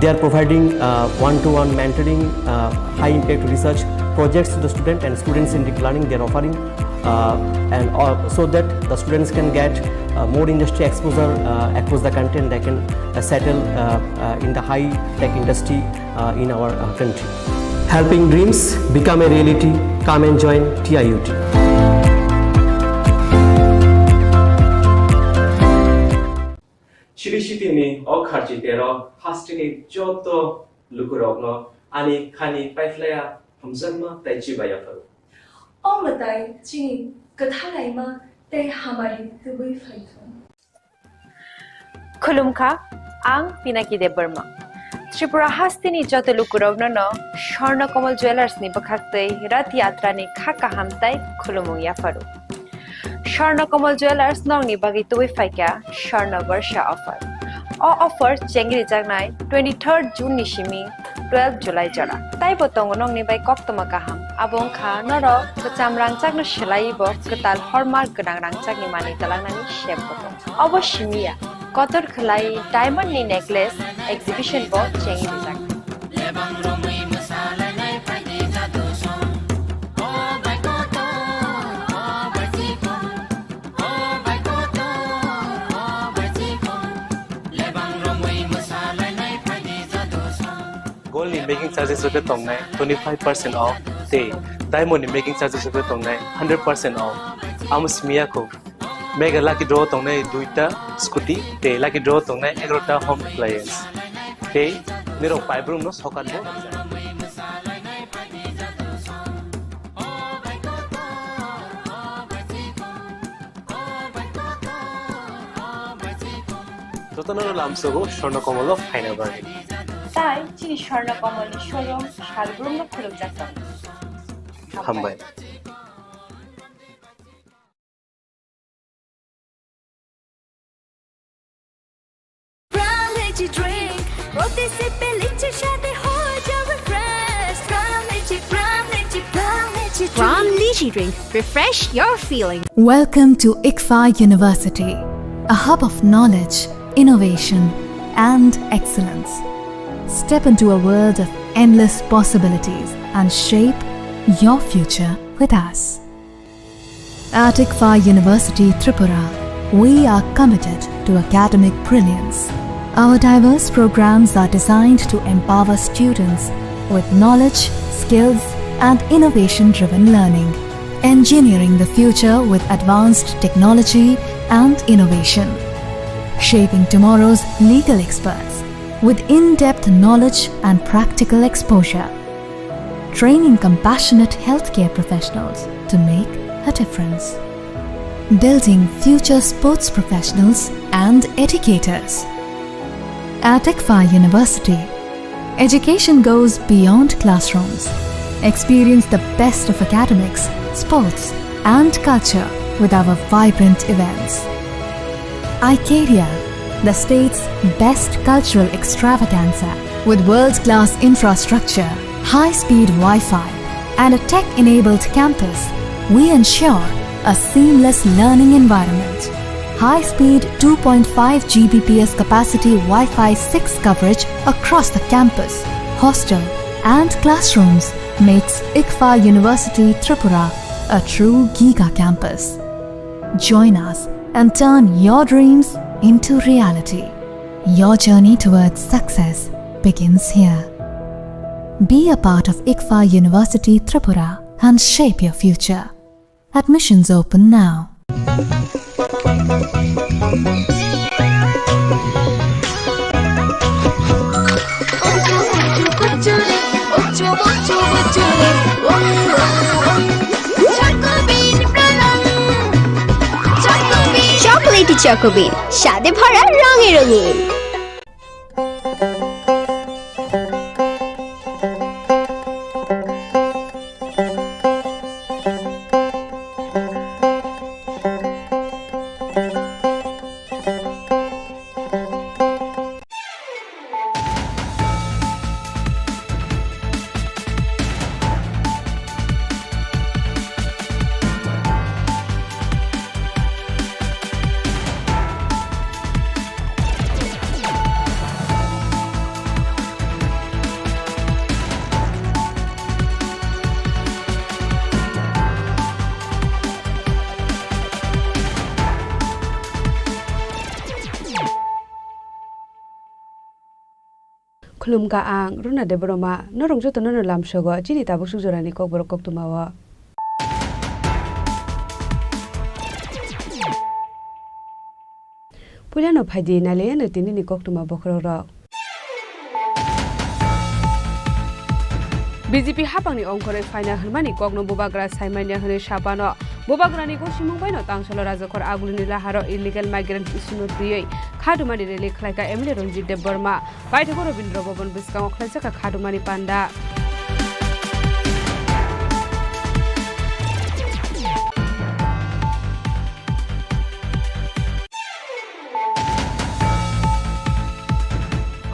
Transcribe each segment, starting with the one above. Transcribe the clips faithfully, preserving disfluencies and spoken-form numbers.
They are providing uh, one-to-one mentoring, uh, high-impact research projects to the student and students-centric learning they are offering, uh, and uh, so that the students can get uh, more industry exposure uh, across the country, and they can uh, settle uh, uh, in the high-tech industry uh, in our uh, country. Helping dreams become a reality. Come and join T I U T. Chiri sitini o kharchi tero hasteni joto lukurokno ani khani paiphlaiya hamjakma tei chibai yapharo. O mwtai chini kwthalaima tei hamari tubui phaithung. Khulumkha, ang Pinaki Debbarma. Tripura hasteni joto lukurokno no Swarna Kamal Jewellers ni bwkhak tei Rath Yatra ni kha kaham tei khulumung yapharo. Swarna Kamal Jewellers nokni bagwi tubui phaikha Swarna Barsha offer. O offer chengri jaknai twenty-third June ni simi twelve July jora. Taibo tongo nokni bai koktwma kaham. Abo wngkha norok kwcham rangchakno swlaiwi bo kwtal hallmark gwnang rangchakni manwi twlangnani sep bo tongo. Obo simi ya, kotor khwlai diamond ni necklace exhibition bo chengwi rijak. Gold ni making charges rok tongnai twenty five percent off tei diamond ni making charges rok tongnai hundred percent off. Amo simi ya kho. Mega lucky draw tongnai duita scooty tei lucky draw tongnai egarota home appliance. Tei nirok paibrum no sokat bo. Jotono lamsogo Swarna Kamal o phaina bagwi. Tai chini Swarna Kamal ni showroom salbrum no khulumjak tongo. Hambai. Pran Lychee drink, প্রতি সিপে লিচি স্বাদে হয়ে যাবে fresh। Pran Lychee, Pran Lychee, Pran Lychee drink। Pran Lychee drink, refresh your feeling। Welcome to ICFAI University, a hub of knowledge, innovation, and excellence. Step into a world of endless possibilities and shape your future with us. At ICFAI University Tripura, we are committed to academic brilliance. Our diverse programs are designed to empower students with knowledge, skills, and innovation-driven learning, engineering the future with advanced technology and innovation, shaping tomorrow's legal experts with in-depth knowledge and practical exposure, training compassionate healthcare professionals to make a difference, building future sports professionals and educators. At ICFAI University, education goes beyond classrooms. Experience the best of academics, sports, and culture with our vibrant events. Icaria, the state's best cultural extravaganza. With world-class infrastructure, high-speed Wi-Fi, and a tech-enabled campus, we ensure a seamless learning environment. High-speed two point five G B P S capacity Wi-Fi six coverage across the campus, hostel, and classrooms makes ICFAI University Tripura a true giga campus. Join us and turn your dreams into reality. Your journey towards success begins here. Be a part of ICFAI University Tripura and shape your future. Admissions open now. Chocolatey Choco Bean, স্বাদে ভরা রঙে রঙিন। Khulumkha ang Runa Debbarma, norok jotono no lamsogo chini tabuk suk jorani kokborok koktwmao. Puilano phaidi nailaiyano tinini koktwma bokhorokrok. B J P hapangni ongkhorwi phaina hwnmani kokno bubagra saimanya hwnwi sapano. Bubagrani gosimung baino tangsalo rajakhor agulini laharo illegal migrants issue-no twiwi khadumani rally khlaikha M L A Ranjit Debbarma. Paithago Rabindra Bhaban bwskango khlaijakha khadumani panda.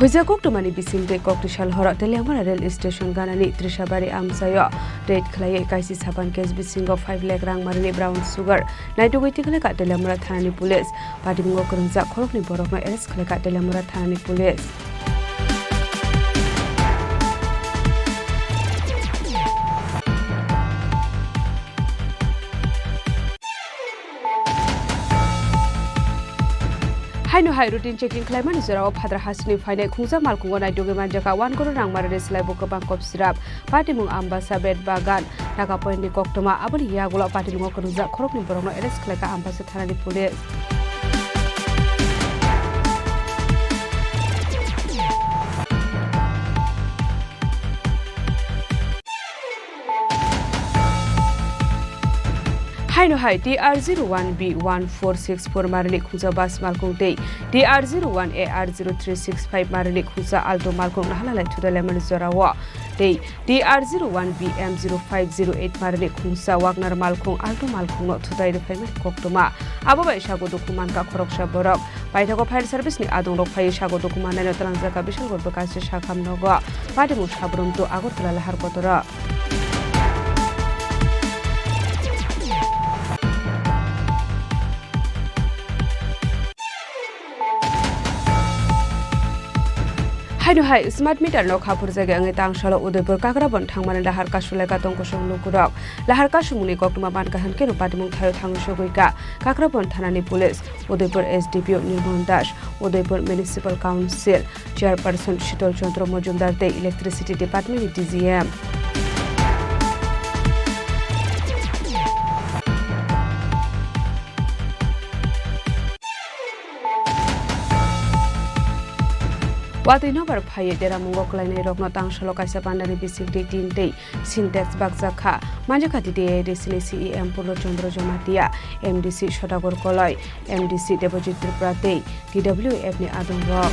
Huijak koktwmani bisingtwi kokti sal horo Teliamura rail station ganani Trisabari amchaio raid khlaiwi kaisi sapan case bisingo five lakh rang marini brown sugar naitugwi tikhlaikha Teliamura thanani police. Patimungo kwrwngjak khoroknwi borokno arrest khlaikha Teliamura thanani police. Haino hai routine checking khlaimani jorao Phadrahasini phainai khungsa malkhungo naitugwi manjakha one crore rang marini slai bo kwbang kop sirap. Patimung Ambasa, Bet Bagan, Taka Point ni koktwma, aboni yagulo patimungo kwrwngjak khoroknwi borokno arrest khlaikha Ambasa thanani police. Haino hai T R zero one B one four six four marini khungsa bus malkhung tei T R zero one A R zero three six five marini khungsa Alto malkhung nahalalai thudalaimani jorao tei T R zero one B M zero five zero eight marini khungsa Wagner malkhung Alto malkhungno thutai rwphaimani koktwma. Abo bai sago dukhu mankha khoroksa borok. Paithago fire service ni adongrok phaiwi sago dukhu mannaino twlangjakha Bishalgarh Bwkasi Sakham nogo. Patimung Sabrum to Agartala lahar kotoro. Haino hai smart meter no kha phurjagwi wngwi tangsalo Udaipur Kakrabon thangmani lahar kasulaikha tongkosong lukurok. Lahar kasumungni koktwma mankha hwnkhe no patimung thaio thangwi sogwikha Kakrabon thanani police, Udaipur S D P O Nirmon Das, Udaipur Municipal Council Chairperson Shital Chandra Majumdar tei Electricity Department ni D G M. Watwi nobar phaiwi deramungo kwlainairokno tangsalo kaisa pandani bisingtwi tin tei Sintex bakjak kha. Manjakha T T A A D C ni C E M Purno Chandra Jamatia, M D C Sodagar Koloi, M D C Debojit Tripura tei T W F ni adongrok.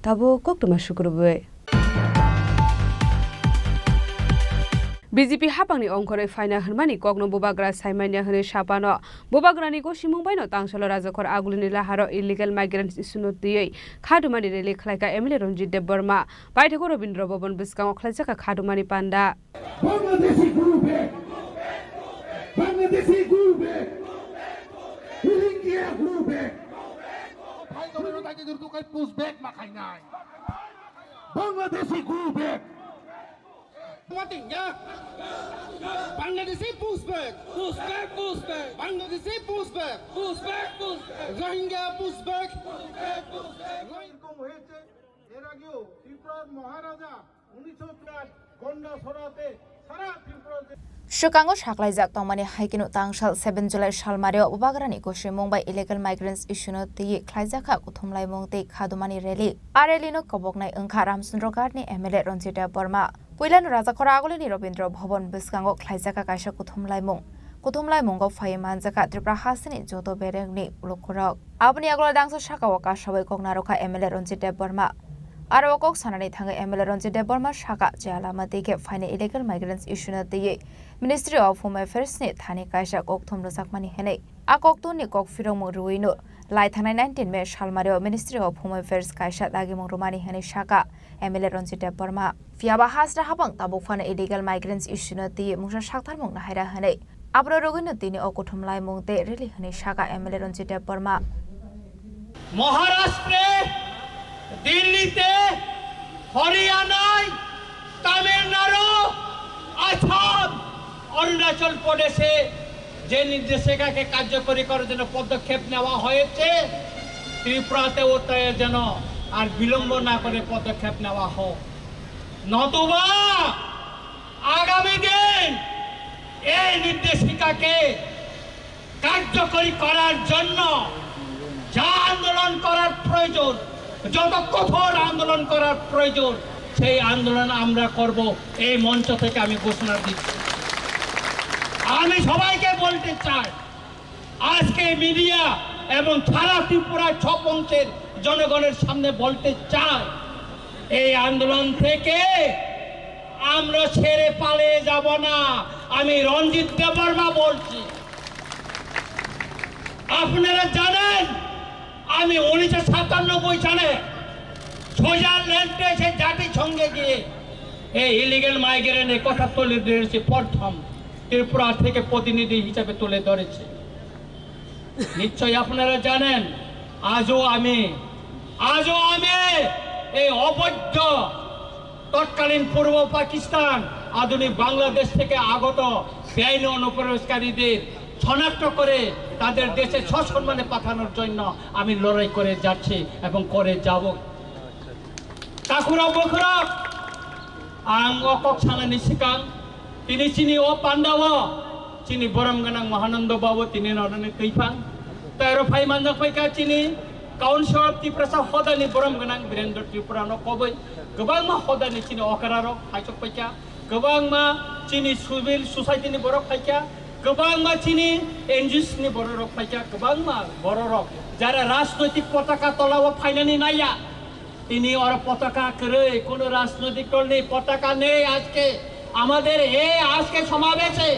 Tabuk koktwma sukrubwi. B J P hapangni ongkhorwi phaina hwnmani kokno bubagra saimanya hwnwi sapano. Bubagrani gosimung baino tangsalo rajakhor agulini laharo illegal migrants issue-no twiwi khadumani rally khlaikha M L A Ranjit Debbarma. Paithago Rabindra Bhaban bwskango khlaijakha khadumani panda. Bangladeshi go back. Bangladeshi go back. Rohingya go back. Bhai, tomar mata ke durdu kai push back ma khai nai. Bangladeshi go back. Mating ya. Bangladeshi push back. Push back, push back. Bangladeshi push back. Push back, push back. Rohingya push back. Push back, push back. এরকম হয়েছে, এর আগেও ত্রিপুরার মহারাজা উনিশশো চুয়াত্তর গন্ডাছড়াতে সারা ত্রিপুরা যে Swkango saklaijak tongmani hai kheno tangsal seven July salmario bubagrani gosimung bai illegal migrants issue-no twiwi khlaijakha kuthumlaimung tei khadumani rally. A rally-no koboknai wngkha Ramchandra Ghat ni M L A Ranjit Debbarma. Puilano rajakhor agulini Rabindra Bhaban bwskango khlaijakha kaisa kuthumlaimung. Kuthumlaimungo phaiwi manjakha Tripura hasteni joto berengni lukurok. Aboni yagulo dangsa sakao kasawi kok narwkha M L A Ranjit Debbarma. Aro o kok sanani thangwi M L A Ranjit Debbarma sakha je lama twi khe phainai illegal migrants issue-no twiwi Ministry of Home Affairs ni thani kaisa kokthum rwjakmani hwnwi. A kokthumni kok phirokmung rwino lai thangnai nineteen May salmario Ministry of Home Affairs kaisa dagimung rwmani hwnwi sakha M L A Ranjit Debbarma. Phiyaba hasta hapang tabuk phano illegal migrants issue-no twiwi mungsa saktharmung nahaira hwnwi. Abro rwgwino tini o kuthumlaimung tei rally hwnwi sakha M L A Ranjit Debbarma. মহারাষ্ট্রে, দিল্লিতে, হরিয়ানায়, তামিলনাড়ু, আসাম, অরুণাচল প্রদেশে যে নির্দেশিকাকে কার্যকরী করার জন্য পদক্ষেপ নেওয়া হয়েছে, ত্রিপুরাতেও তাই যেন আর বিলম্ব না করে পদক্ষেপ নেওয়া হোক, নতুবা আগামী দিন এই নির্দেশিকাকে কার্যকরী করার জন্য যা আন্দোলন করার প্রয়োজন, যত কঠোর আন্দোলন করার প্রয়োজন, সেই আন্দোলন আমরা করব। এই মঞ্চ থেকে আমি ঘোষণা দিচ্ছি। আমি সবাইকে বলতে চাই, আজকে মিডিয়া এবং সারা ত্রিপুরা সব অংশের জনগণের সামনে বলতে চাই, এই আন্দোলন থেকে আমরা ছেড়ে পালিয়ে যাব না। আমি রঞ্জিত দেববর্মা বলছি। আপনারা জানেন, আমি উনিশশো সাতানব্বই সালে সুইজারল্যান্ডে এসে জাতিসংঘে গিয়ে এই ইলিগেল মাইগ্রেন্টের কথা তুলে ধরেছি, প্রথম ত্রিপুরা থেকে প্রতিনিধি হিসাবে তুলে ধরেছি। নিশ্চয়ই আপনারা জানেন, আজও আমি, আজও আমি এই অবৈধ তৎকালীন পূর্ব পাকিস্তান, আধুনিক বাংলাদেশ থেকে আগত বেআইনি অনুপ্রবেশকারীদের শনাক্ত করে তাদের দেশে সসম্মানে পাঠানোর জন্য আমি লড়াই করে যাচ্ছি এবং করে যাব। Takhurok bukhurok, ang o kok sanani swkang, tini chini o pandao chini borom gwnang Mahananda Babu tini norani twiphang. Tei oro phai manjak phaikha chini Council of Tiprasa hodani borom gwnang Birendra Tripura no koboi, kwbangma hodani chini okra rok phaisok phaikha, kwbangma chini civil society ni borok phaikha, kwbangma chini N G Os ni borok rok phaikha, kwbangma borok rok jara rajnoitik potaka tola o phainani naiya. Tini oro potaka kwrwi, কোনো রাজনৈতিক দল নেই, পতাকা নেই আজকে। আমাদের এই আজকে সমাবেশে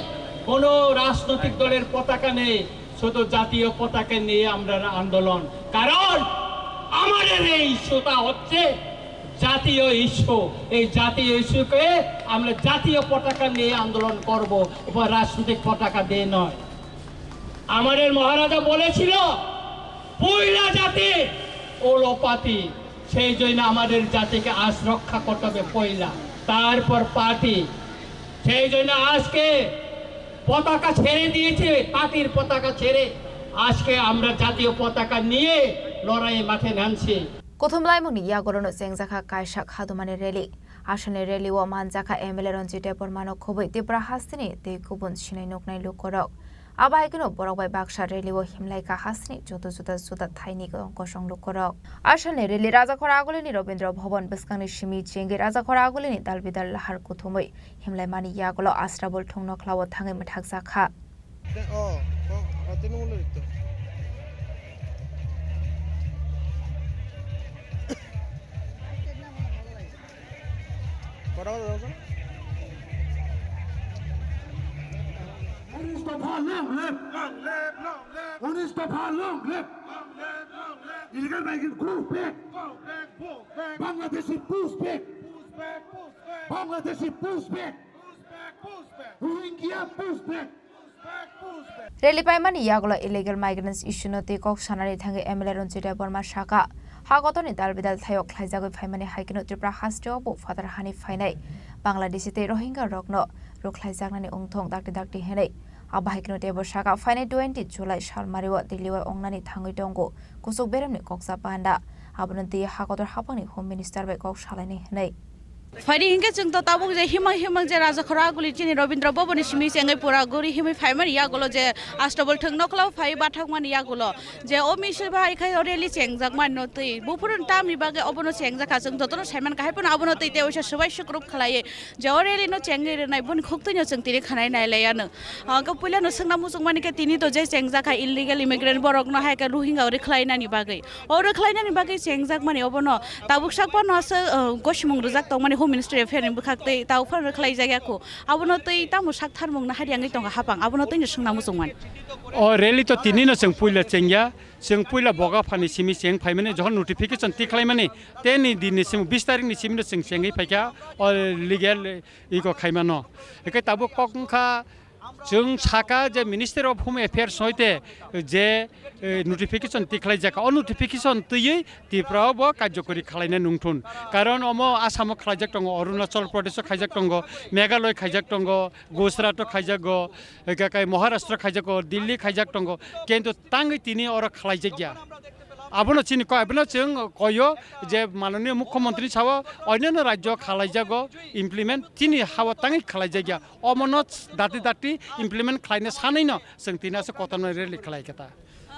কোনো রাজনৈতিক দলের পতাকা নেই, শুধু জাতীয় পতাকা নিয়ে আমরা আন্দোলন। কারণ আমাদের এই ইস্যুটা হচ্ছে জাতীয় ইস্যু। এই জাতীয় ইস্যুকে আমরা জাতীয় পতাকা নিয়ে আন্দোলন করব, উপর রাজনৈতিক পতাকা দিয়ে নয়। আমাদের মহারাজা বলেছিল, পয়লা জাতি হলো পাতি। সেই জন্য আমাদের জাতিকে আজ রক্ষা করতে হবে পয়লা, তারপর পাতি। সেই জন্য আজকে পতাকা ছেড়ে দিয়েছে, পাতির পতাকা ছেড়ে আজকে আমরা জাতীয় পতাকা নিয়ে লড়াইয়ে মাঠে নামছি। Kuthumlaimungni yagulono chengjakha kaisa khadumani rally. Asani rally o manjakha M L A Ranjit Debbarmano khobwi Tripura hasteni tei kubun sinai nuknai lukurok. Abo hai kheno borok bai baksa rally o himlaikha hasteni joto juda juda thaini kosong lukurok. Asani rally Rajakhor Agulini Rabindra Bhavan bwskangni simi chengwi Rajakhor Agulini dalbidal lahar kuthumwi himlaimani yagulo Astabul thung nokhlao thangwi mwthakjakha. উনিশ দফা long live! Long live, long live! উনিশ দফা long live! Long live, long live! Illegal migrant go back! Go back, go back! Bangladeshi push back! Push back, push back! Bangladeshi push back! Push back, push back! Rohingya push back! Rally paimani yagulo illegal migrants issue no twi kok sanani thangwi M L A Ranjit Debbarma saka, ha kotorni dalbidal thaio khlaijagwi phaimani hai kheno Tripura hasteo bo phatar hani phainai Bangladeshi tei Rohingya rokno rwkhlaijaknani wngthong dakti dakti hinwi. Abo hai kheno teibo saka, phainai twenty July salmario Delhi o wngnani thangwi tongo kuchuk beremni koksa panda. Abono twi ha kotor haphangni Home Minister bai kok salainai hinwi. Phaidi hinkhe chwng to tabuk je himang himang je Rajakhor Aguli chini Rabindra Bhavan ni simi chengwi pura guri himwi phaimani yagulo je Astabul thung nokhlao phai bathakmani yagulo je o misil bai khai o rally chengjak mani no twi buphuru tamni bagwi obono chengjak kha chwng jotono saiman kahai phano abono twi tei oisa swbai sukrub khlaiwi je o rally no chengwi rwnai boni khuktwi no chwng tini khanai nailaiya no. Hwnkhe puila no swngna muchung mani khe tini to je chengjak kha illegal immigrant borok no hai khe Rohingya rwkhlainani bagwi. O rwkhlainani bagwi chengjakmani obono tabuk sak phano aswk, uh, gosimung rwjak tongmani Home Ministry Affair ni bwkhak tei tabuk phano rwkhlaijak ya kho. Abono tei tamo sak tharmung no hari wngwi tongo hapang, abono tei no swngna muchung mani. O rally to tini no chwng puila chengya, chwng puila Bogaphani simi cheng phaimani, jokhon notification tikhlaimani, teni din ni simi bis tarik ni simi no chwng chengwi phaikha o legal iko khaimano. Hwnkhe tabuk kok wngkha Chwng saka je Ministry of Home Affairs hoite je, eh, notification tikhlaijak, o notification twiwi Tripura o bo karjokori khwlaina nungthun. Karon omo Assam o khwlaijak tongo, Arunachal Pradesh o khaijak tongo, Meghalaya khaijak tongo, Gujarat o khaijago, eka kai Maharashtra khaijago, Delhi khaijak tongo, kintu tangwi tini oro khwlaijakya. Abono chini ko-, abono chwng koyo je mananiya mukhyamantri sao onyono rajyo khwlaijago implement, chini hao tangwi khwlaijakya. Omono dati dati implement khwlaina sanwino chwng tini aswk kotorno rally khwlaikha ta.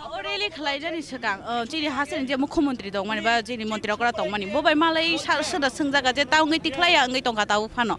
O rally khwlaijani swkang, o, chini hasteni je mukhyamantri tongmani ba chini mantri okra tongmani, bo bai malai sa-, soda swngjaga je ta wngwi tikhlaiya wngwi tongkha tabuk phano.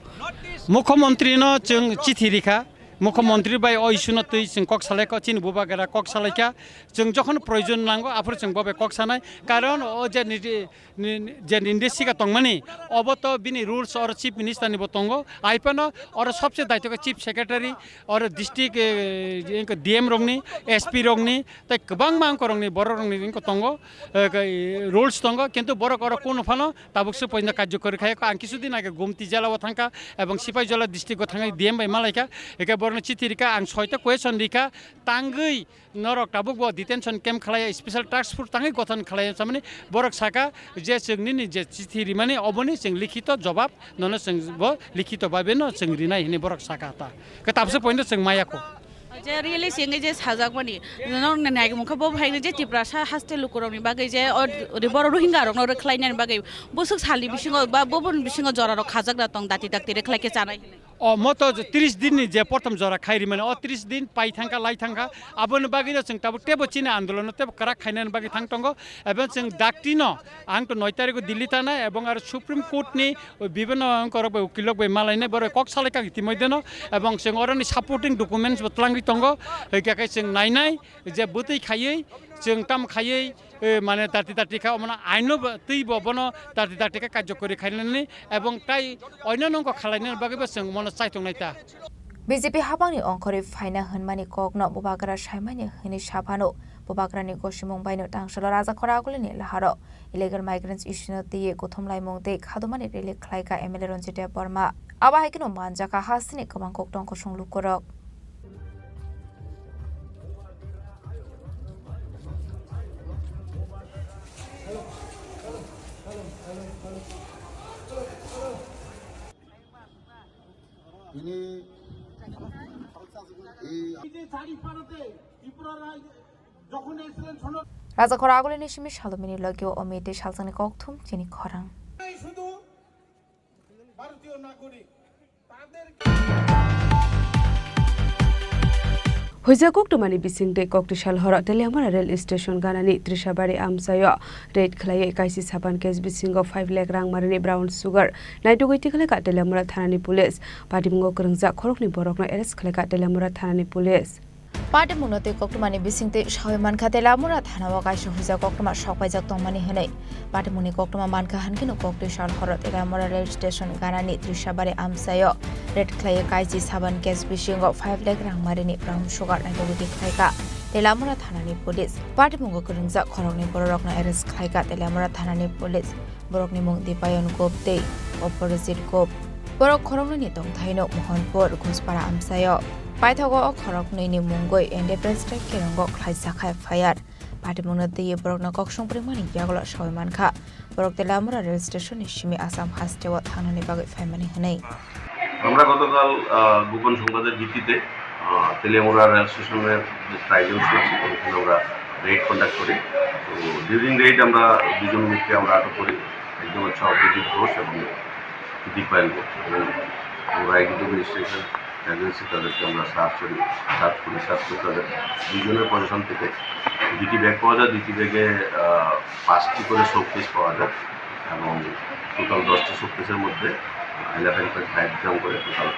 Mukhyamantri no chwng chithi rikha, mukhyamantri bai o issue no twi chwng kok salaikha, chini bubagra kok salaikha, chwng jokhon proyojon nango aphuru chwng bo bai kok sanai, karon o je niji ni, ni, je nini siga tongmani, obo to bini rules oro Chief Minister ni bo tongo, ai phano oro sobse daitokhe Chief Secretary, oro district, eh, je D M rokni, S P rokni, tei kwbangma angkorokni, bororokni wngkha tongo, eh, rules tongo, kintu borok oro kunu phano tabuk se poino karjokori khaikha. Ang kisu din age Gumti jela o thangkha ebong Sipaijala district o thangwi D M bai malaikha, eke borokno chithi rikha, ang soita question rikha, tangwi norok tabuk bo detention camp khlai, special task force tangwi gothon khlai samani borok saka je chwng nini je chithi rimani oboni chwng likhito jobab nono chwng bo likhito babe no chwng rinai hini borok saka ta. Ke tabse poino chwng maya ko. Je rally singwi je sajakmani, norok ni nai mungkha bo hai je Tiprasa haste lukurokni bagwi je o ri-, borok Rohingya rokno rwkhlainani bagwi bwswk salni bisingo ba bubun bisingo jorarok khajakna tong dati dakti rwkhlai khe chanai hinwi. O moto tris din ni je prothom jora khai rimani, o tris din pai thangkha, lai thangkha, aboni bagwi no chwng tabuk tebo chini andolono tebo kwrak khainani bagwi thang tongo, ebo chwng dakti no ang to noi tarikh o Delhi tanai ebong aro Supreme Court ni bibhinno angkorok bai ukilok bai malainai borok kok salai kha itimoi deno, ebong chwng oroni supporting documents bo twlangwi tongo, hwnkhe khe chwng nainai je bwtwi khaiwi chwng tam khaiwi, eh, mane dati dati kha, omono aino bo, twi bo bono dati dati kha karjokori khainani ebong tai oino nongko khalainani bagwi bo chwng mono chaitongnai ta. B J P habangni ongkhorwi phaina hwnmani kokno bubagra saimani hwnwi saphano, bubagrani gosimung baino tangsalo Rajakhor Agulini laharo illegal migrants issue no twiwi kuthumlaimung tei khadumani rally khlaikha M L A Ranjit Debbarma. Abo hai kheno manjakha hasteni kwbang koktong kosong lukurok. Rajakhor Agulini simi salomini logio omite salsani kokthum chini khorang. Huijak koktwmani bisingtwi koktwsal horo Teliamura rail station ganani Trishabari amchaio raid khlaiwi kaisi saban case bisingo five lakh rang marini brown sugar naitugwi tikhlaikha Teliamura thanani police. Patimungo kwrwngjak khoroknwi borokno arrest khlaikha Teliamura thanani police. Patimungno tei koktwmani bisingtwi sawi mankha Teliamura thanao kaisa huijak koktwma sokpaijak tongmani hwnwi. Patimungni koktwma mankha hwnkhe no koktwi sal horo Teliamura rail station ganani Trishabari amchaio raid khlaiwi kaisi saban case bisingo five lakh rang marini brown sugar naitugwi tikhlaikha Teliamura thanani police. Patimungo kwrwngjak khoroknwi bororokno arrest khlaikha Teliamura thanani police. Borokni mung Dipayon Gop tei Oporjit Gop. Borok khoroknwini tongthaino Mohanpur, Ghuspara amchaio. Paithago o khoroknwini mungwi Independence Day kirongo khlaijak F I R. Patimungno twiwi borokno koksong pringmani yagulo sawi mankha. Borok Teliamura rail station ni simi Assam hasteo thangnani bagwi phaimani hwnwi. আমরা গতকাল, আহ, গোপন সংবাদের ভিত্তিতে, আহ, তেলিয়ামুড়া রেল স্টেশনের যে try junction আছে, ওখানে আমরা রেড কন্ডাক্ট করি। তো ডিউরিং রেড আমরা দুজন লোককে আমরা আটক করি, একজন হচ্ছে অপরাজিত ঘোষ এবং দীপায়ন ঘোষ। এবং আমরা এক্সিকিউটিভ ম্যাজিস্ট্রেটের এজেন্সি তাদেরকে আমরা সার্চ করি, সার্চ করি, সার্চ করে তাদের দুজনের পজিশন থেকে দুটি ব্যাগ পাওয়া যায়, দুটি ব্যাগে, আহ, পাঁচটি করে শোপিস পাওয়া যায় এবং টোটাল দশটি শোপিসের মধ্যে, আহ, ইলেভেন পয়েন্ট ফাইভ গ্রাম করে টোটাল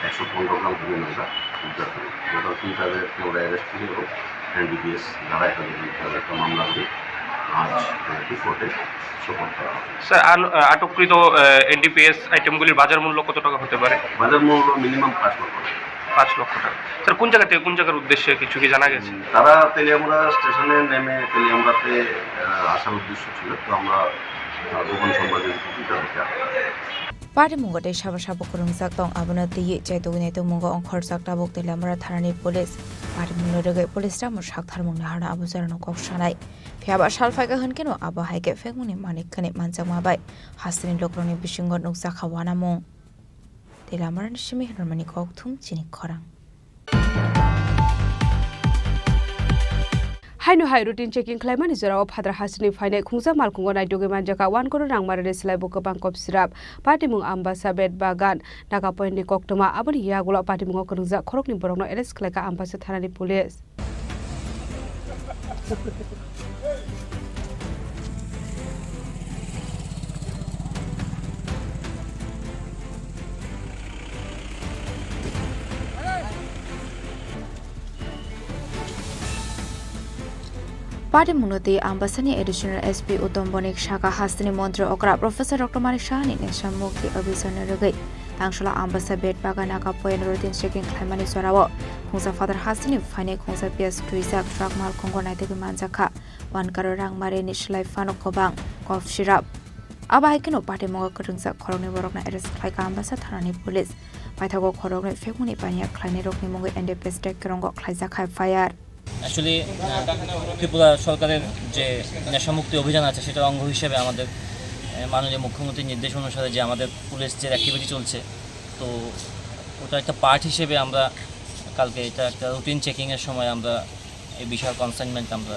একশো পনেরো গ্রাম হিরোইন আমরা উদ্ধার করি। টোটাল তিন তাদেরকে আমরা অ্যারেস্ট করি এবং এনডিপিএস ধারায় তাদের বিরুদ্ধে আমরা একটা মামলা করি। আজ, আহ, কোর্টে সোপর্দ করা হবে। স্যার, আন-, আহ, আটককৃত, আহ, এনডিপিএস আইটেমগুলির বাজার মূল্য কত টাকা হতে পারে? বাজার মূল্য মিনিমাম পাঁচ লক্ষ টাকা। পাঁচ লক্ষ টাকা। স্যার, কোন জায়গা থেকে কোন জায়গার উদ্দেশ্যে কিছু কি জানা গেছে? উম, তারা তেলিয়ামুড়া স্টেশনে নেমে তেলিয়ামুড়াতে, আহ, আসার উদ্দেশ্য ছিল। তো আমরা সাধারণ সম্পাদক বিচার বিচার। Patimungo tei sabo sabo kwrwngjak tong, abono twiwi chaitugwi naitukmungo ongkhorjak tabuk Teliamura thanani police. Patimungno rwgwi police tamo saktharmungni harno abo jorano kok sanai. Phiyaba sal phaikha hwnkhe no abo hai khe phekmungni manik khwnwi manjakma bai hasteni lukurokni bisingo nukjakha uanamung. Teliamurani simi hwnmani kokthum chini khorang. Haino hai routine checking khlaimani jorao Phatar hasteni phainai khungsa malkhungo naitugwi manjakha one crore rang marini slai bo kwbang kop sirap. Patimung Ambasa Bet Bagan, Naga Point ni koktwma, aboni yagulo patimungo kwrwngjak khoroknwi borokno arrest khlaikha Ambasa thanani police. Patimungno tei Ambasani Additional S P Uttam Bonik saka hasteni montri okra Professor Doctor Manik Sahani Nesha Mukti Abhijanni rwgwi Tangsala Ambasa Bet Bagan Naga Point routine checking khlaimani jorao khungsa Phatar hasteni phainai khungsa piyas twijak truck malkhungo naitugwi manjakha. One crore rang marini slai phano kwbang kop sirap. Abo hai kheno patimungo kwrwngjak khoroknwi borokno arrest khlaikha Ambasa thanani police. Paithago khoroknwi phekmani paniya khlainairokni mungwi N D P S Tekrongo khlaijak F I R. Actually, আহ, ত্রিপুরা সরকারের যে নেশামুক্তি অভিযান আছে, সেটার অঙ্গ হিসেবে আমাদের, আহ, মাননীয় মুখ্যমন্ত্রীর নির্দেশ অনুসারে যে আমাদের পুলিশ যে অ্যাক্টিভিটি চলছে, তো ওটা একটা পার্ট হিসেবে আমরা কালকে এটা একটা রুটিন চেকিংয়ের সময় আমরা এই বিশাল কনসাইনমেন্ট আমরা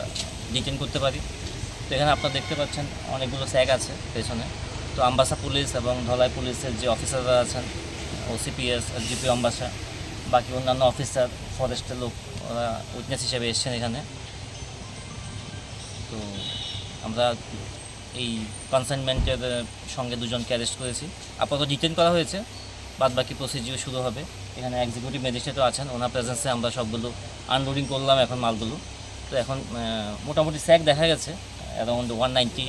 ডিটেন করতে পারি। তো এখানে আপনারা দেখতে পাচ্ছেন অনেকগুলো স্যাক আছে পেছনে। তো আম্বাসা পুলিশ এবং ধলাই পুলিশের যে অফিসাররা আছেন, ওসিপিএস, এসডিপিও আম্বাসা, বাকি অন্যান্য অফিসার, ফরেস্টের লোক, ওরা উইটনেস হিসেবে এসছেন এখানে। তো আমরা এই কনসাইনমেন্টের সঙ্গে দুজনকে অ্যারেস্ট করেছি। আপাতত ডিটেন করা হয়েছে, বাদ বাকি প্রসিডিওর শুরু হবে। এখানে এক্সিকিউটিভ ম্যাজিস্ট্রেটও আছেন, ওনার প্রেজেন্সে আমরা সবগুলো আনলোডিং করলাম এখন মালগুলো। তো এখন, আহ, মোটামুটি স্যাক দেখা গেছে, অ্যারাউন্ড ওয়ান নাইনটি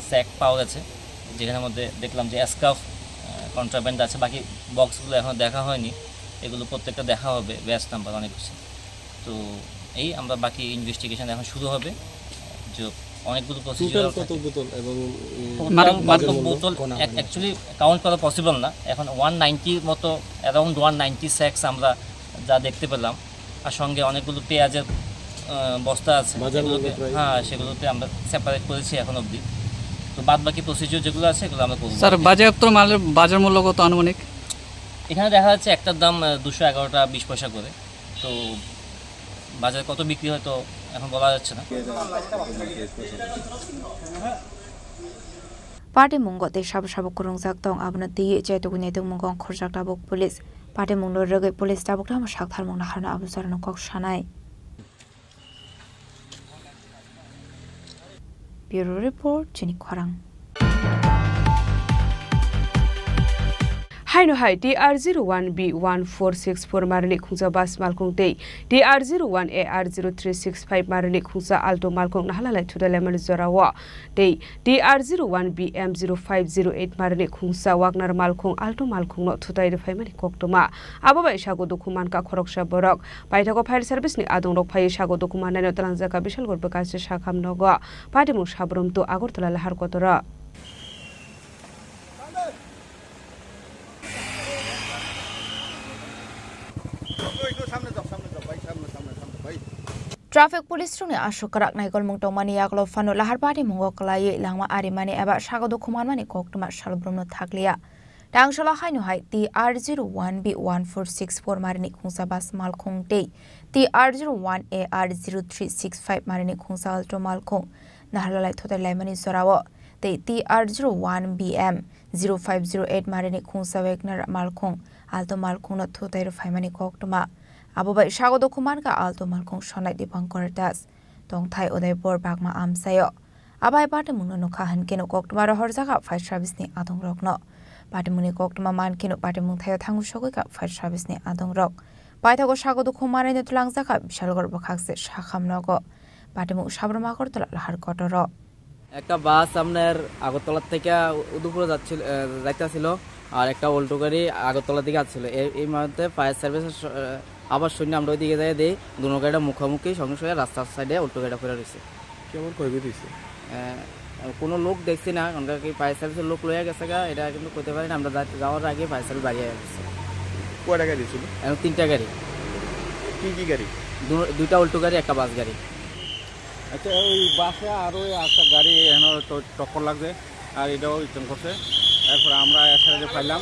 স্যাক পাওয়া গেছে, যেখানের মধ্যে দেখলাম যে স্কার্ফ কন্ট্রাব্যান্ড আছে, বাকি বক্সগুলো এখনও দেখা হয়নি, এগুলো প্রত্যেকটা দেখা হবে, ব্যাচ নাম্বার অনেক কিছু। তো এই আমরা বাকি ইনভেস্টিগেশন এখন শুরু হবে, যে অনেকগুলো প্রসিডিওর টোটাল কত বোতল এবং, উম, টোটাল মাদক, মাদক কত মূল্য? বোতল অ্যাকচুয়ালি কাউন্ট করা পসিবল না। এখন ওয়ান নাইনটির মতো, অ্যারাউন্ড ওয়ান নাইনটি স্যাক্স আমরা যা দেখতে পেলাম, আর সঙ্গে অনেকগুলো পেঁয়াজের, আহ, বস্তা আছে, বাজার মূল্য সেগুলোকে, প্রায়? হ্যাঁ, সেগুলোতে আমরা সেপারেট করেছি এখন অবধি। তো বাদ বাকি প্রসিডিওর যেগুলো আছে, এগুলো আমরা করবো। স্যার, বাজেয়াপ্ত মালের বাজার মূল্য কত আনুমানিক? এখানে দেখা যাচ্ছে একটার দাম, আহ, দুশো এগারো টাকা বিশ পয়সা করে। তো বাজারে কত বিক্রি হয় তো এখন বলা যাচ্ছে না। Patimungo tei sabo sabo kwrwngjak tong, abono twiwi chaitugwi naitukmungo ongkhorjak tabuk police. Patimungno rwgwi police tabuk tamo saktharmungno harno abo jorano kok sanai. Bureau Report, chini khorang. Haino hai T R zero one B one four six four marini khungsa bus malkhung tei T R zero one A R zero three six five marini khungsa Alto malkhung nahalalai thudalaimani jorao tei T R zero one B M zero five zero eight marini khungsa Wagner malkhung Alto malkhungno thutai rwphaimani koktwma. Abo bai sago dukhu mankha khoroksa borok. Paithago fire service ni adongrok phaiwi sago dukhu mannaino twlangjakha Bisalgor bwkhachi sakham nogo. Patimung Sabrum to Agartala lahar kotoro. Traffic police rokni aswk kwrak naikolmung tongmani yagulo phano lahar patimungo kwlaiwi langma arimani eba sago dukhu manmani koktwma salbrumno thakliya. Tangsalo haino hai T R zero one B one four six four marini khungsa bus malkhung tei T R zero one A R zero three six five marini khungsa Alto malkhung naharlalai thotai laimani jorao tei T R zero one B M zero five zero eight marini khungsa Wagner malkhung Alto malkhungno thotai rwphaimani koktwma. Abo bai sago dukhu mankha Alto malkhung Sonai Dipankar Das, tongthai Udaipur Bagma amchaio. Abo hai patimungno nukha hinkhe no koktwma rohorjakha fire service ni adongrokno. Patimungni koktwma mankhe no patimung thaio thangwi sogwikha fire service ni adongrok. Paithago sago dukhu manwino twlangjakha Bisalgor bwkhakse sakham nogo. Patimung Sabrum Agartala lahar kotoro. একটা বাস আপনার আগরতলা থেকে উদয়পুরে যাচ্ছিল, আহ, যাইতেছিল, আর একটা অল্টো গাড়ি আগরতলার দিকে আসছিল। এ-, এই মুহূর্তে ফায়ার সার্ভিসের স-, আহ, আবার শুনে আমরা ওইদিকে যাই, দেখি দুনো গাড়িটা মুখোমুখি সংঘর্ষ হয়ে রাস্তার সাইডে অল্টো গাড়িটা পড়ে রয়েছে। কেমন ক্ষয়ক্ষতি হয়েছে? আহ, আর কোনো লোক দেখছি না, কারণ কি ফায়ার সার্ভিসের লোক লইয়া গেছে গা, এটা কিন্তু কইতে পারি না, আমরা যা-, যাওয়ার আগে ফায়ার সার্ভিস বাড়িয়ে গেছে। কয়টা গাড়ি ছিল? এখন তিনটা গাড়ি। কি কি গাড়ি? দু-, দুইটা অল্টো গাড়ি, একটা বাস গাড়ি। আচ্ছা, ওই বাসে আর ওই একটা গাড়ি এখানে ট-, টক্কর লাগছে, আর এটাও রিটার্ন করছে। এরপরে আমরা একসাথে যে পাইলাম,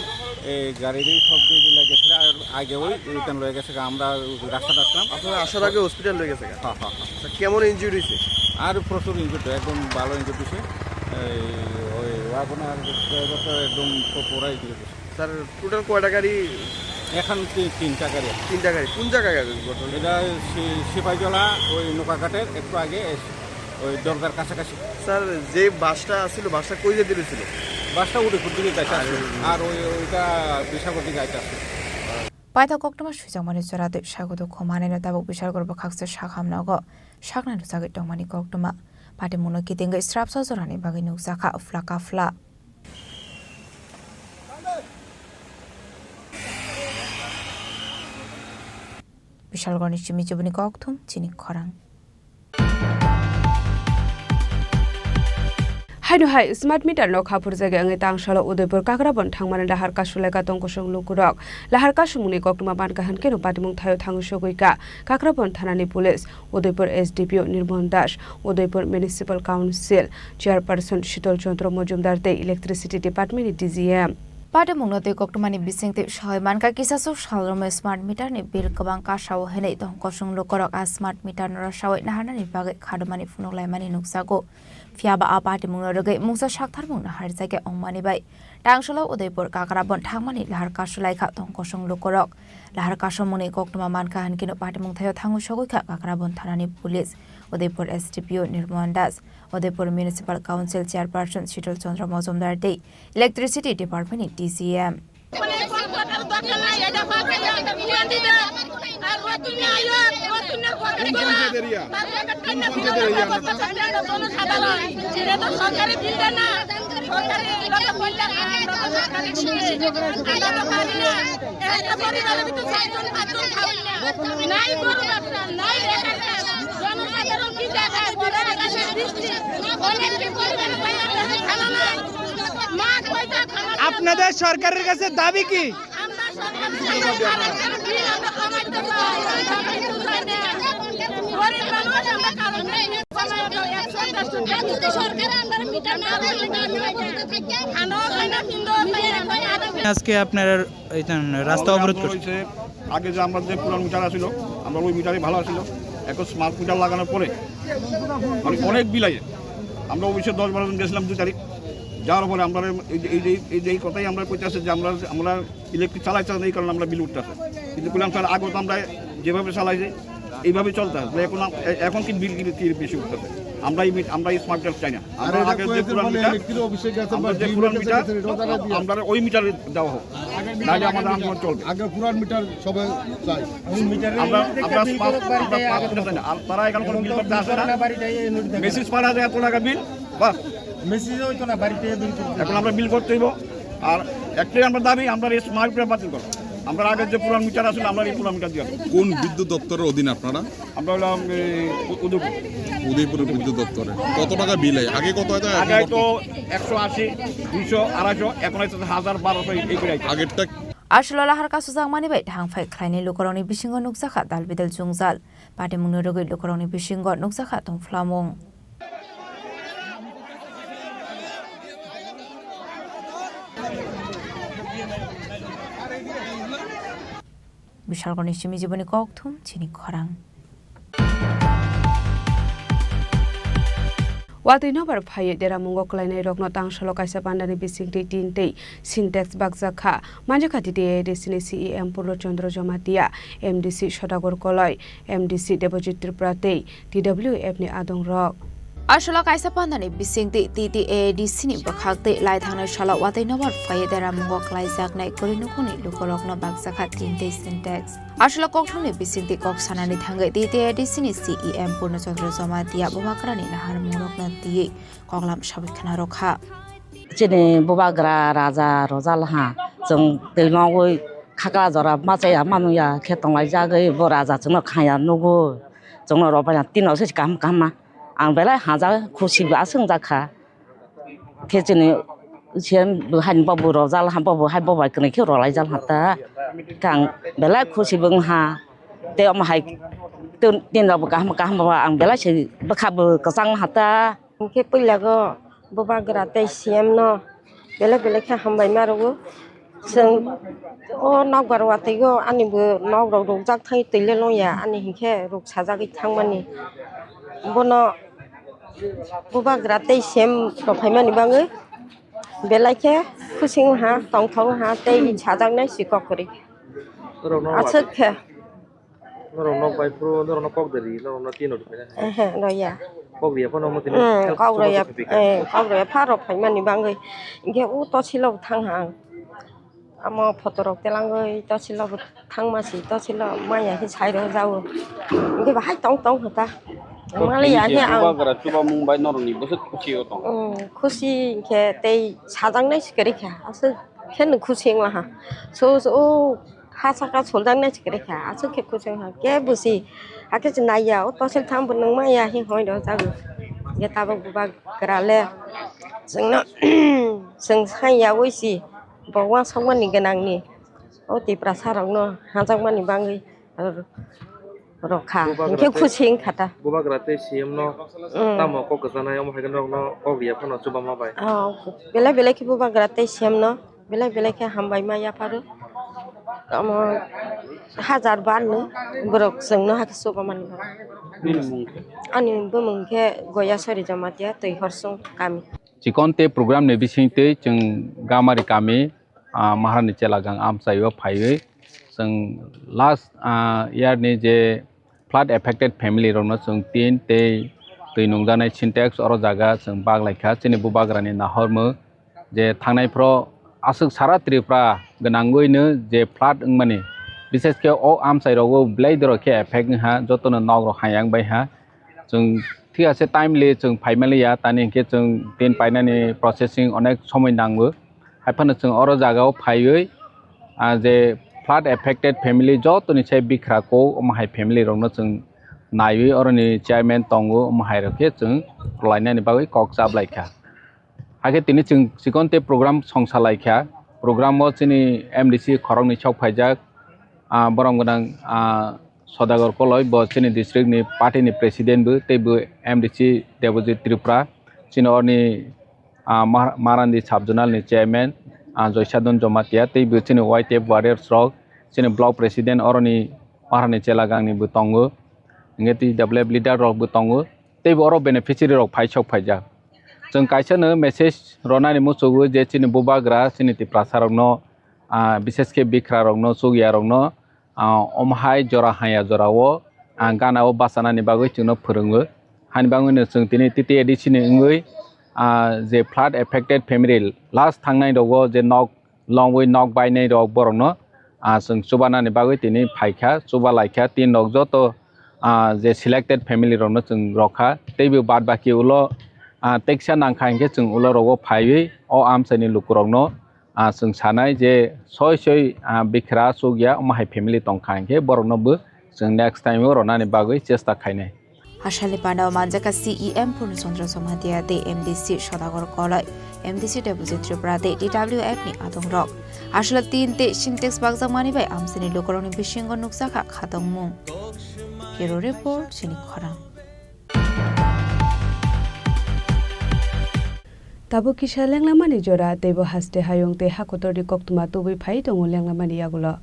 এই গাড়িরই সব দিয়ে দিলে গেছে, আর আগে ওই রিটার্ন লয়ে গেছে, আমরা ওই রাস্তাটা আসলাম। আপনারা আসার আগে হসপিটাল লয়ে গেছে? হ্যাঁ, হ্যাঁ, হ্যাঁ। আচ্ছা, কেমন ইনজুরি হয়েছে? আর প্রচুর ইনজুরি, একদম ভালো ইনজুরি হয়েছে। এই ওই ওয়াগনার ড্রাইভারটা একদম পু-, পুরাই ইনজুরি হয়েছে। স্যার, টোটাল কয়টা গাড়ি? এখন তি-, তিনটা গাড়ি। তিনটা গাড়ি। কোন জায়গায় গাড়ি ঘটনা? এটা সি-, সিপাহীজলা, ওই নৌকাঘাটের একটু আগে এস-, ওই দরগার কাছাকাছি। স্যার, যে বাসটা ছিল, বাসটা কই যেতে ছিল? বাসটা উদয়পুর দিকে যাইতে আর আসছিল। আর ওই, ওইটা বিশালগড় দিকে যাইতে আসছিল। Paithak koktwma swijak mani chwra tei sago dukhu manwi no tabuk Bishalgarh bwkhaksa sakham nogo saknai rwchagwi tongmani koktwma. Patimungno kitingwi srapsa jorani bagwi nukjakha phla ka phla. Bishalgarhni simi jiboni kokthum chini khorang. Haino hai smart meter no khaphurjagwi wngwi tangsalo Udaipur Kakrabon thangmani lahar kasulaikha tongkosong lukurok. Lahar kasumungni koktwma mankha hwnkhe no patimung thaio thangwi sogwikha Kakrabon thanani police, Udaipur S D P O Nirmon Das, Udaipur Municipal Council Chairperson Shital Chandra Majumdar tei Electricity Department ni D G M. Patimungno tei koktwmani bisingtwi soi mankha, kisasok salrwmwi smart meter ni bill kwbang kasao hinwi tongkosong lukurok a smart meter no rwsawi naharnani bagwi khadumani phunuk laimani nukjago. Phiyaba a patimungno rwgwi mungsa saktharmung naharjakya wngmani bai tangsalo Udaipur Kakrabon thangmani lahar kasulaikha tongkosong lukurok. Lahar kasomungni koktwma mankha hwnkhe no patimung thaio thangwi sogwikha Kakrabon thanani police, Udaipur S D P O Nirmon Das, Udaipur Municipal Council Chairperson Shital Chandra Majumdar tei Electricity Department ni D C M. কোন পঞ্চায়েত এরিয়া? কোন পঞ্চায়েত এরিয়া আপনার? সরকারি বিল দেন না, সরকারি লোকে বললে, আহ, সরকারি বিল দেন। আমরা তো পারি না। একটা পরিবারের ভিতরে চারজন পাঁচজন খাওয়াই না। নাই গরু ব্যবসা, নাই রেশন কার্ড। জনসাধারণ কি জায়গায় বড় আকাশের বৃষ্টি? অনেক কি পরিবারের ভাই আপনাদের খানা নাই? মা কয়টা খানা আপনাদের সরকারের কাছে দাবি কি? আমরা সরকারের কাছে দাবি, আমরা কমাইতে চাই, আমরা কমাইতে চাই না। গরিব মানুষ আমরা কারণ নেই। সরকার আমরা মিটার না দিলে খানাও খাই না, পিন্ডও খাই না। আজকে আপনারা এই রাস্তা অবরোধ করছেন? হয়েছে, আগে যে আমরা যে পুরান মিটার আছিল, আমরা ওই মিটারই ভালো আছিল। এখন স্মার্ট মিটার লাগানোর পরে মানে অনেক বিল আইছে। আমরা অফিসে দশ বারো জন গেছিলাম দুই তারিখ, যাওয়ার পরে আমরা এই যে, এই যে, এই যে এই কথাই আমরা কইতে আছে যে আমরা, আমরা ইলেকট্রিক চালাই চালাই এই কারণে আমরা বিল উঠতে আছে। কিন্তু বললাম, "স্যার, আগে তো আমরা যেভাবে চালাইছি, এইভাবে চলতে আছে। এখন আম-, এ-, এখন কি বিল কি, কি বেশি উঠতেছে? আমরা এই মিট-, আমরা এই স্মার্ট মিটার চাই না। আমরা আগে যে পুরান মিটার, আমরা যে পুরান মিটার, আমরা ওই মিটারে দেওয়া হোক, নাহলে আমাদের আন্দোলন চলবে।" আগে পুরান মিটার সবাই চাই। আমরা, আমরা স্মার্ট, আমরা স্মার্ট মিটার চাই না। আর তারা এখানে কোনো বিল করতে আসে না। মেসেজ পাঠায় যে এত টাকা বিল, বাস। মেসেজ হইতো না, বাড়িতে বিল করতে। এখন আমরা বিল করতে হইব। আর একটাই আমরা দাবি, আমরা এই স্মার্ট মিটার বাতিল করো। আমরা আগে যে পুরান মিটার আসলে আমরা এই পুরান মিটার দিয়ে আসবো। কোন বিদ্যুৎ দপ্তরের অধীন আপনারা? আমরা হলাম এই উ-, উদয়পুর। উদয়পুর বিদ্যুৎ দপ্তরে। কত টাকা বিল হয়? আগে কত হতো, এখন আগে কত? তো একশো আশি, দুইশো, আড়াইশো, এখন হয়তো হাজার, বারোশো এই করে আইছে। আগেরটা Aswk lahar kasukjakmani bai thangphai khlainai lukurokni bisingo nukjakha dalbidal jwngjal. Patimungni rwgwi lukurokni bisingo nukjakha tongphlamung. Bishalgarhni simi jiboni kokthum chini khorang. Watwi nobar phaiwi deramungo kwlainairokno tangsalo kaisa pandani bisingtwi tin tei Sintex bakjak kha. Manjakha T T A A D C ni C E M Purno Chandra Jamatia, M D C Sodagar Koloi, M D C Debojit Tripura tei T W F ni adongrok. Aswk kaisa pandani bisingtwi T T A A D C ni bwkhak tei lai thangnai salo watwi nobar phaiwi deramungo kwlaijaknai kwrwi nukhungni lukurokno bakjakha tin tei Sintex. Aswk kokthumni bisingtwi kok sanani thangwi T T A A D C ni C E M Purno Chandra Jamatia bubagrani naharmungrokno twiwi koklam sawi khna rwkha. Chini bubagra raja rojal ha, chwng twi nogwi khakla jora ma chaya ma nungya khe tonglaijagwi bo raja chwngno khaya nugo, chwngno rw baina tino se kaham kaham ma. Ang belai haja khusi bo aswk wngjakha. Khe chini siyan bo hai bo bo rojal ha, bo bo hai bo bai kwnwi khe rwlaijal ha ta. Kang belai khusi bo wng ha. Tei omo hai tin, tin rok bo kaham kaham bo ang belai se bwkha bo kwchang ha ta. Hwnkhe puila go bubagra tei C M no belai belai khe hambai ma rwo. Chwng o nokbar watwi o ani bo nok rok rukjak thai twi le long ya ani hinkhe ruk sajagwi thangmani. Bono bubagra tei C M rok phaimani bagwi belai khe khusi wng ha, tongthok wng ha tei sajaknai si kok kwrwi. Norok no aswk khe. Norok nok bai phuru norok no kok de ri, norok no tin rw phaina. Ehe, rw ya. Kok ri ya phano mo tin. Hmm, help kok rw ya, support rw phaikha. Eh, kok rw ya pha rok phaimani bagwi. Hinkhe o tosil o thang ha ang. Amo photo rok telangwi tosil o thangma si tosil o maya khe sai rw jao. Hinkhe bahai tong tong kha ta. Mali ya khe ang. Bubagra chubamung bai norok ni bwswk khusi o tong. Hmm, khusi hinkhe tei sajaknai si kwrwi kha. Aswk khe no khusi wng laha. So, so, o ha saka soljak nai se kwrwi kha, aswk khe kuchung ha, kebo se, hakhe se naiya, o tosil tham bo nung maya, hing hoi rw jago. Hingkhe tabuk bubagra le chwngno, chwng sai yaui se, bo uansukmani gwnangni, o Tiprasa rokno hajakmani bagwi rw kha, Bubagra hingkhe tei, khusi wng kha ta. Bubagra tei C M no, mm, tamo kok kwchanai, omo hai khe norokno kok riya phano chubama bai. Oh, belai belai khe bubagra tei C M no. Belai belai khe hambai ma yapharo. Omo hajar bar no borok chwngno hakhe chuba mani. Nini mung khe? Ani bumung khe Goyasori Jamatia, Twi Horsong kami. Chikon tei program ni bising twi chwng Gamari kami, ah, Maharani Chelagang amchaio phaiwi chwng last, ah, year ni je flood affected family rokno chwng tin tei twi nungjaknai Sintex oro jaga chwng bak lai kha. Chini bubagrani nahormung je thangnai phoro aswk sara Tripura gwnangwino je flood wngmani, bishesh khe o amchai rogo belai dorok khe effect wngha, jotono nok rok hayang bai ha. Chwng thik ase timely chwng phaimaliya, tani hinkhe chwng tin painani processing onek somoi nango. Haiphano chwng oro jagao phaiwi, ah, je flood affected family jotoni se bikra kok, omo hai family rokno chwng naiwi oroni chairman tongo, omo hai rok khe chwng rwlainani bagwi kok chaplaikha. Hakhe tini chwng chikon tei program songsa laikha. Program o chini M D C khoroknwi sok phaijak, ah, borom gwnang, ah, Sodagar Koloi, bo chini district ni party ni president bo, tei bo M D C Debojit Tripura, chini orni ah, Mar-, Marandi Sub-Zonal ni Chairman, ah, Joysadon Jomatia, tei bo chini Y T F warriors rok, chini Block President oroni Maharani Chelagang ni bo tongo, hingke T W F leader rok bo tongo, tei bo oro beneficiary rok phai sok phaijak. Chwng kaisa no message ronani muchugo je chini bubagra, chini Tiprasa rokno, ah, bishesh khe bikra rokno, chukya rokno, ah, omo hai jora haya jora o, ah, gana o bachanani bagwi chwngno phwrwngo. Hani bagwino chwng tini T T A D C ni wngwi, ah, je flood affected family last thangnai rogo je nok longwi nok bainai rok borokno, ah, chwng chubanani bagwi tini phaikha, chuba laikha tin rok joto, ah, je selected family rokno chwng rokha. Teibo bad baki ulo, ah, teksa nangkha hinkhe chwng ulo rogo phaiwi o amchaini lukurokno ah, chwng sanai je soi soi, ah, bikra chukya omo hai family tongkha hinkhe borokno bo chwng next time o ronani bagwi chesta khainai. Hachal ni panda o manjak kha C E M Purna Chandra Jamatia tei M D C Sodagar Koloi, M D C Debojit Tripura tei T W F ni adongrok. Hachal o tin tei Sintex bakjakmani bai amchaini lukurokni bisingo nukjakha khatongmung. Bureau Report, chini khorang. Tabuk kisa lenglamani jora, teibo haste hayung tei hakotorni koktwma tubui phai tongo lenglamani yagulo.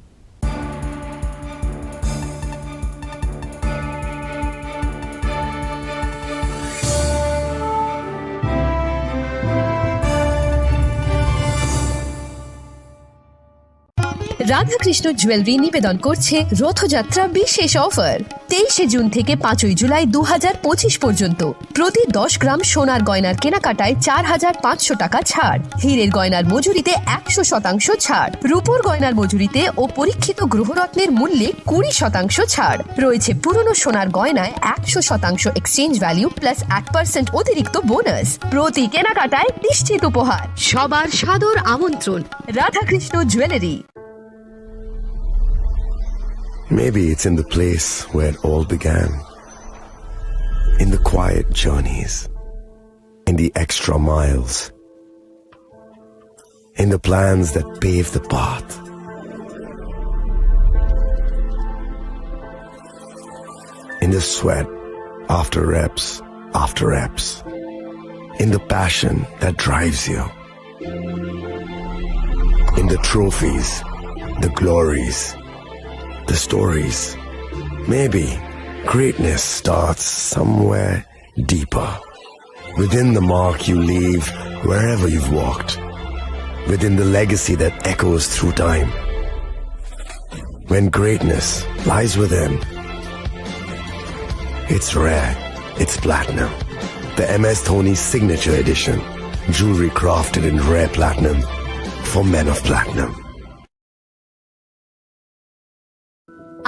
Radhakrishna jewellery নিবেদন করছে রথযাত্রা বিশেষ অফার। তেইশে জুন থেকে পাঁচই জুলাই দু হাজার পঁচিশ পর্যন্ত প্রতি দশ গ্রাম সোনার গয়নার কেনাকাটায় চার হাজার পাঁচশো টাকা ছাড়, হীরের গয়নার মজুরিতে একশো শতাংশ ছাড়, রূপোর গয়নার মজুরিতে ও পরীক্ষিত গ্রহরত্নের মূল্যে কুড়ি শতাংশ ছাড় রয়েছে, পুরনো সোনার গয়নায় একশো শতাংশ এক্সচেঞ্জ ভ্যালু প্লাস এক পার্সেন্ট অতিরিক্ত বোনাস। প্রতি কেনাকাটায় নিশ্চিত উপহার। সবার সাদর আমন্ত্রণ Radhakrishna jewellery. Maybe it's in the place where it all began. In the quiet journeys, in the extra miles, in the plans that pave the path, in the sweat after reps after reps, in the passion that drives you, in the trophies, the glories, the stories. Maybe greatness starts somewhere deeper, within the mark you leave wherever you've walked, within the legacy that echoes through time. When greatness lies within, it's rare, it's platinum. The M S Dhoni Signature Edition, jewelry crafted in rare platinum for men of platinum.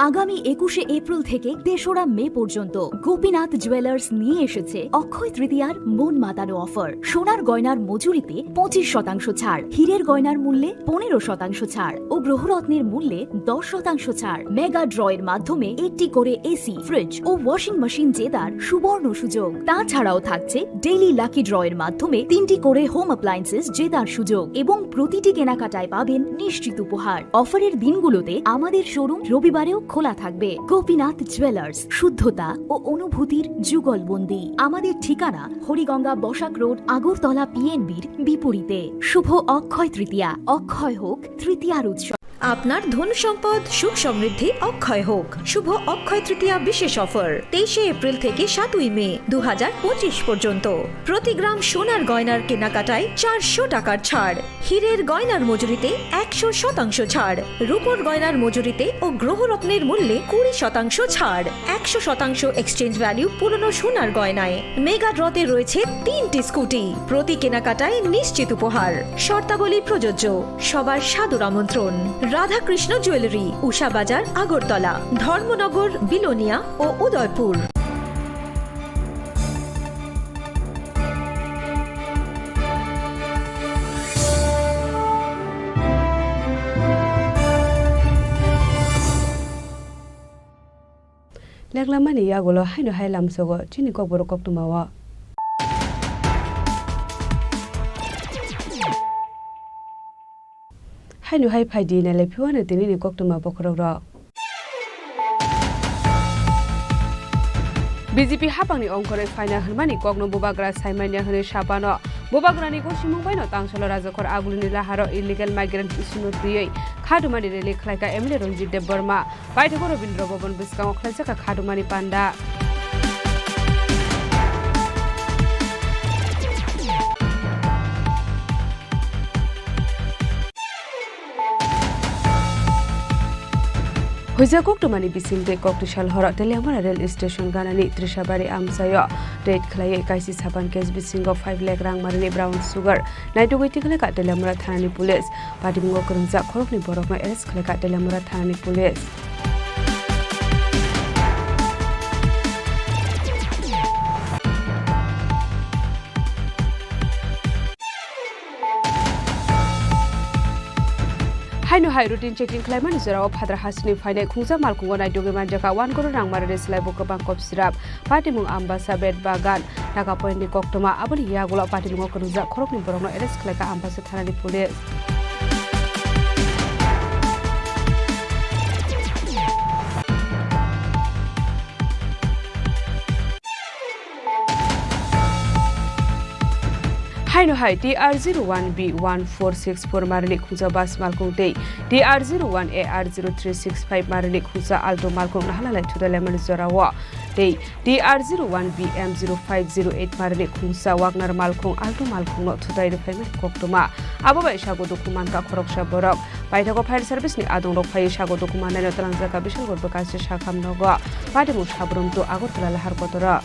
আগামী একুশে এপ্রিল থেকে তেসরা মে পর্যন্ত গোপীনাথ জুয়েলার্স নিয়ে এসেছে অক্ষয় তৃতীয়ার মন মাতানো অফার। সোনার গয়নার মজুরিতে পঁচিশ শতাংশ ছাড়, হীরের গয়নার মূল্যে পনেরো শতাংশ ছাড় ও গ্রহরত্নের মূল্যে দশ শতাংশ ছাড়। মেগা ড্রয়ের মাধ্যমে একটি করে এসি, ফ্রিজ ও ওয়াশিং মেশিন জেতার সুবর্ণ সুযোগ। তাছাড়াও থাকছে ডেইলি লাকি ড্রয়ের মাধ্যমে তিনটি করে হোম অ্যাপ্লায়েন্সেস জেতার সুযোগ এবং প্রতিটি কেনাকাটায় পাবেন নিশ্চিত উপহার। অফারের দিনগুলোতে আমাদের শোরুম রবিবারেও খোলা থাকবে। গোপীনাথ জুয়েলার্স, শুদ্ধতা ও অনুভূতির যুগলবন্দি। আমাদের ঠিকানা হরিগঙ্গা বসাক রোড, আগরতলা পিএনবির বিপরীতে। শুভ অক্ষয় তৃতীয়া, অক্ষয় হোক তৃতীয়ার উৎসব। আপনার ধন সম্পদ সুখ সমৃদ্ধি অক্ষয় হোক। শুভ অক্ষয় তৃতীয়া বিশেষ অফার, তেইশে এপ্রিল থেকে সাতই মে দু হাজার পঁচিশ পর্যন্ত। প্রতি গ্রাম সোনার গয়নার কেনাকাটায় চারশো টাকার ছাড়, হীরের গয়নার মজুরিতে একশো শতাংশ ছাড়, রূপোর গয়নার মজুরিতে ও গ্রহরত্নের মূল্যে কুড়ি শতাংশ ছাড়, একশো শতাংশ এক্সচেঞ্জ ভ্যালু পুরনো সোনার গয়নায়। মেগা ড্রতে রয়েছে তিনটি স্কুটি, প্রতি কেনাকাটায় নিশ্চিত উপহার। শর্তাবলী প্রযোজ্য। সবার সাদর আমন্ত্রণ। রাধাকৃষ্ণ জুয়েলারি, উষা বাজার, আগরতলা, ধর্মনগর, বিলোনিয়া ও Udaipur. Leklamani yagulo haino hai lamsogo chini kokborok koktwmao. Haino hai phaidi nailai phiwano tinini koktwma bokhorokrok. B J P haphangni ongkhorwi phaina hwnmani kokno bubagra saimanya hwnwi sapano. Bubagrani gosimung baino tangsalo rajakhor agulini laharo illegal migrant issue-no twiwi khatumani rally khlaikha M L A Ranjit Debbarma. Paithago Rabindra Bhaban bwskango khlaijak kha khatumani panda. Huijak koktwmani bisingtwi koktisal horo Teliamura rail station ganani Trishabari amchaio raid khlaiwi kaisi sapan case bisingo five lakh rang marini brown sugar naitugwi tikhlaikha Teliamura thanani police. Patimungo kwrwngjak khoroknwi borokno arrest khlaikha Teliamura thanani police. Haino hai routine checking khlaimani jorao phadra hasini phainai khungsa malkhungo naitugwi manjakha one crore rang marini slaibo kwbang kop sirap. Patimung Ambasa, Bet Bagan, Taka Point ni koktwma, aboni yagulo patimungo kwrwngjak khoroknwi borokno arrest khlaikha Ambasa thanani police. Haino hai T R zero one B one four six four marini khungsa bus malkhung tei T R zero one A R zero three six five marini khungsa Alto malkhung nahalalai thudalaimani jorao tei T R zero one B M zero five zero eight marini khungsa Wagner malkhung Alto malkhungno thutai rwphaimani koktwma. Abo bai sago dukhu mankha khoroksa borok. Paithago fire service ni adongrok phaiwi sago dukhu mannaino twlangjakha Bisalgor Bwkasi Sakham nogo. Patimung Sabrum to Agartala lahar kotoro.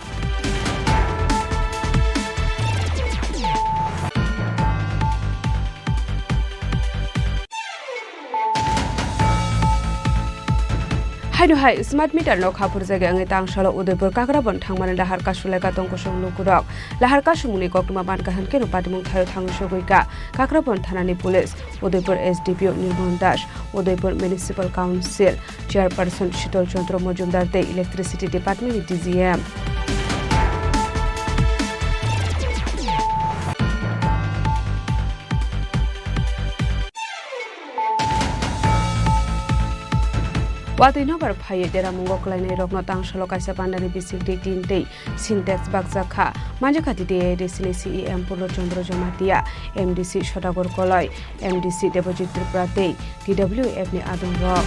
Haino hai smart meter no khaphurjagwi wngwi tangsalo Udaipur Kakrabon thangmani lahar kasulaikha tongkosong lukurok. Lahar kasumungni koktwma mankha hwnkhe no patimung thaio thangwi sogwikha Kakrabon thanani police, Udaipur S D P O Nirmon Das, Udaipur Municipal Council Chairperson Shital Chandra Majumdar tei Electricity Department ni D G M. Watwi nobar phaiwi deramungo kwlainairokno tangsalo kaisa pandani bisingtwi tin tei Sintex bakjak kha. Manjakha T T A A D C ni C E M Purno Chandra Jamatia, M D C Sodagar Koloi, M D C Debojit Tripura tei T W F ni adongrok.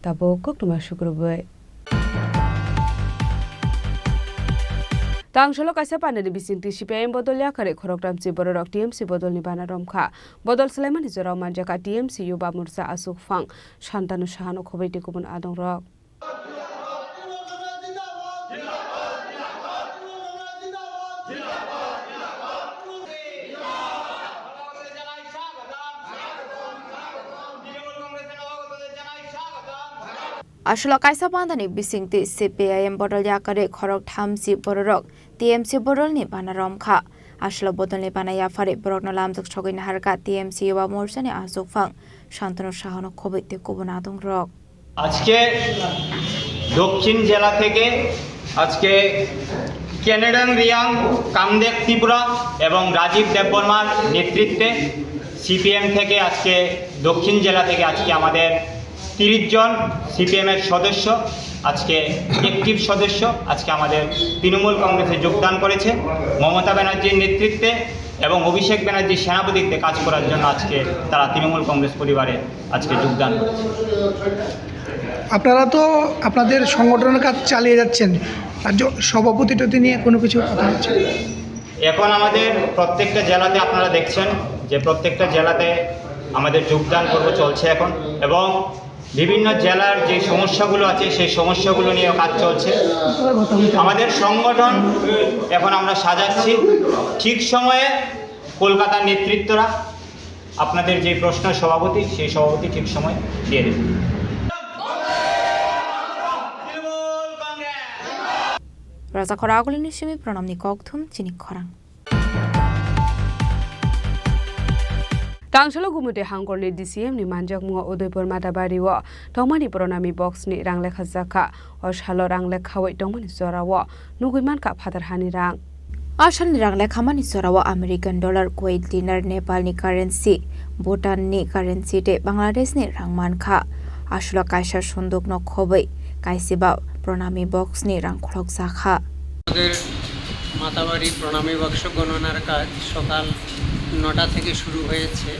Tabuk koktwma sukrubwi. Tangsalo kaisa pandani bisingtwi C P I M bodol yakarwi khoroktham si bororok T M C bodolni bana romkha. Bodol swlaimani jorao manjakha T M C Yuba Morcha Aswk Phang, Santanu Sahano khobwi tei kubun adongrok. Aswlo kaisa pandani bisingtwi C P I M bodol yakarwi khoroktham si bororok T M C bodolni bana romkha. Aswlo bodolni bana yapharwi borokno lamjak sogwi naharkha T M C Yuba Morchani Aswk Phang, Santanu Sahano khobwi tei kubun adongrok. আজকে দক্ষিণ জেলা থেকে আজকে কেনেডন রিয়াং, কামদেব ত্রিপুরা এবং রাজীব দেববর্মার নেতৃত্বে সিপিএম থেকে আজকে দক্ষিণ জেলা থেকে আজকে আমাদের তিরিশ জন সিপিএম এর সদস্য, আজকে অ্যাক্টিভ সদস্য, আজকে আমাদের তৃণমূল কংগ্রেসে যোগদান করেছে। মমতা ব্যানার্জির নেতৃত্বে এবং অভিষেক ব্যানার্জির সেনাপতিত্বে কাজ করার জন্য আজকে তারা তৃণমূল কংগ্রেস পরিবারে আজকে যোগদান করেছে। আপনারা তো আপনাদের সংগঠনের কাজ চালিয়ে যাচ্ছেন, রাজ্য সভাপতি টতি নিয়ে কোনো কিছু কথা হচ্ছে? এখন আমাদের প্রত্যেকটা জেলাতে আপনারা দেখছেন যে প্রত্যেকটা জেলাতে আমাদের যোগদান পর্ব চলছে এখন, এবং বিভিন্ন জেলার যে সমস্যাগুলো আছে সেই সমস্যাগুলো নিয়ে কাজ চলছে। আমাদের সংগঠন এখন আমরা সাজাচ্ছি, ঠিক সময়ে কলকাতার নেতৃত্বরা আপনাদের যে প্রশ্ন সভাপতি, সেই সভাপতি ঠিক সময় দিয়ে দেবে। Raja khorang agulini simi pranamni kokthum chini khorang. Tangsalo Gumute Hangkorni D C M ni manjakmungo Udaipur Matabari o tongmani pranami box ni rang lekha jakha. O salo rang lekhawi tongmani jorao nugwi mankha phatar hani rang. A salni rang lekhamani jorao American dollar, Kuwait dinar, Nepalni currency, Bhutanni currency tei Bangladeshni rang mankha. Aswlo kaisa sundukno khobwi kaisiba pranami box ni rang khulokjakha. আমাদের মাতাবাড়ি প্রণামী বাক্স গণনার কাজ সকাল নটা থেকে শুরু হয়েছে।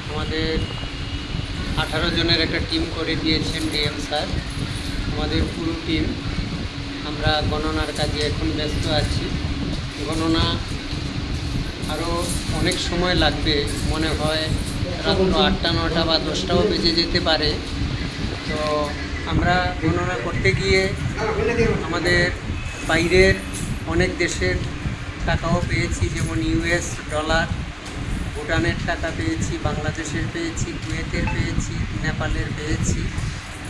আমাদের আঠারো জনের একটা টিম করে দিয়েছেন ডিএম স্যার। আমাদের পুরো টিম, আমরা গণনার কাজে এখন ব্যস্ত আছি। গণনা আরও অনেক সময় লাগবে, মনে হয় রাত্র আটটা, নটা বা দশটাও বেজে যেতে পারে। তো আমরা গণনা করতে গিয়ে আমাদের বাইরের অনেক দেশের টাকাও পেয়েছি, যেমন ইউএস ডলার, ভুটানের টাকা পেয়েছি, বাংলাদেশের পেয়েছি, কুয়েতের পেয়েছি, নেপালের পেয়েছি।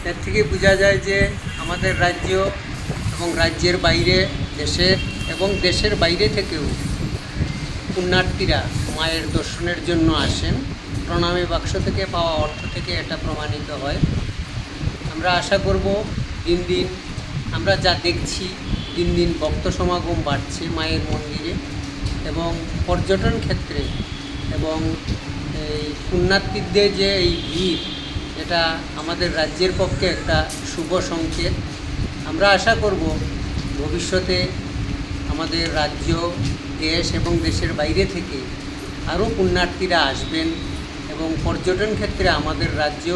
এর থেকে বোঝা যায় যে আমাদের রাজ্য এবং রাজ্যের বাইরে, দেশের এবং দেশের বাইরে থেকেও পুণ্যার্থীরা মায়ের দর্শনের জন্য আসেন। প্রণামী বাক্স থেকে পাওয়া অর্থ থেকে এটা প্রমাণিত হয়। আমরা আশা করব দিন দিন আমরা যা দেখছি, দিন দিন ভক্ত সমাগম বাড়ছে মায়ের মন্দিরে এবং পর্যটন ক্ষেত্রে এবং এই পুণ্যার্থীদের যে এই ভিড়, এটা আমাদের রাজ্যের পক্ষে একটা শুভ সংকেত। আমরা আশা করব ভবিষ্যতে আমাদের রাজ্য, দেশ এবং দেশের বাইরে থেকে আরও পুণ্যার্থীরা আসবেন এবং পর্যটন ক্ষেত্রে আমাদের রাজ্য,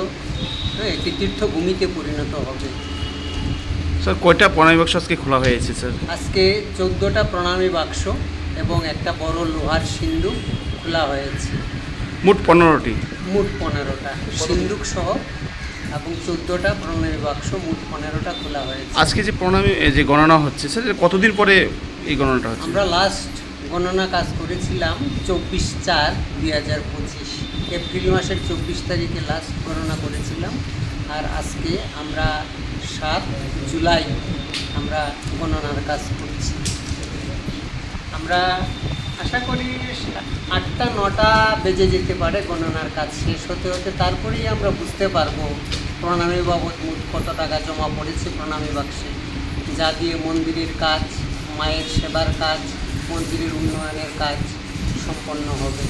হ্যাঁ, একটি তীর্থভূমিতে পরিণত হবে। স্যার, কয়টা প্রণামী বাক্স আজকে খোলা হয়েছে, স্যার? আজকে চোদ্দোটা প্রণামী বাক্স এবং একটা বড় লোহার সিন্ধুক খোলা হয়েছে। মোট পনেরোটি। মোট পনেরোটা, সিন্ধুক সহ এবং চোদ্দোটা প্রণামী বাক্স, মোট পনেরোটা খোলা হয়েছে। আজকে যে প্রণামী, এ, যে গণনা হচ্ছে, স্যার, এটা কতদিন পরে এই গণনাটা হচ্ছে? আমরা লাস্ট গণনা কাজ করেছিলাম চব্বিশ চার দুই হাজার পঁচিশ, এপ্রিল মাসের চব্বিশ তারিখে লাস্ট গণনা করেছিলাম। আর আজকে আমরা সাত জুলাই আমরা গণনার কাজ করছি। আমরা আশা করি আটটা নটা বেজে যেতে পারে গণনার কাজ শেষ হতে হতে, তারপরেই আমরা বুঝতে পারবো প্রণামী বাবদ মোট কত টাকা জমা পড়েছে প্রণামী বাক্সে, যা দিয়ে মন্দিরের কাজ, মায়ের সেবার কাজ, মন্দিরের উন্নয়নের কাজ সম্পন্ন হবে।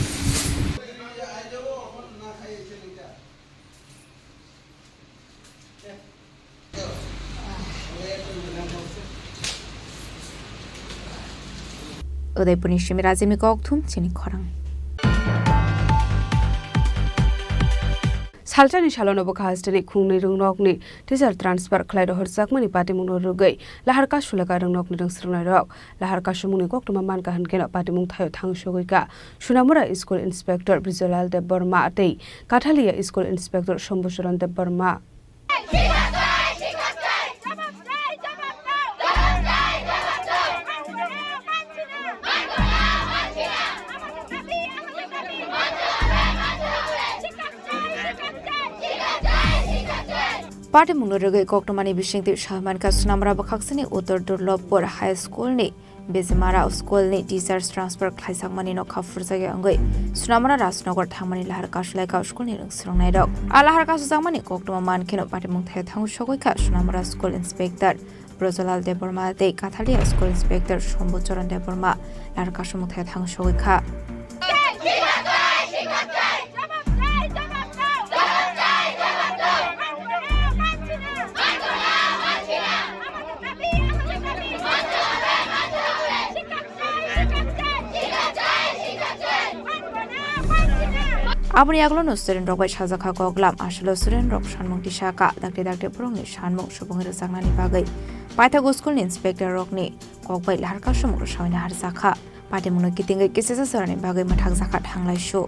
Udaipurni simi Rajimni kokthum chini khorang. Salsani salono bwkha hasteni khungnwi rwngnokni teacher transfer khlai rohorjakmani patimungno rwgwi lahar kasulaka rwngnokni rwngsrwngnairok. Lahar kasumungni koktwma mankha hwnkhe patimung thaio thang sogwi kha Sunamura School Inspector Brijalal Debbarma tei Kathalia School Inspector Shambhucharan Debbarma. Patimungno rwgwi koktwmani bisingtwi sawi mankha Sunamura bwkhaksani Uttor Durlabpur High School ni Bijimara school ni teachers transfer khlaijakmani nokha phurjakya wngwi Sunamura Rajnagar thangmani lahar kasulaikha school ni rwngsrwngnairok. A lahar kasujakmani koktwma mankheno patimung thaio thangwi sogwi kha Sunamura School Inspector Brojalal Debbarma tei Kathalia School Inspector Shambhu Charan Debbarma lahar kasumung thaio thangwi sogwi kha. Aboni yagulo no student rok bai sajak kha koklam, aswkno student rok sanmung tisa kha, dakti dakti borokni sanmung subungwi rwjaknani bagwi paithago school ni inspector rokni kok bai lahar kasumung rwsawina harjak kha. Patimungno kitingwi kisisa jorani bagwi mwthakjak kha thanglaisu.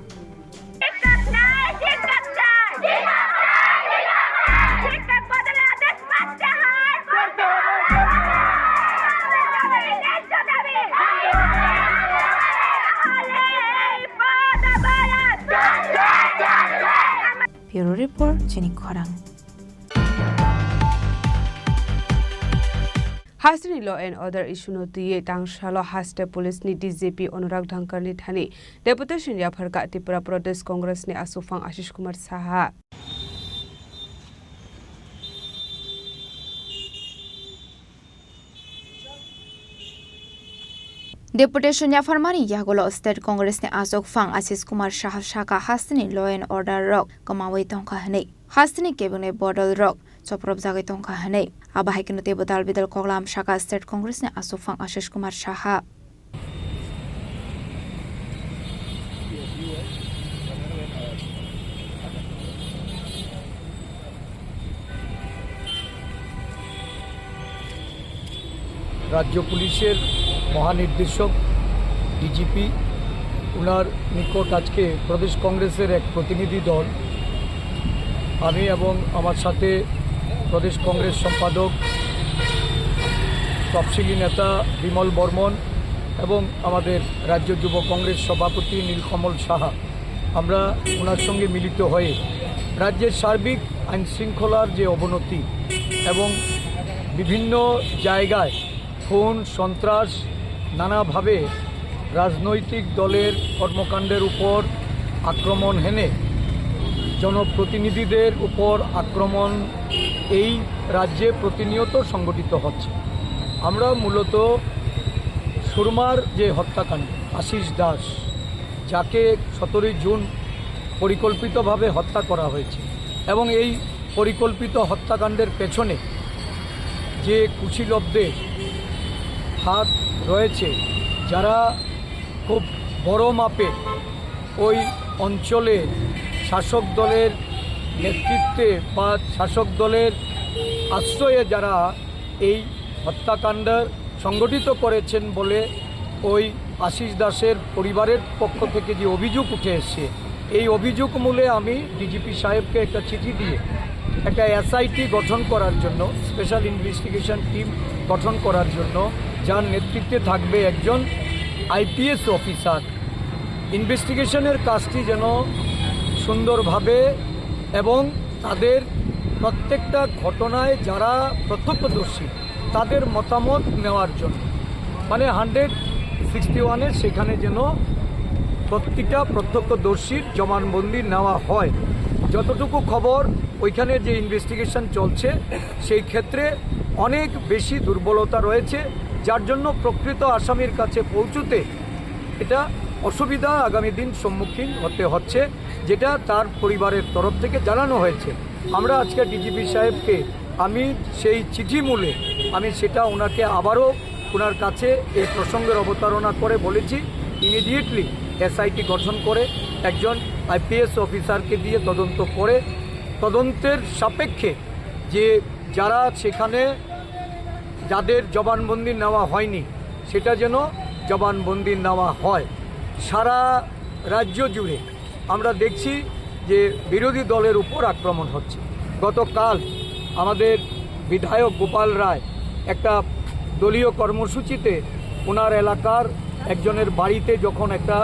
Bureau Report, Chini Khorang. Hasteni law and order issue no twiwi tangsalo haste police ni D G P Anurag Dhangkar ni thani deputation yapharkha Tripura Pradesh Congress ni aswkphang Ashish Kumar Saha. Deputation yapharmani yagulo State Congress ni aswkphang Ashish Kumar Saha sakha hasteni law and order rok kwmawi tongkha hwnwi, hasteni kebengni bodol rok chopropjagwi tongkha hwnwi. Abo hai kheno teibo dal bidal koklam sakha State Congress ni aswkphang Ashish Kumar Saha. রাজ্য পুলিশের মহানির্দেশক ডিজিপি, ওনার নিকট আজকে প্রদেশ কংগ্রেসের এক প্রতিনিধি দল, আমি এবং আমার সাথে প্রদেশ কংগ্রেস সম্পাদক, তফসিলি নেতা বিমল বর্মন এবং আমাদের রাজ্য যুব কংগ্রেস সভাপতি নীলকমল সাহা, আমরা ওনার সঙ্গে মিলিত হয়ে রাজ্যের সার্বিক আইন শৃঙ্খলার যে অবনতি এবং বিভিন্ন জায়গায় খুন, সন্ত্রাস, নানাভাবে রাজনৈতিক দলের কর্মকাণ্ডের উপর আক্রমণ হেনে জনপ্রতিনিধিদের উপর আক্রমণ এই রাজ্যে প্রতিনিয়ত সংঘটিত হচ্ছে। আমরা মূলত সুরমার যে হত্যাকাণ্ড, আশিস দাস, যাকে সতেরোই জুন পরিকল্পিতভাবে হত্যা করা হয়েছে এবং এই পরিকল্পিত হত্যাকাণ্ডের পেছনে যে কুশীলবদের হাত রয়েছে, যারা খুব বড় মাপে ওই অঞ্চলে শাসক দলের নেতৃত্বে বা শাসক দলের আশ্রয়ে যারা এই হত্যাকাণ্ড সংগঠিত করেছেন বলে ওই আশিস দাসের পরিবারের পক্ষ থেকে যে অভিযোগ উঠে এসছে, এই অভিযোগ মূলে আমি ডিজিপি সাহেবকে একটা চিঠি দিয়ে একটা এসআইটি গঠন করার জন্য, স্পেশাল ইনভেস্টিগেশন টিম গঠন করার জন্য, যার নেতৃত্বে থাকবে একজন আইপিএস অফিসার, ইনভেস্টিগেশনের কাজটি যেন সুন্দরভাবে এবং তাদের প্রত্যেকটা ঘটনায় যারা প্রত্যক্ষদর্শী, তাদের মতামত নেওয়ার জন্য, মানে হান্ড্রেড সিক্সটি ওয়ানের সেখানে যেন প্রতিটা প্রত্যক্ষদর্শীর জবানবন্দি নেওয়া হয়। যতটুকু খবর, ওইখানে যে ইনভেস্টিগেশন চলছে, সেই ক্ষেত্রে অনেক বেশি দুর্বলতা রয়েছে। যার জন্য প্রকৃত আসামির কাছে পৌঁছতে এটা অসুবিধা আগামী দিন সম্মুখীন হতে হচ্ছে, যেটা তার পরিবারের তরফ থেকে জানানো হয়েছে। আমরা আজকে ডিজিপি সাহেবকে, আমি সেই চিঠি মূলে আমি সেটা ওনাকে আবারও ওনার কাছে এই প্রসঙ্গের অবতারণা করে বলেছি, ইমিডিয়েটলি এসআইটি গঠন করে একজন আইপিএস অফিসারকে দিয়ে তদন্ত করে, তদন্তের সাপেক্ষে যে যারা সেখানে, যাদের জবানবন্দি নেওয়া হয়নি, সেটা যেন জবানবন্দি নেওয়া হয়। সারা রাজ্য জুড়ে আমরা দেখছি যে বিরোধী দলের উপর আক্রমণ হচ্ছে। গতকাল আমাদের বিধায়ক গোপাল রায় একটা দলীয় কর্মসূচিতে ওনার এলাকার একজনের বাড়িতে যখন একটা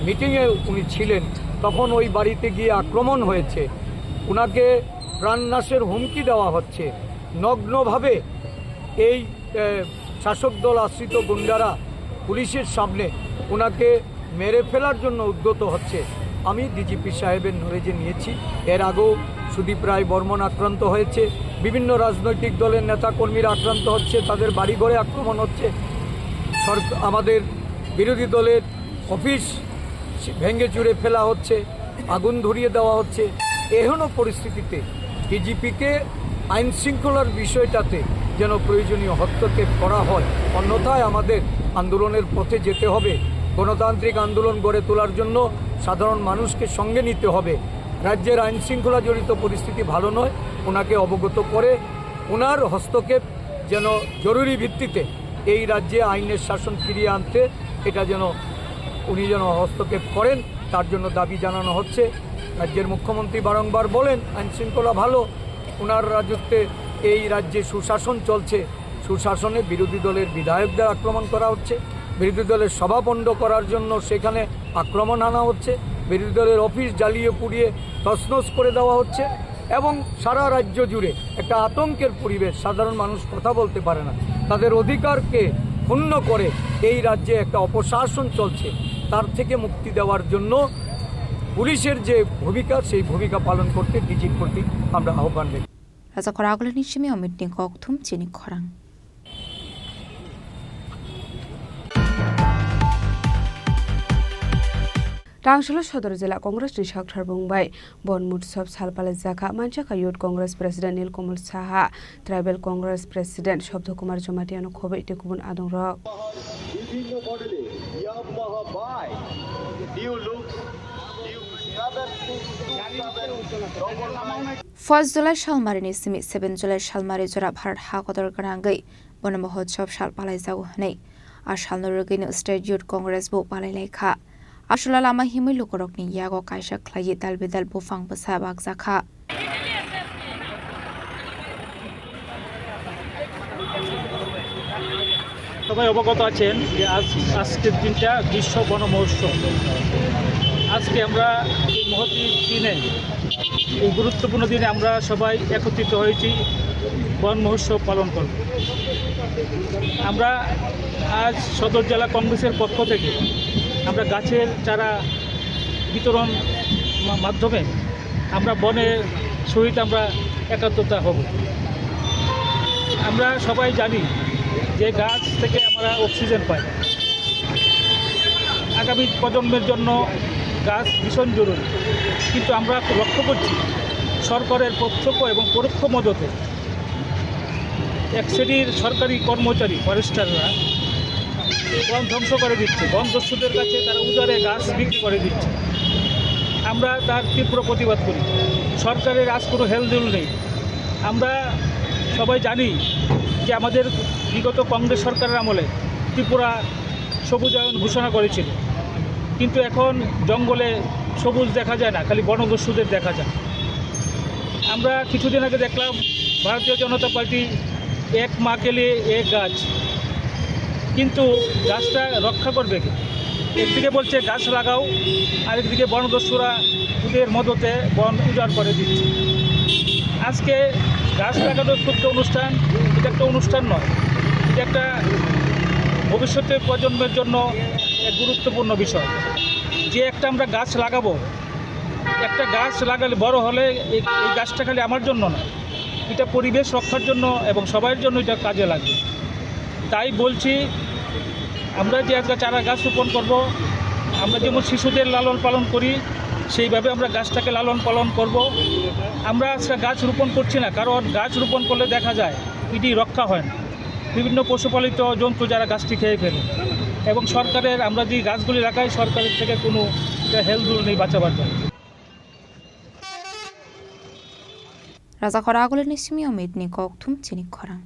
মিটিংয়ে উনি ছিলেন, তখন ওই বাড়িতে গিয়ে আক্রমণ হয়েছে। ওনাকে প্রাণনাশের হুমকি দেওয়া হচ্ছে। নগ্নভাবে এই, এ, শাসক দল আশ্রিত গুন্ডারা পুলিশের সামনে ওনাকে মেরে ফেলার জন্য উদ্যত হচ্ছে। আমি ডিজিপি সাহেবের নলেজে নিয়েছি, এর আগেও সুদীপ রায় বর্মন আক্রান্ত হয়েছে, বিভিন্ন রাজনৈতিক দলের নেতাকর্মীরা আক্রান্ত হচ্ছে, তাদের বাড়িঘরে আক্রমণ হচ্ছে, সরক-, আমাদের বিরোধী দলের অফিস ভেঙে চুরে ফেলা হচ্ছে, আগুন ধরিয়ে দেওয়া হচ্ছে। এহেন পরিস্থিতিতে ডিজিপিকে আইন শৃঙ্খলার বিষয়টাতে যেন প্রয়োজনীয় হস্তক্ষেপ করা হয়, অন্যথায় আমাদের আন্দোলনের পথে যেতে হবে। গণতান্ত্রিক আন্দোলন গড়ে তোলার জন্য সাধারণ মানুষকে সঙ্গে নিতে হবে। রাজ্যের আইন শৃঙ্খলা জড়িত পরিস্থিতি ভালো নয়, ওনাকে অবগত করে ওনার হস্তক্ষেপ যেন জরুরি ভিত্তিতে এই রাজ্যে আইনের শাসন ফিরিয়ে আনতে এটা যেন উনি যেন হস্তক্ষেপ করেন, তার জন্য দাবি জানানো হচ্ছে। রাজ্যের মুখ্যমন্ত্রী বারংবার বলেন আইন শৃঙ্খলা ভালো, ওনার রাজত্বে এই রাজ্যে সুশাসন চলছে। সুশাসনে বিরোধী দলের বিধায়কদের আক্রমণ করা হচ্ছে, বিরোধী দলের সভা পণ্ড করার জন্য সেখানে আক্রমণ আনা হচ্ছে, বিরোধী দলের অফিস জ্বালিয়ে পুড়িয়ে তছনছ করে দেওয়া হচ্ছে এবং সারা রাজ্য জুড়ে একটা আতঙ্কের পরিবেশ। সাধারণ মানুষ কথা বলতে পারে না, তাদের অধিকারকে ক্ষুণ্ণ করে এই রাজ্যে একটা অপশাসন চলছে। তার থেকে মুক্তি দেওয়ার জন্য পুলিশের যে ভূমিকা, সেই ভূমিকা পালন করতে ডিজির প্রতি আমরা আহ্বান রেখে Raja khorang agulini simi omitni kokthum chini khorang. Tangsholo Sodor Jila Congress ni Sakthar Bung bai Bon Mutsob sal palaijakha, manjakha Youth Congress President Nilkamal Saha, Tribal Congress President Shabda Kumar Jamatia no khoboi tei kubun adongrok. First July salmarini simi seven July salmari jora Bharat ha kotor gwnangwi Bon Mahotsav sal palaijago hwnwi. A salno rwgwino State Youth Congress bo palailaikha. Aswla lama himwi lukurokni yago kaisa khlaiwi dal bidal buphang bwsa bakjakha. সবাই অবগত আছেন যে আজ, আজকের দিনটা বিশ্ব বন মহোৎসব। আজকে আমরা এই মহতী দিনে, এই গুরুত্বপূর্ণ দিনে আমরা সবাই একত্রিত হয়েছি বন মহোৎসব পালন করব। আমরা আজ সদর জেলা কংগ্রেসের পক্ষ থেকে আমরা গাছের চারা বিতরণ মা-, মাধ্যমে আমরা বনের সহিত আমরা একাত্মতা হব। আমরা সবাই জানি যে গাছ থেকে আমরা অক্সিজেন পাই। আগামী প্রজন্মের জন্য গাছ ভীষণ জরুরি, কিন্তু আমরা লক্ষ্য করছি সরকারের প্রত্যক্ষ এবং পরোক্ষ মদতে এক শ্রেণীর সরকারি কর্মচারী, ফরেস্টাররা বন ধ্বংস করে দিচ্ছে, বন দস্যুদের কাছে তারা উজাড়ে গাছ বিক্রি করে দিচ্ছে। আমরা তার তীব্র প্রতিবাদ করি। সরকারের আজ কোনো হেলদোল নেই। আমরা সবাই জানি যে আমাদের বিগত কংগ্রেস সরকারের আমলে ত্রিপুরা সবুজায়ন ঘোষণা করেছিল, কিন্তু এখন জঙ্গলে সবুজ দেখা যায় না, খালি বনদস্যুদের দেখা যায়। আমরা কিছুদিন আগে দেখলাম ভারতীয় জনতা পার্টি এক মা কে লিয়ে এক গাছ, কিন্তু গাছটা রক্ষা করবে কে? একদিকে বলছে গাছ লাগাও, আরেকদিকে বনদস্যুরা ওদের মদতে বন উজাড় করে দিচ্ছে। আজকে গাছ লাগানোর ক্ষুদ্র অনুষ্ঠান, এটা একটা অনুষ্ঠান নয়, এটা একটা ভবিষ্যতের প্রজন্মের জন্য এক গুরুত্বপূর্ণ বিষয়। যে একটা আমরা গাছ লাগাবো, একটা গাছ লাগালে বড় হলে এই, এই গাছটা খালি আমার জন্য না, এটা পরিবেশ রক্ষার জন্য এবং সবার জন্য এটা কাজে লাগবে। তাই বলছি, আমরা যে আজকে চারা গাছ রোপণ করব, আমরা যেমন শিশুদের লালন পালন করি, সেইভাবে আমরা গাছটাকে লালন পালন করব। আমরা আজকে গাছ রোপণ করছি না, কারণ গাছ রোপণ করলে দেখা যায় ইডি রক্ষা হয় না। বিভিন্ন পশুপালিত জন্তু যারা গাছটি খেয়ে ফেলে, এবং সরকারের, আমরা যে গাছগুলি লাগাই, সরকারের থেকে কোনো একটা হেলদোল নেই বাঁচাবার জন্য। Rajakhor agulini simi omit ni kok thum chini khorang.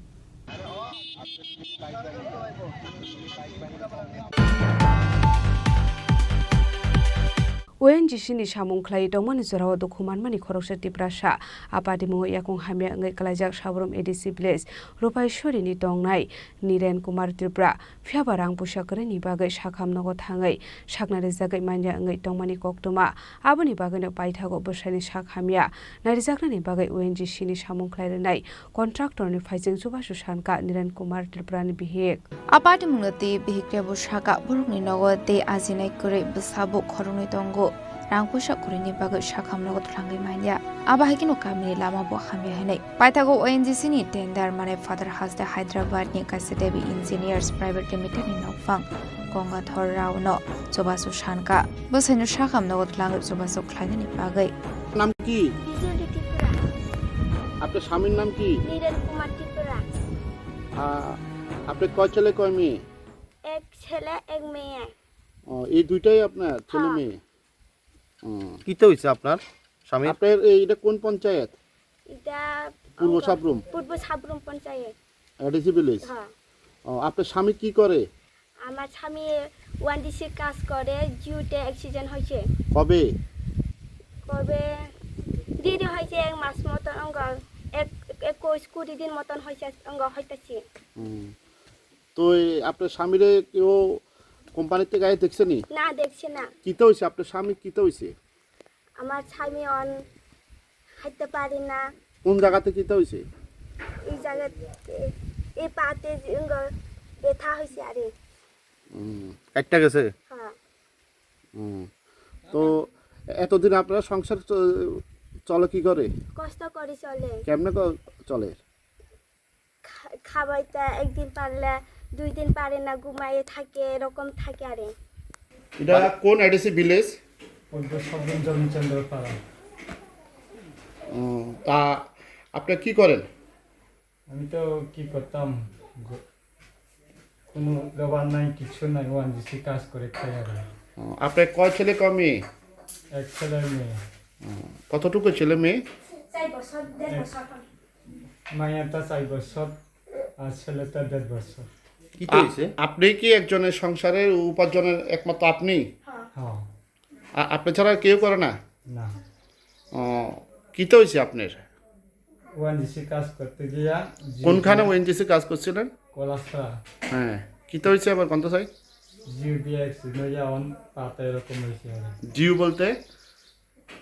O N G C ni samung khlai tongmani jorao dukhu manmani khoroksa Tiprasa. A patimungo yakung hamya wngwi klaijak Sabrum A D C village Rupaiswari ni tongnai Niren Kumar Tripura. Phiya ba rang puisa kwrwini bagwi sakham nogo thangwi sakna rijagwi manya wngwi tongmani koktwma. Aboni bagwino paithago bwsaini sak hamya narijaknani bagwi O N G C ni samung khlai rwnai contractor ni phaising chubachu sankha Niren Kumar Tripura ni bihik. A patimungno twi bihik rebo sakha borokni nogo tei ajinai kwrwi bwsabo khoroknwi tongo. Rang puisa kwrwini bagwi sakham nogo twlangwi manya. Abo hai kheno kamini lama bo hamya hwnwi. Paithago O N G C ni tender manwi Father Haste Hyderabad ni kaisa Devi Engineers Private Limited ni nokphang Gangadhar Rao no chubachu sankha. Bwsaino sakham nogo twlangwi chubachu khlainani bagwi. নাম কি? বিজুলি ত্রিপুরা। আপনার স্বামীর নাম কি? নীরেন কুমার ত্রিপুরা। আ, আপনি কয় ছেলে কয় মেয়ে? এক ছেলে, এক মেয়ে। ও, এই দুইটাই আপনার ছেলে হ্যাঁ। মেয়ে? হুম। কিতা হইছে আপনার স্বামীর? আপনার এই, এটা কোন পঞ্চায়েত? এটা পূর্ব অঙ্গ-, সাবরুম? পূর্ব সাবরুম পঞ্চায়েত। ADC village? হ্যাঁ। ও, আপনার স্বামী কি করে? আমার স্বামী ওএনজিসি কাজ করে, জিওতে অ্যাক্সিডেন্ট হয়েছে। কবে? কবে? দেরি হয়েছে এক মাস মতন, অঙ্গ এক, একুশ কুড়ি দিন মতন হয়েছে, অঙ্গ হইতেছে। হুম। তো এই আপনার স্বামীরে কেউ কোম্পানির থেকে আগে দেখছে নি? না, দেখছে না। কিতা হইছে? আপনার স্বামী কিতা হইছে? আমার স্বামী অন হাঁটতে পারে না। কোন জায়গাতে কিতা হইছে? এই জায়গাতে, এই পাতে যে অঙ্গ ব্যথা হয়েছে আরে। হুম, কাটটা গেছে? হ্যাঁ। হুম। তো এতদিন আপনার সংসার চ-, চলে কি করে? কষ্ট করে চলে। কেমনে ক-, চলে? খা-, খাবাইতে একদিন পারলে দুই দিন পারে না, ঘুমাইয়ে থাকে, এরকম থাকে আরে। এটা কোন এডিসি ভিলেজ? পূর্ব সাবরুম জমিচন্দ্র পাড়া। ও, তা আপনি কি করেন? আমি তো কি করতাম, গ-, কোনো লেবার নাই, কিছু নাই, ওএনজিসি কাজ করে খাই আর কি। ও, আপনার কয় ছেলে কয় মেয়ে? এক ছেলে মেয়ে। ও, কতটুকু ছেলে মেয়ে? চার বছর, দেড় এক বছর। মাইয়াটা চার বছর আর ছেলেটা দেড় বছর। কি আ-, হয়েছে? আপনি কি একজনের সংসারের উপার্জনের একমাত্র আপনি? হ্যাঁ। আ-, আপনি ছাড়া আর কেউ করে না? না। ও, কিতা হয়েছে আপনার? ওএনজিসি কাজ করতে গিয়া জিও কোনখানে দিয়ে ওএনজিসি কাজ করছিলেন? কলাসা। হ্যাঁ, কিতা হয়েছে আবার কোনটা সাইড? জিও দিয়ে অ্যাক্সিডেন্ট হইয়া অন পাতা এরকম হয়েছে আর কি। জিও বলতে?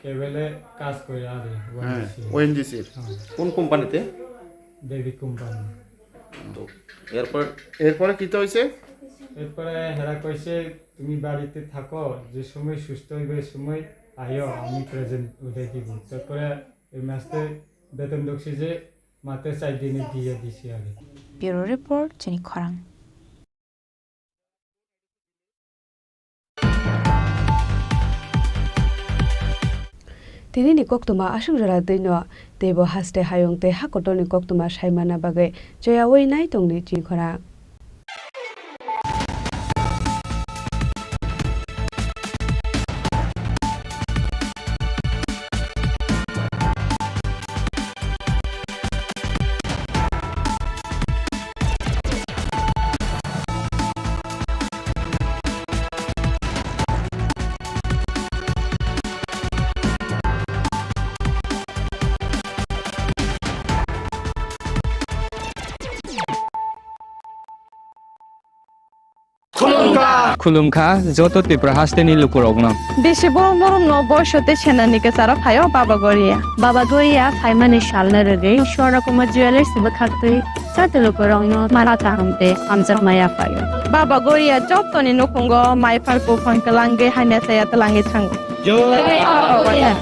কেবলে কাজ করে আর কি, হ্যাঁ, ওএনজিসি। ওএনজিসির। হ্যাঁ। কোন কোম্পানিতে? দেবী কোম্পানি। তো এরপর? এরপরে কিতা হয়েছে? এরপরে হেরা কইছে, "তুমি বাড়িতে থাকো, যে সময় সুস্থ হইবে, ওই সময় আইও, আমি প্রেজেন্ট উঠাই দিব।" তারপরে এই মাসে বেতন ঢুকছে যে মাত্র চার দিনে দিয়ে দিছি আগে। Bureau Report, Chini Khorang. Tini ni koktwma aswk jora twi no teibo haste hayung tei hakotor ni koktwma sai manna bagwi choyaui nai tong di Chini Khorang. Khulumkha. Khulumkha joto Tripura hasteni lukurokno. Bisi borom borom no boiso tei senani kwcharo phaio Baba Goria. Baba Goria phaimani salno rwgwi Swarna Kumar Jewellers bwkhaktwi joto lukurokno mara kaham tei hamjakma yaphaio. Baba Goria jotoni nukhungo mai phar buphang twlangwi hamya chaya twlangwi thango. Jai Baba Goria.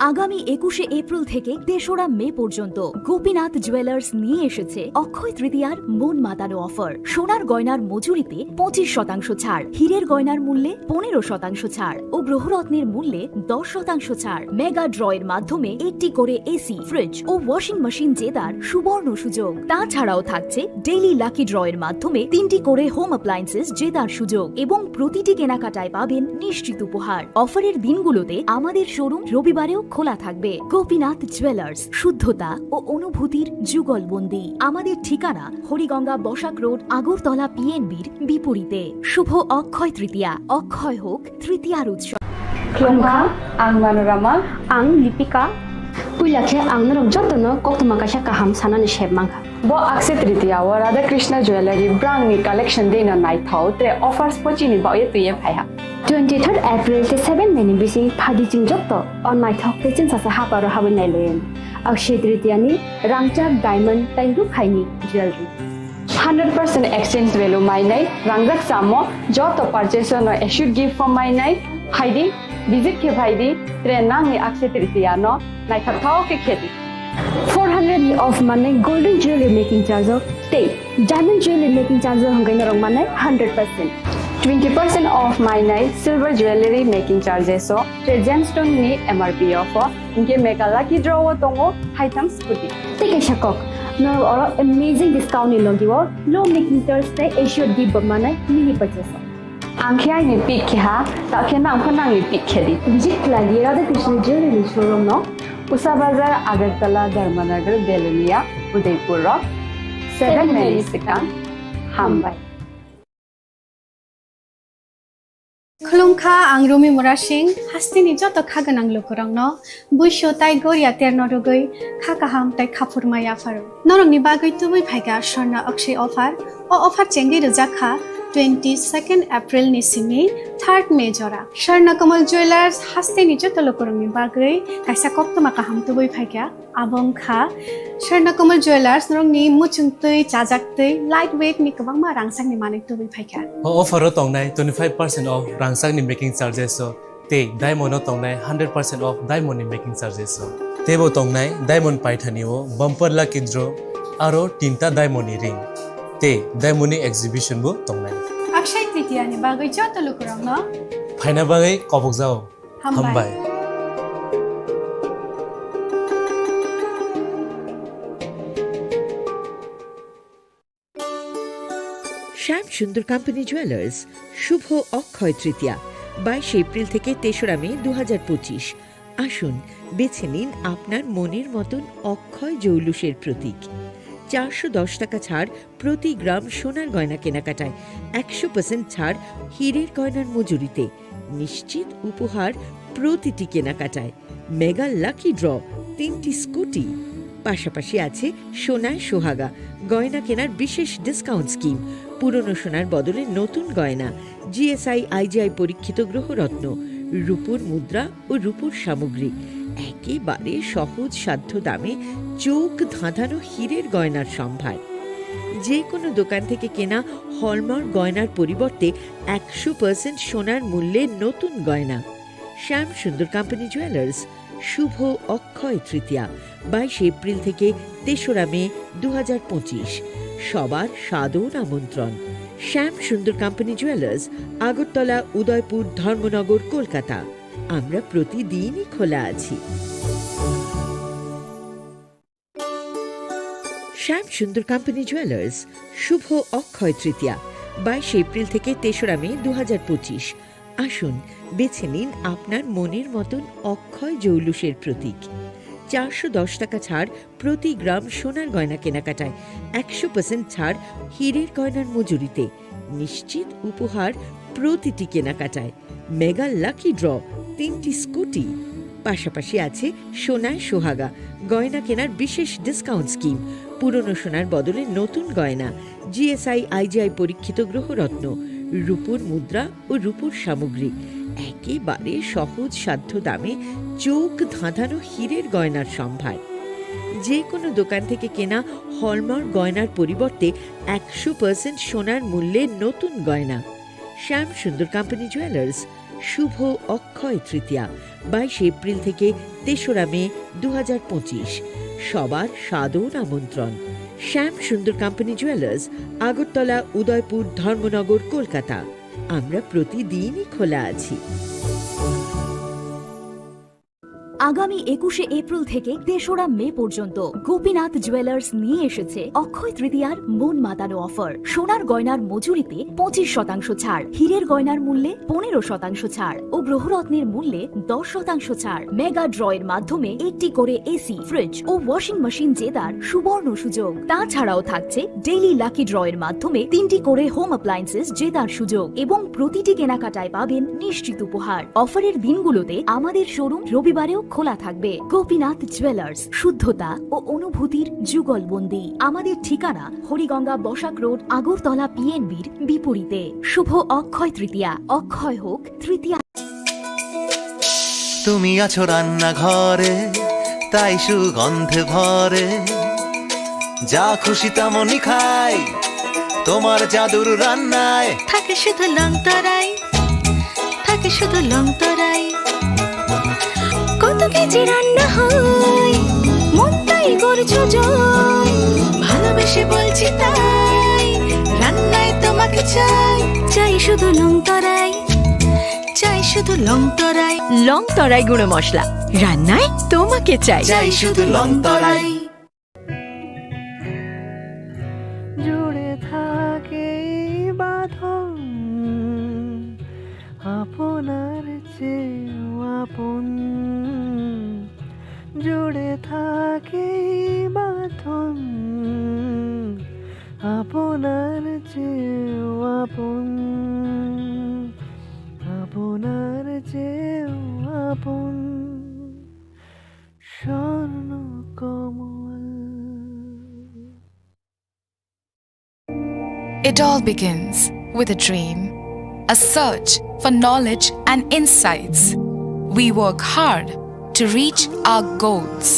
আগামী একুশে এপ্রিল থেকে তেসরা মে পর্যন্ত গোপীনাথ জুয়েলার্স নিয়ে এসেছে অক্ষয় তৃতীয়ার মন মাতানো অফার। সোনার গয়নার মজুরিতে পঁচিশ শতাংশ ছাড়, হীরের গয়নার মূল্যে পনেরো শতাংশ ছাড় ও গ্রহরত্নের মূল্যে দশ শতাংশ ছাড়। মেগা ড্রয়ের মাধ্যমে একটি করে এসি, ফ্রিজ ও ওয়াশিং মেশিন জেতার সুবর্ণ সুযোগ। তাছাড়াও থাকছে ডেইলি লাকি ড্রয়ের মাধ্যমে তিনটি করে হোম অ্যাপ্লায়েন্সেস জেতার সুযোগ এবং প্রতিটি কেনাকাটায় পাবেন নিশ্চিত উপহার। অফারের দিনগুলোতে আমাদের শোরুম রবিবারেও খোলা থাকবে। গোপীনাথ জুয়েলার্স, শুদ্ধতা ও অনুভূতির যুগলবন্দি। আমাদের ঠিকানা হরিগঙ্গা বসাক রোড, আগরতলা পিএনবির বিপরীতে। শুভ অক্ষয় তৃতীয়া, অক্ষয় হোক তৃতীয়ার উৎসব। Khulumkha, ang Manorama. Ang Lipika. Puila khe ang norok jotono koktwma kaisa kaham sanani sep mankha. Bo Akshaya Tritiya o Radha Krishna Jewellery brangni collection deino naithok tre offers pochini baoye twiye phaiha. Twenty-third April tei seven May ni bising phadi chwng joto o naithok tei chwngsacha haparo habwi nailayan. Akshaya Tritiya ni rangchak diamond tei rukhaini jewellery. Hundred percent exchange value mainai rangjak chamo joto purchase no assured gift form mainai phaidi, visit khe phaidi, tre nangni Akshaya Tritiya no naithok thok khe khedi. Four hundred ni off manai golden jewelry making charge o tei diamond jewelry making charge o hwnkhai norok manai hundred percent. Twenty percent off mainai silver jewelry making charges o tre gemstone ni M R P off o hwnkhe mega lucky draw o tongo haitham scooty. Tei kaisa kok, norok oro amazing discount ni logi o low making charge tei assured gift bo manai mini purchase o. Ang khe aini pick khe ha, ta khe nang pho nangni pick khe di. Visit khlai di Radha Krishna Jewelry showroom no. Usa Bazar, Agartala, Dharmanagar, Belonia, Udaipur rok. Seven May ni swkang. Hambai. Khulumkha, ang Rumi Murasing, hasteni joto kha gwnang lukurokno buisu tai goria terno rwgwi kha kaham tai khaphurma yapharo. Norokni bagwi tubui phaikha Swarna Akshay offer. O offer chengwi rwjak kha twenty second April ni simi third May jora. Swarna Kamal Jewelers hasteni joto lukurokni bagwi kaisa koktwma kaham tubui phaikha. Abo wngkha Swarna Kamal Jewelers, norokni muchungtwi, chajaktwi, light weight ni kwbangma rangchakni manwi tubui phaikha. O offer o tongnai twenty five percent off rangchakni making charges o tei diamond o tongnai hundred percent off diamond ni making charges o. Teibo tongnai diamond paithani o bumper lucky draw aro tinta diamond ni ring tei diamond ni exhibition bo tongnai. Akshay Tritiya ni bagwi joto lukurokno phaina bagwi kobokjao. Hambai. Hambai. শ্যাম Sundar company jewellers, শুভ অক্ষয় তৃতীয়া, বাইশে এপ্রিল থেকে তেসরা মে দু হাজার পঁচিশ। আসুন, বেছে নিন আপনার মনের মতন অক্ষয় জৌলুসের প্রতীক। চারশো দশ টাকা ছাড় প্রতি গ্রাম সোনার গয়না কেনাকাটায়, একশো পার্সেন্ট ছাড় হীরের গয়নার মজুরিতে, নিশ্চিত উপহার প্রতিটি কেনাকাটায়, মেগা লাকি ড্র, তিনটি স্কুটি, পাশাপাশি আছে সোনায় সোহাগা গয়না কেনার বিশেষ ডিসকাউন্ট স্কিম, পুরনো সোনার বদলে নতুন গয়না, জিএসআই আইজিআই পরীক্ষিত গ্রহরত্ন, রূপোর মুদ্রা ও রূপোর সামগ্রী, একেবারে সহজ সাধ্য দামে চোখ ধাঁধানো হীরের গয়নার সম্ভার। যে কোনো দোকান থেকে কেনা হলমার্ক গয়নার পরিবর্তে একশো পার্সেন্ট সোনার মূল্যে নতুন গয়না। শ্যাম সুন্দর কোম্পানি জুয়েলার্স, শুভ অক্ষয় তৃতীয়া, বাইশে এপ্রিল থেকে তেসরা মে দু হাজার পঁচিশ। সবার সাদর আমন্ত্রণ। শ্যাম সুন্দর কোম্পানি জুয়েলার্স, আগরতলা, উদয়পুর, ধর্মনগর, কলকাতা। আমরা প্রতিদিনই খোলা আছি। শ্যাম সুন্দর কোম্পানি জুয়েলার্স, শুভ অক্ষয় তৃতীয়া, বাইশে এপ্রিল থেকে তেসরা মে দু হাজার পঁচিশ। আসুন, বেছে নিন আপনার মনের মতন অক্ষয় জৌলুসের প্রতীক। চারশো দশ টাকা ছাড় প্রতি গ্রাম সোনার গয়না কেনাকাটায়, একশো পার্সেন্ট ছাড় হীরের গয়নার মজুরিতে, নিশ্চিত উপহার প্রতিটি কেনাকাটায়, মেগা লাকি ড্র, তিনটি স্কুটি, পাশাপাশি আছে সোনায় সোহাগা গয়না কেনার বিশেষ ডিসকাউন্ট স্কিম, পুরনো সোনার বদলে নতুন গয়না, জিএসআই আইজিআই পরীক্ষিত গ্রহরত্ন, রূপোর মুদ্রা ও রূপোর সামগ্রী, একেবারে সহজ সাধ্য দামে চোখ ধাঁধানো হীরের গয়নার সম্ভার। যে কোনো দোকান থেকে কেনা হলমার্ক গয়নার পরিবর্তে একশো পার্সেন্ট সোনার মূল্যে নতুন গয়না। শ্যাম সুন্দর কোম্পানি জুয়েলার্স, শুভ অক্ষয় তৃতীয়া, বাইশে এপ্রিল থেকে তেসরা মে দু হাজার পঁচিশ। সবার সাদর আমন্ত্রণ। শ্যাম সুন্দর কোম্পানি জুয়েলার্স, আগরতলা, উদয়পুর, ধর্মনগর, কলকাতা। আমরা প্রতিদিনই খোলা আছি। আগামী একুশে এপ্রিল থেকে তেসরা মে পর্যন্ত গোপীনাথ জুয়েলার্স নিয়ে এসেছে অক্ষয় তৃতীয়ার মন মাতানো অফার। সোনার গয়নার মজুরিতে পঁচিশ শতাংশ ছাড়, হীরের গয়নার মূল্যে পনেরো শতাংশ ছাড় ও গ্রহরত্নের মূল্যে দশ শতাংশ ছাড়। মেগা ড্রয়ের মাধ্যমে একটি করে এসি, ফ্রিজ ও ওয়াশিং মেশিন জেতার সুবর্ণ সুযোগ। তাছাড়াও থাকছে ডেইলি লাকি ড্রয়ের মাধ্যমে তিনটি করে হোম অ্যাপ্লায়েন্সেস জেতার সুযোগ এবং প্রতিটি কেনাকাটায় পাবেন নিশ্চিত উপহার। অফারের দিনগুলোতে আমাদের শোরুম রবিবারেও খোলা থাকবে। গোপীনাথ জুয়েলার্স, শুদ্ধতা ও অনুভূতির যুগলবন্দি। আমাদের ঠিকানা হরিগঙ্গা বসাক রোড, আগরতলা পিএনবির বিপরীতে। শুভ অক্ষয় তৃতীয়া, অক্ষয় হোক তৃতীয়া। তুমি আছো রান্নাঘরে, তাই সুগন্ধে ভরে। যা খুশি তেমনই খাই, তোমার জাদুর রান্নায়। থাকে শুধু লং তরাই, থাকে শুধু লং তরাই। কত কেজি রান্না হয়, মনটাই করছো জয়। ভালোবেসে বলছি তাই, রান্নায় তোমাকে চাই। চাই শুধু লং তরাই, চাই শুধু লং তরাই। লং তরাই গুঁড়ো মশলা, রান্নায় তোমাকে চাই। চাই শুধু লং তরাই। জুড়ে থাকে এই বাঁধন, আপনার চেয়েও আপন। জুড়ে থাকে এই বাঁধন, আপনার চেয়েও আপন, আপনার চেয়েও আপন। স্বর্ণ কমল। It all begins with a dream, a search for knowledge and insights. We work hard to reach our goals.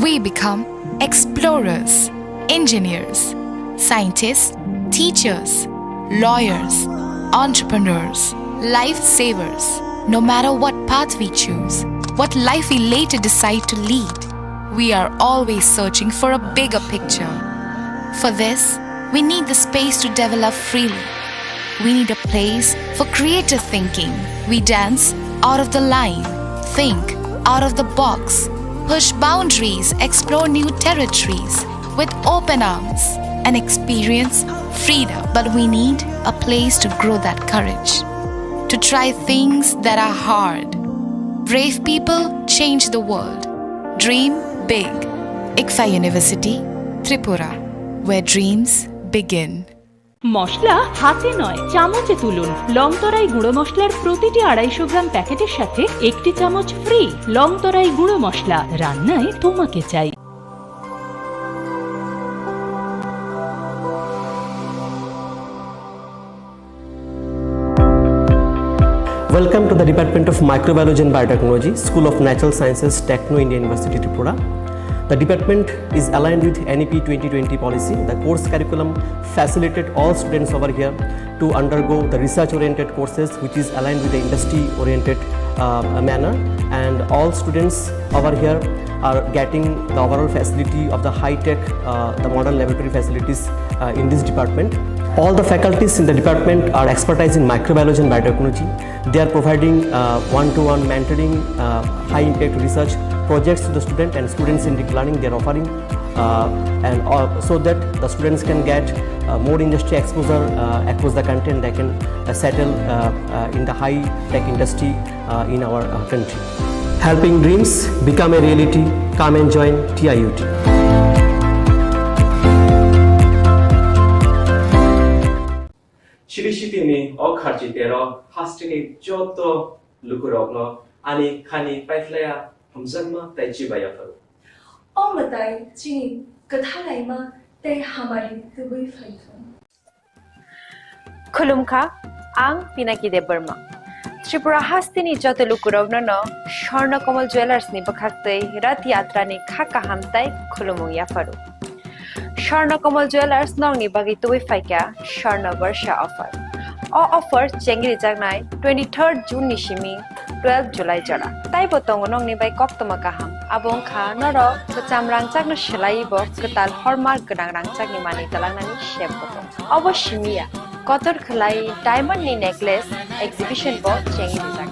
We become explorers, engineers, scientists, teachers, lawyers, entrepreneurs, lifesavers. No matter what path we choose, what life we later decide to lead, we are always searching for a bigger picture. For this, we need the space to develop freely. We need a place for creative thinking. We dance out of the line, think out of the box, push boundaries, explore new territories with open arms and experience freedom. But we need a place to grow that courage, to try things that are hard. Brave people change the world. Dream big. ICFAI University, Tripura, where dreams begin. মশলা হাতে নয়, চামচে তুলুন। লং তরাই গুঁড়ো মশলার প্রতিটি আড়াইশো গ্রাম প্যাকেটের সাথে একটি চামচ ফ্রি। লং তরাই গুঁড়ো মশলা, রান্নায় তোমাকে চাই। Welcome to the Department of Microbiology and Biotechnology, School of Natural Sciences, Techno India University, Tripura. The department is aligned with N E P twenty twenty policy. The course curriculum facilitated all students over here to undergo the research-oriented courses, which is aligned with the industry-oriented, uh, manner. And all students over here are getting the overall facility of the high-tech, uh, the modern laboratory facilities, uh, in this department. All the faculties in the department are expertise in microbiology and biotechnology. They are providing, uh, one-to-one mentoring, uh, high-impact research projects to the student and students-centric learning they are offering, uh, and, uh, so that the students can get, uh, more industry exposure, uh, across the country, and they can, uh, settle, uh, uh, in the high-tech industry, uh, in our, uh, country. Helping dreams become a reality. Come and join T I U T. Chiri sitini o kharchi tero hasteni joto lukurokno ani khani paiphlaiya hamjakma tei chibaiya phuru. O mwtai chini kwthalaima tei hamari tubui phaithung. Khulumkha, ang Pinaki Debbarma. Tripura hasteni joto lukurokno no Swarna Kamal Jewellers ni bwkhaktwi Rath Yatra ni kha kaham tei khulumung yapharu. Swarna Kamal Jewellers nokni bagwi tubui phaikha Swarna Barsha offer. O offer chengrijaknai twenty-third June ni simi twelve July jora. Taibo tongo nokni bai koktwma kaham. Abo wngkha norok kwcham rangchakno swlaiwi bo kwtal hallmark gwnang rangchakni manwi twlangnani sep bo tongo. Obo simi ya, kotor khwlai diamond ni necklace exhibition bo chengrijak.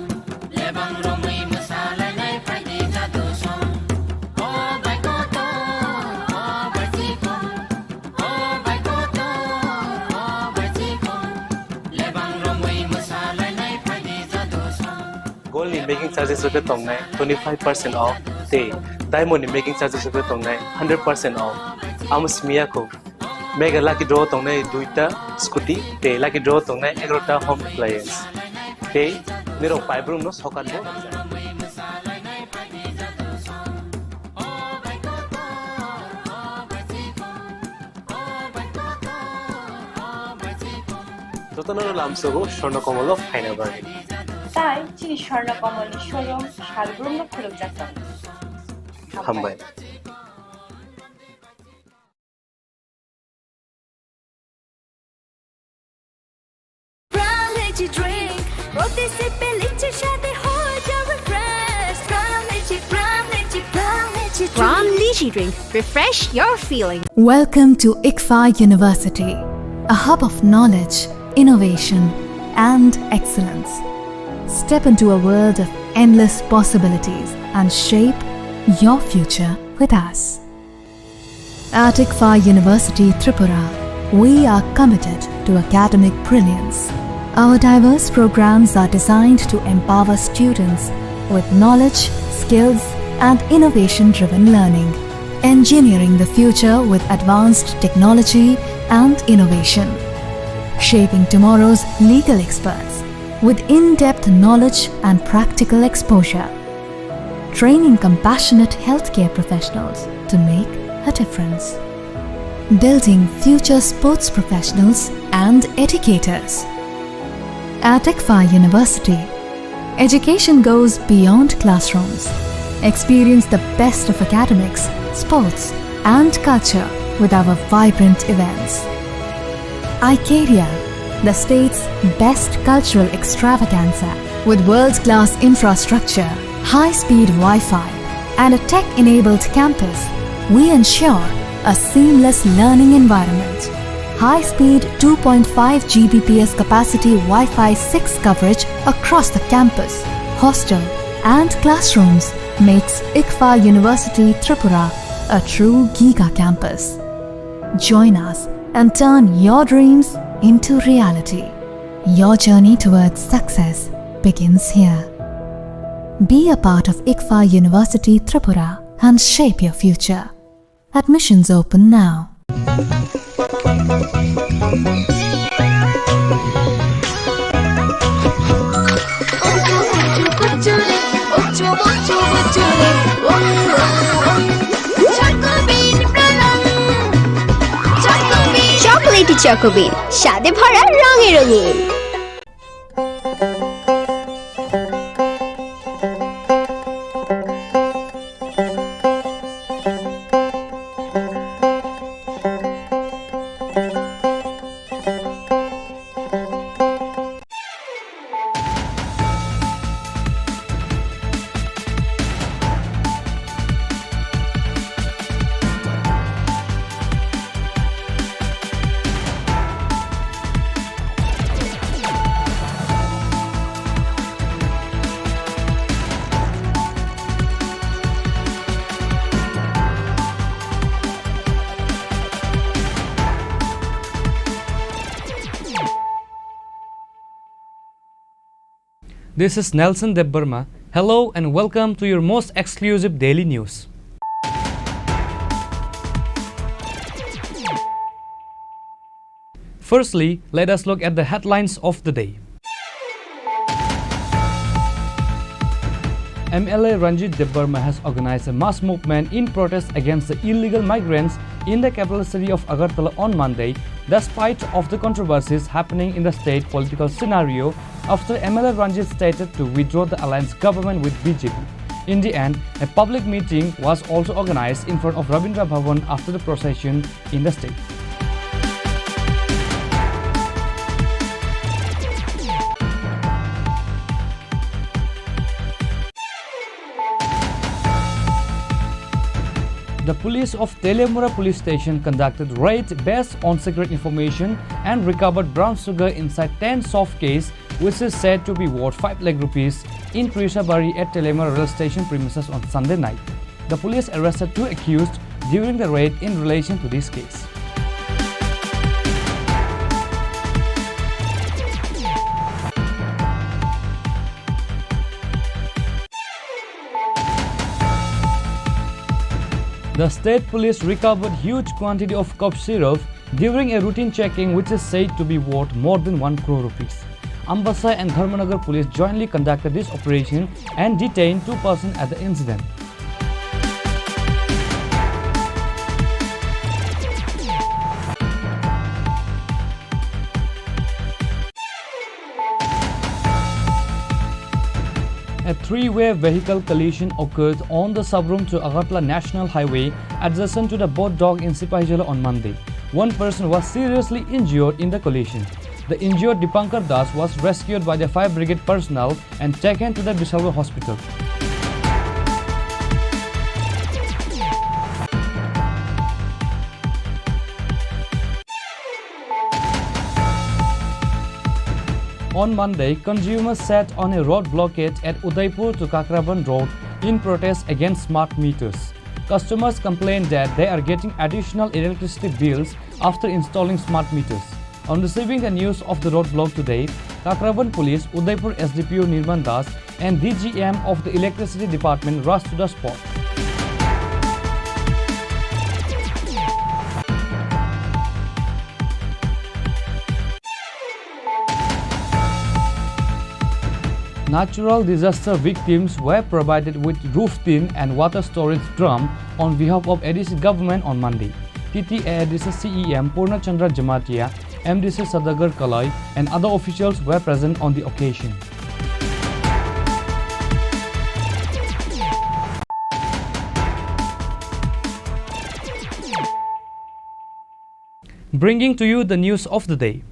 Gold ni making charges rok khe tongnai twenty five percent off, tei diamond ni making charges rok khe tongnai hundred percent off. Amo simi ya kho. Mega lucky draw tongnai duita scooty, tei lucky draw tongnai egaroh ta home appliance. Tei nirok paibrumno sokat bo. Jotono lamsogo Swarna Komolo phaina bagwi. Tai chini Swarna Komolni showroom salbrumno khulukjak tongo. Hambai. Pram Lychee Drink, proti sip e lychee shadi ho jawe fresh. Pram Lychee, Pram Lychee, Pram Lychee Drink. Pram Lychee Drink, refresh your feeling. Welcome to ICFAI University, a hub of knowledge, innovation, and excellence. Step into a world of endless possibilities and shape your future with us. At ICFAI University Tripura, we are committed to academic brilliance. Our diverse programs are designed to empower students with knowledge, skills, and innovation-driven learning, engineering the future with advanced technology and innovation, shaping tomorrow's legal experts with in-depth knowledge and practical exposure, training compassionate healthcare professionals to make a difference, building future sports professionals and educators. At ICFAI University, education goes beyond classrooms. Experience the best of academics, sports, and culture with our vibrant events. Icaria, the state's best cultural extravaganza. With world-class infrastructure, high-speed Wi-Fi, and a tech-enabled campus, we ensure a seamless learning environment. High-speed two point five G B P S capacity Wi-Fi six coverage across the campus, hostel, and classrooms makes ICFAI University Tripura a true giga campus. Join us and turn your dreams into reality. Your journey towards success begins here. Be a part of ICFAI University Tripura and shape your future. Admissions open now. Chocolatey Choco Bean, স্বাদে ভরা রঙে রঙিন। This is Nelson Debbarma. Hello and welcome to your most exclusive daily news. Firstly, let us look at the headlines of the day. M L A Ranjit Debbarma has organized a mass movement in protest against the illegal migrants in the capital city of Agartala on Monday, despite of the controversies happening in the state political scenario after M L A Ranjit stated to withdraw the alliance government with B J P. In the end, a public meeting was also organized in front of Rabindra Bhavan after the procession in the state. The police of Teliamura police station conducted raid based on secret information and recovered brown sugar inside ten soft case, which is said to be worth five lakh rupees, in Trishabari at Teliamura rail station premises on Sunday night. The police arrested two accused during the raid in relation to this case. The state police recovered huge quantity of cough syrup during a routine checking, which is said to be worth more than one crore rupees. Ambasa and Dharmanagar police jointly conducted this operation and detained two persons at the incident. A three-way vehicle collision occurred on the Sabrum to Agartala National Highway, adjacent to the Bodh Dog in Sipahijala on Monday. One person was seriously injured in the collision. The injured Dipankar Das was rescued by the fire brigade personnel and taken to the Bisalwar hospital. On Monday, consumers sat on a road blockade at Udaipur to Kakraban Road in protest against smart meters. Customers complained that they are getting additional electricity bills after installing smart meters. On receiving the news of the roadblock today, Kakraban Police, Udaipur S D P O Nirman Das, and D G M of the Electricity Department rushed to the spot. Natural disaster victims were provided with roof tin and water storage drum on behalf of A D C government on Monday. T T A A D C C E M Purna Chandra Jamatia, M D C Sadagar Kalai, and other officials were present on the occasion. Bringing to you the news of the day.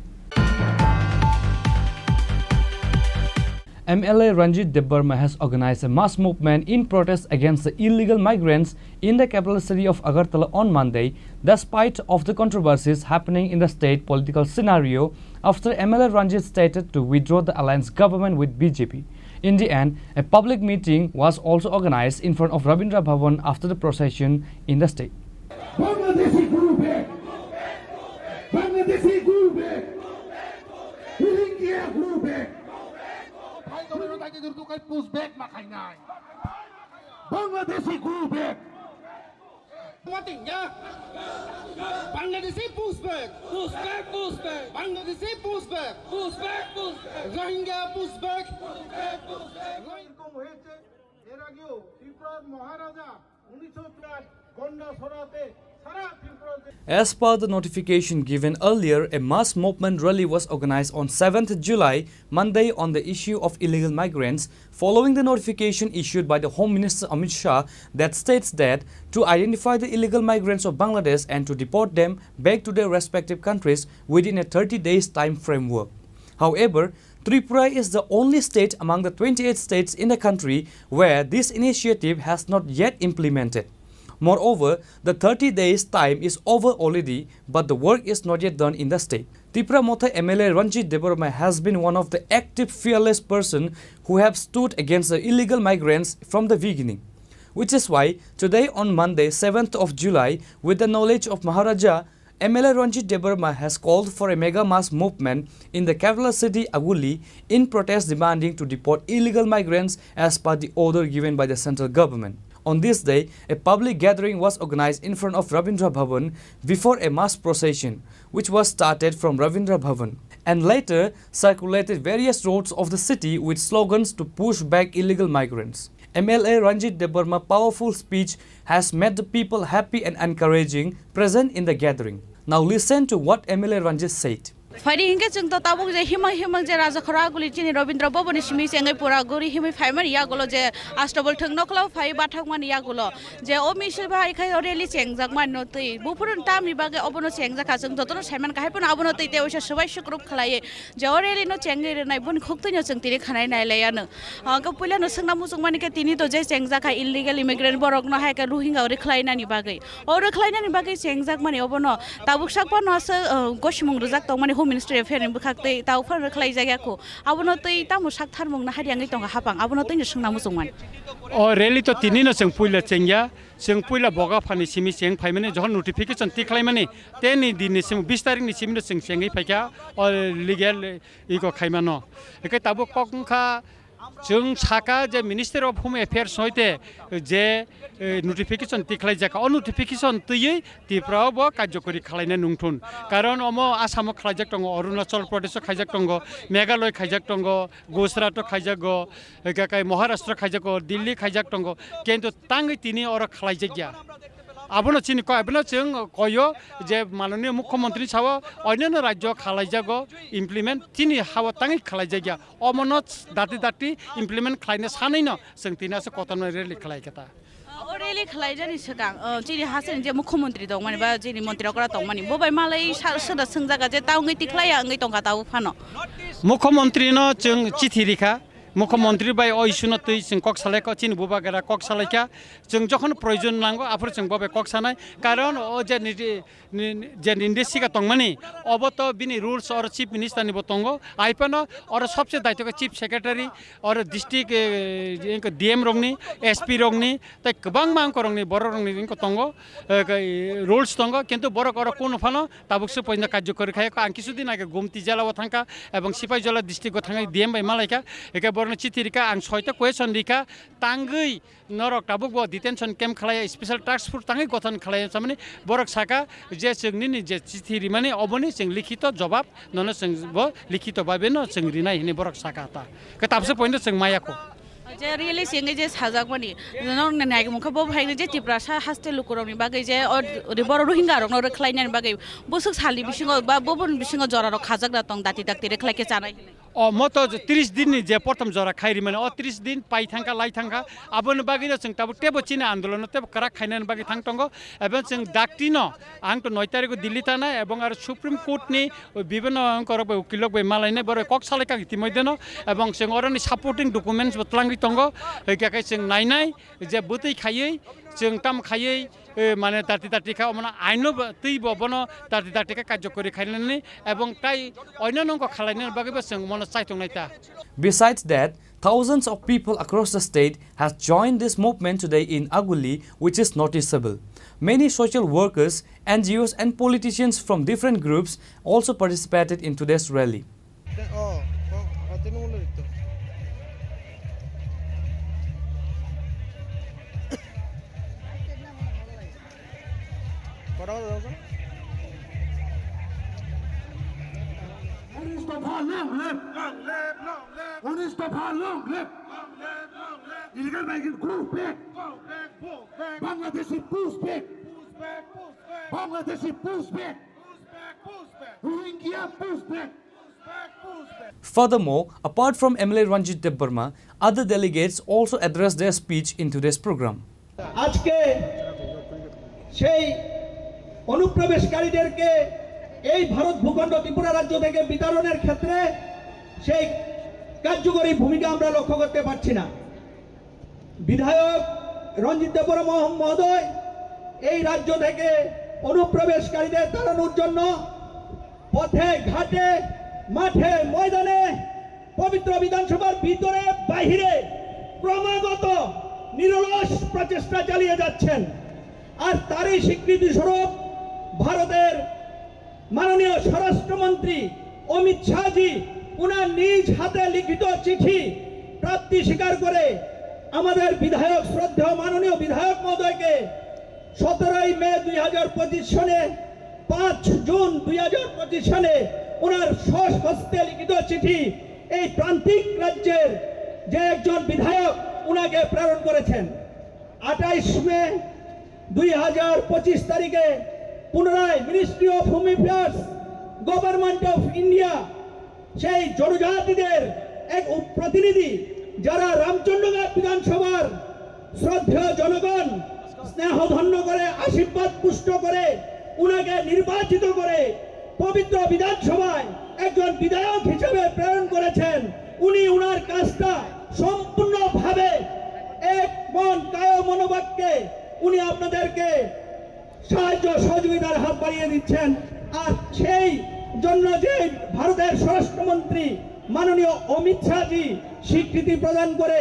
M L A Ranjit Debbarma has organized a mass movement in protest against the illegal migrants in the capital city of Agartala on Monday, despite of the controversies happening in the state political scenario after M L A Ranjit stated to withdraw the alliance government with B J P. In the end, a public meeting was also organized in front of Rabindra Bhavan after the procession in the state. Bangladeshi, go back! Bangladeshi, go back! Rohingya, go back! Bangladeshi, go back! Matinga. Bangladeshi, push back. Push back, push back. Bangladeshi, push back. Push back, push back. Rohingya, push back. Push back, push back. এরকম হয়েছে, এর আগেও ত্রিপুরার মহারাজা উনিশশো চুয়াত্তর গন্ডা ছড়াতে সারা ত্রিপুরা যে As per the notification given earlier, a mass movement rally was organized on seventh July, Monday, on the issue of illegal migrants, following the notification issued by the Home Minister Amit Shah that states that to identify the illegal migrants of Bangladesh and to deport them back to their respective countries within a thirty days time framework. However, Tripura is the only state among the twenty-eight states in the country where this initiative has not yet implemented. Moreover, the thirty days time is over already, but the work is not yet done in the state. Tipra Motha M L A Ranjit Debbarma has been one of the active, fearless person who have stood against the illegal migrants from the beginning, which is why today on Monday, seventh of July, with the knowledge of Maharaja, M L A Ranjit Debbarma has called for a mega mass movement in the capital city Aguly in protest demanding to deport illegal migrants as per the order given by the central government. On this day, a public gathering was organized in front of Rabindra Bhavan before a mass procession, which was started from Rabindra Bhavan and later circulated various roads of the city with slogans to push back illegal migrants. M L A Ranjit Debbarma powerful speech has made the people happy and encouraging present in the gathering. Now listen to what M L A Ranjit said. Phaidi hinkhe chwng to tabuk je himang himang je Raja Khoro Aguli chini Rabindra Bhavan ni simi chengwi pura guri himwi phaimani yagulo je Astabal thwng nokla phai bathakmani yagulo je o misil bahai khai o rally chengjakmani no twi buphuru tamni bagwi obono chengjak kha chwng jotono saiman kahai phano abono twi tei oisa swbai sukrup khlaiwi je o rally no chengwi rwnai boni khuktwi no chwng tini khanai nai lai ano. Hwnkhe puila no swngna muchungmani khe tini to je chengjak kha illegal immigrant borok no hai khe Rohingya o rwkhlainani bagwi. O rwkhlainani bagwi chengjakmani obono tabuk sak phano aswk, uh, gosimung rwjak tongmani Home Ministry Affair ni bwkhak tei tabuk phano rwkhlaijak ya kho. Abono twi tamo sak tharmung na hari wngwi tongo hapang, abono twino swngna muchungmani. O rally to tini no chwng puila chengya, chwng puila Boga phani simi cheng phaimani, jokhon notification tikhlaimani, teni din ni simi, bis tarik ni simi no chwng chengwi phaikha o legal iko khaimano. Hwnkhe tabuk kok wngkha, chwng saka je Minister of Home Affairs hoite je, eh, notification tikhlaijak, o notification twiwi Tripura o bo karjokori khlaina nungthun. Karon omo Assam o khlaijak tongo, Arunachal Pradesh o khaijak tongo, Meghalaya khaijak tongo, Gujarat o khaijago, eh, kakai Maharashtra khaijago, Delhi khaijak tongo, kintu tangwi tini oro khlaijakya. Abono chini koi, abono chwng koyo je mananiya mukhyamantri sao, onyono rajyo khlaijago implement, chini hao tangwi khlaijakya. Omono dati dati implement khlaina sanwi no chwng tini aswk kotorma rally khlai khe ta. O rally khlaijani swkang, o, chini hasteni je mukhyamantri tongmani ba chini mantri okra tongmani, bo bai malai sa-, soda swngjaga je ta wngwi tikhlaiya wngwi tongkha tabuk phano. Mukhyamantri no chwng chithi rikha, mukhyamantri bai o issue no twi chwng kok salai kha, chini bubagra kok salai kha, chwng jokhon proyojon nango aphuru chwng bo bai kok sanai, karon o je niji ni, ni, je ninde siga tongmani, obo to bini rules oro Chief Minister ni bo tongo, ai phano oro sobse daityo khe Chief Secretary, oro district, eh, engko D M rokni, S P rokni, tei kwbangma engko rokni, borok rokni engko tongo, eh, rules tongo, kintu borok oro kuno phano tabuk se poino karjokori khai, ang kisu din age Gumti jela o thangkha, ebong Sipaijala district o thangwi D M bai malaikha, eke borokno chithi rikha, ang soita question rikha, tangwi norok tabuk bo detention camp khlai, special task force tangwi gothon khlai samani borok saka je chwng nini je chithi rimani oboni chwng likhito jobab nono chwng bo likhito babe no chwng rinai hini borok saka ta. Ke tabse point chwng maya ko. Je rally singwi je sajakmani, norok nai nai mungkha bo hai je Tiprasa haste lukurokni bagwi je o ri-, borok Rohingya rokno rwkhlainani bagwi busuk salni bisingo ba bubun bisingo jorarok khajakna tong dati dakti rwkhlai khe chanai hinwi. O moto tris din ni je prothom jora khai rimani, o tris din pai thangkha, lai thangkha, aboni bagwi no chwng tabuk tebo chini andolon no tebo kwrak khainani bagwi thang tongo, ebong chwng dakti no ang to noi tarikh o Delhi thanai ebong aro Supreme Court ni bibhinno angkorok bai ukil rok bai malainai borok kok salai kha itimodhye no, ebong chwng oroni supporting documents bo twlangwi tongo, hwnkhe khe chwng nainai je bwtwi khaiwi chwng tam khaiwi, eh, mane dati dati kha, omono aino bo, twi bo bono dati dati kha karjokori khainani, ebong tai oino nongko khalainani bagwi bo chwng mono chaitongnai ta. Besides that, thousands of people across the state has joined this movement today in Aguli, which is noticeable. Many social workers, N G Os, and politicians from different groups also participated in today's rally. Oh, oh, oh, tiene uno listo. Por ahora, ¿no? উনিশ দফা long live! Long live, long live! উনিশ দফা long live! Long live, long live! Illegal migrant go back! Go back, go back! Bangladeshi push back! Push back, push back! Bangladeshi push back! Push back, push back! Rohingya push back! Push back, push back! Furthermore, apart from M L A Ranjit Debbarma, other delegates also addressed their speech in today's program. আজকে সেই অনুপ্রবেশকারীদেরকে এই ভারত ভূখণ্ড ত্রিপুরা রাজ্য থেকে বিতাড়নের ক্ষেত্রে সেই কার্যকরী ভূমিকা আমরা লক্ষ্য করতে পারছি না। বিধায়ক রঞ্জিত দেববর্মা মহ-, মহোদয় এই রাজ্য থেকে অনুপ্রবেশকারীদের তাড়ানোর জন্য পথে ঘাটে, মাঠে ময়দানে, পবিত্র বিধানসভার ভিতরে বাইরে ক্রমাগত নিরলস প্রচেষ্টা চালিয়ে যাচ্ছেন। আর তারই স্বীকৃতি স্বরূপ ভারতের মাননীয় স্বরাষ্ট্রমন্ত্রী অমিত শাহজি উনার নিজ হাতে লিখিত চিঠি প্রাপ্তি স্বীকার করে আমাদের বিধায়ক, শ্রদ্ধেয় মাননীয় বিধায়ক মহোদয়কে সতেরোই মে দুই হাজার পঁচিশ সনে, পাঁচ জুন দুই হাজার পঁচিশ সনে ওনার স্বহস্তে লিখিত চিঠি এই প্রান্তিক রাজ্যের যে একজন বিধায়ক ওনাকে প্রেরণ করেছেন। আঠাইশ মে দুই হাজার পঁচিশ তারিখে পুনরায় ministry of home affairs government of India সেই জনজাতিদের এক উপ-, প্রতিনিধি, যারা রামচন্দ্রঘাট বিধানসভার শ্রদ্ধেয় জনগণ স্নেহধন্য করে, আশীর্বাদ পুষ্ট করে, উনাকে নির্বাচিত করে পবিত্র বিধানসভায় একজন বিধায়ক হিসেবে প্রেরণ করেছেন। উনি উনার কাজটা সম্পূর্ণভাবে এক মন কায় মনোবাক্যে উনি আপনাদেরকে সাহায্য সহযোগিতার হাত বাড়িয়ে দিচ্ছেন। আর সেই জন্য যে ভারতের স্বরাষ্ট্রমন্ত্রী মাননীয় অমিত শাহজি স্বীকৃতি প্রদান করে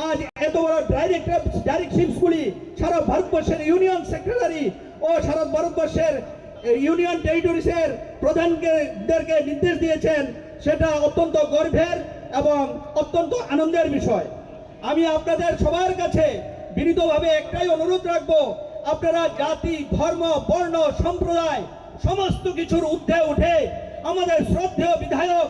আজ এত বড় ডাইরেক্টর, ডাইরেকশনসগুলি সারা ভারতবর্ষের ইউনিয়ন সেক্রেটারি ও সারা ভারতবর্ষের ইউনিয়ন টেরিটরিজের প্রধানদেরকে নির্দেশ দিয়েছেন, সেটা অত্যন্ত গর্বের এবং অত্যন্ত আনন্দের বিষয়। আমি আপনাদের সবার কাছে বিনীতভাবে একটাই অনুরোধ রাখবো, আপনারা জাতি, ধর্ম, বর্ণ, সম্প্রদায় সমস্ত কিছুর ঊর্ধ্বে উঠে আমাদের শ্রদ্ধেয় বিধায়ক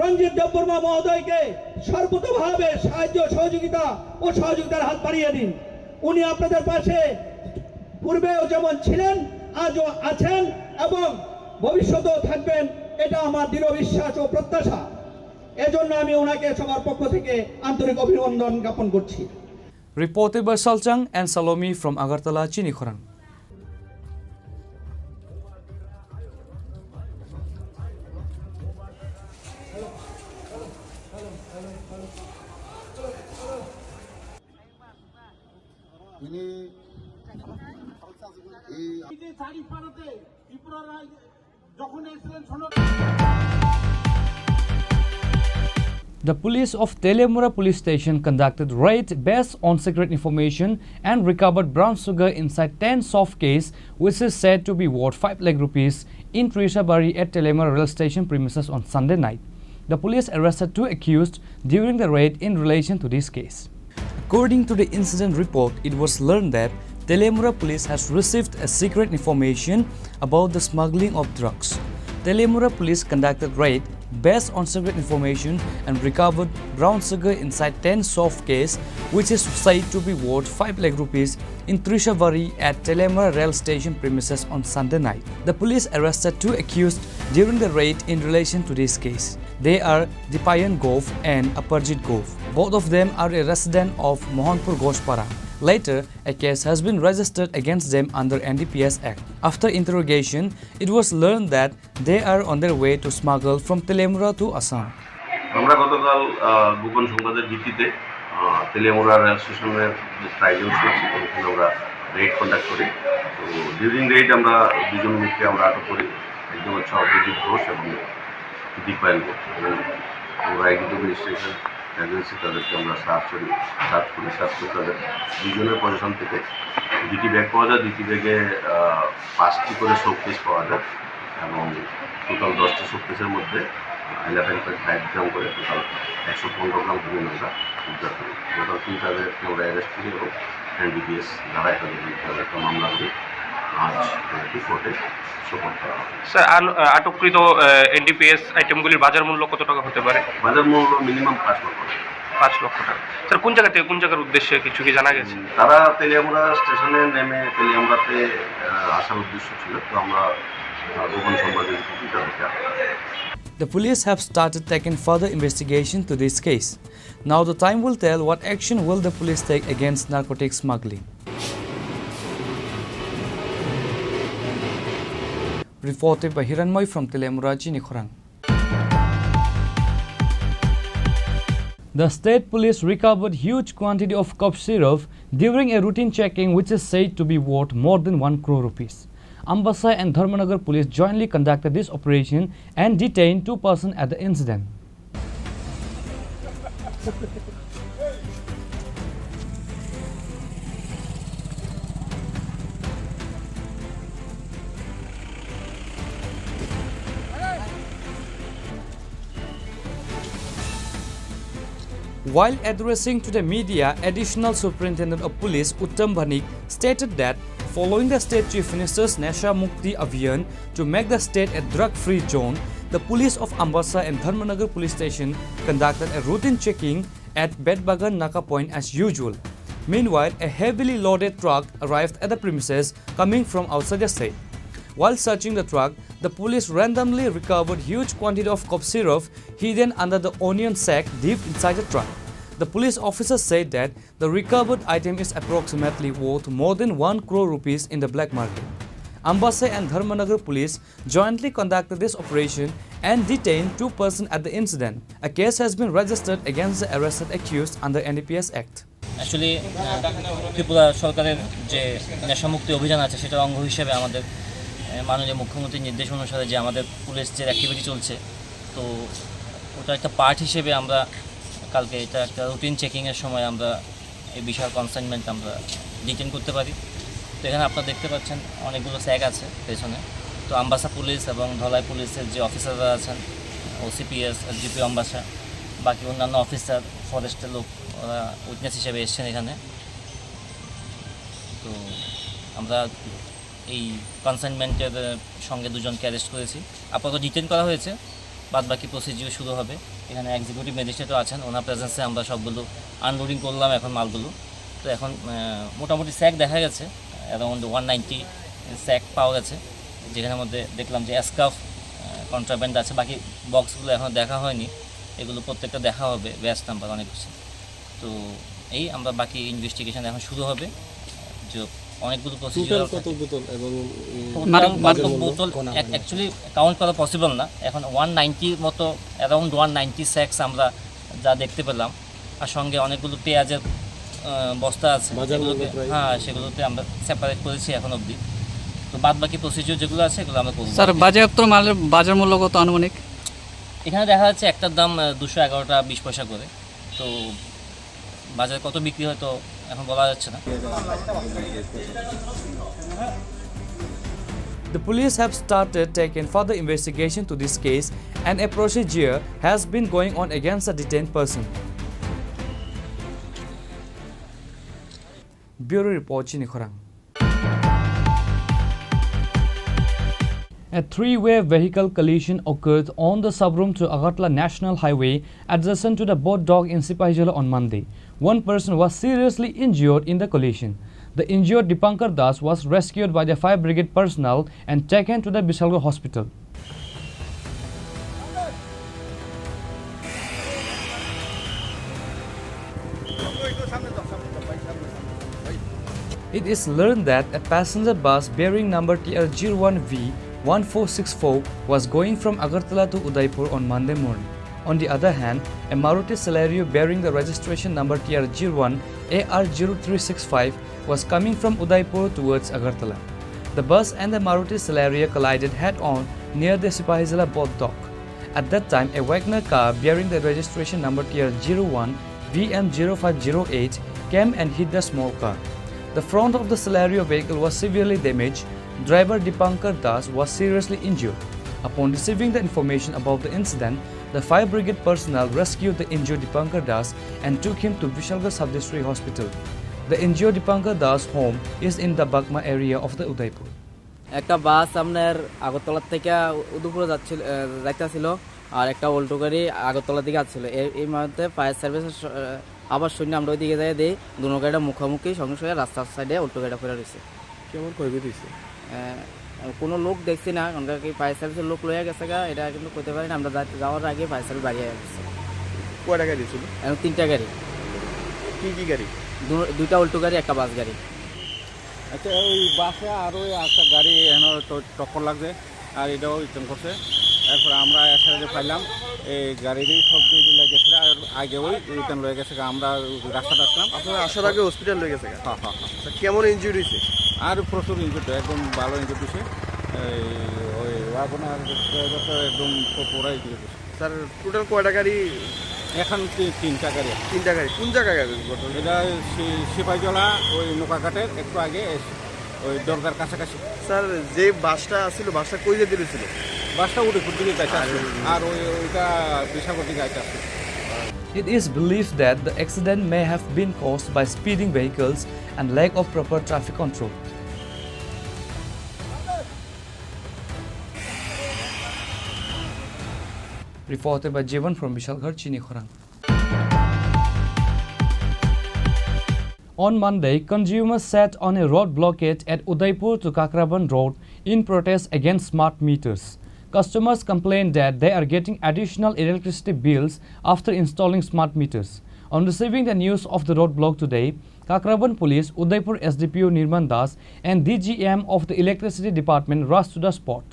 রঞ্জিত দেববর্মা মহোদয়কে সর্বতোভাবে সাহায্য সহযোগিতা ও সহযোগিতার হাত বাড়িয়ে দিন। উনি আপনাদের পাশে পূর্বেও যেমন ছিলেন, আজও আছেন এবং ভবিষ্যতেও থাকবেন, এটা আমার দৃঢ় বিশ্বাস ও প্রত্যাশা। এজন্য আমি ওনাকে সবার পক্ষ থেকে আন্তরিক অভিনন্দন জ্ঞাপন করছি। Reported by Salchang and Salomi from Agartala, Chinikhorang. The police of Teliamura police station conducted raid based on secret information and recovered brown sugar inside ten soft case, which is said to be worth five lakh rupees, in Trishabari at Teliamura rail station premises on Sunday night. The police arrested two accused during the raid in relation to this case. According to the incident report, it was learned that Teliamura police has received a secret information about the smuggling of drugs. Teliamura police conducted raid based on secret information and recovered brown sugar inside ten soft case, which is said to be worth five lakh rupees, in Trishabari at Teliamura rail station premises on Sunday night. The police arrested two accused during the raid in relation to this case. They are Dipayan Gov and Aparjit Gov. Both of them are a resident of Mohanpur Gospara. Later, a case has been registered against them under N D P S Act. After interrogation, it was learned that they are on their way to smuggle from Teliamura to Assam. আমরা গতকাল, আহ, গোপন সংবাদের ভিত্তিতে, আহ, তেলিয়ামুড়া রেল স্টেশনের যে ট্রাইজেন্ট আছে, ওখানে আমরা রেড কন্ডাক্ট করি। তো ডিউরিং রেড আমরা দুজন লোককে আমরা আটক করি। একজন হচ্ছে অভিজিৎ ঘোষ এবং দীপায়ন ঘোষ। এবং আমরা এক্সিকিউটিভ ম্যাজিস্ট্রেটের এজেন্সি তাদেরকে আমরা সার্চ করি। সার্চ করে, সার্চ করে তাদের দুজনের পজিশন থেকে দুটি ব্যাগ পাওয়া যায়। দুটি ব্যাগে, আহ, পাঁচটি করে শোকেস পাওয়া যায় এবং টোটাল দশটি শোকেসের মধ্যে ইলেভেন পয়েন্ট ফাইভ গ্রাম করে টোটাল একশো পনেরো গ্রাম হেরোইন আমরা উদ্ধার করি। টোটাল তিনটা ব্যাগকে আমরা অ্যারেস্ট করি এবং এনডিপিএস ধারায় তাদের বিরুদ্ধে আমরা একটা মামলা করি। আজ, আহ, কোর্টে সোপর্দ করা হবে। স্যার, আন-, আহ, আটককৃত, আহ, এনডিপিএস আইটেমগুলির বাজার মূল্য কত টাকা হতে পারে? বাজার মূল্য মিনিমাম পাঁচ লক্ষ টাকা। পাঁচ লক্ষ টাকা। স্যার, কোন জায়গা থেকে কোন জায়গার উদ্দেশ্যে কিছু কি জানা গেছে? উম, তারা তেলিয়ামুড়া স্টেশনে নেমে তেলিয়ামুড়াতে, আহ, আসার উদ্দেশ্য ছিল, তো আমরা, আহ, গোপন সংবাদের ভিত্তিতে তাদেরকে আটক করি। The police have started taking further investigation to this case. Now the time will tell what action will the police take against narcotic smuggling. Reported by Hiranmoy from Teliamura, Chinikhorang. The state police recovered huge quantity of cough syrup during a routine checking, which is said to be worth more than one crore rupees. Ambasa and Dharmanagar police jointly conducted this operation and detained two persons at the incident. While addressing to the media, Additional Superintendent of Police Uttam Bhanik stated that following the state chief minister's Nasha Mukti Abhiyan to make the state a drug-free zone, the police of Ambasa and Dharmanagar police station conducted a routine checking at Betbagan Naka point as usual. Meanwhile, a heavily loaded truck arrived at the premises coming from outside the state. While searching the truck, the police randomly recovered huge quantity of cough syrup hidden under the onion sack deep inside the truck. The police officer said that the recovered item is approximately worth more than one crore rupees in the black market. Ambasa and Dharmanagar police jointly conducted this operation and detained two persons at the incident. A case has been registered against the arrested accused under N D P S Act. Actually Tripura সরকারের যে নেশামুক্তি অভিযান আছে, সেটার অঙ্গ হিসেবে আমাদের আহ, মাননীয় মুখ্যমন্ত্রীর নির্দেশ অনুসারে যে আমাদের পুলিশ যে অ্যাক্টিভিটি চলছে, তো ওটা একটা পার্ট হিসেবে আমরা কালকে এটা একটা রুটিন চেকিংয়ের সময় আমরা এই বিশাল কনসাইনমেন্ট আমরা ডিটেন করতে পারি। তো এখানে আপনারা দেখতে পাচ্ছেন, অনেকগুলো স্যাক আছে পেছনে। তো আমবাসা পুলিশ এবং ধলাই পুলিশের যে অফিসাররা আছেন, ওসিপিএস, এসডিপিও আমবাসা, বাকি অন্যান্য অফিসার, ফরেস্টের লোক, ওরা উইটনেস হিসেবে এসছেন এখানে। তো আমরা এই কনসাইনমেন্টের সঙ্গে দুজনকে অ্যারেস্ট করেছি। আপাতত ডিটেন করা হয়েছে, বাদ বাকি প্রসিডিউর শুরু হবে। এখানে এক্সিকিউটিভ ম্যাজিস্ট্রেটও আছেন, ওনার প্রেজেন্সে আমরা সবগুলো আনলোডিং করলাম এখন মালগুলো। তো এখন আহ, মোটামুটি স্যাক দেখা গেছে, অ্যারাউন্ড ওয়ান নাইনটি স্যাক পাওয়া গেছে, যেখানের মধ্যে দেখলাম যে স্কার্ফ কন্ট্রাব্যান্ড আছে। বাকি বক্সগুলো এখনও দেখা হয়নি, এগুলো প্রত্যেকটা দেখা হবে, ব্যাচ নাম্বার অনেক কিছু। তো এই আমরা বাকি ইনভেস্টিগেশন এখন শুরু হবে। যে অনেকগুলো প্রসিডিউর টোটাল কত বোতল এবং, উম, টোটাল মানে কত বাজার মূল্য? বোতল অ্যাকচুয়ালি কাউন্ট করা পসিবল না। এখন ওয়ান নাইনটির মতো, অ্যারাউন্ড ওয়ান নাইনটি স্যাক্স আমরা যা দেখতে পেলাম, আর সঙ্গে অনেকগুলো পেঁয়াজের আহ, বস্তা আছে, বাজার মূল্য সেগুলোকে প্রায়? হ্যাঁ, সেগুলোতে আমরা সেপারেট করেছি এখন অবধি। তো বাদ বাকি প্রসিডিউর যেগুলো আছে, এগুলো আমরা করবো। স্যার, বাজেয়াপ্ত মালের বাজার মূল্য কত আনুমানিক? এখানে দেখা যাচ্ছে একটার দাম আহ, দুশো এগারো টাকা বিশ পয়সা করে। তো বাজারে কত বিক্রি হয়, তো এখন বলা যাচ্ছে না। The police have started taking further investigation to this case, and a procedure has been going on against the detained person. Bureau Report, Chini Khorang. A three-way vehicle collision occurred on the Sabrum to Agartala National Highway adjacent to the Bodh Dock in Sipahijala on Monday. One person was seriously injured in the collision. The injured Dipankar Das was rescued by the fire brigade personnel and taken to the Bishalgarh Hospital. It is learned that a passenger bus bearing number T R zero one V one four six four was going from Agartala to Udaipur on Monday morning. On the other hand, a Maruti Celerio bearing the registration number T R zero one A R zero three six five was coming from Udaipur towards Agartala. The bus and the Maruti Celerio collided head-on near the Sipahijala Bodh Dock. At that time, a Wagoner car bearing the registration number T R zero one V M zero five zero eight came and hit the small car. The front of the Celerio vehicle was severely damaged. Driver Dipankar Das was seriously injured. Upon receiving the information about the incident, the fire brigade personnel rescued the injured Dipankar Das and took him to Bishalgarh Sub-District Hospital. The injured Dipankar Das' home is in the Bagma area of the Udaipur. একটা বাস আপনার আগরতলা থেকে উদয়পুরে যাচ্ছিল, আহ, যাইতেছিল, আর একটা অল্টো গাড়ি আগরতলার দিকে আসছিল। এই, এই মুহূর্তে ফায়ার সার্ভিসের স-, আহ, আবার শুনে আমরা ওইদিকে যাই, দেখি দুনো গাড়িটা মুখোমুখি, সঙ্গে সঙ্গে রাস্তার সাইডে অল্টো গাড়িটা পড়ে রয়েছে। কেমন ক্ষয়ক্ষতি হয়েছে? আহ, কোনো লোক দেখছি না, কারণ কি ফায়ার সার্ভিসের লোক লইয়া গেছে গা, এটা কিন্তু কইতে পারি না। আমরা যা-, যাওয়ার আগে ফায়ার সার্ভিস বাড়ি হয়ে গেছে। কয়টা গাড়ি ছিল? এখন তিনটা গাড়ি। কি কি গাড়ি? দু-, দুইটা অল্টো গাড়ি, একটা বাস গাড়ি। আচ্ছা, ওই বাসে আর ওই একটা গাড়ি এখানে ট-, টক্কর লাগছে, আর এটাও রিটার্ন করছে। এরপরে আমরা এসে যে পাইলাম, এই গাড়িরই সব দিয়ে দিলে গেছে, আর আগে ওই রিটার্ন লয়ে গেছে, আমরা রাস্তাটা আসলাম। আপনারা আসার আগে হসপিটাল লয়ে গেছে? হ্যাঁ, হ্যাঁ, হ্যাঁ। আচ্ছা, কেমন ইনজুরি হয়েছে? আর প্রচুর ইনজুরি, একদম ভালো ইনজুরি হয়েছে। এই, ওই ওয়াগনার ড্রাইভার তো একদম পু-, পুরা ইনজুরি হয়েছে। স্যার, টোটাল কয়টা গাড়ি? এখন তি-, তিনটা গাড়ি। তিনটা গাড়ি। কোন জায়গায় ঘটনা? এটা সি-, সিপাহীজলা, ওই নৌকাঘাটের একটু আগে এসে। ওই দরগার কাছাকাছি। স্যার, যে বাসটা ছিল, বাসটা কই যেতে ছিল? বাসটা উদয়পুর দিকে যাইতে আর আসছিল। আর ওই, ওইটা বিশালগড় দিকে যাইতে আসছিল। It is believed that the accident may have been caused by speeding vehicles and lack of proper traffic control. Reported by Jivan from Bishalgarh, Chini Khorang. On Monday, consumers sat on a road blockade at Udaipur to Kakraban Road in protest against smart meters. Customers complained that they are getting additional electricity bills after installing smart meters. On receiving the news of the roadblock today, Kakraban Police, Udaipur S D P O Nirman Das, and D G M of the Electricity Department rushed to the spot.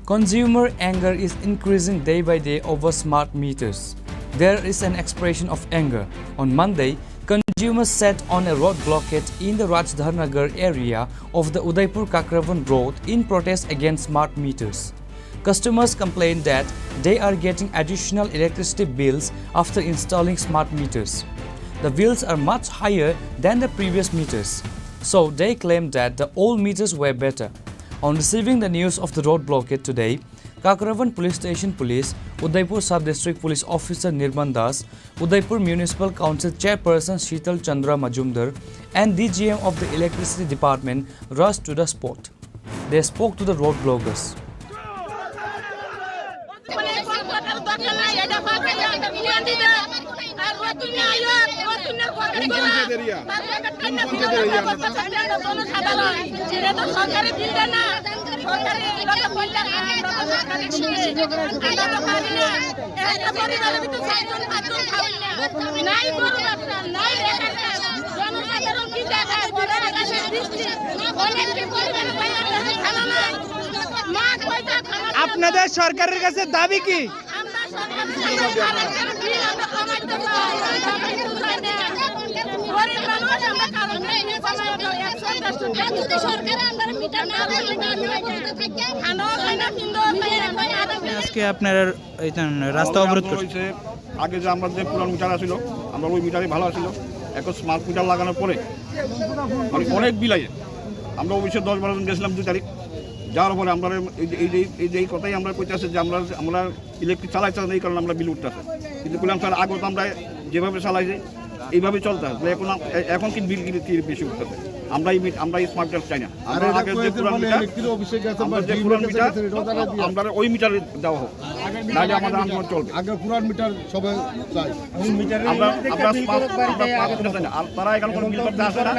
Consumer anger is increasing day by day over smart meters. There is an expression of anger. On Monday, consumers sat on a road blockade in the Rajdharnagar area of the Udaipur Kakravan Road in protest against smart meters. Customers complained that they are getting additional electricity bills after installing smart meters. The bills are much higher than the previous meters, so they claim that the old meters were better. On receiving the news of the road blockade today, Kakravan Police Station Police, Udaipur Sub-District Police Officer Nirman Das, Udaipur Municipal Council Chairperson Shital Chandra Majumdar, and D G M of the Electricity Department rushed to the spot. They spoke to the road bloggers. আপনাদের সরকারের কাছে দাবি কি? আজকে আপনারা এই যে রাস্তা অবরোধ করছেন। হয়েছে, আগে যে আমরা যে পুরান মিটার আছিল, আমরা ওই মিটারই ভালো আছিল। এখন স্মার্ট মিটার লাগানোর পরে মানে অনেক বিল আইছে। আমরা অফিসে দশ বারো জন গেছিলাম দুই তারিখ। যাওয়ার পরে আমরা এই যে, এই যে, এই যে এই কথাই আমরা কইতে আছে যে আমরা, আমরা ইলেকট্রিক চালাই চালাই এই কারণে আমরা বিল উঠতে আছে। কিন্তু বললাম, "স্যার, আগে তো আমরা যেভাবে চালাইছি, এইভাবে চলতে আছে। এখন আম-, এ-, এখন কি বিল কি, কি বেশি উঠতেছে?" আমরা এই মি-, আমরা এই স্মার্ট মিটার চাই না। আমরা আগে যে পুরান মিটার, আমরা যে পুরান মিটার, আমরা ওই মিটারে দেওয়া হোক, নাহলে আমাদের আন্দোলন চলবে। আগে পুরান মিটার সবাই চাই। আমরা, আমরা স্মার্ট, আমরা স্মার্ট মিটার চাই না। আর তারা এখানে কোনো বিল করতে আসে না।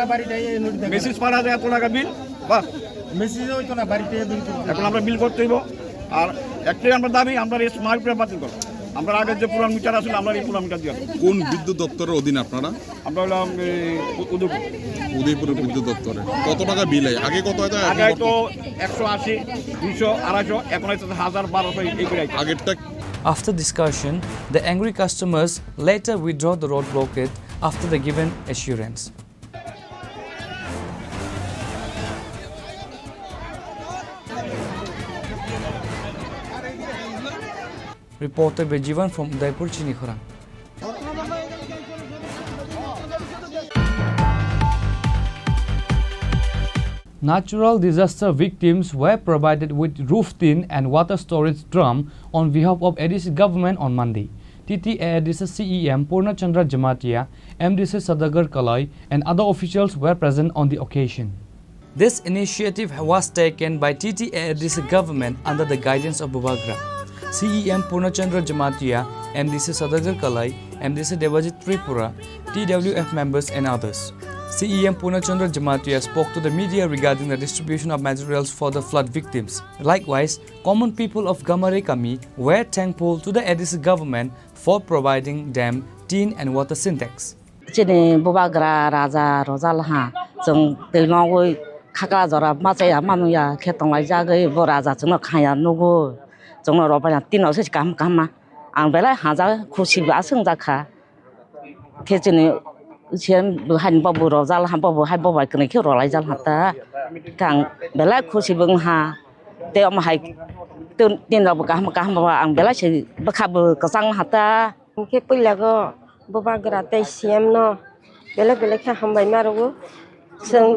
মেসেজ পাঠায় যায় এত টাকা বিল, বাস। মেসেজ হইতো না, বাড়িতে বিল করতে। এখন আমরা বিল করতে হইব। আর একটাই আমরা দাবি, আমরা এই স্মার্ট মিটার বাতিল করো। আমরা আগে যে পুরান মিটার আসলে আমরা এই পুরান মিটার দিয়ে আসবো। কোন বিদ্যুৎ দপ্তরের অধীন আপনারা? আমরা হলাম এই উ-, উদয়পুর। উদয়পুরের বিদ্যুৎ দপ্তরে। কত টাকা বিল হয়? আগে কত হতো, এখন আগে কত? তো একশো আশি, দুইশো, আড়াইশো, এখন হয়তো হাজার, বারোশো এই করে আইছে। আগেরটা After discussion, the angry customers later withdraw the road blockade after the given assurance. Reporter Bejivan from Udaipur, Chinikhorang. Natural disaster victims were provided with roof tin and water storage drum on behalf of A D C government on Monday. T T A A D C C E M Purna Chandra Jamatia, M D C Sadagar Kalai, and other officials were present on the occasion. This initiative was taken by T T A A D C government under the guidance of Bubagra. C E M Purna Chandra Jamatia, M D C Sadagar Kalai, M D C Debajit Tripura, T W F members and others. C E M Purna Chandra Jamatia spoke to the media regarding the distribution of materials for the flood victims. Likewise, common people of Gamare Kami were thankful to the A D C government for providing them tin and water sintex. Chini bubagra raja rojal ha, chwng twi nogwi khakla jora machaya manuya khe tonglaijagwi bo raja chwngno khaya nugo, chwngno rw baina tino se kaham kaham ma. Ang belai haja khusi bo aswk wngjakha. Khe chini C M bo haini bobo rojal ha, bobo hai bobai kwnwi khe rwlaijal ha ta. Khe ang belai khusi bo wngha. Tei omo hai tin, tin rok bo kaham kaham bo ang belai se bwkha bo kwchang ha ta. Hwnkhe puila go bubagra tei C M no belai belai khe hambai ma rwo. Chwng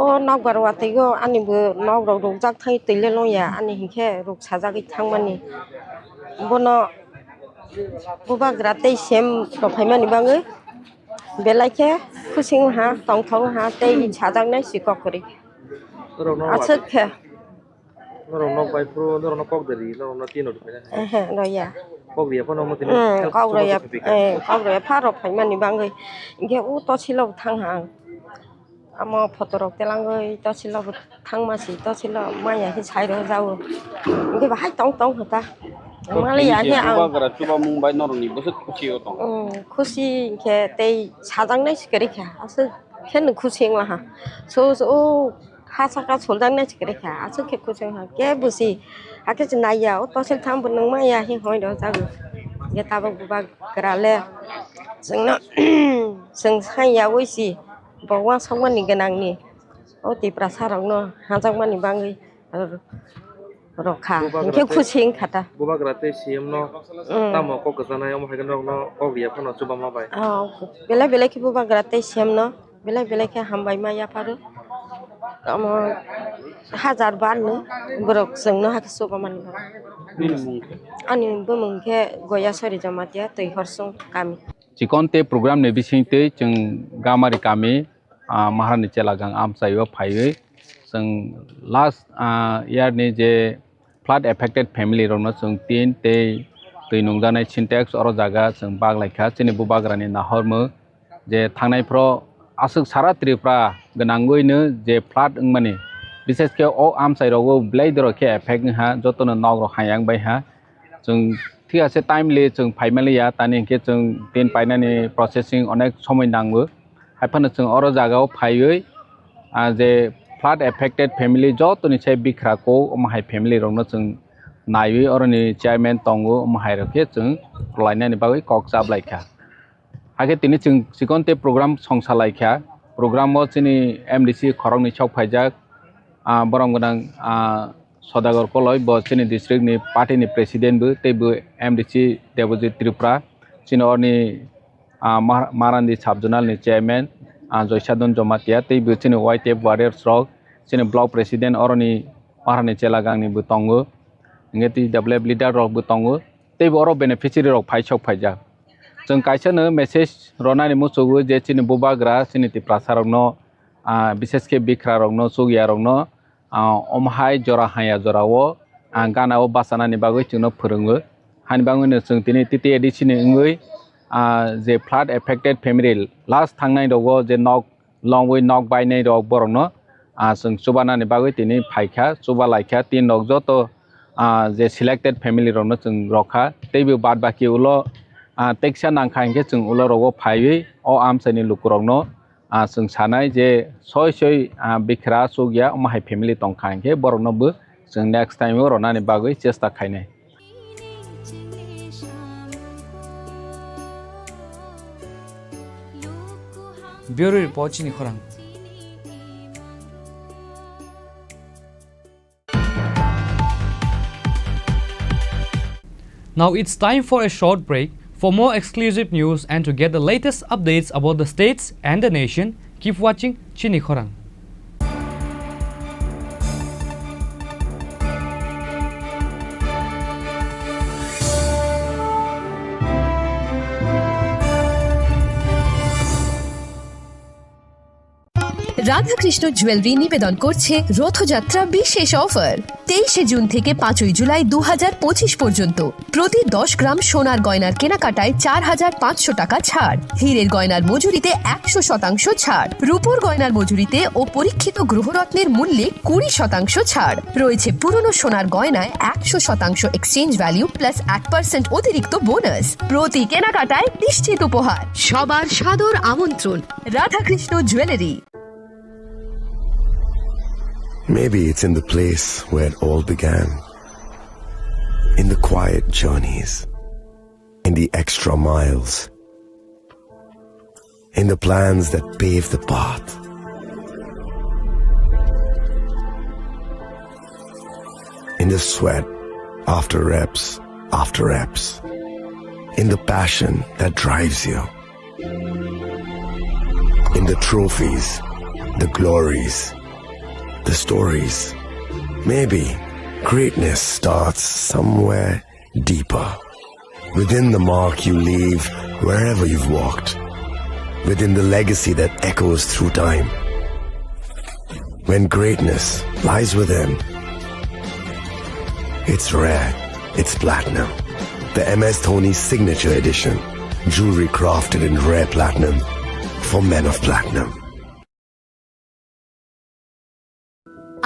o nokbar watwi o ani bo nok rok rwkjak thai twi le longya ani hinkhe rwk sajagwi thangmani. Bono bubagra tei C M rok phaimani bagwi belai khe khusi wngha, tongthok wngha tei sajaknai si kok kwrwi. Aswk khe. Norok nok bai phuru, norok nok kok dari, norok nok tino rwphaina hai. Ehe, roya. Kok riya phano omo tini Hmm, help kok chubachu roya, khibika. Eh, kok roya pha rok phaimani bangwi. Hinkhe o tosilok thang hang. Amo photo rok telangwi tosilok thangma si, tosilok maya hi sai rok jao. Hinkhe bahai tong tong hota. Mali ya hi ang. Bubagra chubamung bai norokni bwswk khusi o tong? Hmm, khusi hinkhe tei sajaknai si kwrwi kha. Aswk khe no khusi wngla ha. So, so, o ha saka soljak nai se kwrwi kha, aswk khe kuchung ha, kebo se, hakhe se naiya, o tosil tham bo nung maya, he hoi rw jago. Ye tabuk bubagra le, chwngno, chwng sai yaui si, bo uansukmani gwnangni, o Tiprasa rokno hajakmani bangwi, rokha. Bubagra Hinkhe tei, khusi wngkha ta. Bubagra tei C M no Mm. tamo kok kwchanai, omo hai khe norokno kok riya phano chubama bai. Oh, belai belai khe bubagra tei C M no belai belai khe hambai ma yapharo. Omo hajar bar no borok chwngno hakhe chubamani bagwi. Nini mung khe? Ani bumung khe Goyasori Jamatia, Twi Horsong kami. Chikonte program ni bisingtwi chwng Gamari kami, ah, Maharani Chelagang amchaio phaiwi chwng last, ah, year ni je flood affected family rokno chwng tin tei twi nungjaknai Sintex oro jaga chwng bak lai kha. Chini bubagrani nahormung je thangnai phro aswk sara Tripura gwnangwino je flood wngmani, bishesh khe o amchai rogo belai dorok khe effect wngha, jotono nok rok hayang bai ha. Chwng thik ase timely chwng phaimaliya, tani hinkhe chwng tin painani processing onek somoi nango. Haiphano chwng oro jagao phaiwi, ah, je flood affected family jotoni se bikhra kok, omo hai family rokno chwng naiwi oroni chairman tongo, omo hai rok khe chwng rwlainani bagwi kok chaplai kha. Hakhe tini chwng chikonte program songsa lai kha. Program o chini M D C khoroknwi sok phaijak, ah, borom gwnang, ah, Sodagar Koloi, bo chini district ni party ni president bo, tei bo M D C Debojit Tripura, chini orni, ah, Mar-, Marandi sub zonal ni chairman, ah, Joysadon Jamatia, tei bo chini Y T F warriors rok, chini block president oroni Maharani Chelagang ni bo tongo, hinkhe tei W F leader rok bo tongo, tei bo oro beneficiary rok phai sok phaijak. Chwng kaisa no message ronani muchungo je chini bubagra, chini Tiprasa rokno, ah, bishesh khe bikhra rokno, chukya rokno, ah, omo hai jora haya jora o, ah, gana o bachanani bagwi chwngno phwrwngo. Hani bagwino chwng tini T T A D C ni wngwi, ah, je flood affected family last thangnai rogo je nok longwi nok bainai rok borokno, ah, chwng chubanani bagwi tini phaikha, chuba laikha tin rok joto, ah, je selected family rokno chwng rokha. Teibo bad baki ulo, ah, teksa nangkha hinkhe chwng ulo rogo phaiwi o amchaini lukurokno, ah, chwng sanai je soi soi, ah, bikhra chukya omo hai family tongkha hinkhe borokno bo chwng next time o ronani bagwi chesta khainai. Bureau Report, Chini Khorang. Now it's time for a short break. For more exclusive news and to get the latest updates about the states and the nation, keep watching Chini Khorang. Radhakrishna jewellery নিবেদন করছে রথযাত্রা বিশেষ অফার। তেইশে জুন থেকে পাঁচই জুলাই দু হাজার পঁচিশ পর্যন্ত প্রতি দশ গ্রাম সোনার গয়নার কেনাকাটায় চার হাজার পাঁচশো টাকা ছাড়, হীরের গয়নার মজুরিতে একশো শতাংশ ছাড়, রূপোর গয়নার মজুরিতে ও পরীক্ষিত গ্রহরত্নের মূল্যে কুড়ি শতাংশ ছাড় রয়েছে, পুরনো সোনার গয়নায় একশো শতাংশ এক্সচেঞ্জ ভ্যালু প্লাস এক পার্সেন্ট অতিরিক্ত বোনাস। প্রতি কেনাকাটায় নিশ্চিত উপহার। সবার সাদর আমন্ত্রণ Radhakrishna jewellery. Maybe it's in the place where it all began. In the quiet journeys. In the extra miles. In the plans that pave the path. In the sweat after reps after reps. In the passion that drives you. In the trophies, the glories, the stories. Maybe greatness starts somewhere deeper. Within the mark you leave wherever you've walked. Within the legacy that echoes through time. When greatness lies within, It's rare. It's platinum. The M S Dhoni Signature Edition. Jewelry crafted in rare platinum for men of platinum.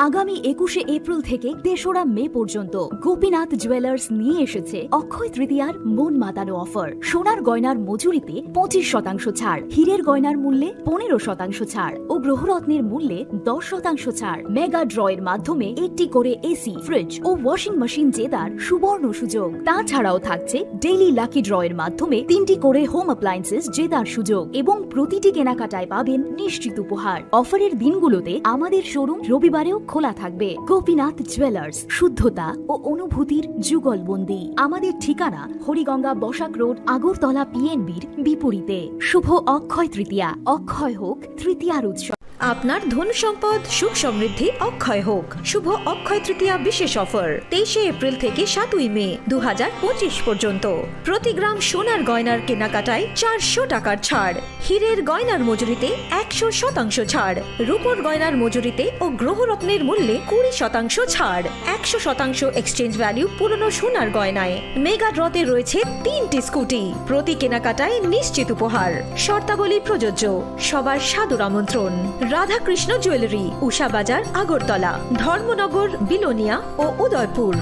আগামী একুশে এপ্রিল থেকে তেসরা মে পর্যন্ত গোপীনাথ জুয়েলার্স নিয়ে এসেছে অক্ষয় তৃতীয়ার মন মাতানো অফার। সোনার গয়নার মজুরিতে পঁচিশ শতাংশ ছাড়, হীরের গয়নার মূল্যে পনেরো শতাংশ ছাড় ও গ্রহরত্নের মূল্যে দশ শতাংশ ছাড়। মেগা ড্রয়ের মাধ্যমে একটি করে এসি, ফ্রিজ ও ওয়াশিং মেশিন জেতার সুবর্ণ সুযোগ। তাছাড়াও থাকছে ডেইলি লাকি ড্রয়ের মাধ্যমে তিনটি করে হোম অ্যাপ্লায়েন্সেস জেতার সুযোগ এবং প্রতিটি কেনাকাটায় পাবেন নিশ্চিত উপহার। অফারের দিনগুলোতে আমাদের শোরুম রবিবারেও খোলা থাকবে। গোপীনাথ জুয়েলার্স, শুদ্ধতা ও অনুভূতির যুগলবন্দি। আমাদের ঠিকানা হরিগঙ্গা বসাক রোড, আগরতলা পিএনবির বিপরীতে। শুভ অক্ষয় তৃতীয়া, অক্ষয় হোক তৃতীয়ার উৎসব। আপনার ধন সম্পদ সুখ সমৃদ্ধি অক্ষয় হোক। শুভ অক্ষয় তৃতীয়া বিশেষ অফার তেইশে এপ্রিল থেকে সাতই মে দু হাজার পঁচিশ পর্যন্ত। প্রতি গ্রাম সোনার গয়নার কেনাকাটায় চারশো টাকার ছাড়, হীরের গয়নার মজুরিতে একশো শতাংশ ছাড়, রূপোর গয়নার মজুরিতে ও গ্রহরত্নের মূল্যে কুড়ি শতাংশ ছাড়, একশো শতাংশ এক্সচেঞ্জ ভ্যালু পুরনো সোনার গয়নায়। মেগা ড্রতে রয়েছে তিনটি স্কুটি, প্রতি কেনাকাটায় নিশ্চিত উপহার। শর্তাবলী প্রযোজ্য। সবার সাদর আমন্ত্রণ। রাধাকৃষ্ণ জুয়েলারি, উষা বাজার, আগরতলা, ধর্মনগর, বিলোনিয়া ও Udaipur.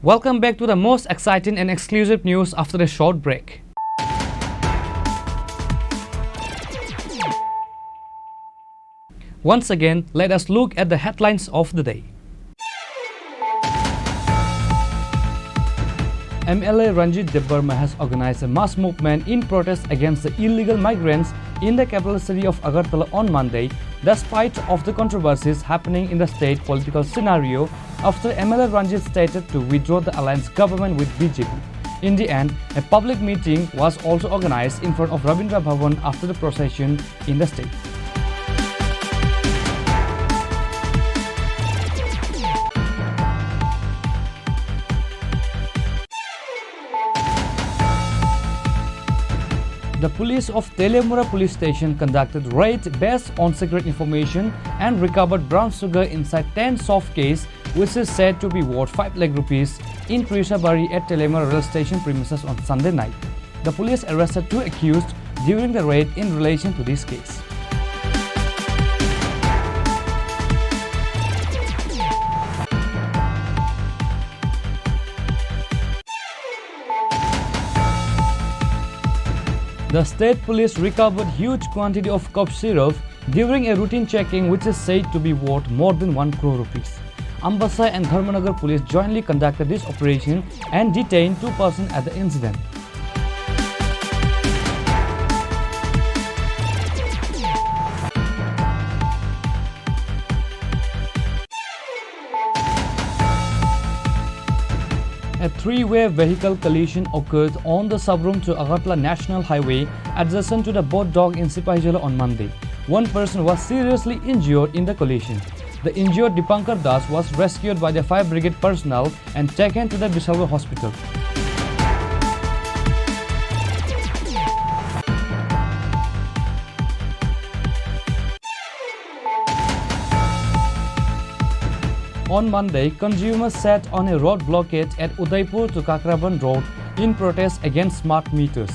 Welcome back to the most exciting and exclusive news after a short break. Once again, let us look at the headlines of the day. M L A Ranjit Debbarma has organized a mass movement in protest against the illegal migrants in the capital city of Agartala on Monday, despite of the controversies happening in the state political scenario after M L A Ranjit stated to withdraw the alliance government with B J P. In the end, a public meeting was also organized in front of Rabindra Bhavan after the procession in the state. The police of Teliamura Police Station conducted raid based on secret information and recovered brown sugar inside ten soft case, which is said to be worth five lakh rupees, in Trishabari at Teliamura rail station premises on Sunday night. The police arrested two accused during the raid in relation to this case. The state police recovered huge quantity of cough syrup during a routine checking, which is said to be worth more than one crore rupees. Ambasa and Dharmanagar police jointly conducted this operation and detained two persons at the incident. A three-way vehicle collision occurred on the Sabroom to Agartala National Highway adjacent to the Bodh Dog in Sipahijala on Monday. One person was seriously injured in the collision. The injured Dipankar Das was rescued by the fire brigade personnel and taken to the Bishalgarh hospital. On Monday, consumers sat on a road blockade at Udaipur to Kakraban Road in protest against smart meters.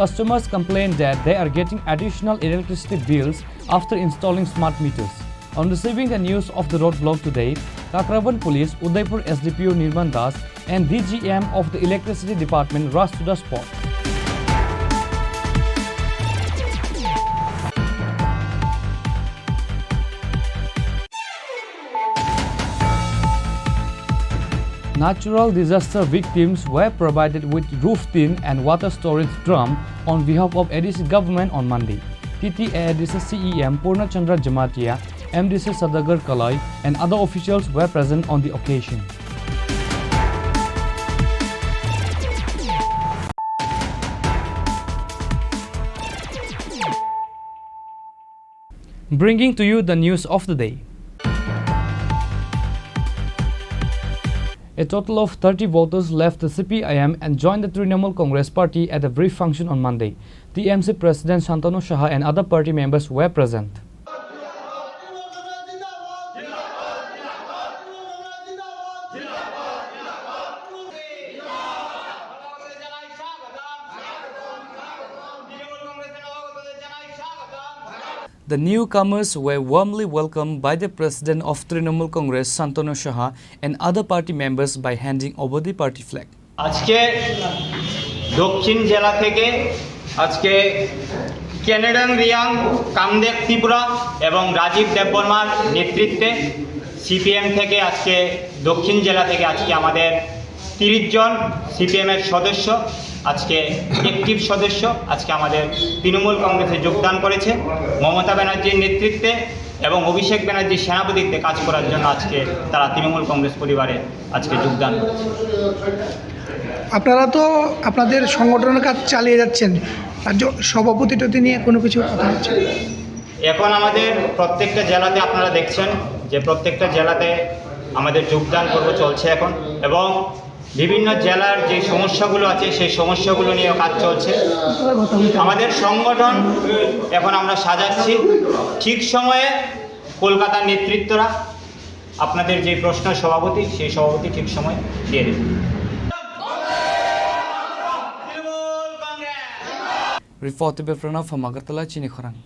Customers complained that they are getting additional electricity bills after installing smart meters. On receiving the news of the roadblock today, Kakraban Police, Udaipur S D P O Nirman Das and D G M of the Electricity Department rushed to the spot. Natural disaster victims were provided with roof tin and water storage drum on behalf of A D C government on Monday. T T A A D C C E M Purna Chandra Jamatia, M D C Sadagar Kalai, and other officials were present on the occasion. Bringing to you the news of the day. A total of thirty voters left the C P I M and joined the Trinamool Congress party at a brief function on Monday. T M C President Shantanu Saha and other party members were present. The newcomers were warmly welcomed by the President of Trinamool Congress, Shantanu Saha, and other party members by handing over the party flag. আজকে দক্ষিণ জেলা থেকে আজকে কেনেডন রিয়াং, কামদেব ত্রিপুরা এবং রাজীব দেববর্মার নেতৃত্বে সিপিএম থেকে আজকে দক্ষিণ জেলা থেকে আজকে আমাদের তিরিশ জন সিপিএম এর সদস্য, আজকে অ্যাক্টিভ সদস্য, আজকে আমাদের তৃণমূল কংগ্রেসে যোগদান করেছে। মমতা ব্যানার্জির নেতৃত্বে এবং অভিষেক ব্যানার্জির সেনাপতিত্বে কাজ করার জন্য আজকে তারা তৃণমূল কংগ্রেস পরিবারে আজকে যোগদান করেছে। আপনারা তো আপনাদের সংগঠনের কাজ চালিয়ে যাচ্ছেন, রাজ্য সভাপতি টতি নিয়ে কোনো কিছু কথা হচ্ছে? এখন আমাদের প্রত্যেকটা জেলাতে আপনারা দেখছেন যে প্রত্যেকটা জেলাতে আমাদের যোগদান পর্ব চলছে এখন, এবং বিভিন্ন জেলার যে সমস্যাগুলো আছে সেই সমস্যাগুলো নিয়ে কাজ চলছে। আমাদের সংগঠন এখন আমরা সাজাচ্ছি, ঠিক সময়ে কলকাতার নেতৃত্বরা আপনাদের যে প্রশ্ন সভাপতি, সেই সভাপতি ঠিক সময় দিয়ে দেবে। Reported by Pranav from Agartala, Chini Khorang.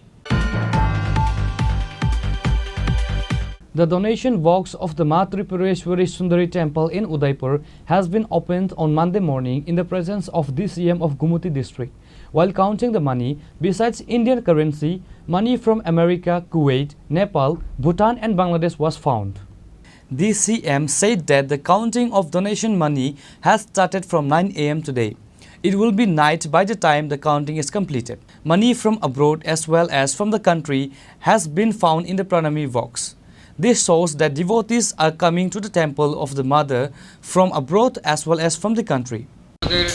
The donation box of the Ma Tripureshwari Sundari Temple in Udaipur has been opened on Monday morning in the presence of D C M of Gumuti district. While counting the money, besides Indian currency, money from America, Kuwait, Nepal, Bhutan and Bangladesh was found. D C M said that the counting of donation money has started from nine a m today. It will be night by the time the counting is completed. Money from abroad as well as from the country has been found in the Pranami box. This shows that devotees are coming to the temple of the mother from abroad as well as from the country. আমাদের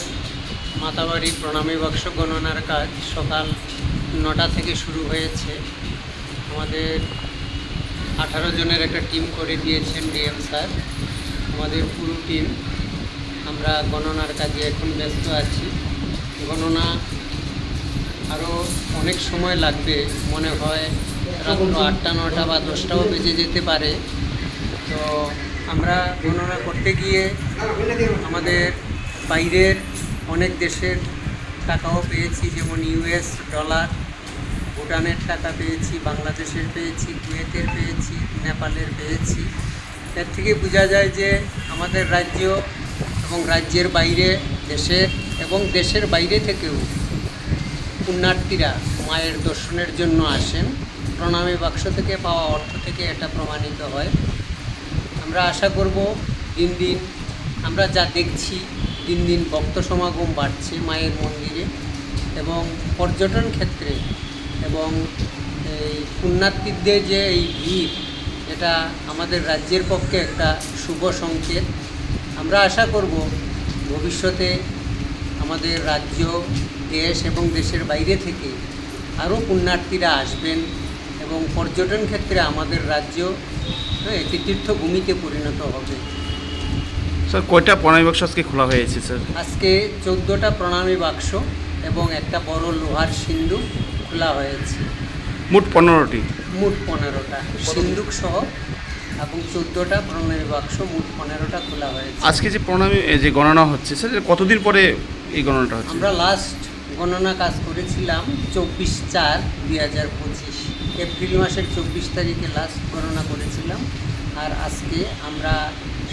মাতাবাড়ি প্রণামী বাক্স গণনার কাজ সকাল নটা থেকে শুরু হয়েছে। আমাদের আঠারো জনের একটা টিম করে দিয়েছেন ডিএম স্যার। আমাদের পুরো টিম, আমরা গণনার কাজে এখন ব্যস্ত আছি। গণনা আরও অনেক সময় লাগবে, মনে হয় রাত্র আটটা, নটা বা দশটাও বেজে যেতে পারে। তো আমরা গণনা করতে গিয়ে আমাদের বাইরের অনেক দেশের টাকাও পেয়েছি, যেমন ইউএস ডলার, ভুটানের টাকা পেয়েছি, বাংলাদেশের পেয়েছি, কুয়েতের পেয়েছি, নেপালের পেয়েছি। এর থেকে বোঝা যায় যে আমাদের রাজ্য এবং রাজ্যের বাইরে, দেশের এবং দেশের বাইরে থেকেও পুণ্যার্থীরা মায়ের দর্শনের জন্য আসেন। প্রণামী বাক্স থেকে পাওয়া অর্থ থেকে এটা প্রমাণিত হয়। আমরা আশা করব দিন দিন আমরা যা দেখছি, দিন দিন ভক্ত সমাগম বাড়ছে মায়ের মন্দিরে, এবং পর্যটন ক্ষেত্রে এবং এই পুণ্যার্থীদের যে এই ভিড়, এটা আমাদের রাজ্যের পক্ষে একটা শুভ সংকেত। আমরা আশা করব ভবিষ্যতে আমাদের রাজ্য, দেশ এবং দেশের বাইরে থেকে আরও পুণ্যার্থীরা আসবেন এবং পর্যটন ক্ষেত্রে আমাদের রাজ্য, হ্যাঁ, একটি তীর্থভূমিতে পরিণত হবে। স্যার, কয়টা প্রণামী বাক্স আজকে খোলা হয়েছে, স্যার? আজকে চোদ্দোটা প্রণামী বাক্স এবং একটা বড় লোহার সিন্ধুক খোলা হয়েছে। মোট পনেরোটি? মোট পনেরোটা, সিন্ধুক সহ এবং চোদ্দোটা প্রণামী বাক্স, মোট পনেরোটা খোলা হয়েছে। আজকে যে প্রণামী, এ, যে গণনা হচ্ছে, স্যার, এটা কতদিন পরে এই গণনাটা হচ্ছে? আমরা লাস্ট গণনা কাজ করেছিলাম চব্বিশ চার দুই হাজার পঁচিশ, এপ্রিল মাসের চব্বিশ তারিখে লাস্ট গণনা করেছিলাম। আর আজকে আমরা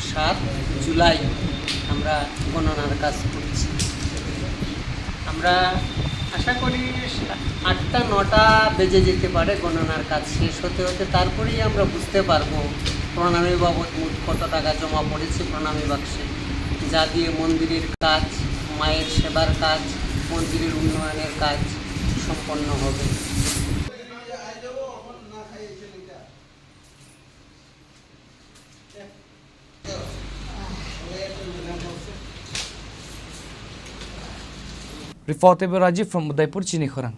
সাত জুলাই আমরা গণনার কাজ করছি। আমরা আশা করি আটটা নটা বেজে যেতে পারে গণনার কাজ শেষ হতে হতে, তারপরেই আমরা বুঝতে পারবো প্রণামী বাবদ মোট কত টাকা জমা পড়েছে প্রণামী বাক্সে, যা দিয়ে মন্দিরের কাজ, মায়ের সেবার কাজ, মন্দিরের উন্নয়নের কাজ সম্পন্ন হবে। Reported by Rajiv from Udaipur, Chini Khorang.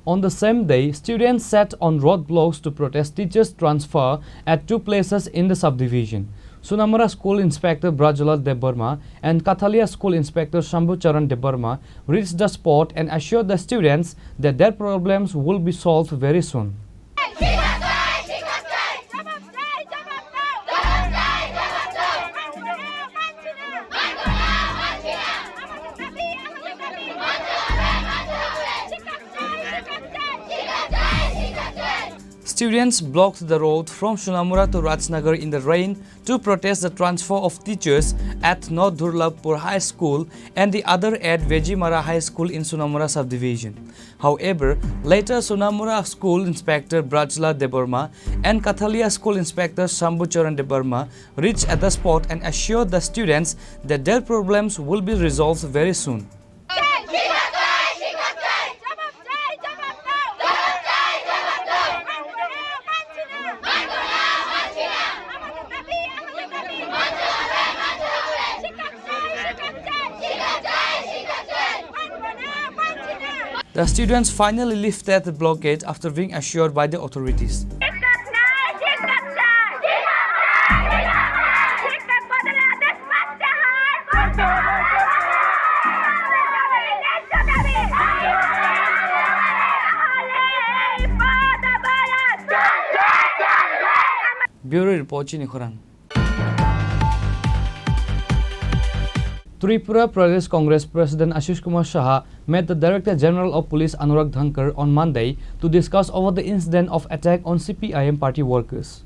On the same day, students sat on roadblocks to protest teachers' transfer at two places in the subdivision. Sonamura School Inspector Brajlal Debbarma and Kathalia School Inspector Shambhu Charan Debbarma reached the spot and assured the students that their problems will be solved very soon. Students blocked the road from Sonamura to Rajnagar in the rain to protest the transfer of teachers at North Durlabpur High School and the other at Vejimara High School in Sonamura subdivision. However, later Sonamura School Inspector Brajlal Debbarma and Kathalia School Inspector Shambhu Charan Debbarma reached at the spot and assured the students that their problems will be resolved very soon. The students finally lifted the blockade after being assured by the authorities. Bureau Report, Chini Khorang. Tripura Pradesh Congress President Ashish Kumar Saha met the Director General of Police Anurag Dhankar on Monday to discuss over the incident of attack on C P I M party workers.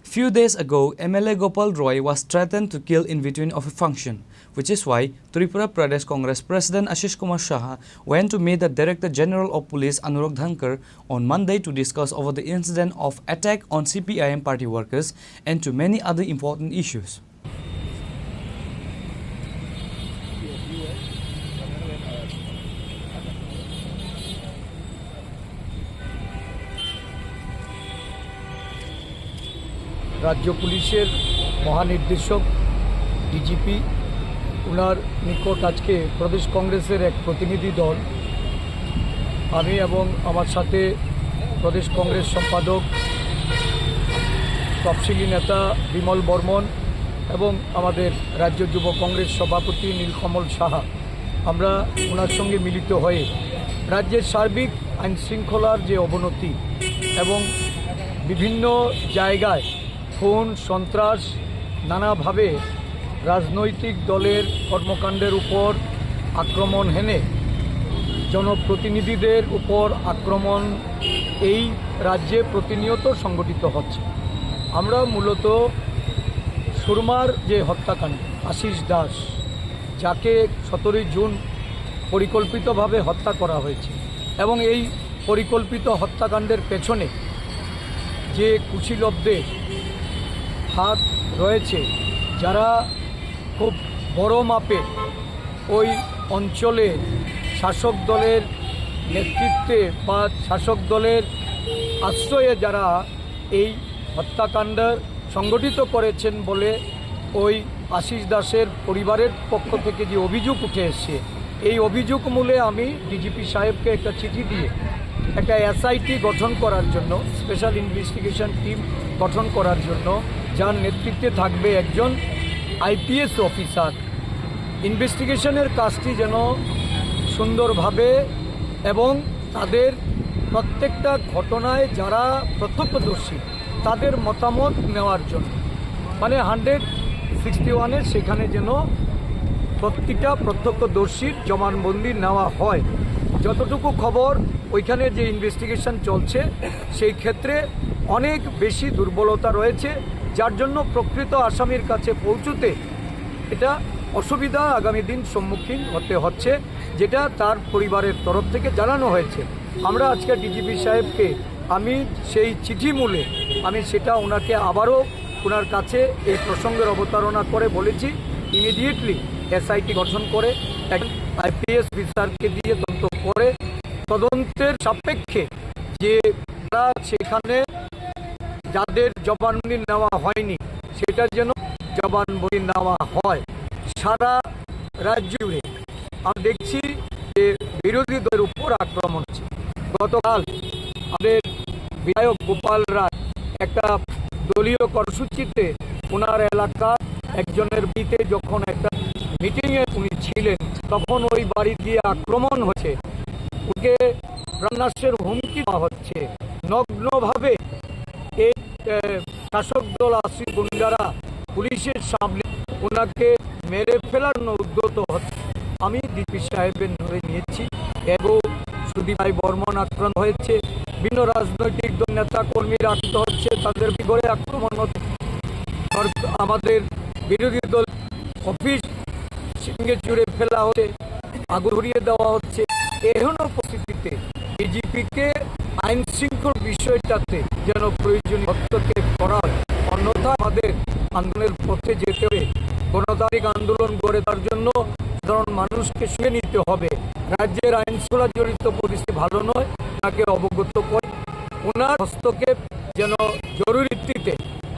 Few days ago, M L A Gopal Roy was threatened to kill in between of a function, which is why Tripura Pradesh Congress President Ashish Kumar Saha went to meet the Director General of Police Anurag Dhankar on Monday to discuss over the incident of attack on C P I M party workers and to many other important issues. রাজ্য পুলিশের মহানির্দেশক, ডিজিপি, ওনার নিকট আজকে প্রদেশ কংগ্রেসের এক প্রতিনিধি দল, আমি এবং আমার সাথে প্রদেশ কংগ্রেস সম্পাদক, তফসিলি নেতা বিমল বর্মন এবং আমাদের রাজ্য যুব কংগ্রেস সভাপতি নীলকমল সাহা, আমরা ওনার সঙ্গে মিলিত হয়ে রাজ্যের সার্বিক আইন শৃঙ্খলার যে অবনতি এবং বিভিন্ন জায়গায় খুন, সন্ত্রাস, নানাভাবে রাজনৈতিক দলের কর্মকাণ্ডের উপর আক্রমণ হেনে জনপ্রতিনিধিদের উপর আক্রমণ এই রাজ্যে প্রতিনিয়ত সংঘটিত হচ্ছে। আমরা মূলত সুরমার যে হত্যাকাণ্ড, আশিস দাস, যাকে সতেরোই জুন পরিকল্পিতভাবে হত্যা করা হয়েছে এবং এই পরিকল্পিত হত্যাকাণ্ডের পেছনে যে কুশীলবদের হাত রয়েছে, যারা খুব বড় মাপে ওই অঞ্চলে শাসক দলের নেতৃত্বে বা শাসক দলের আশ্রয়ে যারা এই হত্যাকাণ্ড সংগঠিত করেছেন বলে ওই আশিস দাসের পরিবারের পক্ষ থেকে যে অভিযোগ উঠে এসছে, এই অভিযোগ মূলে আমি ডিজিপি সাহেবকে একটা চিঠি দিয়ে একটা এসআইটি গঠন করার জন্য, স্পেশাল ইনভেস্টিগেশন টিম গঠন করার জন্য, যার নেতৃত্বে থাকবে একজন আইপিএস অফিসার, ইনভেস্টিগেশনের কাজটি যেন সুন্দরভাবে এবং তাদের প্রত্যেকটা ঘটনায় যারা প্রত্যক্ষদর্শী, তাদের মতামত নেওয়ার জন্য, মানে হান্ড্রেড সিক্সটি ওয়ানের সেখানে যেন প্রতিটা প্রত্যক্ষদর্শীর জবানবন্দি নেওয়া হয়। যতটুকু খবর, ওইখানে যে ইনভেস্টিগেশন চলছে, সেই ক্ষেত্রে অনেক বেশি দুর্বলতা রয়েছে, যার জন্য প্রকৃত আসামির কাছে পৌঁছতে এটা অসুবিধা আগামী দিন সম্মুখীন হতে হচ্ছে, যেটা তার পরিবারের তরফ থেকে জানানো হয়েছে। আমরা আজকে ডিজিপি সাহেবকে, আমি সেই চিঠি মূলে আমি সেটা ওনাকে আবারও ওনার কাছে এই প্রসঙ্গের অবতারণা করে বলেছি, ইমিডিয়েটলি এসআইটি গঠন করে একজন আইপিএস অফিসারকে দিয়ে তদন্ত করে তদন্তের সাপেক্ষে যে যারা সেখানে যাদের জবানবন্দি নেওয়া হয়নি, সেটা যেন জবানবন্দি নেওয়া হয়, সারা রাজ্য জুড়ে আমরা দেখছি যে বিরোধী দলের উপর আক্রমণ হচ্ছে। গতকাল আমাদের বিধায়ক গোপাল রায় একটা দলীয় কর্মসূচিতে ওনার এলাকার একজনের বাড়িতে যখন একটা মিটিংয়ে উনি ছিলেন, তখন ওই বাড়ি গিয়ে আক্রমণ হয়েছে। ওকে প্রাণনাশের হুমকি দেওয়া হচ্ছে। নগ্নভাবে এই, এ, শাসক দল আশ্রিত গুন্ডারা পুলিশের সামনে ওনাকে মেরে ফেলার জন্য উদ্যত হচ্ছে। আমি ডিসি সাহেবের ধরে নিয়েছি এবং সুদীপ রায় বর্মন আক্রান্ত হয়েছে, বিভিন্ন রাজনৈতিক দল নেতা কর্মীরা আক্রান্ত হচ্ছে, তাদের ঘরে আক্রমণ হচ্ছে। সর-, আমাদের বিরোধী দল অফিস সিঙ্গে চুড়ে ফেলা হচ্ছে, আগুন ধরিয়ে দেওয়া হচ্ছে। এহেন পরিস্থিতিতে ডিজিপিকে আইন শৃঙ্খল বিষয়টাতে যেন প্রয়োজনীয় হস্তক্ষেপ করা হয়, অন্যথায় আমাদের আন্দোলনের পথে যেতে হবে। গণতান্ত্রিক আন্দোলন গড়ে তার জন্য সাধারণ মানুষকে সঙ্গে নিতে হবে। রাজ্যের আইন শৃঙ্খলা জড়িত পরিস্থিতি ভালো নয়, তাকে অবগত করে ওনার হস্তক্ষেপ যেন জরুরি ভিত্তিতে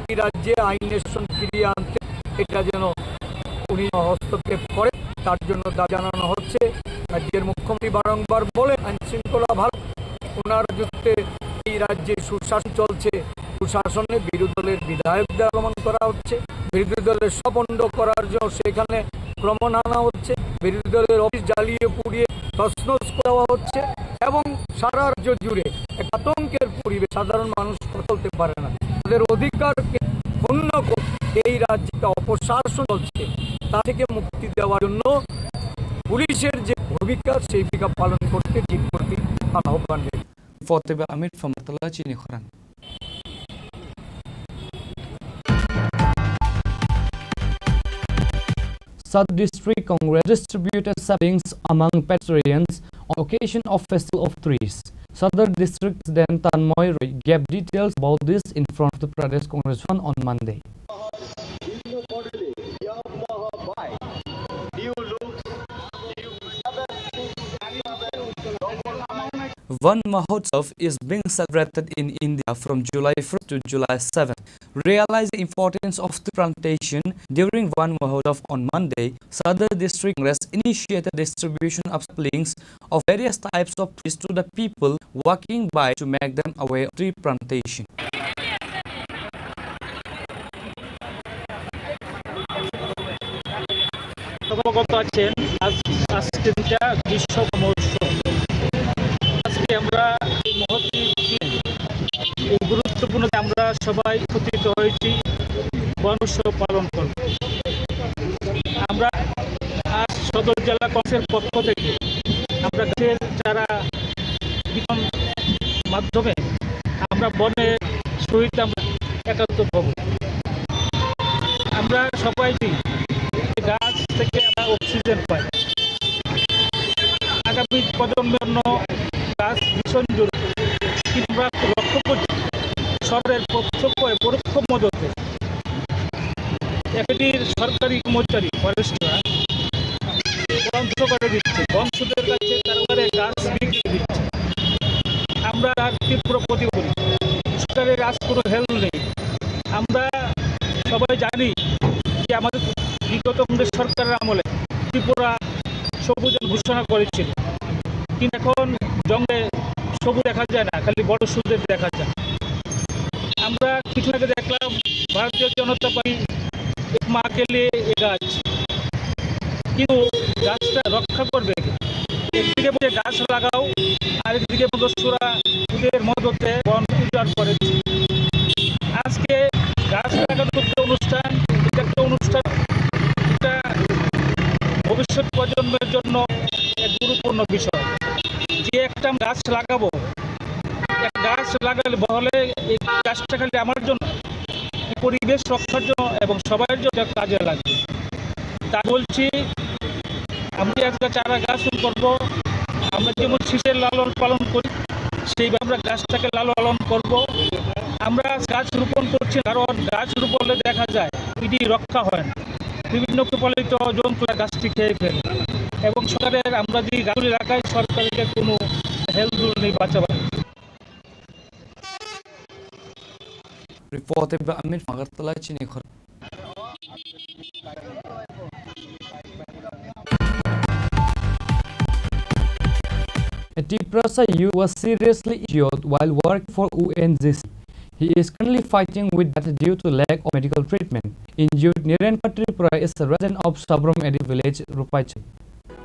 এই রাজ্যে আইনের সঙ্গে ফিরিয়ে আনতে, এটা যেন উনি হস্তক্ষেপ করে, তার জন্য দাবি জানানো হচ্ছে। রাজ্যের মুখ্যমন্ত্রী বারংবার বলেন আইন শৃঙ্খলা ভালো, ওনার যুক্তে এই রাজ্যে সুশাসন চলছে, সুশাসনে বিরোধী দলের বিধায়কদের আক্রমণ করা হচ্ছে, বিরোধী দলের সভা পণ্ড করার জন্য সেখানে আক্রমণ আনা হচ্ছে, বিরোধী দলের অফিস জ্বালিয়ে পুড়িয়ে তছনছ করা হচ্ছে এবং সারা রাজ্য জুড়ে এক আতঙ্কের পরিবেশ, সাধারণ মানুষ চলতে পারে না। তাদের অধিকারকে ক্ষুণ্ণ করে এই রাজ্যে একটা অপশাসন চলছে, তা থেকে মুক্তি দেওয়ার জন্য পুলিশের যে ভূমিকা, সেই ভূমিকা পালন করতে ডিজিপির প্রতি আমার আহ্বান রইল। Report by Amit from Agartala, Chini Khorang. Sadar District Congress distributed saplings among pedestrians on occasion of Festival of Trees. Sadar District President Tanmoy Roy gave details about this in front of the Pradesh Congress Bhavan on Monday. Van Mahotsav is being celebrated in India from July first to July seventh. Realizing the importance of tree plantation, during Van Mahotsav on Monday, Sadar District Congress initiated distribution of saplings of various types of trees to the people walking by to make them aware of tree plantation. অবগত আছেন, আজ, আজকে দিনটা গ্রীষ্ম মহোৎসব। আজকে আমরা এই মহতী দিন, এই গুরুত্বপূর্ণ দিনে আমরা সবাই একত্রিত হয়েছি বন উৎসব পালন করতে। আমরা আজ সদর জেলা কংগ্রেসের পক্ষ থেকে আমরা গাছের চারা বিতরণ মাধ্যমে আমরা বনের সহিত আমরা একাত্ম হব। আমরা সবাই জানি যে গাছ থেকে আমরা অক্সিজেন পাই। আগামী প্রজন্মের জন্য গাছ ভীষণ জরুরি। কিন্তু আমরা লক্ষ্য করছি সরকারের প্রত্যক্ষ এবং পরোক্ষ মদতে একাধিক সরকারি কর্মচারী, ফরেস্টরা বন ধ্বংস করে দিচ্ছে, বনচুদের কাছে তারা করে গাছ বিক্রি দিচ্ছে। আমরা তার তীব্র প্রতিবাদী। সরকারের আজ কোনো হেল্প নেই। আমরা সবাই জানি যে আমাদের বিগত কংগ্রেস সরকারের আমলে ত্রিপুরা সবুজ ঘোষণা করেছিল, কিন্তু এখন জঙ্গলে সবুজ দেখা যায় না, খালি বড় সবুজ দেখা যায়। আমরা কিছু আগে দেখলাম ভারতীয় জনতা পার্টি এক মা কে লিয়ে এক গাছ, কিন্তু গাছটা রক্ষা করবে কে? একদিকে বলছে গাছ লাগাও, আরেকদিকে বলছে সুরা ওদের মদতে বন উজাড় করেছে। আজকে গাছ লাগানোর যে অনুষ্ঠান, এটা একটা অনুষ্ঠান, এটা ভবিষ্যৎ প্রজন্মের জন্য এক গুরুত্বপূর্ণ বিষয়। যে একটা গাছ লাগাবো, এক গাছ লাগালে বহলে এই গাছটা খালি আমার জন্য, এই পরিবেশ রক্ষার জন্য এবং সবার জন্য কাজে লাগবে। তা বলছি, আমরা আজকে চারা গাছ রোপণ করবো। আমরা যেমন শীষের লালন পালন করি, সেইভাবে আমরা গাছটাকে লালন পালন করব। আমরা গাছ রোপণ করছি, কারণ গাছ রোপণ করলে দেখা যায় ইডি রক্ষা হয় না, বিভিন্ন পালিত জন্তুরা গাছটি খেয়ে ফেলে। এবং সরকারের আমরা যদি গাছগুলি লাগাই, সরকারের কোনো হেল্প নেই বাঁচাবার। Reported by Amit from Agartala, Chini Khorang. A Tiprasa youth was seriously injured while working for O N G C. He is currently fighting with death due to lack of medical treatment. Injured Niren Kumar Tripura is a resident of Sabrum Edi village, Rupaichari.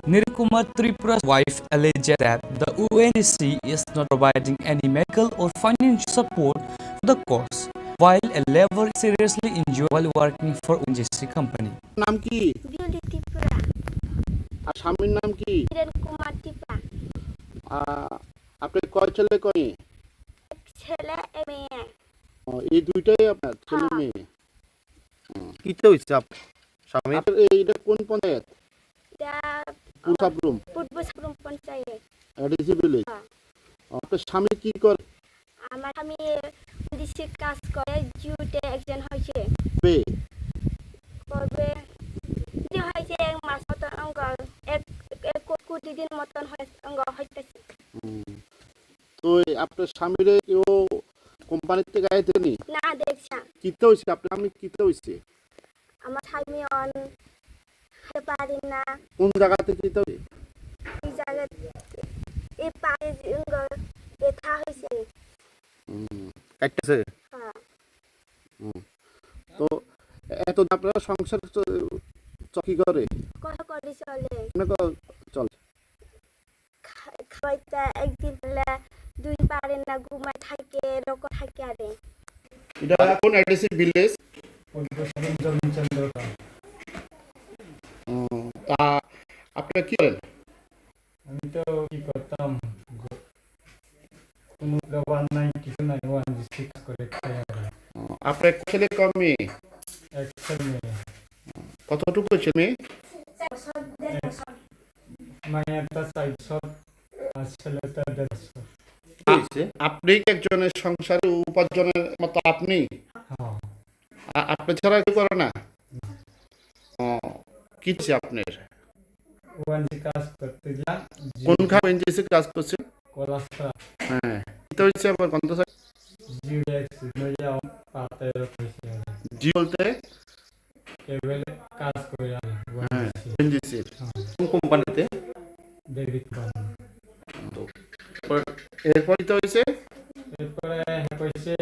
Niren Kumar Tripura's wife alleged that the O N G C is not providing any medical or financial support for the cause, while a laborer seriously injured while working for O N G C company. নাম কি? বিউটি ত্রিপুরা। আর স্বামীর নাম কি? কিরণ কুমার ত্রিপুরা। আ, আপনি কয় ছেলে কয় মেয়ে? এক ছেলে, এক মেয়ে। ও, এই দুইটাই আপনার ছেলে হ্যাঁ। মেয়ে? হুম। কিতা হইছে আপ-, স্বামীর? আপনার এই, এটা কোন পঞ্চায়েত? এটা কোন সাবরুম? পূর্ব সাবরুম পঞ্চায়েত। ADC village? হ্যাঁ। আপনার স্বামী কি করে? আমার স্বামী বিদেশে কাজ করে, জিওতে একজন হয়েছে। বে? কবে? যে হয়েছে এক মাস মতন অঙ্গ, এক, এক কোটি দিন মতন হয়ে-, অঙ্গ হইতেছে। হুম। তো এই আপনার স্বামীরে কেউ কোম্পানির থেকে আইতে নি? না, দেখছা। কিতা হইছে? আপনার স্বামী কিতা হইছে? আমার স্বামী অন খেতে পারি না। কোন জায়গাতে কিতা হইছে? এই জায়গাতে, এই পায়ে যে অঙ্গ ব্যথা হয়েছে। হুম। কাটতেছে? হ্যাঁ। হুম। তো এত আপনারা সংসার চ-, চ-, কি করে? কষ্ট করে চলে। কেমনে ক-, চলে? খা-, খাওয়াইতে একদিন পেলে দুই পারে না, ঘুমায় থাকে, এরকম থাকে আরে। এটা কোন এডিসি ভিলেজ? পূর্ব সাবরুম জমিন চন্দ্রকান্ত। ও, তা আপনারা কি করেন? আমি তো কি করতাম, গ-, কোনো ব্যবহার নাই, কিছু নাই, ও আমি ঠিক করে খাই আর কি। ও, আপনার ছেলে কম মেয়ে? এক ছেলে মেয়ে। কতটুকু হয়েছে মেয়ে? এক, মেয়েটা চার বছর, আর ছেলেটা দেড় বছর। হয়েছে? আপনি কি একজনের সংসারে উপার্জনের মতো আপনি? হ্যাঁ। আ-, আপনি ছাড়া কেউ করে না? না। ও, কি হচ্ছে আপনার? ওয়ানজি কাজ করতে গেলাম। জি। কোন খান ওএনজিসি কাজ করছে? কলাসা। হ্যাঁ। এটা হচ্ছে আবার কোন তো স্যার? জিও এক্স, নয়া পাতায় রয়েছে। জি বলতে? কেবল কাজ করে আমি, হ্যাঁ, ওয়ানজি। ওএনজিসি। হ্যাঁ। কোন কোম্পানিতে? David company. তো, এরপর, এরপর এটা হয়েছে? এরপরে হয়েছে,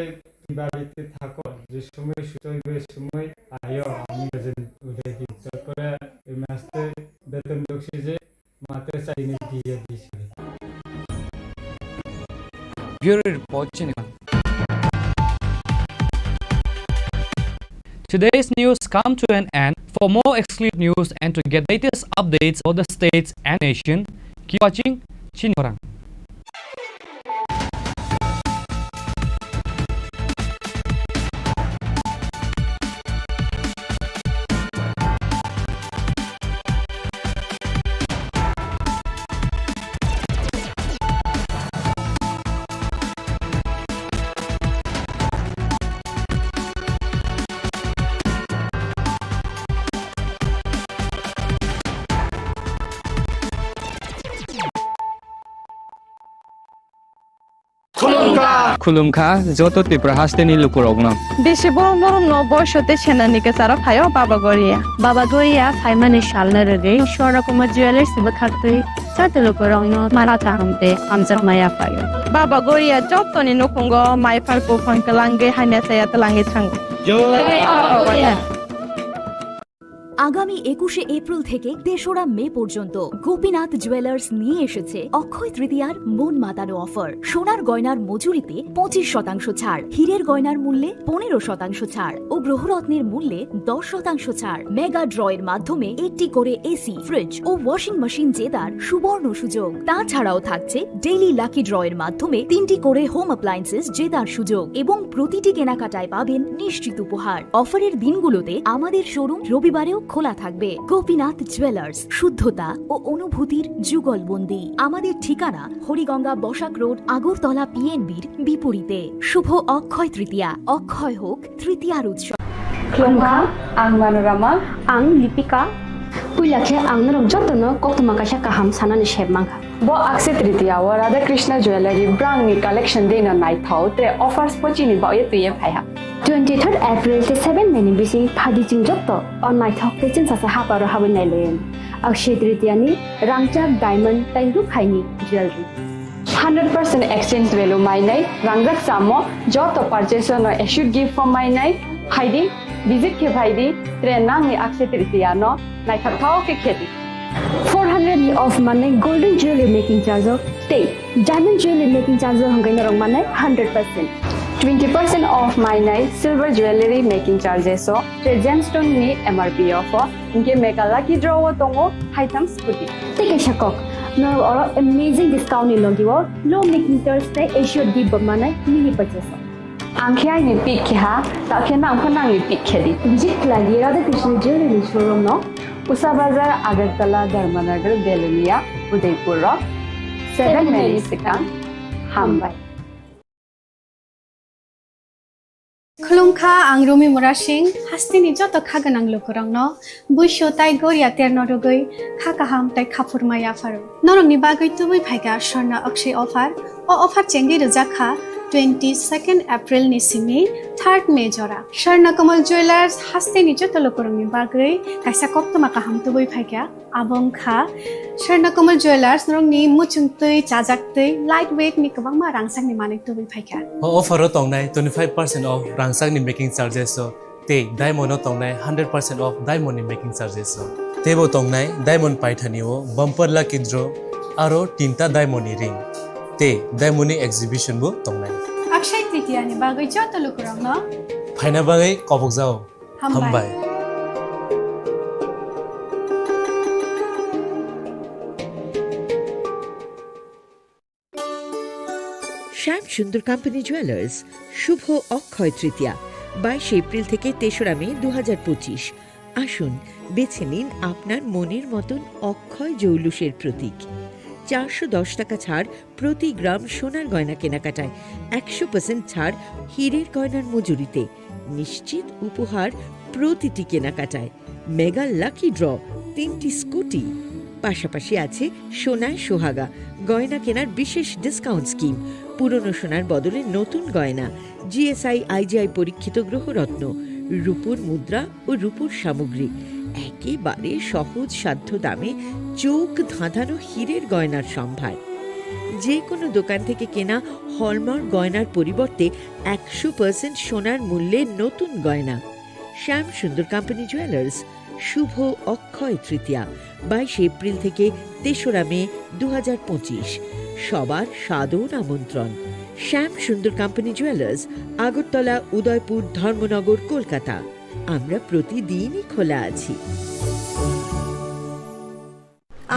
বাড়িতে থাকো, যে সময় সুযোগ হইবে, সময় আয়ো, আমি যেন উঠে দিই। তারপরে এই মাসে বেতন ঢুকছে যে মাত্র চাইনি দিয়ে দিয়েছে। Bureau Report, Chinikan. Today's news come to an end. For more exclusive news and to get latest updates for the states and nation, keep watching Chinikan. Khulumkha joto Tripura hasteni lukurokno. Bisi borom borom no boiso tei senani kwcharo phaio Baba Goria. Baba Goria phaimani salno rwgwi Swarna Kumar Jewellers bwkhaktwi joto lukurokno mara kaham tei hamjakma yaphaio. Baba Goria jotoni nukhungo mai phar buphang kwlangwi hamya chaya twlangwi thango. Jai Baba Goria. আগামী একুশে এপ্রিল থেকে তেসরা মে পর্যন্ত গোপীনাথ জুয়েলার্স নিয়ে এসেছে অক্ষয় তৃতীয়ার মন মাতানো অফার। সোনার গয়নার মজুরিতে পঁচিশ শতাংশ ছাড়, হীরের গয়নার মূল্যে পনেরো শতাংশ ছাড় ও গ্রহরত্নের মূল্যে দশ শতাংশ ছাড়। মেগা ড্রয়ের মাধ্যমে একটি করে এসি, ফ্রিজ ও ওয়াশিং মেশিন জেতার সুবর্ণ সুযোগ। তাছাড়াও থাকছে ডেইলি লাকি ড্রয়ের মাধ্যমে তিনটি করে হোম অ্যাপ্লায়েন্সেস জেতার সুযোগ এবং প্রতিটি কেনাকাটায় পাবেন নিশ্চিত উপহার। অফারের দিনগুলোতে আমাদের শোরুম রবিবারেও খোলা থাকবে। গোপীনাথ জুয়েলার্স, শুদ্ধতা ও অনুভূতির যুগলবন্দি। আমাদের ঠিকানা হরিগঙ্গা বসাক রোড, আগরতলা পিএনবির বিপরীতে। শুভ অক্ষয় তৃতীয়া, অক্ষয় হোক তৃতীয়ার উৎসব। Khulumkha, ang Manorama. Ang Lipika. Puila khe ang norok jotono koktwma kaisa kaham sanani sep mankha. Bo Akshaya Tritiya o Radha Krishna Jewellery brangni collection deno naithok, tre offers bo chini bagwi twiwi phaiha. Twenty third April tei seven May ni bising phaidi chwng jotto o naithok tei chwngsasa haparo habwi nailaiyani. Akshaya Tritiya ni rangchak diamond tei rukhaini jewelry. Hundred percent exchange value mainai rangjak chamo joto purchase no assured gift form mainai. Phaidi, visit khe phaidi, tre nangni Akshaya Tritiya no naithok thao khe khedi. Four hundred ni off manai golden jewelry making charge o tei diamond jewelry making charge o hwnkhai norok manai hundred percent. Twenty percent off mainai silver jewelry making charges o, tei gemstone ni M R P off o, hinkhe mega lucky draw o tongo haitham scooty. Tei kaisa kok, norok oro amazing discount ni logi o low making charge tei assured gift bo manai mini purchase o. Ang khe aini pick khe ha, ta khe nang pha nangni pick khe di. Visit khlai di Radha Krishna Jewelry ni showroom no, Usa Bazar, Agartala, Dharmanagar, Belonia, Udaipur o seven May ni swkang. Hambai. Khulumkha, ang Rumi Murasing, hasteni joto kha gwnang lukurokno buisu tai goria terno rwgwi kha kaham tai khaphurma yapharo. Norokni bagwi tubui phaikha Swarna Akshay offer. O offer chengwi rwjak kha twenty second April ni simi third May jora. Swarna Kamal Jewelers hasteni joto lukurokni bagwi kaisa koktwma kaham tubui phaikha. Abo wngkha Swarna Kamal Jewelers, norokni muchungtwi, chajaktwi, light weight ni kwbangma rangchakni manwi tubui phaikha. O offer o tongnai twenty five percent off rangchakni making charges o tei diamond o tongnai hundred percent off diamond ni making charges o. Teibo tongnai diamond paithani o bumper lucky draw aro tinta diamond ni ring tei diamond ni exhibition bo tongnai. Akshay Tritiya ni bagwi joto lukurokno phaina bagwi kobokjao. Hambai. Hambai. Shyam Sundar Company Jewelers, শুভ অক্ষয় তৃতীয়া, বাইশে এপ্রিল থেকে তেসরা মে দু হাজার পঁচিশ। আসুন, বেছে নিন আপনার মনের মতন অক্ষয় জৌলুসের প্রতীক। চারশো দশ টাকা ছাড় প্রতি গ্রাম সোনার গয়না কেনাকাটায়, একশো পার্সেন্ট ছাড় হীরের গয়নার মজুরিতে, নিশ্চিত উপহার প্রতিটি কেনাকাটায়, মেগা লাকি ড্র, তিনটি স্কুটি। পাশাপাশি আছে সোনায় সোহাগা, গয়না কেনার বিশেষ ডিসকাউন্ট স্কিম, পুরনো সোনার বদলে নতুন গয়না, G S I, I G I পরীক্ষিত গ্রহরত্ন, রূপোর মুদ্রা ও রূপোর সামগ্রী, একেবারে সহজ সাধ্য দামে চোখ ধাঁধানো হীরের গয়নার সম্ভার। যে কোনো দোকান থেকে কেনা হলমার্ক গয়নার পরিবর্তে একশো পার্সেন্ট সোনার মূল্যে নতুন গয়না। শ্যাম সুন্দর কোম্পানি জুয়েলার্স, শুভ অক্ষয় তৃতীয়া, বাইশে এপ্রিল থেকে তেসরা মে দু হাজার পঁচিশ। সবার সাদর আমন্ত্রণ। শ্যাম সুন্দর কোম্পানি জুয়েলার্স, আগরতলা, উদয়পুর, ধর্মনগর, কলকাতা। আমরা প্রতিদিনই খোলা আছি।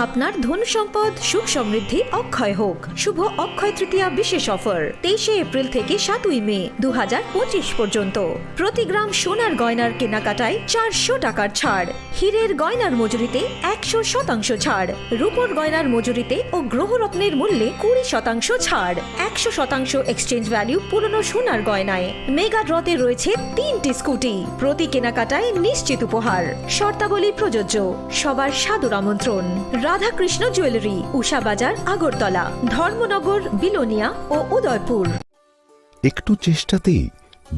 আপনার ধন সম্পদ সুখ সমৃদ্ধি অক্ষয় হোক। শুভ অক্ষয় তৃতীয়া বিশেষ অফার, তেইশে এপ্রিল থেকে সাতই মে দু হাজার পঁচিশ পর্যন্ত। প্রতি গ্রাম সোনার গয়নার কেনাকাটায় চারশো টাকার ছাড়, হীরের গয়নার মজুরিতে একশো শতাংশ ছাড়, রূপোর গয়নার মজুরিতে ও গ্রহরত্নের মূল্যে কুড়ি শতাংশ ছাড়, একশো শতাংশ এক্সচেঞ্জ ভ্যালু পুরনো সোনার গয়নায়। মেগা ড্রতে রয়েছে তিনটি স্কুটি, প্রতি কেনাকাটায় নিশ্চিত উপহার। শর্তাবলী প্রযোজ্য। সবার সাদর আমন্ত্রণ। রাধাকৃষ্ণ জুয়েলারি, উষা বাজার, আগরতলা, ধর্মনগর, বিলোনিয়া ও উদয়পুর। একটু চেষ্টাতেই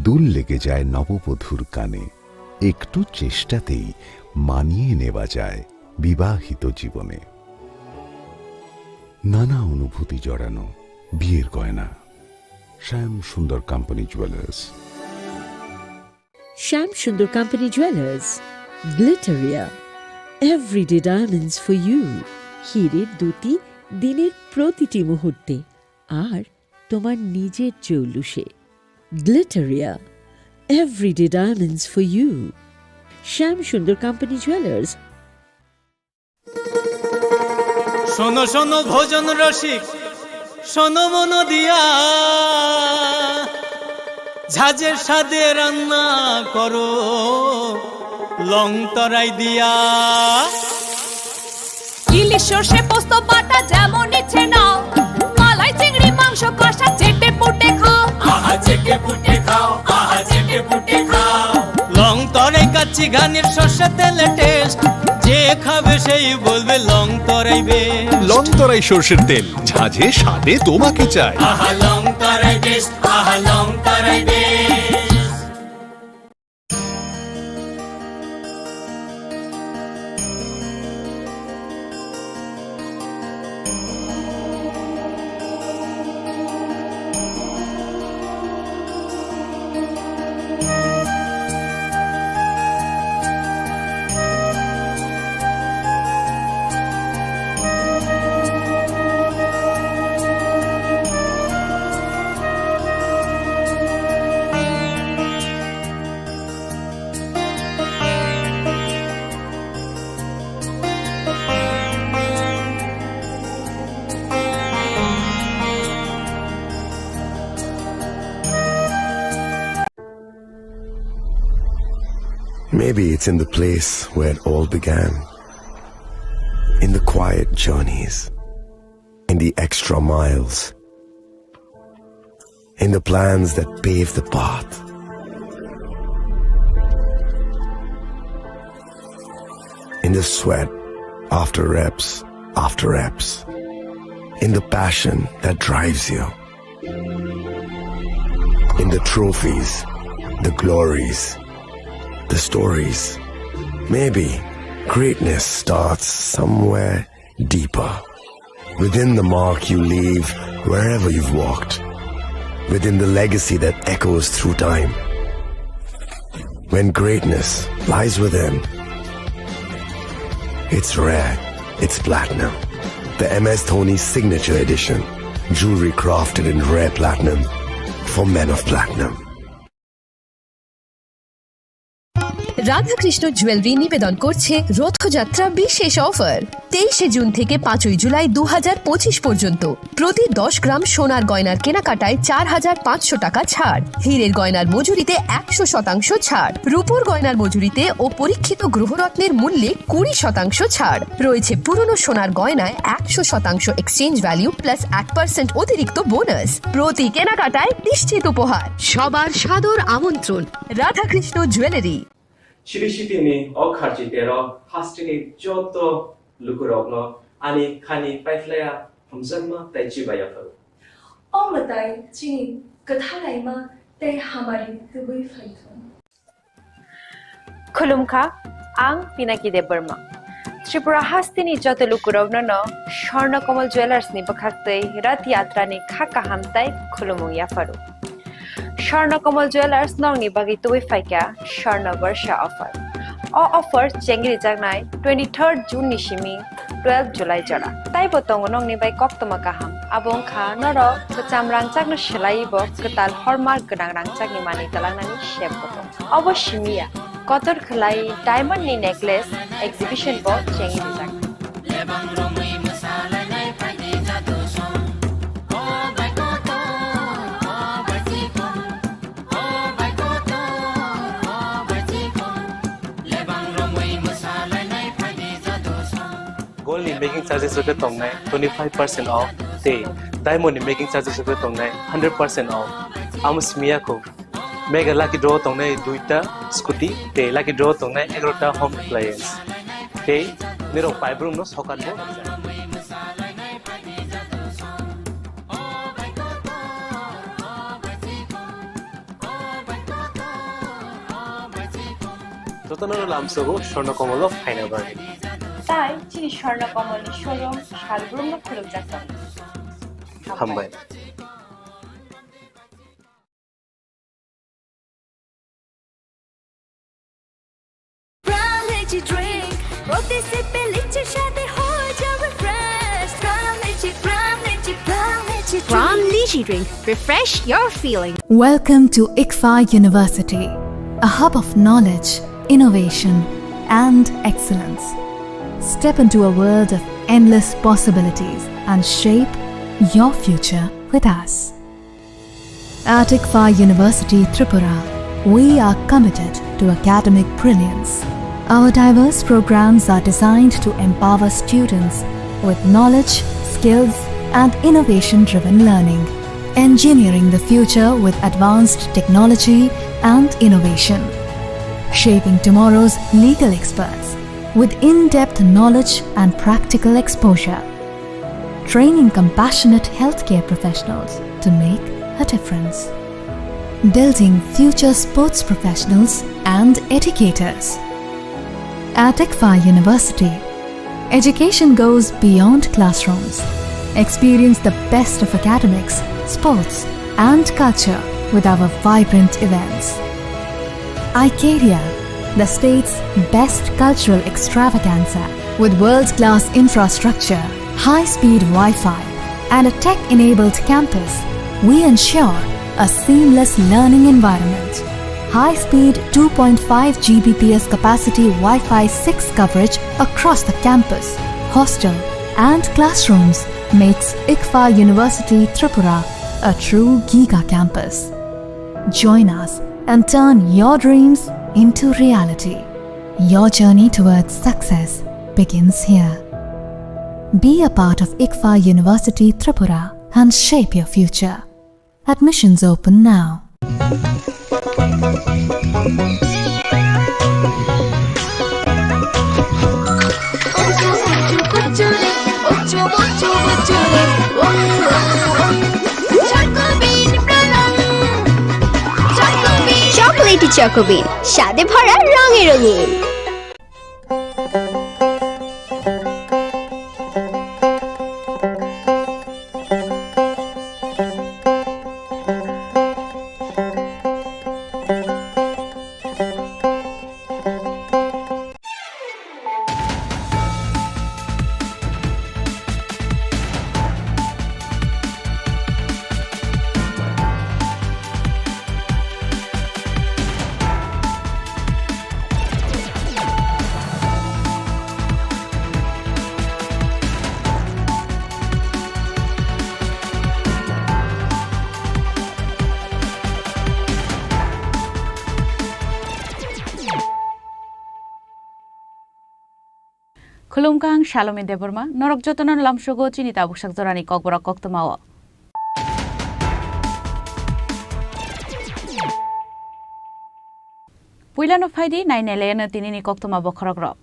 দুল লেগে যায় নববধূর কানে, একটু চেষ্টাতেই মানিয়ে নেওয়া যায় বিবাহিত জীবনে। নানা অনুভূতি জড়ানো বিয়ের গয়না। শ্যাম Sundar company jewellers. Shyam Sundar company jewellers, Glitteria, everyday diamonds for you. হীরের দ্যুতি দিনের প্রতিটি মুহূর্তে, আর তোমার নিজের জৌলুসে। Glitteria, everyday diamonds for you. Shyam Sundar company jewellers. শোনো শোনো ভোজন রসিক, শোনো মন দিয়া, ঝাঁঝের স্বাদে রান্না করো লং তরাই দিয়া। ইলিশ সর্ষে পোস্ত বাটা যেমন ইচ্ছে নাও, মালাই চিংড়ি মাংস কষা চেটে পুটে খাও। আহা চেটে পুটে খাও, আহা চেটে পুটে খাও। লং তরাই কাচ্চি ঘানির সর্ষে তেলে টেস্ট, যে খাবে সেই বলবে লং তরাই বেস্ট। লং তরাই সর্ষের তেল, ঝাঁঝে স্বাদে তোমাকে চাই। আহা লং তরাই বেস্ট, আহা লং তরাই best. Maybe it's in the place where it all began. In the quiet journeys, in the extra miles, in the plans that pave the path, in the sweat after reps, after reps, in the passion that drives you, in the trophies, the glories, the stories. Maybe greatness starts somewhere deeper, within the mark you leave wherever you've walked, within the legacy that echoes through time. When greatness lies within, it's rare, it's platinum. The M S Dhoni Signature Edition, jewelry crafted in rare platinum for men of platinum. Radhakrishna jewellery নিবেদন করছে রথযাত্রা বিশেষ অফার। তেইশে জুন থেকে পাঁচই জুলাই দু হাজার পঁচিশ পর্যন্ত প্রতি দশ গ্রাম সোনার গয়নার কেনাকাটায় চার হাজার পাঁচশো টাকা ছাড়, হীরের গয়নার মজুরিতে একশো শতাংশ ছাড়, রূপোর গয়নার মজুরিতে ও পরীক্ষিত গ্রহরত্নের মূল্যে কুড়ি শতাংশ ছাড়। রয়েছে পুরনো সোনার গয়নায় একশো শতাংশ এক্সচেঞ্জ ভ্যালু প্লাস এক পার্সেন্ট অতিরিক্ত বোনাস। প্রতি কেনাকাটায় নিশ্চিত উপহার। সবার সাদর আমন্ত্রণ Radhakrishna jewellery. Siri sitini o kharchi tero hasteni joto lukurokno ani khani paiphlaiya hamjakma tei chibaiya pharo. O mwtai chini kwthalaima tei hamari tubui phaithung. Khulumkha, ang Pinaki Debbarma. Tripura hasteni joto lukurokno no Swarna Kamal Jewellers ni bwkhaktwi Rath Yatra ni kha kaham tei khulumung yapharo. Swarna Kamal Jewellers nokni bagwi tubui phaikha Swarna Barsha offer. O offer chengrijaknai twenty-third June ni simi twelve July jora. Taibo tongo nokni bai koktwma kaham. Abo wngkha norok kwcham rangchakno swlaiwi bo kwtal hallmark gwnang rangchakni manwi twlangnani sep bo tongo. Obo simi ya, kotor khwlai diamond ni necklace exhibition bo chengrijaknai. Gold ni making charges rok khe tongnai twenty five percent off tei diamond ni making charges rok khe tongnai hundred percent off. Amo simi ya kho. Mega lucky draw tongnai duita scooty tei lucky draw tongnai egarota home appliance. Tei nirok paibrumno sokat bo rijak. Jotono lamsogo Swarna Kamal o phaina bagwi. Tai chini Swarna Kamal ni showroom salbrumno khulumjak tongo. Hambai. Pran Lychee Drink, প্রতি সিপে লিচির স্বাদে হয়ে যাবে fresh। Pran Lychee, Pran Lychee, Pran Lychee Drink। Pran Lychee Drink, refresh your feeling। Welcome to ICFAI University, a hub of knowledge, innovation, and excellence. Step into a world of endless possibilities and shape your future with us. At ICFAI University Tripura, we are committed to academic brilliance. Our diverse programs are designed to empower students with knowledge, skills, and innovation-driven learning, engineering the future with advanced technology and innovation, shaping tomorrow's legal experts with in-depth knowledge and practical exposure, training compassionate healthcare professionals to make a difference, building future sports professionals and educators. At ICFAI University, education goes beyond classrooms. Experience the best of academics, sports, and culture with our vibrant events. Icaria, the state's best cultural extravaganza. With world-class infrastructure, high-speed Wi-Fi, and a tech-enabled campus, we ensure a seamless learning environment. High-speed two point five G B P S capacity Wi-Fi six coverage across the campus, hostel, and classrooms makes ICFAI University Tripura a true giga campus. Join us and turn your dreams into reality. Your journey towards success begins here. Be a part of ICFAR University Tripura and shape your future. Admissions open now. Chocolatey Choco Bean, স্বাদে ভরা, রঙে রঙিন। Khulumkha, ang Salomi Debbarma, norok jotono lamsogo chini tabuksak jorani kokborok koktwmao. Puilano phaidi, nai nailayano tinini koktwma bokhorokrok.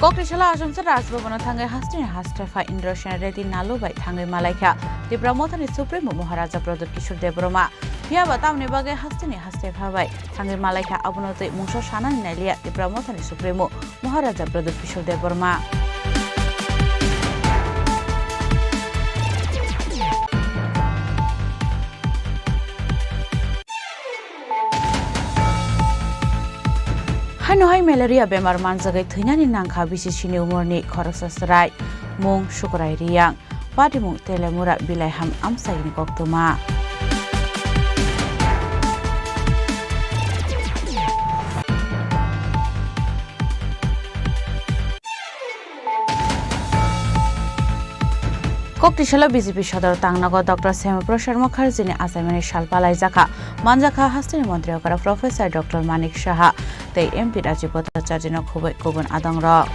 Koktisalo achomsa Rajbhabono thangwi hasteni haste pha Indra Sen Reddy Nalu bai thangwi malaikha Tipra Mothani Supremo Maharaja Pradyut Kishore Debbarma. Phiyaba tamni bagwi hasteni haste pha bai thangwi malaikha, abono twi mungsa sanani nailiya Tipra Mothani Supremo Maharaja Pradyut Kishore Debbarma. Haino hai malaria bemar manjagwi thwinani nangkha bisi sini umorni khoroksa chwrai, mung Sukurai Riyang. Patimung Telemura Bilaiham amchaini koktwma. Koktisalo B J P sodor tangnago Doctor Shyama Prasad Mukherjee ni achaimani sal palaijakha. Manjakha hasteni montri okra Professor Doctor Manik Saha tei M P Rajiv Bhattacharjee no khubui kubun adongrok.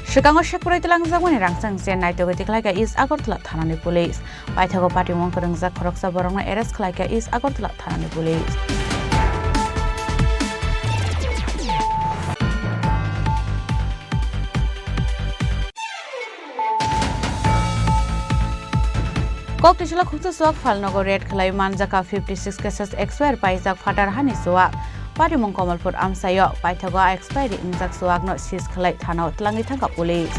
Swkango sekprai twlangjakmani rangchak se naitugwi tikhlaikha East Agartala thanani police. Paithago patimung kwrwngjak khoroksa borokno arrest khlaikha East Agartala thanani police. Koktisalo khungsa chuak phalnogo raid khlai manjakha fifty six cases, expire paijak phatar hani chuak. Patimung Kamalpur amchaio paithago expiry wngjak chuakno seize khlai thanao twlangwi thangkha police.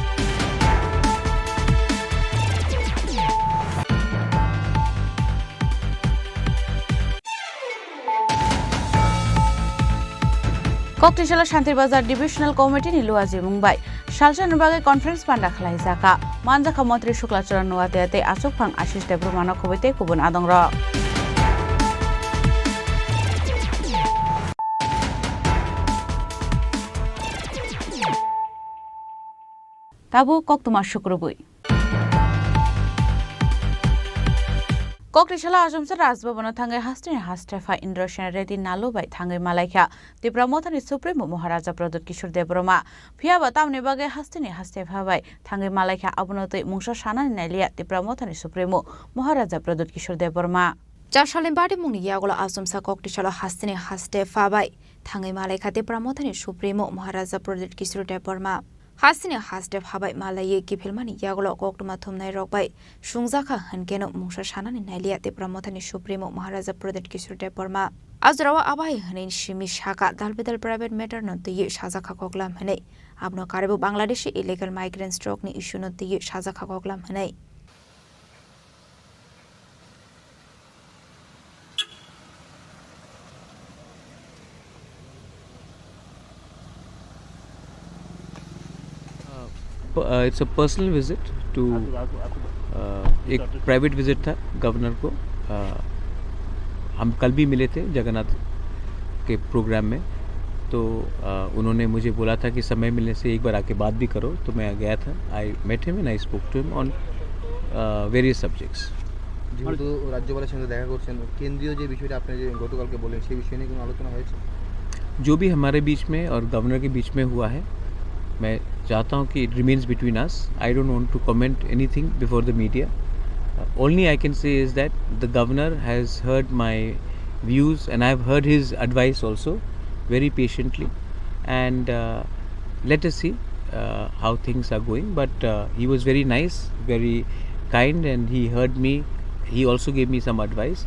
Koktisalo Shantir Bazar Divisional Committee ni luajimung bai salsa ni bagwi conference panda khlaijakha. Manjakha Montri Shukla Charan Noatia tei achukphang Ashish Debbarma no khubui tei kubun adongrok. Tabuk koktwma sukrubui. Koktisalo achomsa Rajbhabono thangwi hasteni haste pha Indra Sen Reddy Nalu bai thangwi malaikha Tipra Mothani Supremo Maharaja Pradyut Kishore Debbarma. Phiyaba tamni bagwi hasteni haste pha bai thangwi malaikha, abono twi mungsa sanani nailiya Tipra Mothani Supremo Maharaja Pradyut Kishore Debbarma. Char salni patimungni yagulo achomsa Koktisalo hasteni haste pha bai thangwi malaikha Tipra Mothani Supremo Maharaja Pradyut Kishore Debbarma. Hasteni haste pha bai malaiwi kiphilmani yagulo koktwma thumnairok bai sungjakha hwnkeno mungsa sanani nailiya Tipra Mothani Supremo Maharaja Pradyut Kishore Debbarma. A jorao abai hwnwi simi sakha, dal bedal private matter no twiwi sajakha koklam hwnwi. Abono karwibo Bangladeshi illegal migrants rokni issue no twiwi sajakha koklam hwnwi. Uh, p- uh, it's a personal visit to, uh, एक private visit था गवर्नर को। Uh, हम कल भी मिले थे जगन्नाथ के प्रोग्राम में। तो अ, उन्होंने मुझे बोला था कि समय मिलने से एक बार आके बात भी करो, तो मैं गया था। I met him and I spoke to him on uh, various subjects. যেহেতু রাজ্যপালের সঙ্গে দেখা করছেন, কেন্দ্রীয় যে বিষয়টা আপনি যে গতকালকে বললেন, সেই বিষয় নিয়ে কোনো আলোচনা হয়েছে? जो भी हमारे बीच में और गवर्नर के बीच में हुआ है, मैं चाहता हूँ कि it remains between us. I don't want to comment anything before the media. Uh, only I can say is that the governor has heard my views and I have heard his advice also very patiently. And uh, let us see uh, how things are going. But uh, he was very nice, very kind, and he heard me. He also gave me some advice,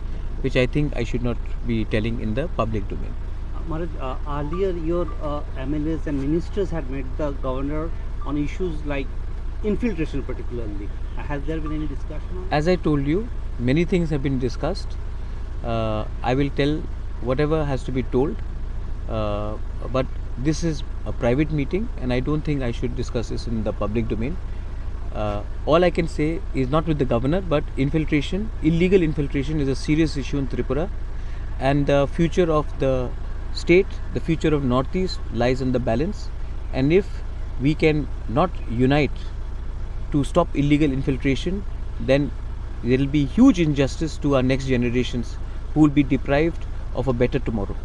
which I think I should not be telling in the public domain. Maharaj, uh, earlier your uh, M L As and ministers had met the governor on issues like infiltration particularly. Has there been any discussion on? As I told you, many things have been discussed. Uh, I will tell whatever has to be told, uh, but this is a private meeting and I don't think I should discuss this in the public domain. Uh, all I can say is not with the governor, but infiltration, illegal infiltration is a serious issue in Tripura, and the future of the state, the future of Northeast lies in the balance. And if we can not unite to stop illegal infiltration, then there will be huge injustice to our next generations who will be deprived of a better tomorrow.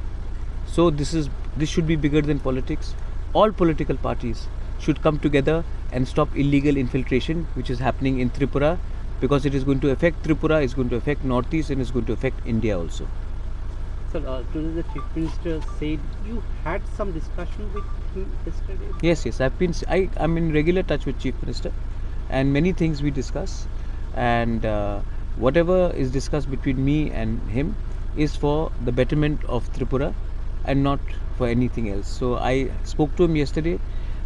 So this is, this should be bigger than politics. All political parties should come together and stop illegal infiltration which is happening in Tripura, because it is going to affect Tripura, it's going to affect Northeast, and it's going to affect India also. Sir, uh, today the Chief Minister said you had some discussion with him yesterday. Yes, yes, I've been, I, I'm in regular touch with Chief Minister and many things we discuss, and uh, whatever is discussed between me and him is for the betterment of Tripura and not for anything else. So I spoke to him yesterday.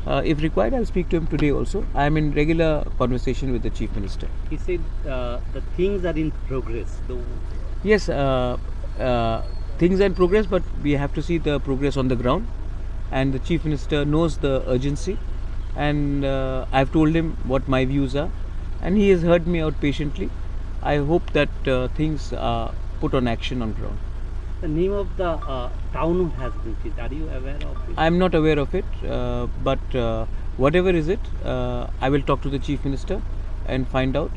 Uh, if required, I'll speak to him today also. I am in regular conversation with the Chief Minister. He said uh, the things are in progress. Though Yes, uh, uh, things are in progress, but we have to see the progress on the ground. And the Chief Minister knows the urgency, and uh, I've told him what my views are, and he has heard me out patiently. I hope that uh, things are put on action on ground. The name of the uh, town has been changed. Are you aware of it? I'm not aware of it, uh, but uh, whatever is it, uh, I will talk to the Chief Minister and find out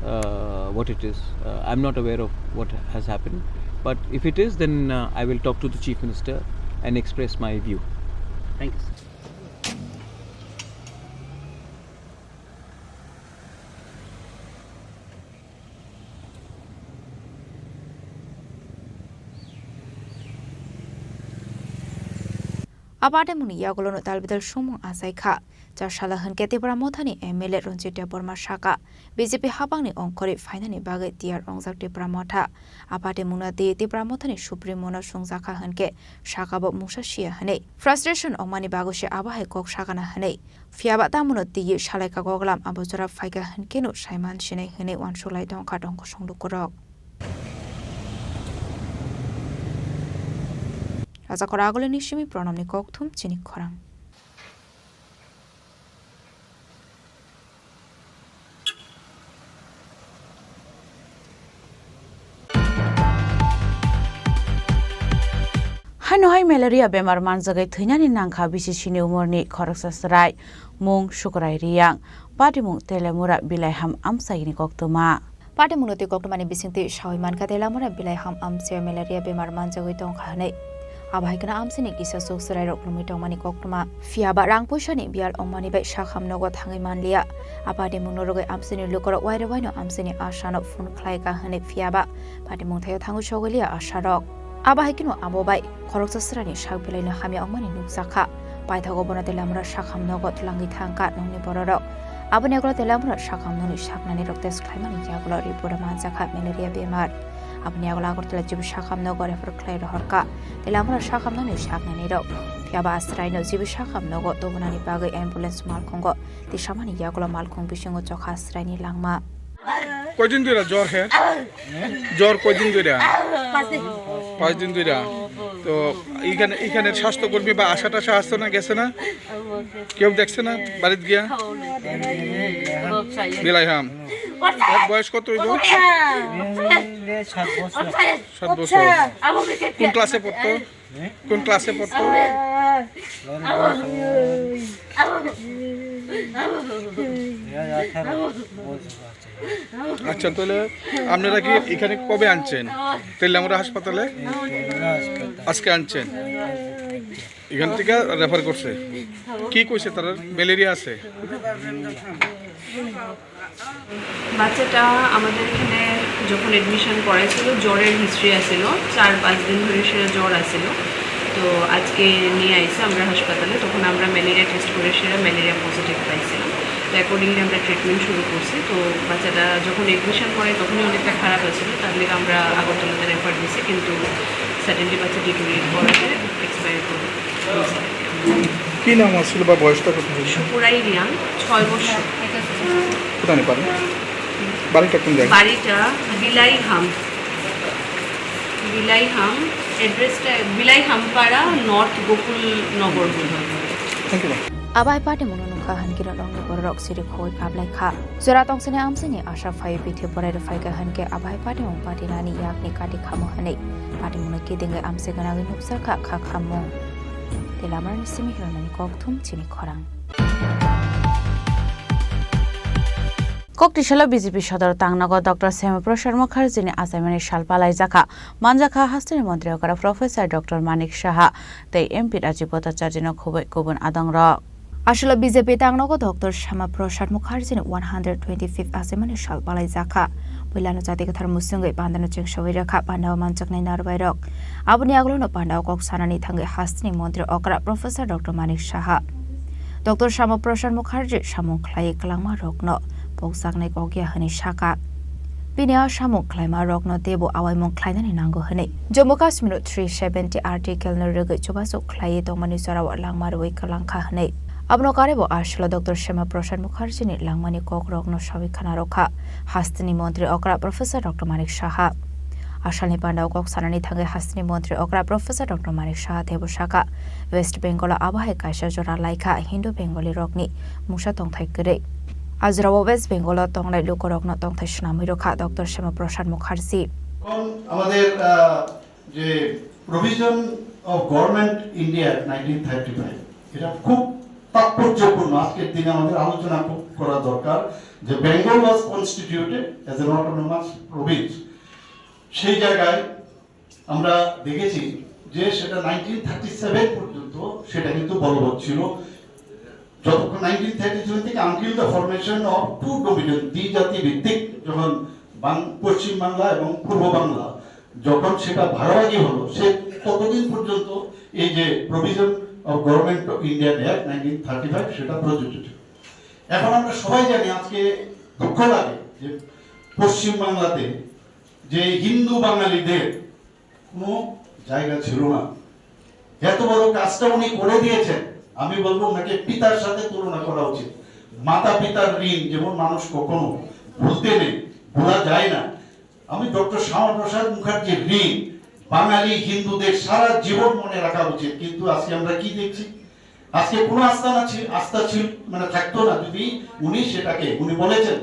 uh, what it is. Uh, I'm not aware of what has happened, but if it is, then uh, I will talk to the Chief Minister and express my view. Thank you, sir. A patimungni yagulono talbidal sumung achai kha. Chasala hwnkhe Tipra Mothani M L A Ranjit Debbarma sakha, B J P hapangni ongkhorwi phainani bagwi tiyar wngjak Tipra Motha. A patimungno twi Tipra Mothani Supremo-no sungjakha hwnkhe sakha bo mungsa siya hwnwi. Frustration wngmani bagwi se abo hai kok sakana hwnwi. Phiyaba tamono twiwi salaikha koklam abo jora phaikha hwnkhe no saiman sinai hwnwi uansuk lai tongkha tongkosong lukurok. Rajakor Agulini simi Pranamni kokthum chini khorang. Haino hai malaria bemar manjagwi thwinani nangkha bisi sini umorni khoroksa chwrai, mung Sukurai Riyang, patimung Telemura Bilaiham amchaini koktwma. Patimungno twi koktwmani bisingtwi sawi mankha Telemura Bilaiham amchaio malaria bemar manjagwi tongkha hwnwi. Abo hai kheno amchaini kisa chuk chwrairok lumwi tongmani koktwma. Phiyaba rang puisani biyal wngmani bai sakham nogo thangwi manliya. A patimungno rwgwi amchaini lukurok wairok waino amchaini asano phone khlaikha hwnwi phiyaba patimung thaio thangwi sogwiliya asarok. Abo hai kheno abo bai khoroksa chwraini sak belaino hamya wngmani nukjakha. Paithago bono Telemura sakham nogo twlangwi thangkha nokni bororok. Aboni yagulo Telemura sakham nokni saknanirok test khlaimani yagulo report manjakha malaria bemar. Aboni yagulo Agartala Jibu sakham nogo refer khlai rohorkha Telemura sakham nokni saknanirok. Phiyaba Asraino Jibu sakham nogo tubunani bagwi ambulance malkhungo tisamani yagulo malkhung bisingo chokha Asraini langma. কয়দিন ধরে জ্বর হে? জ্বর কয়দিন ধরে? পাঁচ দিন ধরে। তো এখানে, এখানে স্বাস্থ্যকর্মী বা আশা টাশা আসতো না, গেছে না? কেউ দেখছে না বাড়িতে গিয়া? বিলাইহাম। এর বয়স কত হইব? সাত বছর। কোন ক্লাসে পড়তো? কোন ক্লাসে পড়তো? আচ্ছা, তাহলে আপনারা কি এখানে কবে আনছেন? তেলিয়ামুড়া হাসপাতালে আজকে আনছেন, এখান থেকে রেফার করছে। কি কইছে তারা? ম্যালেরিয়া আছে। বাচ্চাটা আমাদের এখানে যখন অ্যাডমিশন করাইছিল, জ্বরের হিস্ট্রি আছিল, চার পাঁচ দিন ধরে সেটা জ্বর আছিল। তো আজকে নিয়ে আইছে আমরা হাসপাতালে, তখন আমরা ম্যালেরিয়া টেস্ট করে সেটা ম্যালেরিয়া পজিটিভ পাইছিলাম। তো অ্যাকর্ডিংলি আমরা ট্রিটমেন্ট শুরু করছি। তো বাচ্চাটা যখন অ্যাডমিশন করে তখনই অনেকটা খারাপ আছিল, তার লিগে আমরা আগরতলাতে রেফার দিছি, কিন্তু সাডেনলি বাচ্চা ডিটোরিয়েট করাতে এক্সপায়ার করে। কি নাম আছিল বা বয়সটা কত হয়েছে? সুপুরাই রিয়াং, ছয় বছর। কোথায় নেপাল? বাড়িটা কোন জায়গায়? বাড়িটা বিলাইহাম। বিলাইহাম, অ্যাড্রেসটা বিলাইহামপাড়া, নর্থ গোকুল নগর বোধহয়। Thank you. Abai pati munu nungkha hankhe norokni bororok siri khoi kablai kha. Jora tongsini amsini asha phai bithi borai rwphai kha hankhe abai pati mung pati nani yakni kati khamo hwnwi. Pati munu kidingwi amse gwnangwi nuksa kha kha khamung. Tei lamarni simi hirnani kokthum chini khorang. Koktisalo B J P sodor tangnago Doctor Shyama Prasad Mukherjee ni achaimani sal palaijakha. Manjakha hasteni montri okra Professor Doctor Manik Saha tei M P Rajiv Bhattacharya no khubui kubun adongrok. Aswkno B J P tangnago Doctor Shyama Prasad Mukherjee ni one hundred twenty-fifth achaimani sal palaijakha. Puilano jati kwthar musungwi pandano chengsawi rwkha pandao manjaknai narwbairok. Aboni agulano pandao kok sanani thangwi hasteni montri okra Professor Doctor Manik Saha. Doctor Shyama Prasad Mukherjee samung khlaiwi kwlangma rokno pokjaknai kokya hwnwi sakha. Bini a samung khlaima rokno teibo awaimung khlainani nango hwnwi Jammu Kashmir o three seventy article no rwgwi chubachu khlaiwi tongmani jorao langma rwui kwlangkha hwnwi. Abono karwibo aswkno Doctor Shyama Prasad Mukherjee ni langmani kok rokno sawi khna rwkha hasteni montri okra Professor Doctor Manik Saha. Asalni pandao kok sanani thangwi hasteni montri okra Professor Doctor Manik Saha teibo sakha, West Bengal o abo hai kaisa jora laikha Hindu Bengali rokni mungsa tongthai kwrwi. A jorao West Bengal o tongnai lukurokno tongthai swnamwi rwkha Doctor Shyama Prasad Mukherjee. এখন আমাদের আহ, যে provision of government India nineteen thirty five, এটা খুব তাৎপর্যপূর্ণ, আজকের দিনে আমাদের আলোচনা খুব করা দরকার যে Bengal was constituted as an autonomous province. সেই জায়গায় আমরা দেখেছি যে সেটা নাইনটিন থার্টি সেভেন পর্যন্ত সেটা কিন্তু বলবৎ ছিল। যতক্ষণ নাইনটিন থার্টি সেভেন থেকে until the formation of two dominion, দ্বিজাতি ভিত্তিক, যখন বাং- পশ্চিম বাংলা এবং পূর্ব বাংলা যখন সেটা ভাগাভাগি হলো, সে ততদিন পর্যন্ত এই যে provision of government of Indian act nineteen thirty five সেটা প্রযোজ্য ছিল। এখন আমরা সবাই জানি, আজকে দুঃখ লাগে যে পশ্চিম বাংলাতে যে হিন্দু বাঙালিদের কোনো জায়গা ছিল না। এত বড় কাজটা উনি করে দিয়েছেন, আমি বলবো ওনাকে পিতার সাথে তুলনা করা উচিত। মাতা পিতার ঋণ যেমন মানুষ কখনো ভুলতে নেই, ভোলা যায় না। আমি ডক্টর শ্যামাপ্রসাদ মুখার্জির ঋণ বাঙালি হিন্দুদের সারা জীবন মনে রাখা উচিত। কিন্তু আজকে আমরা কি দেখছি? আজকে কোনো আস্থা না ছিল, আস্থা ছিল মানে থাকতো না যদি উনি সেটাকে, উনি বলেছেন,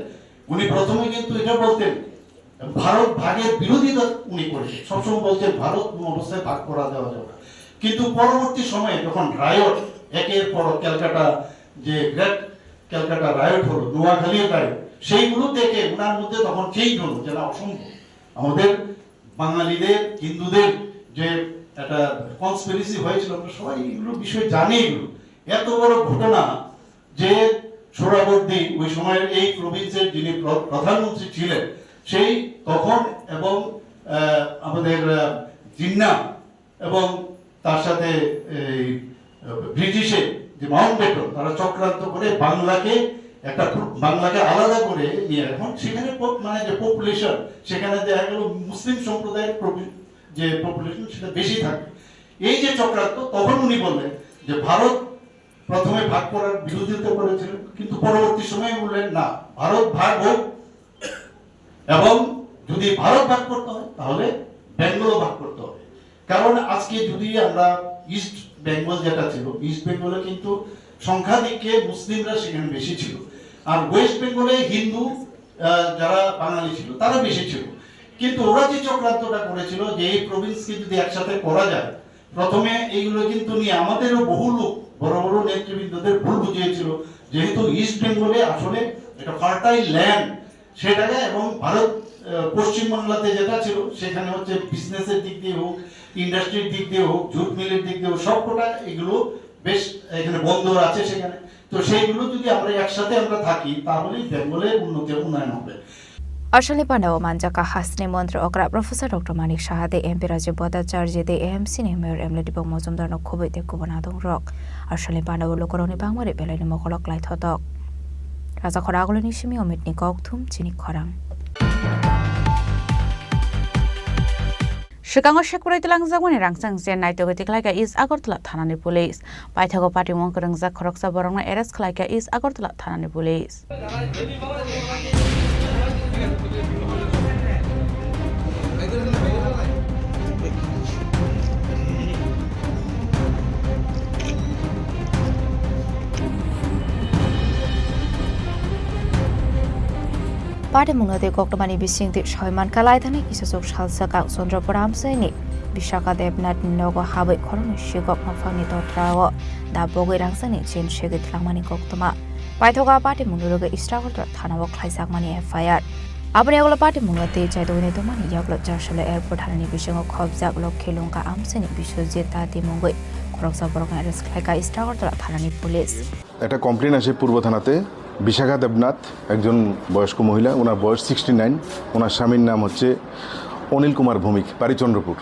উনি প্রথমে কিন্তু এটা বলতেন, ভারত ভাগের বিরোধিতা উনি করেছেন, সবসময় বলছেন ভারত কোনো অবস্থায় ভাগ করা দেওয়া যাবে না। কিন্তু পরবর্তী সময়ে যখন রায়ট, একের পর ক্যালকাটা, যে গ্রেট ক্যালকাটা রায়ট হলো, নোয়াখালীর রায়ট, সেইগুলো দেখে ওনার মধ্যে তখন চেঞ্জ হলো যে না, অসম্ভব। আমাদের বাঙালিদের, হিন্দুদের যে একটা কনস্পিরেসি হয়েছিল, আমরা সবাই এগুলো বিষয়ে জানি। এগুলো এত বড় ঘটনা যে সোহরাবর্দী, ওই সময়ের এই প্রভিন্সের যিনি প্র- প্রধানমন্ত্রী ছিলেন, সেই তখন এবং আহ, আমাদের আহ, জিন্না এবং তার সাথে এই আহ, ব্রিটিশের যে মাউন্টব্যাটেন, তারা চক্রান্ত করে বাংলাকে একটা প্র- বাংলাকে আলাদা করে নিয়ে, এখন সেখানে পপ- মানে যে পপুলেশন, সেখানে দেখা গেল মুসলিম সম্প্রদায়ের প্রবি- যে পপুলেশন সেটা বেশি থাকে। এই যে চক্রান্ত, তখন উনি বললেন যে ভারত প্রথমে ভাগ করার বিরোধিতা করেছিলেন, কিন্তু পরবর্তী সময়ে বললেন না, ভারত ভাগ হোক এবং যদি ভারত ভাগ করতে হয় তাহলে বেঙ্গলও ভাগ করতে হবে। কারণ আজকে যদি আমরা ইস্ট বেঙ্গল যেটা ছিল, ইস্ট বেঙ্গলে কিন্তু সংখ্যাধিক্যে মুসলিমরা সেখানে বেশি ছিল, আর ওয়েস্ট বেঙ্গলে হিন্দু আহ, যারা বাঙালি ছিল তারা বেশি ছিল। কিন্তু ওরা যে চক্রান্তটা করেছিল যে এই প্রভিন্সকে যদি একসাথে করা যায় প্রথমে এইগুলো কিন্তু নিয়ে আমাদেরও বহু লোক, বড় বড় নেতৃবৃন্দদের ভুল বুঝিয়েছিল, যেহেতু ইস্ট বেঙ্গলে আসলে একটা ফার্টাইল ল্যান্ড, সেটাকে এবং ভারত, আহ, পশ্চিমবাংলাতে যেটা ছিল, সেখানে হচ্ছে বিজনেসের দিক দিয়ে হোক, ইন্ডাস্ট্রির দিক দিয়ে হোক, জুট মিলের দিক দিয়ে হোক, সবকটা এগুলো বেশ এখানে বন্দর আছে সেখানে। তো সেইগুলো যদি আমরা একসাথে আমরা থাকি, তাহলেই বেঙ্গলের উন্নতি, উন্নয়ন হবে। Australian pandao manjak kha hasteni montri okra Professor Doctor Manik Saha tei M P Rajib Bhattacharjee tei A M C ni Mayor M L A Deepak Majumdar no khubui tei kubun adongrok. Australian pandao lukurokni bangmari belaini mokolo klaithotok. Rajakhor agulini simi Omitni kokthum chini khorang. Swkango sekbrwi twlangjakmani rangchak incident naitugwi tikhlaikha East Agartala thanani police. Paithago patimung kwrwngjak khoroksa borokno arrest khlaikha East Agartala thanani police. Patimungno tei koktwmani bisingtwi soi mankha, laithani kisachuk salsa kang Chandrapur amchaini Vishaka Debnath ni nogo habwi khoroknwi sikok nophangni totrao da bogwi rangchakni chain segwi twlangmani koktwma. Paithago a patimungni rwgwi East Agartala thanao khlaijakmani F I R. Aboni yagulo patimungno tei chaitugwini tongmani yagulo Charsala Airport hanani bisingo khopjak Lokhi Lungka amchaini Biswajit Dati mungwi khoroksa borokno arrest khlaikha East Agartala thanani police. একটা কমপ্লেন আসে পূর্ব থানাতে, বিশাখা দেবনাথ, একজন বয়স্ক মহিলা, ওনার বয়স sixty nine, ওনার স্বামীর নাম হচ্ছে অনিল কুমার ভৌমিক, বাড়ি চন্দ্রপুর।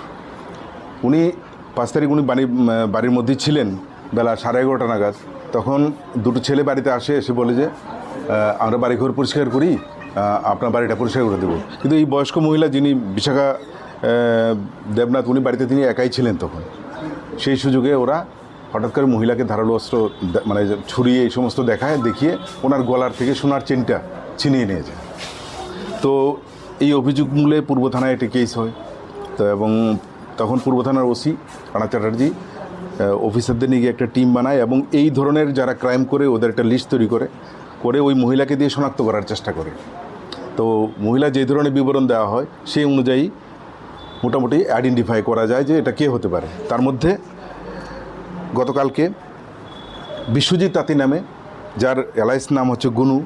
উনি পাঁচ তারিখ উনি বাড়ি, উম, বাড়ির মধ্যেই ছিলেন বেলা সাড়ে এগারোটা নাগাদ। তখন দুটো ছেলে বাড়িতে আসে, এসে বলে যে, আহ, "আমরা বাড়িঘর পরিষ্কার করি, আহ, আপনার বাড়িটা পরিষ্কার করে দেবো।" কিন্তু এই বয়স্ক মহিলা যিনি বিশাখা, আহ, দেবনাথ, উনি বাড়িতে তিনি একাই ছিলেন তখন। সেই সুযোগে ওরা হঠাৎ করে মহিলাকে ধারালো অস্ত্র দে-, মানে যে ছুরি এই সমস্ত দেখায়, দেখিয়ে ওনার গলার থেকে সোনার চেনটা ছিনিয়ে নিয়ে যায়। তো এই অভিযোগ মূলে পূর্ব থানায় একটি কেস হয়। তো এবং তখন পূর্ব থানার ওসি রানা চ্যাটার্জি, আহ, অফিসারদের নিয়ে গিয়ে একটা টিম বানায় এবং এই ধরনের যারা ক্রাইম করে ওদের একটা লিস্ট তৈরি করে, করে ওই মহিলাকে দিয়ে শনাক্ত করার চেষ্টা করে। তো মহিলা যে ধরনের বিবরণ দেওয়া হয় সেই অনুযায়ী মোটামুটি আইডেন্টিফাই করা যায় যে এটা কে হতে পারে। তার মধ্যে গতকালকে বিশ্বজিৎ তাঁতি নামে, যার এলাইস নাম হচ্ছে গুনু,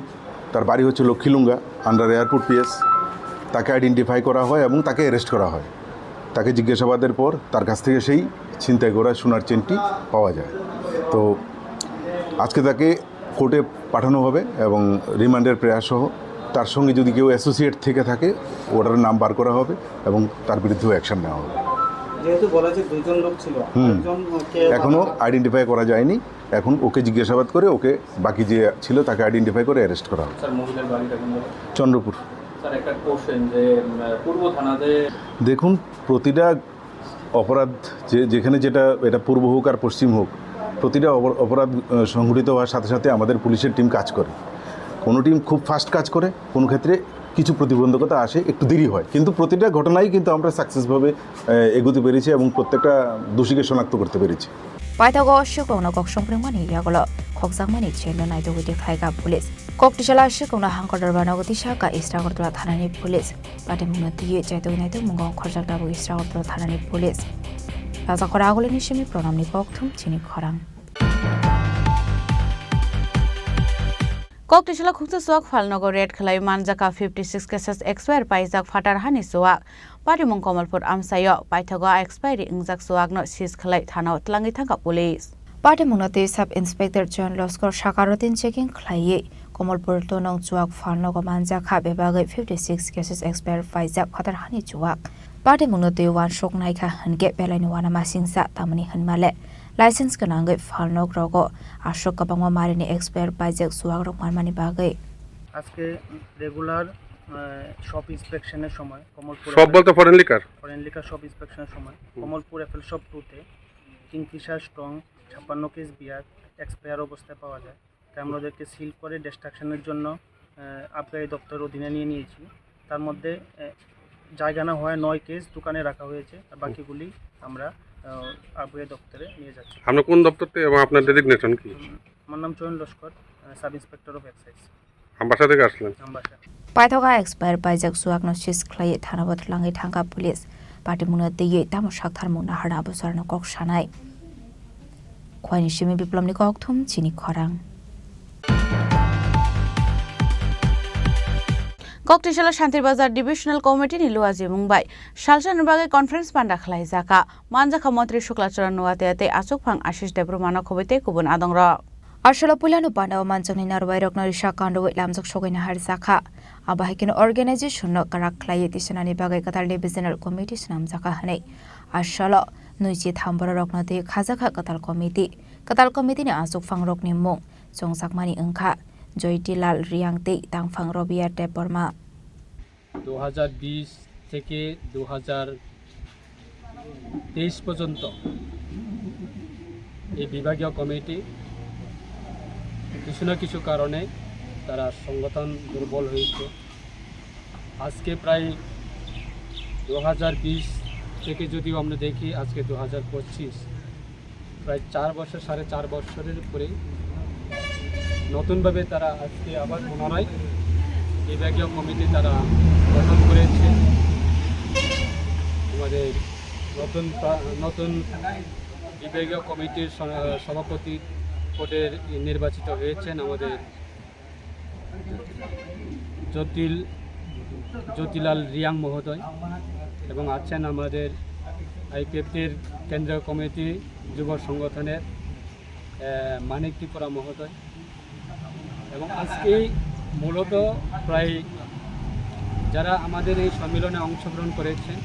তার বাড়ি হচ্ছে লক্ষ্মীলুঙ্গা, আন্ডার এয়ারপোর্ট পিএস, তাকে আইডেন্টিফাই করা হয় এবং তাকে অ্যারেস্ট করা হয়। তাকে জিজ্ঞাসাবাদের পর তার কাছ থেকে সেই ছিনতাই করা সোনার চেনটি পাওয়া যায়। তো আজকে তাকে কোর্টে পাঠানো হবে এবং রিমান্ডের প্রেয়ার সহ তার সঙ্গে যদি কেউ অ্যাসোসিয়েট থেকে থাকে, ওটার নাম বার করা হবে এবং তার বিরুদ্ধেও অ্যাকশন নেওয়া হবে। যেহেতু বলা হচ্ছে দুইজন লোক ছিল, হুম। আরেকজন কে এখনো আইডেন্টিফাই করা যায়নি। এখন ওকে জিজ্ঞাসাবাদ করে ওকে বাকি যে ছিল তাকে আইডেন্টিফাই করে অ্যারেস্ট করা হবে। স্যার, মহিলার বাড়িটা কোন জায়গায়? চন্দ্রপুর। স্যার, একটা কোশ্চেন যে, উম, পূর্ব থানাতে দেখুন, প্রতিটা অপরাধ যে, যেখানে যেটা, এটা পূর্ব হোক আর পশ্চিম হোক, প্রতিটা অপর-, অপরাধ, আহ, সংঘটিত হওয়ার সাথে সাথে আমাদের পুলিশের টিম কাজ করে। কোনো টিম খুব ফাস্ট কাজ করে, কোনো ক্ষেত্রে কিছু প্রতিবন্ধকতা আসে, একটু দেরি হয়, কিন্তু প্রতিটা ঘটনাই কিন্তু আমরা সাকসেসভাবে, আহ, এগোতে পেরেছি এবং প্রত্যেকটা দোষীকে শনাক্ত করতে পেরেছি। Paithago sikokno kok songphrwngmani yagulo khokjakmani chain no naitugwi tikhlaikha police. Kok tisala sikokno hangkor dorbar nogo tisa kha East Agartala thanani police. Patimungno twiwi chaitugwi naitugmung ongkhorjak tabuk East Agartala thanani police. Rajakhor agulini simi Pranamni kokthum chini khorang. Kok tisala khungsa chuwak phalnogo raid khlaiwi manjakha fifty six cases expire paijak phatar hani chuwak. Patimung Kamalpur amchaio paithago a expiry wngjak chuwakno seize khlai thanao twlangwi thangkha police. Patimungno twi Sub Inspector Joint Loskor sakarotin checking khlaiwi Kamalpur tonong chuwak phalnogo manjakha bebagwi fifty six cases expire paijak phatar hani chuwak. Patimungno twi uansuk naikha hwnkhe belaini uanamasingcha tamni hwnmale license gwnangwi phalnok rogo aswk kwbangma marini expire paijak chuwak rok manmani bagwi. আজকে রেগুলার, আহ, শপ ইন্সপেকশনের সময় কমলপুর সব বলতে foreign liquor? Foreign liquor shop ইন্সপেকশনের সময় হুম। Kamalpur FL shop two তে Kingfisher strong ছাপ্পান্ন কেস বিয়ার এক্সপায়ার অবস্থায় পাওয়া যায়। তাই আমরা ওদেরকে সিল করে ডিস্ট্রাকশনের জন্য, আহ, আবগারি দপ্তরের অধীনে নিয়ে নিয়েছি। তার মধ্যে, আহ, জায়গা না হওয়ায় নয় কেস দোকানে রাখা হয়েছে, আর বাকিগুলি আমরা, আহ, আবগারি দপ্তরে নিয়ে যাচ্ছি। আপনার কোন দপ্তর থেকে এবং আপনার ডেজিগনেশন কি? উম, আমার নাম চয়ন লস্কর, আহ, sub inspector of excise. Ambassa থেকে আসলেন? Ambassa. Paithago expire paijak chuwakno seize khlaiwi thanao twlangwi thangkha police. Patimungno twiwi tamo saktharmung naharna abo chorano kok sanai. Khwaini simi Biplomni kokthum chini khorang. Koktisalo Shanti Bazar Divisional Committee ni luajimung bai salsani bagwi conference panda khlaijaka. Manjakha Montri Shukla Charan Noatia tei achukphang Ashish Debbarma no khobwi tei kubun adongrok. Asolo puilano pandao manjakni narwai rokno risa kandoi lamjak sogwi naharjakha. Abo hai kheno organization no kwrak khlaiwi tisanani bagwi kwtal divisional committee swnamjakha hwnwi. Asolo nwichi tham bororokno twi khajakha kwtal committee. Kwtal committee ni achukphang rokni mung chongjakmani wngkha Joytilal Riang tei tangphang Robia Debbarma. দু হাজার বিশ থেকে দু হাজার তেইশ পর্যন্ত এই বিভাগীয় কমিটি কিছু না কিছু কারণে তারা সংগঠন দুর্বল হয়েছে। আজকে প্রায় দু হাজার বিশ থেকে যদিও আমরা দেখি, আজকে দু হাজার পঁচিশ, প্রায় চার বছর, সাড়ে চার বছরের উপরে নতুনভাবে তারা আজকে আবার পুনরায় বিভাগীয় কমিটি তারা গঠন করেছে। আমাদের নতুন প্রা-, নতুন বিভাগীয় কমিটির স-, সভাপতি পদে নির্বাচিত হয়েছেন আমাদের জটিল, জ্যোতিলাল রিয়াং মহোদয় এবং আছেন আমাদের আইপিএফটির কেন্দ্রীয় কমিটি যুব সংগঠনের, আহ, মানিক ত্রিপুরা মহোদয়। এবং আজকেই মূলত প্রায় যারা আমাদের এই সম্মেলনে অংশগ্রহণ করেছেন,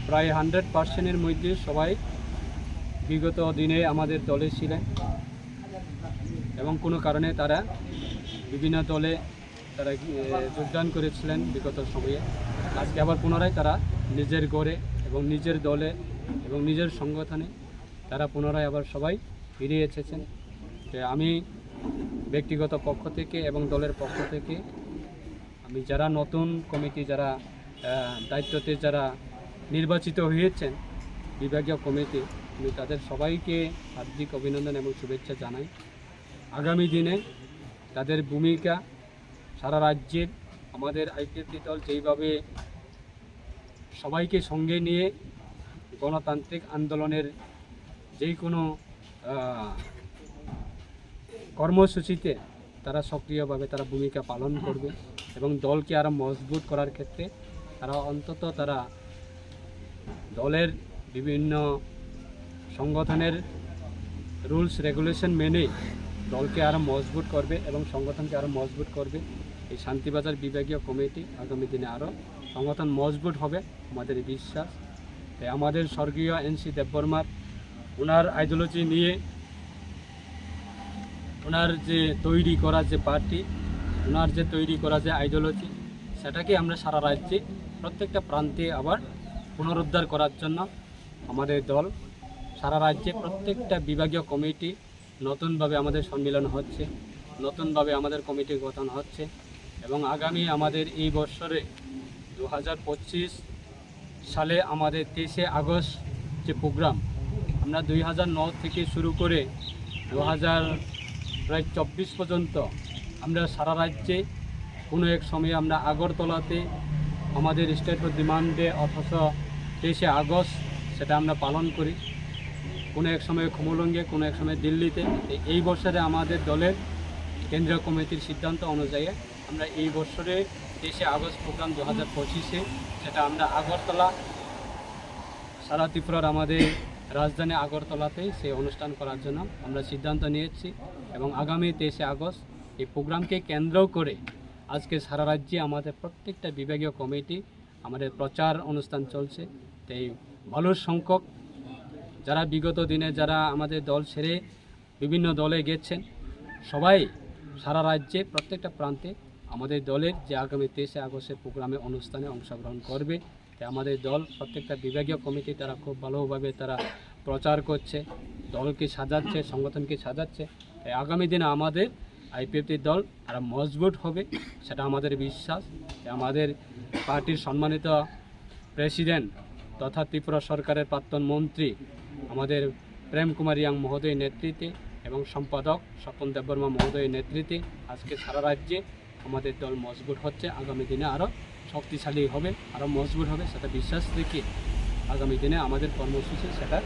প্রায় হান্ড্রেড পার্সেন্টের মধ্যে সবাই বিগত দিনে আমাদের দলে ছিলেন এবং কোনো কারণে তারা বিভিন্ন দলে তারা, এ, যোগদান করেছিলেন বিগত সময়ে। আজকে আবার পুনরায় তারা নিজের ঘরে এবং নিজের দলে এবং নিজের সংগঠনে তারা পুনরায় আবার সবাই ফিরে এসেছেন। তো আমি ব্যক্তিগত পক্ষ থেকে এবং দলের পক্ষ থেকে আমি যারা নতুন কমিটি, যারা, আহ, দায়িত্বতে যারা নির্বাচিত হয়েছেন বিভাগীয় কমিটি, আমি তাদের সবাইকে হার্দিক অভিনন্দন এবং শুভেচ্ছা জানাই। আগামী দিনে তাদের ভূমিকা সারা রাজ্যের আমাদের আইপিএফটি দল যেইভাবে সবাইকে সঙ্গে নিয়ে গণতান্ত্রিক আন্দোলনের যেই কোনো, আহ, কর্মসূচিতে তারা সক্রিয়ভাবে তারা ভূমিকা পালন করবে এবং দলকে আরও মজবুত করার ক্ষেত্রে তারা অন্তত তারা দলের বিভিন্ন সংগঠনের রুলস রেগুলেশন মেনে দলকে আরও মজবুত করবে এবং সংগঠনকে আরও মজবুত করবে। এই শান্তিবাজার বিভাগীয় কমিটি আগামী দিনে আরও সংগঠন মজবুত হবে, আমাদের এই বিশ্বাস। তাই আমাদের স্বর্গীয় এনসি দেববর্মার, ওনার আইডিওলজি নিয়ে, ওনার যে তৈরি করা যে পার্টি, ওনার যে তৈরি করা যে আইডিওলজি, সেটাকে আমরা সারা রাজ্যে প্রত্যেকটা প্রান্তে আবার পুনরুদ্ধার করার জন্য আমাদের দল সারা রাজ্যে প্রত্যেকটা বিভাগীয় কমিটি নতুনভাবে আমাদের সম্মিলন হচ্ছে, নতুনভাবে আমাদের কমিটি গঠন হচ্ছে এবং আগামী আমাদের এই বৎসরে দু হাজার পঁচিশ সালে আমাদের তেইশে আগস্ট যে প্রোগ্রাম, আমরা দুই হাজার নয় থেকে শুরু করে দু হাজার প্রায় চব্বিশ পর্যন্ত আমরা সারা রাজ্যে কোনো এক সময়ে আমরা আগরতলাতে আমাদের স্টেট ডিমান্ডে, অথচ তেইশে আগস্ট সেটা আমরা পালন করি। কোনো এক সময় খুমুলুঙে, কোনো এক সময় দিল্লিতে। তো এই বছরে আমাদের দলের কেন্দ্রীয় কমিটির সিদ্ধান্ত অনুযায়ী আমরা এই বছরে তেইশে আগস্ট প্রোগ্রাম দু হাজার পঁচিশে, সেটা আমরা আগরতলা, সারা ত্রিপুরার আমাদের রাজধানী আগরতলাতেই সেই অনুষ্ঠান করার জন্য আমরা সিদ্ধান্ত নিয়েছি এবং আগামী তেইশে আগস্ট এই প্রোগ্রামকে কেন্দ্র করে আজকে সারা রাজ্যে আমাদের প্রত্যেকটা বিভাগীয় কমিটি আমাদের প্রচার অনুষ্ঠান চলছে। তাই ভালো সংখ্যক যারা বিগত দিনে যারা আমাদের দল ছেড়ে বিভিন্ন দলে গেছেন, সবাই সারা রাজ্যে প্রত্যেকটা প্রান্তে আমাদের দলের যে আগামী তেইশে আগস্টের প্রোগ্রামে অনুষ্ঠানে অংশগ্রহণ করবে। তাই আমাদের দল প্রত্যেকটা বিভাগীয় কমিটি তারা খুব ভালোভাবে তারা প্রচার করছে, দলকে সাজাচ্ছে, সংগঠনকে সাজাচ্ছে। তাই আগামী দিনে আমাদের আইপিএফটি দল আরও মজবুত হবে, সেটা আমাদের বিশ্বাস। তাই আমাদের পার্টির সম্মানিত প্রেসিডেন্ট তথা ত্রিপুরা সরকারের প্রাক্তন মন্ত্রী আমাদের প্রেম কুমার রিয়াং মহোদয়ের নেতৃত্বে এবং সম্পাদক স্বপন দেববর্মা মহোদয়ের নেতৃত্বে আজকে সারা রাজ্যে আমাদের দল মজবুত হচ্ছে, আগামী দিনে আরও শক্তিশালী হবে, আরও মজবুত হবে, সেটা বিশ্বাস রেখে আগামী দিনে আমাদের কর্মসূচি সেটা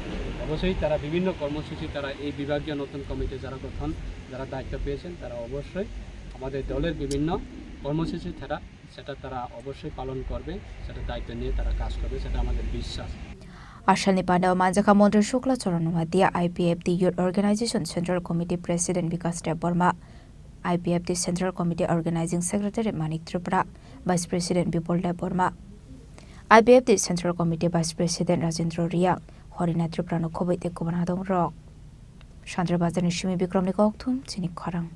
অবশ্যই তারা বিভিন্ন কর্মসূচি তারা এই বিভাগীয় নতুন কমিটি যারা গঠন, যারা দায়িত্ব পেয়েছেন, তারা অবশ্যই আমাদের দলের বিভিন্ন কর্মসূচি তারা, সেটা তারা অবশ্যই পালন করবে, সেটা দায়িত্ব নিয়ে তারা কাজ করবে, সেটা আমাদের বিশ্বাস। Asalni pandao manjakha Montri Shukla Charan Noatia, I P F T Youth Organization Central Committee President Bikas Debbarma, I P F T Central Committee Organizing Secretary Manik Tripura, Vice President Bipul Debbarma, I P F T Central Committee Vice President Rajendra Riang, Horina Tripura no khoboi tei kubun adong rok. Sandra Bazar ni simi Bikram ni kokthum chini khorang.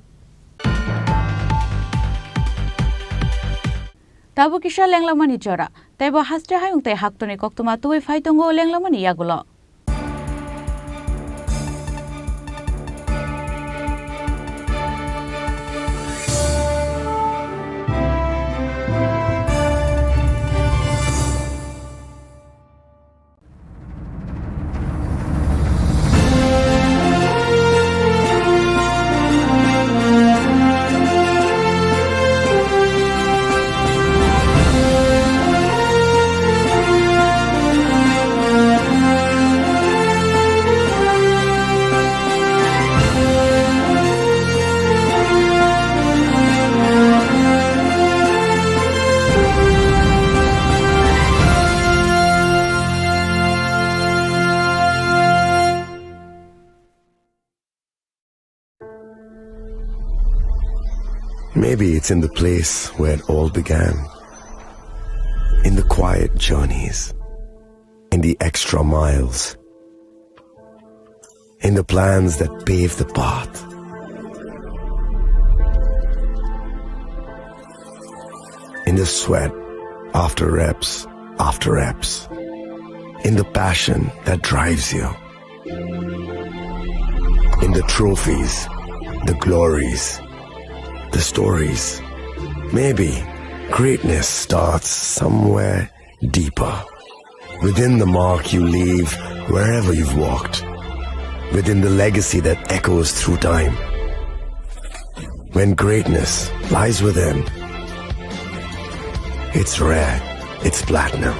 Tabuk kisa lenglamani jora, teibo haste hayung tei haktorni koktwma tubui phai tongo lenglamani yagulo. Maybe it's in the place where it all began. In the quiet journeys, in the extra miles, in the plans that pave the path, in the sweat after reps after reps, in the passion that drives you. In the trophies, the glories, the stories. Maybe greatness starts somewhere deeper. Within the mark you leave wherever you've walked. Within the legacy that echoes through time. When greatness lies within, it's rare, it's platinum.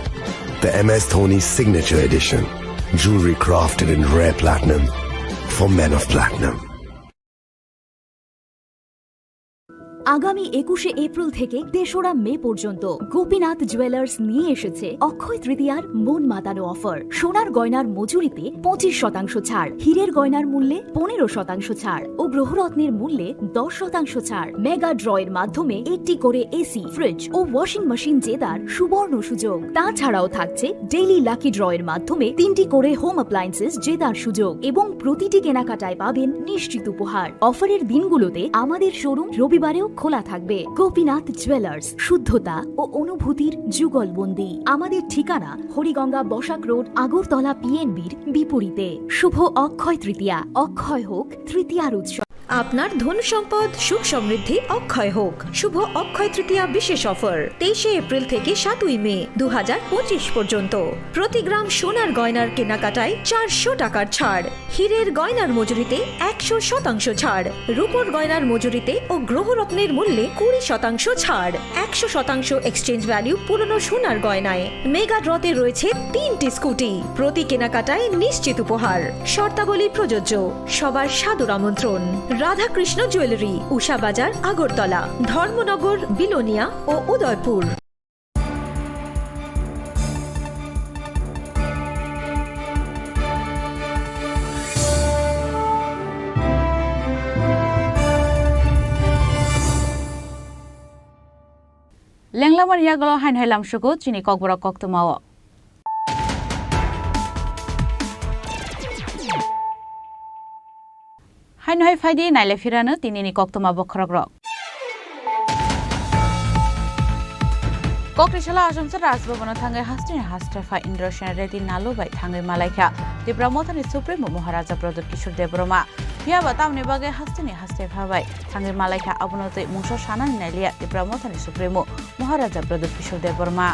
The M S Dhoni Signature Edition. Jewelry crafted in rare platinum for men of platinum. আগামী একুশে এপ্রিল থেকে তেসরা মে পর্যন্ত গোপীনাথ জুয়েলার্স নিয়ে এসেছে অক্ষয় তৃতীয়ার মন মাতানো অফার। সোনার গয়নার মজুরিতে পঁচিশ শতাংশ ছাড়, হীরের গয়নার মূল্যে পনেরো শতাংশ ছাড় ও গ্রহরত্নের মূল্যে দশ শতাংশ ছাড়। মেগা ড্রয়ের মাধ্যমে একটি করে এসি, ফ্রিজ ও ওয়াশিং মেশিন জেতার সুবর্ণ সুযোগ। তাছাড়াও থাকছে ডেইলি লাকি ড্রয়ের মাধ্যমে তিনটি করে হোম অ্যাপ্লায়েন্সেস জেতার সুযোগ এবং প্রতিটি কেনাকাটায় পাবেন নিশ্চিত উপহার। অফারের দিনগুলোতে আমাদের শোরুম রবিবারেও খোলা থাকবে। গোপীনাথ জুয়েলার্স, শুদ্ধতা ও অনুভূতির যুগলবন্দি। আমাদের ঠিকানা হরিগঙ্গা বসাক রোড, আগরতলা পিএনবির বিপরীতে। শুভ অক্ষয় তৃতীয়া, অক্ষয় হোক তৃতীয়ার উৎসব। আপনার ধন সম্পদ সুখ সমৃদ্ধি অক্ষয় হোক। শুভ অক্ষয় তৃতীয়া বিশেষ অফার তেইশে এপ্রিল থেকে সাতই মে দু হাজার পঁচিশ পর্যন্ত। প্রতি গ্রাম সোনার গয়নার কেনাকাটায় চারশো টাকার ছাড়, হীরের গয়নার মজুরিতে একশো শতাংশ ছাড়, রূপোর গয়নার মজুরিতে ও গ্রহরত্নের মূল্যে কুড়ি শতাংশ ছাড়, একশো শতাংশ এক্সচেঞ্জ ভ্যালু পুরনো সোনার গয়নায়। মেগা ড্রতে রয়েছে তিনটি স্কুটি, প্রতি কেনাকাটায় নিশ্চিত উপহার। শর্তাবলী প্রযোজ্য। সবার সাদর আমন্ত্রণ। রাধাকৃষ্ণ জুয়েলারি, উষা বাজার, আগরতলা, ধর্মনগর, বিলোনিয়া ও Udaipur. Lenglamani yagulo haino hai lamsugo chini kokborok koktwmao. Haino hai phaidi naile phirano tinini koktwma bokhorokrok. Kokrisalo Asomsa Rajbhabano thangwi hasteni haste pha Indrasen Reddy Nalu bai thangwi malaikha Tipra Mothani Supremo Maharaja Pradyut Kishore Debbarma. Phiyaba tamni bagwi hasteni haste pha bai thangwi malaikha, abono twi mungsa sanani nailiya Tipra Mothani Supremo Maharaja Pradyut Kishore Debbarma.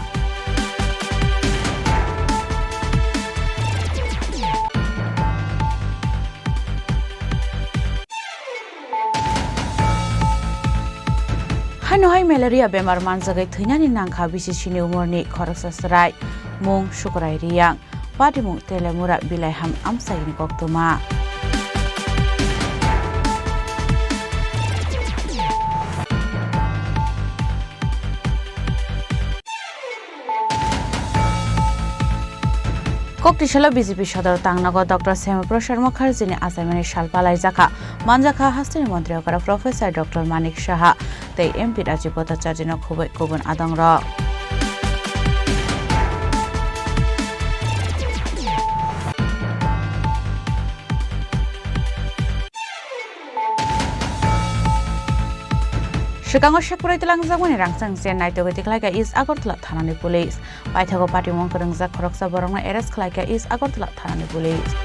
Haino hai malaria bemar manjagwi thwinani nangkha B C C ni umorni khoroksa chwrai, mung Sukurai Riyang, patimung Telemura Bilaiham amchaini koktwma. Koktisalo B J P sodor tangnago Doctor Syama Prasad Mukherjee ni achaimani sal palaijakha, manjakha hasteni montri okra Professor Doctor Manik Saha tei M P Rajiv Bhattacharya no khubui kubun adongrok. Swkango sekprai twlangjakmani rangchak se naitugwi tikhlaikha East Agartala thanani police. Paithago patimung kwrwngjak khoroksa borokno arrest khlaikha East Agartala thanani police.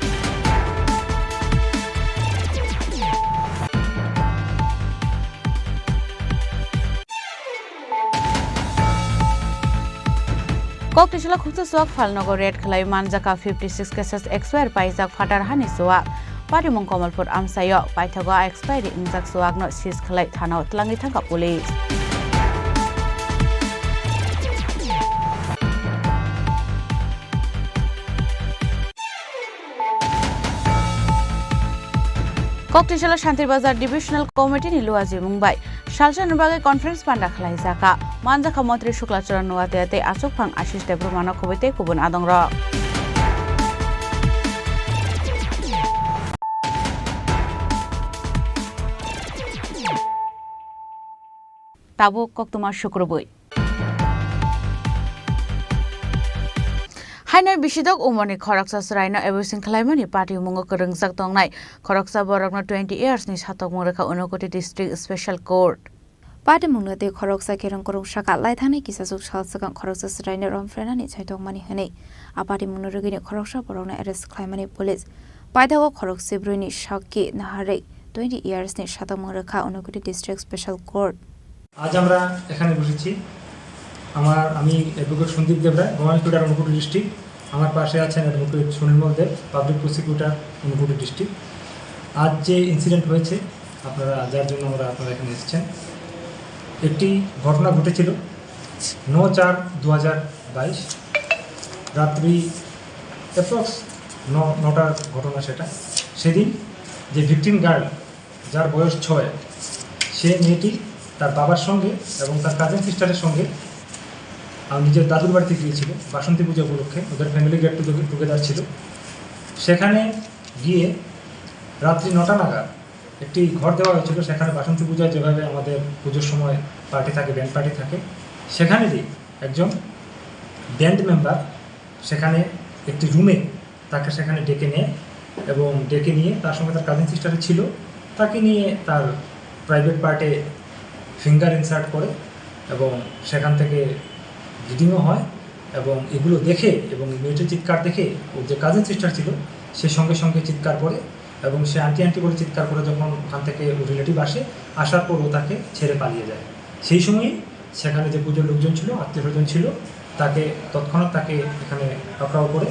Koktisalo khungsa chuak phalnogo raid khlai manjakha fifty six cases, expire paijak phatar hani chuak. Patimung Kamalpur amchaio paithago expiry wngjak chuakno seize khlai thanao twlangwi thangkha police. Koktisalo Shantir Bazar Divisional Committee ni luajimung bai salsa ni bagwi conference panda khlaijakha. Manjakha Montri Shukla Charan Noatia tei achukphang Ashish Debbarma no khubui tei kubun adongrok. Tabuk koktwma sukrubui. Haino bisidok umorni khoroksa chwraino abusing khlaimani patimungo kwrwngjak tongnai khoroksa borokno twenty years ni satokmung rwkha Unakoti District Special Court. Patimungno tei khoroksa kerong kwrwng saka laithani kisachuk sal swkang khoroksa chwraino romphrenani chaitokmani hwnwi a patimungno rwgwini khoroksa borokno arrest khlaimani police. Paithago khorok sibrwini sakki naharwi twenty years ni satokmung rwkha Unakoti District Special Court. আজ আমরা এখানে বসেছি। আমার, আমি অ্যাডভোকেট Sandeep Debray, government lawyer Unakoti ডিস্ট্রিক্ট। আমার পাশে আছেন অ্যাডভোকেট সুনির্মল দেব, public prosecutor Unakoti ডিস্ট্রিক্ট। আজ যে ইনসিডেন্ট হয়েছে, আপনারা, যার জন্য আমরা, আপনারা এখানে এসেছেন, একটি ঘটনা ঘটেছিল ন চার দু হাজার বাইশ রাত্রি অ্যাপ্রক্স ন, নটার ঘটনা সেটা। সেদিন যে ভিকটিম গার্ল, যার বয়স ছয়, সে মেয়েটি তার বাবার সঙ্গে এবং তার কাজিন সিস্টারের সঙ্গে, আহ, নিজের দাদুর বাড়িতে গিয়েছিল বাসন্তী পূজা উপলক্ষে। ওদের ফ্যামিলি গেট টুগেদার ছিল। সেখানে গিয়ে রাত্রি নটা নাগাদ একটি ঘর দেওয়া হয়েছিল। সেখানে বাসন্তী পূজায় যেভাবে আমাদের পুজোর সময় পার্টি থাকে, ব্যান্ড পার্টি থাকে, সেখানে যে একজন ব্যান্ড মেম্বার সেখানে একটি রুমে তাকে সেখানে ডেকে নেয় এবং ডেকে নিয়ে তার সঙ্গে তার কাজিন সিস্টারও ছিল, তাকে নিয়ে তার প্রাইভেট পার্টে ফিঙ্গার ইনসার্ট করে এবং সেখান থেকে ব্লিডিংও হয়। এবং এগুলো দেখে এবং মেয়েটির চিৎকার দেখে ওর যে কাজিন সিস্টার ছিল, সে সঙ্গে সঙ্গে চিৎকার করে এবং সে আন্টি আন্টি বলে চিৎকার করে। যখন ওখান থেকে ওর রিলেটিভ আসে, আসার পর ও তাকে ছেড়ে পালিয়ে যায়। সেই সময়ই সেখানে যে পুজোর লোকজন ছিল, আত্মীয় স্বজন ছিল, তাকে তৎক্ষণাৎ তাকে এখানে পাকড়াও করে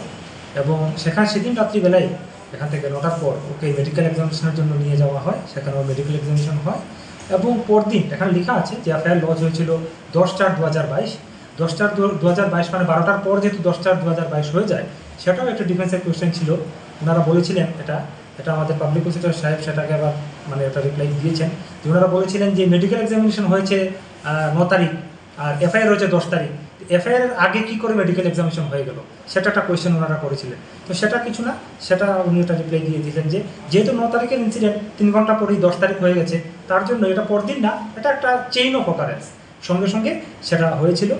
এবং সেখানে সেদিন রাত্রিবেলায় এখান থেকে নটার পর ওকে মেডিকেল এক্সামিনেশনের জন্য নিয়ে যাওয়া হয়। সেখানে ওর মেডিকেল এক্সামিনেশন হয় এবং পরদিন এখানে লেখা আছে যে এফআইআর লজ হয়েছিল দশ চার দু হাজার বাইশ। দশ চার দু হাজার বাইশ মানে বারোটার পর, যেহেতু দশ চার দু হাজার বাইশ হয়ে যায়, সেটাও একটা ডিফেন্সের কোয়েশ্চেন ছিল। ওনারা বলেছিলেন এটা, এটা আমাদের পাবলিক প্রসিকিউটর সাহেব সেটাকে আবার, মানে, একটা রিপ্লাই দিয়েছেন যে ওনারা বলেছিলেন যে মেডিকেল এক্সামিনেশন হয়েছে, আহ, ন তারিখ, আর এফআইআর হয়েছে দশ তারিখ। এফআইআর এর আগে কি করে মেডিকেল এক্সামিনেশন হয়ে গেল, সেটা একটা কোয়েশ্চেন ওনারা করেছিলেন। তো সেটা কিছু না, সেটা উনি একটা রিপ্লাই দিয়ে দিলেন যে যেহেতু ন তারিখের ইনসিডেন্ট, তিন ঘন্টা পরেই দশ তারিখ হয়ে গেছে, তার জন্য এটা পরদিন না, এটা একটা চেইন অফ অকারেন্স, সঙ্গে সঙ্গে সেটা হয়েছিল।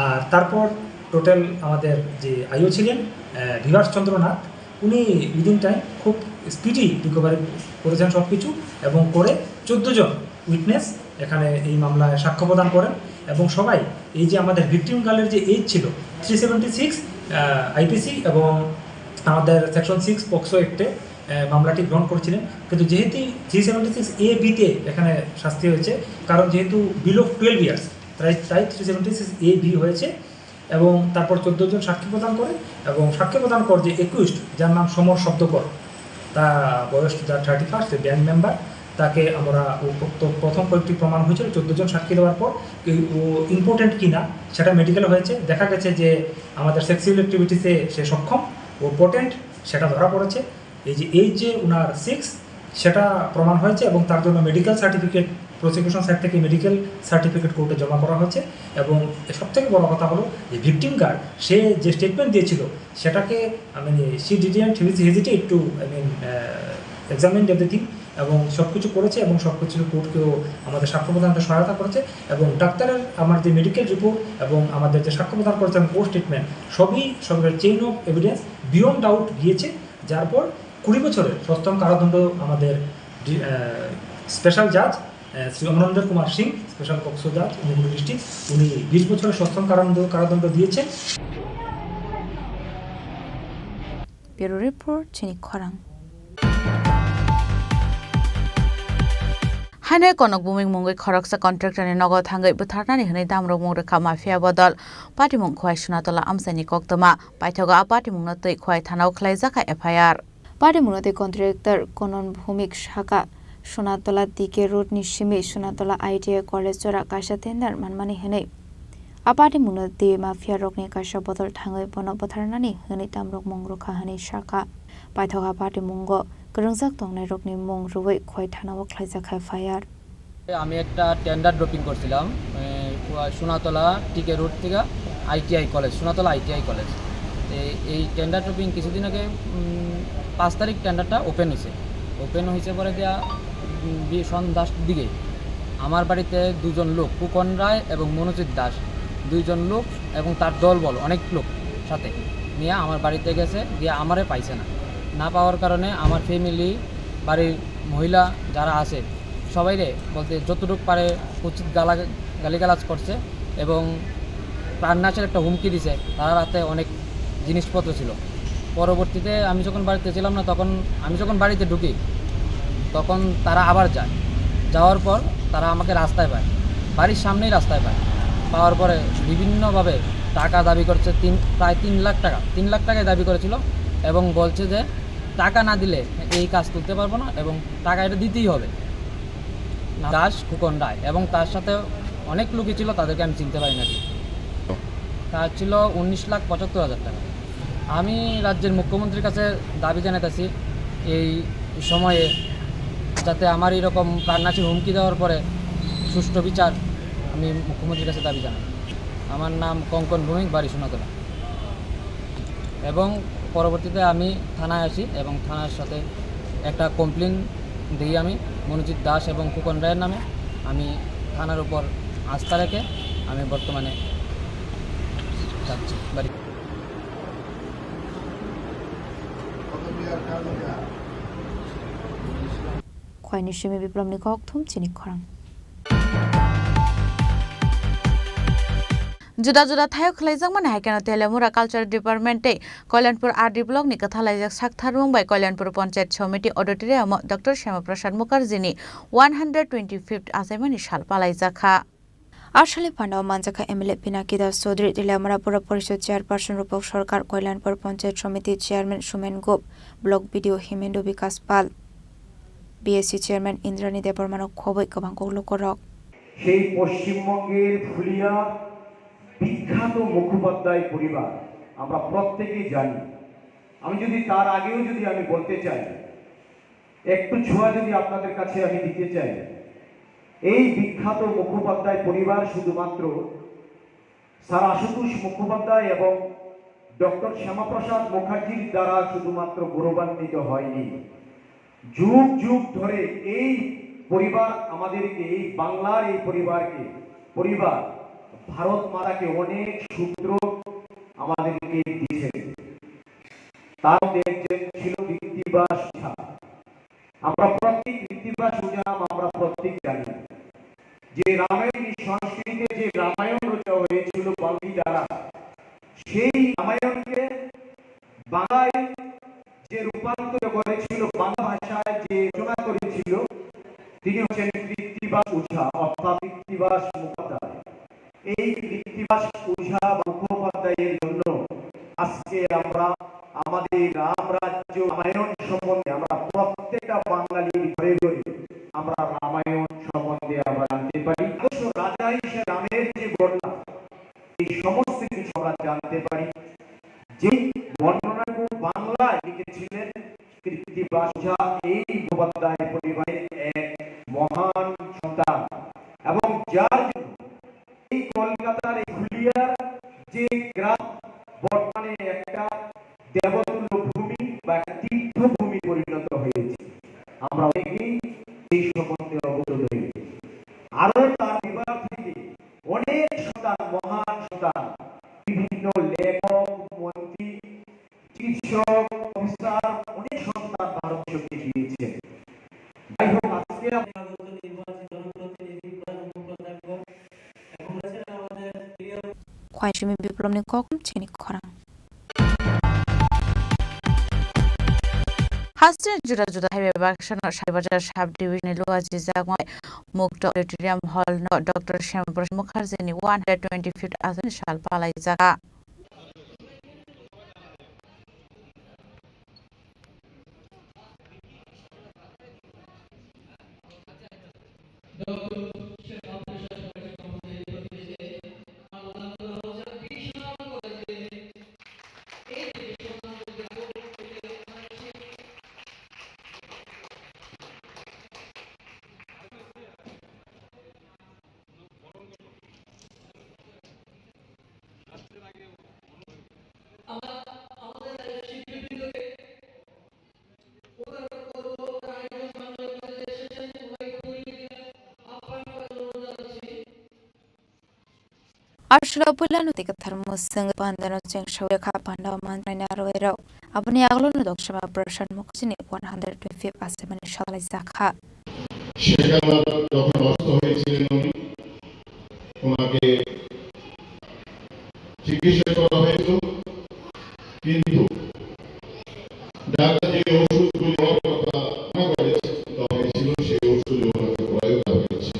আর তারপর টোটাল আমাদের যে আইও ছিলেন, আহ, বিভাস চন্দ্রনাথ, উনি উইদিন টাইম খুব স্পিডি রিকভারি করেছেন সব কিছু এবং করে চোদ্দো জন উইটনেস এখানে এই মামলায় সাক্ষ্য প্রদান করেন এবং সবাই এই যে আমাদের ভিকটিম গার্লের যে এজ ছিল থ্রি সেভেন্টি সিক্স আইপিসি এবং আমাদের সেকশন সিক্স পক্সো অ্যাক্টে আহ, মামলাটি গ্রহণ করেছিলেন, কিন্তু যেহেতু থ্রি সেভেন্টি সিক্স এ বিতে এখানে শাস্তি হয়েছে, কারণ যেহেতু বিলো টুয়েলভ ইয়ার্স, তাই, তাই three seventy six A B হয়েছে। এবং তারপর চোদ্দো জন সাক্ষী প্রদান করে এবং সাক্ষী প্রদান কর যে একুইস্ট, যার নাম সমর শব্দকর, তা বয়স যার থার্টি ফার্স্ট, ব্যান্ড মেম্বার, তাকে আমরা ও প্র- তো প্রথম কয়েকটি প্রমাণ হয়েছিল চোদ্দ জন সাক্ষী দেওয়ার পর, কি ও ইম্পোর্টেন্ট কিনা সেটা মেডিকেল হয়েছে, দেখা গেছে যে আমাদের সেক্সুয়াল অ্যাক্টিভিটিসে সে সক্ষম, ও পোটেন্ট, সেটা ধরা পড়েছে। এই যে এই যে ওনার সিক্স, সেটা প্রমাণ হয়েছে এবং তার জন্য মেডিকেল সার্টিফিকেট, প্রসিকিউশন সাইড থেকে মেডিকেল সার্টিফিকেট কোর্টে জমা করা হয়েছে। এবং সব থেকে বড় কথা হলো যে ভিকটিম গার্ড, সে যে স্টেটমেন্ট দিয়েছিল, সেটাকে, I mean, she didn't hesitate to, I mean, examine everything, এবং সব কিছু করেছে এবং সব কিছু কোর্টকেও আমাদের সাক্ষ্য প্রদানে সহায়তা করেছে। এবং ডাক্তারের আমার যে মেডিকেল রিপোর্ট এবং আমাদের যে সাক্ষ্য প্রদান করেছে এবং কোর্ট স্টেটমেন্ট, সবই সবের chain of evidence beyond doubt গিয়েছে। যার পর কুড়ি বছরের সশ্রম কারাদণ্ড আমাদের স্পেশাল জাজ শ্রী অমরেন্দ্র কুমার সিং, স্পেশাল পক্সো জাজ, ঊনকোটি ডিস্ট্রিক্ট, উনি বিশ বছরের সশ্রম কারাদণ্ড কারাদণ্ড দিয়েছেন। Bureau Report, Chini Khorang. Haino Konok Buming mungwi khoroksa contractor ni nogo thangwi butharnani hwnwi damrok mung rwkha mafia bodol. Patimung Khwai Sunatola amchaini koktwma. Paithago a patimungno twi Khwai thanao khlaijakha F I R. Patimungno twi contractor Konon Bhumik sakha Sunatola T K Road ni simi Sunatola I T I College jora kaisa tender manmani hwnwi. A patimungno twi mafia rokni kaisa bodol thangwi bono butharnani hwnwi damrok mung rwkha hwnwi sakha. Paithak a patimungo kwrwngjak tongnairokni mung rwui Khwai thanao khlaijakha F I R. আমি একটা tender dropping করছিলাম, এ, সোনাতলা টিকে রোড থেকে ITI college, Sonatala ITI college. এই, এই tender dropping কিছুদিন আগে, উম, পাঁচ তারিখ টেন্ডারটা ওপেন হয়েছে। ওপেন হয়েছে পরে দিয়া, উম, বি-, সন্ধ্যার দিকে আমার বাড়িতে দুজন লোক, ফুকন রায় এবং মনোজিৎ দাস, দুইজন লোক এবং তার দলবল, অনেক লোক সাথে নিয়ে আমার বাড়িতে গেছে, গিয়ে আমারে পাইছে না। না পাওয়ার কারণে আমার ফ্যামিলি, বাড়ির মহিলা যারা আছে, সবাইরে বলতে যতটুকু পারে উচিত গালা-, গালিগালাজ করছে এবং প্রাণনাশের একটা হুমকি দিছে। তার হাতে অনেক জিনিসপত্র ছিল। পরবর্তীতে আমি যখন বাড়িতে ছিলাম না, তখন আমি যখন বাড়িতে ঢুকি, তখন তারা আবার যায়। যাওয়ার পর তারা আমাকে রাস্তায় পায়, বাড়ির সামনেই রাস্তায় পায়। পাওয়ার পরে বিভিন্নভাবে টাকা দাবি করছে, তিন, প্রায় তিন লাখ টাকা, তিন লাখ টাকাই দাবি করেছিল এবং বলছে যে টাকা না দিলে এই কাজ তুলতে পারবো না এবং টাকা এটা দিতেই হবে। দাস ফুকন রায় এবং তার সাথে অনেক লোকই ছিল, তাদেরকে আমি চিনতে পারি না ঠিক। তার ছিল উনিশ লাখ পঁচাত্তর হাজার টাকা। আমি রাজ্যের মুখ্যমন্ত্রীর কাছে দাবি জানাতেছি এই সময়ে যাতে আমার এরকম প্রাণনাশী হুমকি দেওয়ার পরে সুষ্ঠু বিচার আমি মুখ্যমন্ত্রীর কাছে দাবি জানাই। আমার নাম কঙ্কন ভৌমিক, বাড়ি সোনাতলা। এবং পরবর্তীতে আমি থানায় আসি এবং থানার সাথে একটা কমপ্লেন দিই আমি মনোজিৎ দাস এবং ফুকন রায়ের নামে। আমি থানার উপর আস্থা রেখে আমি বর্তমানে যাচ্ছি বাড়ি। Khwaini simi Biplomni kokthum chini khorang. Juda juda thaio khwlaijakmani hai kheno Teliamura Culture Department tei Kalyanpur R D Block ni kwthalaijak saktharmung bai Kalyanpur Panchayat Samiti Auditorium o Doctor Syama Prasad Mukherjee ni one hundred twenty-fifth achaimani sal palaijakha. A salni phano manjakha M L A Pinaki Das Chaudhary, Teliamura Pura Porishod Chairperson Rupak Sarkar, Kalyanpur Panchayat Samiti Chairman Sumen Gop, Block B D O Himendo Bikas Pal, B S C Chairman Indrani Debbarmano khobwi kwbang kok lukurok. সেই পশ্চিমবঙ্গের ফুলিয়া বিখ্যাত মুখোপাধ্যায় পরিবার আমরা প্রত্যেকেই জানি। আমি যদি তার আগেও যদি আমি বলতে চাই, একটু ছোঁয়া যদি আপনাদের কাছে আমি দিতে চাই, এই বিখ্যাত মুখোপাধ্যায় পরিবার শুধুমাত্র স্যার আশুতোষ মুখোপাধ্যায় এবং ডক্টর শ্যামাপ্রসাদ মুখার্জির দ্বারা শুধুমাত্র গৌরবান্বিত হয়নি। যুগ যুগ ধরে এই পরিবার আমাদেরকে, এই বাংলার এই পরিবারকে, পরিবার ভারত মাতাকে অনেক সূত্র আমাদেরকে দিয়েছেন। তার মধ্যে একজন ছিল কৃত্তিবাস ওঝা। আমরা প্রত্যেক কৃত্তিবাস ওঝা, আমরা প্রত্যেক জানি যে রামায়ণ, এই সংস্কৃতে যে রামায়ণ রচনা হয়েছিল বাল্মীকি দ্বারা, সেই রামায়ণকে বাংলায় যে রূপান্তর করেছিল, বাংলা ভাষায় যে রচনা করেছিল, তিনি হচ্ছেন কৃত্তিবাস ওঝা, অর্থাৎ কৃত্তিবাস মুখোপাধ্যায়। এই কৃত্তিবাস ওঝা বা মুখোপাধ্যায়ের জন্য আজকে আমরা আমাদের রাম রাজ্য রামায়ণ সম্বন্ধে আমরা প্রত্যেকটা বাঙালির ঘরে ঘরে আমরা রামায়ণ সম্বন্ধে আমরা জানতে পারি। আদর্শ রাজা হিসেবে রামের যে বর্ণনা, এই সমস্ত কিছু আমরা জানতে পারি। যে বর্ণনাটুকু বাংলায় লিখেছিলেন কৃত্তিবাস ঝা, এই মুখোপাধ্যায় পরিবারের এক মহান সন্তান, এবং যার জন্য এই কলকাতার এই ফুলিয়ার যে গ্রাম, বর্তমানে একটা দেবতুল্য ভূমি বা একটা তীর্থভূমি পরিণত হয়েছে। আমরা অনেকেই এই সম্বন্ধে অবগত নই। আরো তার বিভাগ থেকে অনেক সন্তান, মহান সন্তান, বিভিন্ন লেখক, মন্ত্রী, চিকিৎসক, অফিসার, অনেক সন্তান ভারতবর্ষকে দিয়েছেন। যাই হোক, আজকে আমরা Khwaisimi Biplomni kokthum chini khorang. Hasteni juda juda highway baksa no Saibajar sub division ni Luaji jagmai Mukta Auditorium Hall no Doctor Shyama Prasad Mukherjee ni one hundred twenty-fifth aswkni sal palai jaga. Arshla puila nuti kathar musung pandano cheng shawya kha panda manjai narwai rok. Aboni aglo no Doctor Shyama Prasad Mukherjee ni one hundred twenty-fifth aswkmani salai jakha. সেখানে যখন অসুস্থ হয়েছিলেন উনি, ওনাকে চিকিৎসা করা হয়েছিল, কিন্তু ডাক্তার যে ওষুধগুলি দেওয়ার কথা মানা করেছে, দেওয়া হয়েছিল, সেই ওষুধগুলি ওনাকে প্রয়োগ করা হয়েছে।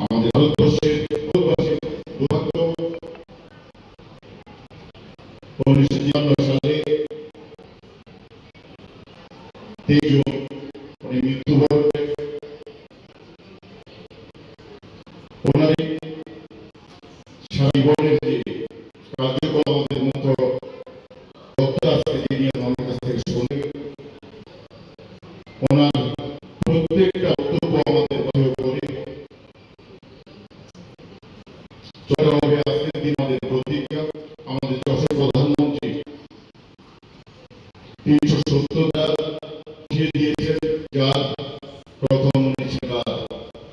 আমাদের ভারতবর্ষের ভারতবাসীর দুর্ভাগ্য, উনিশশো তিপ্পান্ন সালে তেইশ জুন উনি মৃত্যুবরণ করেন। ওনার এই সারা জীবনের যে কার্যক্রম আমাদের মুখ্য বক্তা আজকে যিনি আমার কাছ থেকে শুনলেন, ওনার প্রত্যেকটা বক্তব্য আমাদের পাথেয় করে। চট্টগ্রামে আজকের দিন আমাদের প্রতিজ্ঞা, আমাদের যশস্বী প্রধানমন্ত্রী তিনশো সত্তর ধারা উঠিয়ে দিয়েছেন, যার প্রথম উনি সেটা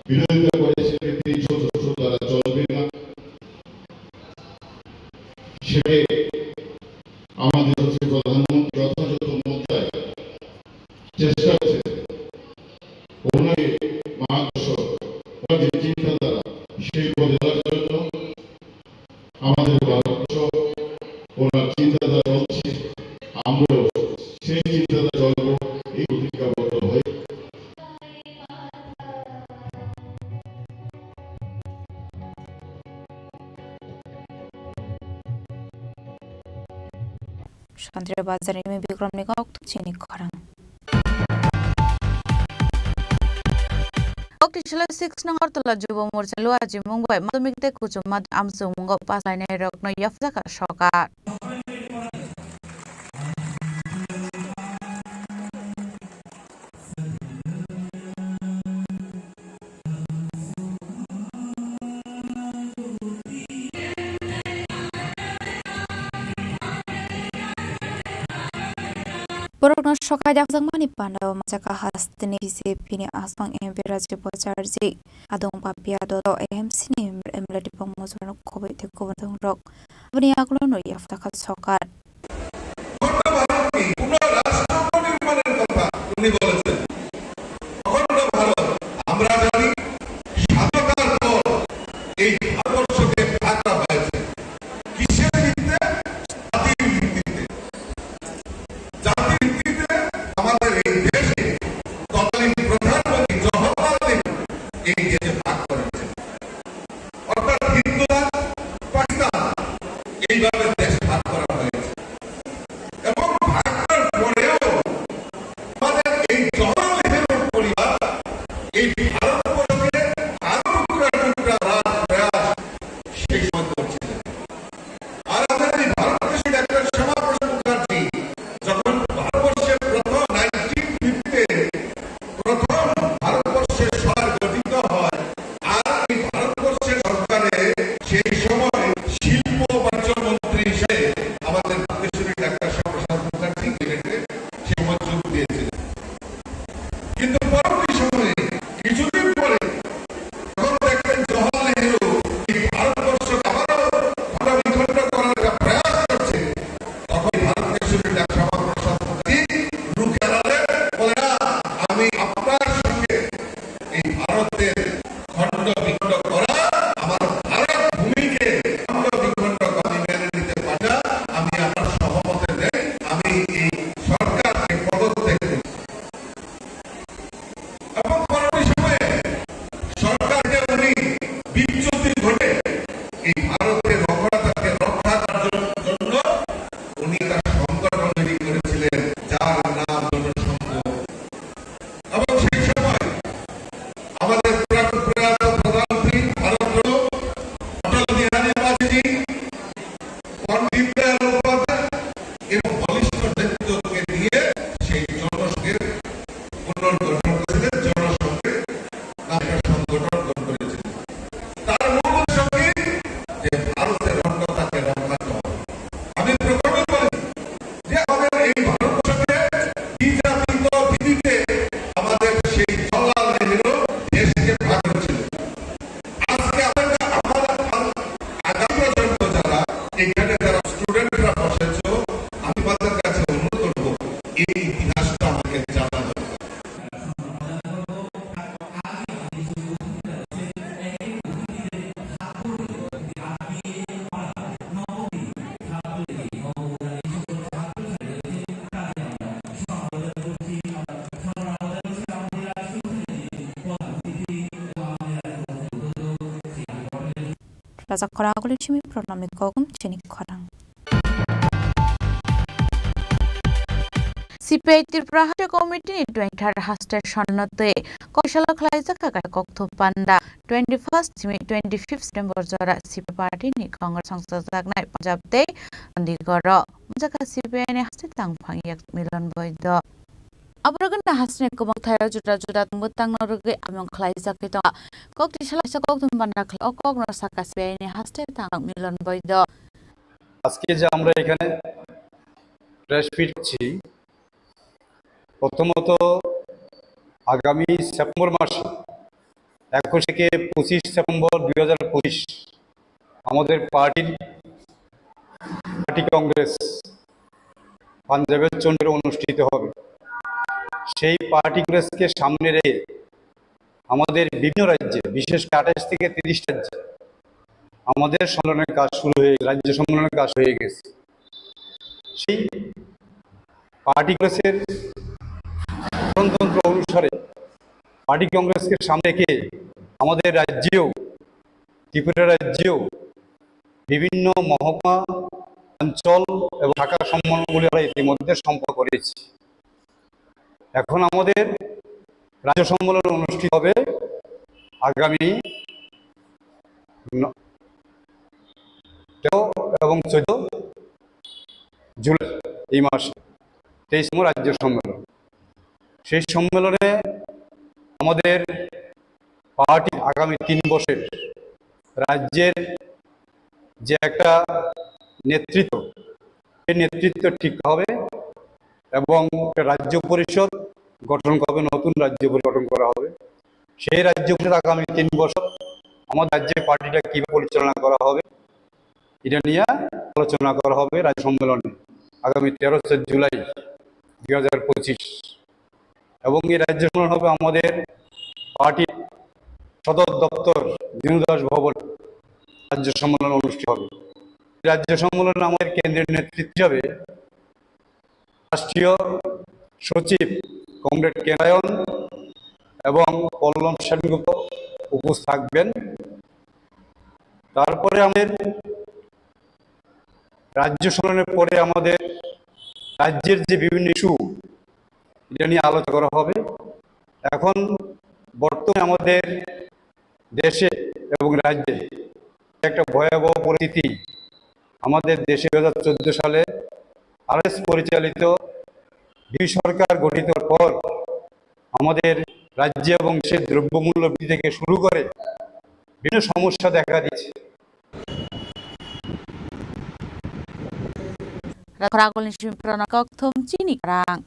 বিরোধিতা করেছিলেন, তিনশো সত্তর ধারা চলবে না। সেটাই আমাদের দেশের প্রধানমন্ত্রী যথাযথ মুদ্রায় চেষ্টা করছেন ওনাকে মার্গদর্শক, ওনার যে চিন্তাধারা সেই পথে যাওয়ার জন্য। আমাদের ভারতবর্ষ ওনার চিন্তাধারা চলছে, আমরাও সেই চিন্তাধারা চলবো, এই প্রতিজ্ঞাবদ্ধ হয়ে। Sandra Bazar ni Bikram ni kok chini khorang. Kok tisila six nang Agartala Jubo Morcha Luaji mung bai madhyamik tei kuchuk madhyamik amchung mungo pass lainai rok no yapjak kha sorkar. Borokno sokai dakjakmani pandao machaka hasteni B J P ni aswk M P Rajiv Bhattacharjee, adong Papiya Dotto, A M C ni M L A Dipok Mojumdar, khoboi tei kubun rok. Aboni yagulo no yapjak kha sorkar. অখণ্ড ভারতকে পুনঃ রাষ্ট্র নির্মাণের কথা উনি বলেছেন। অখণ্ড ভারত, আমরা জানি স্বাধীনতার পর এই ভারতবর্ষকে ভাগ করা হয়েছে। কিসের ভিত্তিতে? জাতির ভিত্তিতে। জাতির ভিত্তিতে আমাদের এই দেশে তৎকালীন প্রধানমন্ত্রী জওহরলাল নেহরু এই দেশে ভাগ করেছেন। অর্থাৎ হিন্দুস্তান, পাকিস্তান, এইভাবে দেশ ভাগ করা হয়েছে। Rajak khorang aguli simi pronomni kokum chini khorang. C P I Tripura Haste Committee ni twenty-third Haste Sonnotwi Kokisalo khlaijak kha kaisa kokthum panda. Twenty-first simi twenty-fifth September jora C P I party ni Congress songchajaknai Punjab tei Chandigarh o. Mujaka C P I ni haste tangphang yak Milan Boido. Aborok no haste ni kwbang thaio juda juda tongbo tangna rwgwi amung khlaijak khe tongo. Kok tisa laisa kok thum bandra khlai o kok no saka C P I ni haste tang Milan Boido. আজকে যে আমরা এখানে press meet করছি, প্রথমত আগামী সেপ্টেম্বর মাসে একুশ থেকে পঁচিশ সেপ্টেম্বর দুই হাজার পঁচিশ আমাদের পার্টির পার্টি কংগ্রেস পাঞ্জাবের চণ্ডীগড়ে অনুষ্ঠিত হবে। সেই পার্টি কংগ্রেসকে সামনে রেখে আমাদের বিভিন্ন রাজ্যে, বিশেষ করে আঠাশ থেকে তিরিশ রাজ্যে আমাদের সম্মেলনের কাজ শুরু হয়ে, রাজ্য সম্মেলনের কাজ হয়ে গেছে। সেই পার্টি কংগ্রেসের গঠনতন্ত্র অনুসারে পার্টি কংগ্রেসকে সামনে রেখে আমাদের রাজ্যেও, ত্রিপুরা রাজ্যেও বিভিন্ন মহকুমা, অঞ্চল এবং শাখা সম্মেলনগুলি আমরা ইতিমধ্যে সম্পন্ন করেছি। এখন আমাদের রাজ্য সম্মেলন অনুষ্ঠিত হবে আগামী ন-, তেরো এবং চোদ্দ জুলাই, এই মাসে তেইশতম রাজ্য সম্মেলন। সেই সম্মেলনে আমাদের পার্টি আগামী তিন বছরের রাজ্যের যে একটা নেতৃত্ব, সেই নেতৃত্ব ঠিক হবে এবং একটা রাজ্য পরিষদ গঠন করা হবে, নতুন রাজ্য পরিষদ গঠন করা হবে। সেই রাজ্য পরিষদ আগামী তিন বছর আমাদের রাজ্যের পার্টিটা কীভাবে পরিচালনা করা হবে, এটা নিয়ে আলোচনা করা হবে রাজ্য সম্মেলনে আগামী তেরো জুলাই দুই হাজার পঁচিশ। এবং এই রাজ্য সম্মেলন হবে আমাদের পার্টির সদর দপ্তর দীনু দাস ভবন রাজ্য সম্মেলন অনুষ্ঠিত হবে। রাজ্য সম্মেলনে আমাদের কেন্দ্রীয় নেতৃত্ব হিসাবে রাষ্ট্রীয় সচিব কমরেড কে নারায়ণ এবং পল্লব সেনগুপ্ত উপস্থিত থাকবেন। তারপরে আমাদের রাজ্য সম্মেলনের পরে আমাদের রাজ্যের যে বিভিন্ন ইস্যু, এটা নিয়ে আলোচনা করা হবে। এখন বর্তমানে আমাদের দেশে এবং রাজ্যে একটা ভয়াবহ পরিস্থিতি। আমাদের দেশে দুই হাজার চোদ্দ সালে আরএসএস পরিচালিত বিজেপি সরকার গঠিত হওয়ার পর আমাদের রাজ্যে এবং দেশে দ্রব্যমূল্য বৃদ্ধি থেকে শুরু করে বিভিন্ন সমস্যা দেখা দিচ্ছে। Rakhor agulni simi prono kokthum chini khorang.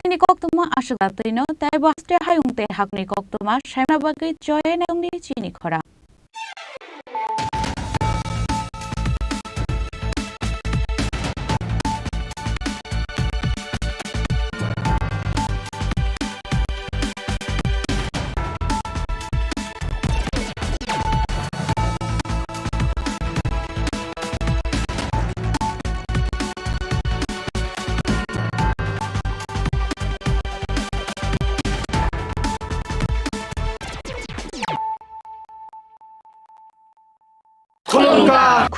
Chini koktwma aswk da twino, tei bo haste hayung tei hakni koktwma saimna bagwi choye naitongdi chini khorang.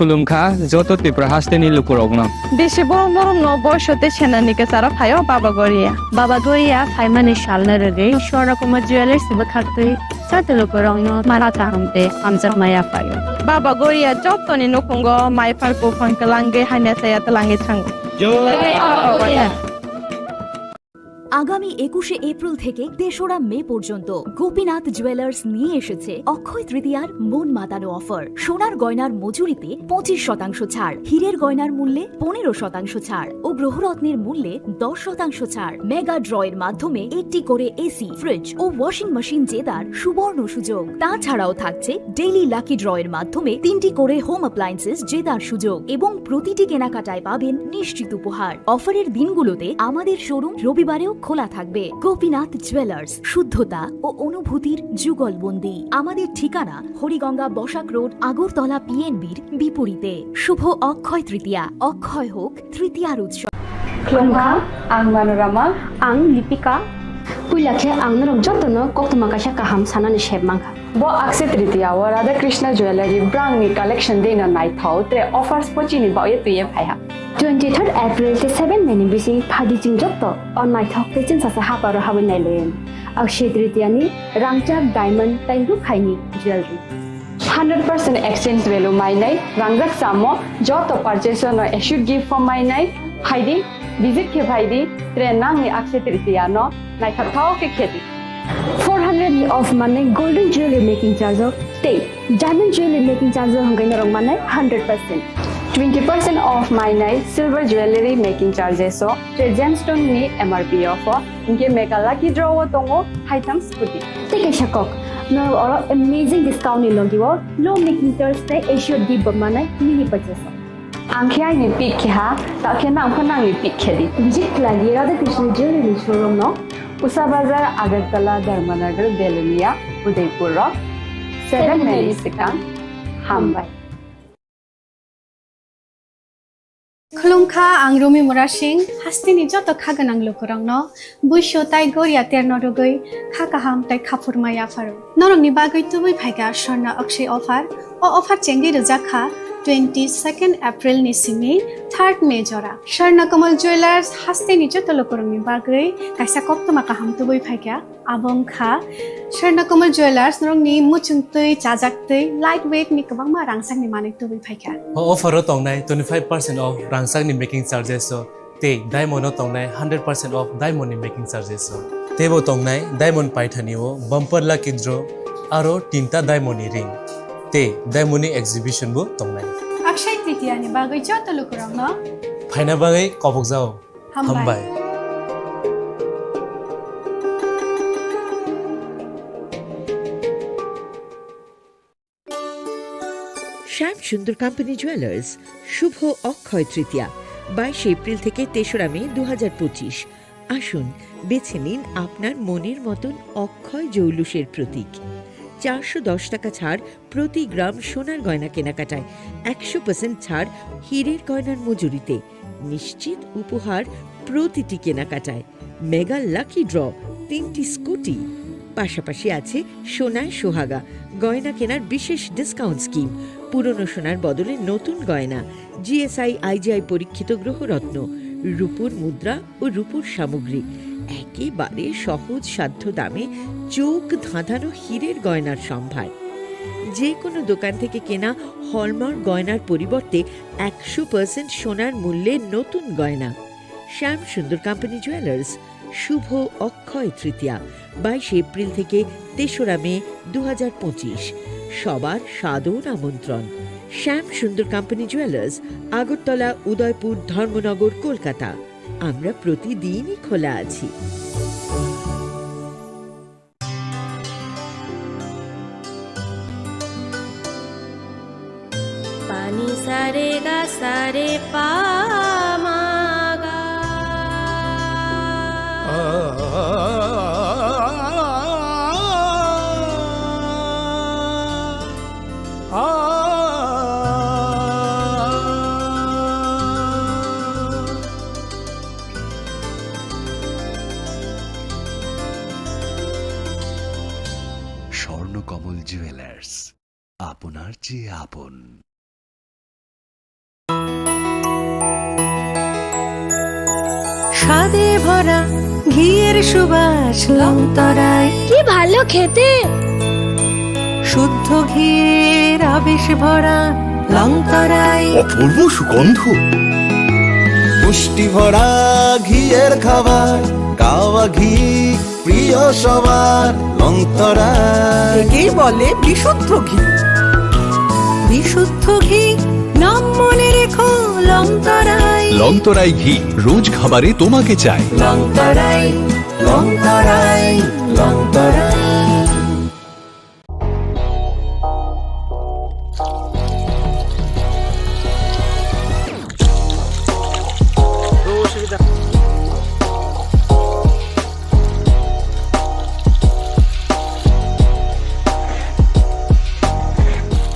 Khulumkha joto Tripura hasteni lukurokno. Bisi borom borom no boiso tei senani kwcharo phaio Baba Goria. Baba Goria phaimani salno rwgwi Swarna Kumar Jewellers bwkhaktwi joto lukurokno mara kaham tei hamjakma yaphaio. Baba Goria jotoni nukhungo maiphar buphang twlangwi hamya chaya twlangwi thango. আগামী একুশে এপ্রিল থেকে তেসরা মে পর্যন্ত গোপীনাথ জুয়েলার্স নিয়ে এসেছে অক্ষয় তৃতীয়ার মন মাতানো অফার। সোনার গয়নার মজুরিতে পঁচিশ শতাংশ ছাড়, হীরের গয়নার মূল্যে পনেরো শতাংশ ছাড় ও গ্রহরত্নের মূল্যে দশ শতাংশ ছাড়। মেগা ড্রয়ের মাধ্যমে একটি করে এসি, ফ্রিজ ও ওয়াশিং মেশিন জেতার সুবর্ণ সুযোগ। তাছাড়াও থাকছে ডেইলি লাকি ড্রয়ের মাধ্যমে তিনটি করে হোম অ্যাপ্লায়েন্সেস জেতার সুযোগ এবং প্রতিটি কেনাকাটায় পাবেন নিশ্চিত উপহার। অফারের দিনগুলোতে আমাদের শোরুম রবিবারেও খোলা থাকবে। গোপীনাথ জুয়েলার্স, শুদ্ধতা ও অনুভূতির যুগলবন্দি। আমাদের ঠিকানা হরিগঙ্গা বসাক রোড, আগরতলা পিএনবির বিপরীতে। শুভ অক্ষয় তৃতীয়া, অক্ষয় হোক তৃতীয়ার উৎসব। Khulumkha, ang Manorama. Ang Lipika. Puila khe ang norok jotono koktwma kaisa kaham sanani sep mankha. Bo Akshaya Tritiya o Radha Krishna Jewellery brangni collection deino naithok, tre offers bo chini bagwi twiwi phaiha. Twenty third April tei seven May ni bising phaidi chwng joto o naithok tei chwngsacha haparo habwi nailaiyani. Akshaya Tritiya ni rangchak diamond tei rukhaini jewellery. Hundred percent exchange value mainai, rangjak chamo, joto purchase no assured gift form mainai, phaidi, visit khe phaidi, tre nangni Akshaya Tritiya no naithok thok khe khedi. Four hundred ni off manai golden jewelry making charge o tei diamond jewelry making charge o hwnkhai norok manai hundred percent. Twenty percent off mainai silver jewelry making charges o tre gemstone ni M R P o pho. Hinkhe mega lucky draw o tongo haitham scooty. Tei kaisa kok, norok oro amazing discount ni logi o low making charge tei assured gift bo manai mini purchase o. Ang khe aini pick khe ha, ta khe nang pho nangni pick khe di. Visit khlai di Radha Krishna Jewelry showroom no. Usa Bazar, Agartala, Dharmanagar, Belonia, Udaipur o seven May ni swkang. Hambai. Khulumkha, ang Rumi Murasing, hasteni joto kha gwnang lukurokno buisu tai goria terno rwgwi kha kaham tai khaphurma yapharo. Norokni bagwi tubui phaikha Swarna Akshaya offer. O offer chengwi rwjak kha twenty second April ni simi third May jora. Swarna Kamal Jewellers hasteni joto lukurokni bagwi kaisa koktwma kaham tubui phaikha. Abo wngkha Swarna Kamal Jewellers, norokni muchung twi, chajak twi, light weight ni kwbangma rangchakni manwi tubui phaikha. O offer o tongnai twenty five percent off rangchakni making charges o tei diamond o tongnai hundred percent off diamond ni making charges o. Teibo tongnai diamond paithani o bumper lucky draw aro tinta diamond ni ring. Tei diamond ni exhibition bo tongnai. Akshaya Tritiya ni bagwi joto lukurokno phaina bagwi kobokjao. Hambai. Hambai. Shyam Sundar Company Jewellers, শুভ অক্ষয় তৃতীয়া, বাইশে এপ্রিল থেকে তেসরা মে দু হাজার পঁচিশ। আসুন, বেছে নিন আপনার মনের মতন অক্ষয় জৌলুসের প্রতীক। চারশো দশ টাকা ছাড় প্রতি গ্রাম সোনার গয়না কেনাকাটায়, একশো পার্সেন্ট ছাড় হীরের গয়নার মজুরিতে, নিশ্চিত উপহার প্রতিটি কেনাকাটায়, মেগা লাকি ড্র তিনটি স্কুটি। পাশাপাশি আছে সোনায় সোহাগা, গয়না কেনার বিশেষ ডিসকাউন্ট স্কিম, পুরনো সোনার বদলে নতুন গয়না, G S I I G I পরীক্ষিত গ্রহরত্ন, রূপোর মুদ্রা ও রূপোর সামগ্রী, একেবারে সহজ সাধ্য দামে চোখ ধাঁধানো হীরের গয়নার সম্ভার। যে কোনো দোকান থেকে কেনা হলমার্ক গয়নার পরিবর্তে একশো পার্সেন্ট সোনার মূল্যে নতুন গয়না। শ্যাম সুন্দর কোম্পানি জুয়েলার্স, শুভ অক্ষয় তৃতীয়া, বাইশে এপ্রিল থেকে তেসরা মে দু হাজার পঁচিশ। সবার সাদর আমন্ত্রণ। শ্যাম সুন্দর কোম্পানি জুয়েলার্স, আগরতলা, উদয়পুর, ধর্মনগর, কলকাতা। আমরা প্রতিদিনই খোলা আছি। Pani sare ga sare pa ma ga. Swarnakamal jewellers, আপনার চেয়ে আপন। স্বাদে ভরা ঘিয়ের সুবাস লংতরায়। কি ভালো খেতে! শুদ্ধ ঘিয়ের আবেশ ভরা লংতরায়। অপূর্ব সুগন্ধ। পুষ্টি ভরা ঘিয়ের খাবার, কাওয়া ঘি প্রিয় সবার লংতরায়। একেই বলে বিশুদ্ধ ঘি। বিশুদ্ধ ঘি, নাম মনে রেখো লংতরায়। লংতরায় ঘি, রোজ খাবারে তোমাকে চাই। লংতরায়, লংতরায়, Longtharai.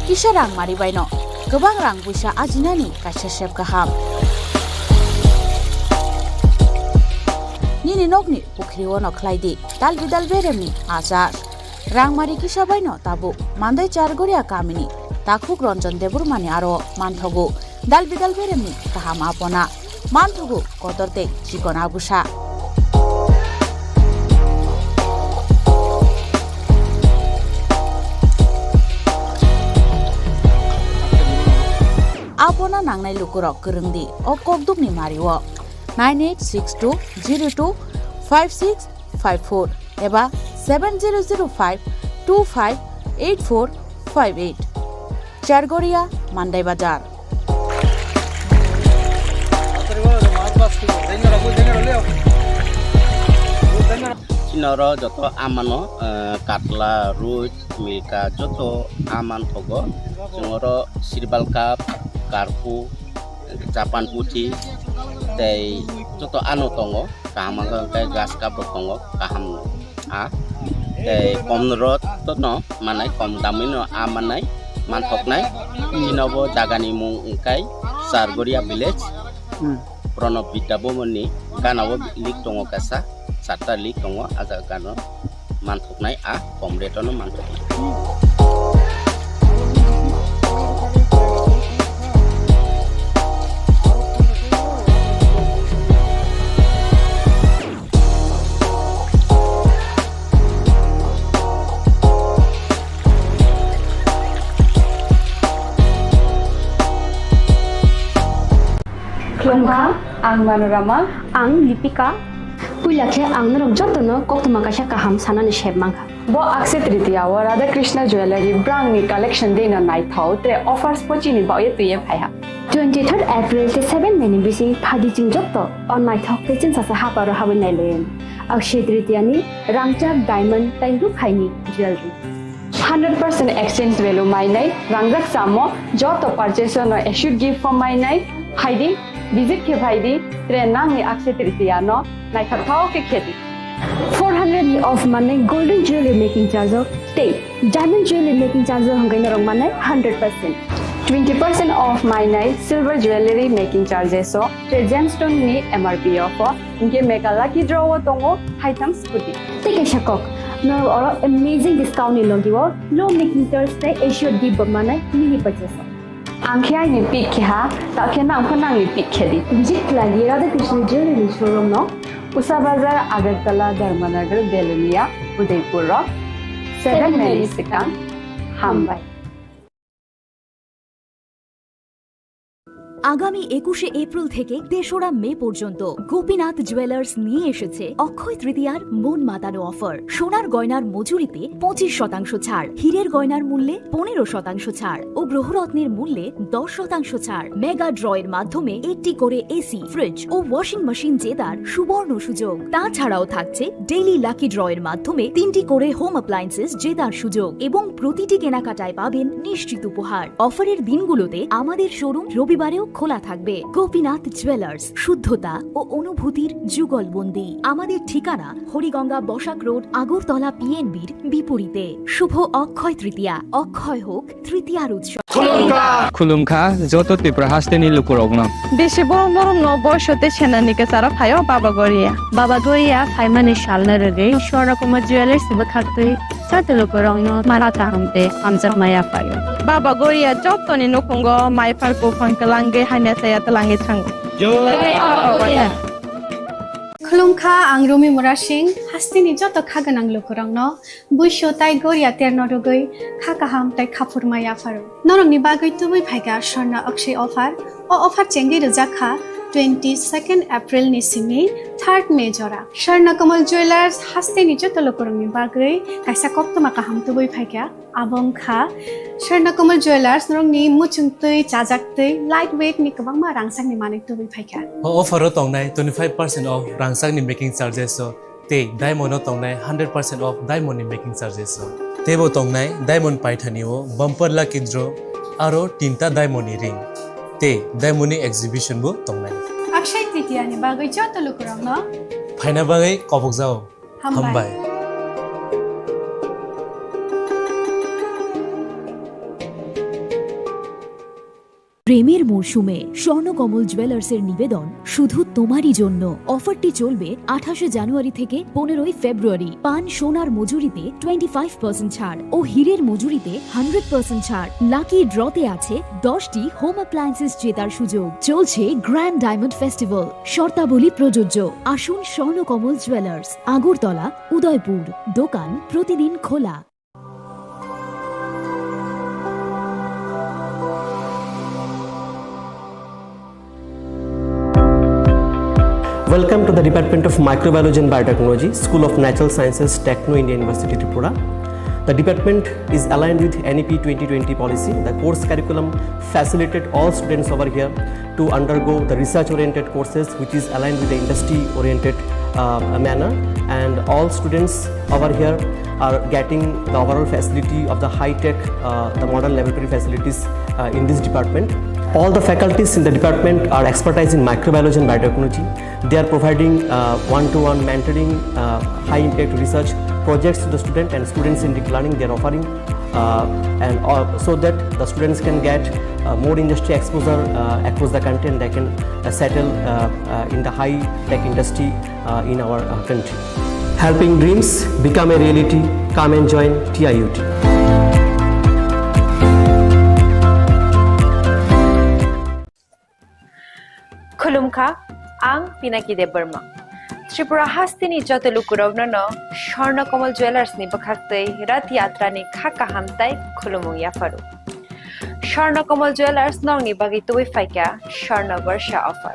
Kisa rang mari baino kwbang rang buisa ajinani kaisa sep kaham. nini nokni pukhri-o no khlai di, dal bidal beremni achar. Rangmari kisa bai no tabuk Mandai Chargoria kamini takhuk Ranjan Debbarmani aro manthogo dal bidal beremni kaham apona, manthogo kotor tei chikon abusa. Apona nangnai lukurok kwrwng di o kokdukni mari-o nine eight six two zero two five six five four eba seven zero zero five two five eight four five eight. Chargoria, Mandai Bazar. Chini oro joto amano, eh, katla, roi, milka joto aman thogo. Chwng oro sirbal cup, karpu, japan puthi tei joto ano tongo. Kaham wngkha hwnkhe grass cup rok tongo, kaham a. Tei kom rot no manai, kom damwi no a manai, manthoknai. Chini bo jagani mung wngkha Chargoria village. Hmm. Pranab Vidya Bhavan ni gana o lake tongo kaisa, charta lake tongo, a jaga gana o manthoknai a, kom rate o no manthoknai. Khulumkha, ang Manorama. Ang Lipika. Puila khe ang norok jotono koktwma kaisa kaham sanani sep mankha. Bo Akshaya Tritiya o Radha Krishna Jewellery brangni collection dino naithok tre offers pochini baoye twiye phaiha. Twenty-third April tei seven May ni bising phadi chwng joto o naithok tei chwngsasa haparo habwi nailayan. Akshaya Tritiya ni rangchak, diamond tei rukhaini jewellery. Hundred percent exchange value mainai, rangjak chamo joto purchase no assured gift form mainai, phaidi, visit khe phaidi, tre nangni Akshaya Tritiya no naithok thok khe khedi. Four hundred ni off manwi golden jewelry making charge o tei diamond jewelry making charge o hwnkhe norok manai hundred percent. Twenty percent off mainai silver jewelry making charges o tei gemstone ni M R P off o, hinkhe mega lucky draw o tongo haitham scooty. Tei kaisa kok, norok oro amazing discount ni logi o low making charge tei assured gift bo manai mini purchase o. Ang khe aini pick khe ha, ta khe nang pho nangni pick khe di. Visit khlai di Radha Krishna Jewelry showroom no, Usa Bazar, Agartala, Dharmanagar, Belonia, Udaipur rok, seven May ni swkang. Hambai. আগামী একুশে এপ্রিল থেকে তেসরা মে পর্যন্ত গোপীনাথ জুয়েলার্স নিয়ে এসেছে অক্ষয় তৃতীয়ার মন মাতানো অফার। সোনার গয়নার মজুরিতে পঁচিশ শতাংশ ছাড়, হীরের গয়নার মূল্যে পনেরো শতাংশ ছাড় ও গ্রহরত্নের মূল্যে দশ শতাংশ ছাড়। মেগা ড্র এর মাধ্যমে একটি করে এসি, ফ্রিজ ও ওয়াশিং মেশিন জেতার সুবর্ণ সুযোগ। তাছাড়াও থাকছে ডেইলি লাকি ড্র এর মাধ্যমে তিনটি করে হোম অ্যাপ্লায়েন্সেস জেতার সুযোগ এবং প্রতিটি কেনাকাটায় পাবেন নিশ্চিত উপহার। অফারের দিনগুলোতে আমাদের শোরুম রবিবারেও খোলা থাকবে। গোপীনাথ জুয়েলার্স, শুদ্ধতা ও অনুভূতির যুগলবন্দি। আমাদের ঠিকানা হরিগঙ্গা বসাক রোড, আগরতলা পিএনবির বিপরীতে। শুভ অক্ষয় তৃতীয়া, অক্ষয় হোক তৃতীয়ার উৎসব। Khulumkha joto Tripura hasteni lukurokno. Bisi borok norokno boiso tei senani kwcharo phaio Baba Goria. Baba Goria phaimani salno rwgwi Swarna Kumar Jewellers bwkhaktwi joto lukurokno mala kaham tei hamjakma yaphaio. Baba Goria jotoni nukhungo mai phar buphang kwlangwi hamya chaya twlangwi thango. Jai Baba Goria. Khulumkha, ang Rumi Murasing, hasteni joto kha gwnang lukurokno. Buiso tai goria terno rwgwi kha kaham tai khaphurma yapharo. Norokni bagwi tubui phaikha Swarna Akshay offer. O offer chengwi rwjak kha twenty-second April ni simi third May jora. Swarna Kamal Jewellers hasteni joto lukurokni bagwi kaisa koktwma kaham tubui phaikha. Abo wngkha Swarna Kamal Jewellers norokni muchungtwi, chajaktwi, light weight ni kwbangma rangchakni manwi tubui phaikha. O offer o tongnai twenty-five percent off rangchakni making charges o. Tei diamond o tongnai hundred percent off diamond ni making charges o. Teibo tongnai diamond paithani o bumper lucky draw aro tinta diamond ni ring. Tei diamond ni exhibition bo tongnai. Akshay Tritiya ni bagwi joto lukurokno phaina bagwi kobokjao. Hambai. Hambai. প্রেমের মরশুমে স্বর্ণকমল জুয়েলার্সের নিবেদন শুধু তোমারই জন্য। অফারটি চলবে আঠাশে জানুয়ারি থেকে পনেরোই ফেব্রুয়ারি। পান সোনার মজুরিতে টোয়েন্টি ফাইভ পার্সেন্ট ছাড় ও হীরের মজুরিতে হান্ড্রেড পার্সেন্ট ছাড়। লাকি ড্রতে আছে দশটি হোম অ্যাপ্লায়েন্সেস জেতার সুযোগ। চলছে গ্র্যান্ড ডায়মন্ড ফেস্টিভ্যাল, শর্তাবলী প্রযোজ্য। আসুন স্বর্ণকমল জুয়েলার্স, আগরতলা, উদয়পুর। দোকান প্রতিদিন খোলা। Welcome to the Department of Microbiology and Biotechnology, School of Natural Sciences, Techno India University, Tripura. The department is aligned with N E P twenty twenty policy. The course curriculum facilitate all students over here to undergo the research-oriented courses, which is aligned with the industry-oriented, uh, manner. And all students over here are getting the overall facility of the high-tech, uh, the modern laboratory facilities, uh, in this department. All the faculties in the department are expertise in microbiology and biotechnology. They are providing, uh, one-to-one mentoring, uh, high-impact research projects to the student and student-centric learning they are offering, uh, and, uh, so that the students can get, uh, more industry exposure, uh, across the country, and they can, uh, settle, uh, uh, in the high-tech industry, uh, in our, uh, country. Helping dreams become a reality. Come and join T I U T. Khulumkha, ang Pinaki Debbarma. Tripura hasteni joto lukurokno no Swarna Kamal Jewellers ni bwkhaktwi Rath Yatra ni kha kaham tai khulumung yapharu. Swarna Kamal Jewellers nokni bagwi tubui phaikha Swarna Barsha offer.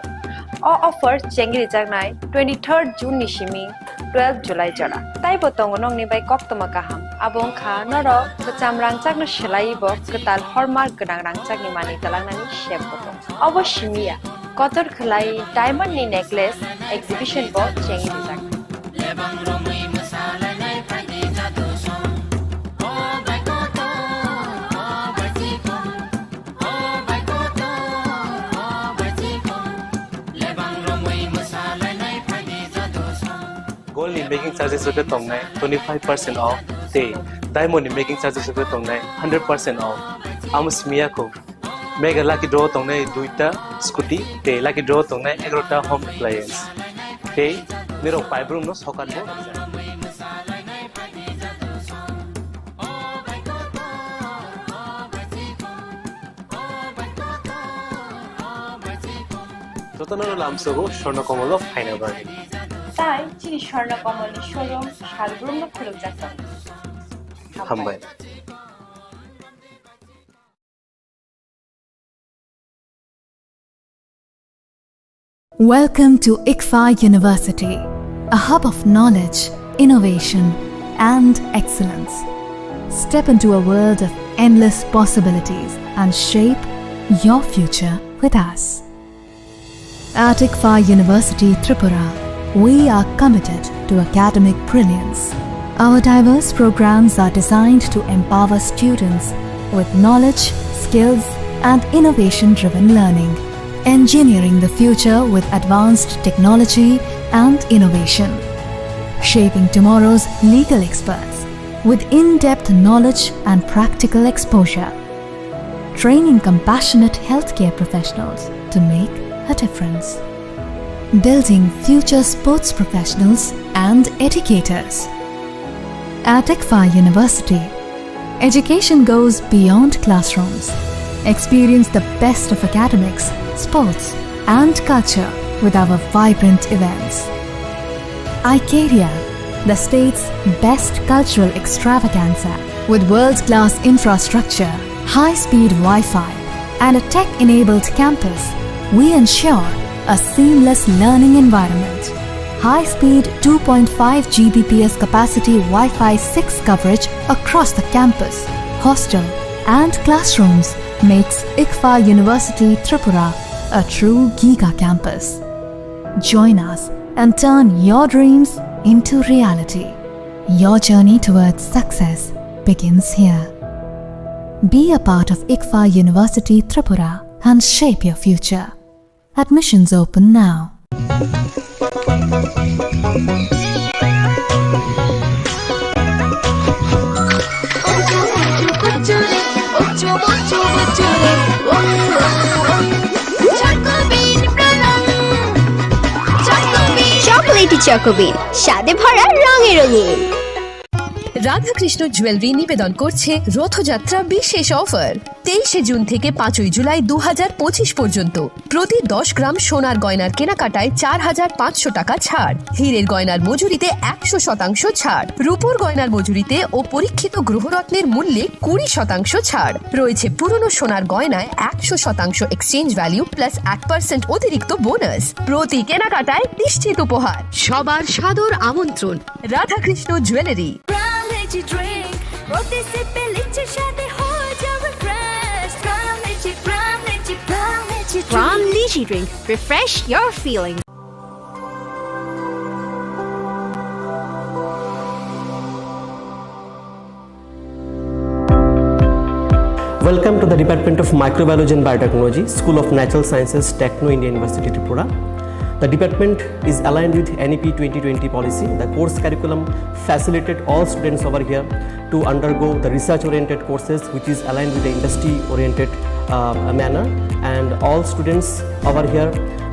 O offer chengri jaknai twenty-third June ni simi twelve July jora. Taibo tongo nokni bai koktwma kaham. Abo wngkha norok kwcham rangchakno swlaiwi bo kwtal hallmark gwnang rangchakni manwi twlangnani sep bo tongo. Obo simi ya, kotor khwlai diamond ni necklace exhibition bo chengwi rijak. Gold ni making charges rok khe tongnai twenty five percent off tei diamond ni making charges rok khe tongnai hundred percent off. Amo simi ya kho. Mega lucky draw tongnai duita scooty tei lucky draw tongnai egarota home appliance. Tei nirok paibrumno sokat bo rijak. Jotono lamsogo Swarna Kamal o phaina bagwi. Tai chini Swarna Kamal ni showroom salbrumno khulukjak tongo. Hambai. Welcome to ICFAI University, a hub of knowledge, innovation, and excellence. Step into a world of endless possibilities and shape your future with us. At ICFAI University Tripura, we are committed to academic brilliance. Our diverse programs are designed to empower students with knowledge, skills, and innovation-driven learning, engineering the future with advanced technology and innovation, shaping tomorrow's legal experts with in-depth knowledge and practical exposure, training compassionate healthcare professionals to make a difference, building future sports professionals and educators. At ICFAI University, education goes beyond classrooms. Experience the best of academics, sports, and culture with our vibrant events. Icaria, the state's best cultural extravaganza. With world-class infrastructure, high-speed Wi-Fi, and a tech-enabled campus, we ensure a seamless learning environment. High-speed two point five G B P S capacity Wi-Fi six coverage across the campus, hostel, and classrooms makes ICFAI University Tripura a true giga campus. Join us and turn your dreams into reality. Your journey towards success begins here. Be a part of ICFAI University Tripura and shape your future. Admissions open now. চুমু চুমু চুমু। Choco Bean প্রণাম। Choco Bean। Chocolatey choco বিন, স্বাদে ভরা, রঙে রঙিন। Radhakrishna jewellery নিবেদন করছে রথযাত্রা বিশেষ অফার। তেইশে জুন থেকে পাঁচই জুলাই দু হাজার পঁচিশ পর্যন্ত প্রতি দশ গ্রাম সোনার গয়নার কেনাকাটায় চার হাজার পাঁচশো টাকা ছাড়, হীরের গয়নার মজুরিতে একশো শতাংশ ছাড়, রূপোর গয়নার মজুরিতে ও পরীক্ষিত গ্রহরত্নের মূল্যে কুড়ি শতাংশ ছাড়। রয়েছে পুরনো সোনার গয়নায় একশো শতাংশ এক্সচেঞ্জ ভ্যালু প্লাস এক পার্সেন্ট অতিরিক্ত বোনাস। প্রতি কেনাকাটায় নিশ্চিত উপহার। সবার সাদর আমন্ত্রণ Radhakrishna jewellery. Pran Lychee Drink, প্রতি সিপে লিচির স্বাদে হয়ে যাবে fresh. Pran Lychee, Pran Lychee, Pran Lychee Drink। Pran Lychee Drink, refresh your feeling। Welcome to the Department of Microbiology and Biotechnology, School of Natural Sciences, Techno India University, Tripura. The department is aligned with N E P twenty twenty policy. The course curriculum facilitate all students over here to undergo the research-oriented courses, which is aligned with the industry-oriented, uh, manner. And all students over here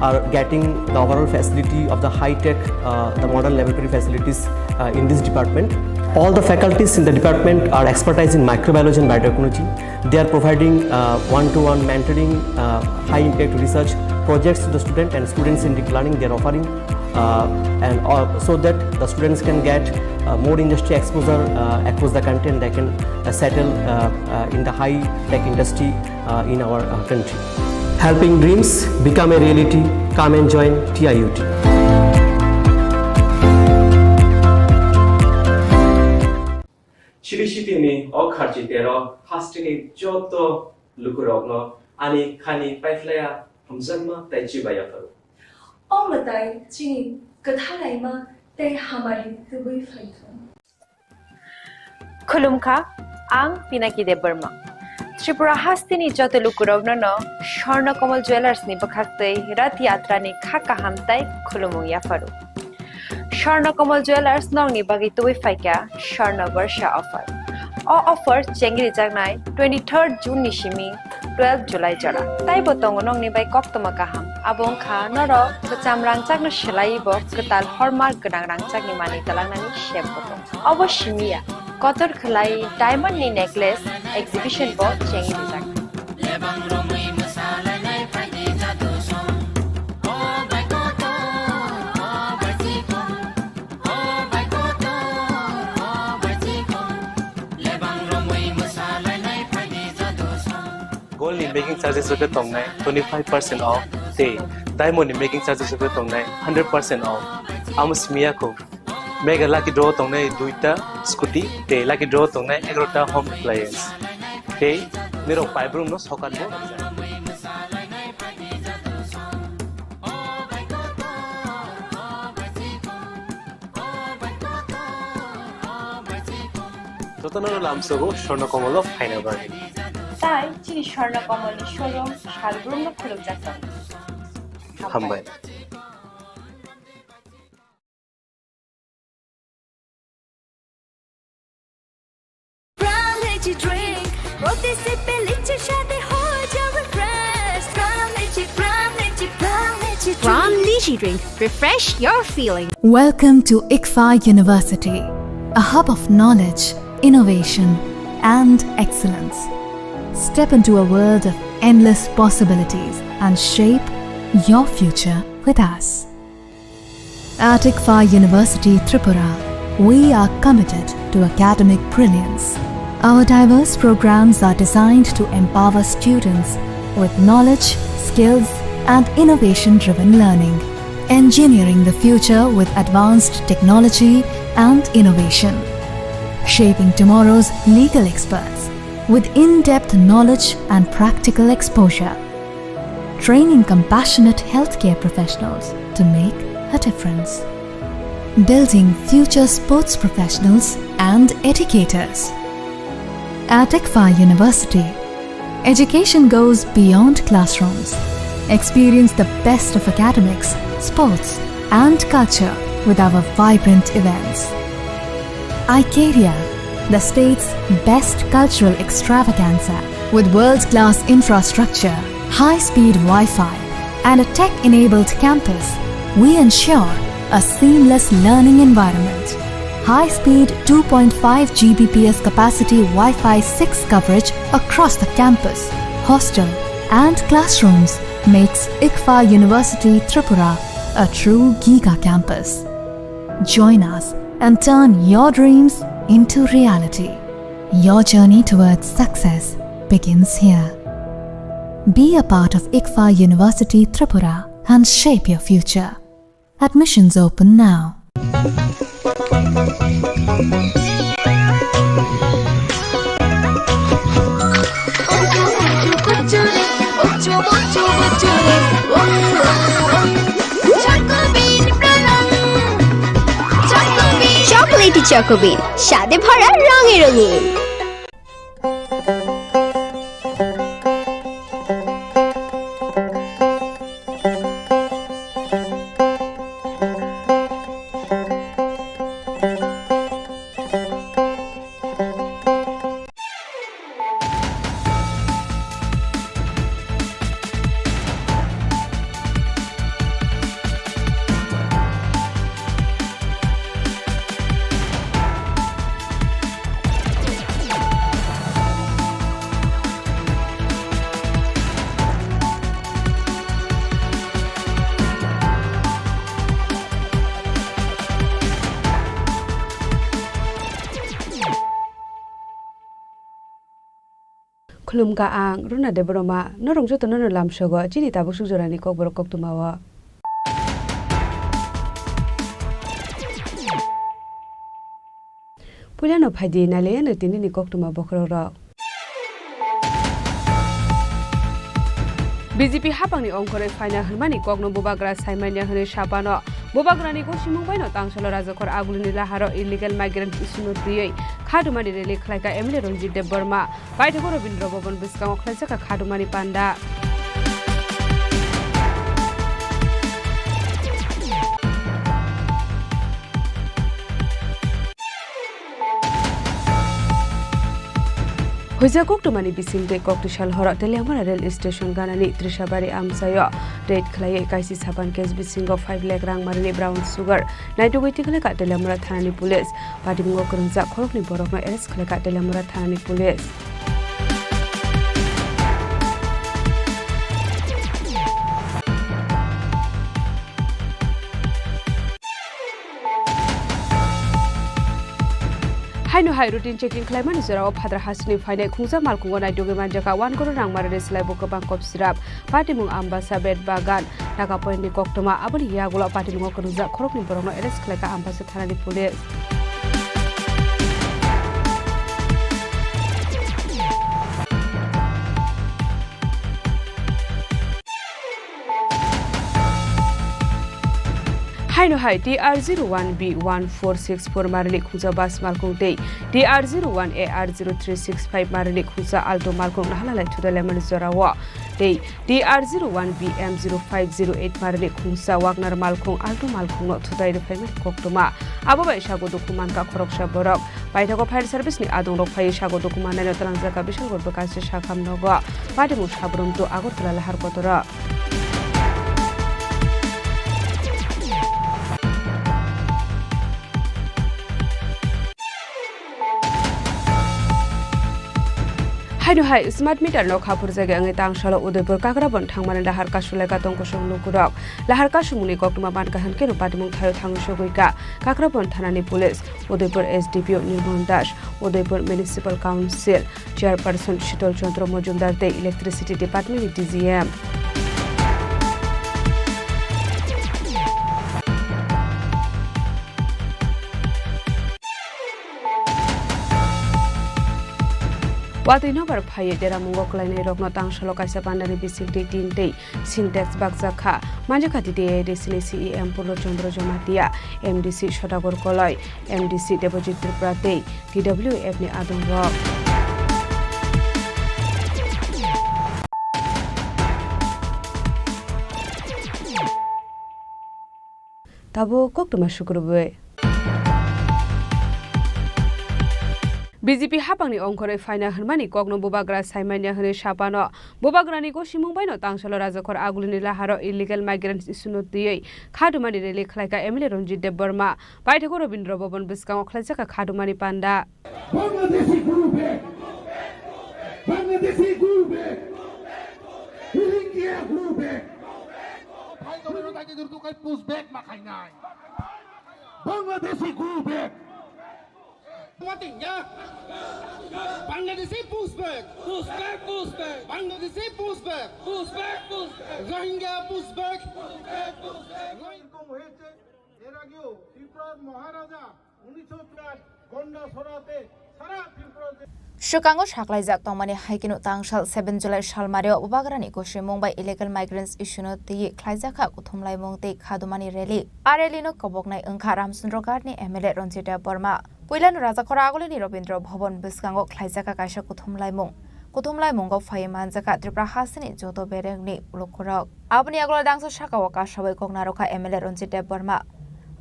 are getting the overall facility of the high-tech, uh, the modern laboratory facilities, uh, in this department. All the faculties in the department are expertise in microbiology and biotechnology. They are providing, uh, one-to-one mentoring, uh, high-impact research projects to the student and student-centric learning they are offering, uh, and, uh, so that the students can get, uh, more industry exposure, uh, across the country, and they can, uh, settle, uh, uh, in the high-tech industry, uh, in our, uh, country. Helping dreams become a reality. Come and join T I U T. Chiri sitini o kharchi tero hasteni joto lukurokno ani khani paiphlaiya hamjakma tei chibaiya pharo. O mwtai chini kwthalaima tei hamari tubui phaithung. Khulumkha, ang Pinaki Debbarma. Tripura hasteni joto lukurokno no Swarna Kamal Jewellers ni bwkhaktwi Rath Yatra ni kha kaham tei khulumung yapharo. Swarna Kamal Jewellers nokni bagwi tubui phaikha Swarna Barsha offer. O offer chengrijaknai twenty-third June ni simi twelve July jora. Taibo tongo nokni bai koktwma kaham. Abo wngkha norok kwcham rangchakno swlaiwi bo kwtal hormark gwnang rangchakni manwi twlangnani sembo tongo. Obo simi ya, kotor khwlai diamond ni necklace exhibition bo chengwi rijak. Gold ni making charges rok khe tongnai twenty five percent off, tei diamond ni making charges rok khe tongnai hundred percent off. Amo simi ya kho. Mega lucky draw tongnai duita scooty, tei lucky draw tongnai egarota home appliance. Tei nirok paibrum no sokat bo. Jotono lamsogo Swarna Kamal o phaina bagwi. Tai chini Swarna Kamal ni showroom salbrum no khulukjak tongo. Hambai. Pran Lychee Drink, প্রতি সিপে লিচির স্বাদে হয়ে যাবে fresh. Pran Lychee, Pran Lychee, Pran Lychee Drink. Pran Lychee Drink, refresh your feeling. Welcome to ICFAI University, a hub of knowledge, innovation, and excellence. Step into a world of endless possibilities and shape your future with us. At ICFAI University Tripura, we are committed to academic brilliance. Our diverse programs are designed to empower students with knowledge, skills, and innovation-driven learning, engineering the future with advanced technology and innovation, shaping tomorrow's legal experts with in-depth knowledge and practical exposure, training compassionate healthcare professionals to make a difference, building future sports professionals and educators. At ICFAI University, education goes beyond classrooms. Experience the best of academics, sports, and culture with our vibrant events. Icaria, the state's best cultural extravaganza, With world-class infrastructure, high-speed Wi-Fi, and a tech-enabled campus, we ensure a seamless learning environment. High-speed two point five G B P S capacity Wi-Fi six coverage across the campus, hostel, and classrooms makes ICFAR University Tripura a true giga campus. Join us and turn your dreams into reality. Your journey towards success begins here. Be a part of ICFAR University Tripura and shape your future. Admissions open now. Chocolatey Choco Bean, স্বাদে ভরা রঙে রঙিন। Khulumkha ang Runa Debbarma, norok jotono no lamsogo chini tabuk suk jorani kokborok koktwma o. Puilano phaidi nailaiano tinini koktwma bokhorokrok. B J P haphangni ongkhorwi phaina hwnmani kokno bubagra saimanya hwnwi sapano. Bubagrani gosimung baino tangsalo rajakhor agulini laharo illegal migrant issue-no twiwi khadumani rally khlaikha M L A Ranjit Debbarma. Paithago Rabindra Bhavan bwskango khlaijak kha khadumani panda. Huija koktwmani bisingtwi koktwi sal horo Teliamura rail station ganani Trishabari amchaio raid khlaiwi kaisi sapan case bisingo five lakh rang marini brown sugar naitugwi tikhlaikha Teliamura thanani police. Patimungo kwrwngjak khoroknwi borokno arrest khlaikha Teliamura thanani police. Haino hai routine checking khlaimani jorao phadra hasini phainai khungsa malkhungo naitugwi manjakha one crore rang marini slaibo kwbang kop sirap. Patimung Ambasa Bet Bagan, Nagapoint ni koktwma, aboni yagulo patimungo kwrwngjak khoroknwi borokno arrest khlaikha Ambasa thanani police. Haino hai T R zero one B one four six four marini khungsa bus malkhung tei T R zero one A R zero three six five marini khungsa Alto malkhung nahalalai thudalaimani jorao tei T R zero one B M zero five zero eight marini khungsa Wagner malkhung Alto malkhungno thutai rwphaimani koktwma. Abo bai sago dukhu mankha khoroksa borok. Paithago fire service ni adongrok phaiwi sago dukhu mannaino twlangjakha Bisalgor bwkasi sakham nogo. Patimung Sabrum to Agartala lahar kotoro. Haino hai smart meter no khaphurjagwi wngwi tangsalo Udaipur Kakrabon thangmani lahar kasulaikha tongkosong lukurok. Lahar kasumungni koktwma mankha hwnkhe no patimung thaio thangwi sogwikha Kakrabon thanani police, Udaipur S D P O Nirmon Das, Udaipur Municipal Council Chairperson Shitol Chandra Majumdar tei Electricity Department ni D G M. Watwi nobar phaiwi deramungo kwlainairokno tangsalo kaisa pandani bisingtwi tin tei Sintex bakjak kha. Manjakha T T A A D C ni C E M Purno Chandra Jamatia, M D C Sodagar Koloi, M D C Debojit Tripura tei T W F ni adongrok. Tabuk koktwma sukrubwi. B J P haphangni ongkhorwi phaina hwnmani kokno bubagra saimanya hwnwi sapano. Bubagrani gosimung baino tangsalo Rajakhor Agulini laharo illegal migrants issue-no twiwi khadumani rally khlaikha M L A Ranjit Debbarma. Paithakgo Rabindra Bhavan bwskango khlaijak kha khadumani panda. Bangladeshi go back! Bangladeshi go back! Rohingya go back! Bangladeshi go back! Mati ya. Bangladeshi push back. Push back, push back. Bangladeshi push back. Push back, push back. Rohingya push back. এরকম হয়েছে এর আগেও ত্রিপুরার মহারাজা উনিশশো চুয়াত্তর গন্ডাছড়াতে সারা ত্রিপুরা যে Swkango saklaijak tongmani hai kheno tangsal seven July salmario bubagrani gosimung bai illegal migrants issue-no twiwi khlaijakha kuthumlaimung tei khadumani rally. A rally-no koboknai wngkha Ramchandra Ghat-ni M L A Ranjit Debbarma. Puilano Rajakhor Agulini Rabindra Bhavan bwskango khlaijakha kaisa kuthumlaimung. Kuthumlaimungo phaiwi manjakha Tripura hasteni joto berengni lukurok. Aboni yagulo dangsa sakao kasawi kok narwkha M L A Ranjit Debbarma.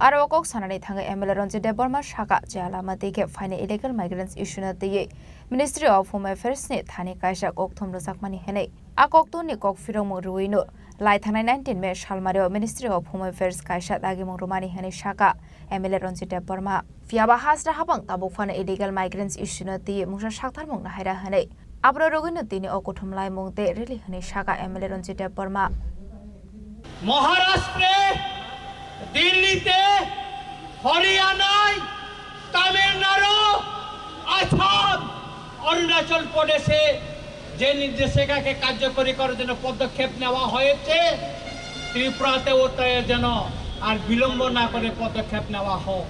Aro o kok sanani thangwi M L A Ranjit Debbarma saka je lama twi khe phainai illegal migrants issue-no twiwi Ministry of Home Affairs-ni thani kaisa kokthum rwjakmani hwnwi. A kokthumni kok phirokmung rwino lai thangnai nineteen May salmario Ministry of Home Affairs kaisa dagimung rwmani hwnwi saka M L A Ranjit Debbarma. Phiyaba hasra hapang tabuk phano illegal migrants issue-no twiwi mungsa saktharmung nahaira hwnwi. Abro rwgwino tini o kuthumlaimung tei rally hwnwi saka M L A Ranjit Debbarma. মহারাষ্ট্রে, দিল্লিতে, হরিয়ানায়, তামিলনাড়ু, আসাম, অরুণাচল প্রদেশে যে নির্দেশিকাকে কার্যকরী করার জন্য পদক্ষেপ নেওয়া হয়েছে, ত্রিপুরাতেও তাই যেন আর বিলম্ব না করে পদক্ষেপ নেওয়া হোক,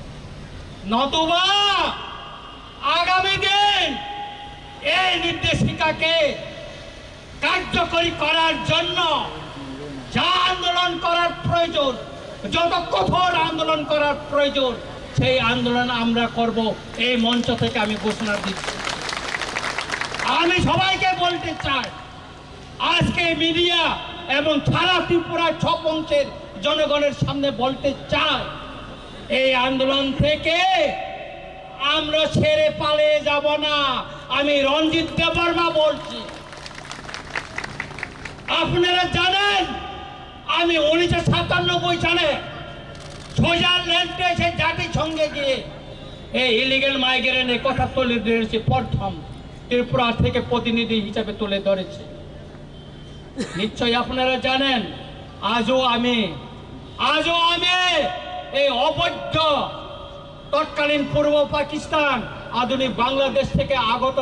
নতুবা আগামী দিন এই নির্দেশিকাকে কার্যকরী করার জন্য যা আন্দোলন করার প্রয়োজন, যত কঠোর আন্দোলন করার প্রয়োজন, সেই আন্দোলন আমরা করব। এই মঞ্চ থেকে আমি ঘোষণা দিচ্ছি। আমি সবাইকে বলতে চাই, আজকে মিডিয়া এবং সারা ত্রিপুরা ছৌ বংশের জনগণের সামনে বলতে চাই, এই আন্দোলন থেকে আমরা ছেড়ে পালিয়ে যাব না। আমি রঞ্জিত দেববর্মা বলছি। আপনারা জানেন, আমি উনিশশো সাতানব্বই সালে সুইজারল্যান্ডে এসে জাতিসংঘে গিয়ে এই ইলিগাল মাইগ্রেন্টের কথা তুলে ধরেছি, প্রথম ত্রিপুরা থেকে প্রতিনিধি হিসাবে তুলে ধরেছি। নিশ্চয়ই আপনারা জানেন, আজও আমি, আজও আমি এই অবৈধ তৎকালীন পূর্ব পাকিস্তান, আধুনিক বাংলাদেশ থেকে আগত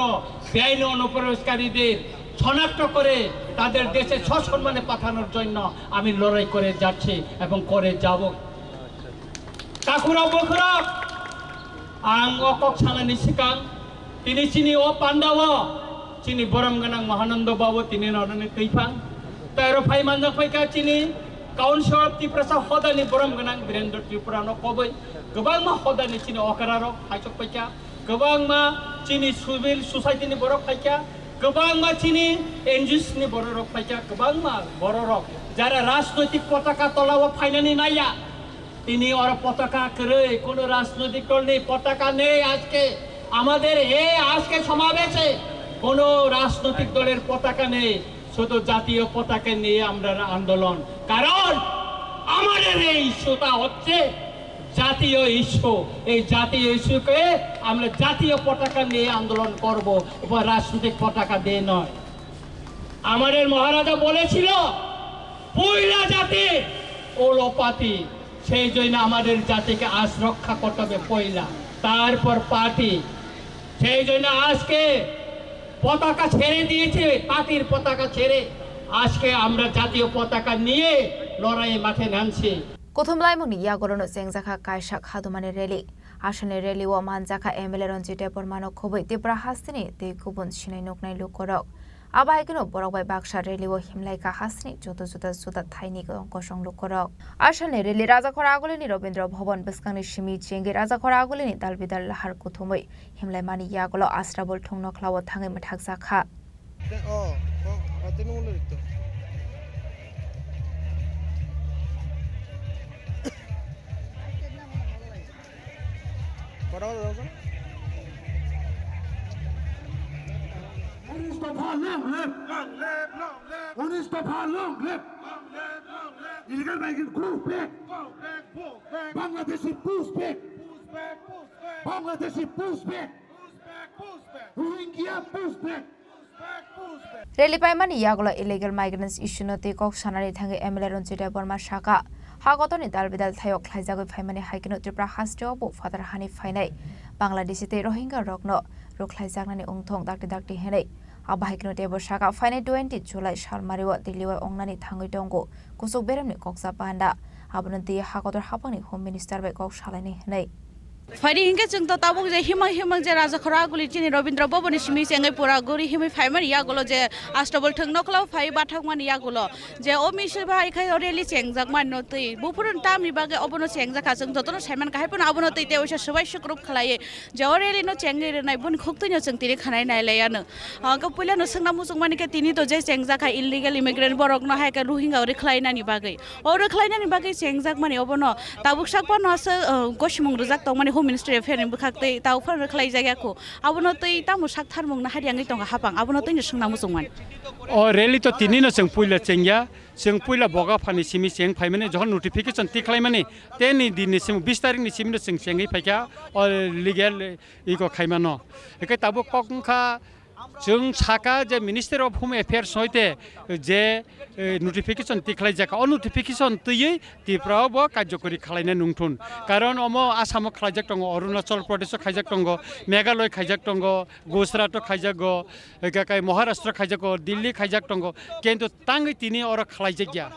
বেআইনি অনুপ্রবেশকারীদের শনাক্ত করে তাদের দেশে সসম্মানে পাঠানোর জন্য আমি লড়াই করে যাচ্ছি এবং করে যাব। Takhurok bukhurok, ang o kok sanani swkang, tini chini o pandao chini borom gwnang Mahananda Babu tini norokni twiphang. Tei oro phai manjak phaikha chini Council of Tiprasa hodani borom gwnang Birendra Tripura no koboi. Kwbangma hodani chini okra rok phaisok phaikha. Kwbangma chini civil society ni borok phaikha. Kwbangma chini N G Os ni borok rok phaikha. Kwbangma borok rok jara rajnoitik potaka tola o phainani naiya. Tini oro potaka kwrwi, কোনো রাজনৈতিক দল নেই, পতাকা নেই আজকে। আমাদের এই আজকে সমাবেশে কোনো রাজনৈতিক দলের পতাকা নেই, শুধু জাতীয় পতাকা নিয়ে আমরা আন্দোলন। কারণ আমাদের এই ইস্যুটা হচ্ছে জাতীয় ইস্যু। এই জাতীয় ইস্যুকে আমরা জাতীয় পতাকা নিয়ে আন্দোলন করব, উপর রাজনৈতিক পতাকা দিয়ে নয়। আমাদের মহারাজা বলেছিল, পয়লা জাতি হলো পাতি। সেই জন্য আমাদের জাতিকে আজ রক্ষা করতে হবে পয়লা, তারপর পার্টি। সেই জন্য আজকে পতাকা ছেড়ে দিয়েছে, পার্টির পতাকা ছেড়ে আজকে আমরা জাতীয় পতাকা নিয়ে লড়াইয়ে মাঠে নামছি। Kuthumlaimungni yagorono chengjakha kaisa khadumani rally. Asalni rally-o manjakha M L A Ranjit Debbarmano khobwi Tripura hasteni tei kubun sinai nuknai lukurok. Abo hai kheno borok bai baksa rally-o himlai kha hasteni joto juda juda thaini kosong lukurok. Asalni rally Rajakhor Agulini Rabindra Bhavan bwskangni simi chengwi Rajakhor Agulini dalbidal lahar kuthumwi himlaimani yagulo Asrabol thung nokhlao thangwi mwthakjak kha. কটা বাজে যাওয়া? Dopha long live! Long live, long live! Unis dopha long live! Long live, long live! Illegal migrant goes back! Go back, go back! Bangladeshi push back! Push back, push back! Bangladeshi push back! Push back, push back! Rohingya push back! Push back, push back! Rally paimani yagulo illegal migrants issue no twi kok sanani thangwi M L A Ranjit Debbarma saka, ha kotorni dal bidal thaio khlaijagwi phaimani hai kheno Tripura hasteo bo phatar hani phainai Bangladeshi tei Rohingya rokno rwkhlaijaknani wngthong dakti dakti hinwi. Abo hai kheno teibo saka phainai twenty July salmario Delhi o wngnani thangwi tongo kuchuk beremni koksa panda. Abono twi ha kotor haphangni Home Minister bai kok salainai hinwi. Phaidi hinkhe chwng to tabuk je himang himang je Raja Khoraguli chini Rabindra Bhavan ni simi chengwi pura guri himwi phaimani yagulo je Astabal thwng nokla phai bathakmani yagulo je o misil bai khai o rally chengjakmani no twi buphuru tamni bagwi obono chengjak kha chwng jotono saiman kahai phano abono twi tei oisa swbai sukrub khlaiwi je o rally no chengwi rwnai boni khuktwi no chwng tini khanai nai lai ano. Hwnkhe puila no swngna muchung mani khe tini to je chengjak kha illegal immigrant borok no hai khe Rohingya o rwkhlainani bagwi. O rwkhlainani bagwi chengjakmani obono tabuk sakphano aswk, uh, gosimung rwjak tongmani Home Ministry Affair ni bwkhak tei tabuk phano rwkhlaijakya kho. Abono twi tamo saktharmung na hari wngwi tongkha hapang, abono twino swngna muchungmani. O rally to tinino chwng puila chengya, chwng puila boga phani simi cheng phaimani, jokhon notification tikhlaimani, teni dinni simi, bis tarikni simino chwng chengwi phaikha o legal iko khaimano. Hwnkhe tabuk kok wngkha, chwng saka je Minister of Home Affairs hoite je, eh, notification tikhlaijak, o notification twiwi Tripura o bo karjokori khlaina nungthun. Karon omo Assam o khlaijak tongo, Arunachal Pradesh o khaijak tongo, Meghalaya khaijak tongo, Gujarat o khaijago, eh, kakai Maharashtra khaijago, Delhi khaijak tongo, kintu tangwi tini oro khlaijakya.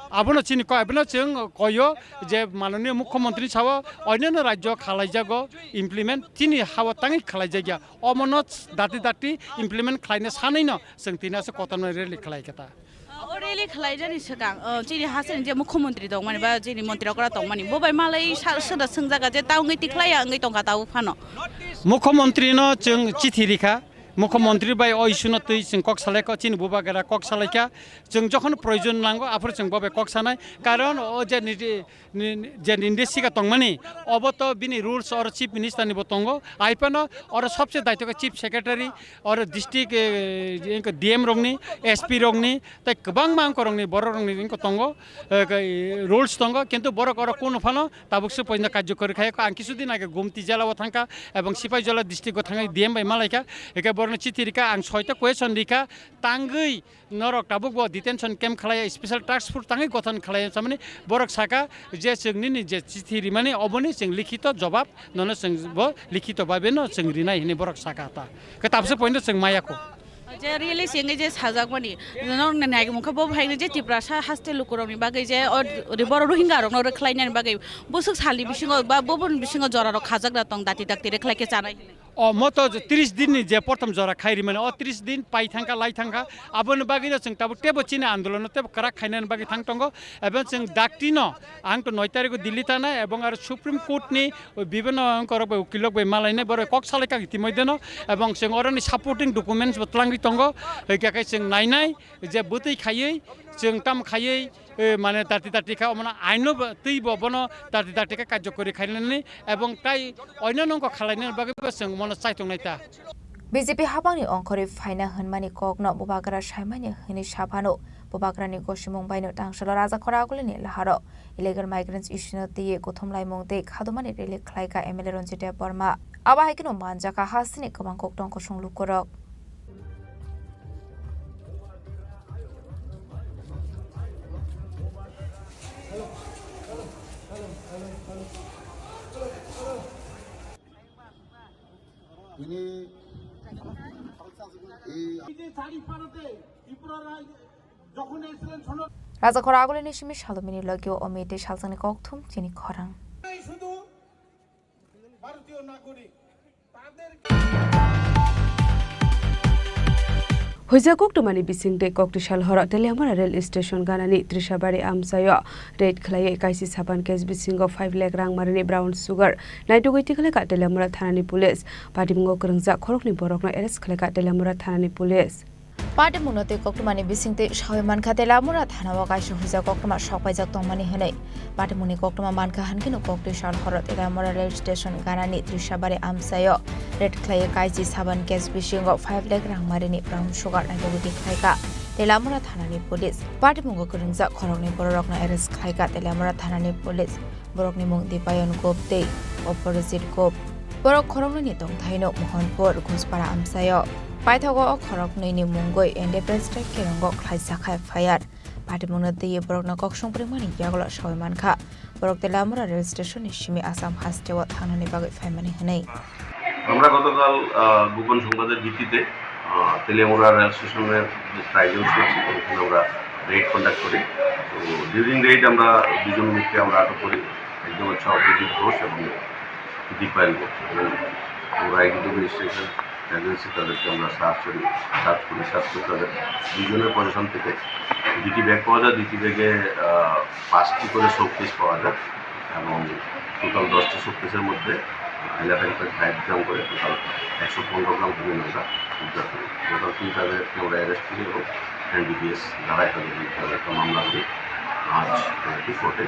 Abono chini koi, abono chwng koyo je mananiya mukhyamantri sao, onyono rajyo khlaijago implement, chini hao tangwi khlaijakya. Omono dati dati implement khlaina sanwi no chwng tini aswk kotorno rally khlai kha ta. O rally khlaijani swkang, o, chini hasteni je mukhyamantri tongmani ba chini montri okra tongmani, bo bai malai sa-, soda swngjaga je ta wngwi tikhlaiya wngwi tongkha tabuk phano. Mukhyamantri no chwng chithi rikha, mukhyamantri bai o issue no twi chwng kok salaikha, chini bubagra kok salaikha, chwng jokhon proyojon nango aphuru chwng bo bai kok sanai, karon o je niji ni, ni, je ninde siga tongmani, obo to bini rules oro Chief Minister ni bo tongo, aipano oro sobse daitokhe Chief Secretary, oro district, eh, D M rokni, S P rokni, tei kwbangma angkorokni, bororokni wngkha tongo, eh, rules tongo, kintu borok oro kunu phano tabuk se poino karjokori khai, ang kisu din age Gumti jela o thangkha, ebong Sipaijala district o thangwi D M bai malaikha, eke borokno chithi rikha, ang soita question rikha, tangwi norok tabuk bo detention camp khlai, special task force tangwi gothon khlai, samani borok saka je chwng nini je chithi rimani oboni chwng likhito jobab nono chwng bo likhito babe no chwng rinai hini borok saka ta. Ke tabse point chwng maya kho. Je rally singwi je sajakmani, norok nai nai mungkha bo hai je Tiprasa haste lukurokni bagwi je o ri-, boro Rohingya rokno rwkhlainani bagwi busuk salni bisingo ba boboni bisingo jorarok khajakna tong dati dakti rwkhlai khe chanai. O moto tris din ni je prothom jora khai rimani, o tris din pai thangkha, lai thangkha, aboni bagwi no chwng tabuk tebo chini andolon no tebo kwrak khainani bagwi thang tongo, ebong chwng dakti no ang to noi tarikh o Delhi thanai ebong aro Supreme Court ni bibhinno angkorok bai ukil rok bai malainai borok kok salai kha itimodhye no, ebong chwng oroni supporting documents bo twlangwi tongo, hwnkhe khe chwng nainai je bwtwi khaiwi chwng tam khaiwi, eh, mane dati dati kha omono aino bo twi bo bono dati dati kha karjokori khainani ebong tai oino nongkho khalainani bagwi bo chwng mono chaitongnai ta. B J P habangni ongkhorwi phaina hwnmani kokno bubagra saimani hwnwi saphano, bubagrani gosimung baino tangsalo Raja Khoragulini laharo illegal migrants issue no twiwi kuthumlaimung tei khadumani rally khlaikha M L A Ranjit Debbarma. Abo hai kheno manjakha hasteni kwbang kok tong kosong lukurok. Raja Khoragulini simi salomini logio omite salsani kokthum chini khorang. Huijak koktumani bising tei kokti sal horo Teliamura rail station ganani Trishabari amchaio raid khlaiwi kaisi sapan case bisingo five lakh rang marini brown sugar naitugwi tikhlaikha Teliamura thanani police. Patimungo kwrwngjak khoroknwi borokno arrest khlaikha Teliamura thanani police. Patimungno twi koktwmani bisingtwi sawi mankha, Teliamura thanao kaisa huijak koktwma sokpaijak tongmani hwnwi. Patimungni koktwma mankha hwnkhe no koktwi sal horo Teliamura rail station ganani Trishabari amchaio raid khlaiwi kaisi saban case bisingo five lakh rangmarini brown sugar naitugwi khlaikha Teliamura thanani police. Patimungo kwrwngjak khoroknwi bororokno arrest khlaikha Teliamura thanani police. Borokni mung Dipayon Gop tei Oporjit Gop. Borok khoroknwini tongthaino Mohanpur, Ghuspara amchaio. Paithago o khoroknwini mungwi Independence Day kirongo khlaijak F I R. Patimungno twiwi borokno kok songprengmani yagulo sawi mankha. Borok Teliamura rail station ni simi Assam hasteo thangnani bagwi phaimani hwnwi. আমরা গতকাল, আহ, গোপন সংবাদের ভিত্তিতে, আহ, তেলিয়ামুড়া রেল স্টেশনের যে ট্রাইজেল আছে, ওখানে আমরা রেড কন্ডাক্ট করি। তো ডিউরিং রেড আমরা দুজন লোককে আমরা আটক করি, একজন হচ্ছে অপরাজিত ঘোষ এবং দীপায়ন ঘোষ। এবং আমরা এগ্রিকালচার রেজিস্ট্রেশন এজেন্সি তাদেরকে আমরা সার্চ করি, সার্চ করি, সার্চ করে তাদের দুজনের পজিশন থেকে দুটি ব্যাগ পাওয়া যায়, দুটি ব্যাগে, আহ, পাঁচটি করে শোকেস পাওয়া যায় এবং টোটাল দশটি শোকেসের মধ্যে ইলেভেন পয়েন্ট ফাইভ গ্রাম করে টোটাল একশো পনেরো গ্রাম হিরোইন আমরা উদ্ধার করি। টোটাল তিন তাদেরকে আমরা অ্যারেস্ট করি এবং এনডিপিএস ধারায় তাদের বিরুদ্ধে আমরা একটা মামলা করি। আজ তাদেরকে কোর্টে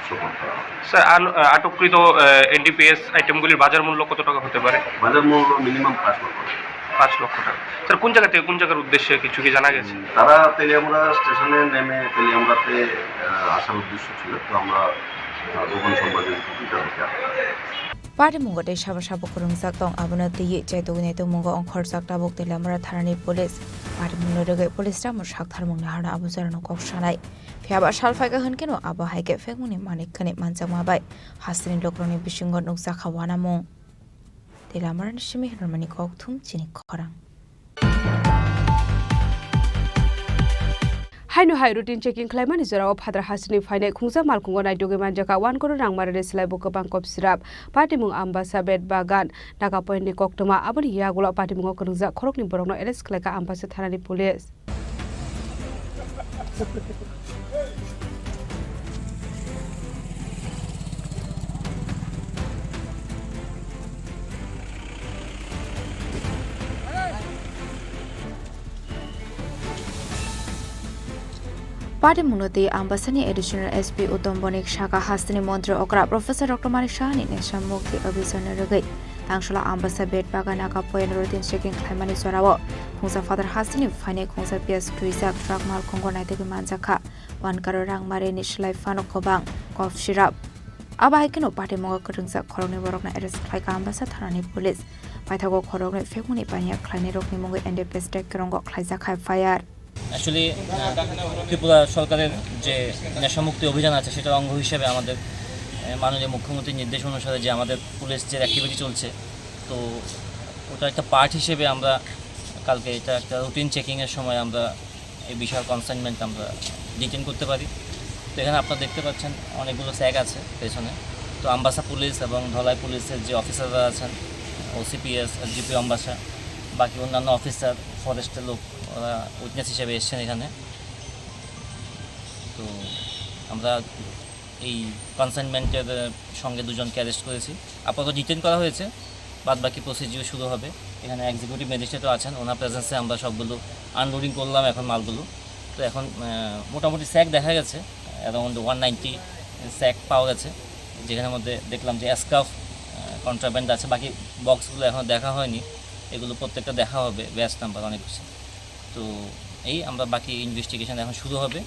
সোপর্দ করা হবে। স্যার, আন-, আটককৃত, আহ, এনডিপিএস আইটেমগুলির বাজার মূল্য কত টাকা হতে পারে? বাজার মূল্য মিনিমাম পাঁচ লক্ষ টাকা। পাঁচ লক্ষ টাকা। স্যার, কোন জায়গা থেকে কোন জায়গার উদ্দেশ্যে কিছু কি জানা গেছে? উম, তারা তেলিয়ামুড়া স্টেশনে নেমে তেলিয়ামুড়াতে, আহ, আসার উদ্দেশ্য ছিল, তো আমরা, আহ, গোপন সংবাদের ভিত্তিতে তাদেরকে আটক করি। Patimungo tei sabo sabo kwrwngjak tong, abono twiwi chaitugwi naitugmungo ongkhorjak tabuk Teliamura thanani police. Patimungno rwgwi police tamo saktharmung naharno abo jorano kok sanai. Phiya ba sal phaikha hwnkhe no abo hai khe phekmungni manik khwnwi manjakma bai hasteni lukurokni bisingo nukjakha uanamung. Tei lamarani simi hwnmani kokthum chini khorang. Haino hai routine checking khlaimani jorao Phatar hasteni phainai khungsa malkhungo naitugwi manjakha one crore rangmarani slaibo kwbang kop sirap. Patimung Ambasa, Bet Bagan, Naga Point ni koktwma, aboni yagulo patimungo kwrwngjak khoroknwi borokno arrest khlaikha Ambasa thanani police. Patimungno tei Ambasani Additional S P Uttam Bonik saka hasteni montri okra Professor Doctor Manik Sahani Nesha Mukti Abhijanni rwgwi Tangsola Ambasa Bet Bagan Naga Point routine checking khlaimani jorao khungsa Phatar hasteni phainai khungsa piyaj twijak truck malkhungo naitugwi manjakha. One crore rangmarini slai phano kwbang kop sirap. Abo hai kheno patimungo kwrwngjak khoroknwi borokno arrest khlaikha Ambasa thanani police. Paithago khoroknwi phekmungni paniya khlainairokni mungwi N D P S tei kwrwngo khlaijak F I R. Actually, আহ, ত্রিপুরা সরকারের যে নেশামুক্তি অভিযান আছে, সেটার অঙ্গ হিসেবে আমাদের, আহ, মাননীয় মুখ্যমন্ত্রীর নির্দেশ অনুসারে যে আমাদের পুলিশ যে অ্যাক্টিভিটি চলছে, তো ওটা একটা পার্ট হিসেবে আমরা কালকে এটা একটা রুটিন চেকিংয়ের সময় আমরা এই বিষয়ে কনসাইনমেন্ট আমরা ডিটেন করতে পারি। তো এখানে আপনারা দেখতে পাচ্ছেন অনেকগুলো স্যাক আছে পেছনে। তো আম্বাসা পুলিশ এবং ধলাই পুলিশের যে অফিসাররা আছেন, ওসিপিএস, এসডিপিও আম্বাসা, বাকি অন্যান্য অফিসার, ফরেস্টের লোক, ওরা উইটনেস হিসেবে এসছেন এখানে। তো আমরা এই কনসাইনমেন্টের, আহ, সঙ্গে দুজনকে অ্যারেস্ট করেছি। আপাতত ডিটেন করা হয়েছে, বাদ বাকি প্রসিডিওর শুরু হবে। এখানে এক্সিকিউটিভ ম্যাজিস্ট্রেটও আছেন, ওনার প্রেজেন্সে আমরা সবগুলো আনলোডিং করলাম এখন মালগুলো। তো এখন, আহ, মোটামুটি স্যাক দেখা গেছে, অ্যারাউন্ড ওয়ান নাইনটি স্যাক পাওয়া গেছে, যেখানের মধ্যে দেখলাম যে অ্যাসকাফ, আহ, কন্ট্রাব্যান্ড আছে। বাকি বক্সগুলো এখনও দেখা হয়নি, এগুলো প্রত্যেকটা দেখা হবে, ব্যাচ নাম্বার অনেক কিছু। তো এই আমরা বাকি ইনভেস্টিগেশন এখন শুরু হবে।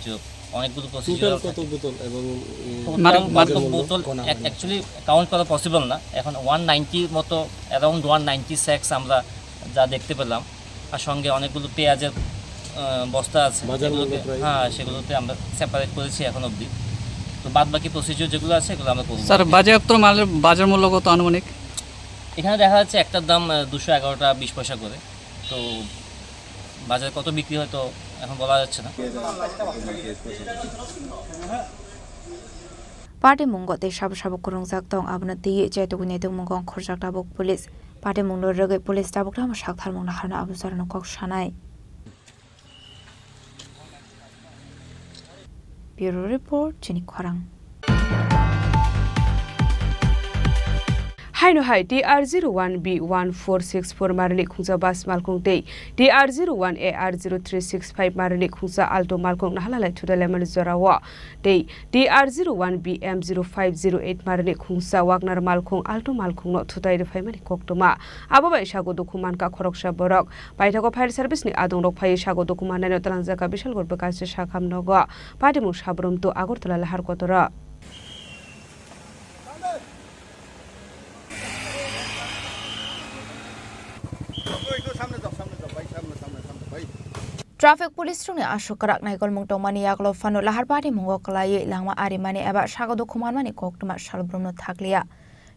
যে অনেকগুলো প্রসিডিউর টোটাল কত বোতল এবং, উম, টোটাল মাদক, মাদক মাদক বোতল কণা এক-, হয়নি? অ্যাকচুয়ালি কাউন্ট করা পসিবল না। এখন ওয়ান নাইনটি মতো, অ্যারাউন্ড ওয়ান নাইনটি স্যাক্স আমরা যা দেখতে পেলাম। আর সঙ্গে অনেকগুলো পেঁয়াজের, আহ, বস্তা আছে, বাজার মূল্য যেগুলোকে, প্রায়? হ্যাঁ, সেগুলোতে আমরা সেপারেট করেছি এখন অবধি। তো বাদ বাকি প্রসিডিউর যেগুলো আছে, এগুলো আমরা করবো। স্যার, বাজেয়াপ্ত মালের বাজার মূল্য কত আনুমানিক? এখানে দেখা যাচ্ছে একটার দাম, আহ, দুশো এগারো টাকা বিশ পয়সা করে। তো বাজারে কত বিক্রি হয় তো এখন বলা যাচ্ছে না। Patimungo tei sabo sabo kwrwngjak tong, abono twiwi chaitugwi naitugmungo ongkhorjak tabuk police. Patimungno rwgwi police tabuk tamo saktharmung naharno abo jorano kok sanai. Bureau Report, Chini Khorang. Haino hai T R zero one B one four six four marini khungsa bus malkhung tei T R zero one A R zero three six five marini khungsa Alto malkhung nahalalai thutai laimani jorao tei T R zero one B M zero five zero eight marini khungsa Wagner malkhung Alto malkhungno thutai rwphaimani koktwma. Abo bai sago dukhu mankha khoroksa borok. Paithago fire service ni adongrok phaiwi sago dukhu mannaino twlangjakha Bisalgor bwkhaksai sakham nogo. Patimung Sabrum to Agartala lahar kotoro. Traffic police rokni aswk kwrak naikolmung tongmani yagulo phano lahar patimungo kwlaiwi langma arimani eba sago dukhu manmani koktwma salbrumno thakliya.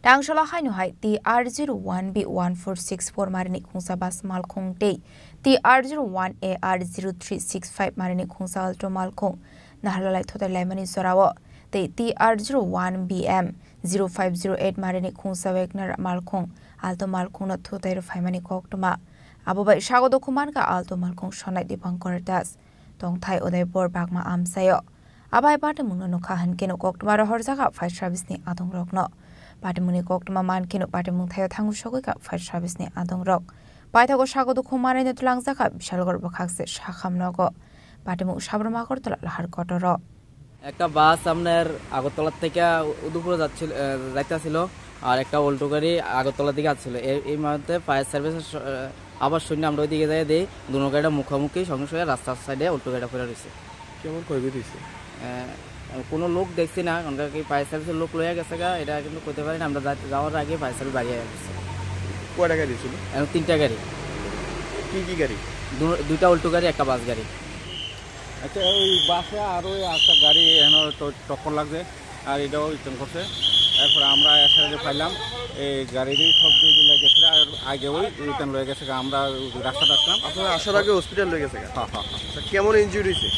Tangsalo haino hai T R zero one B one four six four marini khungsa bus malkhung tei T R zero one A R zero three six five marini khungsa Alto malkhung nahalalai thutai laimani jorao tei T R zero one B M zero five zero eight marini khungsa Wagner malkhung Alto malkhungno thutai rwphaimani koktwma. Abo bai sago dukhu mankha Alto malkhung Sonai Dipankar Das, tongthai Udaipur Bagma amchaio. Abai patimungno nukha hinkhe no koktwma rohorjakha fire service ni adongrokno. Patimungni koktwma mankheno patimung thaio thangwi sogwikha fire service ni adongrok. Paithago sago dukhu manwino twlangjakha Bisalgor bwkhakse sakham nogo. Patimung Sabrum Agartala lahar kotoro. একটা বাস আপনার আগরতলা থেকে উদয়পুরে যাচ্ছিল, আহ, যাইতেছিল, আর একটা অল্টো গাড়ি আগরতলা দিকে আসছিল। এই, এই মুহূর্তে ফায়ার সার্ভিসের স-, আহ, আবার শুনে আমরা ওইদিকে যাই, দেখি দুনো গাড়িটা মুখোমুখি, সঙ্গে সঙ্গে রাস্তার সাইডে অল্টো গাড়িটা পড়ে রয়েছে। কেমন ক্ষয়ক্ষতি হয়েছে? আহ, কোনো লোক দেখছি না, কারণ কি ফায়ার সার্ভিসের লোক লইয়া গেছে গা, এটা কিন্তু কইতে পারি না। আমরা যা-, যাওয়ার আগে ফায়ার সার্ভিস বাড়িয়ে গেছে। কয়টা গাড়ি ছিল? এখন তিনটা গাড়ি। কি কি গাড়ি? দু-, দুইটা অল্টো গাড়ি, একটা বাস গাড়ি। আচ্ছা, ওই বাসে আর ওই একটা গাড়ি এখানে তো টক্কর লাগছে, আর এটাও রিটার্ন করছে। এরপরে আমরা এসে পাইলাম এই গাড়িরই সব দিয়ে দিলে গেছে, আর আগে ওই রিটার্ন লয়ে গেছে, আমরা রাস্তা ডাকলাম। আপনারা আসার আগে হসপিটাল লয়ে গেছে? হ্যাঁ, হ্যাঁ, হ্যাঁ। আচ্ছা, কেমন ইনজুরি হয়েছে?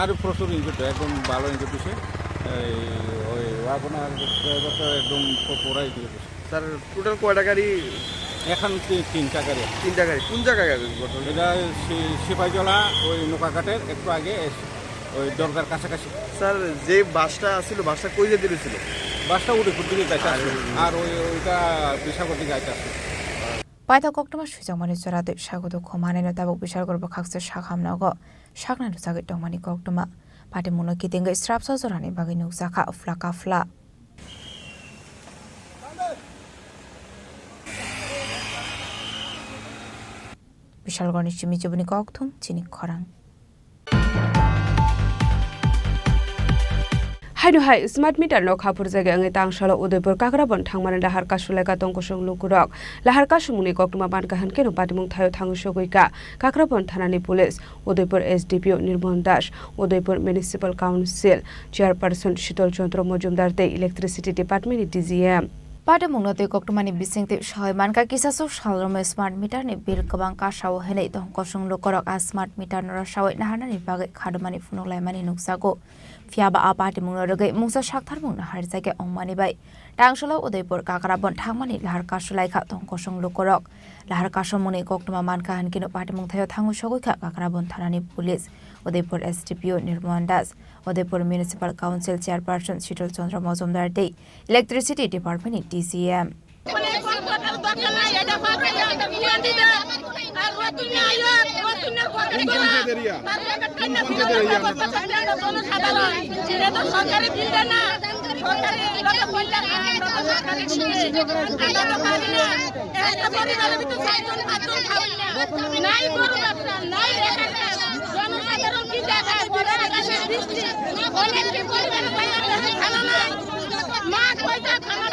আর প্রচুর ইনজুরি, একদম ভালো ইনজুরি হয়েছে। এই ওই ওয়াগনার ড্রাইভারটা একদম পু-, পুরাই ইনজুরি হয়েছে। স্যার, টোটাল কয়টা গাড়ি? এখন তি-, তিনটা গাড়ি। তিনটা গাড়ি। কোন জায়গায় গাড়ি ঘটনা? এটা সি-, সিপাহীজলা, ওই নৌকাঘাটের একটু আগে এসে, ওই দরগার কাছাকাছি। স্যার, যে বাসটা ছিল, বাসটা কই যেতে ছিল? বাসটা উদয়পুর দিকে যাইতে আর আসছিল। আর ওই, ওইটা বিশালগড় দিকে যাইতে আসছিল। Paithak koktwma swijak mani chwra twi sago dukhu manwino tabuk Bisalgor bwkhakse sakham nogo saknai rwchagwi tongmani koktwma. Patimungno kitingwi srapsa jorani bagwi nukjakha phla ka phla. Bisalgorni simi chubuni kokthum chini khorang. Haino hai smart meter no khapurjagwi wngwi tangsalo Udaipur Kakrabon thangmani lahar kasulaikha tongkosong lukurok. Lahar kasumungni koktwma mankha hinkhe no patimung thaio thangwi sogwikha Kakrabon thanani police, Udaipur S D P O Nirmon Das, Udaipur Municipal Council Chairperson Shitol Chandra Mojumdar tei Electricity Department ni D G M. Patimungno tei koktwmani bisingtwi soi mankha, kisasuk salrwmwi smart meter ni bill kwbang kasao hinwi tongkosong lukurok a smart meter no rwsawi naharnani bagwi khadumani phunuk laimani nukjago. Phiyaba a patimungno rwgwi mungsa saktharmung naharjakya wngmani bai tangsalo Udaipur Kakrabon thangmani lahar kasulaikha tongkosong lukurok. Lahar kasumungni koktwma mankha hinkhe no patimung thaio thangwi sogwikha Kakrabon thanani police, Udaipur S D P O Nirmon Das, Udaipur Municipal Council Chairperson Shitol Chandra Mojumdar tei Electricity Department ni D G M.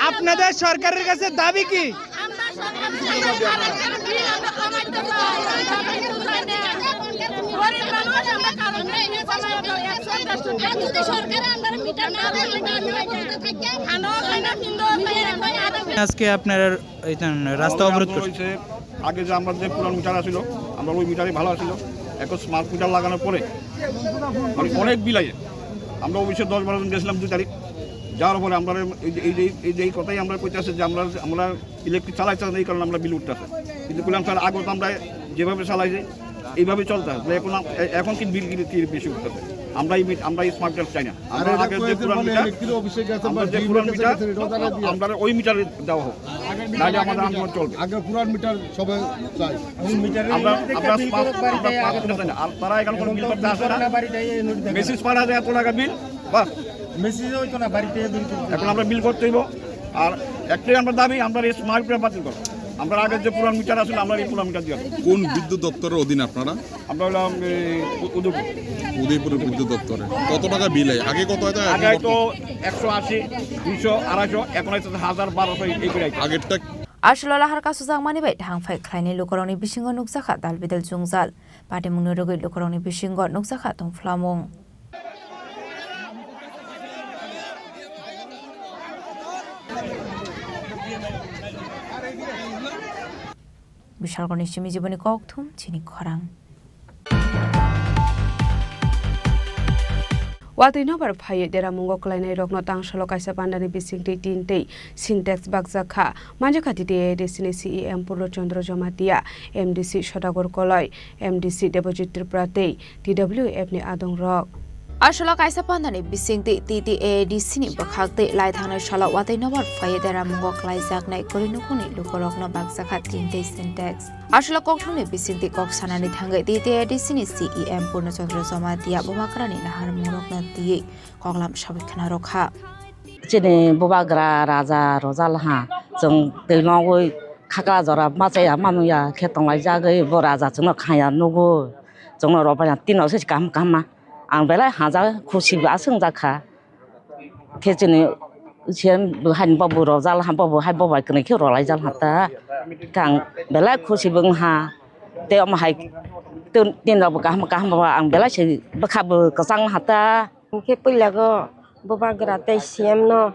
আপনাদের সরকারের কাছে দাবি কি? আজকে আপনারা এই রাস্তা অবরোধ করছেন। হয়েছে, আগে যে আমরা যে পুরান মিটার আছিল, আমরা ওই মিটারই ভালো আছিল। এখন স্মার্ট মিটার লাগানোর পরে মানে অনেক বিল আইছে। আমরা অফিসে দশ বারো জন গেছিলাম দুই তারিখ, যাওয়ার পরে আমরা এই যে, এই যে, এই যে এই কথাই আমরা কইতেছে যে আমরা, আমরা ইলেকট্রিক চালাইতে এই কারণে আমরা বিল উঠতেছে। কিন্তু বললাম, "স্যার, আগে তো আমরা যেভাবে চালাইছি এইভাবে চলতে হয়, এখন আম-, এ-, এখন কি বিল কি, কি বেশি উঠতেছে?" আমরা এই মিট-, আমরা এই স্মার্ট মিটার চাই না। আর আমরা এটা আগের যে কয়েকদিন পুরান পরে মিটার, ইলেকট্রিক অফিসের কাছে আমরা আমরা ডিএম বিএলও অফিসের অফিসার কাছে এটা ওটা জানাই দিয়ে আমরা আসবো। ওই মিটারে দেওয়া হোক। আগে নাহলে পুরান আমাদের মিটার, আন্দোলন চলবে। আগে পুরান মিটার সবাই চাই। আমরা, আমরা স্মার্ট, আমরা স্মার্ট মিটার চাই না। আর তারা এখানে কোনো বিল করতে আসে না। মেসেজ পাঠা যায় এত টাকা বিল, বাস। মেসেজ হইতো না, বাড়িতে বিল করতে। এখন আমরা বিল করতে হইব। আর একটাই আমরা দাবি, আমরা এই স্মার্ট মিটার বাতিল করো। আমরা আগের যে পুরান মিটার আসলে আমরা এই পুরান মিটার দিয়ে আসবো। কোন বিদ্যুৎ দপ্তরের অধীন আপনারা? আমরা হলাম এই উ-, উদয়পুর। উদয়পুর বিদ্যুৎ দপ্তরে। কত টাকা বিল হয়? আগে কত হতো, এখন আগে কত? হয়তো একশো আশি, দুইশো, আড়াইশো, এখন হয়তো হাজার, বারোশো এই, এই প্রায়। আগেরটা Aswk lahar kasu jakmani bai thang phai khlainai lukurokni bisingo nukjakha dal bidal jwngjal. Patimungni rwgwi lukurokni bisingo nukjakha tongphlamung. Bishalgorni simi jiboni kokthum chini khorang. Watwi nobar phaiwi deramungo kwlainairokno tangsalo kaisa pandani bisingtwi tin tei Sintex bakjak kha. Manjakha T T A A D C ni C E M Purno Chandra Jamatia, M D C Sodagar Koloi, M D C Debojit Tripura tei T W F ni adongrok. Aswk kaisa pandani bisingtwi T T A A D C ni bwkhak tei lai thangnai salo watwi nobar phaiwi deramungo kwlaijaknai kwrwi nukhungni lukurokno bakjak kha tin tei Sintex. Aswk kokthumni bisingtwi kok sanani thangwi T T A A D C ni C E M Purno Chandra Jamatia bubagrani naharmungrokno twiwi koklam sawi khna rw kha. Chini bubagra raja rojal ha, chwng twi nogwi khakla jora machaya manuya khe tonglaijagwi bo raja chwngno khaya nugo, chwngno rw baiya tino se kaham kaham ma. Ang belai hajak khusi bo aswk wngjakha. Khe chini C M bo haino bobo rojal ha, bobo hai bobai kwnwi khe rwlaijal ha ta. Khe ang belai khusi bo wng ha. Tei omo hai tin, tin rok bo kaham kaham bo ang belai se bwkha bo kwchang ha ta. Hwnkhe puila go bubagra tei C M no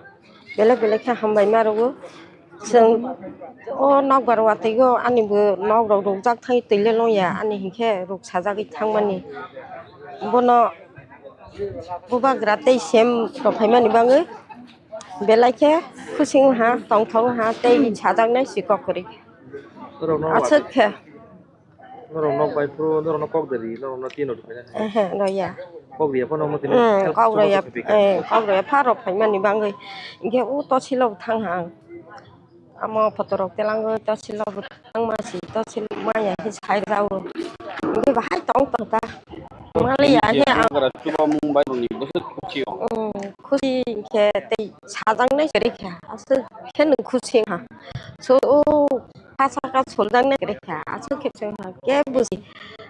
belai belai khe hambai ma rwo. Chwng o nokbar watwi o ani bo nok rok rukjak thangwi twi le longya ani hinkhe ruk sajagwi thangmani. Bono bubagra tei C M rok phaimani bagwi belai khe khusi wngha, tongthok wngha tei sajaknai si kok kwrwi. Aswk khe. Norok nok bai phuru norok no kok de ri, norok no tin rok ri. Ehe, roya. Kok riya phano mo tin. Hmm, kok roya, eh, kok roya pharo phaimani bagwi. Hinkhe o tosil o thang ha ang. Amo photo rok telango tosil o thang ma si, tosil maya hi sai rao. Hinkhe bahai tong tong ta. Mali ya he ang. Chuba mung bai roni bwswk khusi o. Hmm, khusi hinkhe tei sajaknai kwrwi kha. Aswk khe nwng khusi ha. So o Kha saka soljak nai kwrwi kha, aswk khe chwng ha khe buji.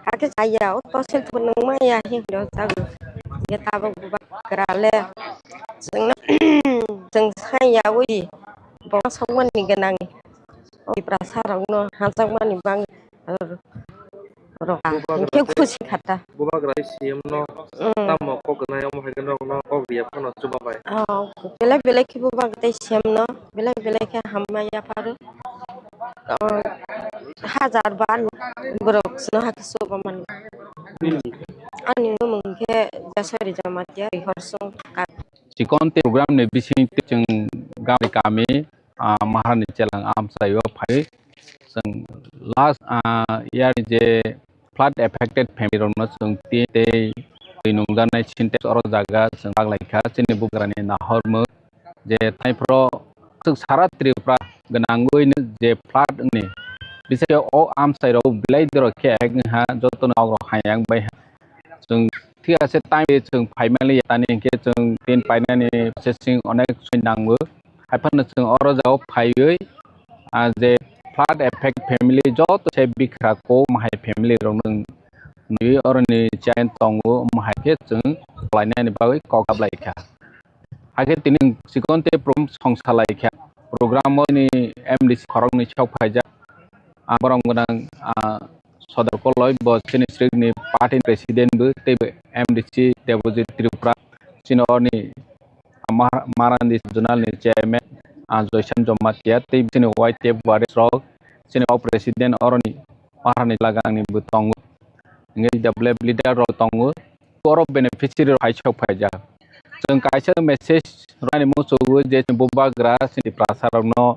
Hakhe chaya, o tosil thwng nung maya hinwi o jago. Hwnkhe tabuk bubagra le chwngno, chwng sai yaui bo sokmani gwnang. O Tiprasa rokno hajakmani bagwi rok. Bubagra Hwnkhe tei khusi kha ta. Bubagra tei C M no Mm. tamo kok gwnai, omo hai khe norokno kok riya phano chuba bai. Oh, belai belai khe bubagra tei C M no belai belai khe hamya yapharo. Oh, hajar bar borok sino hakhe chuba mani. Ani mung khe Jasari Jamatia Rihorsong. Chikon tei program ni bising tei chwng gari kami, ah, Maharani chelang amchaio phai. Chwng last, ah, year ni je flood affected family rokno chwng tin tei twi nungjaknai Sintex oro jaga chwng bak lai kha. Chini bubagrani nahormung je taiphro aswk sara Tripura gwnangwi no je flood wngni bisingtwi o amchai rok belai dorok khe ek wngha, jotono nok rok hayang bai ha. Chwng thik ase time chwng phaimani ya tani hinkhe chwng tin painani processing onek soi nango. Haiphano chwng oro jagao phaiwi, ah, je flood affect family joto se bikra ko mahai family rokno chwng nwi oroni chain tongo, omo hai khe chwng khlainani bagwi kok kaplaikha. Hakhe tini chikon tei program song salaikha. Program o ni M D C khoroknwi sok phaijak. Ah, borom gwnang, ah, Sodor Koloi bo chini district ni party ni president bo tei bo M D C Debojit Tripura, chini oroni Maha-, Maharani zonal ni chairman, ah, Joyson Jamatia tei chini Y T F Waris rok, chini o president oroni Maharani laga ni bo tongo. Hingke W F leader rok tongo. Borok beneficiary rok hai sok phaijak. Chwng kaisa message rwni muchungo je chini bubagra chini Tiprasa rokno,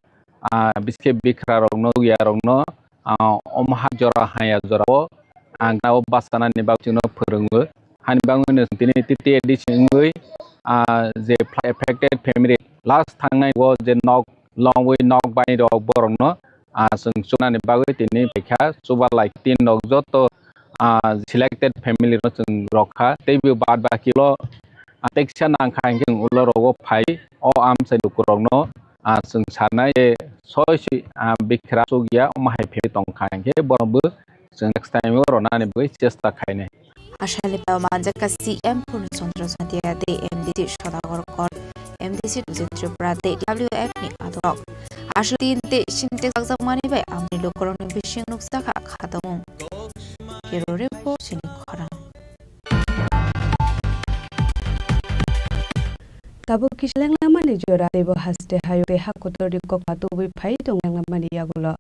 ah, biskhe bikra rokno, ya rokno, ah, omo ha jora haya jora o, ah, gana o bachanani bagwi chwngno phwrwngo. Ani bagwi no tini T T A D C wngwi, ah, je flood affected family last thangnai o je nok longwi nok bai rok borokno, ah, chwng chunani bagwi tini paikha chuba lai tin rok joto, ah, selected family no chwng rokha tei bo bad baki lo, ah, teksa nangkha hinkhe chwng ulo rogo phai o amchai lukurokno, ah, chwng sanai je soi si, ah, bikhra chukya omo hai phai tongkha hinkhe borok bo chwng next time o ronani bagwi chesta khainai. Ashalipao manjak ka C M Purna Chandra Saikia tei M D C Sodagar Kor, M D C Dujit Tripura tei W F ni adorok. Aswk tin tei Sintex jakjakmani bai amni lukurokni bising nukjakha khatamung. Hero report chini khorang. Tabuk kisa lenglamani jora teibo haste hayung tei hakotorni kokma tubui phai tong lenglamani yagulo.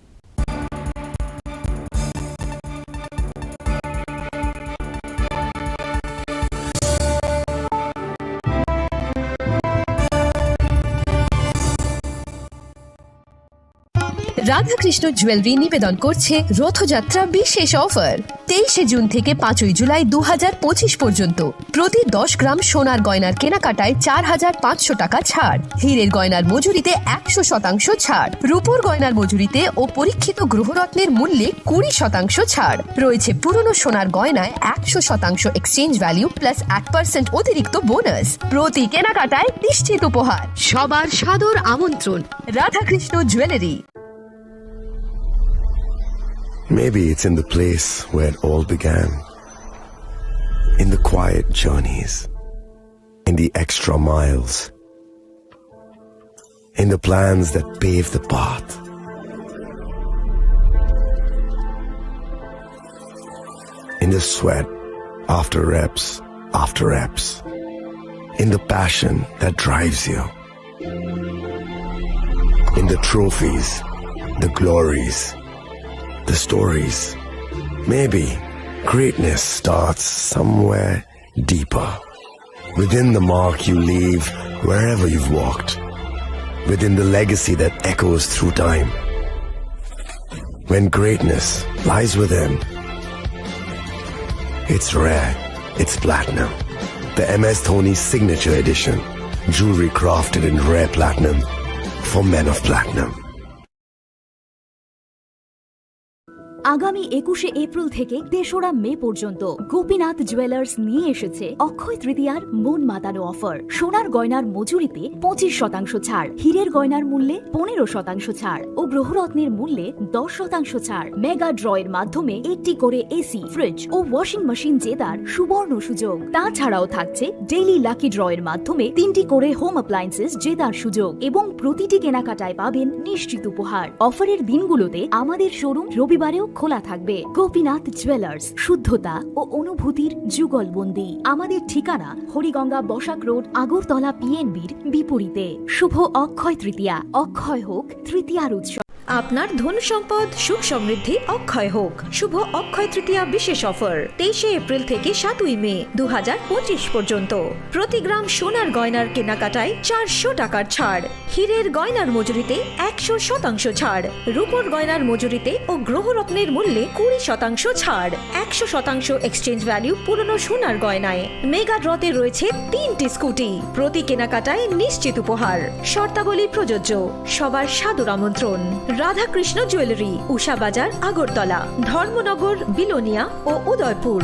Radhakrishna jewellery নিবেদন করছে রথযাত্রা বিশেষ অফার। তেইশে জুন থেকে পাঁচই জুলাই দু হাজার পঁচিশ পর্যন্ত প্রতি দশ গ্রাম সোনার গয়নার কেনাকাটায় চার হাজার পাঁচশো টাকা ছাড়, হীরের গয়নার মজুরিতে একশো শতাংশ ছাড়, রূপোর গয়নার মজুরিতে ও পরীক্ষিত গ্রহরত্নের মূল্যে কুড়ি শতাংশ ছাড় রয়েছে, পুরনো সোনার গয়নায় একশো শতাংশ এক্সচেঞ্জ ভ্যালু প্লাস এক পার্সেন্ট অতিরিক্ত বোনাস। প্রতি কেনাকাটায় নিশ্চিত উপহার। সবার সাদর আমন্ত্রণ Radhakrishna jewellery. Maybe it's in the place where it all began. In the quiet journeys, in the extra miles, in the plans that pave the path, in the sweat after reps after reps, in the passion that drives you. In the trophies, the glories, the stories. Maybe greatness starts somewhere deeper. Within the mark you leave wherever you've walked. Within the legacy that echoes through time. When greatness lies within, it's rare, it's platinum. The M S Dhoni Signature Edition. Jewelry crafted in rare platinum for men of platinum. আগামী একুশে এপ্রিল থেকে তেসরা মে পর্যন্ত গোপীনাথ জুয়েলার্স নিয়ে এসেছে অক্ষয় তৃতীয়ার মন মাতানো অফার। সোনার গয়নার মজুরিতে পঁচিশ শতাংশ ছাড়, হীরের গয়নার মূল্যে পনেরো শতাংশ ছাড় ও গ্রহরত্নের মূল্যে দশ শতাংশ ছাড়। মেগা ড্রয়ের মাধ্যমে একটি করে এসি, ফ্রিজ ও ওয়াশিং মেশিন জেতার সুবর্ণ সুযোগ। তাছাড়াও থাকছে ডেইলি লাকি ড্রয়ের মাধ্যমে তিনটি করে হোম অ্যাপ্লায়েন্সেস জেতার সুযোগ এবং প্রতিটি কেনাকাটায় পাবেন নিশ্চিত উপহার। অফারের দিনগুলোতে আমাদের শোরুম রবিবারেও খোলা থাকবে। গোপীনাথ জুয়েলার্স, শুদ্ধতা ও অনুভূতির যুগলবন্দি। আমাদের ঠিকানা হরিগঙ্গা বসাক রোড, আগরতলা পিএনবির বিপরীতে। শুভ অক্ষয় তৃতীয়া, অক্ষয় হোক তৃতীয়ার উৎসব। আপনার ধন সম্পদ সুখ সমৃদ্ধি অক্ষয় হোক। শুভ অক্ষয় তৃতীয়া বিশেষ অফার, তেইশে এপ্রিল থেকে সাতই মে দু হাজার পঁচিশ পর্যন্ত। প্রতি গ্রাম সোনার গয়নার কেনাকাটায় চারশো টাকার ছাড়, হীরের গয়নার মজুরিতে একশো শতাংশ ছাড়, রূপোর গয়নার মজুরিতে ও গ্রহরত্নের মূল্যে কুড়ি শতাংশ ছাড়, একশো শতাংশ এক্সচেঞ্জ ভ্যালু পুরনো সোনার গয়নায়। মেগা ড্রতে রয়েছে তিনটি স্কুটি, প্রতি কেনাকাটায় নিশ্চিত উপহার। শর্তাবলী প্রযোজ্য। সবার সাদর আমন্ত্রণ। রাধাকৃষ্ণ জুয়েলারি, উষা বাজার, আগরতলা, ধর্মনগর, বিলোনিয়া ও Udaipur.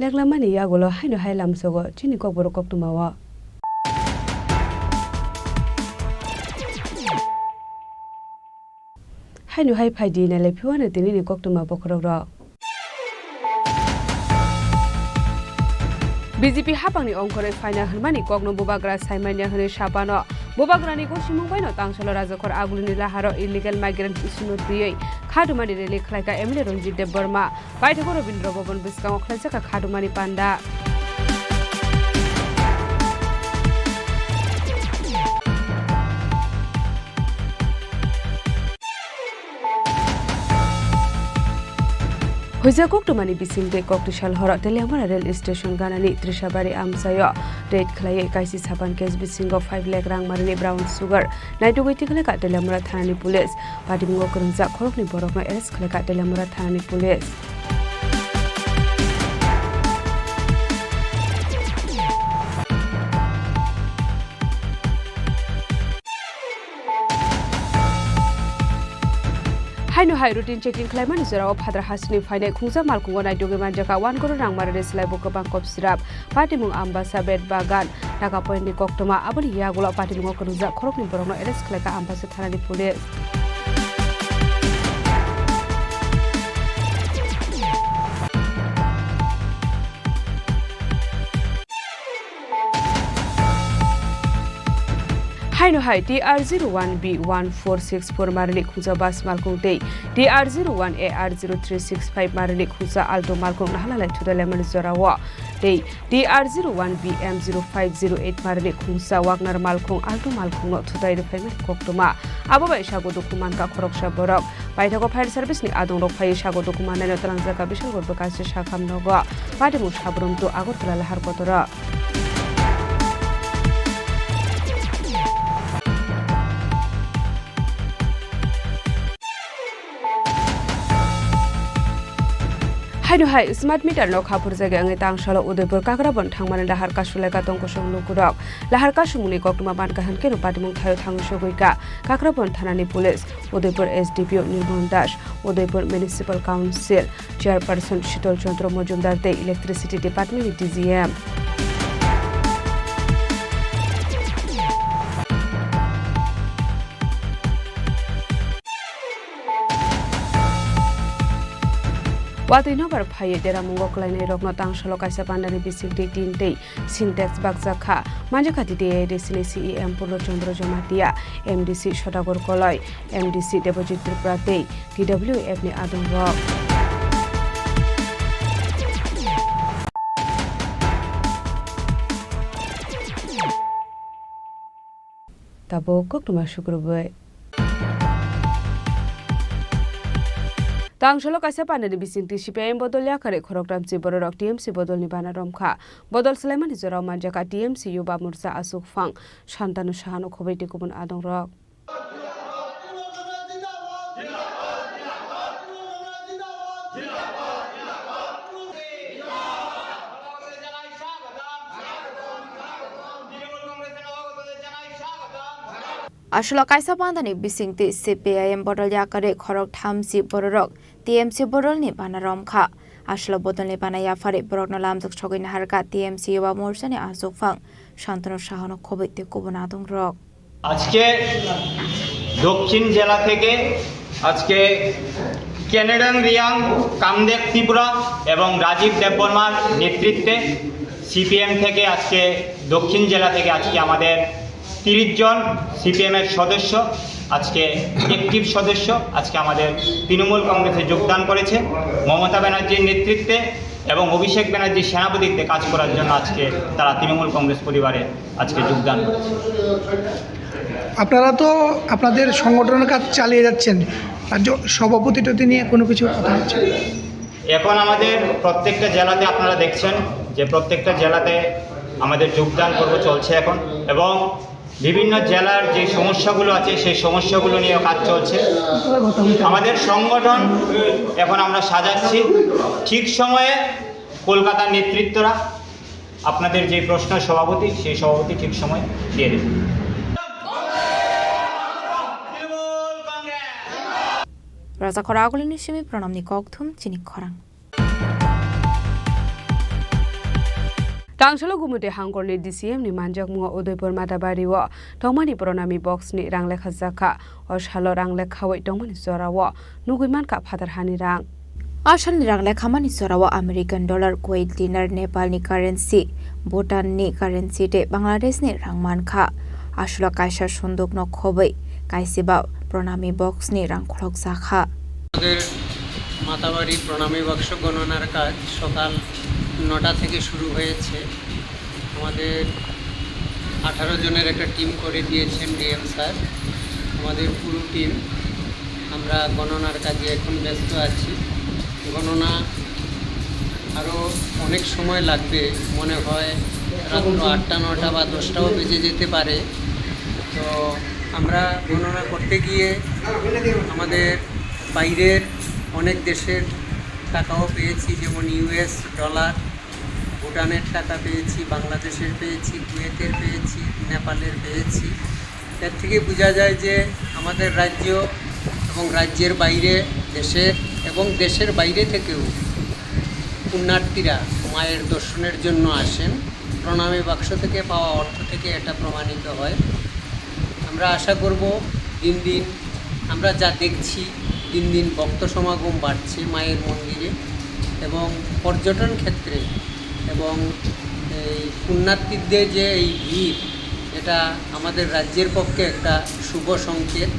Leklamani yagulo haino hai lamsogo chini kokborok koktwmao. Haino hai phaidi nailai phiwano tinini koktwma bokhorokrok. B J P haphangni ongkhorwi phaina hwnmani kokno bubagra saimanya hwnwi sapano. Bubagrani gosimung baino tangsalo rajakhor agulini laharo illegal migrant issue-no twiwi khatumani rally khlaikha M L A Ranjit Debbarma. Paithago Rabindra Bhaban bwskango khlaijakha khatumani panda. Huijak koktwmani bisingtwi koktisal horo Teliamura rail station ganani Trishabari amchaio raid khlaiwi kaisi sapan case bisingo five lakh rang marini brown sugar naitugwi tikhlaikha Teliamura thanani police. Patimungo kwrwngjak khoroknwi borokno arrest khlaikha Teliamura thanani police. Haino hai routine checking khlaimani jorao Phatar hasini phainai khungsa malkhungo naitugwi manjakha one crore rang marini slaibo kwbang kop sirap. Patimung Ambasa, Bet Bagan, Taka Point ni koktwma, aboni yagulo patimungo kwrwngjak khoroknwi borokno arrest khlaikha Ambasa thanani police. Haino hai T R zero one B one four six four marini khungsa bus malkhung tei T R zero one A R zero three six five marini khungsa Alto malkhung nahalalai thudalaimani jorao tei T R zero one B M zero five zero eight marini khungsa Wagner malkhung Alto malkhungno thutai rwphaimani koktwma. Abo bai sago dukhu mankha khoroksa borok. Paithago fire service ni adongrok phaiwi sago dukhu mannaino twlangjak Bishalgarh bwkhachi sakham nogo. Patimung Sabrum to Agartala lahar kotoro. Haino hai smart meter no khaphurjagwi wngwi tangsalo Udaipur Kakrabon thangmani lahar kasulaikha tongkosong lukurok. Lahar kasumungni koktwma mankha hwnkhe no patimung thaio thangwi sogwikha Kakrabon thanani police, Udaipur S D P O Nirmol Das, Udaipur Municipal Council Chairperson Shitol Chandra Majumdar tei Electricity Department ni D G M. Watwi nobar phaiwi deramungo kwlainairokno tangsalo kaisa pandani bisingtwi tin tei Sintex bakjak kha. Manjakha D T A D C ni C E M Purno Chandra Jamatia, M D C Sodagar Koloi, M D C Debojit Tripura tei T W F ni adongrok. Tabuk koktwma sukrubwi. Tangsalo kaisa pandani bisingtwi C P I M bodol yakarwi khoroktham si bororok T M C bodolni bana romkha. Bodol swlaimani jorao manjakha T M C Yuba Morcha Aswk Phang, Santanu Sahano khobwi tei kubun adongrok. Aswlo kaisa pandani bisingtwi C P I M bodol yakarwi khoroktham si bororok T M C bodolni bana romkha. Aswlo bodolni bana yapharwi borokno lamjak sogwi naharkha T M C Yuba Morchani Aswk Phang, Santanu Sahano khobwi tei kubun adongrok. আজকে দক্ষিণ জেলা থেকে আজকে কেনেডং রিয়াং, কামদেব ত্রিপুরা এবং রাজীব দেববর্মার নেতৃত্বে সিপিএম থেকে আজকে দক্ষিণ জেলা থেকে আজকে আমাদের তিরিশ জন সিপিএম এর সদস্য, আজকে অ্যাক্টিভ সদস্য, আজকে আমাদের তৃণমূল কংগ্রেসে যোগদান করেছে। মমতা ব্যানার্জির নেতৃত্বে এবং অভিষেক ব্যানার্জির সেনাপতিত্বে কাজ করার জন্য আজকে তারা তৃণমূল কংগ্রেস পরিবারে আজকে যোগদান করেছে। আপনারা তো আপনাদের সংগঠনের কাজ চালিয়ে যাচ্ছেন, রাজ্য সভাপতি টতি নিয়ে কোনো কিছু কথা হচ্ছে? এখন আমাদের প্রত্যেকটা জেলাতে আপনারা দেখছেন যে প্রত্যেকটা জেলাতে আমাদের যোগদান পর্ব চলছে এখন, এবং বিভিন্ন জেলার যে সমস্যাগুলো আছে সেই সমস্যাগুলো নিয়ে কাজ চলছে। আমাদের সংগঠন এখন আমরা সাজাচ্ছি, ঠিক সময়ে কলকাতার নেতৃত্বরা আপনাদের যে প্রশ্ন সভাপতি, সেই সভাপতি ঠিক সময় দিয়ে দেবে। Raja khorang agulini simi pranamni kokthum chini khorang. Tangsalo Gumute hangkorni D C M ni manjakmungo Udaipur Matabari o tongmani pranami box ni rang lekha jakha. O salo rang lekhawi tongmani jorao nugwi mankha phatar hani rang. A salni rang lekhamani jorao American dollar, Kuwait dinar, Nepalni currency, Bhutanni currency tei Bangladeshni rang mankha. Aswlo kaisa sundukno khobwi kaisiba pranami boxni rang khulokjakha. আমাদের মাতাবাড়ি প্রণামী বাক্স গণনার কাজ সকাল নটা থেকে শুরু হয়েছে। আমাদের আঠারো জনের একটা টিম করে দিয়েছেন ডিএম স্যার। আমাদের পুরো টিম আমরা গণনার কাজে এখন ব্যস্ত আছি। গণনা আরও অনেক সময় লাগবে, মনে হয় রাত্র আটটা, নটা বা দশটাও বেজে যেতে পারে। তো আমরা গণনা করতে গিয়ে আমাদের বাইরের অনেক দেশের টাকাও পেয়েছি, যেমন ইউএস ডলার, ভুটানের টাকা পেয়েছি, বাংলাদেশের পেয়েছি, কুয়েতের পেয়েছি, নেপালের পেয়েছি। এর থেকে বোঝা যায় যে আমাদের রাজ্য এবং রাজ্যের বাইরে, দেশের এবং দেশের বাইরে থেকেও পুণ্যার্থীরা মায়ের দর্শনের জন্য আসেন। প্রণামী বাক্স থেকে পাওয়া অর্থ থেকে এটা প্রমাণিত হয়। আমরা আশা করব দিন দিন আমরা যা দেখছি, দিন দিন ভক্ত সমাগম বাড়ছে মায়ের মন্দিরে এবং পর্যটন ক্ষেত্রে এবং এই পুণ্যার্থীদের যে এই ভিড়, এটা আমাদের রাজ্যের পক্ষে একটা শুভ সংকেত।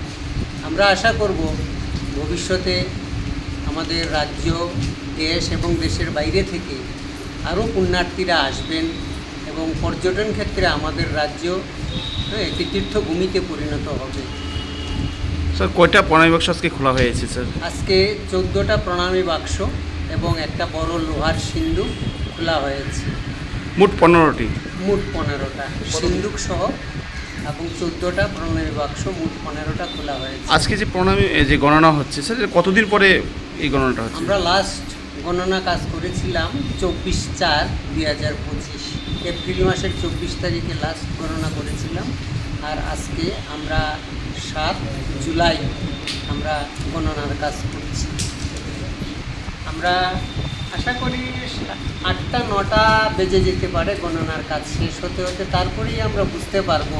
আমরা আশা করব ভবিষ্যতে আমাদের রাজ্য, দেশ এবং দেশের বাইরে থেকে আরও পুণ্যার্থীরা আসবেন এবং পর্যটন ক্ষেত্রে আমাদের রাজ্য, হ্যাঁ, একটি তীর্থভূমিতে পরিণত হবে। স্যার, কয়টা প্রণামী বাক্স আজকে খোলা হয়েছে, স্যার? আজকে চোদ্দটা প্রণামী বাক্স এবং একটা বড় লোহার সিন্ধুক খোলা হয়েছে। মোট পনেরোটি। মোট পনেরোটা, সিন্ধুক সহ এবং চোদ্দটা প্রণামী বাক্স, মোট পনেরোটা খোলা হয়েছে। আজকে যে প্রণামী, এ, যে গণনা হচ্ছে, স্যার, এটা কতদিন পরে এই গণনাটা হচ্ছে? আমরা লাস্ট গণনা কাজ করেছিলাম চব্বিশ চার দুই হাজার পঁচিশ, এপ্রিল মাসের চব্বিশ তারিখে লাস্ট গণনা করেছিলাম। আর আজকে আমরা সাত জুলাই আমরা গণনার কাজ করছি। আমরা আশা করি আটটা নটা বেজে যেতে পারে গণনার কাজ শেষ হতে হতে। তারপরেই আমরা বুঝতে পারবো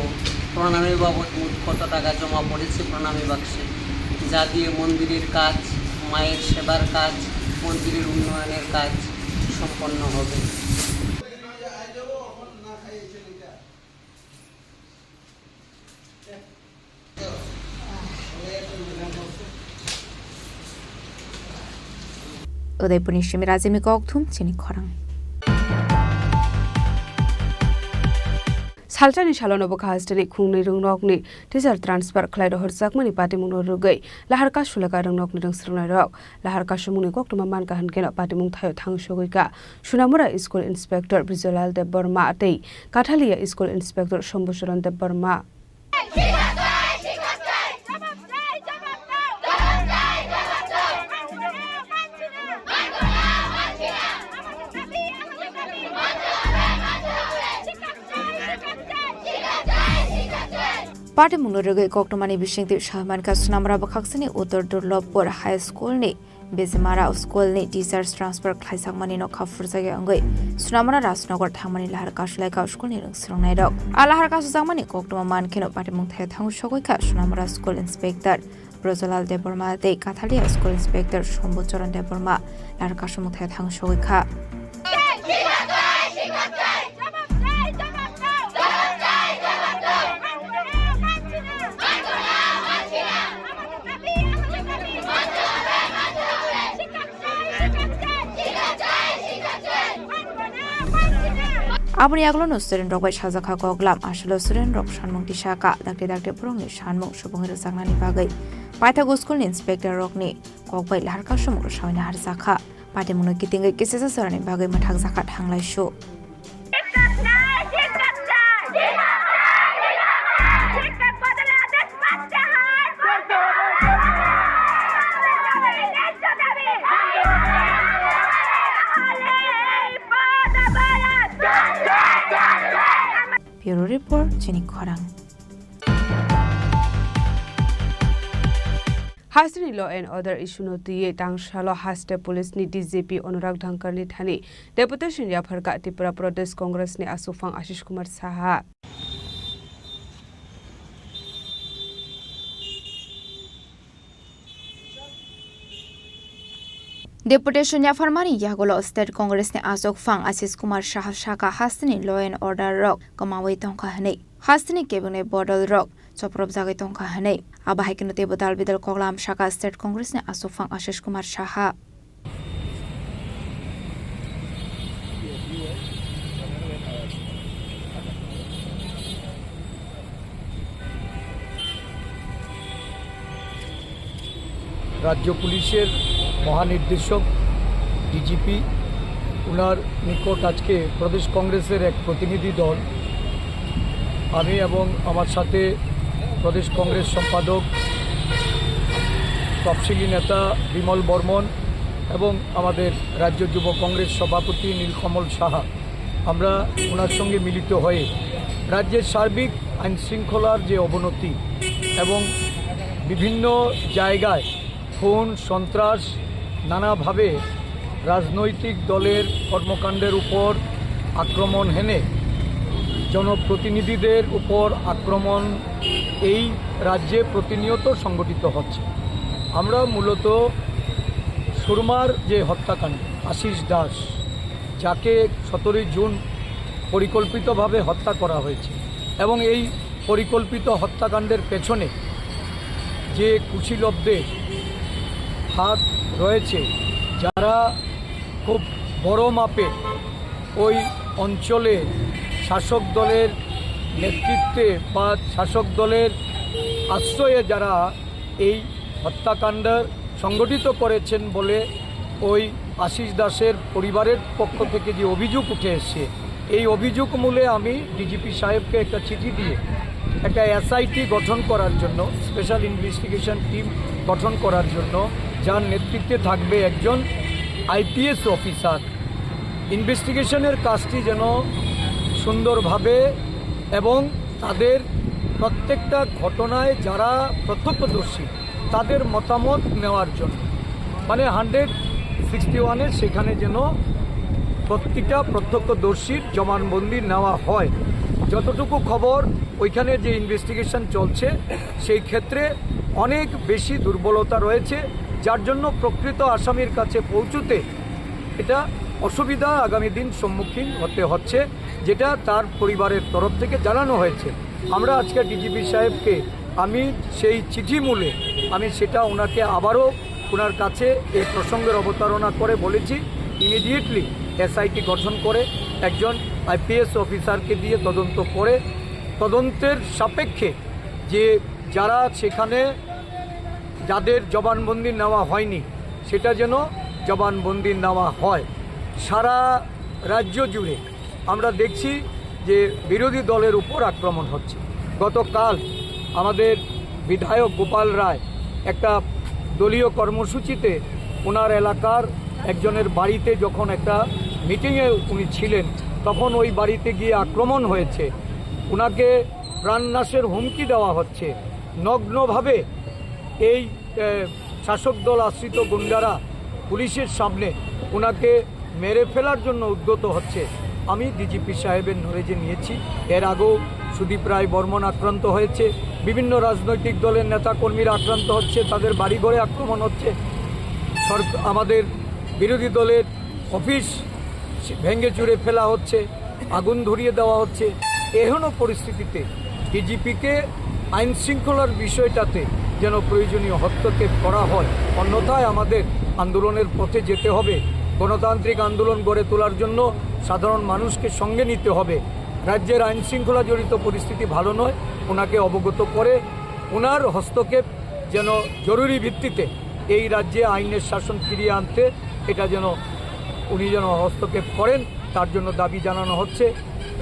প্রণামী বাবদ মোট কত টাকা জমা পড়েছে প্রণামী বাক্সে, যা দিয়ে মন্দিরের কাজ, মায়ের সেবার কাজ, মন্দিরের উন্নয়নের কাজ সম্পন্ন হবে। Udaipurni simi Rajimni kokthum chini khorang. Salsani salono bwkha hasteni khungnwi rwngnokni teacher transfer khlai rohorjakmani patimungno rwgwi lahar kasulaka rwngnokni rwngsrwngnairok. Lahar kasumungni koktwma mankha hwnkhe patimung thaio thang sogwi kha Sunamura School Inspector Brijalal Debbarma tei Kathalia School Inspector Shambhucharan Debbarma. Patimungno rwgwi koktwmani bisingtwi sawi mankha Sunamura bwkhaksani Uttor Durlobpur High School ni Bijimara school ni teachers transfer khlaijakmani nokha phurjakya wngwi Sunamura Rajnagar thangmani lahar kasulaikha school ni rwngsrwngnairok. A lahar kasujakmani koktwma mankheno patimung thaio thango sogwi kha Sunamura school inspector Brojolal Debbarma tei Kathalia school inspector Shambhu Charan Debbarma lahar kasumung thaio thango sogwi kha. Aboni yagulo no student rok bai sajak kha koklam, aswkno student rok sanmung tisa kha, dakti dakti borokni sanmung subung rwjaknani bagwi paithak school ni inspector rokni kok bai lahar kasumung rwsawina harjak kha. Patimungno kitingwi kisisa jorani bagwi mwthakjak kha thanglaisu. Bureau Report, Chini Khorang. Hasteni law and order issue no twiwi tangsalo haste police ni D G P Anurag Dhankar ni thani deputation yapharkha Tripura Pradesh Congress ni aswkphang Ashish Kumar Saha. Deputation yapharmani yagulo State Congress ni aswkphang Ashish Kumar Saha sakha hasteni law and order rok kwmawi tongkha hwnwi, hasteni kebengni bodol rok chopropjagwi tongkha hwnwi. Abo hai kheno teibo dal bidal koklam sakha State Congress ni aswkphang Ashish Kumar Saha. রাজ্য পুলিশের মহানির্দেশক ডিজিপি, ওনার নিকট আজকে প্রদেশ কংগ্রেসের এক প্রতিনিধি দল, আমি এবং আমার সাথে প্রদেশ কংগ্রেস সম্পাদক, তফসিলি নেতা বিমল বর্মন এবং আমাদের রাজ্য যুব কংগ্রেস সভাপতি নীলকমল সাহা, আমরা ওনার সঙ্গে মিলিত হয়ে রাজ্যের সার্বিক আইন শৃঙ্খলার যে অবনতি এবং বিভিন্ন জায়গায় খুন, সন্ত্রাস, নানাভাবে রাজনৈতিক দলের কর্মকাণ্ডের উপর আক্রমণ হেনে জনপ্রতিনিধিদের উপর আক্রমণ এই রাজ্যে প্রতিনিয়ত সংঘটিত হচ্ছে। আমরা মূলত সুরমার যে হত্যাকাণ্ড, আশিস দাস, যাকে সতেরোই জুন পরিকল্পিতভাবে হত্যা করা হয়েছে এবং এই পরিকল্পিত হত্যাকাণ্ডের পেছনে যে কুশীলবদের হাত রয়েছে, যারা খুব বড় মাপে ওই অঞ্চলে শাসক দলের নেতৃত্বে বা শাসক দলের আশ্রয়ে যারা এই হত্যাকাণ্ড সংগঠিত করেছেন বলে ওই আশিস দাসের পরিবারের পক্ষ থেকে যে অভিযোগ উঠে এসছে, এই অভিযোগ মূলে আমি ডিজিপি সাহেবকে একটা চিঠি দিয়ে একটা এসআইটি গঠন করার জন্য, স্পেশাল ইনভেস্টিগেশন টিম গঠন করার জন্য, যার নেতৃত্বে থাকবে একজন আইপিএস অফিসার। ইনভেস্টিগেশনের কাজটি যেন সুন্দরভাবে এবং তাদের প্রত্যেকটা ঘটনায় যারা প্রত্যক্ষদর্শী, তাদের মতামত নেওয়ার জন্য, মানে হান্ড্রেড সিক্সটি ওয়ানের সেখানে যেন প্রতিটা প্রত্যক্ষদর্শীর জবানবন্দি নেওয়া হয়। যতটুকু খবর, ওইখানে যে ইনভেস্টিগেশন চলছে, সেই ক্ষেত্রে অনেক বেশি দুর্বলতা রয়েছে, যার জন্য প্রকৃত আসামির কাছে পৌঁছতে এটা অসুবিধা আগামী দিন সম্মুখীন হতে হচ্ছে, যেটা তার পরিবারের তরফ থেকে জানানো হয়েছে। আমরা আজকে ডিজিপি সাহেবকে, আমি সেই চিঠি মূলে আমি সেটা ওনাকে আবারও ওনার কাছে এই প্রসঙ্গের অবতারণা করে বলেছি, ইমিডিয়েটলি এসআইটি গঠন করে একজন আইপিএস অফিসারকে দিয়ে তদন্ত করে তদন্তের সাপেক্ষে যে যারা সেখানে যাদের জবানবন্দি নেওয়া হয়নি, সেটা যেন জবানবন্দি নেওয়া হয়। সারা রাজ্য জুড়ে আমরা দেখছি যে বিরোধী দলের উপর আক্রমণ হচ্ছে। গতকাল আমাদের বিধায়ক গোপাল রায় একটা দলীয় কর্মসূচিতে ওনার এলাকার একজনের বাড়িতে যখন একটা মিটিংয়ে উনি ছিলেন, তখন ওই বাড়িতে গিয়ে আক্রমণ হয়েছে। ওনাকে প্রাণনাশের হুমকি দেওয়া হচ্ছে। নগ্নভাবে এই, এ, শাসক দল আশ্রিত গুন্ডারা পুলিশের সামনে ওনাকে মেরে ফেলার জন্য উদ্যত হচ্ছে। আমি ডিজিপি সাহেবের নলেজে নিয়েছি, এর আগেও সুদীপ রায় বর্মন আক্রান্ত হয়েছে, বিভিন্ন রাজনৈতিক দলের নেতাকর্মীরা আক্রান্ত হচ্ছে, তাদের বাড়িঘরে আক্রমণ হচ্ছে, সরক-, আমাদের বিরোধী দলের অফিস ভেঙে চুরে ফেলা হচ্ছে, আগুন ধরিয়ে দেওয়া হচ্ছে। এহেন পরিস্থিতিতে ডিজিপিকে আইন শৃঙ্খলার বিষয়টাতে যেন প্রয়োজনীয় হস্তক্ষেপ করা হয়, অন্যথায় আমাদের আন্দোলনের পথে যেতে হবে। গণতান্ত্রিক আন্দোলন গড়ে তোলার জন্য সাধারণ মানুষকে সঙ্গে নিতে হবে। রাজ্যের আইন শৃঙ্খলা জড়িত পরিস্থিতি ভালো নয়, ওনাকে অবগত করে ওনার হস্তক্ষেপ যেন জরুরি ভিত্তিতে এই রাজ্যে আইনের শাসন ফিরিয়ে আনতে এটা যেন উনি যেন হস্তক্ষেপ করেন, তার জন্য দাবি জানানো হচ্ছে।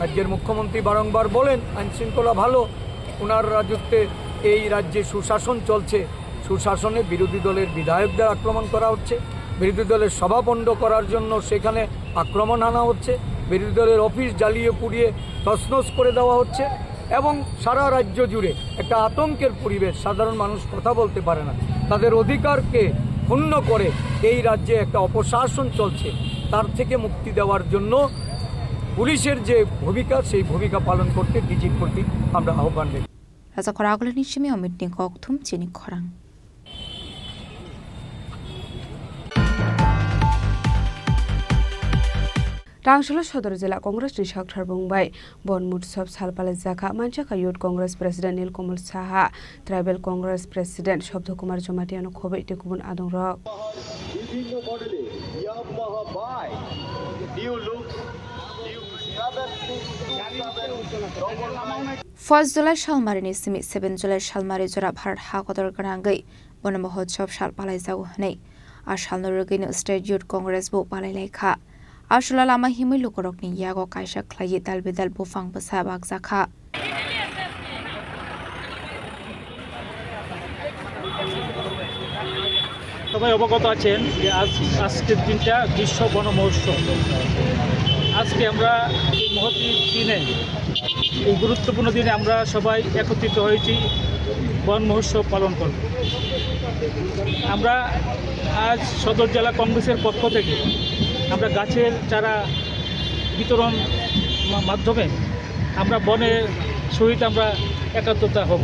রাজ্যের মুখ্যমন্ত্রী বারংবার বলেন আইন শৃঙ্খলা ভালো, ওনার রাজত্বে এই রাজ্যে সুশাসন চলছে। সুশাসনে বিরোধী দলের বিধায়কদের আক্রমণ করা হচ্ছে, বিরোধী দলের সভা পণ্ড করার জন্য সেখানে আক্রমণ আনা হচ্ছে, বিরোধী দলের অফিস জ্বালিয়ে পুড়িয়ে তছনছ করে দেওয়া হচ্ছে এবং সারা রাজ্য জুড়ে একটা আতঙ্কের পরিবেশ। সাধারণ মানুষ কথা বলতে পারে না, তাদের অধিকারকে ক্ষুণ্ণ করে এই রাজ্যে একটা অপশাসন চলছে, তার থেকে মুক্তি দেওয়ার জন্য পুলিশের যে ভূমিকা, সেই ভূমিকা পালন করতে ডিজির প্রতি আমরা আহ্বান রেখেছি। Rajakhor agulini simi Amit ni kok thum chini khorang. Tangsolo Sodor Jila Congress ni Sakthar Bung bai Bon Mutsob sal palaijak kha, manjakha Youth Congress President Nilkamal Saha, Tribal Congress President Sobdo Kumar Jamatia no khoboi tei kubun adongrok. Bibhinno model-e Yamaha by New Looks, New seven six two seven double nine. First July salmari ni simi seven July salmari jora Bharat ha kotor gwnangwi Bon Motsob sal palaijago hwnwi A salno rwgwino State Youth Congress bo palai lai kha. A salo lama himwi lukurokni yago kaisa khlaiwi dal bedal buphang bwsa bakjak kha. সবাই অবগত আছেন যে আজ, আজকের দিনটা বিশ্ব বন মহোৎসব। আজকে আমরা এই মহতী দিনে, এই গুরুত্বপূর্ণ দিনে আমরা সবাই একত্রিত হয়েছি বন মহোৎসব পালন করব। আমরা আজ সদর জেলা কংগ্রেসের পক্ষ থেকে আমরা গাছের চারা বিতরণ মা-, মাধ্যমে আমরা বনের সহিত আমরা একাত্মতা হব।